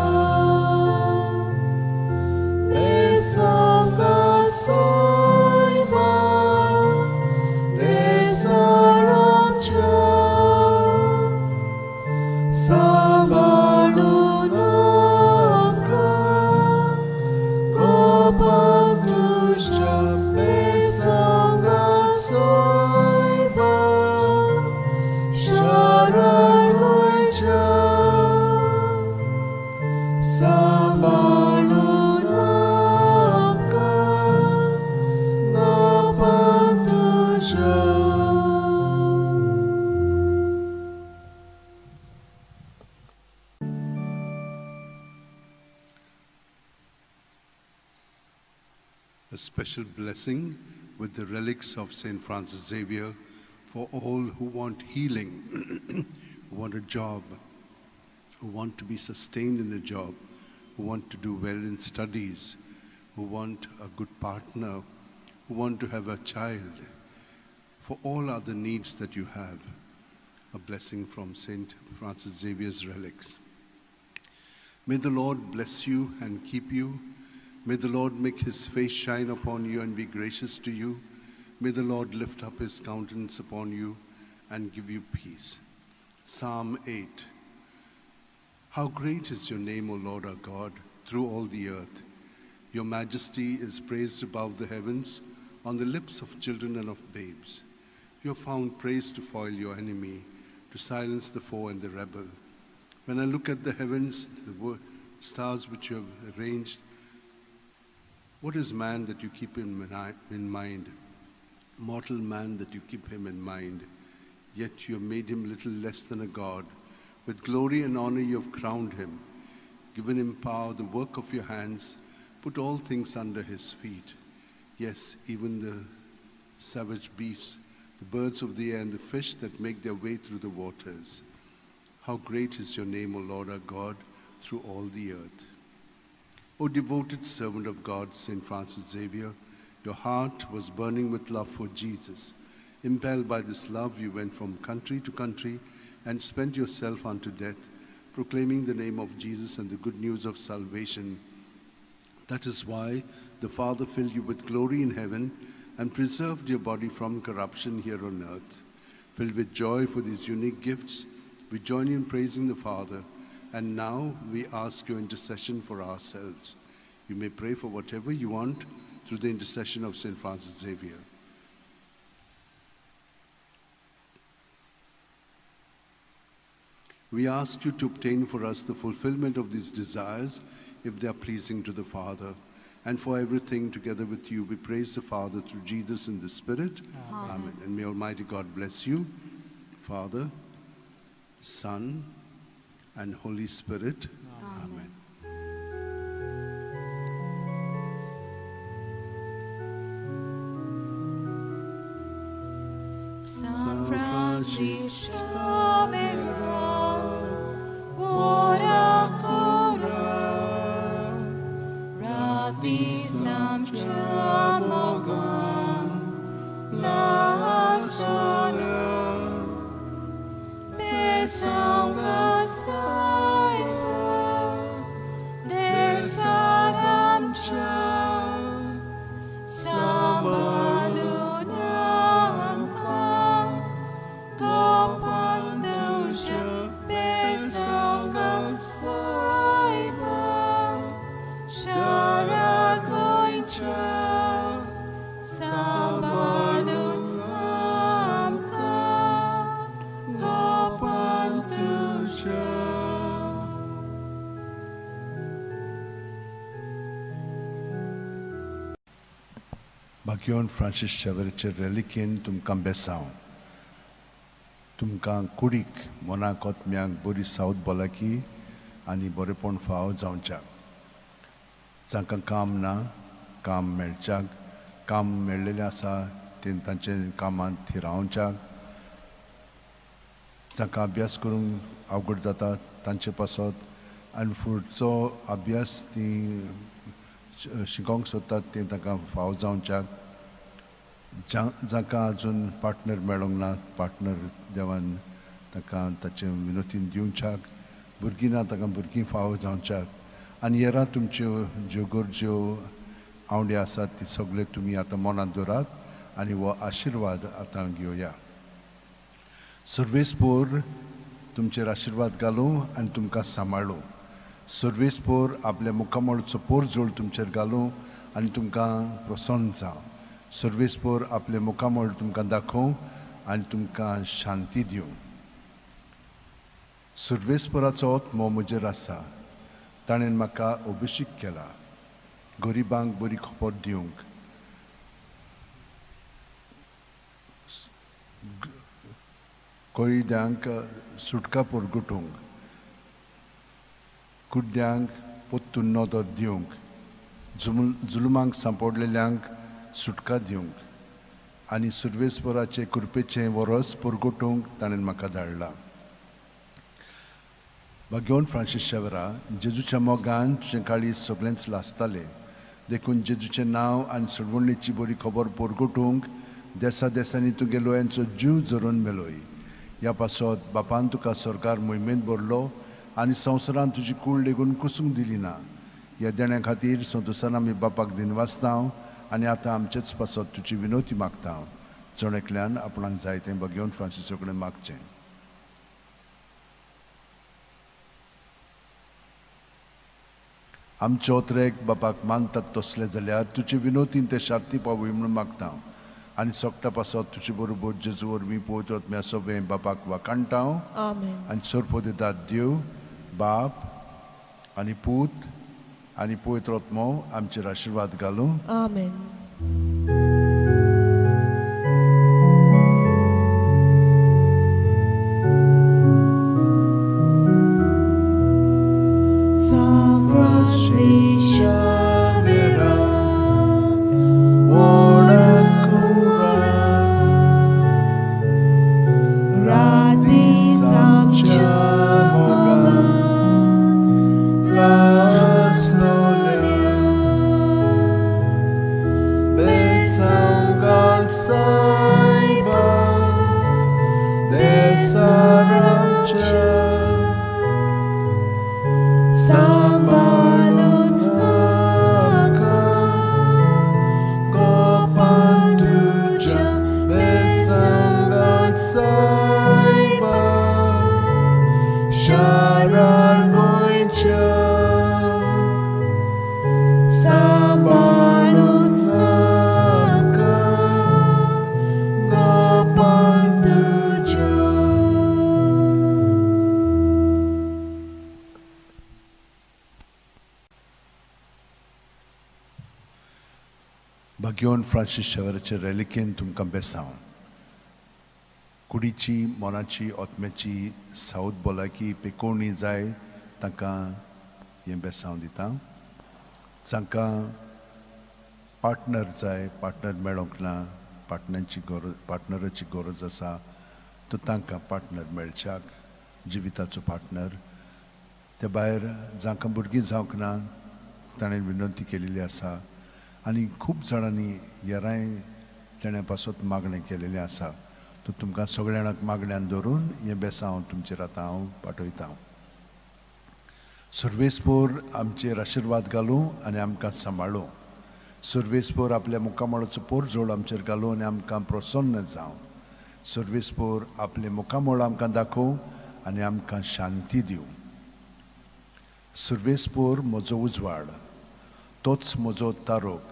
Besanga saiba, besaramcha, सांबाळून आमकां गोपान तुज्या बेसांगात सायबा शारार गोंयच्या सांबाळून आमकां गोपान तुज्या. A special blessing with the relics of St. Francis Xavier for all who want healing, who want a job, who want to be sustained in a job, who want to do well in studies, who want a good partner, who want to have a child. For all other needs that you have, a blessing from St. Francis Xavier's relics. May the Lord bless you and keep you. May the Lord make his face shine upon you and be gracious to you. May the Lord lift up his countenance upon you and give you peace. Psalm 8. How great is your name, O Lord our God, through all the earth. Your majesty is praised above the heavens, on the lips of children and of babes. You have found praise to foil your enemy, to silence the foe and the rebel. When I look at the heavens, the stars which you have arranged, what is man that you keep him in mind? Mortal man that you keep him in mind. Yet you have made him little less than a god. With glory and honor you have crowned him, given him power, the work of your hands, put all things under his feet. Yes, even the savage beasts, the birds of the air, and the fish that make their way through the waters. How great is your name, O Lord our God, through all the earth. O devoted servant of God, St. Francis Xavier, Your heart was burning with love for Jesus. Impelled by this love, you went from country to country and spent yourself unto death, proclaiming the name of Jesus and the good news of salvation. That is why the Father filled you with glory in heaven and preserved your body from corruption here on earth. Filled with joy for these unique gifts, we join you in praising the Father, and now we ask your intercession for ourselves. You may pray for whatever you want through the intercession of St. Francis Xavier. We ask you to obtain for us the fulfillment of these desires if they are pleasing to the Father. And for everything together with you, we praise the Father through Jesus in the Spirit. Amen. Amen. And may Almighty God bless you, Father, Son, and Holy Spirit. Amen. Amen. San Francisco Xavier, ora cora, rati samcha mogan, lasona, besanga saya, desaramcha, sambalunamka, gopanduja, besanga saiba, sharagoincha, sambalunamka, gopanduja. भाग्यवान Francis शेवराचे रेलिकेन तुमकां बेसांव. तुमकां कुडीक मनाक आत्म्याक बरी south भलायकी आनी बरेपण फाव जावच्याक. जांकां काम ना काम मेळच्याक, काम मेळ्ळेलें आसा तें तांचे कामांत थिरावच्याक, जांकां अभ्यास करूंक अवघड जाता तांचे पासत आनी फुडचो अभ्यास ती शिकोवंक सोदतात तें तांकां फाव जावच्याक. जांकां अजून पार्टनर मेळोंक ना, पार्टनर देवान तांकां ताचे विनोतीन दिवच्याक. भुरगीं ना तांकां भुरगीं फाव जावच्याक. आनी हेरां तुमच्यो ज्यो गरज्यो आवंडे आसात ती सगळे तुमी आतां मनांत दवरात आनी हो आशिर्वाद आतां घेवया. सर्वेस्पोर तुमचेर आशिर्वाद घालूं आनी तुमकां सांबाळूं. सर्वेस्पोर आपल्या मुखामळचो पोरजोळ तुमचेर घालूं आनी तुमकां प्रसन्न जावं. सर्वेस्पोर आपले मुखामळ तुमकां दाखोवं आनी तुमकां शांती दिवं. सर्वेस्पोराचो आत्मो म्हजेर आसा, ताणें म्हाका अभिशेक केला गरिबांक बरी खबर दिवंक, कैद्यांक सुटका परगटूंक, कुड्ड्यांक पोत्तून नदर दिवंक, जुलुमांक सांपडलेल्यांक सुटका दिवंक आनी सुर्वेस्वराचे कृपेचें वरस परगटूंक ताणें म्हाका धाडला. भाग्यवान फ्रांसीस शेवरा, जेजूच्या मोगान तुजें काळीज सगळेंच लासतालें, देखून जेजूचें नांव आनी सोडवणेची बरी खबर परगटूंक देसा देसांनी तुगे लोयांचो जीव झरोवन मेलोय. ह्या पासत बापान तुका सरकार मोहिमेंत भरलो आनी संवसारान तुजी कूड लेगून कुसूंक दिली ना. ह्या देण्या खातीर संतोसान आमी बापाक दिनवासता आनी आतां आमचेच पासत तुजी विनोती मागता. जण एकल्यान आपणाक जाय तें भाग्यवान फ्रांसिसा कडेन मागचें. आमचे ओत्रेक बापाक मानतात तसले जाल्यार तुजे विनोतीन ते शांती पावय म्हणून मागता आनी सोगटा पासत तुजे बरोबर जेजू वरवीं पवित्र आत्म्या सगळें बापाक वाखाणटा. आनी सोरपो दितात देव बाप आनी पूत आनी पवित्र आत्मो आमचेर आशिर्वाद घालूं. आमेन. San Francisco Xavier, ora cura, rati samcha mogan, lasnolia, भाग्यवन फ्रांसीस शेवराचे रेलिकेन तुमकां बेसांव. कुडीची, मनाची, आत्म्याची सावत भलायकी पेकोवणी जाय तांकां हें बेसांव दिता. जांकां पार्टनर जाय, पार्टनर मेळोंक ना, पार्टनराची गरज, पार्टनराची गरज आसा, तर तांकां पार्टनर मेळच्याक, जिविताचो पार्टनर. ते भायर जांकां भुरगीं जावंक ना ताणें विनंती केलेली आसा आनी खूब जाणांनी येराय तेणें पासत मागणें केलेलें आसा. तर तुमकां सगळ्या जाणांक मागण्यान धरून हें बेसांव तुमचेर आतां हांव पाठयतां. सर्वेस्पोर आमचेर आशिर्वाद घालूं आनी आमकां सांबाळूं. सर्वेस्पोर आपल्या मुखामळाचो पोरजोड आमचेर घालूं आनी आमकां प्रसन्न जावं. सर्वेस्पोर आपलें मुखामळ आमकां दाखोवं आनी आमकां शांती दिवं. सर्वेस्पोर म्हजो उजवाड, तोच म्हजो तारोक,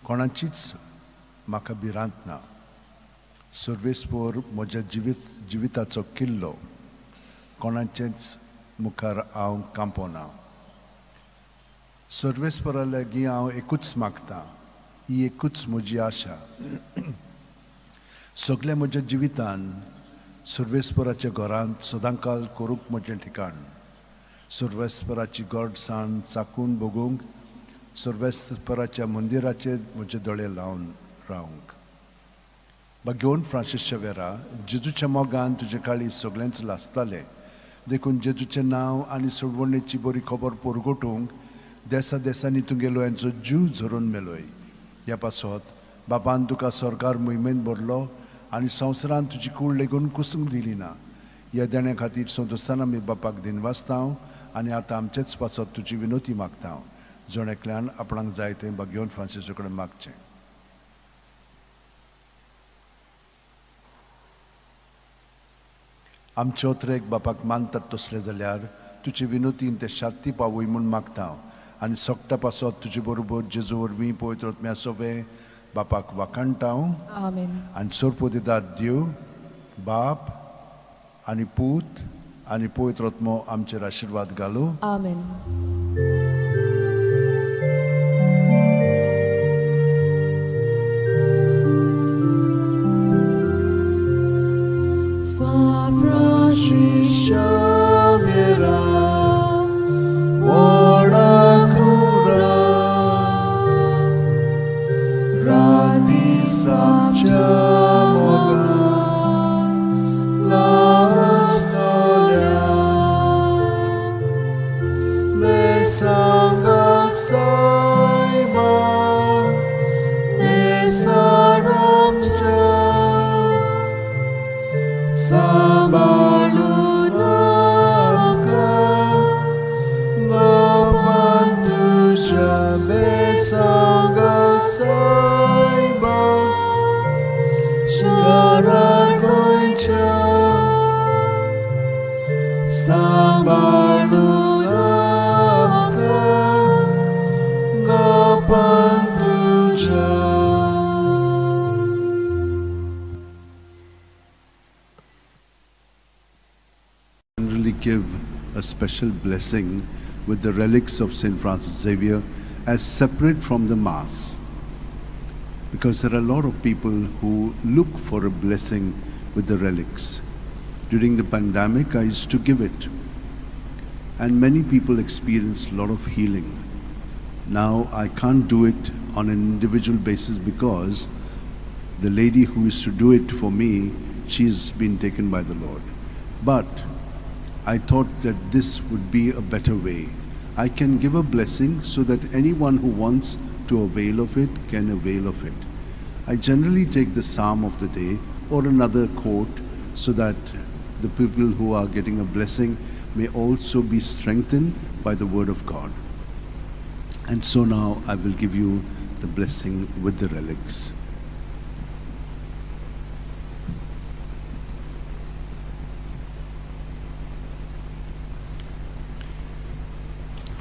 कोणाचीच म्हाका भिरांत ना. सर्वेस्पोर म्हज्या जिविताचो किल्लो, कोणाचेच मुखार हांव कांपोना. सर्वेस्पोरा लागीं हांव एकूच मागतां, ही एकूच म्हजी आशा. सगल्या म्हज्या जिवितान सर्वेस्पोराच्या घरांत सदांकाल करूंक म्हजें ठिकाण. सर्वेस्पराची गोडसाण चाकून भोगूंक, सर्वेस्पराच्या मंदिराचेर म्हजे दोळे लावन रावंक. भाग्यवन फ्रांसीस शेवेरा, जेजूच्या मोगान तुजे काळी सगळेंच लासतालें, देखून जेजूचें नांव आनी सोडवणेची बरी खबर परगटूंक देसा देसांनी तुगेलो यांचो जीव झरोवन मेलोय. ह्या पासत बापान तुका सरकार मोहिमेंत भरलो आनी संवसारान तुजी कूड लेगून कुसूंक दिली ना. ह्या देण्या खातीर संतोशान आमी बापाक दिनवासता आनी आतां आमचेच पासत तुजी विनोती मागता. जण एकल्यान आपणाक जाय तें भाग्यवन फ्रांसीसा कडेन मागचें. आमचे ओत्रेक बापाक मानतात तसले जाल्यार तुजे विनोतीन ते शांती पावय म्हूण मागता आनी सोकटा पासत तुजे बरोबर जेजू वरवीं पवित्र आत्म्या सोवे बापाक वाखाणटा. आमेन. आनी सोरपो दितात देव बाप आनी पूत आनी पवित्र आत्मो आमचेर आशिर्वाद घालूं. आमेन. San Francisco Xavier, Orakura, Rati Samchamogan, Lastolia, Besangat Saiba, Nesaramcha, Sambalunamka, Gopantusha Besangat Saiba, Sharagoicha, Sambalunamka, Gopantusha. Generally give a special blessing with the relics of St. Francis Xavier as separate from the Mass, because there are a lot of people who look for a blessing with the relics. During the pandemic, I used to give it, and many people experienced a lot of healing. Now I can't do it on an individual basis because the lady who used to do it for me, she's been taken by the Lord. But I thought that this would be a better way. I can give a blessing so that anyone who wants to avail of it can avail of it. I generally take the psalm of the day or another quote so that the people who are getting a blessing may also be strengthened by the word of God. And so now I will give you the blessing with the relics.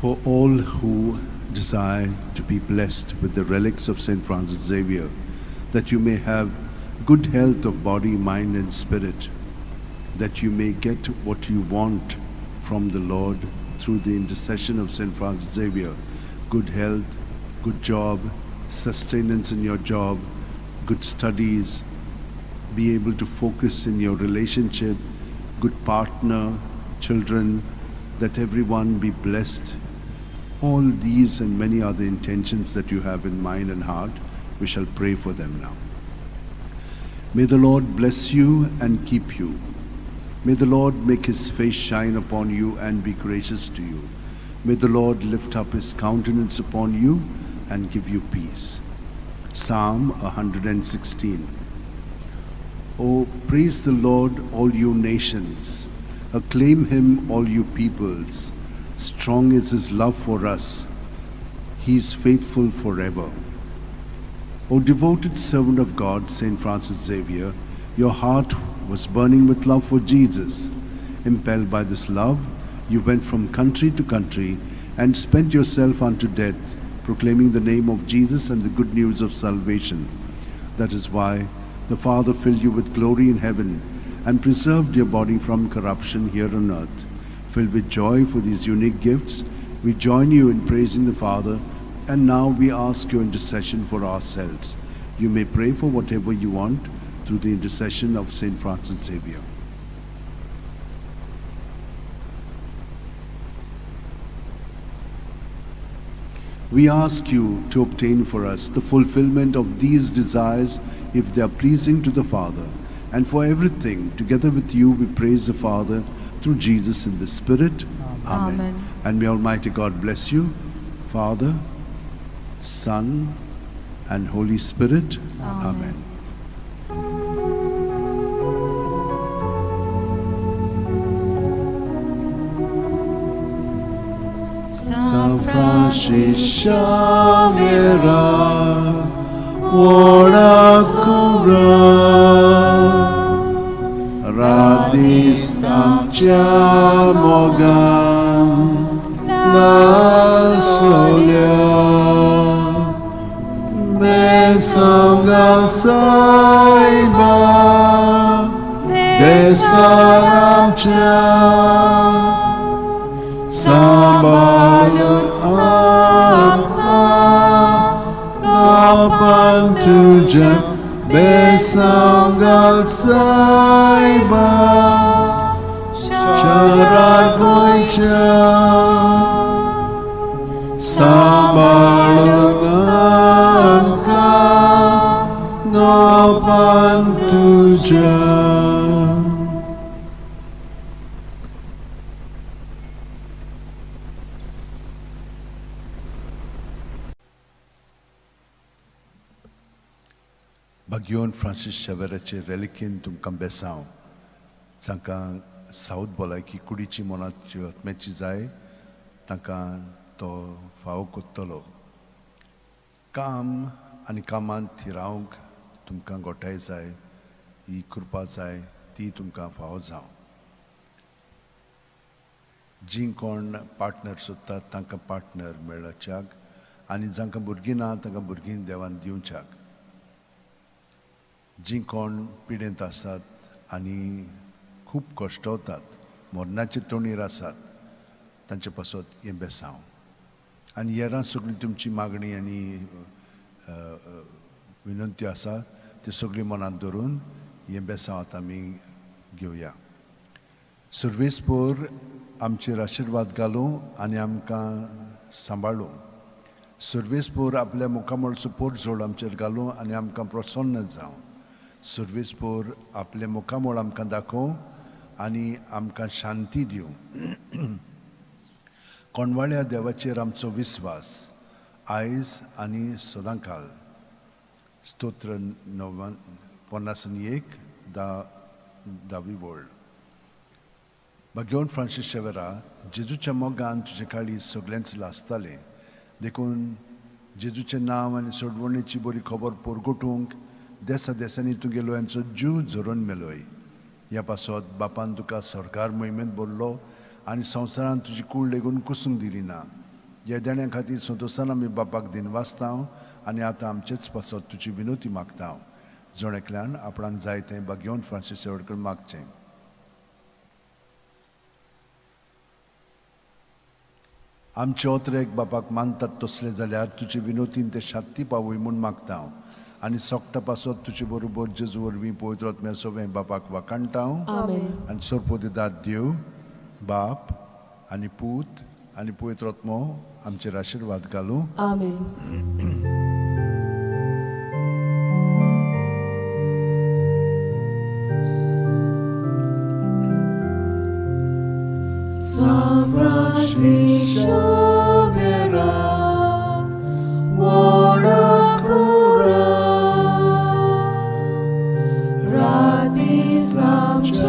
For all who desire to be blessed with the relics of St. Francis Xavier, that you may have good health of body, mind, and spirit, that you may get what you want from the Lord through the intercession of St. Francis Xavier, good health, Good job, sustenance in your job, good studies, be able to focus in your relationship, good partner, children, that everyone be blessed. All these and many other intentions that you have in mind and heart, we shall pray for them now. May the Lord bless you and keep you. May the Lord make his face shine upon you and be gracious to you. May the Lord lift up his countenance upon you and give you peace. Psalm 116. Oh, praise the Lord, all you nations. Acclaim him, all you peoples. Strong is his love for us. He is faithful forever. O devoted servant of God, Saint Francis Xavier, your heart was burning with love for Jesus. Impelled by this love, you went from country to country and spent yourself unto death, proclaiming the name of Jesus and the good news of salvation. That is why the Father filled you with glory in heaven and preserved your body from corruption here on earth. Filled with joy for these unique gifts, we join you in praising the Father, and now we ask your intercession for ourselves. You may pray for whatever you want through the intercession of Saint Francis Xavier. We ask you to obtain for us the fulfillment of these desires if they are pleasing to the Father. And for everything, together with you, we praise the Father through Jesus in the Spirit. Amen. Amen. And may Almighty God bless you, Father, Son, and Holy Spirit. Amen. Amen. San Francis Xavier, ora cura, Radis amcia mogan nasolia Besangal saiba Besaramcia Sambalun amka Gapan tuja Besangal saiba Charagoicha Sambalun amka Gapan tuja. भाग्योन फ्रांसीस शेवेराचे रेलिकेन तुमकां बेसांव जांकां south भलायकी कुडीची मनाची आत्म्याची जाय तांकां तो फावो कोत्तलो. काम आनी कामांत थिरावंक तुमकां गोठाय जाय, ही कृपा जाय, ती तुमकां फावो जावं. जीं कोण पार्टनर सोदतात तांकां पार्टनर मेळच्याक आनी जांकां भुरगीं ना तांकां भुरगीं देवान दिवच्याक. जीं कोण पिडेंत आसात आनी खूब कश्टवतात, मरणाचे तोणीर आसात, तांचे पासत हें बेसांव. आनी हेरां सगळीं तुमची मागणी आनी विनंती आसा त्यो सगळीं मनांत धरून हें बेसांव आतां आमी घेवया. सुर्वेसपोर आमचेर आशिर्वाद घालूं आनी आमकां सांबाळूं. सुर्वेसपोर आपल्या मुखामळचो पोटजोड आमचेर घालूं आनी आमकां प्रसन्न जावं. सुर्वेसपोर आपलें मुखामळ आमकां दाखोवं आनी आमकां शांती दिवं. कोणवाळ्या देवाचेर आमचो विस्वास आयज आनी सदांकाल. स्तोत्र 51 धावी वळ. भाग्योन फ्रांसीस शेवेरा, जेजूच्या मोगान तुजे काळी सगळ्यांच लासतालें, देखून जेजूचें नांव आनी सोडवणेची बरी खबर परगटूंक देसा देसांनी तुगेलो यांचो जीव झरोवन मेलोय. ह्या पासत बापान तुका सरकार मोहिमेंत भरलो आनी संवसारान तुजी कूड लेगून कुसूंक दिली ना. ह्या देण्या खातीर संतोशान आमी बापाक दिनवासता आनी आतां आमचेच पासत तुजी विनोती मागता. जण एकल्यान आपणाक जाय तें भाग्योन फ्रांसीस शेवटकर मागचें. आमचे ओतरेक बापाक मानतात तसले जाल्यार तुजे विनोतीन ते शात्ती पावय म्हूण मागता हांव आनी सोकटा पासत तुजे बरोबर जेजू वरवीं पवित्र आत्म्या सोवें बापाक वाखाणटा हांव. आमेन. आनी सोरपोदिदाद देव बाप आनी पूत आनी पवित्र आत्मो आमचेर आशिर्वाद घालूं. आमेन. San Francis Xavier, Warakura, Rati Samchamoga,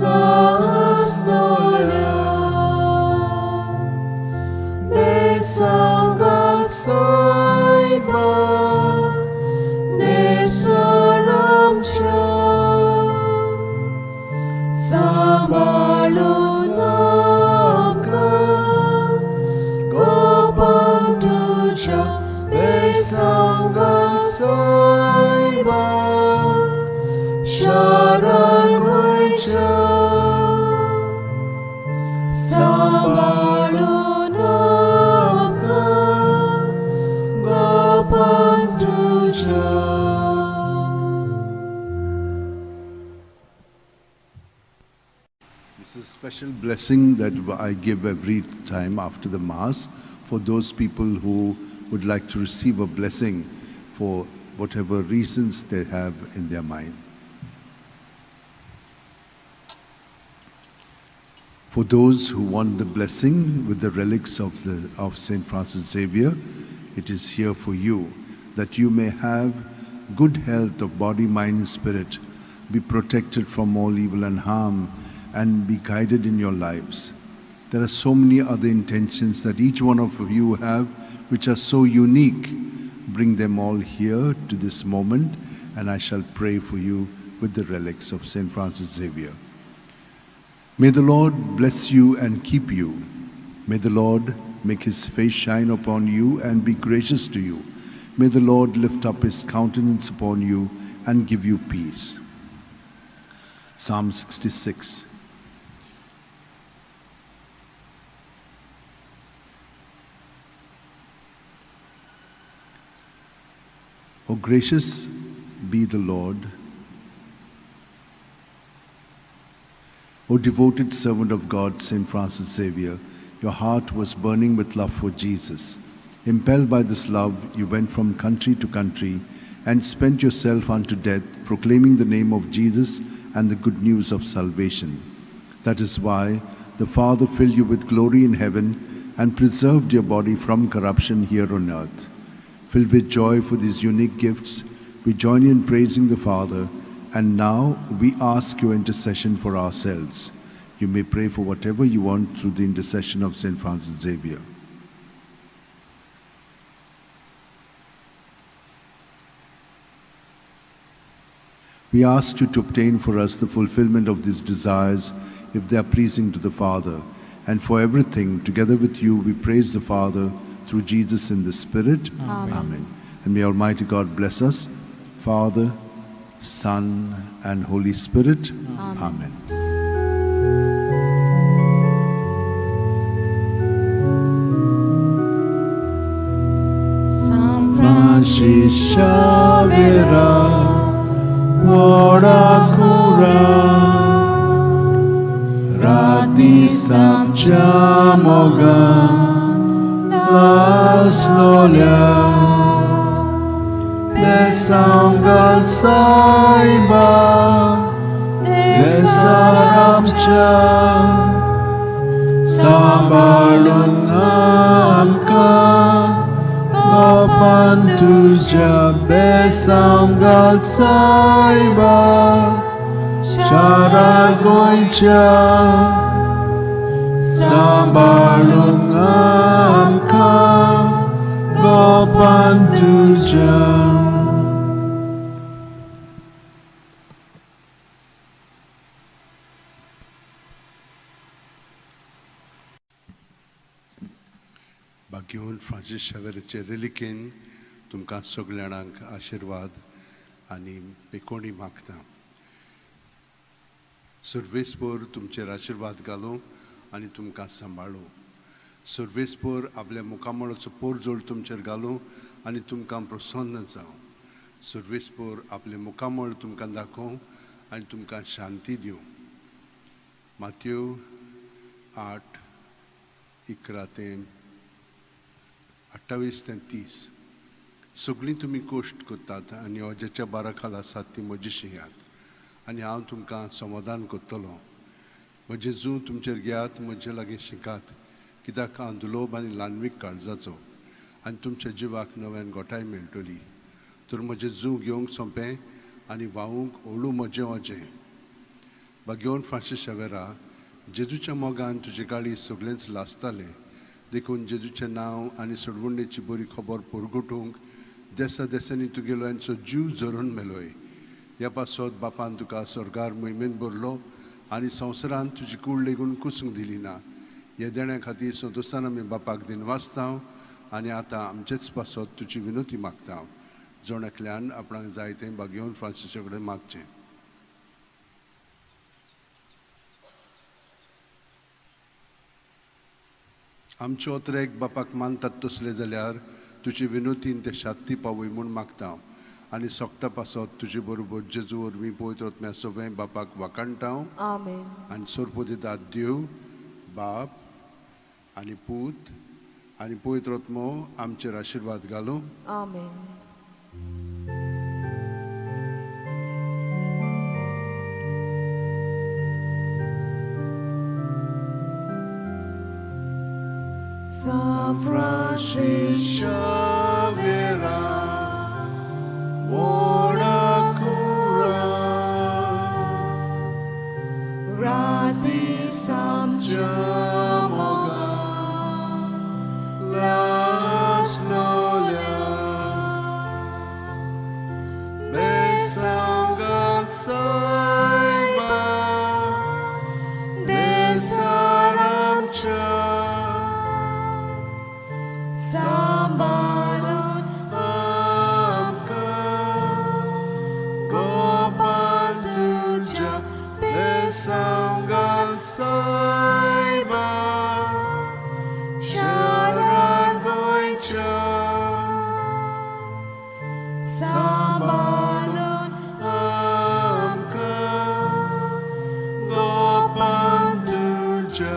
Lasnolia, Besangal Saiba, Nesaramcha. सांबाळून आमकां गोपाल तुज्या बेसांगाल सायबा शरण गोंयच्या. सांबाळून आमकां गोपाल तुज्या. This is a special blessing that I give every time after the Mass for those people who would like to receive a blessing for whatever reasons they have in their mind. For those who want the blessing with the relics of St. Francis Xavier, it is here for you, that you may have good health of body, mind, and spirit, be protected from all evil and harm, and be guided in your lives. There are so many other intentions that each one of you have, which are so unique. Bring them all here to this moment, and I shall pray for you with the relics of St. Francis Xavier. May the Lord bless you and keep you. May the Lord make his face shine upon you and be gracious to you. May the Lord lift up his countenance upon you and give you peace. Psalm 66. O gracious be the Lord. O devoted servant of God, St. Francis Xavier, your heart was burning with love for Jesus. Impelled by this love, you went from country to country and spent yourself unto death, proclaiming the name of Jesus and the good news of salvation. That is why the Father filled you with glory in heaven and preserved your body from corruption here on earth. Filled with joy for these unique gifts, we join you in praising the Father, and now we ask your intercession for ourselves. You may pray for whatever you want through the intercession of St. Francis Xavier. We ask you to obtain for us the fulfillment of these desires if they are pleasing to the Father. And for everything, together with you, we praise the Father through Jesus in the Spirit. Amen. Amen. And may Almighty God bless us, Father, Son, and Holy Spirit. Amen. Amen. San Francis Xavier, Warakura, Rati Samchamoga, Laslolia, Besangal Saiba, Besaramcha, Sambalun Amka, Gopan तुझ्या बेसांगाल सायबा शारा गोंयच्या सांबाळून आमकां गोपान तुझ्या. भाग्यवंत Francis शावेराचे रेलिकेन तुमकां सगल्या जाणांक आशिर्वाद आनी पेकोणी मागता. सर्वेस्पोर तुमचेर आशिर्वाद घालूं आनी तुमकां सांबाळूं. सर्वेस्पर आपल्या मुखामळाचो पोरजोळ तुमचेर घालूं आनी तुमकां प्रसन्न जावं. सर्वेस्पर आपलें मुखामळ तुमकां दाखोवं आनी तुमकां शांती दिवं. मातयो 8:11 ते 28 ते 30. सगळीं तुमी कश्ट करतात आनी अज्याच्या बारा खाला आसात ती म्हजी शिंयात आनी हांव तुमकां समाधान करतलो. म्हजें जूं तुमचेर घेयात, म्हजे लागीं शिकात, कित्याक हांव दुलोब आनी ल्हानवीक काळजाचो आनी तुमच्या जिवाक नव्यान गोठाय मेळटली. तर म्हजें जूं घेवंक सोंपें आनी व्हांवूंक हळू म्हजें वजें. बागेवन फ्रांसीस शेवेरा, जेजूच्या मोगान तुजे गाळी सगळेंच लासतालें, देखून जेजूचें नांव आनी सोडवणेची बरी खबर परगटूंक देसा देसांनी तुगेलो यांचो जीव झरोवन मेलोय. ह्या पासत बापान तुका स्वर्गार मोहिमेंत भरलो आनी संवसारांत तुजी कूड लेगून कुसूंक दिली ना. ह्या देण्या खातीर संतोशान आमी बापाक दिनवासता आनी आतां आमचेच पासत तुजी विनोती मागता. जण एकल्यान आपणाक जाय तें बागेवन फ्रांसीसा कडेन मागचें. आमचे ओतरेक बापाक मानतात तसले जाल्यार तुजे विनोतीन ते शांती पावय म्हूण मागता आनी सोकटा पासत तुजे बरोबर जेजू वरवीं पवित्र आत्म्या सगळें बापाक वाखाणटा. आमेन. आनी सोरपोदितात देव बाप आनी पूत आनी पवित्र आत्मो आमचेर आशिर्वाद घालूं. आमेन. San Francis Xavier, ora cura, Rati Jamoga, las nolia, Besangat saiba, Desaramcha, Sambalun Amka, Gopal Tuja, Besangal Saiba, Sharan Goicha, Sambalun Amka, Gopal Tuja.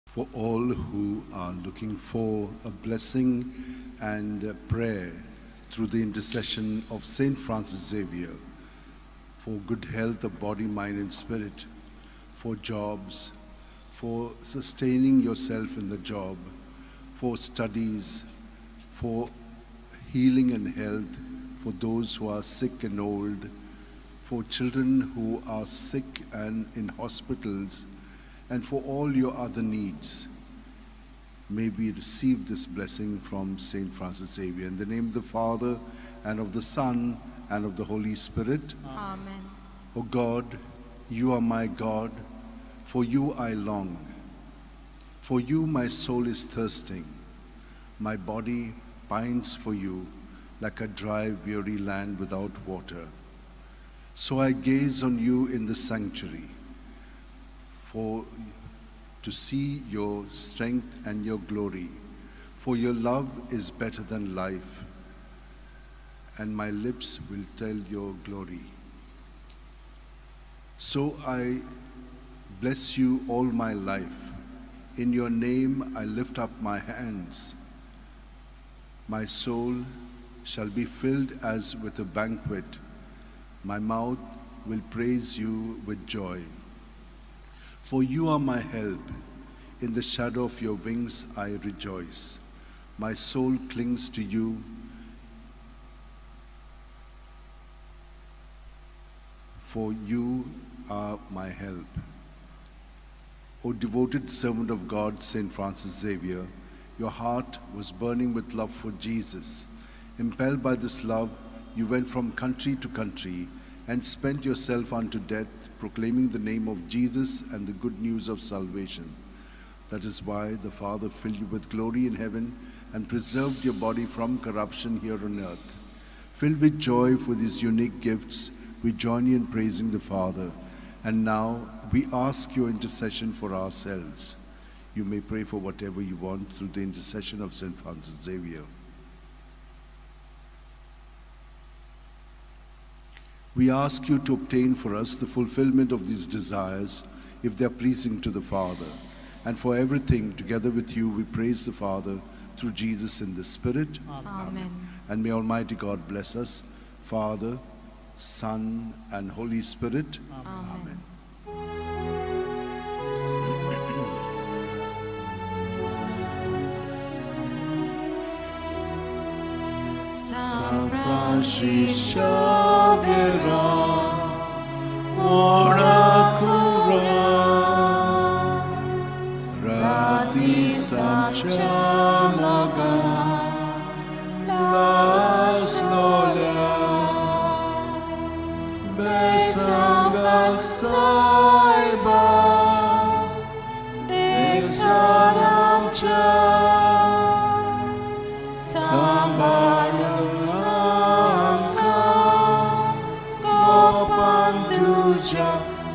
For all who are looking for a blessing and a prayer through the intercession of Saint Francis Xavier, for good health of body, mind, and spirit, for jobs, for sustaining yourself in the job, for studies, for healing and health, for those who are sick and old, for children who are sick and in hospitals, and for all your other needs. May we receive this blessing from Saint Francis Xavier. In the name of the Father, and of the Son, and of the Holy Spirit. Amen. O God, you are my God, for you I long. For you my soul is thirsting, my body pines for you like a dry, weary land without water. So I gaze on you in the sanctuary, for to see your strength and your glory. For your love is better than life, and my lips will tell your glory. So I bless you all my life. In your name I lift up my hands. My soul shall be filled as with a banquet. My mouth will praise you with joy. For you are my help. In the shadow of your wings I rejoice. My soul clings to you. For you are my help. O devoted servant of God, Saint Francis Xavier, your heart was burning with love for Jesus. Impelled by this love, you went from country to country and spent yourself unto death, proclaiming the name of Jesus and the good news of salvation. That is why the Father filled you with glory in heaven and preserved your body from corruption here on earth. Filled with joy for these unique gifts, we join you in praising the Father. And now we ask your intercession for ourselves. You may pray for whatever you want through the intercession of St. Francis Xavier. We ask you to obtain for us the fulfillment of these desires, if they are pleasing to the Father. And for everything, together with you, we praise the Father through Jesus in the Spirit. Amen. And may Almighty God bless us, Father, Son, and Holy Spirit. Amen. San Francis Xavier, ora cura, Rati Samcha moga, las lola, besangak saiba, desaramcha, sambalangamka, gopanduja,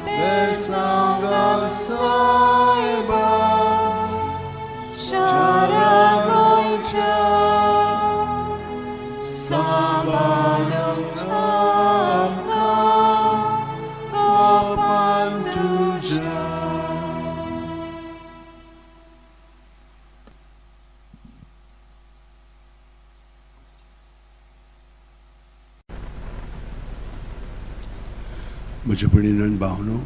besangak saiba, sharagoincha, sambalangamka, gopanduja. म्हज्या भयणीन भावनो,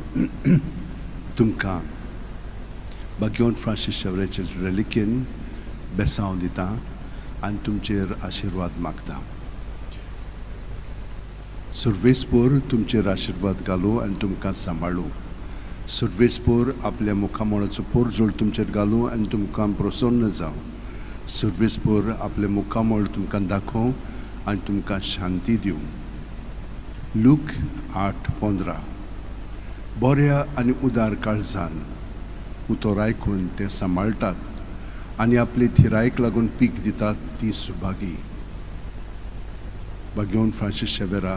तुमकां बाग्योन Francis शेवराचे रेलिकेन बेसांव दिता आनी तुमचेर आशिर्वाद मागता. सुर्वेसपोर तुमचेर आशिर्वाद घालूं आनी तुमकां सांबाळूं. सुर्वेसपोर आपल्या मुखामळाचो पोरजोळ तुमचेर घालूं आनी तुमकां प्रसन्न जावं. सुर्वेसपोर आपलें मुखामळ तुमकां दाखोवं आनी तुमकां शांती दिवं. लूक 8:15. बऱ्या आनी उदार काळजान उतर आयकून तें सांबाळटात आनी आपले थिरायेक लागून पीक दितात ती सुभागी. बागेवन फ्रांसीस शेवेरा,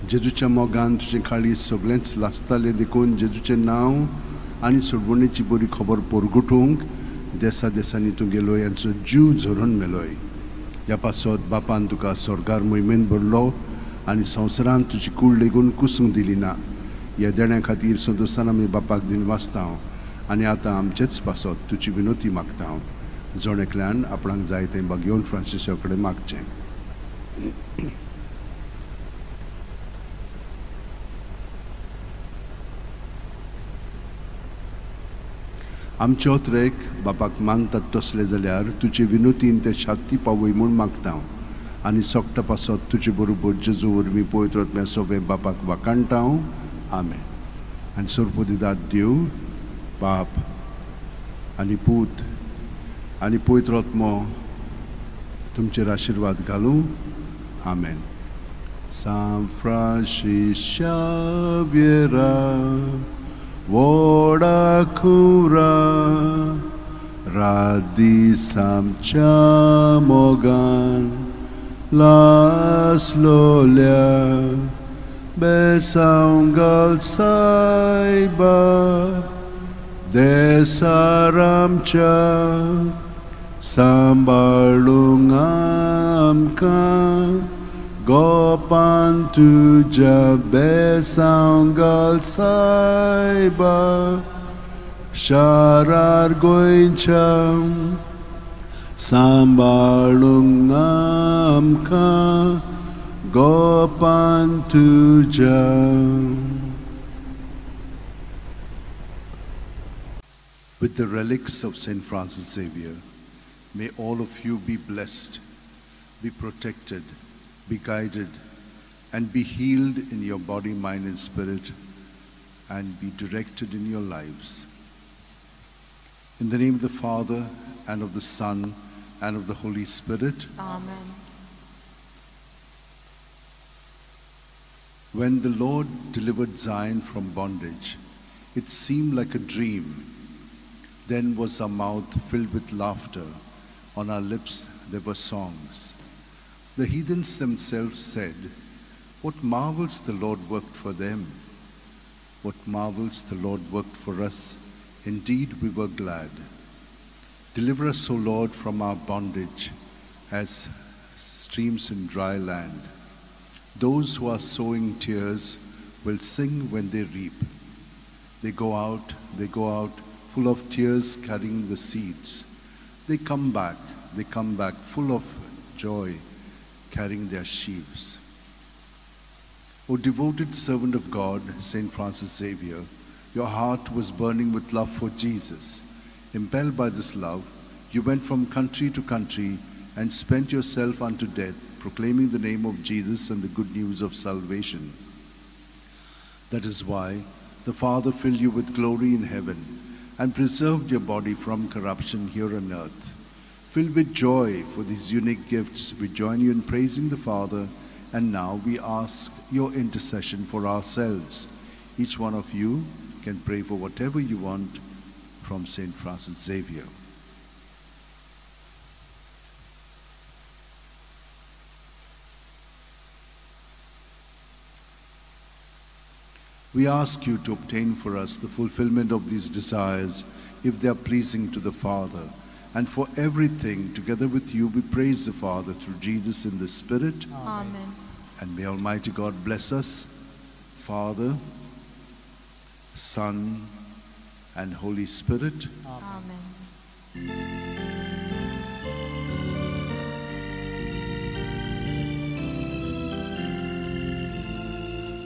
जेजूच्या मोगान तुजें काळीज सगळेंच लासतालें देखून जेजूचें नांव आनी सोडवणेची बरी खबर परगटूंक देसा देसांनी तूं गेलोय आनी जीव झरोवन मेलोय. ह्या पासत बापान तुका स्वर्गार मोहिमेन भरलो आनी संवसारान तुजी कूड लेगून कुसूंक दिली ना. ह्या देण्या खातीर संतोसान आमी बापाक दिन वाचता आनी आतां आमचेच पासत तुजी विनोती मागता. जण एकल्यान आपणाक जाय तें बागेवन फ्रांसिसा कडेन मागचें. आमचे ओत्रेक बापाक मानतात तसले जाल्यार तुजे विनोतीन ते शांती पावय म्हूण मागता आनी सोकटा पासत तुजे बरोबर जेजू वरवीं पवित्र आत्म्या सोवें बापाक वाखाणटा. आमेन. आनी सोरपोदिदात देव बाप आनी पूत आनी पवित्र आत्मो तुमचेर आशिर्वाद घालूं. आमेन. सांत फ्रांसीस शाव्येरा, व्हडा खुरा, रात दीस आमच्या मोगान लासलोल्या, बेसांव घाल सायबा, देसार आमच्या सांबाळूंक आमकां, गोपान तुज्या बेसांव घाल सायबा, शारार गोंयच्या सांबाळूंक आमकां, गोपान तुज्या. With the relics of St. Francis Xavier, may all of you be blessed, be protected, be guided, and be healed in your body, mind, and spirit, and be directed in your lives. In the name of the Father, and of the Son, and of the Holy Spirit. Amen. When the Lord delivered Zion from bondage, it seemed like a dream. Then was our mouth filled with laughter, on our lips there were songs. The heathens themselves said, What marvels the Lord worked for them! What marvels the Lord worked for us! Indeed, we were glad. Deliver us, O Lord, from our bondage, as streams in dry land. Those who are sowing tears will sing when they reap. They go out, full of tears, carrying the seeds. They come back full of joy, carrying their sheaves. O devoted servant of God, Saint Francis Xavier, your heart was burning with love for Jesus. Impelled by this love, you went from country to country and spent yourself unto death, proclaiming the name of Jesus and the good news of salvation. That is why the Father filled you with glory in heaven and preserved your body from corruption here on earth. Filled with joy for these unique gifts, we join you in praising the Father, and now we ask your intercession for ourselves. Each one of you can pray for whatever you want from Saint Francis Xavier. We ask you to obtain for us the fulfillment of these desires, if they are pleasing to the Father. And for everything, together with you, we praise the Father through Jesus in the Spirit. Amen. And may Almighty God bless us, Father, Son, and Holy Spirit. Amen.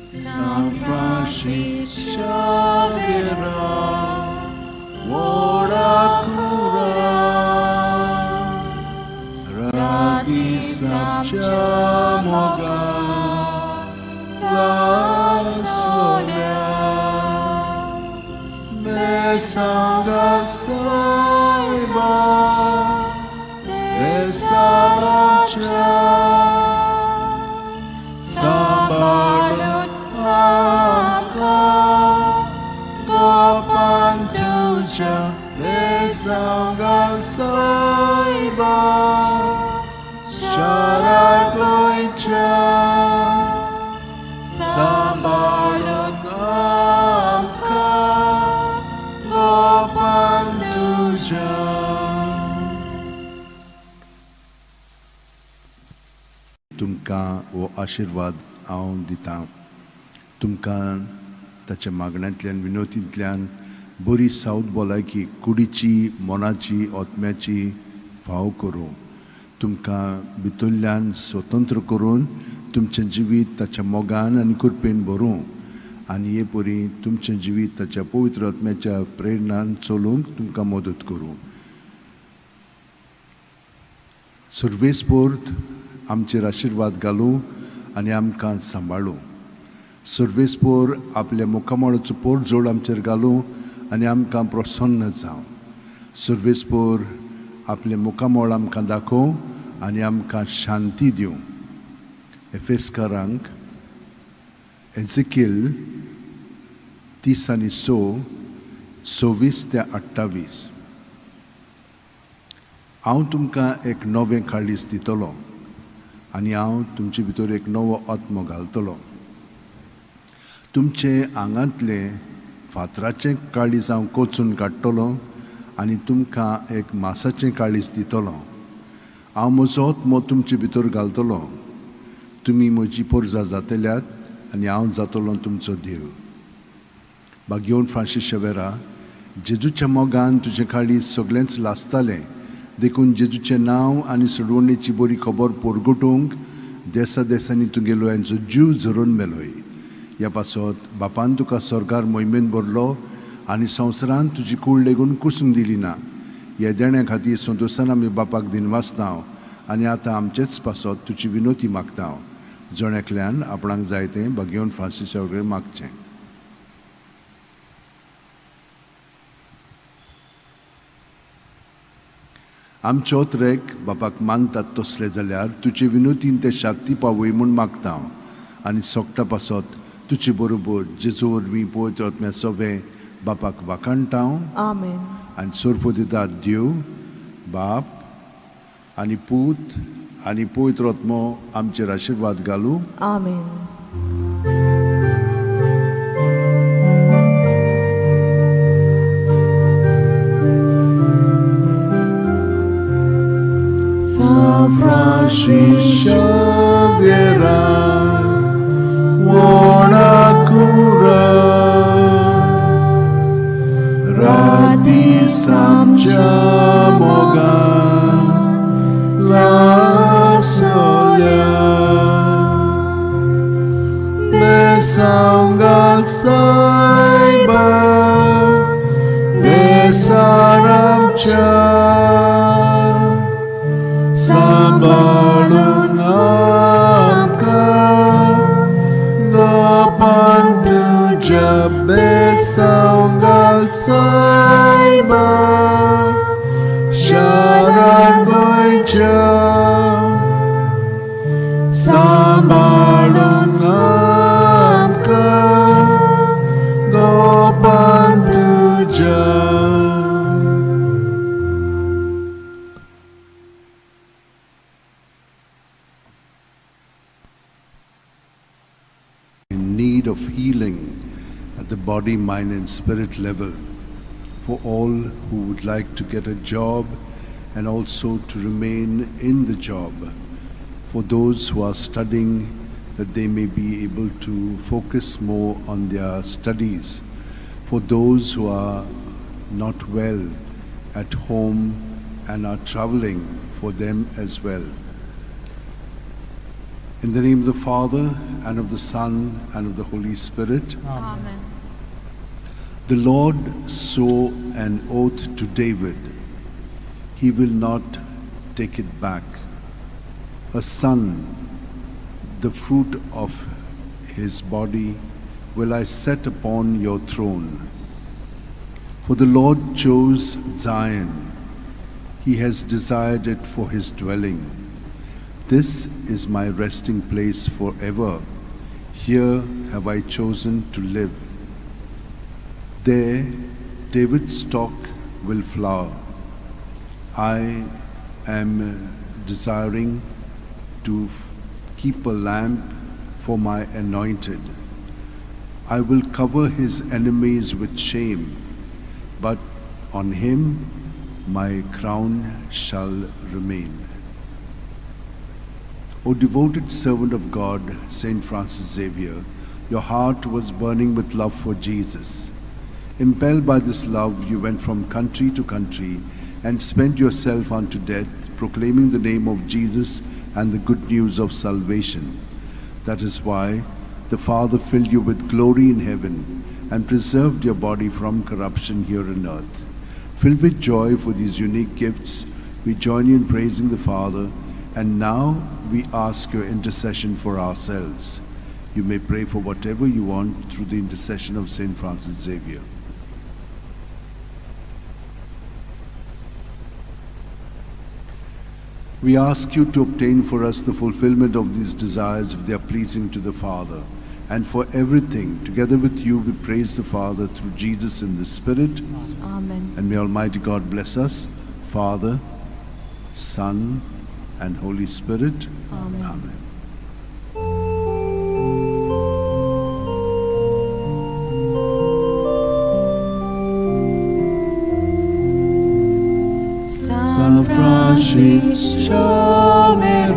San Francis Xavier, ora cura, radi sapcia moga, la solia, me sanga saiba, me saracha, sambalun amka, gopantuja, me sanga saiba, sharagoicha, sambalun amka, gopantuja. तुमकां हो आशिर्वाद हांव दितां. तुमकां ताच्या मागण्यांतल्यान, विनोतींतल्यान बरी south भलायकी कुडीची, मनाची, आत्म्याची फाव करूं. तुमकां भितरल्यान स्वतंत्र करून तुमचें जिवीत ताच्या मोगान आनी कृपेन भरूं आनी हे परी तुमचें जिवीत ताच्या पवित्र आत्म्याच्या प्रेरणान चलूंक तुमकां मदत करूं. सर्वेस्पोर्त आमचेर आशिर्वाद घालूं आनी आमकां सांबाळूं. सर्वेस्पोर आपल्या मुखामळाचो पोरजोड आमचेर घालूं आनी आमकां प्रसन्न जावं. सर्वेस्पोर आपलें मुखामळ आमकां दाखोवं आनी आमकां शांती दिवं. एफेस्कारांक एझेकिल 36, 26 ते 28. हांव तुमकां एक नवें काळीज दितलो आनी हांव तुमचे भितर एक नवो आत्मो घालतलो. तुमचे आंगांतलें फातराचें काळीज हांव कोचून काडटलो आनी तुमकां एक मासाचें काळीज दितलो. हांव म्हजो आत्मो तुमचे भितर घालतलो. तुमी म्हजी पोरजा जातल्यात आनी हांव जातलो तुमचो देव. बागेवन फ्रांसीस शेवेरा, जेजूच्या मोगान तुजें काळीज सगळेंच लासतालें, देखून जेजूचें नांव आनी सोडवणेची बरी खबर पोरगटूंक देसा देसांनी तुगेलो यांचो जीव झरोवन मेलोय. ह्या पासत बापान तुका स्वर्गार मोहिमेन भरलो आनी संवसारान तुजी कूड लेगून कुसूंक दिली ना. ह्या देण्या खातीर संतोशान आमी बापाक दिनवासता आनी आतां आमचेच पासत तुजी विनोती मागता. जण एकल्यान आपणाक जाय तें बागेवन फ्रांसीसा वगैरे मागचें. आमचे ओतरेक बापाक मानतात तसले जाल्यार तुजे विनोतीन ते शांती पावय म्हूण मागता आनी सोगटा पासत तुजे बरोबर जेजू वरवीं पवित्र आत्म्या सवें बापाक वाखाणटा. आमेन. आनी सोरपो दिता देव बाप आनी पूत आनी पवित्र आत्मो आमचेर आशिर्वाद घालूं. आमेन. San Francis Xavier, buona cura, radi samcha moga, la solia, besangal saiba, besaramcha. सांबाळून आमकां गोपान तुज्या बेसांगाल सायबा शारान गोंयच्या सांबाळून आमकां गोपान तुज्या. In need of healing at the body, mind, and spirit level, for all who would like to get a job and also to remain in the job, for those who are studying, that they may be able to focus more on their studies, for those who are not well at home and are traveling, for them as well. In the name of the Father, and of the Son, and of the Holy Spirit. Amen. The Lord swore an oath to David. He will not take it back. A son, the fruit of his body, will I set upon your throne. For the Lord chose Zion. He has desired it for his dwelling. This is my resting place forever. Here have I chosen to live. There David's stock will flower. I am desiring to keep a lamp for my anointed. I will cover his enemies with shame, but on him my crown shall remain. O devoted servant of God, Saint Francis Xavier, your heart was burning with love for Jesus. Impelled by this love, you went from country to country and spent yourself unto death, proclaiming the name of Jesus and the good news of salvation. That is why the Father filled you with glory in heaven and preserved your body from corruption here on earth. Filled with joy for these unique gifts, we join you in praising the Father, and now we ask your intercession for ourselves. You may pray for whatever you want through the intercession of Saint Francis Xavier. We ask you to obtain for us the fulfillment of these desires if they are pleasing to the Father. And for everything, together with you, we praise the Father through Jesus in the Spirit. Amen. And may Almighty God bless us, Father, Son, and Holy Spirit. Amen. Amen. San Francis Xavier,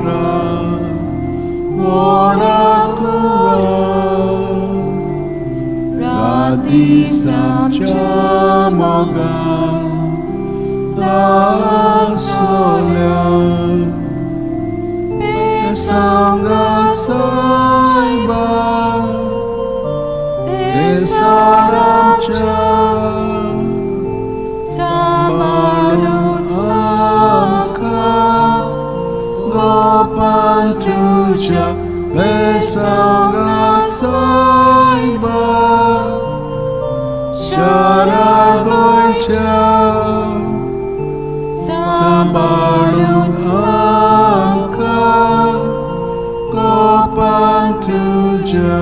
buona cura, radi samcha moga, la solia, besanga saiba, besaramcha. Sambalun amka, Gopan tuja, besanga saiba, Shara goicha, Sambalun amka, Gopan tuja.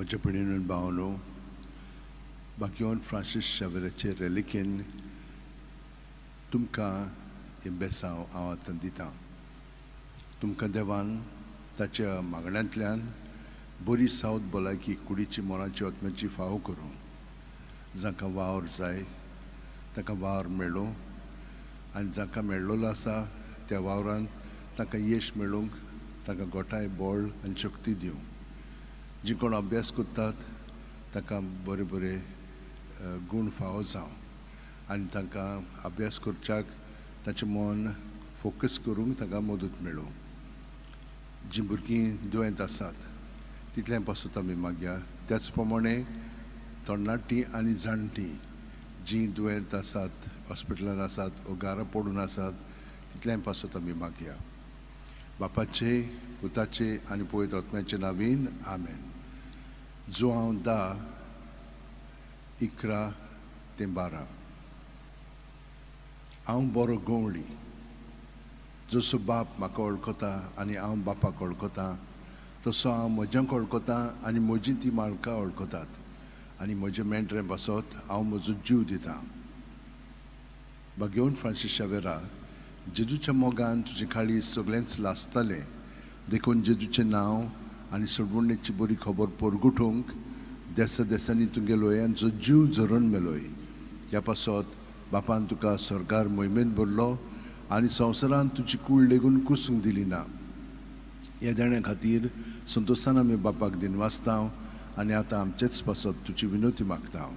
म्हज्या भयणीन भावनो, बाकीवन Francis शावेराचे रेलिकेन तुमकां हें बेसांव हांव आतां दितां. तुमकां देवान ताच्या मागण्यांतल्यान बरी सावत भलायकी कुडीची, मनाची, आत्म्याची फावो करूं. जांकां वावर जाय तांकां वावर मेळूं आनी जांकां मेळ्ळोलो आसा त्या वावरान तांकां यश मेळूंक तांकां गोठाय, बळ आनी शक्ती दिवं. जी कोण अभ्यास करतात तांकां बरे बरे गूण फावो जावं आनी तांकां अभ्यास करच्याक ताचें मन फोकस करूंक तांकां मदत मेळूं. जीं भुरगीं दुयेंत आसात तितलें पासून आमी मागया. त्याच प्रमाणे तरणाटीं आनी जाणटीं जीं दुयेंत आसात, हॉस्पिटलान आसात वो घरा पडून आसात तितलें पासून आमी मागया. बापाचे, पुताचे आनी पवित्र आत्म्याचे नावीन आमेन. जुआंव 10:11 ते 12. हांव बरो गवळी. जसो बाप म्हाका वळखता आनी हांव बापाक वळखता तसो हांव म्हज्यांक वळखता आनी म्हजी ती मालकां वळखतात आनी म्हजे मेंढरे पासत हांव म्हजो जीव दितां. बागेवन फ्रांसीस शावेरा, जेजूच्या मोगान तुजे काळीज सगळेंच लासतालें, देखून जेजूचें नांव आनी सोडवणेची बरी खबर परगुटूंक देसा देसांनी तुगे लोयांचो जीव झरोवन मेलोय. ह्या पासत बापान तुका स्वर्गार मोहिमेंत भरलो आनी संवसारान तुजी कूड लेगून कुसूंक दिली ना. ह्या देण्या खातीर संतोशान आमी बापाक दिनवासता आनी आतां आमचेच पासत तुजी विनवती मागता.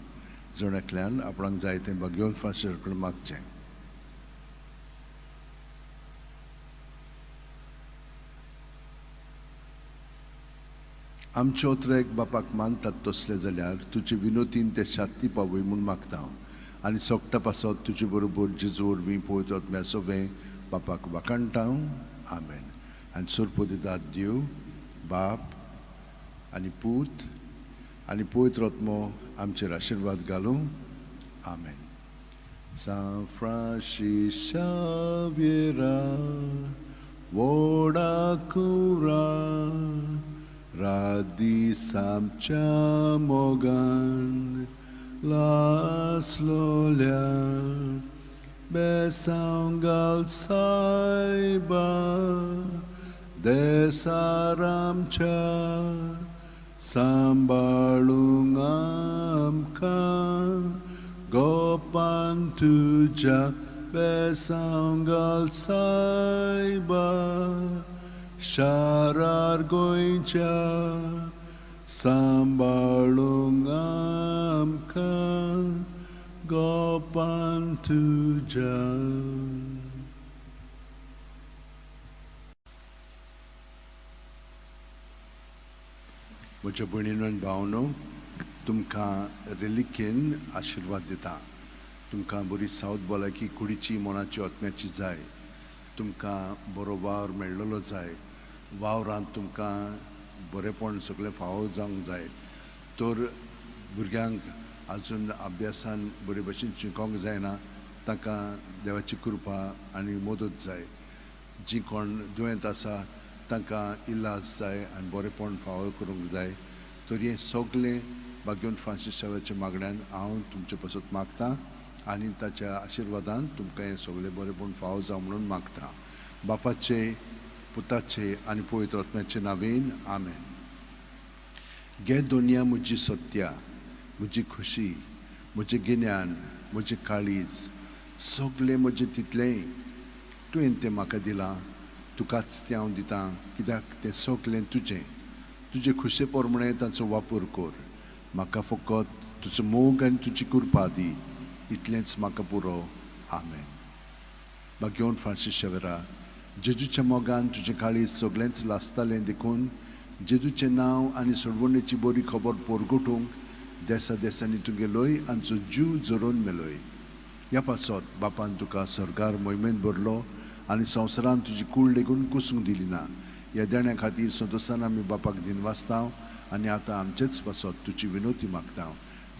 जण एकल्यान आपणाक जाय तें बागेवन फ्रांसीस कडेन मागचें. आमचे ओत्रेक बापाक मानतात तसले जाल्यार तुजे विनोतीन ते शांती पावय म्हूण मागता आनी सोगटा पासत तुजे बरोबर जेजू वरवीं पवित्र आत्म्या सोवें बापाक वाखाणटा. आमेन. आनी सोरपो दितात देव बाप आनी पूत आनी पवित्र आत्मो आमचेर आशिर्वाद घालूं. आमेन. सांत फ्रांसीस शाव्येरा, व्हडा कुंवरा, रात दीस आमच्या मोगान लासलोल्या, बेसांव घाल सायबा देसार आमच्या, सांबाळूंक आमकां गोपान तुज्या, बेसांव घाल सायबा शारार गोंयच्या, सांबाळूंक आमकां गोपान तुज्या. म्हज्या भयणीनो आनी भावनो, तुमकां रेलिकेन आशिर्वाद दिता. तुमकां बरी सावत भलायकी कुडीची, मनाची, आत्म्याची जाय. तुमकां बरो वावर मेळ्ळलो जाय. वावरांत तुमकां बरेपण सगळें फावो जावंक जाय. तर भुरग्यांक आजून अभ्यासान बरे भशेन शिकोंक जायना तांकां देवाची कृपा आनी मदत जाय. जीं कोण दुयेंत आसा तांकां इलाज जाय आनी बरेपण फावो करूंक जाय. तर हें सगळें बागेवन फ्रांसीस शावेच्या मागण्यान हांव तुमचे पासत मागता आनी ताच्या आशिर्वादान तुमकां हें सगळें बरेपण फावो जावं म्हणून मागता. बापाचे, पुताचे आनी पवित्र आत्म्याचे नावेन आमेन. घे दोनया म्हजी सत्या, म्हजी खुशी, म्हजें गिन्यान, म्हजें काळीज, सगळें म्हजें तितलेंय तुवें तें म्हाका दिलां, तुकाच तें हांव दितां, कित्याक तें सगळें तुजें. तुजे खुशे प्रमाणे ताचो वापर कर. म्हाका फकत तुजो मोग आनी तुजी कृपा दी, इतलेंच म्हाका पुरो. आमेन. बागेवन फ्रांसीस शेवरा, जेजूच्या मोगान तुजें काळीज सगळेंच लासतालें, देखून जेजूचें नांव आनी सोडवणेची बरी खबर परगटूंक देसा देसांनी तुगेलोय आमचो जीव झरोवन मेलोय. ह्या पासत बापान तुका स्वर्गार मोहिमेंत भरलो आनी संवसारान तुजी कूड लेगून कुसूंक दिली ना. ह्या देण्या खातीर संतोशान आमी बापाक दिनवासता आनी आतां आमचेच पासत तुजी विनवती मागता.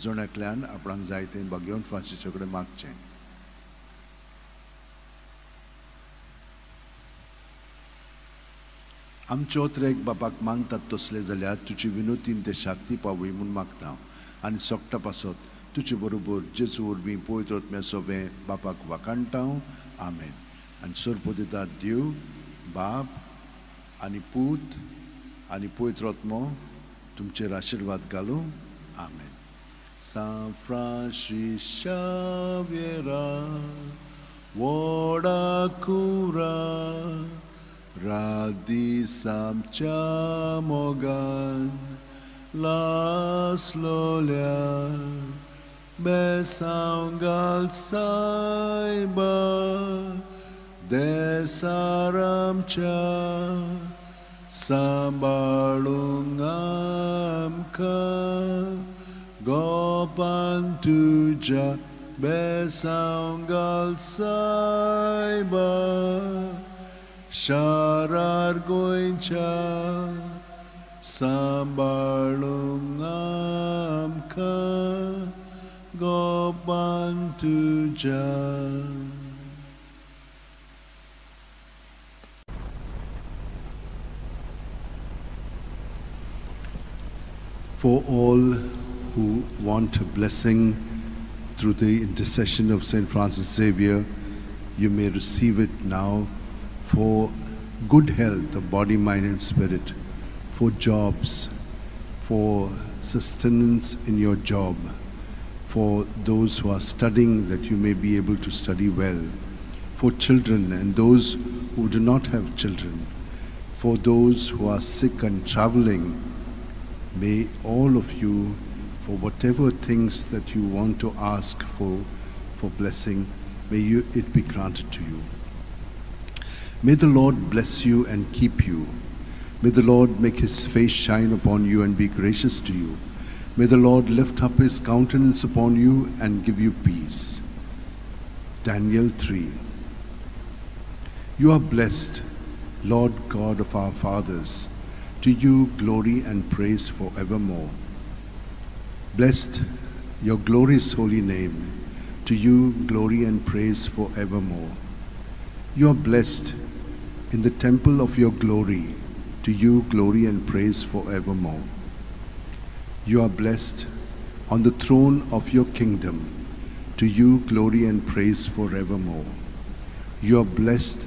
जण एकल्यान आपणाक जाय तें बागेवन फ्रांसीसा कडेन मागचें. आमच्यो त्रेक बापाक मानतात तसले जाल्यार तुजे विनोतीन ते शांती पावय म्हूण मागता आनी सोकटा पासत तुजे बरोबर जेजू वरवीं पवित्र आत्म्या सोवें बापाक वाखाणटा. आमेन. आनी सोरपो दिता देव बाप आनी पूत आनी पवित्र आत्मो तुमचेर आशिर्वाद घालूं. आमेन. सांत फ्रांसीस शाव्येरा व्हडा कुरा रात दीस आमच्या मोगान लासलोल्या बेसांव घाल सायबा देसार आमच्या सांबाळूंक आमकां गोपान तुज्या बेसांव घाल सायबा शारार गोंयच्या सांबाळूंक आमकां गोपान तुज्या. For all who want a blessing through the intercession of St. Francis Xavier, you may receive it now for good health of body, mind, and spirit, for jobs, for sustenance in your job, for those who are studying that you may be able to study well, for children and those who do not have children, for those who are sick and traveling. May all of you, for whatever things that you want to ask for blessing, may it be granted to you. May the Lord bless you and keep you. May the Lord make his face shine upon you and be gracious to you. May the Lord lift up his countenance upon you and give you peace. Daniel 3. You are blessed, Lord God of our fathers. To you glory and praise forevermore. Blessed your glorious holy name. To you glory and praise forevermore. You are blessed in the temple of your glory. To you glory and praise forevermore. You are blessed on the throne of your kingdom. To you glory and praise forevermore. You are blessed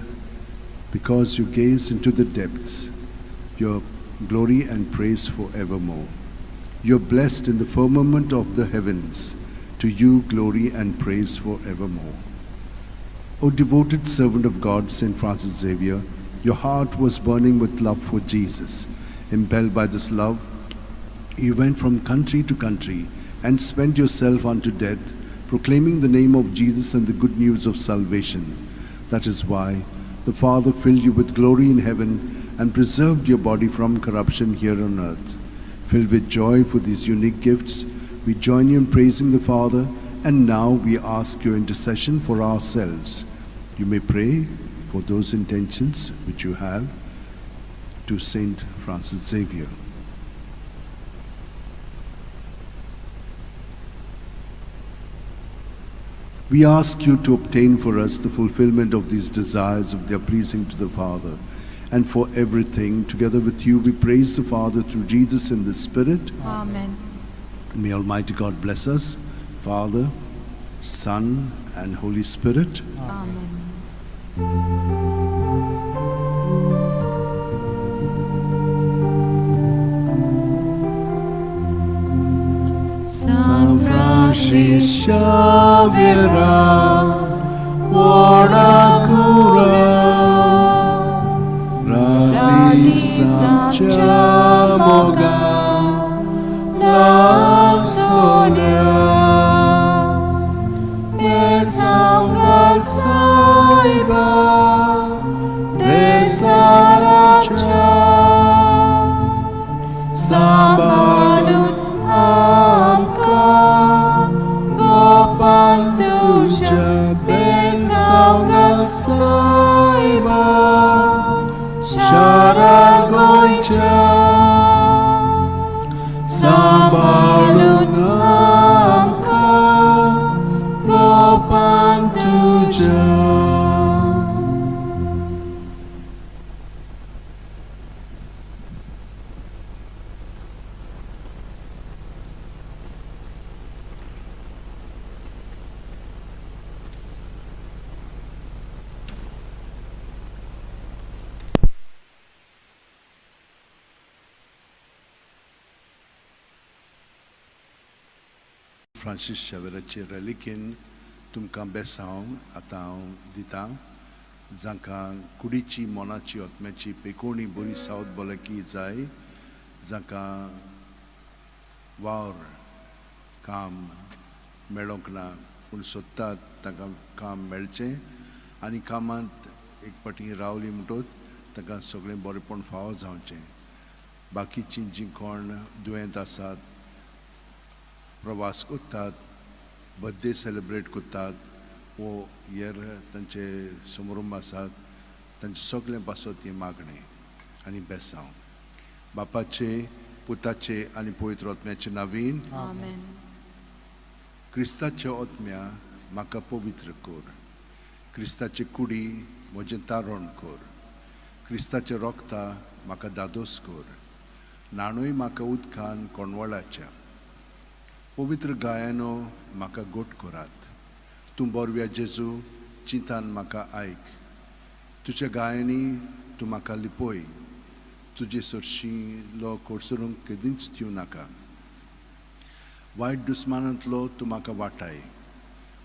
because you gaze into the depths. Your glory and praise forevermore. You are blessed in the firmament of the heavens. To you glory and praise forevermore. O devoted servant of God, St. Francis Xavier, your heart was burning with love for Jesus. Impelled by this love, you went from country to country and spent yourself unto death, proclaiming the name of Jesus and the good news of salvation. That is why the Father filled you with glory in heaven and preserved your body from corruption here on earth. Filled with joy for these unique gifts, we join you in praising the Father, and now we ask your intercession for ourselves. You may pray for those intentions which you have to Saint Francis Xavier. We ask you to obtain for us the fulfillment of these desires of their pleasing to the Father, and for everything, together with you, we praise the Father through Jesus in the Spirit. Amen. May Almighty God bless us, Father, Son, and Holy Spirit. Amen. San Francis Xavier, व्हडा कुरा रात दीस आमच्या मोगान लासलोल्या बेसांव घाल सायबा देसार आमच्या सांबाळून आमकां गोपान तुज्या बेसांव घाल सायबा शारार गोंयच्या सांबाळून आमकां गोपान तुज्या. फ्रांसीस शावेराचे रेलिकेन तुमकां बेसांव आतां हांव दितां. जांकां कुडीची, मनाची, आत्म्याची पेकोवणी बरी सावत भलायकी जाय, जांकां वावर काम मेळोंक ना पूण सोदतात तांकां काम मेळचें आनी कामांत एक फावटी रावली म्हणटकच तांकां सगळें बरेंपण फावो जावचें. बाकीचीं जीं कोण दुयेंत आसात, प्रवास करतात, बर्थडे सेलिब्रेट करतात वो हेर तांचे समारंभ आसात, तांचे सगळें पासत ही मागणें आनी बेसांव. बापाचे, पुताचे आनी पवित्र आत्म्याचे नावीन. आमेन. क्रिस्ताच्या आत्म्या म्हाका पवित्र कर. क्रिस्ताचे कुडी म्हजें तारण कर. क्रिस्ताचे रोगता म्हाका दादोस कर. न्हाणूय म्हाका उदकान कोणवळाच्या. पवित्र गायानो म्हाका गोट करात. तूं बोरव्या जेजू, चिंतान म्हाका आयक. तुज्या गायांनी तूं म्हाका लिपय. तुजे सरशीं लो कोडसरूंक केदींच दिवं नाका. वायट दुस्मानांतलो तूं म्हाका वाटाय.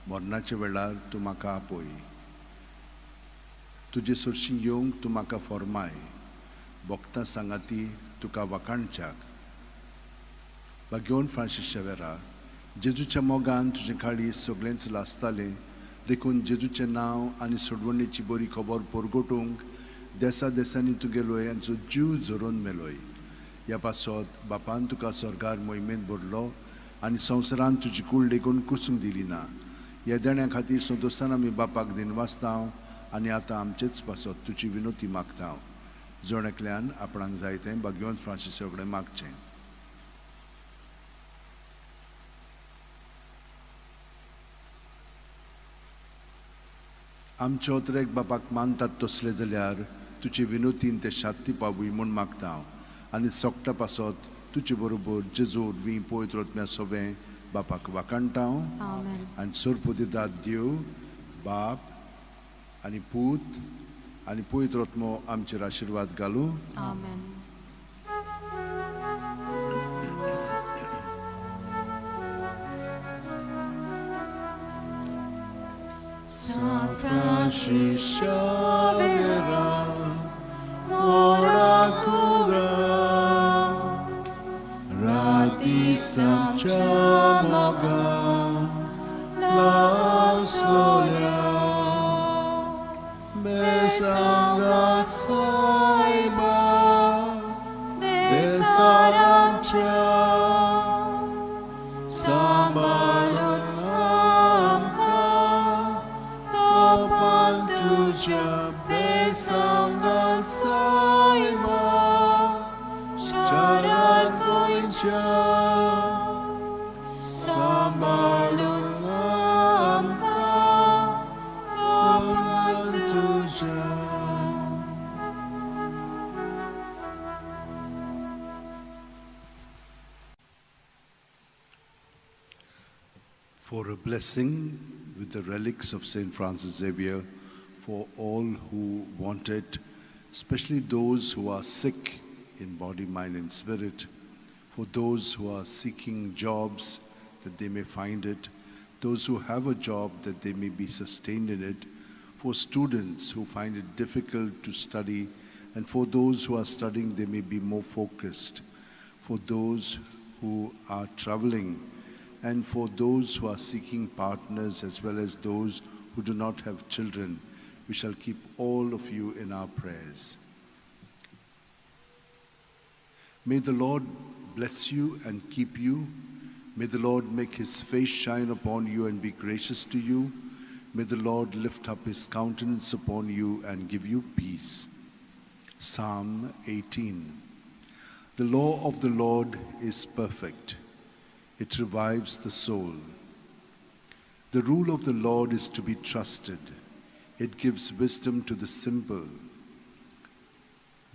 मरणाच्या वेळार तूं म्हाका आपय. तुजे सरशीं येवंक तूं म्हाका फॉर्माय. भोगता सांगाती तुका वाखाणच्याक. भाग्योन फ्रांसीस शेवेरा, जेजूच्या मोगान तुजें काळीज सगळेंच लासतालें. देखून जेजूचें नांव आनी सोडवणेची बरी खबर परगटूंक देसा देसांनी तूं गेलोय आनी जीव झरोवन मेलोय. ह्या पासत बापान तुका स्वर्गार मोहिमेंत भरलो आनी संवसारान तुजी कूड लेगून कुसूंक दिली ना. ह्या देण्या खातीर संतोशान आमी बापाक दिनवासता आनी आतां आमचेच पासत तुजी विनोती मागता. जण एकल्यान आपणाक जाय तें भाग्यवंत फ्रांसीस कडेन मागचें. आमच्या ओतरेक बापाक मानतात तसले जाल्यार तुजे विनोतीन ते शांती पावूय म्हूण मागता हांव आनी सोकटा पासत तुजे बरोबर जेजू वरवीं पवित्र आत्म्या सोवें बापाक वाखाणटा हांव. आमेन. आनी सोरपुदिदाद देव बाप आनी पूत आनी पवित्र आत्मो आमचेर आशिर्वाद घालूं. आमेन. San Francis Xavier, ora cura, राती आमच्या मोगान लासलोल्या बेसांगात सायबा देसारामच्या सांबाळून आमकां तोपान तुज्या बेसांगात सायबा शारान गोंयच्या सांबाळून आमकां तोपान तुज्या. For a blessing with the relics of St. Francis Xavier for all who want it, especially those who are sick in body, mind, and spirit, for those who are seeking jobs that they may find it, those who have a job that they may be sustained in it, for students who find it difficult to study, and for those who are studying, they may be more focused, for those who are traveling, and for those who are seeking partners as well as those who do not have children. We shall keep all of you in our prayers. May the Lord bless you and keep you. May the Lord make his face shine upon you and be gracious to you. May the Lord lift up his countenance upon you and give you peace. Psalm 18. The law of the Lord is perfect. It revives the soul. The rule of the Lord is to be trusted. It gives wisdom to the simple.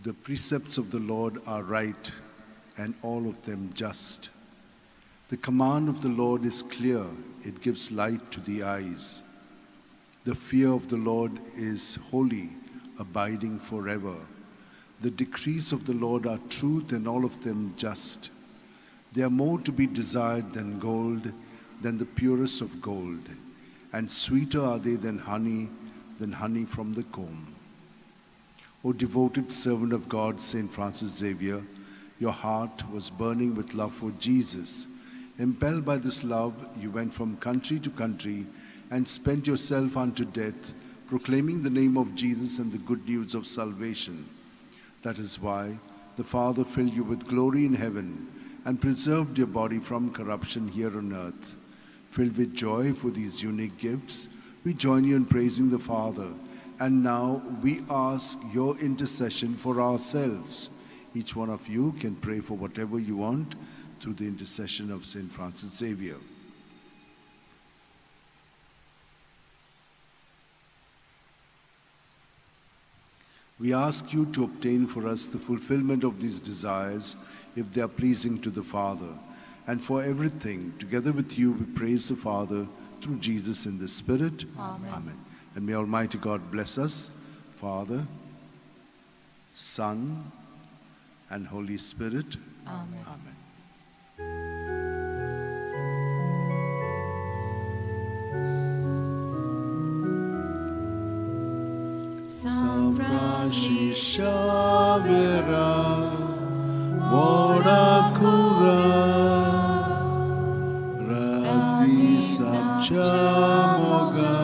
The precepts of the Lord are right, and all of them just. The command of the Lord is clear. It gives light to the eyes. The fear of the Lord is holy, abiding forever. The decrees of the Lord are truth, and all of them just. They are more to be desired than gold, than the purest of gold, and sweeter are they than honey from the comb. O devoted servant of God, Saint Francis Xavier, your heart was burning with love for Jesus. Impelled by this love, you went from country to country and spent yourself unto death, proclaiming the name of Jesus and the good news of salvation. That is why the Father filled you with glory in heaven and preserved your body from corruption here on earth. Filled with joy for these unique gifts, we join you in praising the Father. And now we ask your intercession for ourselves. Each one of you can pray for whatever you want through the intercession of Saint Francis Xavier. We ask you to obtain for us the fulfillment of these desires if they are pleasing to the Father. And for everything, together with you, we praise the Father through Jesus in the Spirit. Amen. Amen. And may Almighty God bless us, Father, Son, and Holy Spirit. Amen. Amen. San Francis Xavier, Vora cura, Rati Sapcha Moga,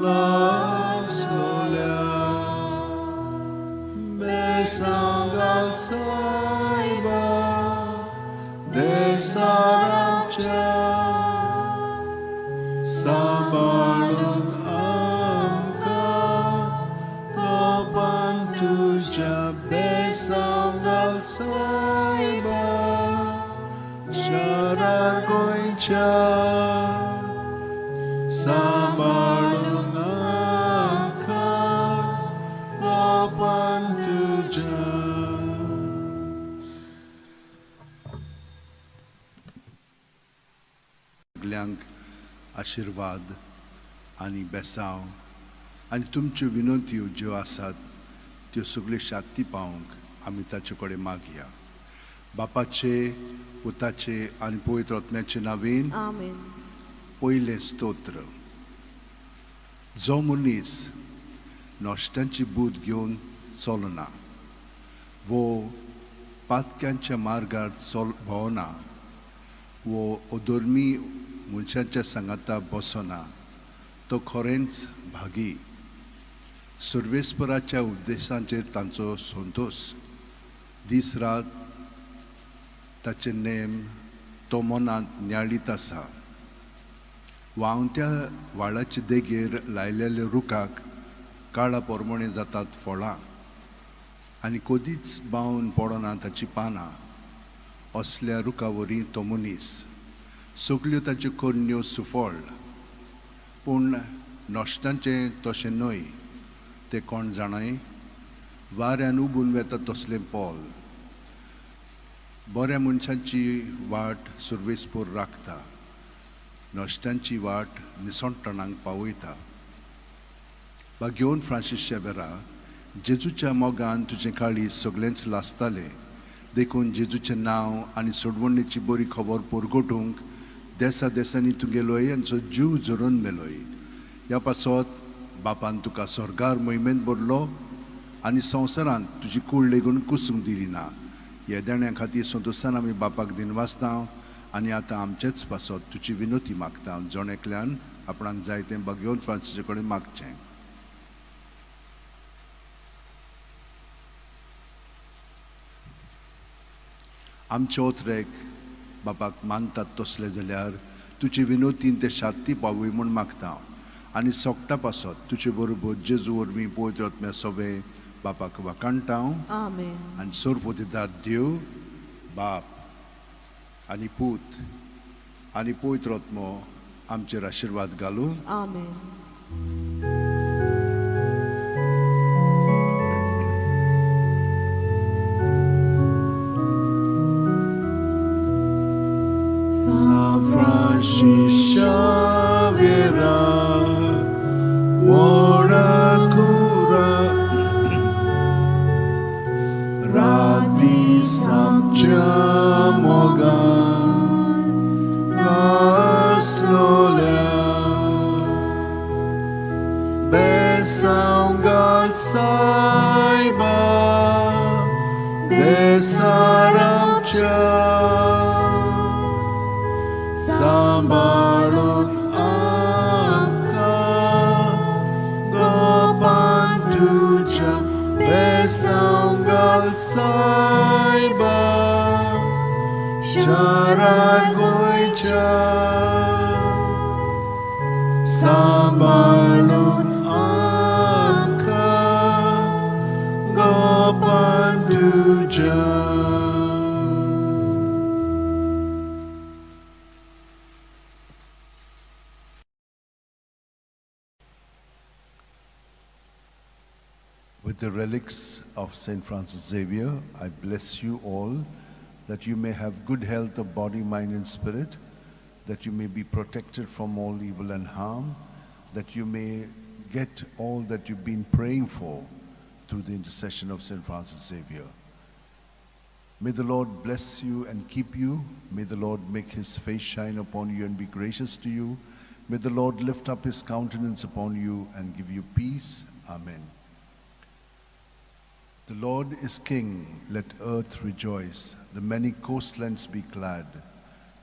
La Sola, Besangal Saiba, Desarapcha, Sabalun Amka, Kopan Tuja Besangal Saiba, Sharar Goincha, Sabalun Amka, Kopan Tuja. सगल्यांक आशिर्वाद आनी बेसांव आनी तुमच्यो विनंत्यो ज्यो आसात त्यो सगल्यो शांती पावोवंक आमी ताचे कडेन मागया. बापाचे, पुताचे आनी पवित्र आत्म्याचे नांवेन. आमेन. पयलें स्तोत्र. जो मनीस नश्ट्यांची बूद घेवन चलना वो पातक्यांच्या मार्गार चल भोंवना वो अधर्मी मनशांच्या सांगाता बसना, तो खरेंच भागी. सर्वेस्पराच्या उपदेशांचेर तांचो संतोश. दीस रात ताचे नेम तो मनांत न्याळीत आसा. व्हांवत्या व्हाळाचे देगेर लायलेल्या रुखाक काळा पोरमोणे जातात फळां आनी कदीच बावन पडना ताची पानां. असल्या रुखा वरी तो मनीस, सगल्यो ताच्यो करण्यो सुफळ. पूण नश्टांचें तशें न्हय, तें कोण जाणाय, वाऱ्यान उबून वेता तसलें पोल. बऱ्या मनशांची वाट सुर्वेसपूर राखता, नश्ट्यांची वाट निसणटणांक पावयता. बागेवन फ्रांसीस शेबेरा, जेजूच्या मोगान तुजें काळीज सगळेंच लासतालें. देखून जेजूचें नांव आनी सोडवणेची बरी खबर परगटूंक देसा देसांनी तूं गेलोय आनी जीव झरोवन मेलोय. ह्या पासत बापान तुका स्वर्गार मोहिमेंत भरलो आनी संवसारांत तुजी कूड लेगून कुसूंक दिली ना. ह्या देण्या खातीर संतोशान आमी बापाक दिनवासता आनी आतां आमचेच पासत तुजी विनोती मागता. जण एकल्यान आपणाक जाय तें बागेवन फ्रांसीसा कडेन मागचें. आमचे ओतरेक बापाक मानतात तसले जाल्यार तुजे विनोतीन ते शांती पावय म्हूण मागता आनी सोगटा पासत तुजे बरोबर जेजू वरवीं पवित्र आत्म्या सवे बापाक वाखाणटा. आमेन. आनी सोरपोतीदार देव बाप आनी पूत आनी पवित्र आत्मो आमचेर आशिर्वाद घालूं. आमेन. San Francis Xavier, ora cura, Rati Samcha Mogan, la शारार गोंयच्या सांबाळून आमकां गोपान तुज्या. With the relics of St. Francis Xavier, I bless you all that you may have good health of body, mind, and spirit, that you may be protected from all evil and harm, that you may get all that you've been praying for through the intercession of St. Francis Xavier. May the Lord bless you and keep you. May the Lord make his face shine upon you and be gracious to you. May the Lord lift up his countenance upon you and give you peace. Amen. The Lord is king, let earth rejoice, the many coastlands be glad.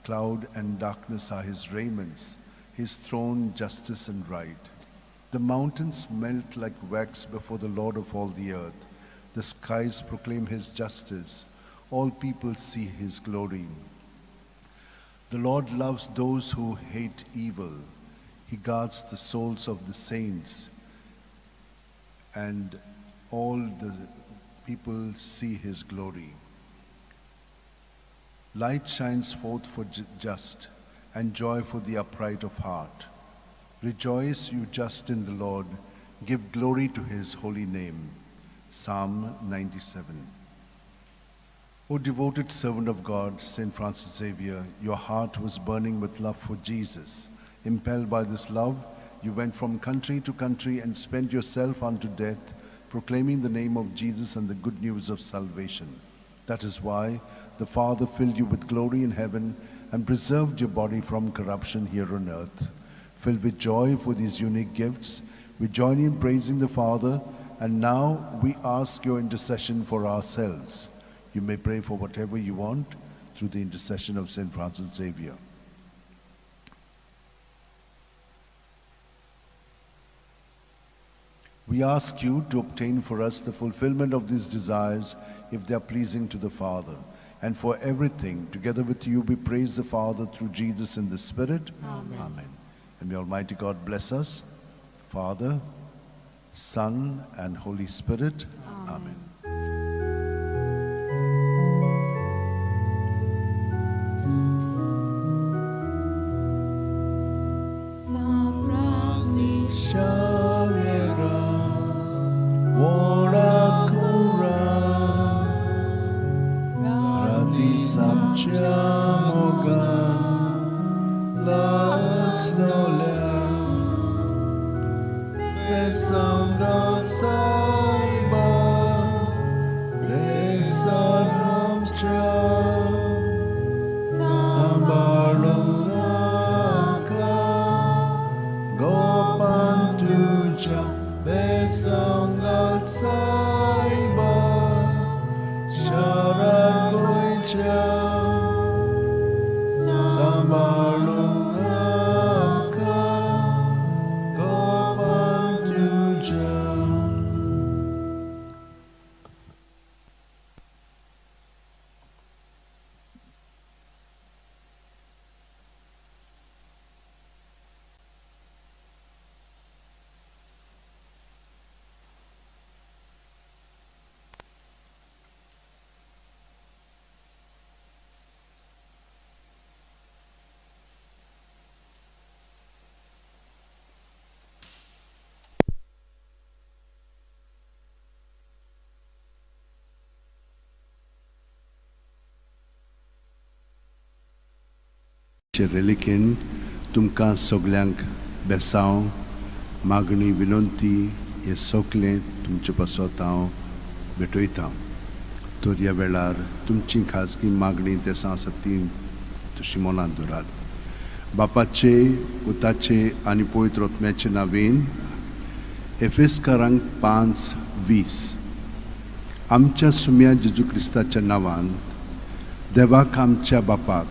Cloud and darkness are his raiments, his throne justice and right. The mountains melt like wax before the Lord of all the earth. The skies proclaim his justice, all people see his glory. The Lord loves those who hate evil. He guards the souls of the saints, and all the people see his glory. Light shines forth for just, and joy for the upright of heart. Rejoice, you just in the Lord. Give glory to his holy name. Psalm 97. O devoted servant of God, St. Francis Xavier, your heart was burning with love for Jesus. Impelled by this love, you went from country to country and spent yourself unto death, proclaiming the name of Jesus and the good news of salvation. That is why the Father filled you with glory in heaven and preserved your body from corruption here on earth. Filled with joy for these unique gifts, we join in praising the Father, and now we ask your intercession for ourselves. You may pray for whatever you want through the intercession of St. Francis Xavier. We ask you to obtain for us the fulfillment of these desires if they are pleasing to the Father. And for everything, together with you, we praise the Father through Jesus in the Spirit. Amen. Amen. And may Almighty God bless us, Father, Son, and Holy Spirit. Amen. Amen. Saint Francis Xaviera, Ora cura, Rati samcha mogan, Las nolem, Besanga saiba, Desanamcha, Sambalunaka, Gopan tuja, Besangal saiba, Sharan goicha, Sambalunaka, Gopan tuja. रेलिकेन तुमकां सगल्यांक बेसांव, मागणी, विनंती हे सगलें तुमचे पासत हांव भेटयतां. तर ह्या वेळार तुमची खाजगी मागणी देसां आसा ती तशी मनांत दवरात. बापाचे, पुताचे आनी पवित्र आत्म्याचे नांवेन. एफेस्कारांक 5:20. आमच्या सुम्या जेजू क्रिस्ताच्या नांवान देवाक, आमच्या बापाक,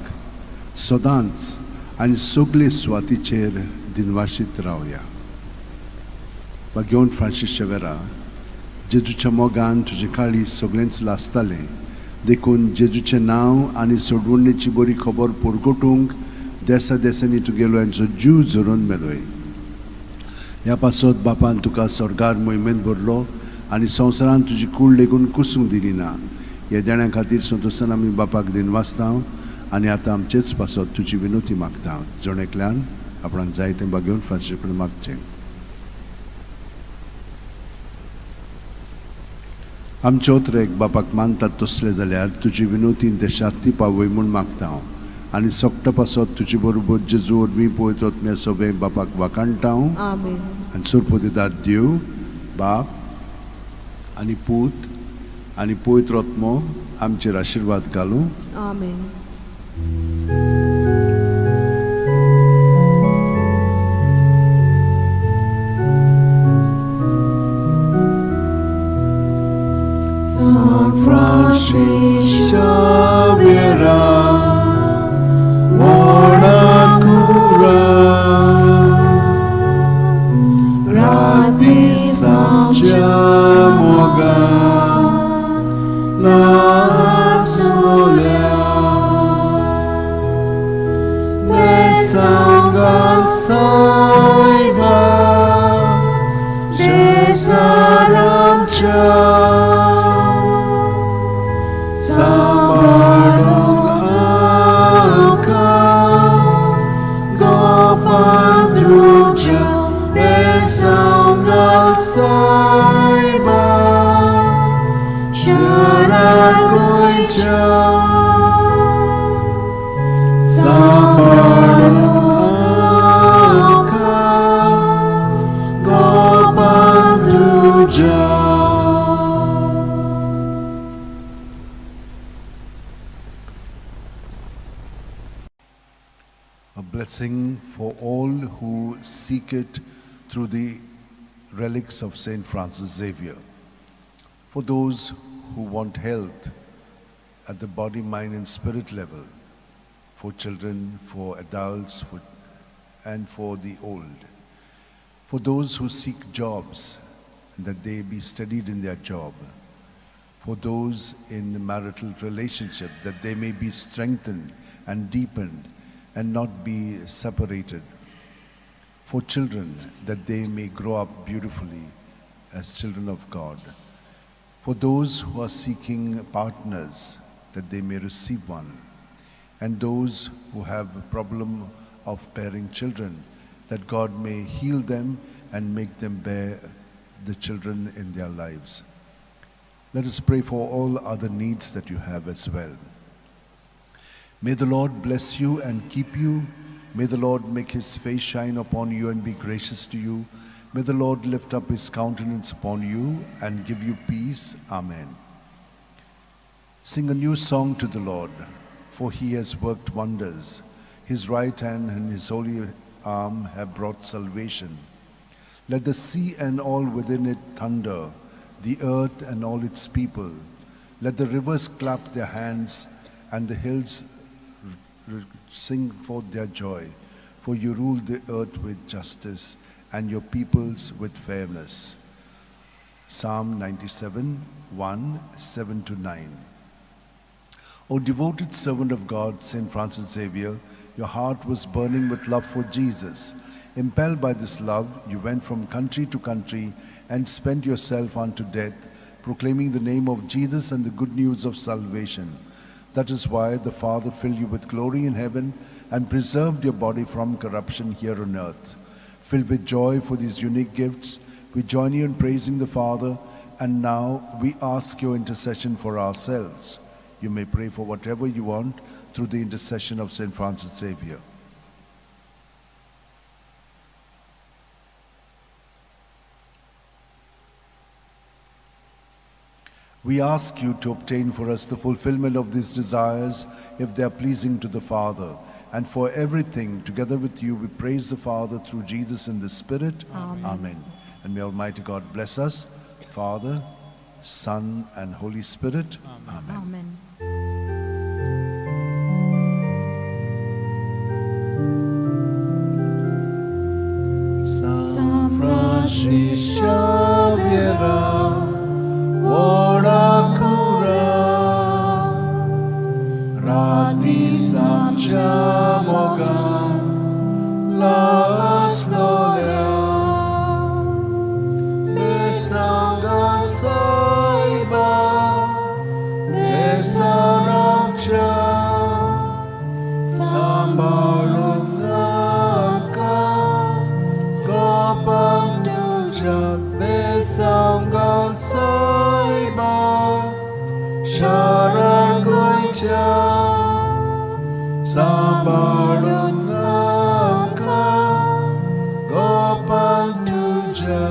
सदांच आनी सगळे सुवातीचेर दिनवाशीत रावया. भाग्यवंत फ्रांसीस शेवेरा, जेजूच्या मोगान तुजें काळीज सगळेंच लासतालें देखून जेजूचें नांव आनी सोडवणेची बरी खबर परगटूंक देसा देसांनी तुगेलो हेंचो जीव झरोवन मेलोय. ह्या पासत बापान तुका स्वर्गार मोहिमेंत भरलो आनी संवसारान तुजी कूड लेगून कुसूंक दिली ना. ह्या देण्या खातीर संतोशान आमी बापाक दिनवासता आनी आतां आमचेच पासत तुजी विनोती मागता. जण एकल्यान आपणाक जाय तें बागेवन फ्रांसीस कडेन मागचें. आमचे ओतरेक बापाक मानतात तसले जाल्यार तुजी विनोतीन ते शांती पावय म्हूण मागता हांव आनी सोकटा पासत तुजे बरोबर जेजू वरवीं पळयत आत्म्या सगळें बापाक वाखाणटा हांव. आमेन. आनी सोरपोतेदाद देव बाप आनी पूत आनी पवित्र आत्मो आमचेर आशिर्वाद घालूं. आमेन. San Francis Xavier, buona cura, rati Santiago, la sola, Besangan saiba, Jesalam cha. Samarung angka Gopanduja Besanggal Saiba Sharagoicha Samarung angka Gopanduja. A blessing for all who seek it through the relics of Saint Francis Xavier. For those who want health at the body, mind and spirit level, for children, for adults, and for the old. For those who seek jobs, that they be steadied in their job. For those in marital relationship, that they may be strengthened and deepened and not be separated. For children, that they may grow up beautifully as children of God. For those who are seeking partners, that they may receive one. And those who have a problem of bearing children, that God may heal them and make them bear the children in their lives. Let us pray for all other needs that you have as well. May the Lord bless you and keep you. May the Lord make his face shine upon you and be gracious to you. May the Lord lift up his countenance upon you and give you peace. Amen. Sing a new song to the Lord, for he has worked wonders. His right hand and his holy arm have brought salvation. Let the sea and all within it thunder, the earth and all its people. Let the rivers clap their hands and the hills sing forth their joy. For you rule the earth with justice and your peoples with fairness. Psalm 97, 1, 7 to 9. O devoted servant of God, Saint Francis Xavier, your heart was burning with love for Jesus. Impelled by this love, you went from country to country and spent yourself unto death, proclaiming the name of Jesus and the good news of salvation. That is why the Father filled you with glory in heaven and preserved your body from corruption here on earth. Filled with joy for these unique gifts, we join you in praising the Father, and now we ask your intercession for ourselves. You may pray for whatever you want through the intercession of Saint Francis Xavier. We ask you to obtain for us the fulfillment of these desires if they are pleasing to the Father. And for everything, together with you, we praise the Father through Jesus in the Spirit. Amen. Amen. And may Almighty God bless us, Father, Son, and Holy Spirit. Amen. Amen. San Francis Xavier, buona cura, राती आमच्या मोगान लासलोल्या बेसांगा सायबा देसारामच्या सांबाळून आमकां गोपांक तुज्या बेसांगा सायबा शारा गोंयच्या सांबाळून आमकां गोपांक तुज्या.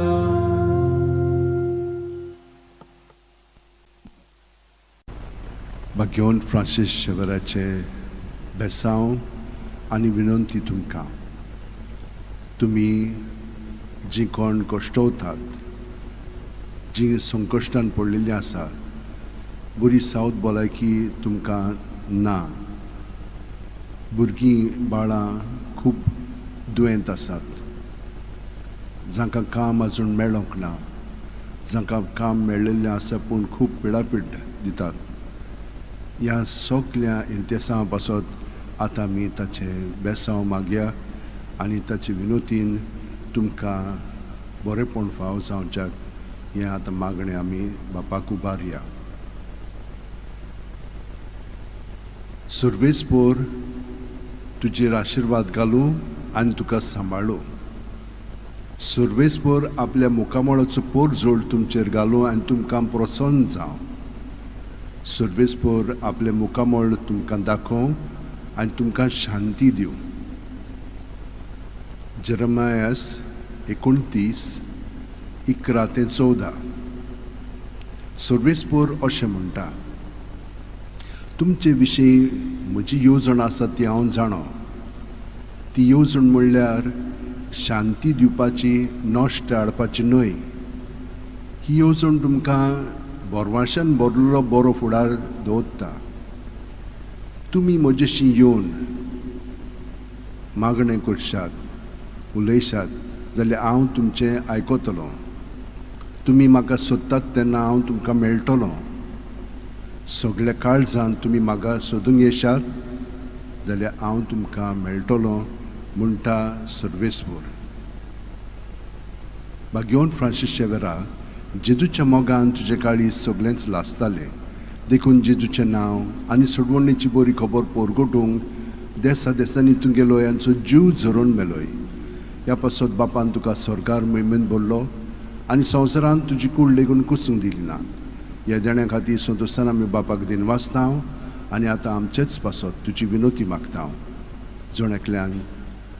भाग्यवंत फ्रांसीस शेवराचे बेसांव आनी विनंती तुमकां, तुमी जीं कोण कश्टवतात, जीं संकश्टान पडलेलीं आसा, बरी सावत भलायकी तुमकां ना, भुरगीं बाळां खूब दुयेंत आसात, जांकां काम आजून मेळोंक ना, जांकां काम मेळिल्लें आसा पूण खूब पिडापीड दितात, ह्या सगल्या इंतेसां पासत आतां आमी ताचें बेसांव मागया आनी ताचे विनोतीन तुमकां बरेंपण फाव जावच्याक हें आतां मागणें आमी बापाक उबारया. सुर्वेसपोर तुजेर आशिर्वाद घालूं आनी तुका सांबाळूं. सुर्वेसपोर आपल्या मुखामळाचो पोर जोड तुमचेर घालूं आनी तुमकां प्रोत्साहन जावं. सुर्वेसपोर आपलें मुखामळ तुमकां दाखोवं आनी तुमकां शांती दिवं. जेरमायस 29:11 ते 14. सुर्वेसपोर अशें म्हणटा, तुमचे विशीं म्हजी येवजण आसा ती हांव जाणो. ती येवजण म्हणल्यार शांती दिवपाची, नश्ट हाडपाची न्हय. ही येवजण तुमकां बोरवाशान भरलेलो बरो फुडार दवरता. तुमी म्हजेशी येवन मागणें करशात, उलयशात जाल्यार हांव तुमचें आयकतलो. तुमी म्हाका सोदतात तेन्ना हांव तुमकां मेळटलो. सगल्या काळजान तुमी म्हाका सोदूंक येशात जाल्यार हांव तुमकां मेळटलो, म्हणटा सर्वेस्पोर. भाग्यवंत फ्रांसीस शेवेरा, जेजूच्या मोगान तुजे काळीज सगळेंच लासतालें, देखून जेजूचें नांव आनी सोडवणेची बरी खबर पोरगोटूंक देसा देसांनी तूं गेलोय आनी जीव झरोवन मेलोय. ह्या पासत बापान तुका स्वर्गार महिमेन भरलो आनी संवसारान तुजी कूड लेगून कुसूंक दिली ना. ह्या देण्या खातीर संतोशान आमी बापाक दिनवासता आनी आतां आमचेच पासत तुजी विनोती मागता. जण एकल्यान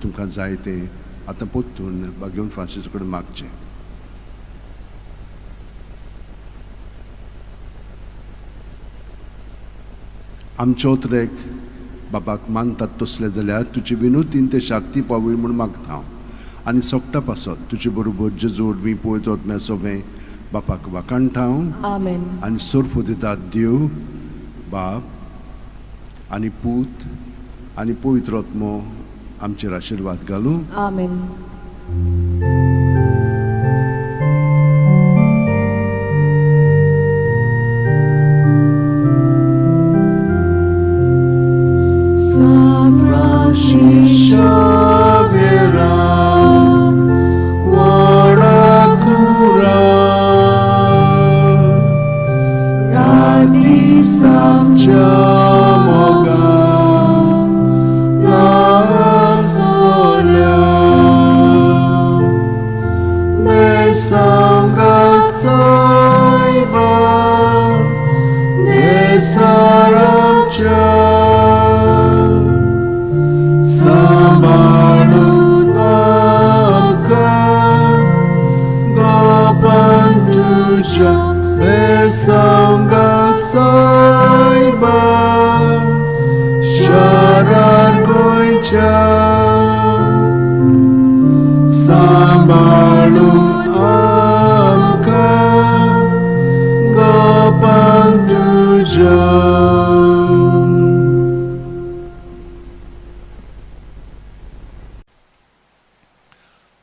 तुमकां जाय तें आतां परतून भाग्यवंत फ्रांसीस कडेन मागचें. आमचे उतरेक बाबाक मानतात तसले जाल्यार तुजे विनोतीन ते शांती पावय म्हूण मागता हांव आनी सोगटा पासत तुजे बरोबर जेजू वरवीं पळयतात म्या सोवें बापाक वाखाणटा हांव. आमेन. आनी सोर्फ दितात देव बाप आनी पूत आनी पवित्र आत्मो आमचेर आशिर्वाद घालूं. आमेन.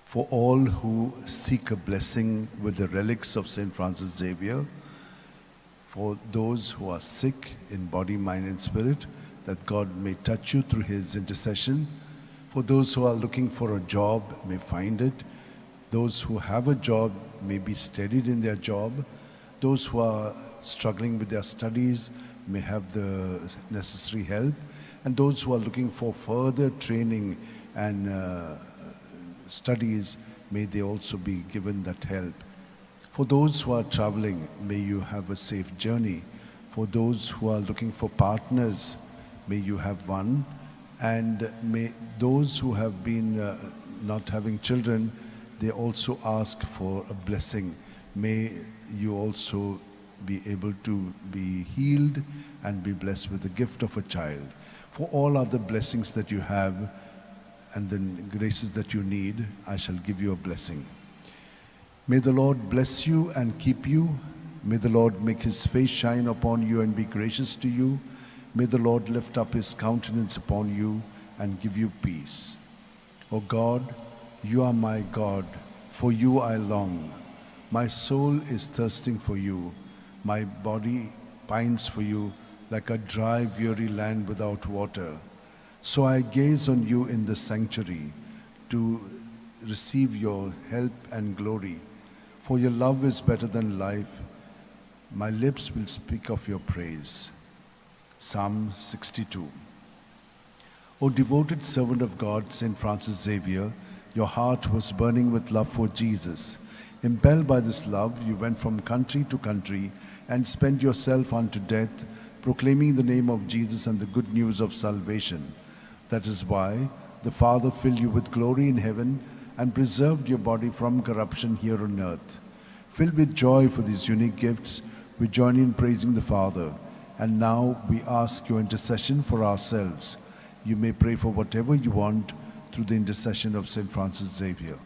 For all who seek a blessing with the relics of St. Francis Xavier, for those who are sick in body, mind, and spirit, that God may touch you through his intercession. For those who are looking for a job may find it. Those who have a job may be steadied in their job. Those who are struggling with their studies may have the necessary help. And those who are looking for further training and studies, may they also be given that help. For those who are traveling, may you have a safe journey. For those who are looking for partners, may you have one. And may those who have been not having children, they also ask for a blessing. May you also be able to be healed and be blessed with the gift of a child. For all other blessings that you have and the graces that you need, I shall give you a blessing. May the Lord bless you and keep you. May the Lord make his face shine upon you and be gracious to you. May the Lord lift up his countenance upon you and give you peace. O God, you are my God, for you I long. My soul is thirsting for you. My body pines for you like a dry, weary land without water. So I gaze on you in the sanctuary to receive your help and glory. For your love is better than life. My lips will speak of your praise. Psalm 62. O devoted servant of God, St. Francis Xavier, your heart was burning with love for Jesus. Impelled by this love, you went from country to country and spent yourself unto death, proclaiming the name of Jesus and the good news of salvation. That is why the Father filled you with glory in heaven and preserved your body from corruption here on earth. Filled with joy for these unique gifts, we join in praising the Father. And now we ask your intercession for ourselves. You may pray for whatever you want through the intercession of St. Francis Xavier.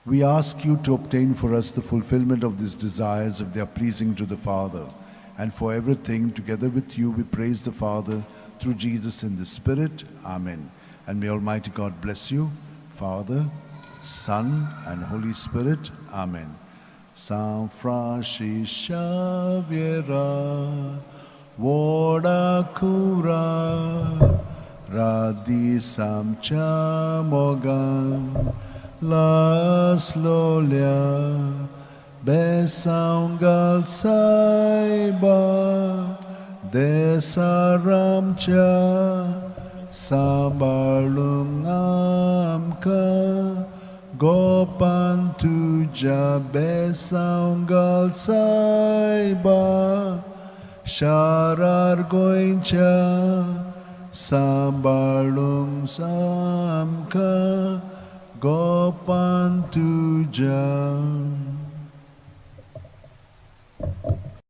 We ask you to obtain for us the fulfillment of these desires if they are pleasing to the Father. And for everything, together with you, we praise the Father through Jesus in the Spirit. Amen. And may Almighty God bless you, Father, Son, and Holy Spirit. Amen. San Francis Xavier, Vodakura, Radisam Chamogan, Laslolia, Besangal Saiba, Desaramcha, Sambalungamka, Gopan Tuja Besangal Saiba, Sharar Goincha, Sambalung Samka, Gopan Tuja.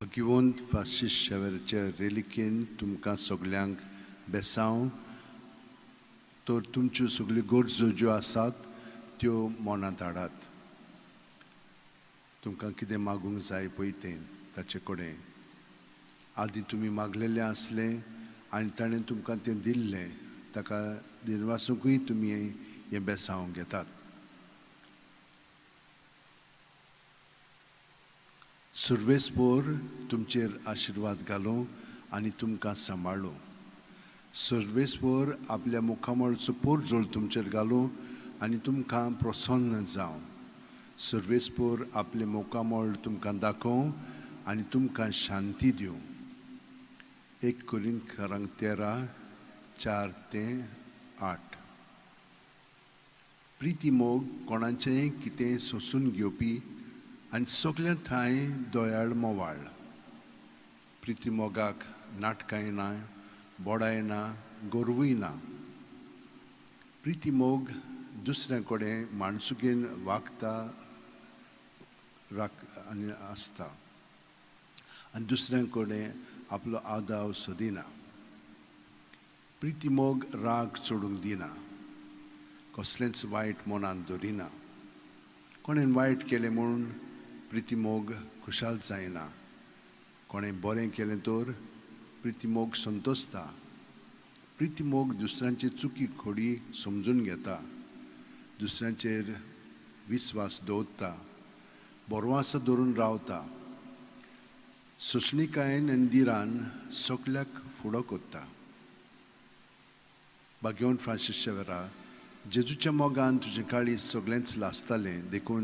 भगिवंत फ्रांसीस शेवेराचे रेलिकेन तुमकां सगल्यांक बेसांव तर तुमच्यो सगल्यो गरजो ज्यो आसात त्यो मनांत हाडात. तुमकां कितें मागूंक जाय पळय तें ताचे कडेन आदीं तुमी मागलेलें आसलें आनी ताणें तुमकां तें दिल्लें, ताका दिनवासूंकूय तुमी हें बेसांव घेतात. सुर्वेसपोर तुमचेर आशिर्वाद घालूं आनी तुमकां सांबाळूं. सुर्वेसपोर आपल्या मुखामळचो पोरजोळ तुमचेर घालूं आनी तुमकां प्रसन्न जावं. सुर्वेसपोर आपलें मुखामळ तुमकां दाखोवं आनी तुमकां शांती दिवं. 1 कोरिंथकारांक 13:4-8. प्रिती मोग कोणाचेंय कितें सोंसून घेवपी आनी सगल्या ठांय दयाळ मोवाळ. प्रिती मोगाक नाटकांय ना, बोडाय ना, गोरवूय ना. प्रिती मोग दुसऱ्या कडेन माणसुकेन वागता राख आनी आसता आनी दुसऱ्या कडेन आपलो आदाव सोदिना. प्रिती मोग राग चडूंक दिना, कसलेंच वायट मनांत दवरिना. कोणें वायट केलें म्हूण प्रिती मोग खुशाल जायना, कोणें बरें केलें तर प्रिती मोग संतोसता. प्रिती मोग दुसऱ्यांची चुकी खोडी समजून घेता, दुसऱ्यांचेर विस्वास दवरता, बरवास धरून रावता. सोंसणीकायेन आनी धिरान सगल्याक फुडो कोत्ता. भाग्यवंत फ्रांसीस शेवरा, जेजूच्या मोगान तुजें काळीज सगळेंच लासतालें, देखून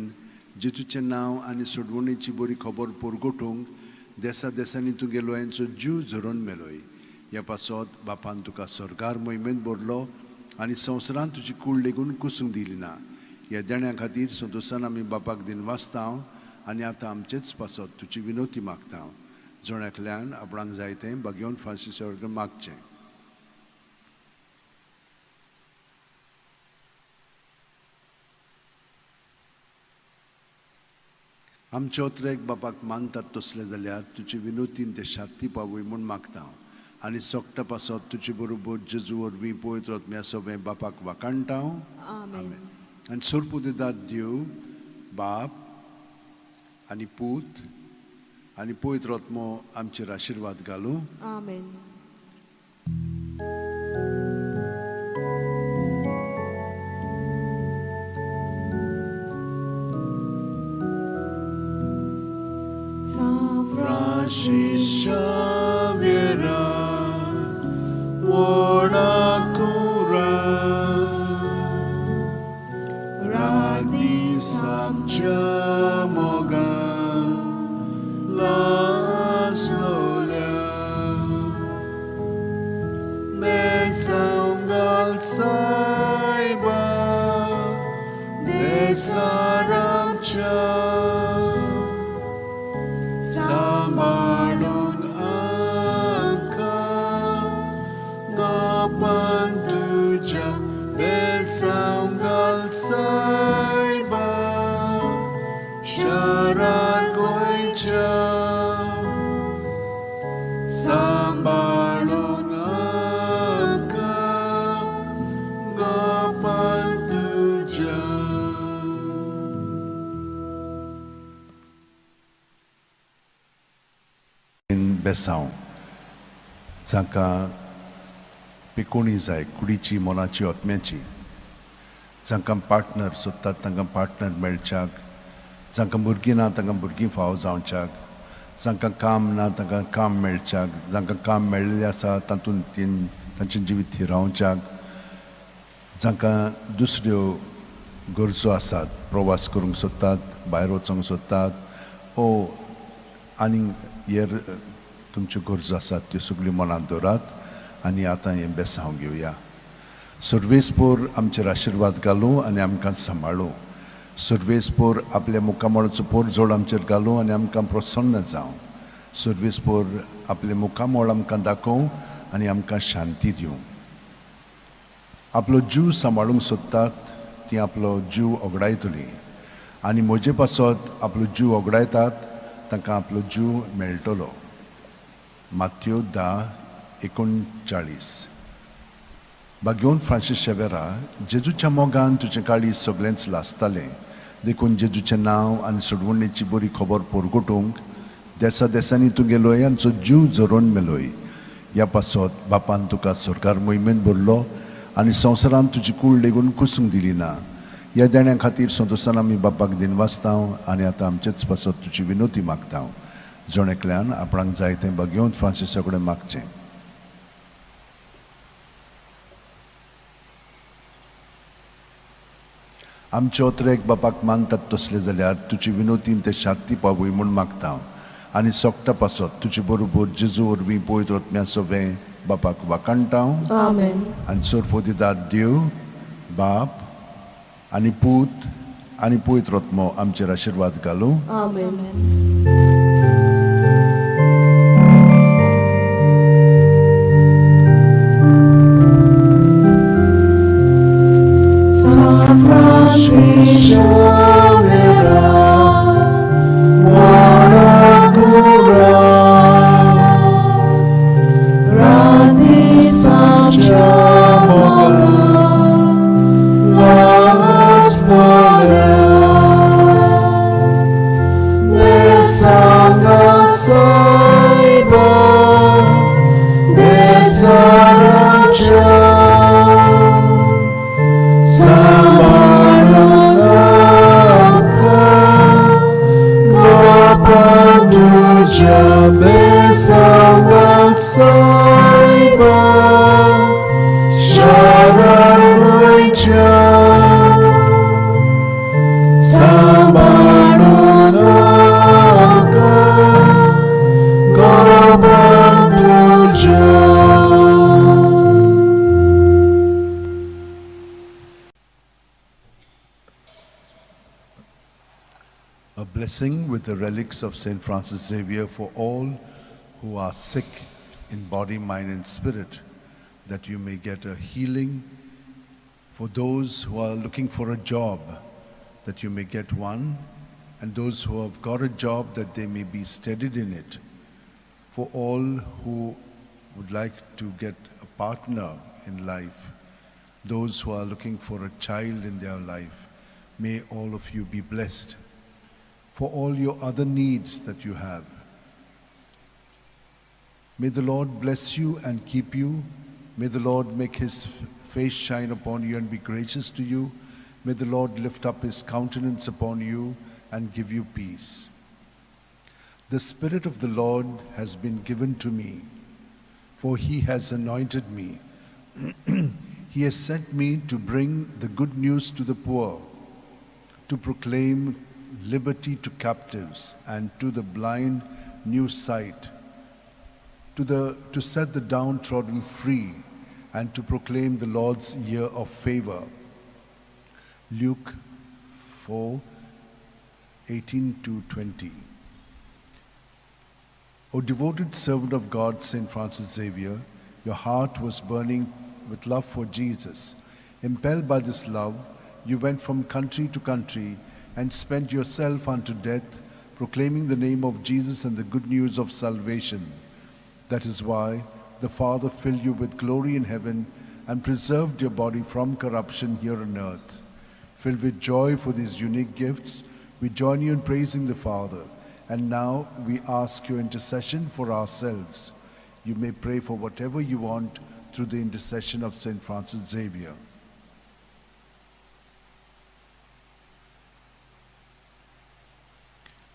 जेजूचें नांव आनी सोडवणेची बरी खबर परगटूंक देसा देसांनी तूं गेलो यांचो जीव झरोवन मेलोय. ह्या पासत बापान तुका स्वर्गार मोहिमेंत भरलो आनी संवसारांत तुजी कूड लेगून कुसूंक दिली ना. ह्या देण्या खातीर संतोशान आमी बापाक दिनवासता आनी आतां आमचेच पासत तुजी विनवती मागता. जण एकल्यान आपणाक जाय तें भाग्यवंत फ्रांसीस कडेन मागचें. आमचे ओत्रेक बापाक मानतात तसले जाल्यार तुजे विनोतीन ते शांती पावय म्हूण मागता आनी सोकटा पासत तुजे बरोबर जेजू वरवीं पवित्र आत्म्या सवें बापाक वाखाणटा. आमेन. आनी सोरपुदेदाद देव बाप आनी पूत आनी पवित्र आत्मो आमचेर आशिर्वाद घालूं. आमेन. San Francis Xavier, ora cura, radi samcha moga, las lola, besangal saiba, desaramcha. सांबाळून आमकां गोपान तुज्या बेसांव घाल सायबा शारार गोंयच्या. सांबाळून आमकां गोपान तुज्या. बेसांव जांकां पिकोणी जाय कुडीची, मनाची, आत्म्याची, जांकां पार्टनर सोदतात तांकां पार्टनर मेळच्याक, जांकां भुरगीं ना तांकां भुरगीं फावो जावच्याक, जांकां काम ना तांकां काम मेळच्याक, जांकां काम मेळिल्लें आसा तातूंत तांचें जिवीत थिरावच्याक, जांकां दुसऱ्यो गरजो आसात, प्रवास करूंक सोदतात, भायर वचूंक सोदतात ओ आनी हेर तुमच्यो गरजो आसात त्यो सगल्यो मनांत दवरात आनी आतां हें बेसांव घेवया. सर्वेस्पोर आमचेर आशिर्वाद घालूं आनी आमकां सांबाळूं. सर्वेस्पोर आपल्या मुखामळाचो पोरजोड आमचेर घालूं आनी आमकां प्रसन्न जावं. सर्वेस्पोर आपलें मुखामळ आमकां दाखोवं आनी आमकां शांती दिवं. आपलो जीव सांबाळूंक सोदतात ती आपलो जीव ओगडायतली आनी म्हजे पासत आपलो जीव ओगडायतात तांकां आपलो जीव मेळटलो. मात्यो 10:39. भाग्यवंत फ्रांसीस शेवेरा, जेजूच्या मोगान तुजें काळीज सगळेंच लासतालें, देखून जेजूचें नांव आनी सोडवणेची बरी खबर परगटूंक देसा देसांनी तूं गेलोय आनी जीव झरोवन मेलोय. ह्या पासत बापान तुका सरकार मोहिमेंत भरलो आनी संवसारांत तुजी कूड लेगून कुसूंक दिली ना. ह्या देण्या खातीर संतोशान आमी बापाक दिनवासता आनी आतां आमचेच पासत तुजी विनवती मागता. जण एकल्यान आपणाक जाय तें भाग्यवंत फ्रांसीसा कडेन मागचें. आमचे ओत्रेक बापाक मानतात तसले जाल्यार तुजी विनवतीन ते शांती पावय म्हूण मागता आनी सोकटा पासत तुजे बरोबर जेजू वरवीं पवित्र आत्म्या सवें बापाक वाखाणटा. आमेन. आनी सोरपोदिदाद देव बाप आनी पूत आनी पवित्र आत्मो आमचेर आशिर्वाद घालूं. आमेन. San Francis Xavier, ora cura, radi samcha moga, las tole, de बेसांव घाल सायबा, शारार गोंयच्या. सांबाळून आमकां गोरवां तुज्या. A blessing with the relics of St. Francis Xavier for all who are sick in body, mind, and spirit, that you may get a healing. For those who are looking for a job, that you may get one, and those who have got a job, that they may be steadied in it. For all who would like to get a partner in life, those who are looking for a child in their life, may all of you be blessed. For all your other needs that you have, may the Lord bless you and keep you. May the Lord make his face shine upon you and be gracious to you. May the Lord lift up his countenance upon you and give you peace. The Spirit of the Lord has been given to me, for he has anointed me. He has sent me to bring the good news to the poor, to proclaim liberty to captives and to the blind new sight, to set the downtrodden free, and to proclaim the Lord's year of favor. Luke 4:18 to 20. O devoted servant of God, St. Francis Xavier, your heart was burning with love for Jesus. Impelled by this love, you went from country to country and spent yourself unto death, proclaiming the name of Jesus and the good news of salvation. That is why the Father filled you with glory in heaven and preserved your body from corruption here on earth. Filled with joy for these unique gifts, we join you in praising the Father. And now we ask your intercession for ourselves. You may pray for whatever you want through the intercession of St. Francis Xavier.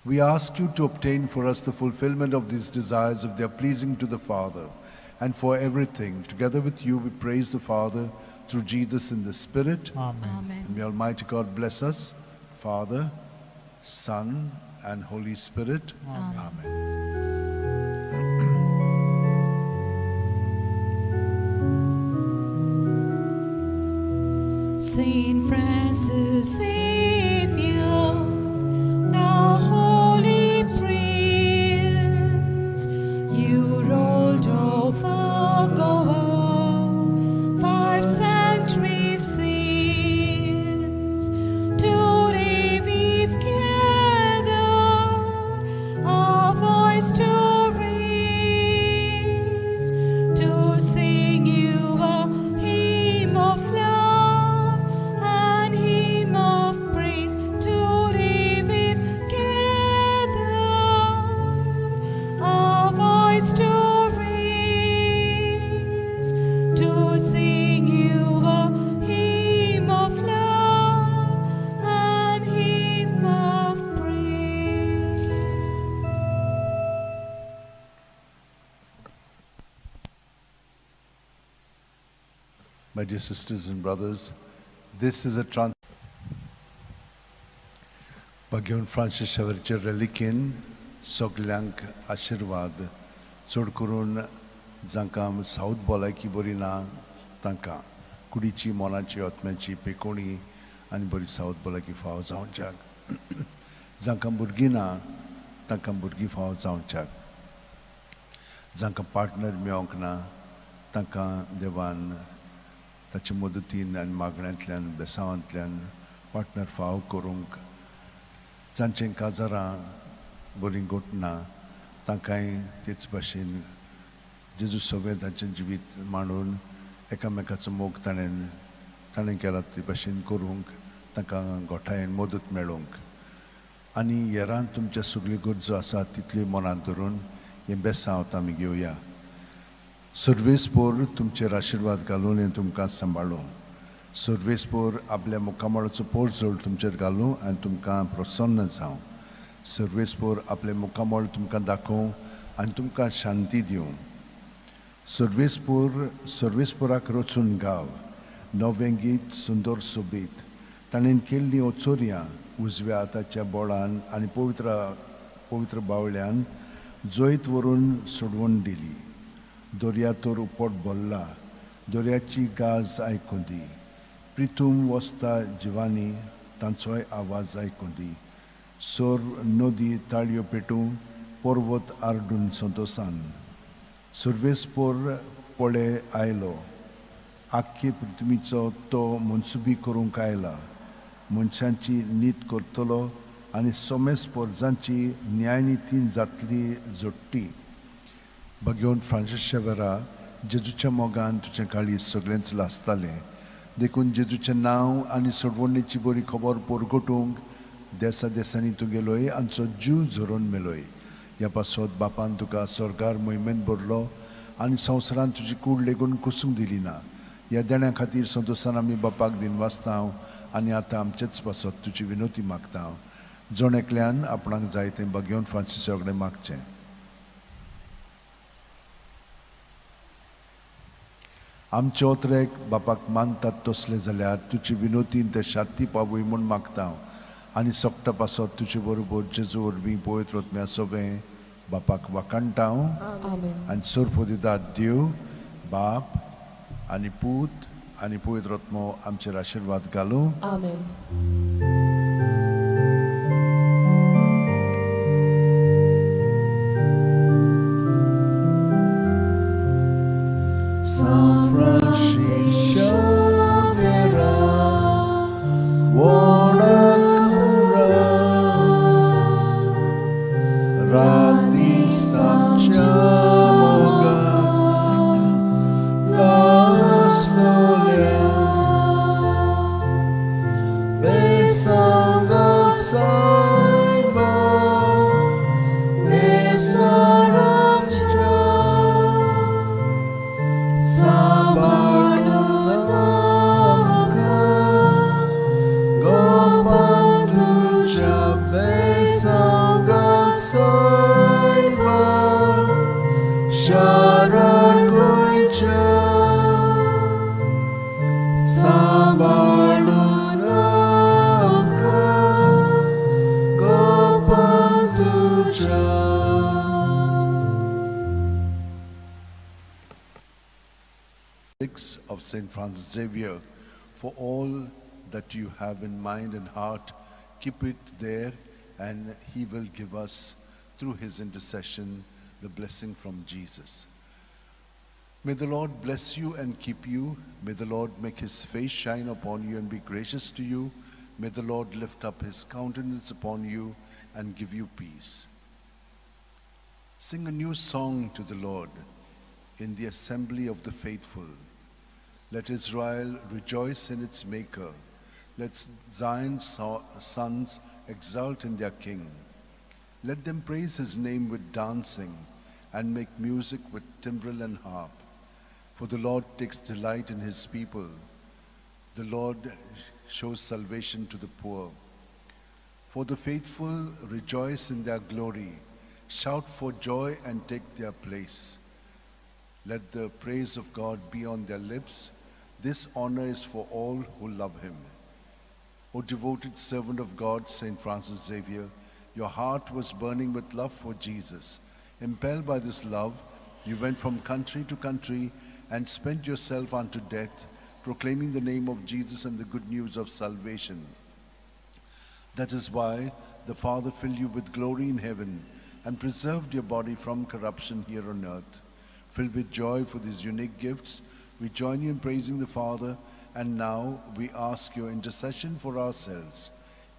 We ask you to obtain for us the fulfillment of these desires if they are pleasing to the Father. And for everything, together with you, we praise the Father through Jesus in the Spirit. Amen. Amen. And may Almighty God bless us, Father, Son, and Holy Spirit. Amen. Amen. Saint Francis Xavier, thou holy prince, you ruled over Goa 5 centuries since. Today we've gathered our voice to raise, to sing you a hymn of love and hymn of praise. Today we've gathered our voice to raise, to sing you a hymn of love and hymn of praise. My dear sisters and brothers, this is a trans. भगवान फ्रांसीस शावेरच्या रेलिकेन सगल्यांक आशिर्वाद, चड करून जांकां south भलायकी बरी ना तांकां कुडीची, मनाची, आत्म्याची पेकोणी आनी बरी सावथ भलायकी फावो जावच्याक. जांकां भुरगीं ना तांकां भुरगीं फावो जावच्याक. जांकां पार्टनर मेळोंक ना तांकां देवान ताचे मदतीन आनी मागण्यांतल्यान, बेसांवांतल्यान पार्टनर फावो करूंक. जांचें काजारां बरीं घोटना तांकांय तेच भाशेन जेजू सगळें तांचें जिवीत मांडून एकामेकाचो मोग ताणें ताणें केला ते भाशेन करूंक तांकां गोठायेन मदत मेळोंक. आनी हेरान तुमच्या सगल्यो गरजो आसा तितल्यो मनांत धरून हें बेसांव आमी घेवया. सर्वेस्पोर तुमचेर आशिर्वाद घालून हें तुमकां सांबाळूं. सर्वेस्पोर आपल्या मुखामळाचो पोरजोड तुमचेर घालूं आनी तुमकां प्रसन्न जावं. सर्वेस्पोर आपलें मुखामळ तुमकां दाखोवं आनी तुमकां शांती दिवं. सर्वेस्पोर सर्वेस्पोराक रचून गाव नवें गीत सुंदर सोबीत. ताणें केल्लीं ओचोरयां उजव्या हाताच्या बोळान आनी पवित्र पवित्र बावल्यान जैत व्हरून सोडवून दिली. दर्या तर उपट भरला, दर्याची गाज आयकूं दी. प्रिथूम वसता जिवानी तांचोय आवाज आयकूं दी. सोर नदी ताळयो पेटूं, पर्वत आरडून संतोसान. सर्वेस्पोर पळे आयलो, आख्खे पृथ्वीचो तो मनसुबी करूंक आयला. मनशांची नीत करतलो आनी सोमेस पोरजांची न्यायनितीन जातली जोडटी. भगवंत फ्रांसीस शेवरा, जेजूच्या मोगान तुजें काळीज सगळेंच लासतालें. देखून जेजूचें नांव आनी सोडवणेची बरी खबर परगटूंक देसा देसांनी तूं गेलोय आमचो जीव झरोवन मेलोय. ह्या पासत बापान तुका स्वर्गार मोहिमेंत भरलो आनी संवसारांत तुजी कूड लेगून कुसूंक दिली ना. ह्या देण्या खातीर संतोशान आमी बापाक दिनवासता हांव आनी आतां आमचेच पासत तुजी विनवती मागता हांव. जण एकल्यान आपणाक जाय तें भगवंत फ्रांसीसा कडेन मागचें. आमचे ओतरेक बापाक मानतात तसलें जाल्यार तुजी विनोतीन ते शांती पावय म्हूण मागता हांव आनी सोकटा पासत तुजे बरोबर जेजू वरवीं पवित्र आत्म्या सोवें बापाक वाखाणटा हांव. आमेन. आनी सोरपोदितात देव बाप आनी पूत आनी पवित्र आत्मो आमचेर आशिर्वाद घालूं. आमेन. San Francisco Xavier, Wodakura, Rati Samchamoga, Lasnolia, Besanga Saiba, Nesaramcha. Sabarunamka, Gopanducha Besanga Saiba, Sharagoicha. Sabarunamka, Gopanducha. Six of St. Francis Xavier, for all that you have in mind and heart, keep it there, and he will give us, through his intercession, the blessing from Jesus. May the Lord bless you and keep you. May the Lord make his face shine upon you and be gracious to you. May the Lord lift up his countenance upon you and give you peace. Sing a new song to the Lord in the assembly of the faithful. Let Israel rejoice in its Maker. Let Zion's sons exult in their King. Let them praise his name with dancing and make music with timbrel and harp. For the Lord takes delight in his people. The Lord shows salvation to the poor. For the faithful rejoice in their glory, shout for joy and take their place. Let the praise of God be on their lips. This honor is for all who love him. O devoted servant of God, St. Francis Xavier, your heart was burning with love for Jesus. Impelled by this love, you went from country to country and spent yourself unto death, proclaiming the name of Jesus and the good news of salvation. That is why the Father filled you with glory in heaven and preserved your body from corruption here on earth. Filled with joy for these unique gifts, we join you in praising the Father, and now we ask your intercession for ourselves.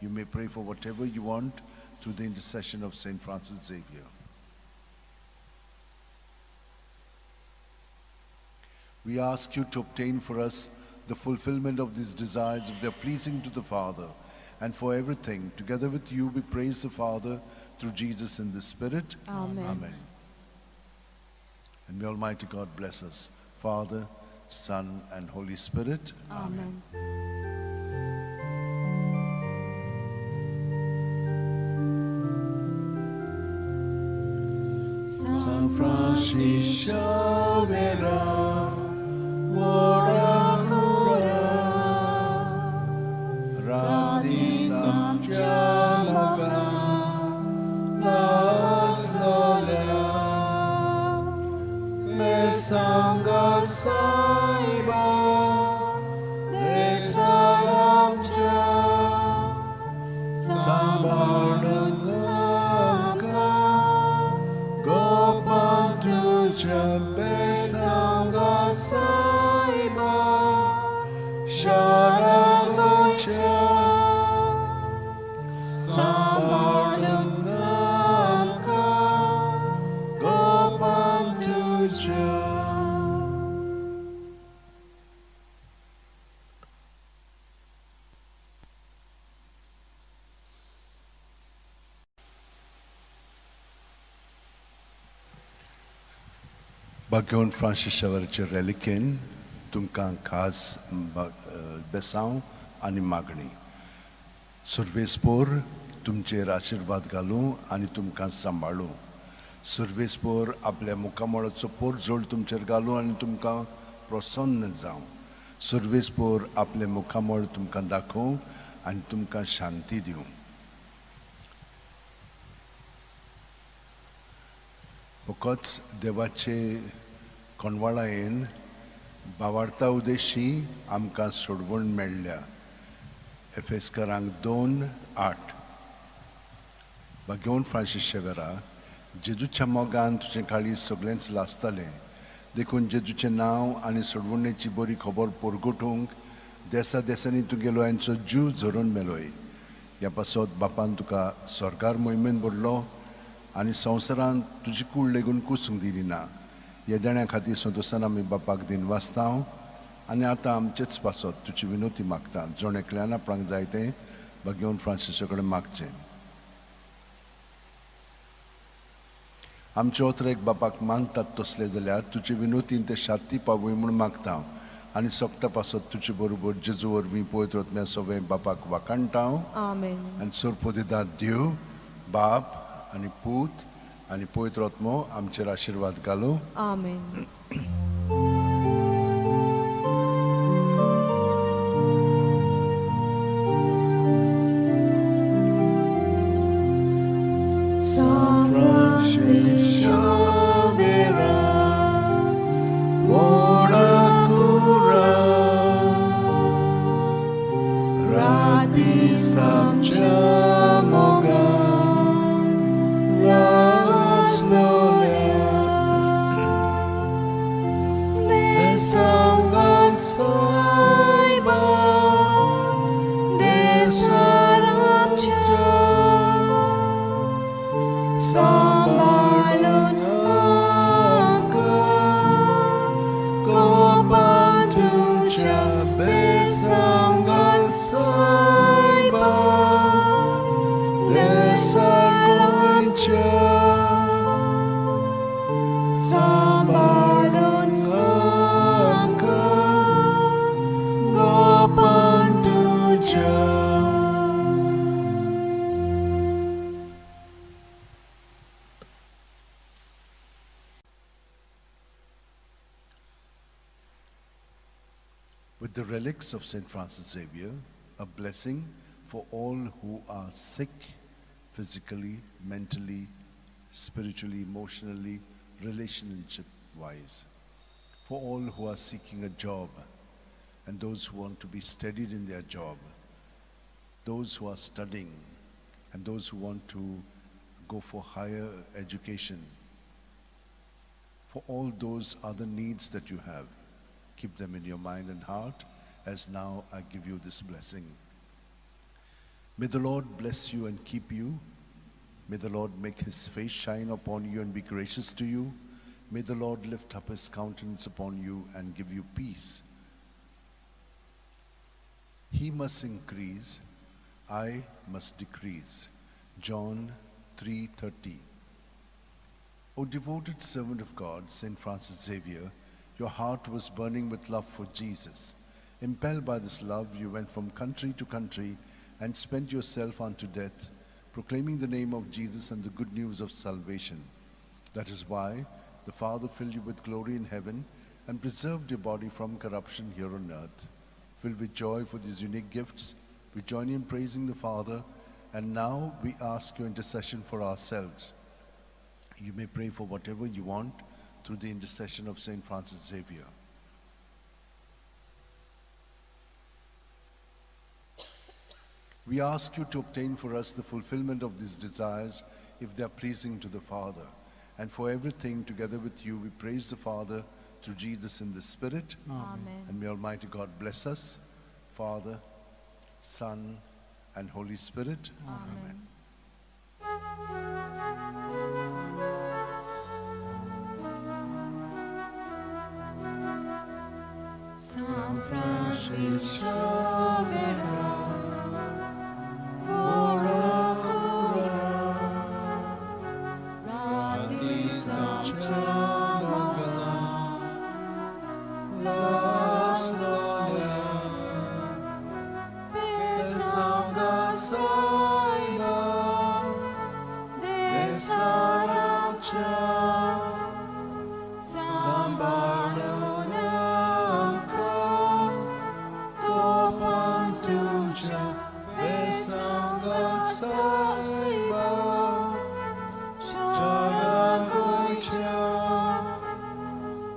You may pray for whatever you want through the intercession of St. Francis Xavier. We ask you to obtain for us the fulfillment of these desires if they are pleasing to the Father. And for everything, together with you, we praise the Father through Jesus in the Spirit. Amen. Amen. And may Almighty God bless us, Father, Son, and Holy Spirit. Amen. San Francis Xavier, व्हडा कुरा, रात दीस आमच्या मोगान नासलोल्या, बेसांगात सायबा, देसार आमच्या, सांबाळून आमकां, गोपान तुज्या बेसांगात सायबा, शारा गोंयच्या, सांबाळून आमकां, गोपान तुज्या. बागेवन फ्रांसीस शावराचे रेलिकेन तुमकां खास बेसांव आनी मागणी. सुर्वेसपोर तुमचेर आशिर्वाद घालूं आनी तुमकां सांबाळूं. सुर्वेसपोर आपल्या मुखामळाचो पोरजोळ तुमचेर घालूं आनी तुमकां प्रसन्न जावं. सुर्वेसपोर आपलें मुखामळ तुमकां दाखोवं आनी तुमकां शांती दिवं. फकत देवाचे कोणवाळायेन बावार्ता उदेशी आमकां सोडवण मेळ्ळ्या. एफेस्करांक 2:8. बागेवन फ्रांसीस शेवेरा, जेजूच्या मोगान तुजें काळीज सगळेंच लासतालें, देखून जेजूचें नांव आनी सोडवणेची बरी खबर परगटूंक देसा देसांनी तुगेलो यांचो जीव झरोवन मेलोय. ह्या पासत बापान तुका सरकार मोहिमेन भरलो आनी संवसारांत तुजी कूड लेगून कुसूंक दिली ना. ह्या देण्या खातीर संतोशान आमी बापाक दिन वाचता आनी आतां आमचेच पासत तुजी विनोती मागता. जण एकल्यान आपणाक जाय तें बागेवन फ्रांसिसा कडेन मागचें. आमचे ओतरेक बापाक मानतात तसले जाल्यार तुजे विनोतीन ते शांती पावय म्हूण मागता आनी सोगटा पासत तुजे बरोबर जेजू वरवीं पवित्र आत्म्या सगळें बापाक वाखाणटा. आमेन. आनी सोरपोदिदाद देव बाप आनी पूत आनी पवित्र आत्मो आमचेर आशिर्वाद घालूं. आमेन. San Francis Xavier, व्हडा कुरा, रात दीस आमच्या मोगान लासलोल्या, बेसांगात सायबा, देसार आमच्या, सांबाळून आमकां, गोपान तुज्या बेसांगात सायबा, देसार गोंयच्या, सांबाळून आमकां, गोपान तुज्या. With the relics of St. Francis Xavier, a blessing for all who are sick physically, mentally, spiritually, emotionally, relationship wise. For all who are seeking a job and those who want to be steadied in their job, those who are studying and those who want to go for higher education, for all those other needs that you have. Keep them in your mind and heart as now I give you this blessing. May the Lord bless you and keep you. May the Lord make his face shine upon you and be gracious to you. May the Lord lift up his countenance upon you and give you peace. He must increase, I must decrease. John 3:30. O devoted servant of God, St. Francis Xavier, your heart was burning with love for Jesus. Impelled by this love, you went from country to country and spent yourself unto death, proclaiming the name of Jesus and the good news of salvation. That is why The Father filled you with glory in heaven and preserved your body from corruption here on earth. Filled with joy for these unique gifts, we join you in praising the Father, and now we ask your intercession for ourselves. You may pray for whatever you want through the intercession of Saint Francis Xavier. We ask you to obtain for us the fulfillment of these desires if they are pleasing to the Father. And for everything, together with you, we praise the Father through Jesus in the Spirit. Amen. And may Almighty God bless us, Father, Son, and Holy Spirit. Amen. San Francis Xavier, ora cura, rati Chamogala, las dola, besanga saiba, desaramcha, sambalonamka, kopantuja, besanga saiba, sharagoicha,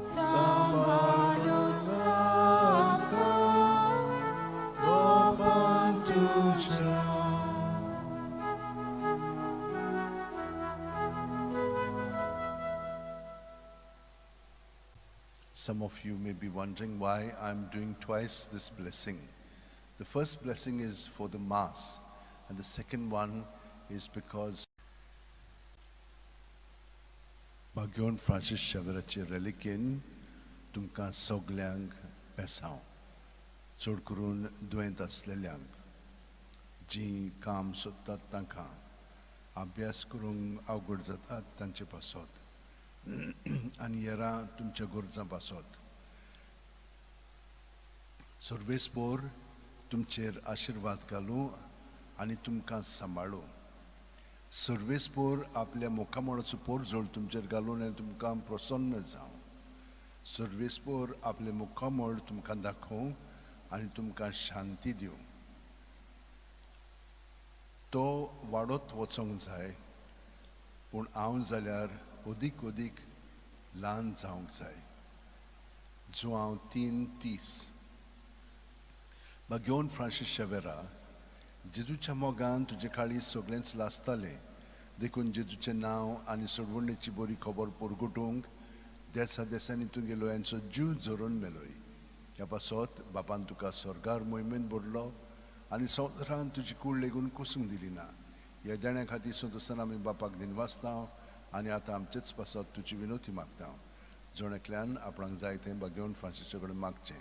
sambalonamka, kopantuja. Some of you may be wondering why I'm doing twice this blessing. The first blessing is for the Mass, and the second one is because Bagyon Francis Xavierचे रेलिकेन तुमकां सगल्यांक बेसांव, चड करून दुयेंत आसलेल्यांक, जीं काम सोदतात तांकां, अभ्यास करूंक अवघड जातात तांचे पासत आनी हेरां तुमच्या गरजां पासत. सर्वेस्पोर तुमचेर आशिर्वाद घालूं आनी तुमकां सांबाळूं. सर्वेस्पोर आपल्या मुखामळाचो पोरजोळ तुमचेर घालून आनी तुमकां प्रसन्न जावं. सर्वेस्पोर आपलें मुखामळ तुमकां दाखोवं आनी तुमकां शांती दिवं. तो वाडत वचोंक जाय, पूण हांव जाल्यार अदीक अदीक ल्हान जावंक जाय. जुआंव 3:30. बागेवन फ्रांसीस शेवेरा, जेजूच्या मोगान तुजे काळी सगळेंच लासतालें, देखून जेजूचें नांव आनी सोडवणेची बरी खबर परगटूंक देसा देसांनी तुगेलो यांचो जीव झरोवन मेलोय. ह्या पासत बापान तुका स्वर्गार मोहिमेन भरलो आनी संवसारान तुजी कूड लेगून कोसूंक दिली ना. ह्या देण्या खातीर संतोसान आमी बापाक दिनवासता आनी आतां आमचेच पासत तुजी विनोती मागता. जण एकल्यान आपणाक जाय तें बागेवन फ्रांसिसा कडेन मागचें.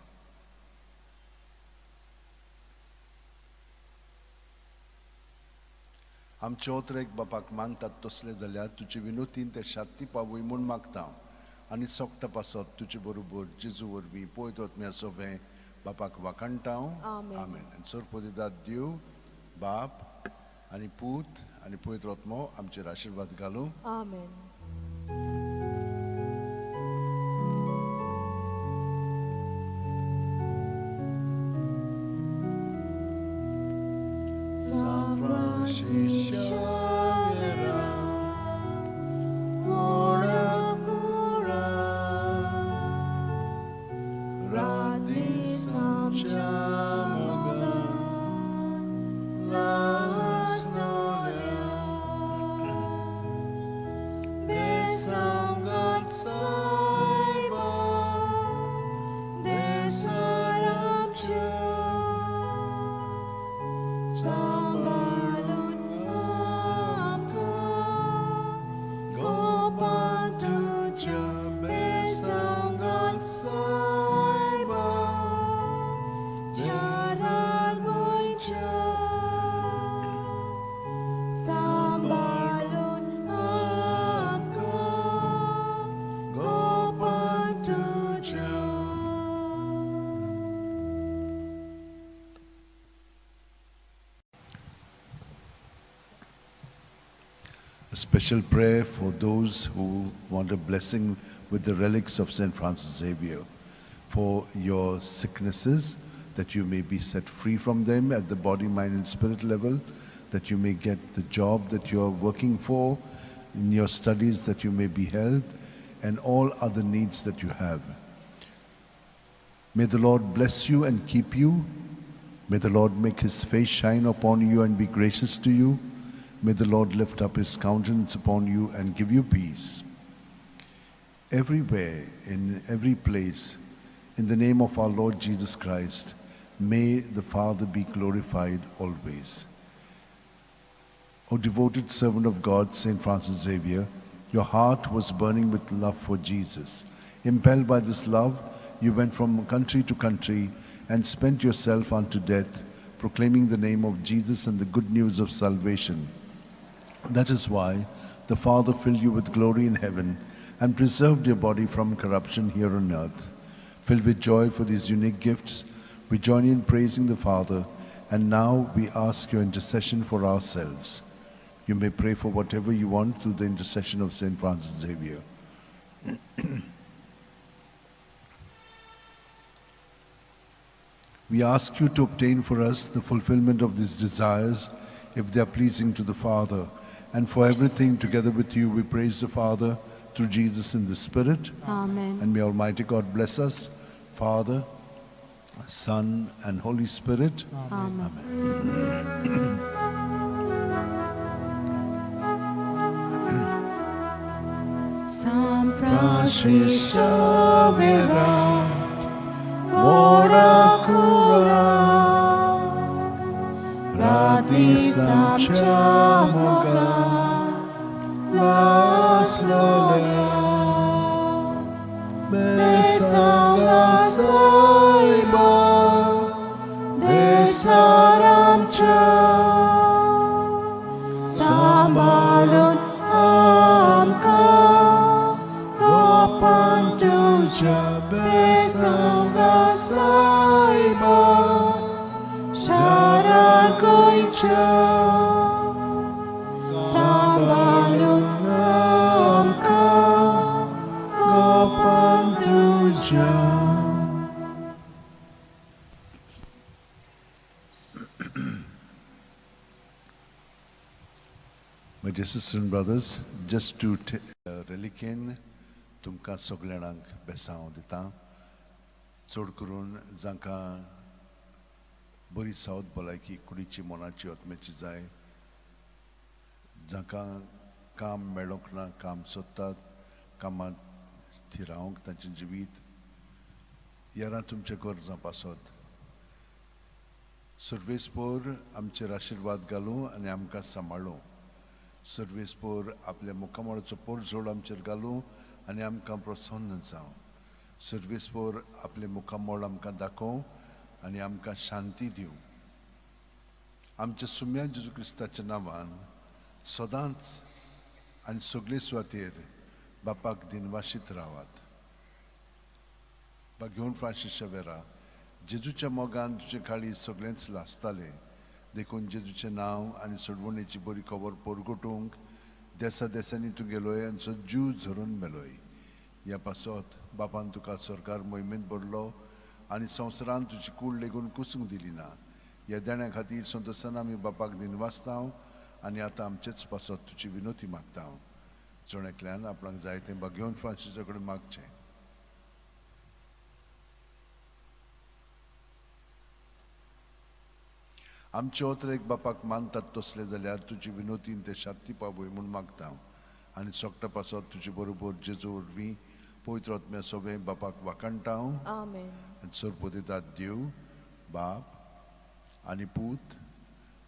आमचे ओतरेक बापाक मानतात तसले जाल्यार तुजे विनोतीन ते शांती पावय म्हूण मागता आनी सोकटा पासत तुजे बरोबर जेजू वरवीं पयत वतम्या सोवें बापाक वाखाणटा. आमेन. आनी सोरपोदिदाद देव बाप आनी पूत आनी पवित्र आत्मो आमचेर आशिर्वाद घालूं. आमेन. San Francis Xavier, ora cura, rati Chamogala, las dola, besangat saiba, desaramcha, sambalun. A special prayer for those who want a blessing with the relics of St. Francis Xavier, for your sicknesses, that you may be set free from them at the body, mind, and spirit level, that you may get the job that you are working for, in your studies that you may be helped, and all other needs that you have. May the Lord bless you and keep you. May the Lord make his face shine upon you and be gracious to you. May the Lord lift up his countenance upon you and give you peace. Everywhere, in every place, in the name of our Lord Jesus Christ, may the Father be glorified always. O devoted servant of God, St. Francis Xavier, your heart was burning with love for Jesus. Impelled by this love, you went from country to country and spent yourself unto death, proclaiming the name of Jesus and the good news of salvation. That is why the Father filled you with glory in heaven and preserved your body from corruption here on earth. Filled with joy for these unique gifts, we join in praising the Father, and now we ask your intercession for ourselves. You may pray for whatever you want through the intercession of St. Francis Xavier. We ask you to obtain for us the fulfillment of these desires, if they are pleasing to the Father. And for everything, together with you, we praise the Father through Jesus in the Spirit. Amen. And may Almighty God bless us, Father, Son, and Holy Spirit. Amen. Amen. San Francis Xavier, ora cura, Rati samcha moga laslolea Besanga saiba desaramcha Sambalun amka Gopan tuja besanga saiba Sharan goicha Sambalun amka Gopan tuja. My dear sisters and brothers, just to reliquin तुमकां सगळ्यांक बेसांव दिता, चड करून जांकां बरी south भलायकी कुडीची, मनाची, आत्म्याची जाय, जांकां काम मेळोंक ना, काम सोदतात, कामांत थिरावंक तांचें जिवीत येरा तुमच्या गरजां पासत सर्वेस्पोर आमचेर आशिर्वाद घालूं आनी आमकां सांबाळूं. सर्वेस्पोर आपल्या मुखामळाचो पोरजोड आमचेर घालूं आनी आमकां प्रसन्न जावं. सर्वेस्पोर आपलें मुखामळ आमकां दाखोवं आनी आमकां शांती दिवं. आमच्या सुम्या जेजू क्रिस्ताच्या नांवान सदांच आनी सगळे सुवातेर बापाक दिनवाशीत रावात. बागेवन फ्रांसीस शेवेरा, जेजूच्या मोगान तुजे काळीज सगळेंच लासतालें, देखून जेजूचें नांव आनी सोडवणेची बरी खबर परगटूंक देसा देसांनी तूं गेलोय आनी जीव झरून मेलोय. ह्या पासत बापान तुका सरकार मोहिमेंत भरलो आनी संवसारान तुजी कूड लेगून कुसूंक दिली ना. ह्या देण्या खातीर संतोशान आमी बापाक दिनवासता आनी आतां आमचेच पासत तुजी विनोती मागता. जण एकल्यान आपणाक जाय तें बागेवन फ्रांसीसा कडेन मागचें. आमचे ओतरेक बापाक मानतात तसले जाल्यार तुजी विनोतीन ते शांती पावय म्हूण मागता आनी सोगटा पासत तुजे बरोबर जेजू वरवीं पवित्र आत्म्या सोबें बापाक वाखाणटा हांव. आमेन. आनी सरपो दितात देव बाप आनी पूत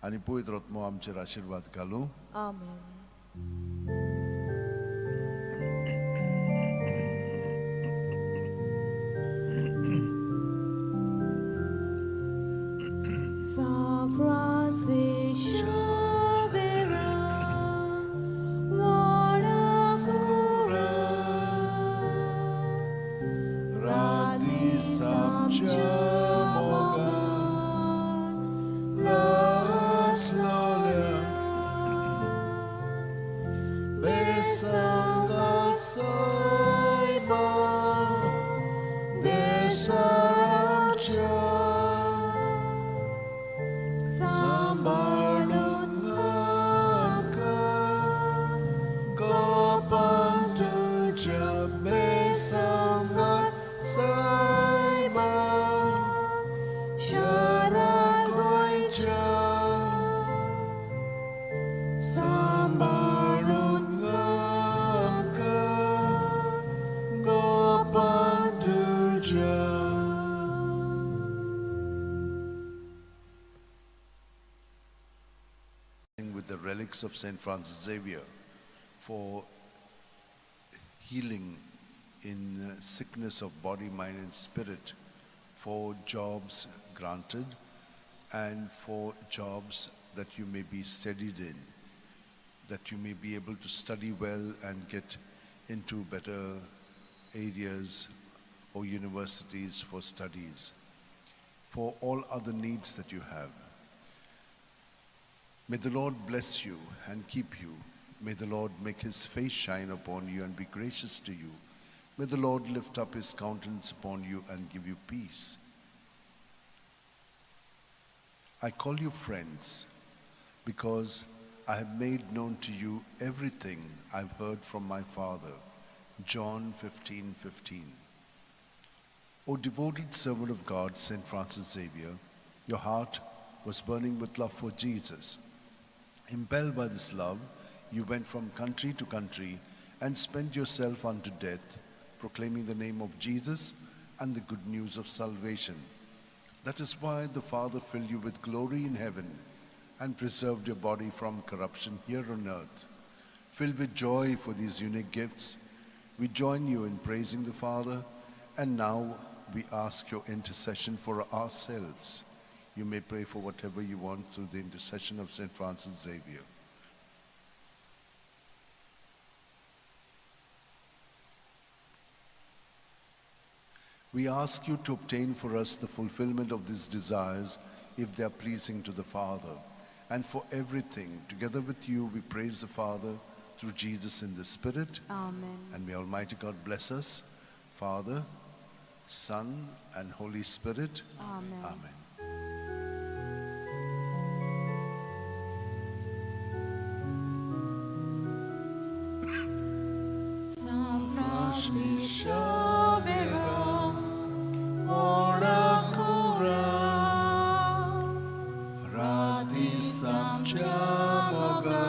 आनी पवित्र आत्मो आमचेर आशिर्वाद घालूं. आमेन. San Francis Xavier, ora cura, Rati samcha moga laslolea बेसंगात सायबा शारार गोंयच्या सांबाळून आमकां गोपान तुज्या. With the relics of St. Francis Xavier for healing in sickness of body, mind, and spirit, for jobs granted, and for jobs that you may be steadied in, that you may be able to study well and get into better areas or universities for studies, for all other needs that you have. May the Lord bless you and keep you. May the Lord make his face shine upon you and be gracious to you. May the Lord lift up his countenance upon you and give you peace. I call you friends because I have made known to you everything I've heard from my Father. John 15:15. O devoted servant of God, St. Francis Xavier, your heart was burning with love for Jesus. Impelled by this love, you went from country to country and spent yourself unto death, proclaiming the name of Jesus and the good news of salvation. That is why the Father filled you with glory in heaven and preserved your body from corruption here on earth. Filled with joy for these unique gifts, we join you in praising the Father, and now we ask your intercession for ourselves. You may pray for whatever you want through the intercession of St. Francis Xavier. We ask you to obtain for us the fulfillment of these desires if they are pleasing to the Father. And for everything, together with you, we praise the Father through Jesus in the Spirit. Amen. And may Almighty God bless us, Father, Son, and Holy Spirit. Amen. Amen. San Francis Xavier, ora cura, Rati Samcha moga,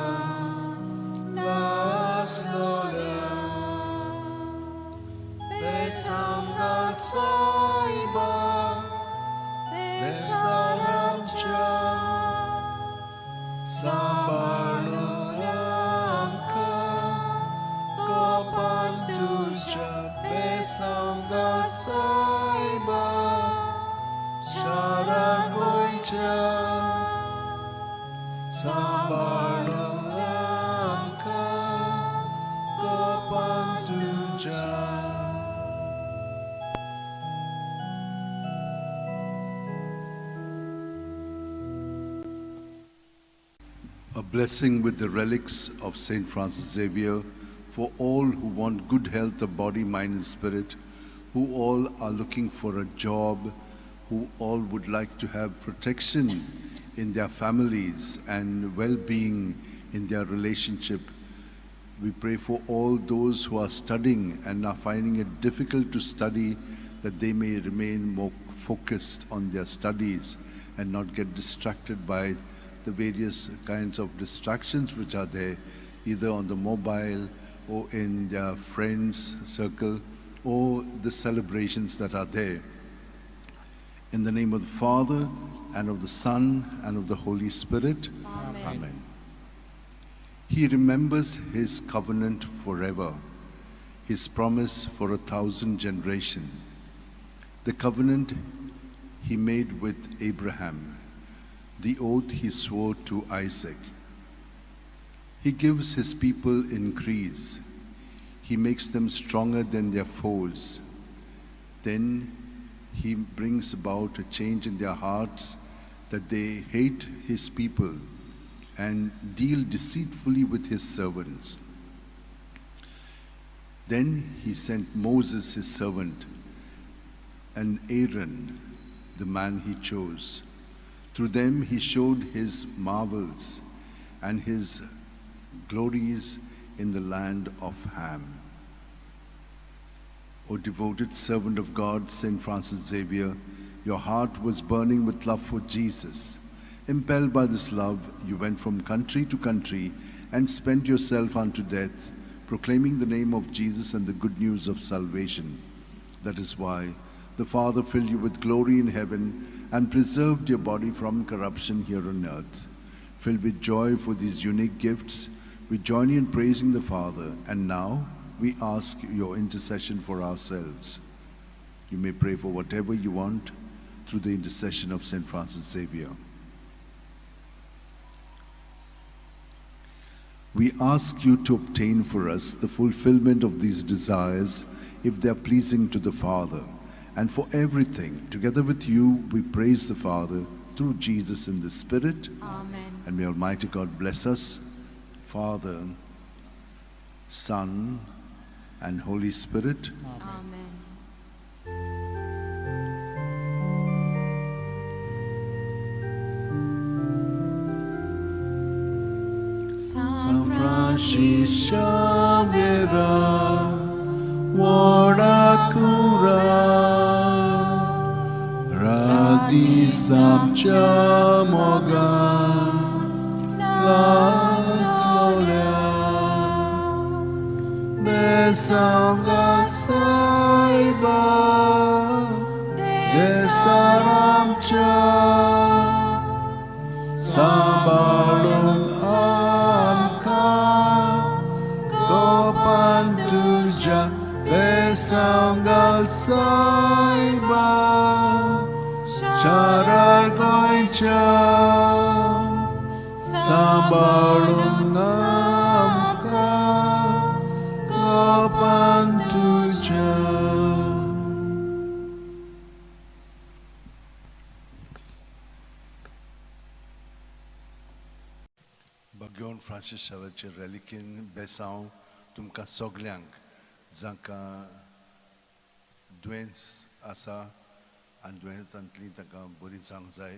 laslola, besangat saiba, desalamcha, sambalun amka, gopan tujya, besangat saiba, sharan goicha, sambalun amka, gopan tujya. A blessing with the relics of St. Francis Xavier for all who want good health of body, mind, and spirit, who all are looking for a job, who all would like to have protection in their families and well-being in their relationship. We pray for all those who are studying and are finding it difficult to study, that they may remain more focused on their studies and not get distracted by the various kinds of distractions which are there, either on the mobile or in their friends' circle or the celebrations that are there. In the name of the Father, and of the Son, and of the Holy Spirit. Amen. Amen. He remembers his covenant forever, his promise for 1,000 generations, the covenant he made with Abraham, the oath he swore to Isaac. He gives his people increase. He makes them stronger than their foes. Then he brings about a change in their hearts, that they hate his people and deal deceitfully with his servants. Then he sent Moses, his servant, and Aaron, the man he chose. Through them he showed his marvels and his glories in the land of Ham. O devoted servant of God, Saint Francis Xavier, your heart was burning with love for Jesus. Impelled by this love, you went from country to country and spent yourself unto death, proclaiming the name of Jesus and the good news of salvation. That is why the Father filled you with glory in heaven and preserved your body from corruption here on earth. Filled with joy for these unique gifts, we join you in praising the Father, and now we ask your intercession for ourselves. You may pray for whatever you want through the intercession of Saint Francis Xavier. We ask you to obtain for us the fulfillment of these desires if they are pleasing to the Father. And for everything, together with you, we praise the Father through Jesus in the Spirit. Amen. And may Almighty God bless us, Father, Son, and Holy Spirit. Amen. San Francis Xavier, Wadakura, Radisam Chamoga, Laslola, Besangat Saiba, Desaramcha, Sambalung Amka, Gopantuja, Besangal Saiba, Charar Goincha, Sambalung Amka, Gopantuja. Bhagwan Francis शावेचे रेलिकेन बेसांव तुमकां सगल्यांक जांकां दुयेंस आसा आनी दुयेंसांतलीं तांकां बरी जावंक जाय,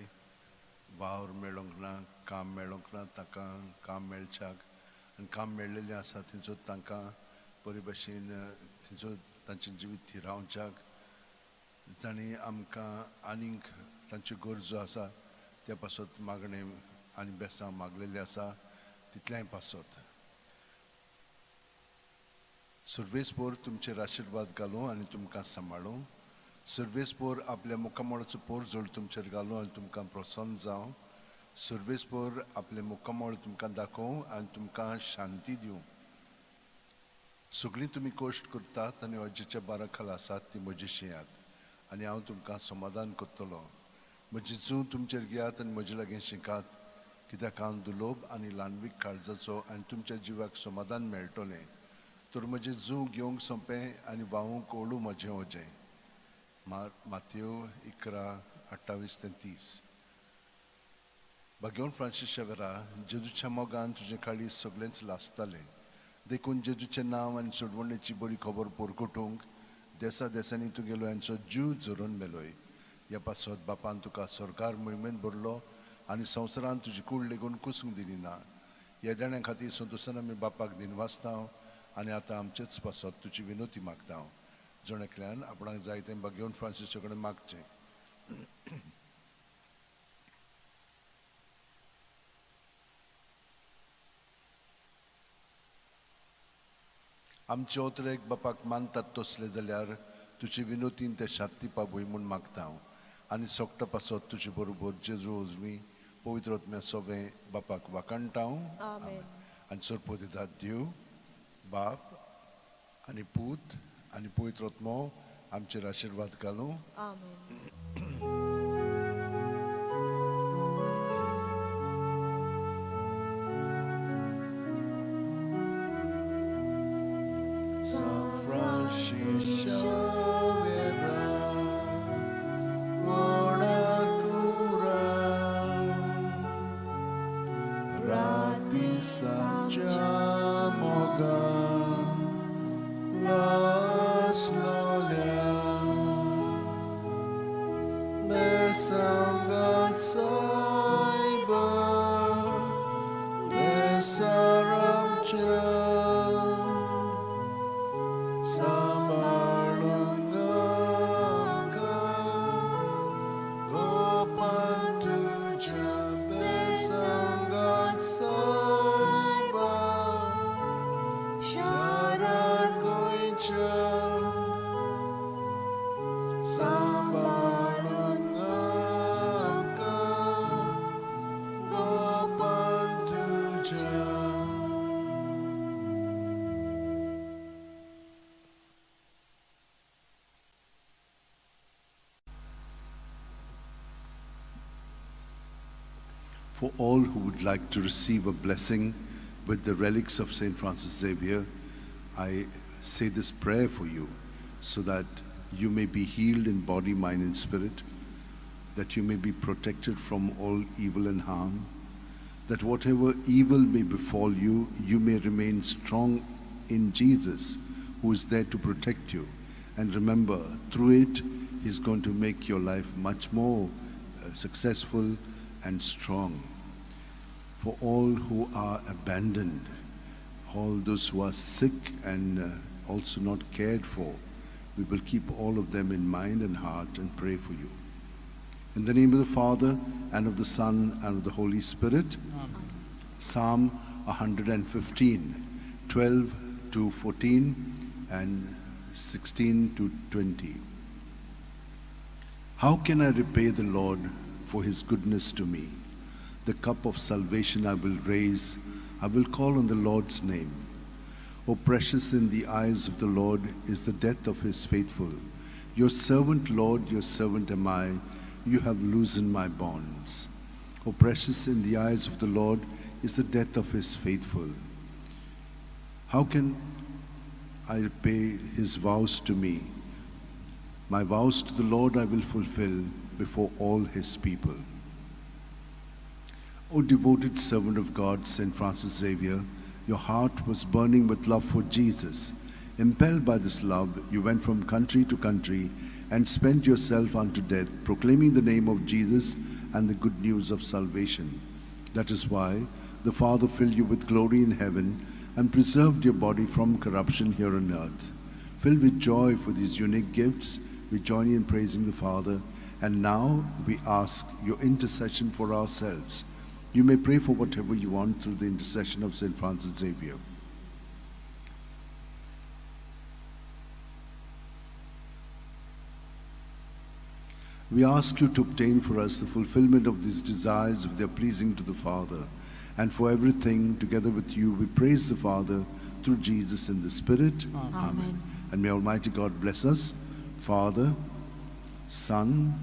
वावर मेळोंक ना, काम मेळोंक ना, तांकां काम मेळच्याक आनी काम मेळ्ळेलें आसा थंयचो तांकां बरे भशेन थंयचो तांचें जिवीत थिरावच्याक, जांणी आमकां आनीक तांच्यो गरजो आसा त्या पासत मागणें आनी बेसांव मागलेलें आसा तितलेंय पासत. सुर्वेसपोर तुमचेर आशिर्वाद घालूं आनी तुमकां सांबाळूं. सुर्वेसपोर आपल्या मुखामळाचो पोरजोड तुमचेर घालूं आनी तुमकां प्रसन्न जावं. सुर्वेसपोर आपलें मुखामळ तुमकां दाखोवं आनी तुमकां शांती दिवं. सगळीं तुमी कश्ट करतात आनी अजेच्या बारा खाला आसात ती म्हजी शियात आनी हांव तुमकां समाधान करतलो. म्हजी जूं तुमचेर घेयात आनी म्हजे लागीं शिकात, कित्याक हांव दुलोब आनी ल्हानवीक काळजाचो आनी तुमच्या जिवाक समाधान मेळटलें. तर म्हजें जूं घेवंक सोंपें आनी व्हांवूंक ओळू म्हजें वजें. मातयो 11:28 ते 30. भाग्यवन फ्रांसीस शेवरा, जेजूच्या मोगान तुजें काळीज सगळेंच लासतालें, देखून जेजूचें नांव आनी सोडवणेची बरी खबर पोरकोटूंक देसा देसांनी तुगेलो यांचो जीव झरोवन मेलोय. ह्या पासत बापान तुका सरकार मोहिमेंत भरलो आनी संवसारान तुजी कूड लेगून कुसूंक दिली ना. ह्या देण्या खातीर संतोशान आमी बापाक दिनवासता आनी आतां आमचेच पासत तुजी विनोती मागता. जण एकल्यान आपणाक जाय तें भाग्यवन फ्रांसीसा कडेन मागचें. आमचे ओतरेक बापाक मानतात तसले जाल्यार तुजे विनोतीन ते शांती पावय म्हूण मागता हांव आनी सोगटा पासत तुजे बरोबर जेजू वजवी पवित्र आत्म्या सोवें बापाक वाखाणटा हांव. आमेन. आनी सोरपो दितात देव बाप आनी पूत आनी पवित्र आत्मो आमचेर आशिर्वाद घालूं. आमेन. San Francis Xavier, Wadakura, Rati Sanchamoga, Laslolia, Besangat Saiba, Besaramcha, Sambalung For all who would like to receive a blessing with the relics of St. Francis Xavier, I say this prayer for you so that you may be healed in body, mind, and spirit, that you may be protected from all evil and harm, that whatever evil may befall you, you may remain strong in Jesus, who is there to protect you. And remember, through it, He's going to make your life much more successful and strong. For all who are abandoned, all those who are sick and also not cared for, we will keep all of them in mind and heart and pray for you. In the name of the Father, and of the Son, and of the Holy Spirit. Amen. Psalm 115, 12 to 14 and 16 to 20. How can I repay the Lord for his goodness to me? The cup of salvation I will raise. I will call on the Lord's name. O precious in the eyes of the Lord is the death of his faithful. Your servant, Lord, your servant am I. You have loosened my bonds. O precious in the eyes of the Lord is the death of his faithful. How can I repay his vows to me? My vows to the Lord I will fulfill before all his people. O devoted servant of God, St. Francis Xavier, your heart was burning with love for Jesus. Impelled by this love, you went from country to country and spent yourself unto death, proclaiming the name of Jesus and the good news of salvation. That is why the Father filled you with glory in heaven and preserved your body from corruption here on earth. Filled with joy for these unique gifts, we join you in praising the Father, and now we ask your intercession for ourselves. You may pray for whatever you want through the intercession of St. Francis Xavier. We ask you to obtain for us the fulfillment of these desires if they are pleasing to the Father. And for everything, together with you, we praise the Father through Jesus in the Spirit. Amen. Amen. And may Almighty God bless us, Father, Son,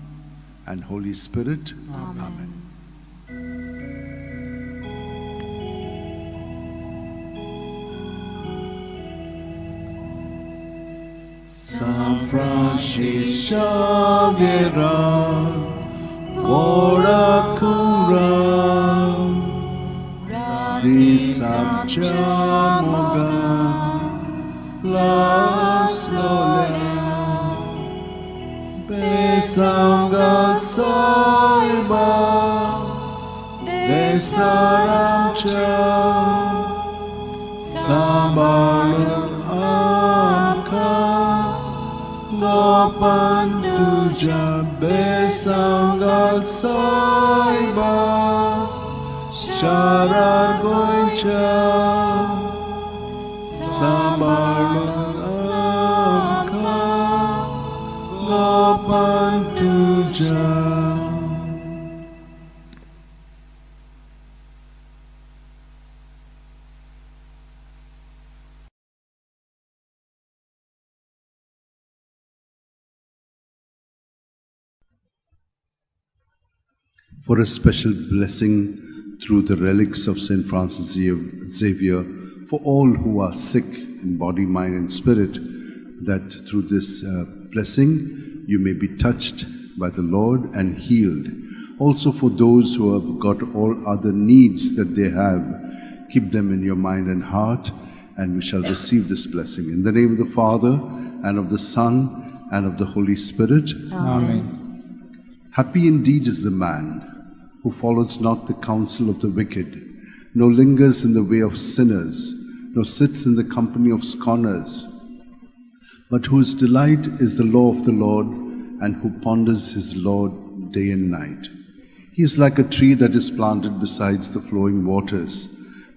and Holy Spirit. Amen. Amen. San Francis Xavier, ora cura, di Samcha Moga, las lolea, besanga saiba, de saramcha, sambalung amka, Gopan tuja besangal saiba, sharar goicha, sambalung amka, Gopan tuja. For a special blessing through the relics of St. Francis Xavier for all who are sick in body, mind, and spirit, that through this blessing you may be touched by the Lord and healed. Also for those who have got all other needs that they have, keep them in your mind and heart, and we shall receive this blessing. In the name of the Father, and of the Son, and of the Holy Spirit. Amen. Happy indeed is the man who follows not the counsel of the wicked, nor lingers in the way of sinners, nor sits in the company of scorners, but whose delight is the law of the Lord, and who ponders his law day and night. He is like a tree that is planted beside the flowing waters,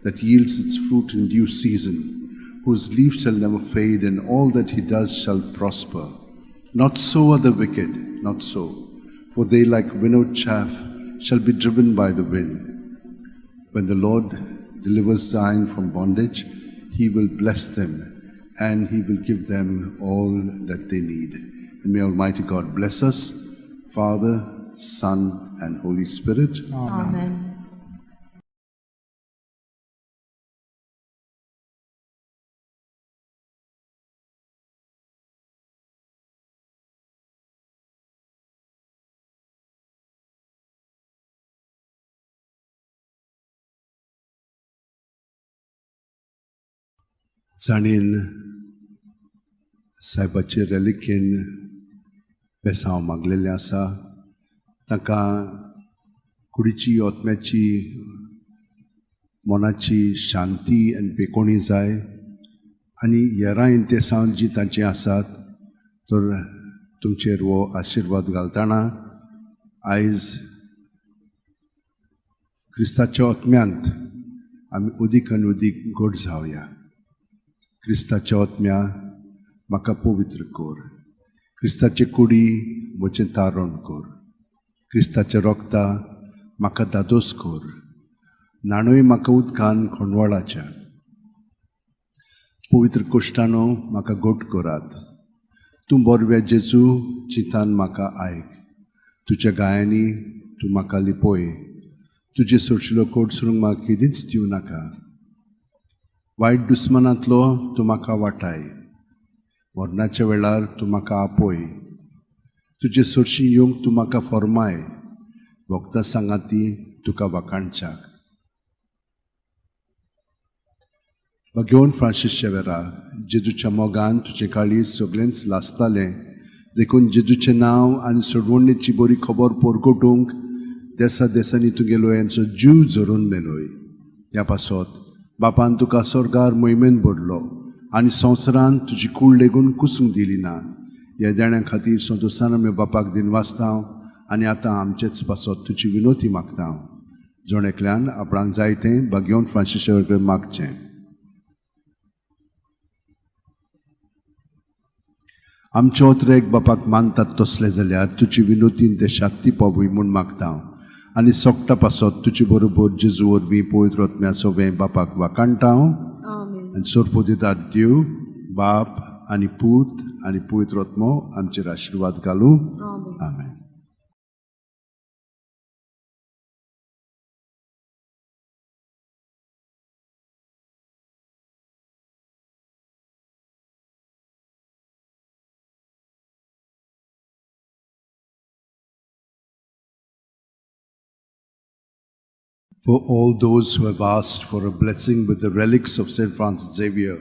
that yields its fruit in due season, whose leaf shall never fade, and all that he does shall prosper. Not so are the wicked, not so, for they like winnowed chaff shall be driven by the wind. When the Lord delivers Zion from bondage, he will bless them, and he will give them all that they need. And may Almighty God bless us, Father, Son, and Holy Spirit. Amen. जाणीन सायबाचे रेलिकेन बेसांव मागलेलें आसा तांकां कुडीची आत्म्याची मनाची शांती आनी बेकोणी जाय आनी येरां इंतेसांव जी तांची आसात तर तुमचेर हो आशिर्वाद घालतना आयज क्रिस्ताच्या आत्म्यांत आमी उदीक आनी उदीक गोड जावया. क्रिस्ताच्या आत्म्या म्हाका पवित्र कर, क्रिस्ताचे कुडी म्हजें तारण कर, क्रिस्ताच्या रोगता म्हाका दादोस कर, न्हाणय म्हाका उदकान खोंडवाळाच्या, पवित्र कोश्टानो म्हाका गोट करात. तूं बोरव्या जेजू चिंतान म्हाका आयक, तुज्या गायांनी तूं म्हाका लिपोय, तुजे सोडशिलो कोट सोडूंक म्हाका केदींच दिवं नाका. वायट दुस्मनांतलो तूं म्हाका वाटाय, मरणाच्या वेळार तूं म्हाका आपोय, तुजे सोडशी येवंक तूं म्हाका फॉर्माय, वखदां सांगाती तुका वाखाणच्याक. भगेवन फ्रांसीस शेवेरा, जेजूच्या मोगान तुजें काळीज सगळेंच लासतालें, देखून जेजूचें नांव आनी सोडवणेची बरी खबर पोरकोटूंक देसा देसांनी तुगेलो यांचो जीव झरून मेलोय. ह्या पासत बापान तुका स्वर्गार मोहिमेन भरलो आनी संवसारान तुजी कूड लेगून कुसूंक दिली ना. ह्या देण्या खातीर संतोशान आमी बापाक दिनवासता आनी आतां आमचेच पासत तुजी विनोती मागता. जण एकल्यान आपणाक जाय तें भाग्योवन फ्रांसीस कडेन मागचें. आमचे ओतरेक बापाक मानतात तसले जाल्यार तुजी विनोतीन ते शांती पावय म्हूण मागता आनी सोकटा पासत तुजे बरोबर जेजू वरवीं पवित्र आत्म्या सोवें बापाक वाखाणटा. आनी सोरपो दितात देव बाप आनी पूत आनी पवित्र आत्मो आमचेर आशिर्वाद घालूं. आमेन. For all those who have asked for a blessing with the relics of St. Francis Xavier,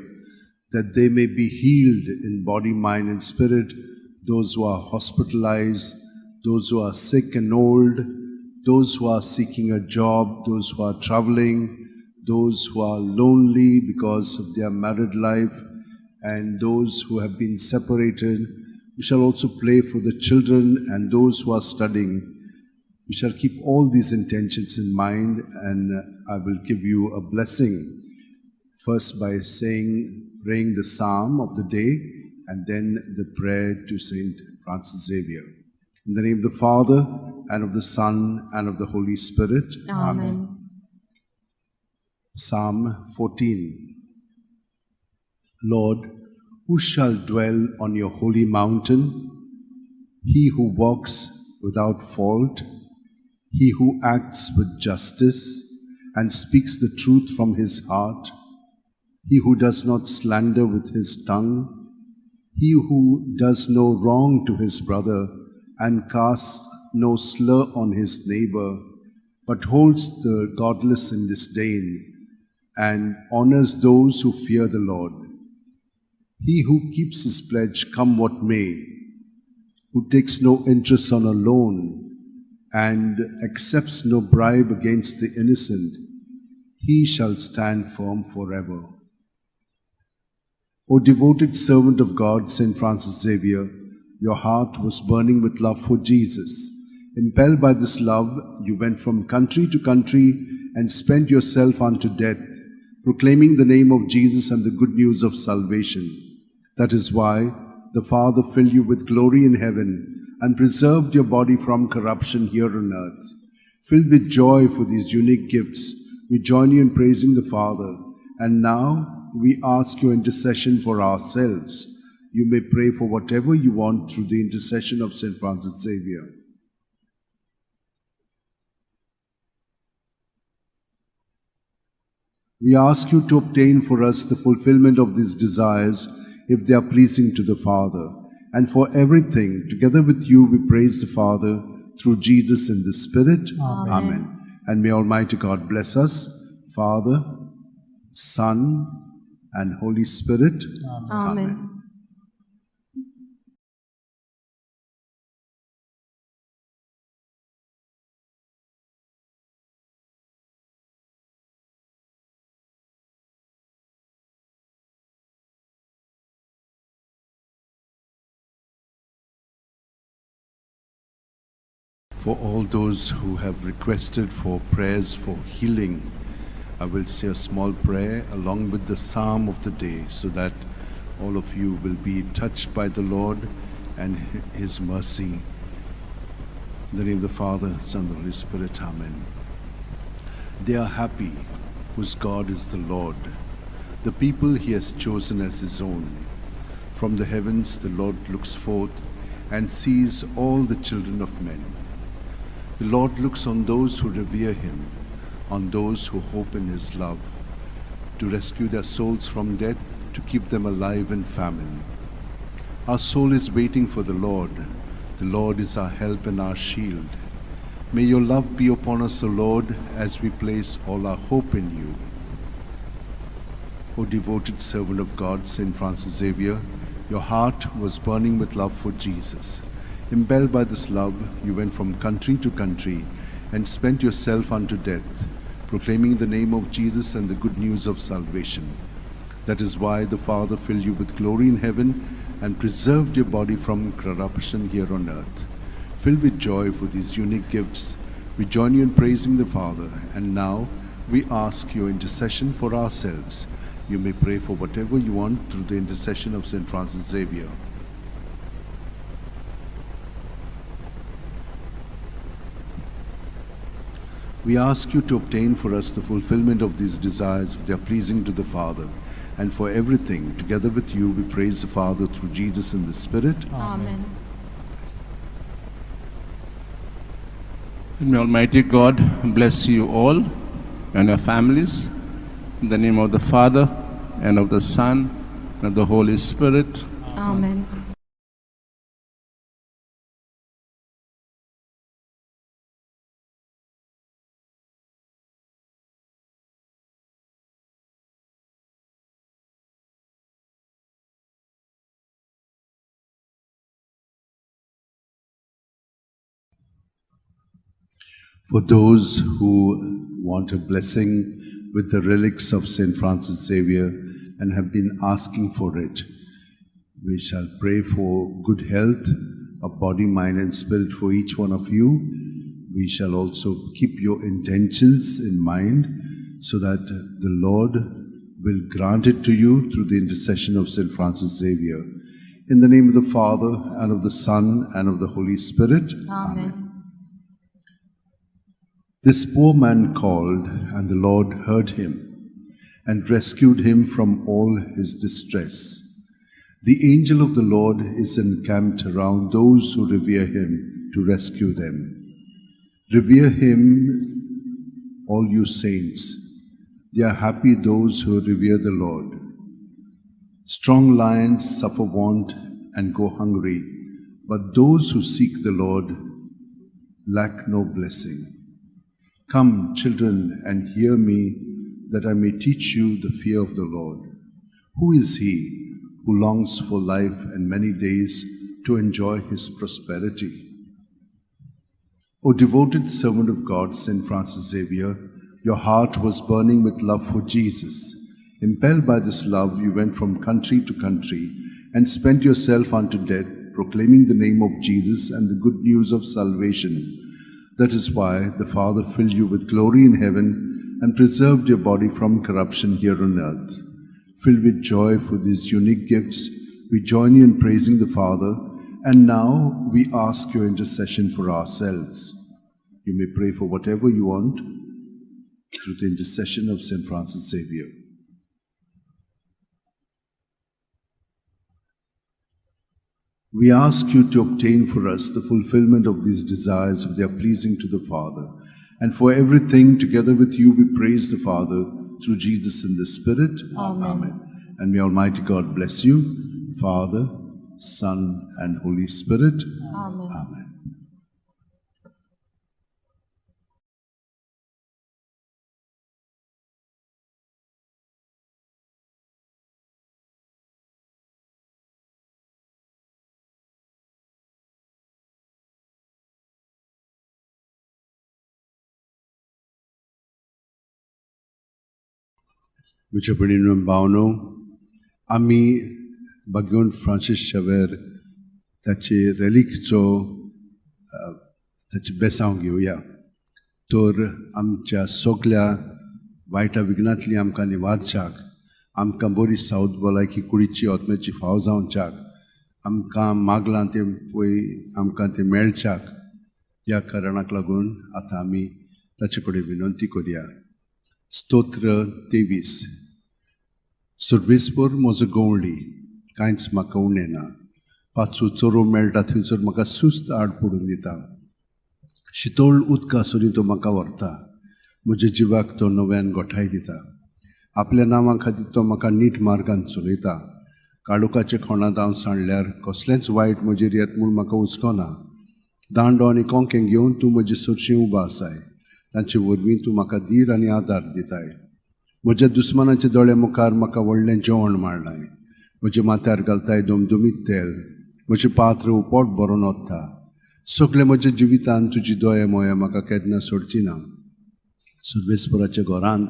that they may be healed in body, mind and spirit, those who are hospitalized, those who are sick and old, those who are seeking a job, those who are traveling, those who are lonely because of their married life, and those who have been separated. We shall also pray for the children and those who are studying. We shall keep all these intentions in mind, and I will give you a blessing, first by praying the psalm of the day, and then the prayer to St. Francis Xavier. In the name of the Father, and of the Son, and of the Holy Spirit. Amen. Psalm 14. Lord, who shall dwell on your holy mountain? He who walks without fault, he who acts with justice and speaks the truth from his heart, he who does not slander with his tongue, he who does no wrong to his brother and casts no slur on his neighbor, but holds the godless in disdain and honors those who fear the Lord. He who keeps his pledge, come what may, who takes no interest on a loan and accepts no bribe against the innocent, he shall stand firm forever. O devoted servant of God, St. Francis Xavier, your heart was burning with love for Jesus. Impelled by this love, you went from country to country and spent yourself unto death, proclaiming the name of Jesus and the good news of salvation. That is why the Father filled you with glory in heaven and preserved your body from corruption here on earth. Filled with joy for these unique gifts, we join you in praising the Father. And now we ask your intercession for ourselves. You may pray for whatever you want through the intercession of St. Francis Xavier. We ask you to obtain for us the fulfillment of these desires if they are pleasing to the Father. And for everything, together with you, we praise the Father through Jesus in the Spirit. Amen. Amen. And may Almighty God bless us, Father, Son, and Holy Spirit. Amen. For all those who have requested for prayers for healing, I will say a small prayer along with the psalm of the day so that all of you will be touched by the Lord and His mercy. In the name of the Father, Son, and the Holy Spirit. Amen. They are happy whose God is the Lord, the people He has chosen as His own. From the heavens the Lord looks forth and sees all the children of men. The Lord looks on those who revere Him, on those who hope in His love, to rescue their souls from death, to keep them alive in famine. Our soul is waiting for the Lord. The Lord is our help and our shield. May your love be upon us, O Lord, as we place all our hope in you. O devoted servant of God, Saint Francis Xavier, your heart was burning with love for Jesus. Impelled by this love, you went from country to country and spent yourself unto death, proclaiming the name of Jesus and the good news of salvation. That is why the Father filled you with glory in heaven and preserved your body from corruption here on earth. Filled with joy for these unique gifts, we join you in praising the Father, and now we ask your intercession for ourselves. You may pray for whatever you want through the intercession of Saint Francis Xavier. We ask you to obtain for us the fulfillment of these desires if they are pleasing to the Father. And for everything, together with you, we praise the Father through Jesus and the Spirit. Amen. And may Almighty God bless you all and your families. In the name of the Father, and of the Son, and of the Holy Spirit. Amen. For those who want a blessing with the relics of Saint Francis Xavier and have been asking for it, we shall pray for good health of body, mind, and spirit for each one of you. We shall also keep your intentions in mind so that the Lord will grant it to you through the intercession of Saint Francis Xavier. In the name of the Father, and of the Son, and of the Holy Spirit. Amen. This poor man called, and the Lord heard him and rescued him from all his distress. The angel of the Lord is encamped around those who revere him to rescue them. Revere him, all you saints. They are happy those who revere the Lord. Strong lions suffer want and go hungry, but those who seek the Lord lack no blessing. Come, children, and hear me, that I may teach you the fear of the Lord. Who is he who longs for life and many days to enjoy his prosperity? O devoted servant of God, Saint Francis Xavier, your heart was burning with love for Jesus. Impelled by this love, you went from country to country and spent yourself unto death, proclaiming the name of Jesus and the good news of salvation. That is why the Father filled you with glory in heaven and preserved your body from corruption here on earth. Filled with joy for these unique gifts, we join you in praising the Father, and now we ask your intercession for ourselves. You may pray for whatever you want through the intercession of Saint Francis Xavier. We ask you to obtain for us the fulfillment of these desires if they are pleasing to the Father. And for everything, together with you, we praise the Father through Jesus in the Spirit. Amen. Amen. And may Almighty God bless you, Father, Son, and Holy Spirit. Amen. Amen. म्हज्या भयणीनो भावनो, आमी बागेवन Francis Xavier ताचे रेलिकचो ताचें बेसांव घेवया तर आमच्या सगल्या वायटा विघ्नांतली आमकां निवारच्याक, आमकां बरी सावत भलायकी कुडीची आत्म्याची फाव जावच्याक, आमकां मागलां तें पळय आमकां तें मेळच्याक, ह्या कारणाक लागून आतां आमी ताचे कडेन विनंती करया. स्तोत्र 23. सर्वेस्पर म्हजो गवळी, कांयच म्हाका उणें ना. पाचू चोरो मेळटा थंयसर म्हाका सुस्त आड पडून दिता. शितोळ उदका सरी तो म्हाका व्हरता. म्हज्या जिवाक तो नव्यान गोठाय दिता. आपल्या नांवा खातीर तो म्हाका नीट मार्गान चलयता. काळोखाच्या खोणांत हांव सांडल्यार कसलेंच वायट म्हजेर येत म्हूण म्हाका हुस्को ना. दांडो आनी कोंकें घेवन तूं म्हजे सरशीं उबो आसाय. तांचे वरवीं तूं म्हाका धीर आनी आदार दिताय. म्हज्या दुस्मानाच्या दोळे मुखार म्हाका व्हडलें जेवण मांडलाय. म्हज्या माथ्यार घालताय दमदमीत तेल. म्हजें पात्र पोट भरून वता. सगळें म्हज्या जिवितान तुजी दोळे मोया म्हाका केन्ना सोडची ना. सर्वेस्पराच्या घरांत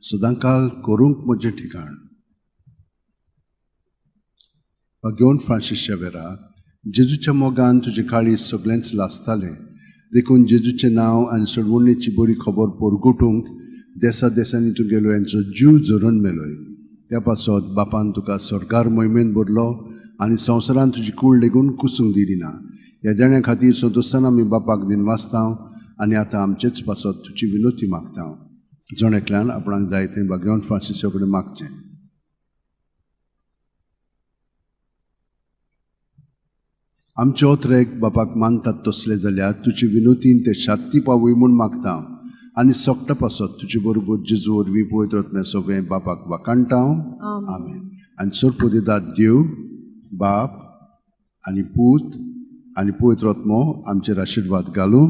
सदांकाल करूंक म्हजें ठिकाण. घेवन फ्रांसीस शेवेरा, जेजूच्या मोगान तुजें काळीज सगळेंच लासतालें. देखून जेजूचें नांव आनी सोडवणेची बरी खबर परगटूंक देसा देसांनी तूं गेलो हेंचो जीव झरोवन मेलोय. त्या पासत बापान तुका सरकार मोहिमेन भरलो आनी संवसारान तुजी कूड लेगून कुसूंक दिली ना. ह्या देण्या खातीर संतोशान आमी बापाक दिनवासता आनी आतां आमचेच पासत तुजी विनोती मागता. जण एकल्यान आपणाक जाय तें बागेवन फ्रांसिसा कडेन मागचें. आमचे ओत्रेक बापाक मानतात तसले जाल्यार तुजे विनोतीन ते शांती पावय म्हूण मागता आनी सोकटा पासत तुजे बरोबर जेजू वरवीं पवित्र आत्म्या सगळें बापाक वाखाणटा. आमेन. आनी सरपोदेदाद देव बाप आनी पूत आनी पवित्र आत्मो आमचेर आशिर्वाद घालूं.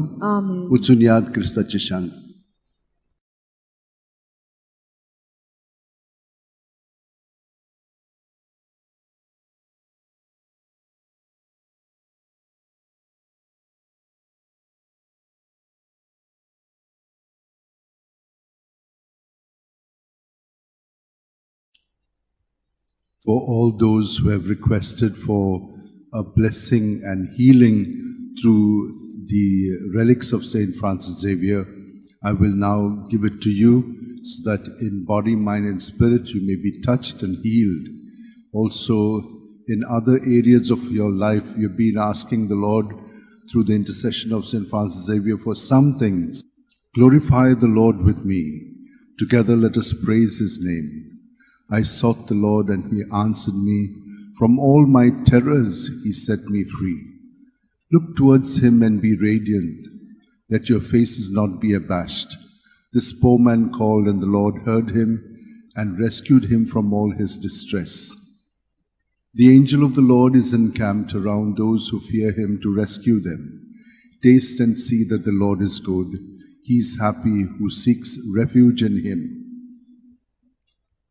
वचून याद क्रिस्ताची शांत. For all those who have requested for a blessing and healing through the relics of Saint Francis Xavier, I will now give it to you so that in body, mind and spirit you may be touched and healed. Also, in other areas of your life, you've been asking the Lord through the intercession of Saint Francis Xavier for some things. Glorify the Lord with me. Together let us praise his name. I sought the Lord and he answered me. From all my terrors he set me free. Look towards him and be radiant. Let your faces not be abashed. This poor man called and the Lord heard him and rescued him from all his distress. The angel of the Lord is encamped around those who fear him to rescue them. Taste and see that the Lord is good. He is happy who seeks refuge in him.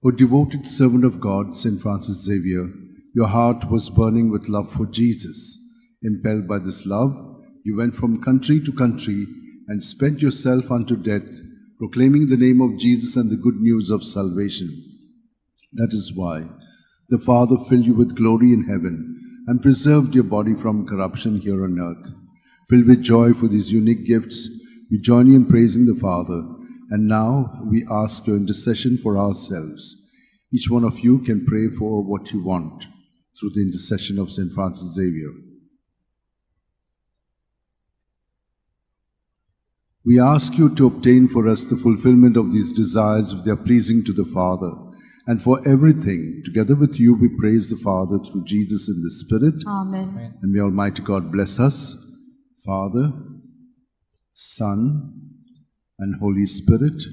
O devoted servant of God, Saint Francis Xavier, your heart was burning with love for Jesus. Impelled by this love, you went from country to country and spent yourself unto death, proclaiming the name of Jesus and the good news of salvation. That is why the Father filled you with glory in heaven and preserved your body from corruption here on earth. Filled with joy for these unique gifts, we join you in praising the Father. And now we ask your intercession for ourselves. Each one of you can pray for what you want through the intercession of Saint Francis Xavier. We ask you to obtain for us the fulfillment of these desires if they are pleasing to the Father. And for everything, together with you, we praise the Father through Jesus in the Spirit. Amen. And may Almighty God bless us, Father, Son, and Holy Spirit.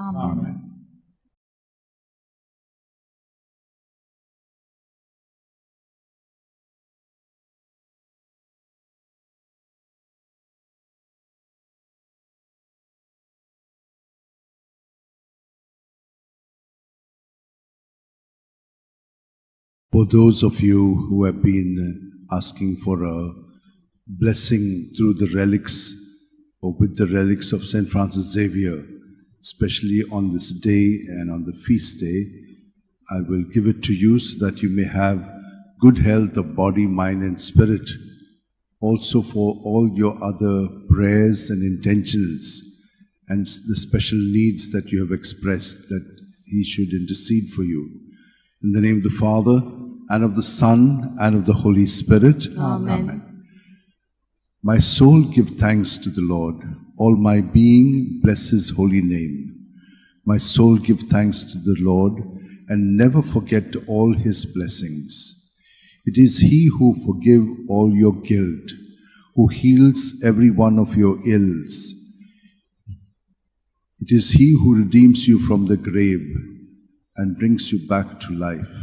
Amen. Amen. For those of you who have been asking for a blessing through the relics or with the relics of Saint Francis Xavier, especially on this day and on the feast day. I will give it to you so that you may have good health of body, mind, and spirit. Also for all your other prayers and intentions and the special needs that you have expressed, that he should intercede for you. In the name of the Father, and of the Son, and of the Holy Spirit. Amen. Amen. My soul give thanks to the Lord. All my being bless his holy name. My soul give thanks to the Lord, and never forget all his blessings. It is he who forgives all your guilt, who heals every one of your ills. It is he who redeems you from the grave and brings you back to life.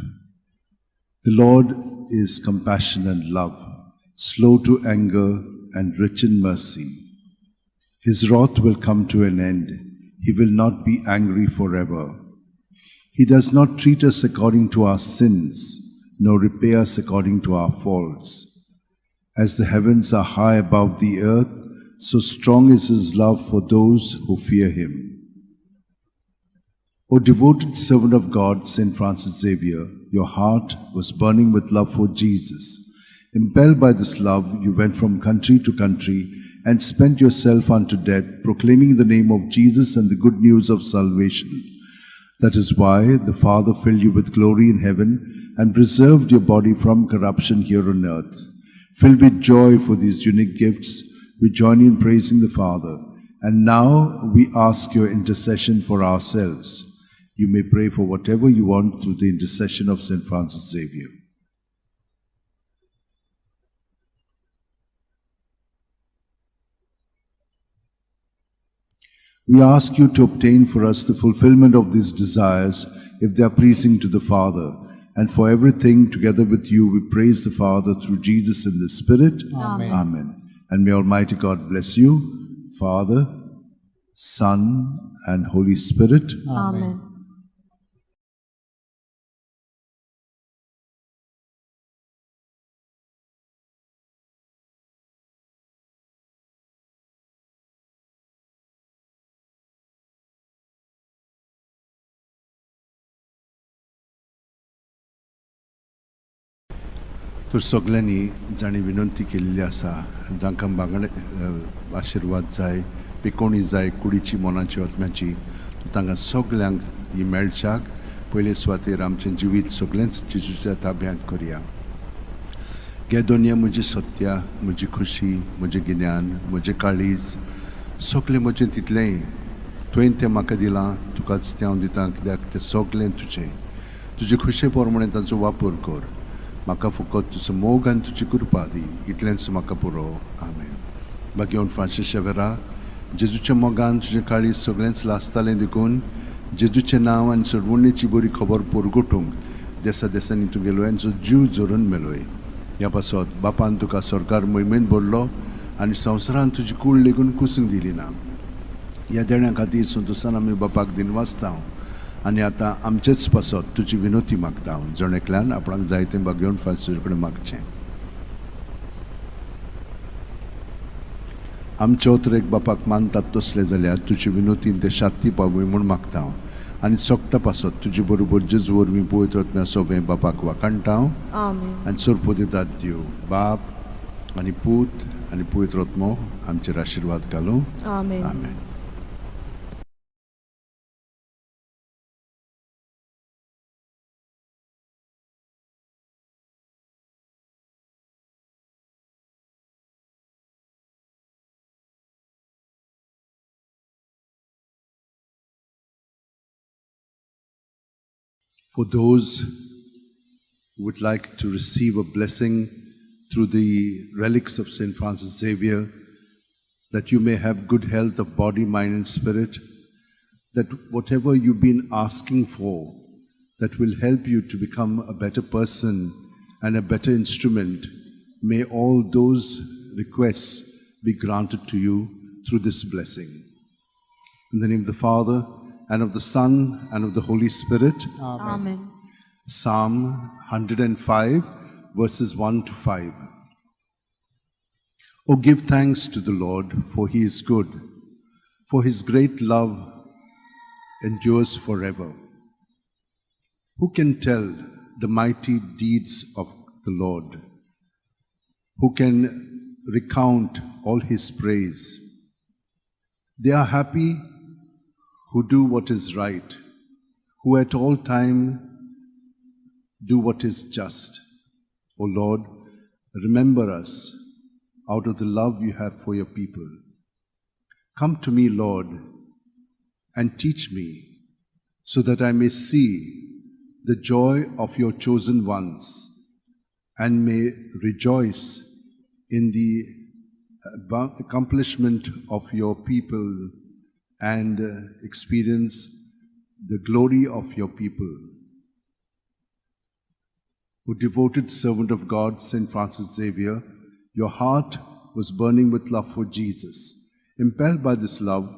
The Lord is compassion and love, slow to anger and rich in mercy. His wrath will come to an end. He will not be angry forever. He does not treat us according to our sins, nor repay us according to our faults. As the heavens are high above the earth, so strong is his love for those who fear him. O devoted servant of God, Saint Francis Xavier, your heart was burning with love for Jesus. Impelled by this love, you went from country to country and spent yourself unto death, proclaiming the name of Jesus and the good news of salvation. That is why the Father filled you with glory in heaven and preserved your body from corruption here on earth. Filled with joy for these unique gifts, we join you in praising the Father. And now we ask your intercession for ourselves. You may pray for whatever you want through the intercession of Saint Francis Xavier. We ask you to obtain for us the fulfillment of these desires, if they are pleasing to the Father. And for everything, together with you, we praise the Father through Jesus in the Spirit. Amen. Amen. And may Almighty God bless you, Father, Son, and Holy Spirit. Amen. तर सगल्यांनी जांणी विनंती केल्ली आसा, जांकां बांगडे आशिर्वाद जाय, पिकोवणी जाय, कुडीची, मनाची, आत्म्याची, तांकां सगल्यांक ही मेळच्याक पयले सुवातेर आमचें जिवीत सगळेंच जेजूच्या ताब्यांत करया. गे दोनया म्हजी सत्या, म्हजी खुशी, म्हजें गिन्यान, म्हजें काळीज, सगळें म्हजें तितलेंय तुवें तें म्हाका दिलां, तुकाच तें हांव दितां, कित्याक तें सगळें तुजें. तुजे खुशे प्रमाणें तांचो वापर कर. म्हाका फकत तुजो मोग आनी तुजी कृपा दी, इतलेंच म्हाका पुरो. आमेन. बाकी फ्रांसीस शेवेरा, जेजूच्या मोगान तुजें काळीज सगळेंच लासतालें देखून जेजूचें नांव आनी सोडवणेची बरी खबर परगटूंक देसा देसांनी तुगेलो यांचो जीव झरून मेलोय. ह्या पासत बापान तुका सरकार मोहिमेंत भरलो आनी संवसारान तुजी कूड लेगून कुसूंक दिली ना. ह्या देण्या खातीर संतोसान आमी बापाक दिनवासता आनी आतां आमचेच पासत तुजी विनोती मागता. जण एकल्यान आपणाक जाय तें बागेवन फ्रांसीस कडेन मागचें. आमचे उतरेक बापाक मानतात तसले जाल्यार तुजी विनोतीन ते शाती पावय म्हूण मागता आनी सोगटा पासत तुजे बरोबर जेजू वरवीं पवित्र आत्म्या सोवें बापाक वाखाणटा आनी सोरपो दितात. देव बाप आनी पूत आनी पवित्र आत्मो आमचेर आशिर्वाद घालूं. आमेन. आमेन. For those who would like to receive a blessing through the relics of St. Francis Xavier, that you may have good health of body, mind, and spirit, that whatever you've been asking for, that will help you to become a better person and a better instrument, may all those requests be granted to you through this blessing. In the name of the Father, and of the Son, and of the Holy Spirit. Amen. Amen. Psalm 105, verses 1 to 5. O give thanks to the Lord, for he is good, for his great love endures forever. Who can tell the mighty deeds of the Lord? Who can recount all his praise? They are happy who do what is right, who at all time do what is just. O Lord, remember us out of the love you have for your people. Come to me, Lord, and teach me, so that I may see the joy of your chosen ones and may rejoice in the accomplishment of your people and experience the glory of your people. O devoted servant of God, Saint Francis Xavier, your heart was burning with love for Jesus. Impelled by this love,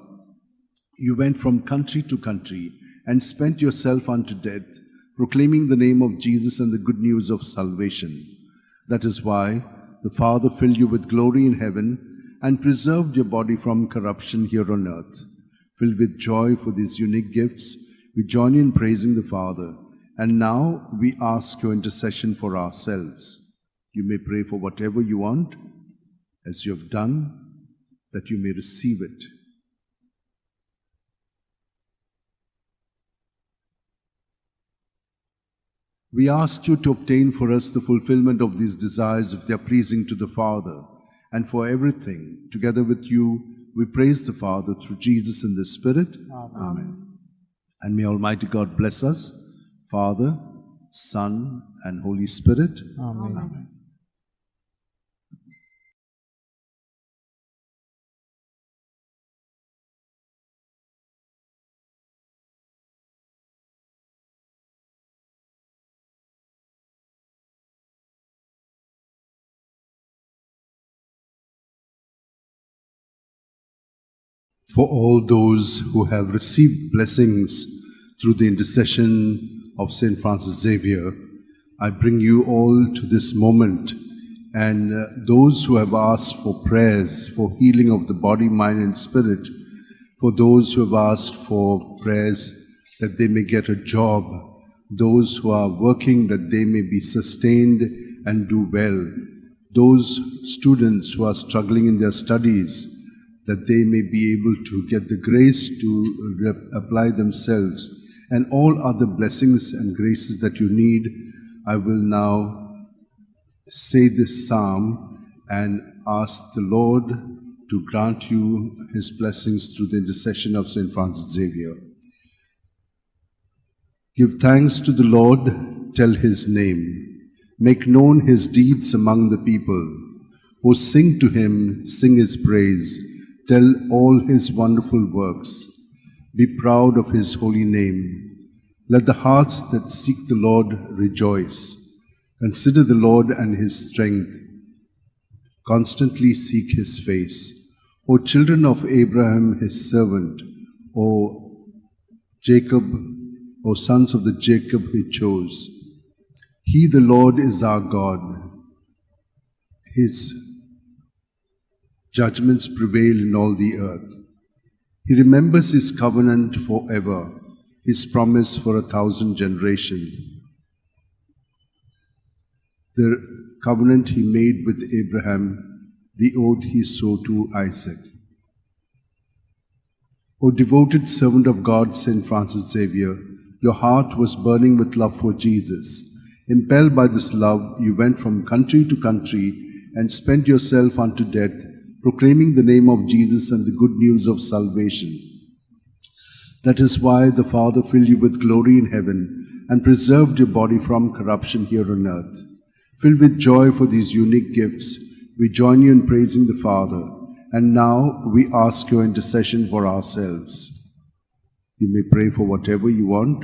you went from country to country and spent yourself unto death, proclaiming the name of Jesus and the good news of salvation. That is why the Father filled you with glory in heaven and preserved your body from corruption here on earth. Filled with joy for these unique gifts, we join you in praising the Father. And now we ask your intercession for ourselves. You may pray for whatever you want, as you have done, that you may receive it. We ask you to obtain for us the fulfillment of these desires if they are pleasing to the Father, and for everything, together with you, we praise the Father through Jesus in the Spirit. Amen. Amen. And may Almighty God bless us, Father, Son, and Holy Spirit. Amen. Amen. For all those who have received blessings through the intercession of Saint Francis Xavier, I bring you all to this moment, and those who have asked for prayers for healing of the body, mind, and spirit, for those who have asked for prayers that they may get a job, those who are working that they may be sustained and do well, those students who are struggling in their studies, that they may be able to get the grace to apply themselves, and all other blessings and graces that you need. I will now say this psalm and ask the Lord to grant you his blessings through the intercession of Saint Francis Xavier. Give thanks to the Lord, tell his name. Make known his deeds among the people. O sing to him, sing his praise. Tell all his wonderful works. Be proud of his holy name. Let the hearts that seek the Lord rejoice. Consider the Lord and his strength. Constantly seek his face. O children of Abraham, his servant, O Jacob, O sons of the Jacob he chose. He, the Lord, is our God. His judgments prevail in all the earth. He remembers his covenant forever, his promise for 1,000 generations. The covenant he made with Abraham, the oath he swore to Isaac. O devoted servant of God, Saint Francis Xavier, your heart was burning with love for Jesus. Impelled by this love, you went from country to country and spent yourself unto death, proclaiming the name of Jesus and the good news of salvation. That is why the Father filled you with glory in heaven and preserved your body from corruption here on earth. Filled with joy for these unique gifts, we join you in praising the Father, and now we ask your intercession for ourselves. You may pray for whatever you want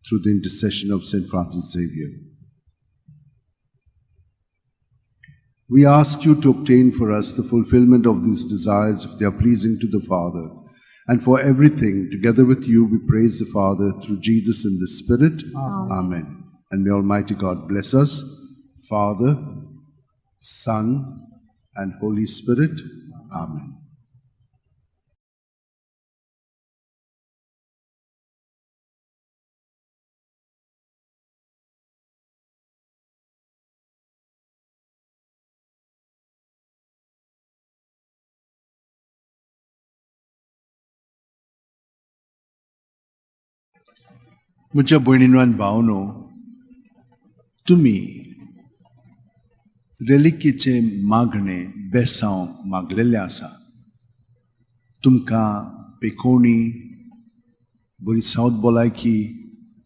through the intercession of Saint Francis Xavier. We ask you to obtain for us the fulfillment of these desires if they are pleasing to the Father. And for everything, together with you, we praise the Father through Jesus in the Spirit. Amen. Amen. And may Almighty God bless us, Father, Son, and Holy Spirit. Amen. म्हज्या भयणीनो आनी भावनो, तुमी रेलिकेचें मागणें बेसांव मागलेलें आसा. तुमकां पेकोवणी, बरी south भलायकी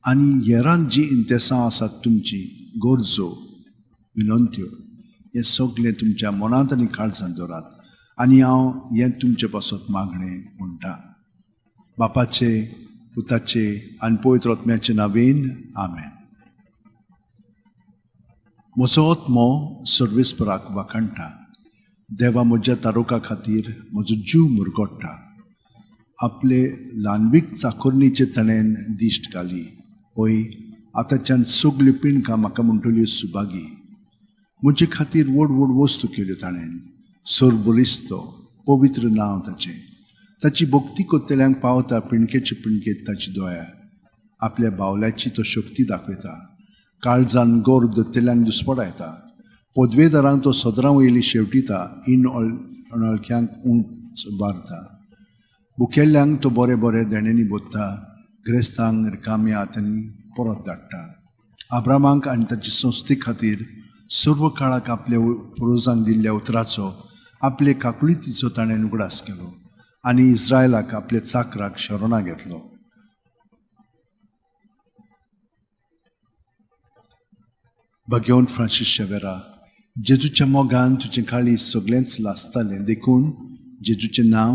आनी हेरांक जीं इंतेसां आसात तुमची गरजो विनंत्यो हें सगळें तुमच्या मनांत आनी काळजांत दवरात आनी हांव हें तुमचे पासत मागणें म्हणटा. बापाचे, पुताचे आनी पवित्र आत्म्याचे नांवेन आमेन. म्हजो आत्मो सर्वेस्पराक वाखाणटा. देवा म्हज्या तारुका खातीर म्हजो जीव मुरगोडटा. आपले ल्हानवीक चाकोरणीचे ताणें दिश्ट घाली. हय, आतांच्यान सगल्यो पिणकां म्हाका म्हणटल्यो सुभागी. म्हजे खातीर व्हड व्हड वस्तू केल्यो ताणें. सरबलिस्तो पवित्र नांव ताचें. ताची भक्ती करतल्यांक पावता पिणकेचे पिणकेत ताची दोया. आपल्या बावल्याची तो शक्ती दाखयता. काळजान गोर दत्तेल्यांक दुस्पडायता. पदवेदारांक तो सदरां वयली शेवटिता. इन अणळख्यांक उंच बारता. भुकेल्ल्यांक तो बरे बरे देण्यांनी बोत्ता. ग्रेस्तांक रिकाम्या हातांनी परत धाडटा. आब्रामाक आनी ताची संस्थे खातीर सर्व काळाक आपल्या पुर्वजांक दिल्ल्या उतराचो आपले काकुळतीचो ताणें उगडास केलो आनी इस्रायलाक आपल्या चाकराक शरणां घेतलो. भगवंत फ्रांसीस शेवेरा, जेजूच्या मोगान तुजें काळीज सगळेंच लासतालें, देखून जेजूचें नांव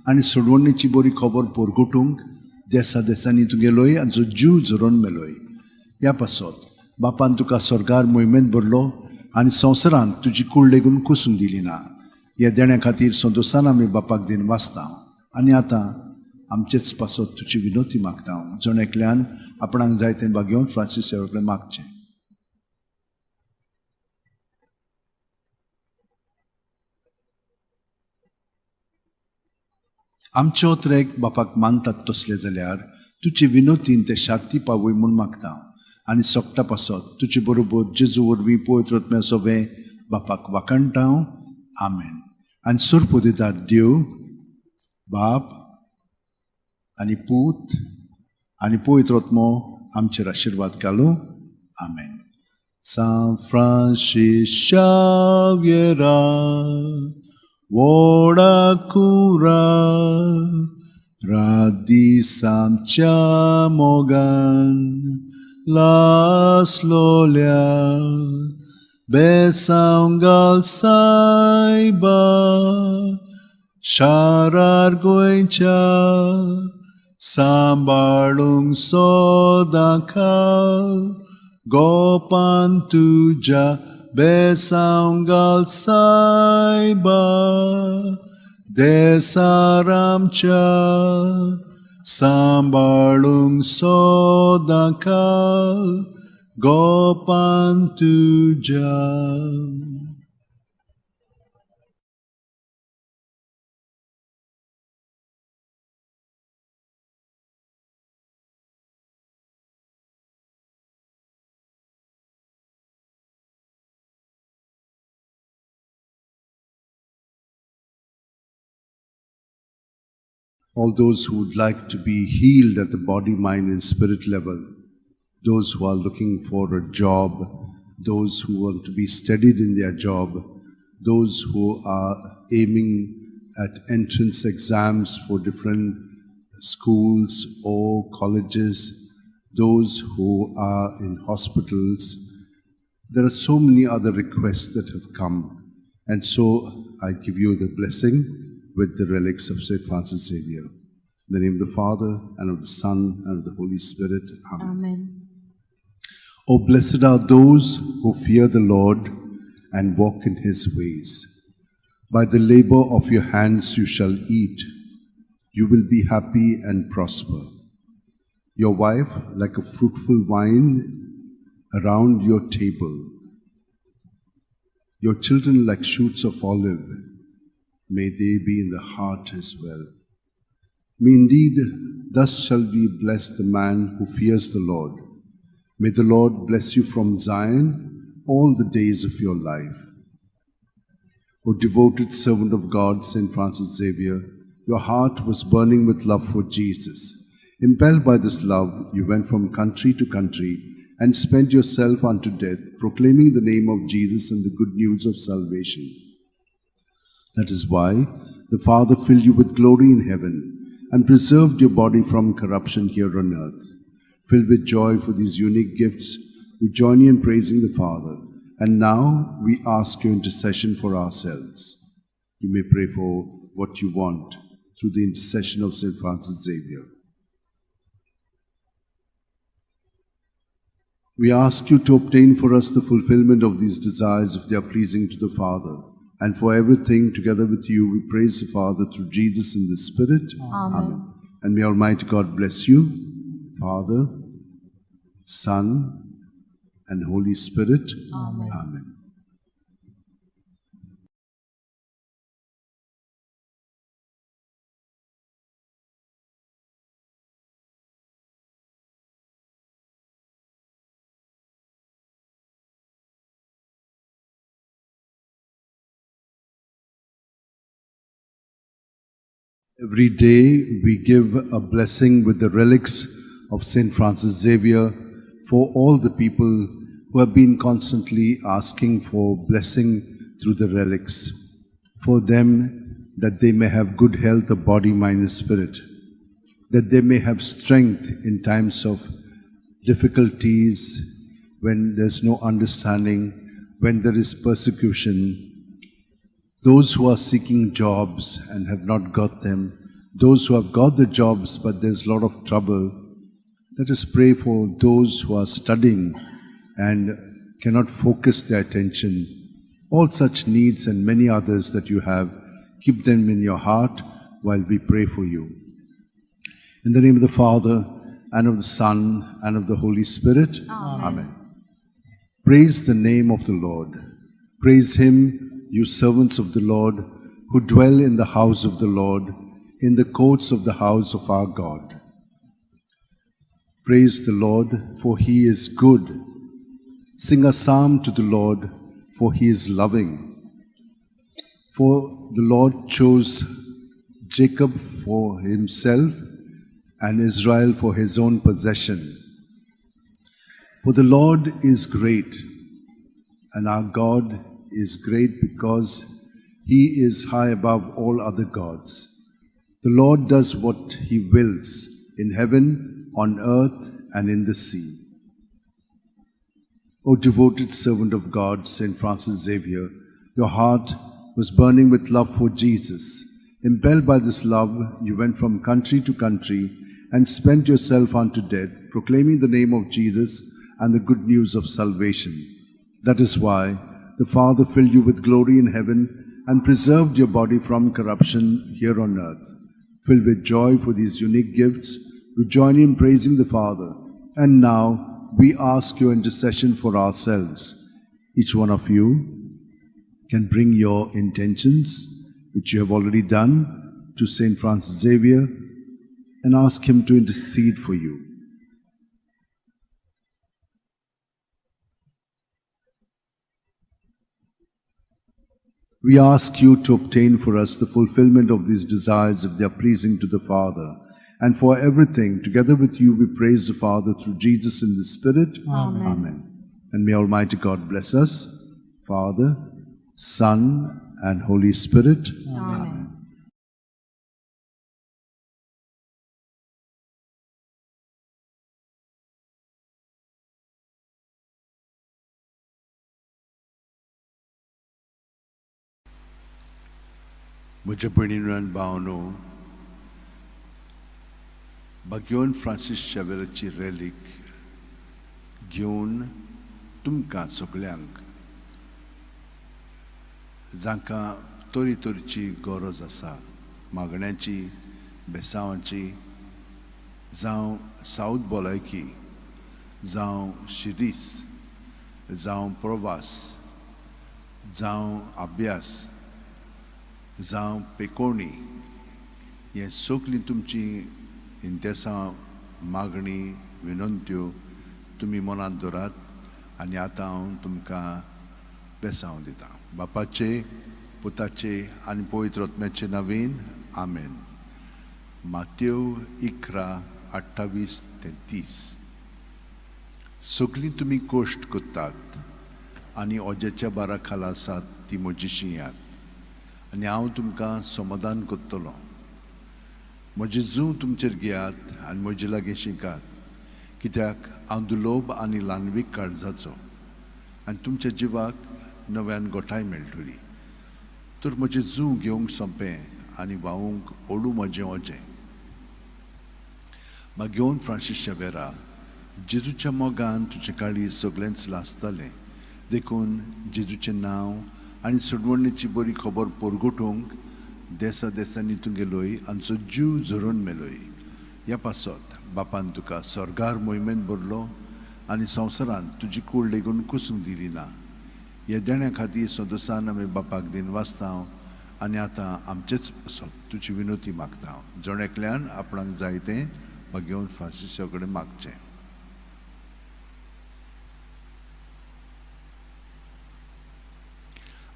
आनी सोडवणेची बरी खबर परगटूंक देसा देसांनी तूं गेलोय आनी जो जीव झरोवन मेलोय. ह्या पासत बापान तुका स्वर्गार मोहिमेंत भरलो आनी संवसारांत तुजी कूड लेगून कुसूंक दिली ना. ह्या देण्या खातीर संतोशान आमी बापाक दिन वाचता आनी आतां आमचेच पासत तुजी विनोती मागता. जण एकल्यान आपणाक जाय तें भागेवन फ्रांसीस सेवा कडेन मागचें. आमचे ओत्रेक बापाक मानतात तसले जाल्यार तुजे विनोतीन ते शांती पावय म्हूण मागता आनी सोकटा पासत तुजे बरोबर जेजू वरवीं पवित्र आत्म्या सोबें बापाक वाखाणटा. आमेन. आनी सोरपो दितात देव बाप आनी पूत आनी पवित्र आत्मो आमचेर आशिर्वाद घालूं. आमेन. सांत फ्रांसीस शाव्येरा व्हडा कुरा रात दीस आमच्या मोगान लासलोल्या बेसांव घाल सायबा शारार गोंयच्या सांबाळूंक सदां खाल गोपान तुज्या बेसांव घाल सायबा देसार आमच्या सांबाळूंक सदां खाल गोपान तुज्या. All those who would like to be healed at the body, mind, and spirit level, those who are looking for a job, those who want to be steadied in their job, those who are aiming at entrance exams for different schools or colleges, those who are in hospitals. There are so many other requests that have come. And so I give you the blessing with the relics of St. Francis Xavier. In the name of the Father, and of the Son, and of the Holy Spirit. Amen. Amen. Oh, blessed are those who fear the Lord and walk in his ways. By the labor of your hands you shall eat. You will be happy and prosper. Your wife like a fruitful vine around your table. Your children like shoots of olive. May they be in the heart as well. May indeed, thus shall be blessed the man who fears the Lord. May the Lord bless you from Zion all the days of your life. O devoted servant of God, St. Francis Xavier, your heart was burning with love for Jesus. Impelled by this love, you went from country to country and spent yourself unto death, proclaiming the name of Jesus and the good news of salvation. That is why the Father filled you with glory in heaven and preserved your body from corruption here on earth. Filled with joy for these unique gifts, we join you in praising the Father. And now we ask your intercession for ourselves. You may pray for what you want through the intercession of St. Francis Xavier. We ask you to obtain for us the fulfillment of these desires if they are pleasing to the Father. And for everything, together with you, we praise the Father through Jesus in the Spirit. Amen. And may Almighty God bless you, Father, Son, and Holy Spirit. Amen. Amen. Every day we give a blessing with the relics of St. Francis Xavier for all the people who have been constantly asking for blessing through the relics, for them that they may have good health of body, mind and spirit, that they may have strength in times of difficulties, when there's no understanding, when there is persecution. Those who are seeking jobs and have not got them, those who have got the jobs but there's a lot of trouble, let us pray for those who are studying and cannot focus their attention. All such needs and many others that you have, keep them in your heart while we pray for you. In the name of the Father, and of the Son, and of the Holy Spirit. Amen. Amen. Praise the name of the Lord. Praise him, you servants of the Lord, who dwell in the house of the Lord, in the courts of the house of our God. Praise the Lord, for he is good. Sing a psalm to the Lord, for he is loving. For the Lord chose Jacob for himself and Israel for his own possession. For the Lord is great, and our God is great because he is high above all other gods. The Lord does what he wills in heaven, on earth, and in the sea. O devoted servant of God, St. Francis Xavier, your heart was burning with love for Jesus. Impelled by this love, you went from country to country and spent yourself unto death, proclaiming the name of Jesus and the good news of salvation. That is why the Father filled you with glory in heaven and preserved your body from corruption here on earth. Filled with joy for these unique gifts, we join in praising the Father. And now we ask your intercession for ourselves. Each one of you can bring your intentions, which you have already done, to St. Francis Xavier and ask him to intercede for you. We ask you to obtain for us the fulfillment of these desires if they are pleasing to the Father. And for everything, together with you, we praise the Father through Jesus in the Spirit. Amen. Amen. And may Almighty God bless us, Father, Son, and Holy Spirit. Amen. म्हज्या भयणीनो आनी भावनो, बाग्योन Francis शेवेराची रेलीक घेवन तुमकां सगल्यांक जांकां तरेतरेची गरज आसा, मागण्याची, बेसांवाची, जावं सावथ भलायकी, जावं शिरीस, जावं प्रवास, जावं अभ्यास, जावं पेकोवणी, हें सगलीं तुमची इंतेसां, मागणी, विनंत्यो तुमी मनांत दवरात आनी आतां हांव तुमकां बेसांव दितां. बापाचे, पुताचे आनी पवित्र आत्म्याचे नवीन आमेन. मातेव 11 28 ते 30. सगलीं तुमी कोश्ट करतात आनी ओज्याच्या बारा खाला आसात ती म्हजीशी येयात आनी हांव तुमकां समाधान करतलो. म्हजें जूं तुमचेर घेयात आनी म्हजे लागीं शिकात, कित्याक हांव दुलोब आनी ल्हानवीक काळजाचो आनी तुमच्या जिवाक नव्यान गोठाय मेळटली. तर म्हजें जूं घेवंक सोंपें आनी व्हांवूंक ओडू म्हजें ओजें. मागीर फ्रांसीस शेवेरा, जेजूच्या मोगान तुजें काळीज सगळेंच लासतालें, देखून जेजूचें नांव आनी सोडवणेची बरी खबर परगटूंक देसा देसांनी तूं गेलोय आमचो जीव झरोवन मेलोय. ह्या पासत बापान तुका स्वर्गार मोहिमेंत भरलो आनी संवसारांत तुजी कूड लेगून कुसूंक दिली ना. ह्या देण्या खातीर संतोसान आमी बापाक दिन वाचता आनी आतां आमचेच पासत तुजी विनोती मागता. जण एकल्यान आपणाक जाय तें घेवन फ्रांसिसा कडेन मागचें.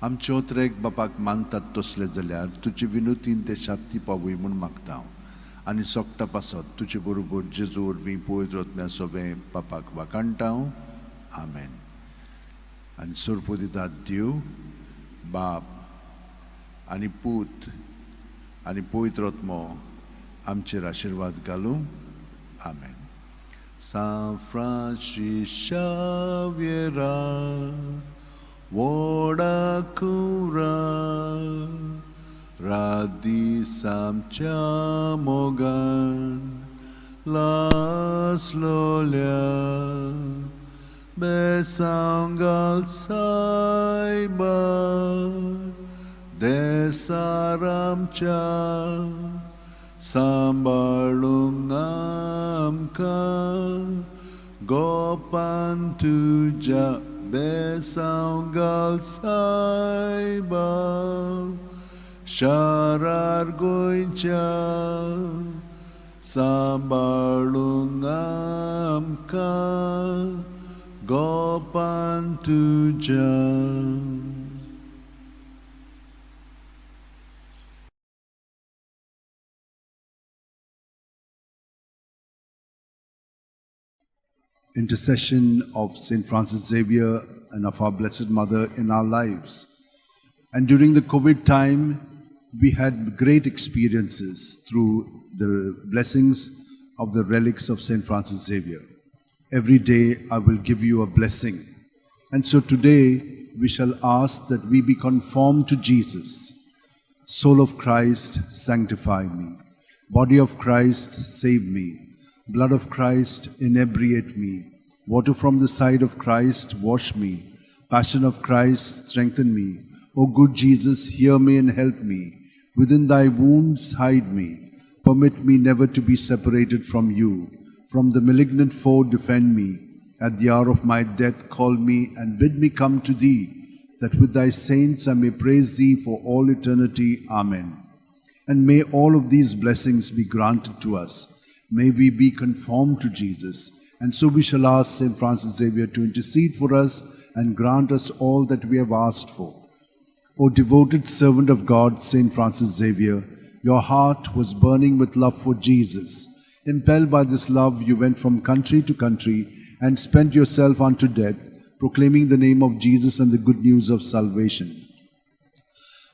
आमचे ओत्रेक बापाक मानतात तसले जाल्यार तुजे विनोतीन ते शांती पावय म्हूण मागता हांव आनी सोकटा पासत तुजे बरोबर जेजू वरवीं पवित्र आत्म्या सोबें बापाक वाखाणटा हांव. आमेन. आनी सोरपो दितात देव बाप आनी पूत आनी पवित्र आत्मो आमचेर आशिर्वाद घालूं. आमेन. सांत फ्रांसीस शाव्येरा व्हडा कुरा रात दीस आमच्या मोगान लासलोल्या बेसांव घाल सायबा देसार आमच्या सांबाळूंक आमकां गोपान तुज्या बेसांव घाल सायबा शारार गोंयच्या सांबाळूंक आमकां गोपान तुज्या. Intercession of St. Francis Xavier and of our Blessed Mother in our lives. And during the COVID time, we had great experiences through the blessings of the relics of St. Francis Xavier. Every day I will give you a blessing. And so today we shall ask that we be conformed to Jesus. Soul of Christ, sanctify me. Body of Christ, save me. Blood of Christ, inebriate me. Water from the side of Christ, wash me. Passion of Christ, strengthen me. O good Jesus, hear me and help me. Within thy wounds, hide me. Permit me never to be separated from you. From the malignant foe, defend me. At the hour of my death, call me and bid me come to thee, that with thy saints I may praise thee for all eternity. Amen. And may all of these blessings be granted to us. May we be conformed to Jesus. And so we shall ask St. Francis Xavier to intercede for us and grant us all that we have asked for. O devoted servant of God, St. Francis Xavier, your heart was burning with love for Jesus. Impelled by this love, you went from country to country and spent yourself unto death, proclaiming the name of Jesus and the good news of salvation.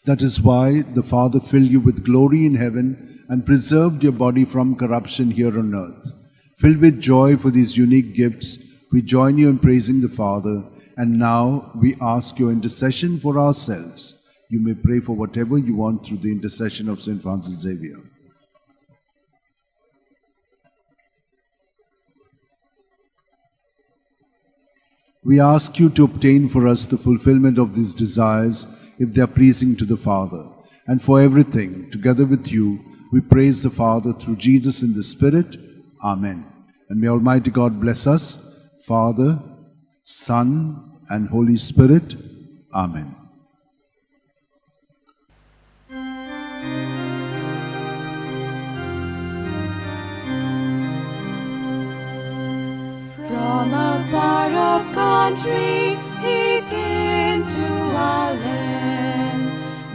That is why the Father filled you with glory in heaven and preserved your body from corruption here on earth. Filled with joy for these unique gifts, we join you in praising the Father, and now we ask your intercession for ourselves. You may pray for whatever you want through the intercession of St. Francis Xavier. We ask you to obtain for us the fulfillment of these desires if they are pleasing to the Father. And for everything, together with you, we praise the Father through Jesus in the Spirit. Amen. And may Almighty God bless us, Father, Son, and Holy Spirit. Amen. From a far-off country he came to our land,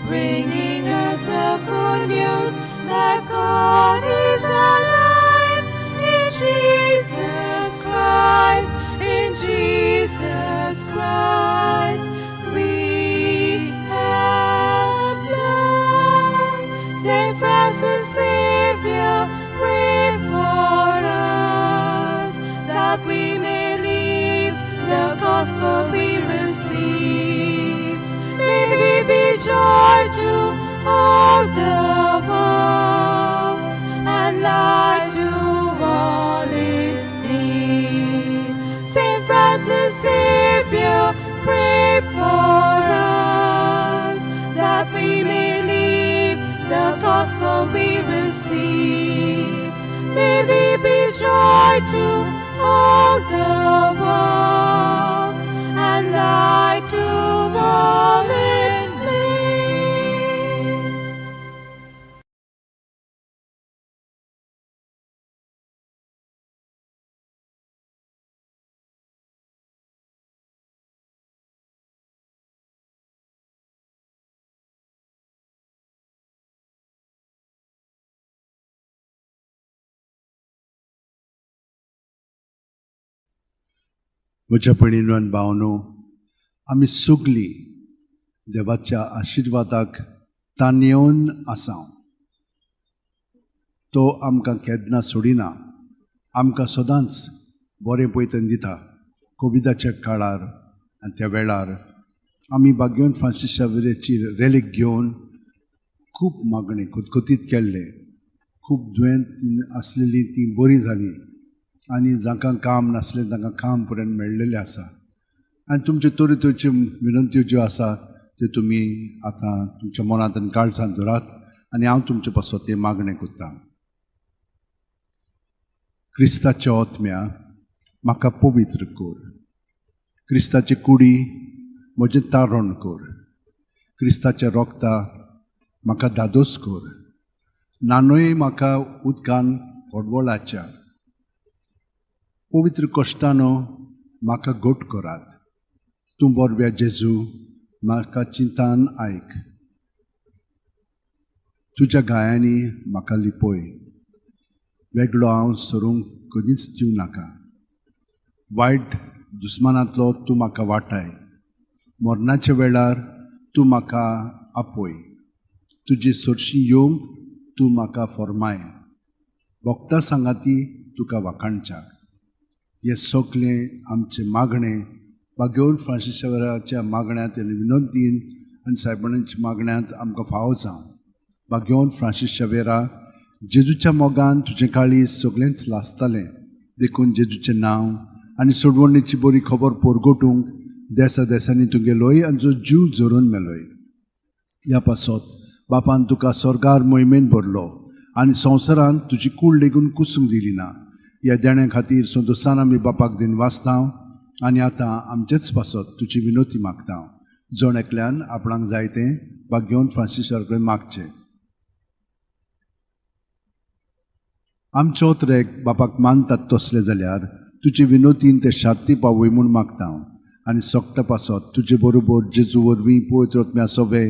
bringing us the good news that God is alive. Jesus Christ, in Jesus Christ, we have life. Saint Francis Xavier, pray for us, that we may live the gospel we received. May we be joy to all the world and light to all in need. Saint Francis Xavier, pray for us, that we may live the gospel we received. May we be joy to all the world and light to all in need. म्हज्या भयणीनो आनी भावनो, आमी सगलीं देवाच्या आशिर्वादाक ताणेवन आसा. तो आमकां केन्ना सोडिना, आमकां सदांच बरें पयतन दिता. कोविडाच्या काळार आनी त्या वेळार आमी बाग्योन फ्रांसीस शावेराची रेलीक घेवन खूब मागणें खतखतीत केल्लें. खूब दुयेंत आसलेलीं तीं बरीं जालीं आनी जांकां काम नासलें तांकां काम पर्यंत मेळ्ळेलें आसा. आनी तुमच्यो तरेतरेच्यो विनंत्यो ज्यो आसा त्यो तुमी आतां तुमच्या मनांत आनी काळजांत धरात आनी हांव तुमचे पासत तें मागणें करतां. क्रिस्ताच्या ओतम्या म्हाका पवित्र कर, क्रिस्ताची कुडी म्हजें तारण कर, क्रिस्ताच्या रोगता म्हाका धादोस कर, नानूय म्हाका उदकान कोडवळाच्या पवित्र कश्टानो म्हाका घट करात. तूं बरव्या जेजू म्हाका चिंतान आयक, तुज्या गायांनी म्हाका लिपय, वेगळो हांव सरूंक कदींच दिवं नाका. वायट दुस्मानांतलो तूं म्हाका वाटाय, मरणाच्या वेळार तूं म्हाका आपय, तुजी सरशी येवंक तूं म्हाका फॉर्माय, भोगता सांगाती तुका वाखाणच्याक. हें सगलें आमचें मागणें बागेवन फ्रांसीस शावेराच्या मागण्यांत आनी विनंतीन आनी सायबांच्या मागण्यांत आमकां फावो जावं. बागेवन फ्रांसीस शावेरा, जेजूच्या मोगान तुजें काळीज सगळेंच लासतालें, देखून जेजूचें नांव आनी सोडवणीची बरी खबर परगटूंक देसा देसांनी तुगेलोय आनी जो जीव झरोवन मेलोय. ह्या पासत बापान तुका स्वर्गार मोहिमेन भरलो आनी संवसारांत तुजी कूड लेगून कुसूंक दिली ना. ह्या देण्या खातीर संतोसान आमी बापाक दिन वाचता आनी आतां आमचेच पासत तुजी विनोती मागता. जण एकल्यान आपणाक जाय तें बागेवन फ्रांसीस कडेन मागचें. आमचो त्रेक बापाक मानतात तसले जाल्यार तुजे विनोतीन ते शांती पावय म्हूण मागता आनी सोकटा पासत तुजे बरोबर जेजू वरवीं पवित्र आत्म्या सवे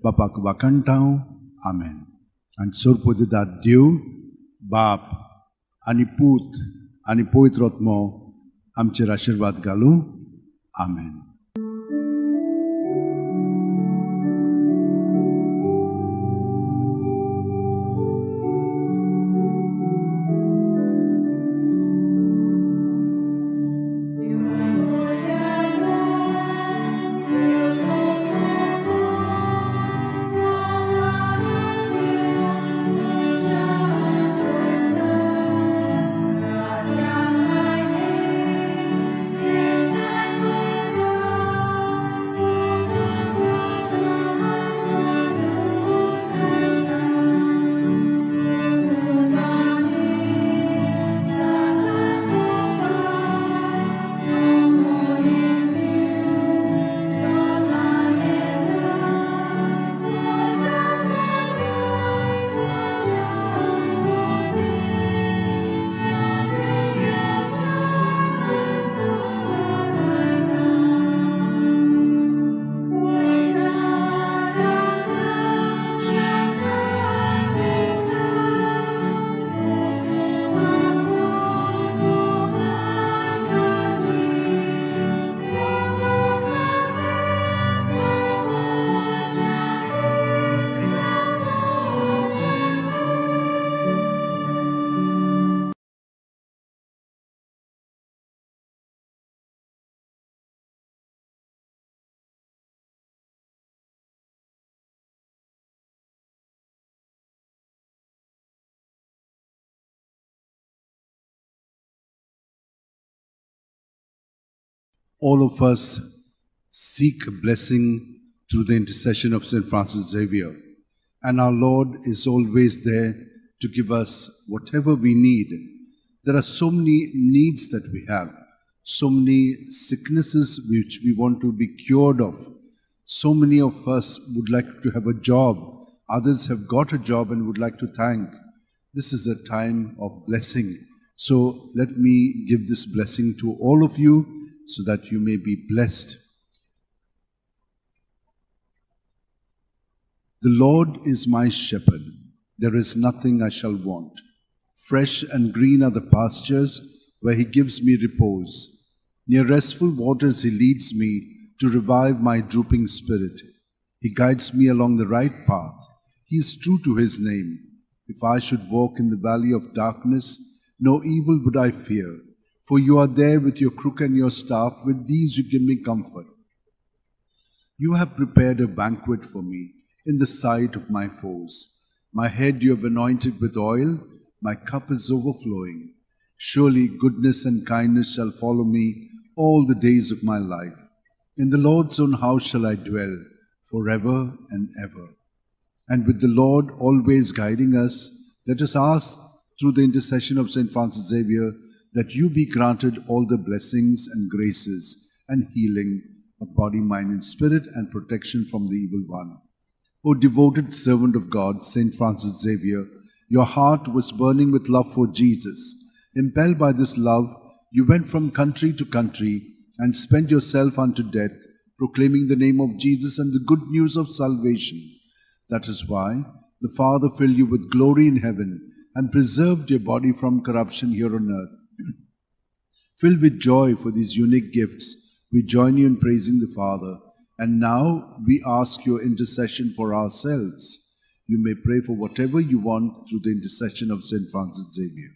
बापाक वाखाणटा. आमेन. आनी सोरपोदिदार देव बाप आनी पूत आनी पवित्र आत्मो आमचेर आशिर्वाद घालूं. आमेन. Thank you. All of us seek blessing through the intercession of St. Francis Xavier. And our Lord is always there to give us whatever we need. There are so many needs that we have, so many sicknesses which we want to be cured of. So many of us would like to have a job. Others have got a job and would like to thank. This is a time of blessing. So let me give this blessing to all of you so that you may be blessed. The Lord is my shepherd. There is nothing I shall want. Fresh and green are the pastures where he gives me repose. Near restful waters he leads me to revive my drooping spirit. He guides me along the right path. He is true to his name. If I should walk in the valley of darkness, no evil would I fear. For you are there with your crook and your staff. With these you give me comfort. You have prepared a banquet for me in the sight of my foes. My head you have anointed with oil. My cup is overflowing. Surely goodness and kindness shall follow me all the days of my life. In the Lord's own house shall I dwell forever and ever. And with the Lord always guiding us, let us ask through the intercession of St. Francis Xavier that you be granted all the blessings and graces and healing of body, mind, and spirit, and protection from the evil one. O devoted servant of God, St. Francis Xavier, your heart was burning with love for Jesus. Impelled by this love, you went from country to country and spent yourself unto death, proclaiming the name of Jesus and the good news of salvation. That is why the Father filled you with glory in heaven and preserved your body from corruption here on earth. Filled with joy for these unique gifts, we join you in praising the Father. And now we ask your intercession for ourselves. You may pray for whatever you want through the intercession of St. Francis Xavier.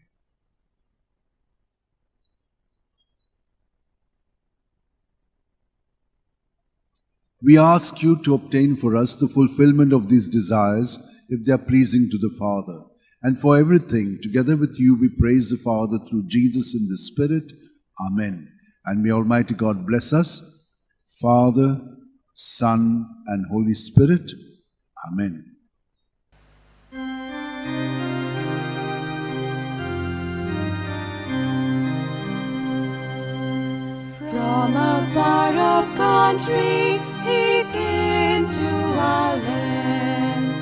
We ask you to obtain for us the fulfillment of these desires if they are pleasing to the Father. And for everything, together with you, we praise the Father through Jesus in the Spirit. Amen. And may Almighty God bless us, Father, Son, and Holy Spirit. Amen. From a far-off country he came to our land,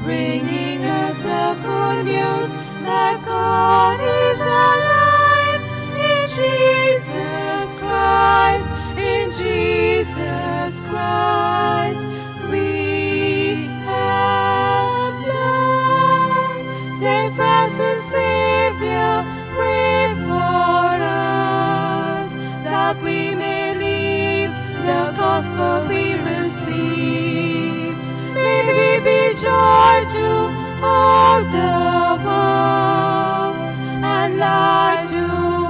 bringing us the good news that God is alive in Jesus Christ, in Jesus Christ we have life. Saint Francis Xavier, pray for us, that we may live the gospel we received. May we be joy to all the world and light to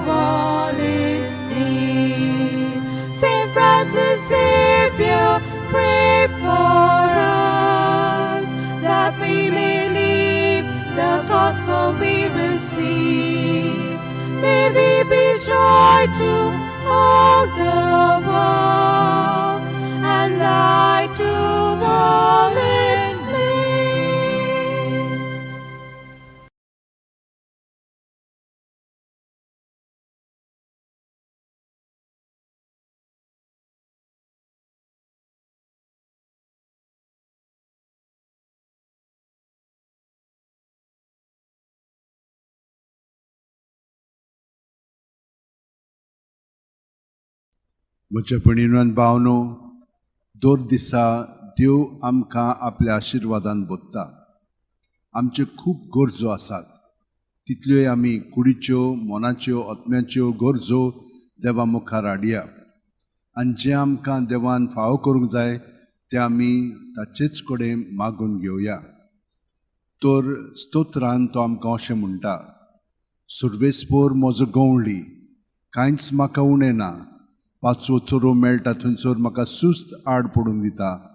all in need. Saint Francis Xavier, pray for us, that we may live the gospel we received. May we be joy to all the world and light to all in need. म्हज्या भयणीनो आनी भावनो, दर दिसा देव आमकां आपल्या आशिर्वादान भरता. आमच्यो खूब गरजो आसात, तितल्योय आमी कुडीच्यो, मनाच्यो, आत्म्याच्यो गरजो देवा मुखार हाडया. आनी जें आमकां देवान फावो करूंक जाय तें आमी ताचेच कडेन मागून घेवया. तर स्तोत्रान तो आमकां अशें म्हणटा, सुर्वेस्पोर म्हजो गंवळी, कांयच म्हाका उणें ना, पांचवो चोरो मेळटा थंयसर म्हाका सुस्त आड पडूंक दिता.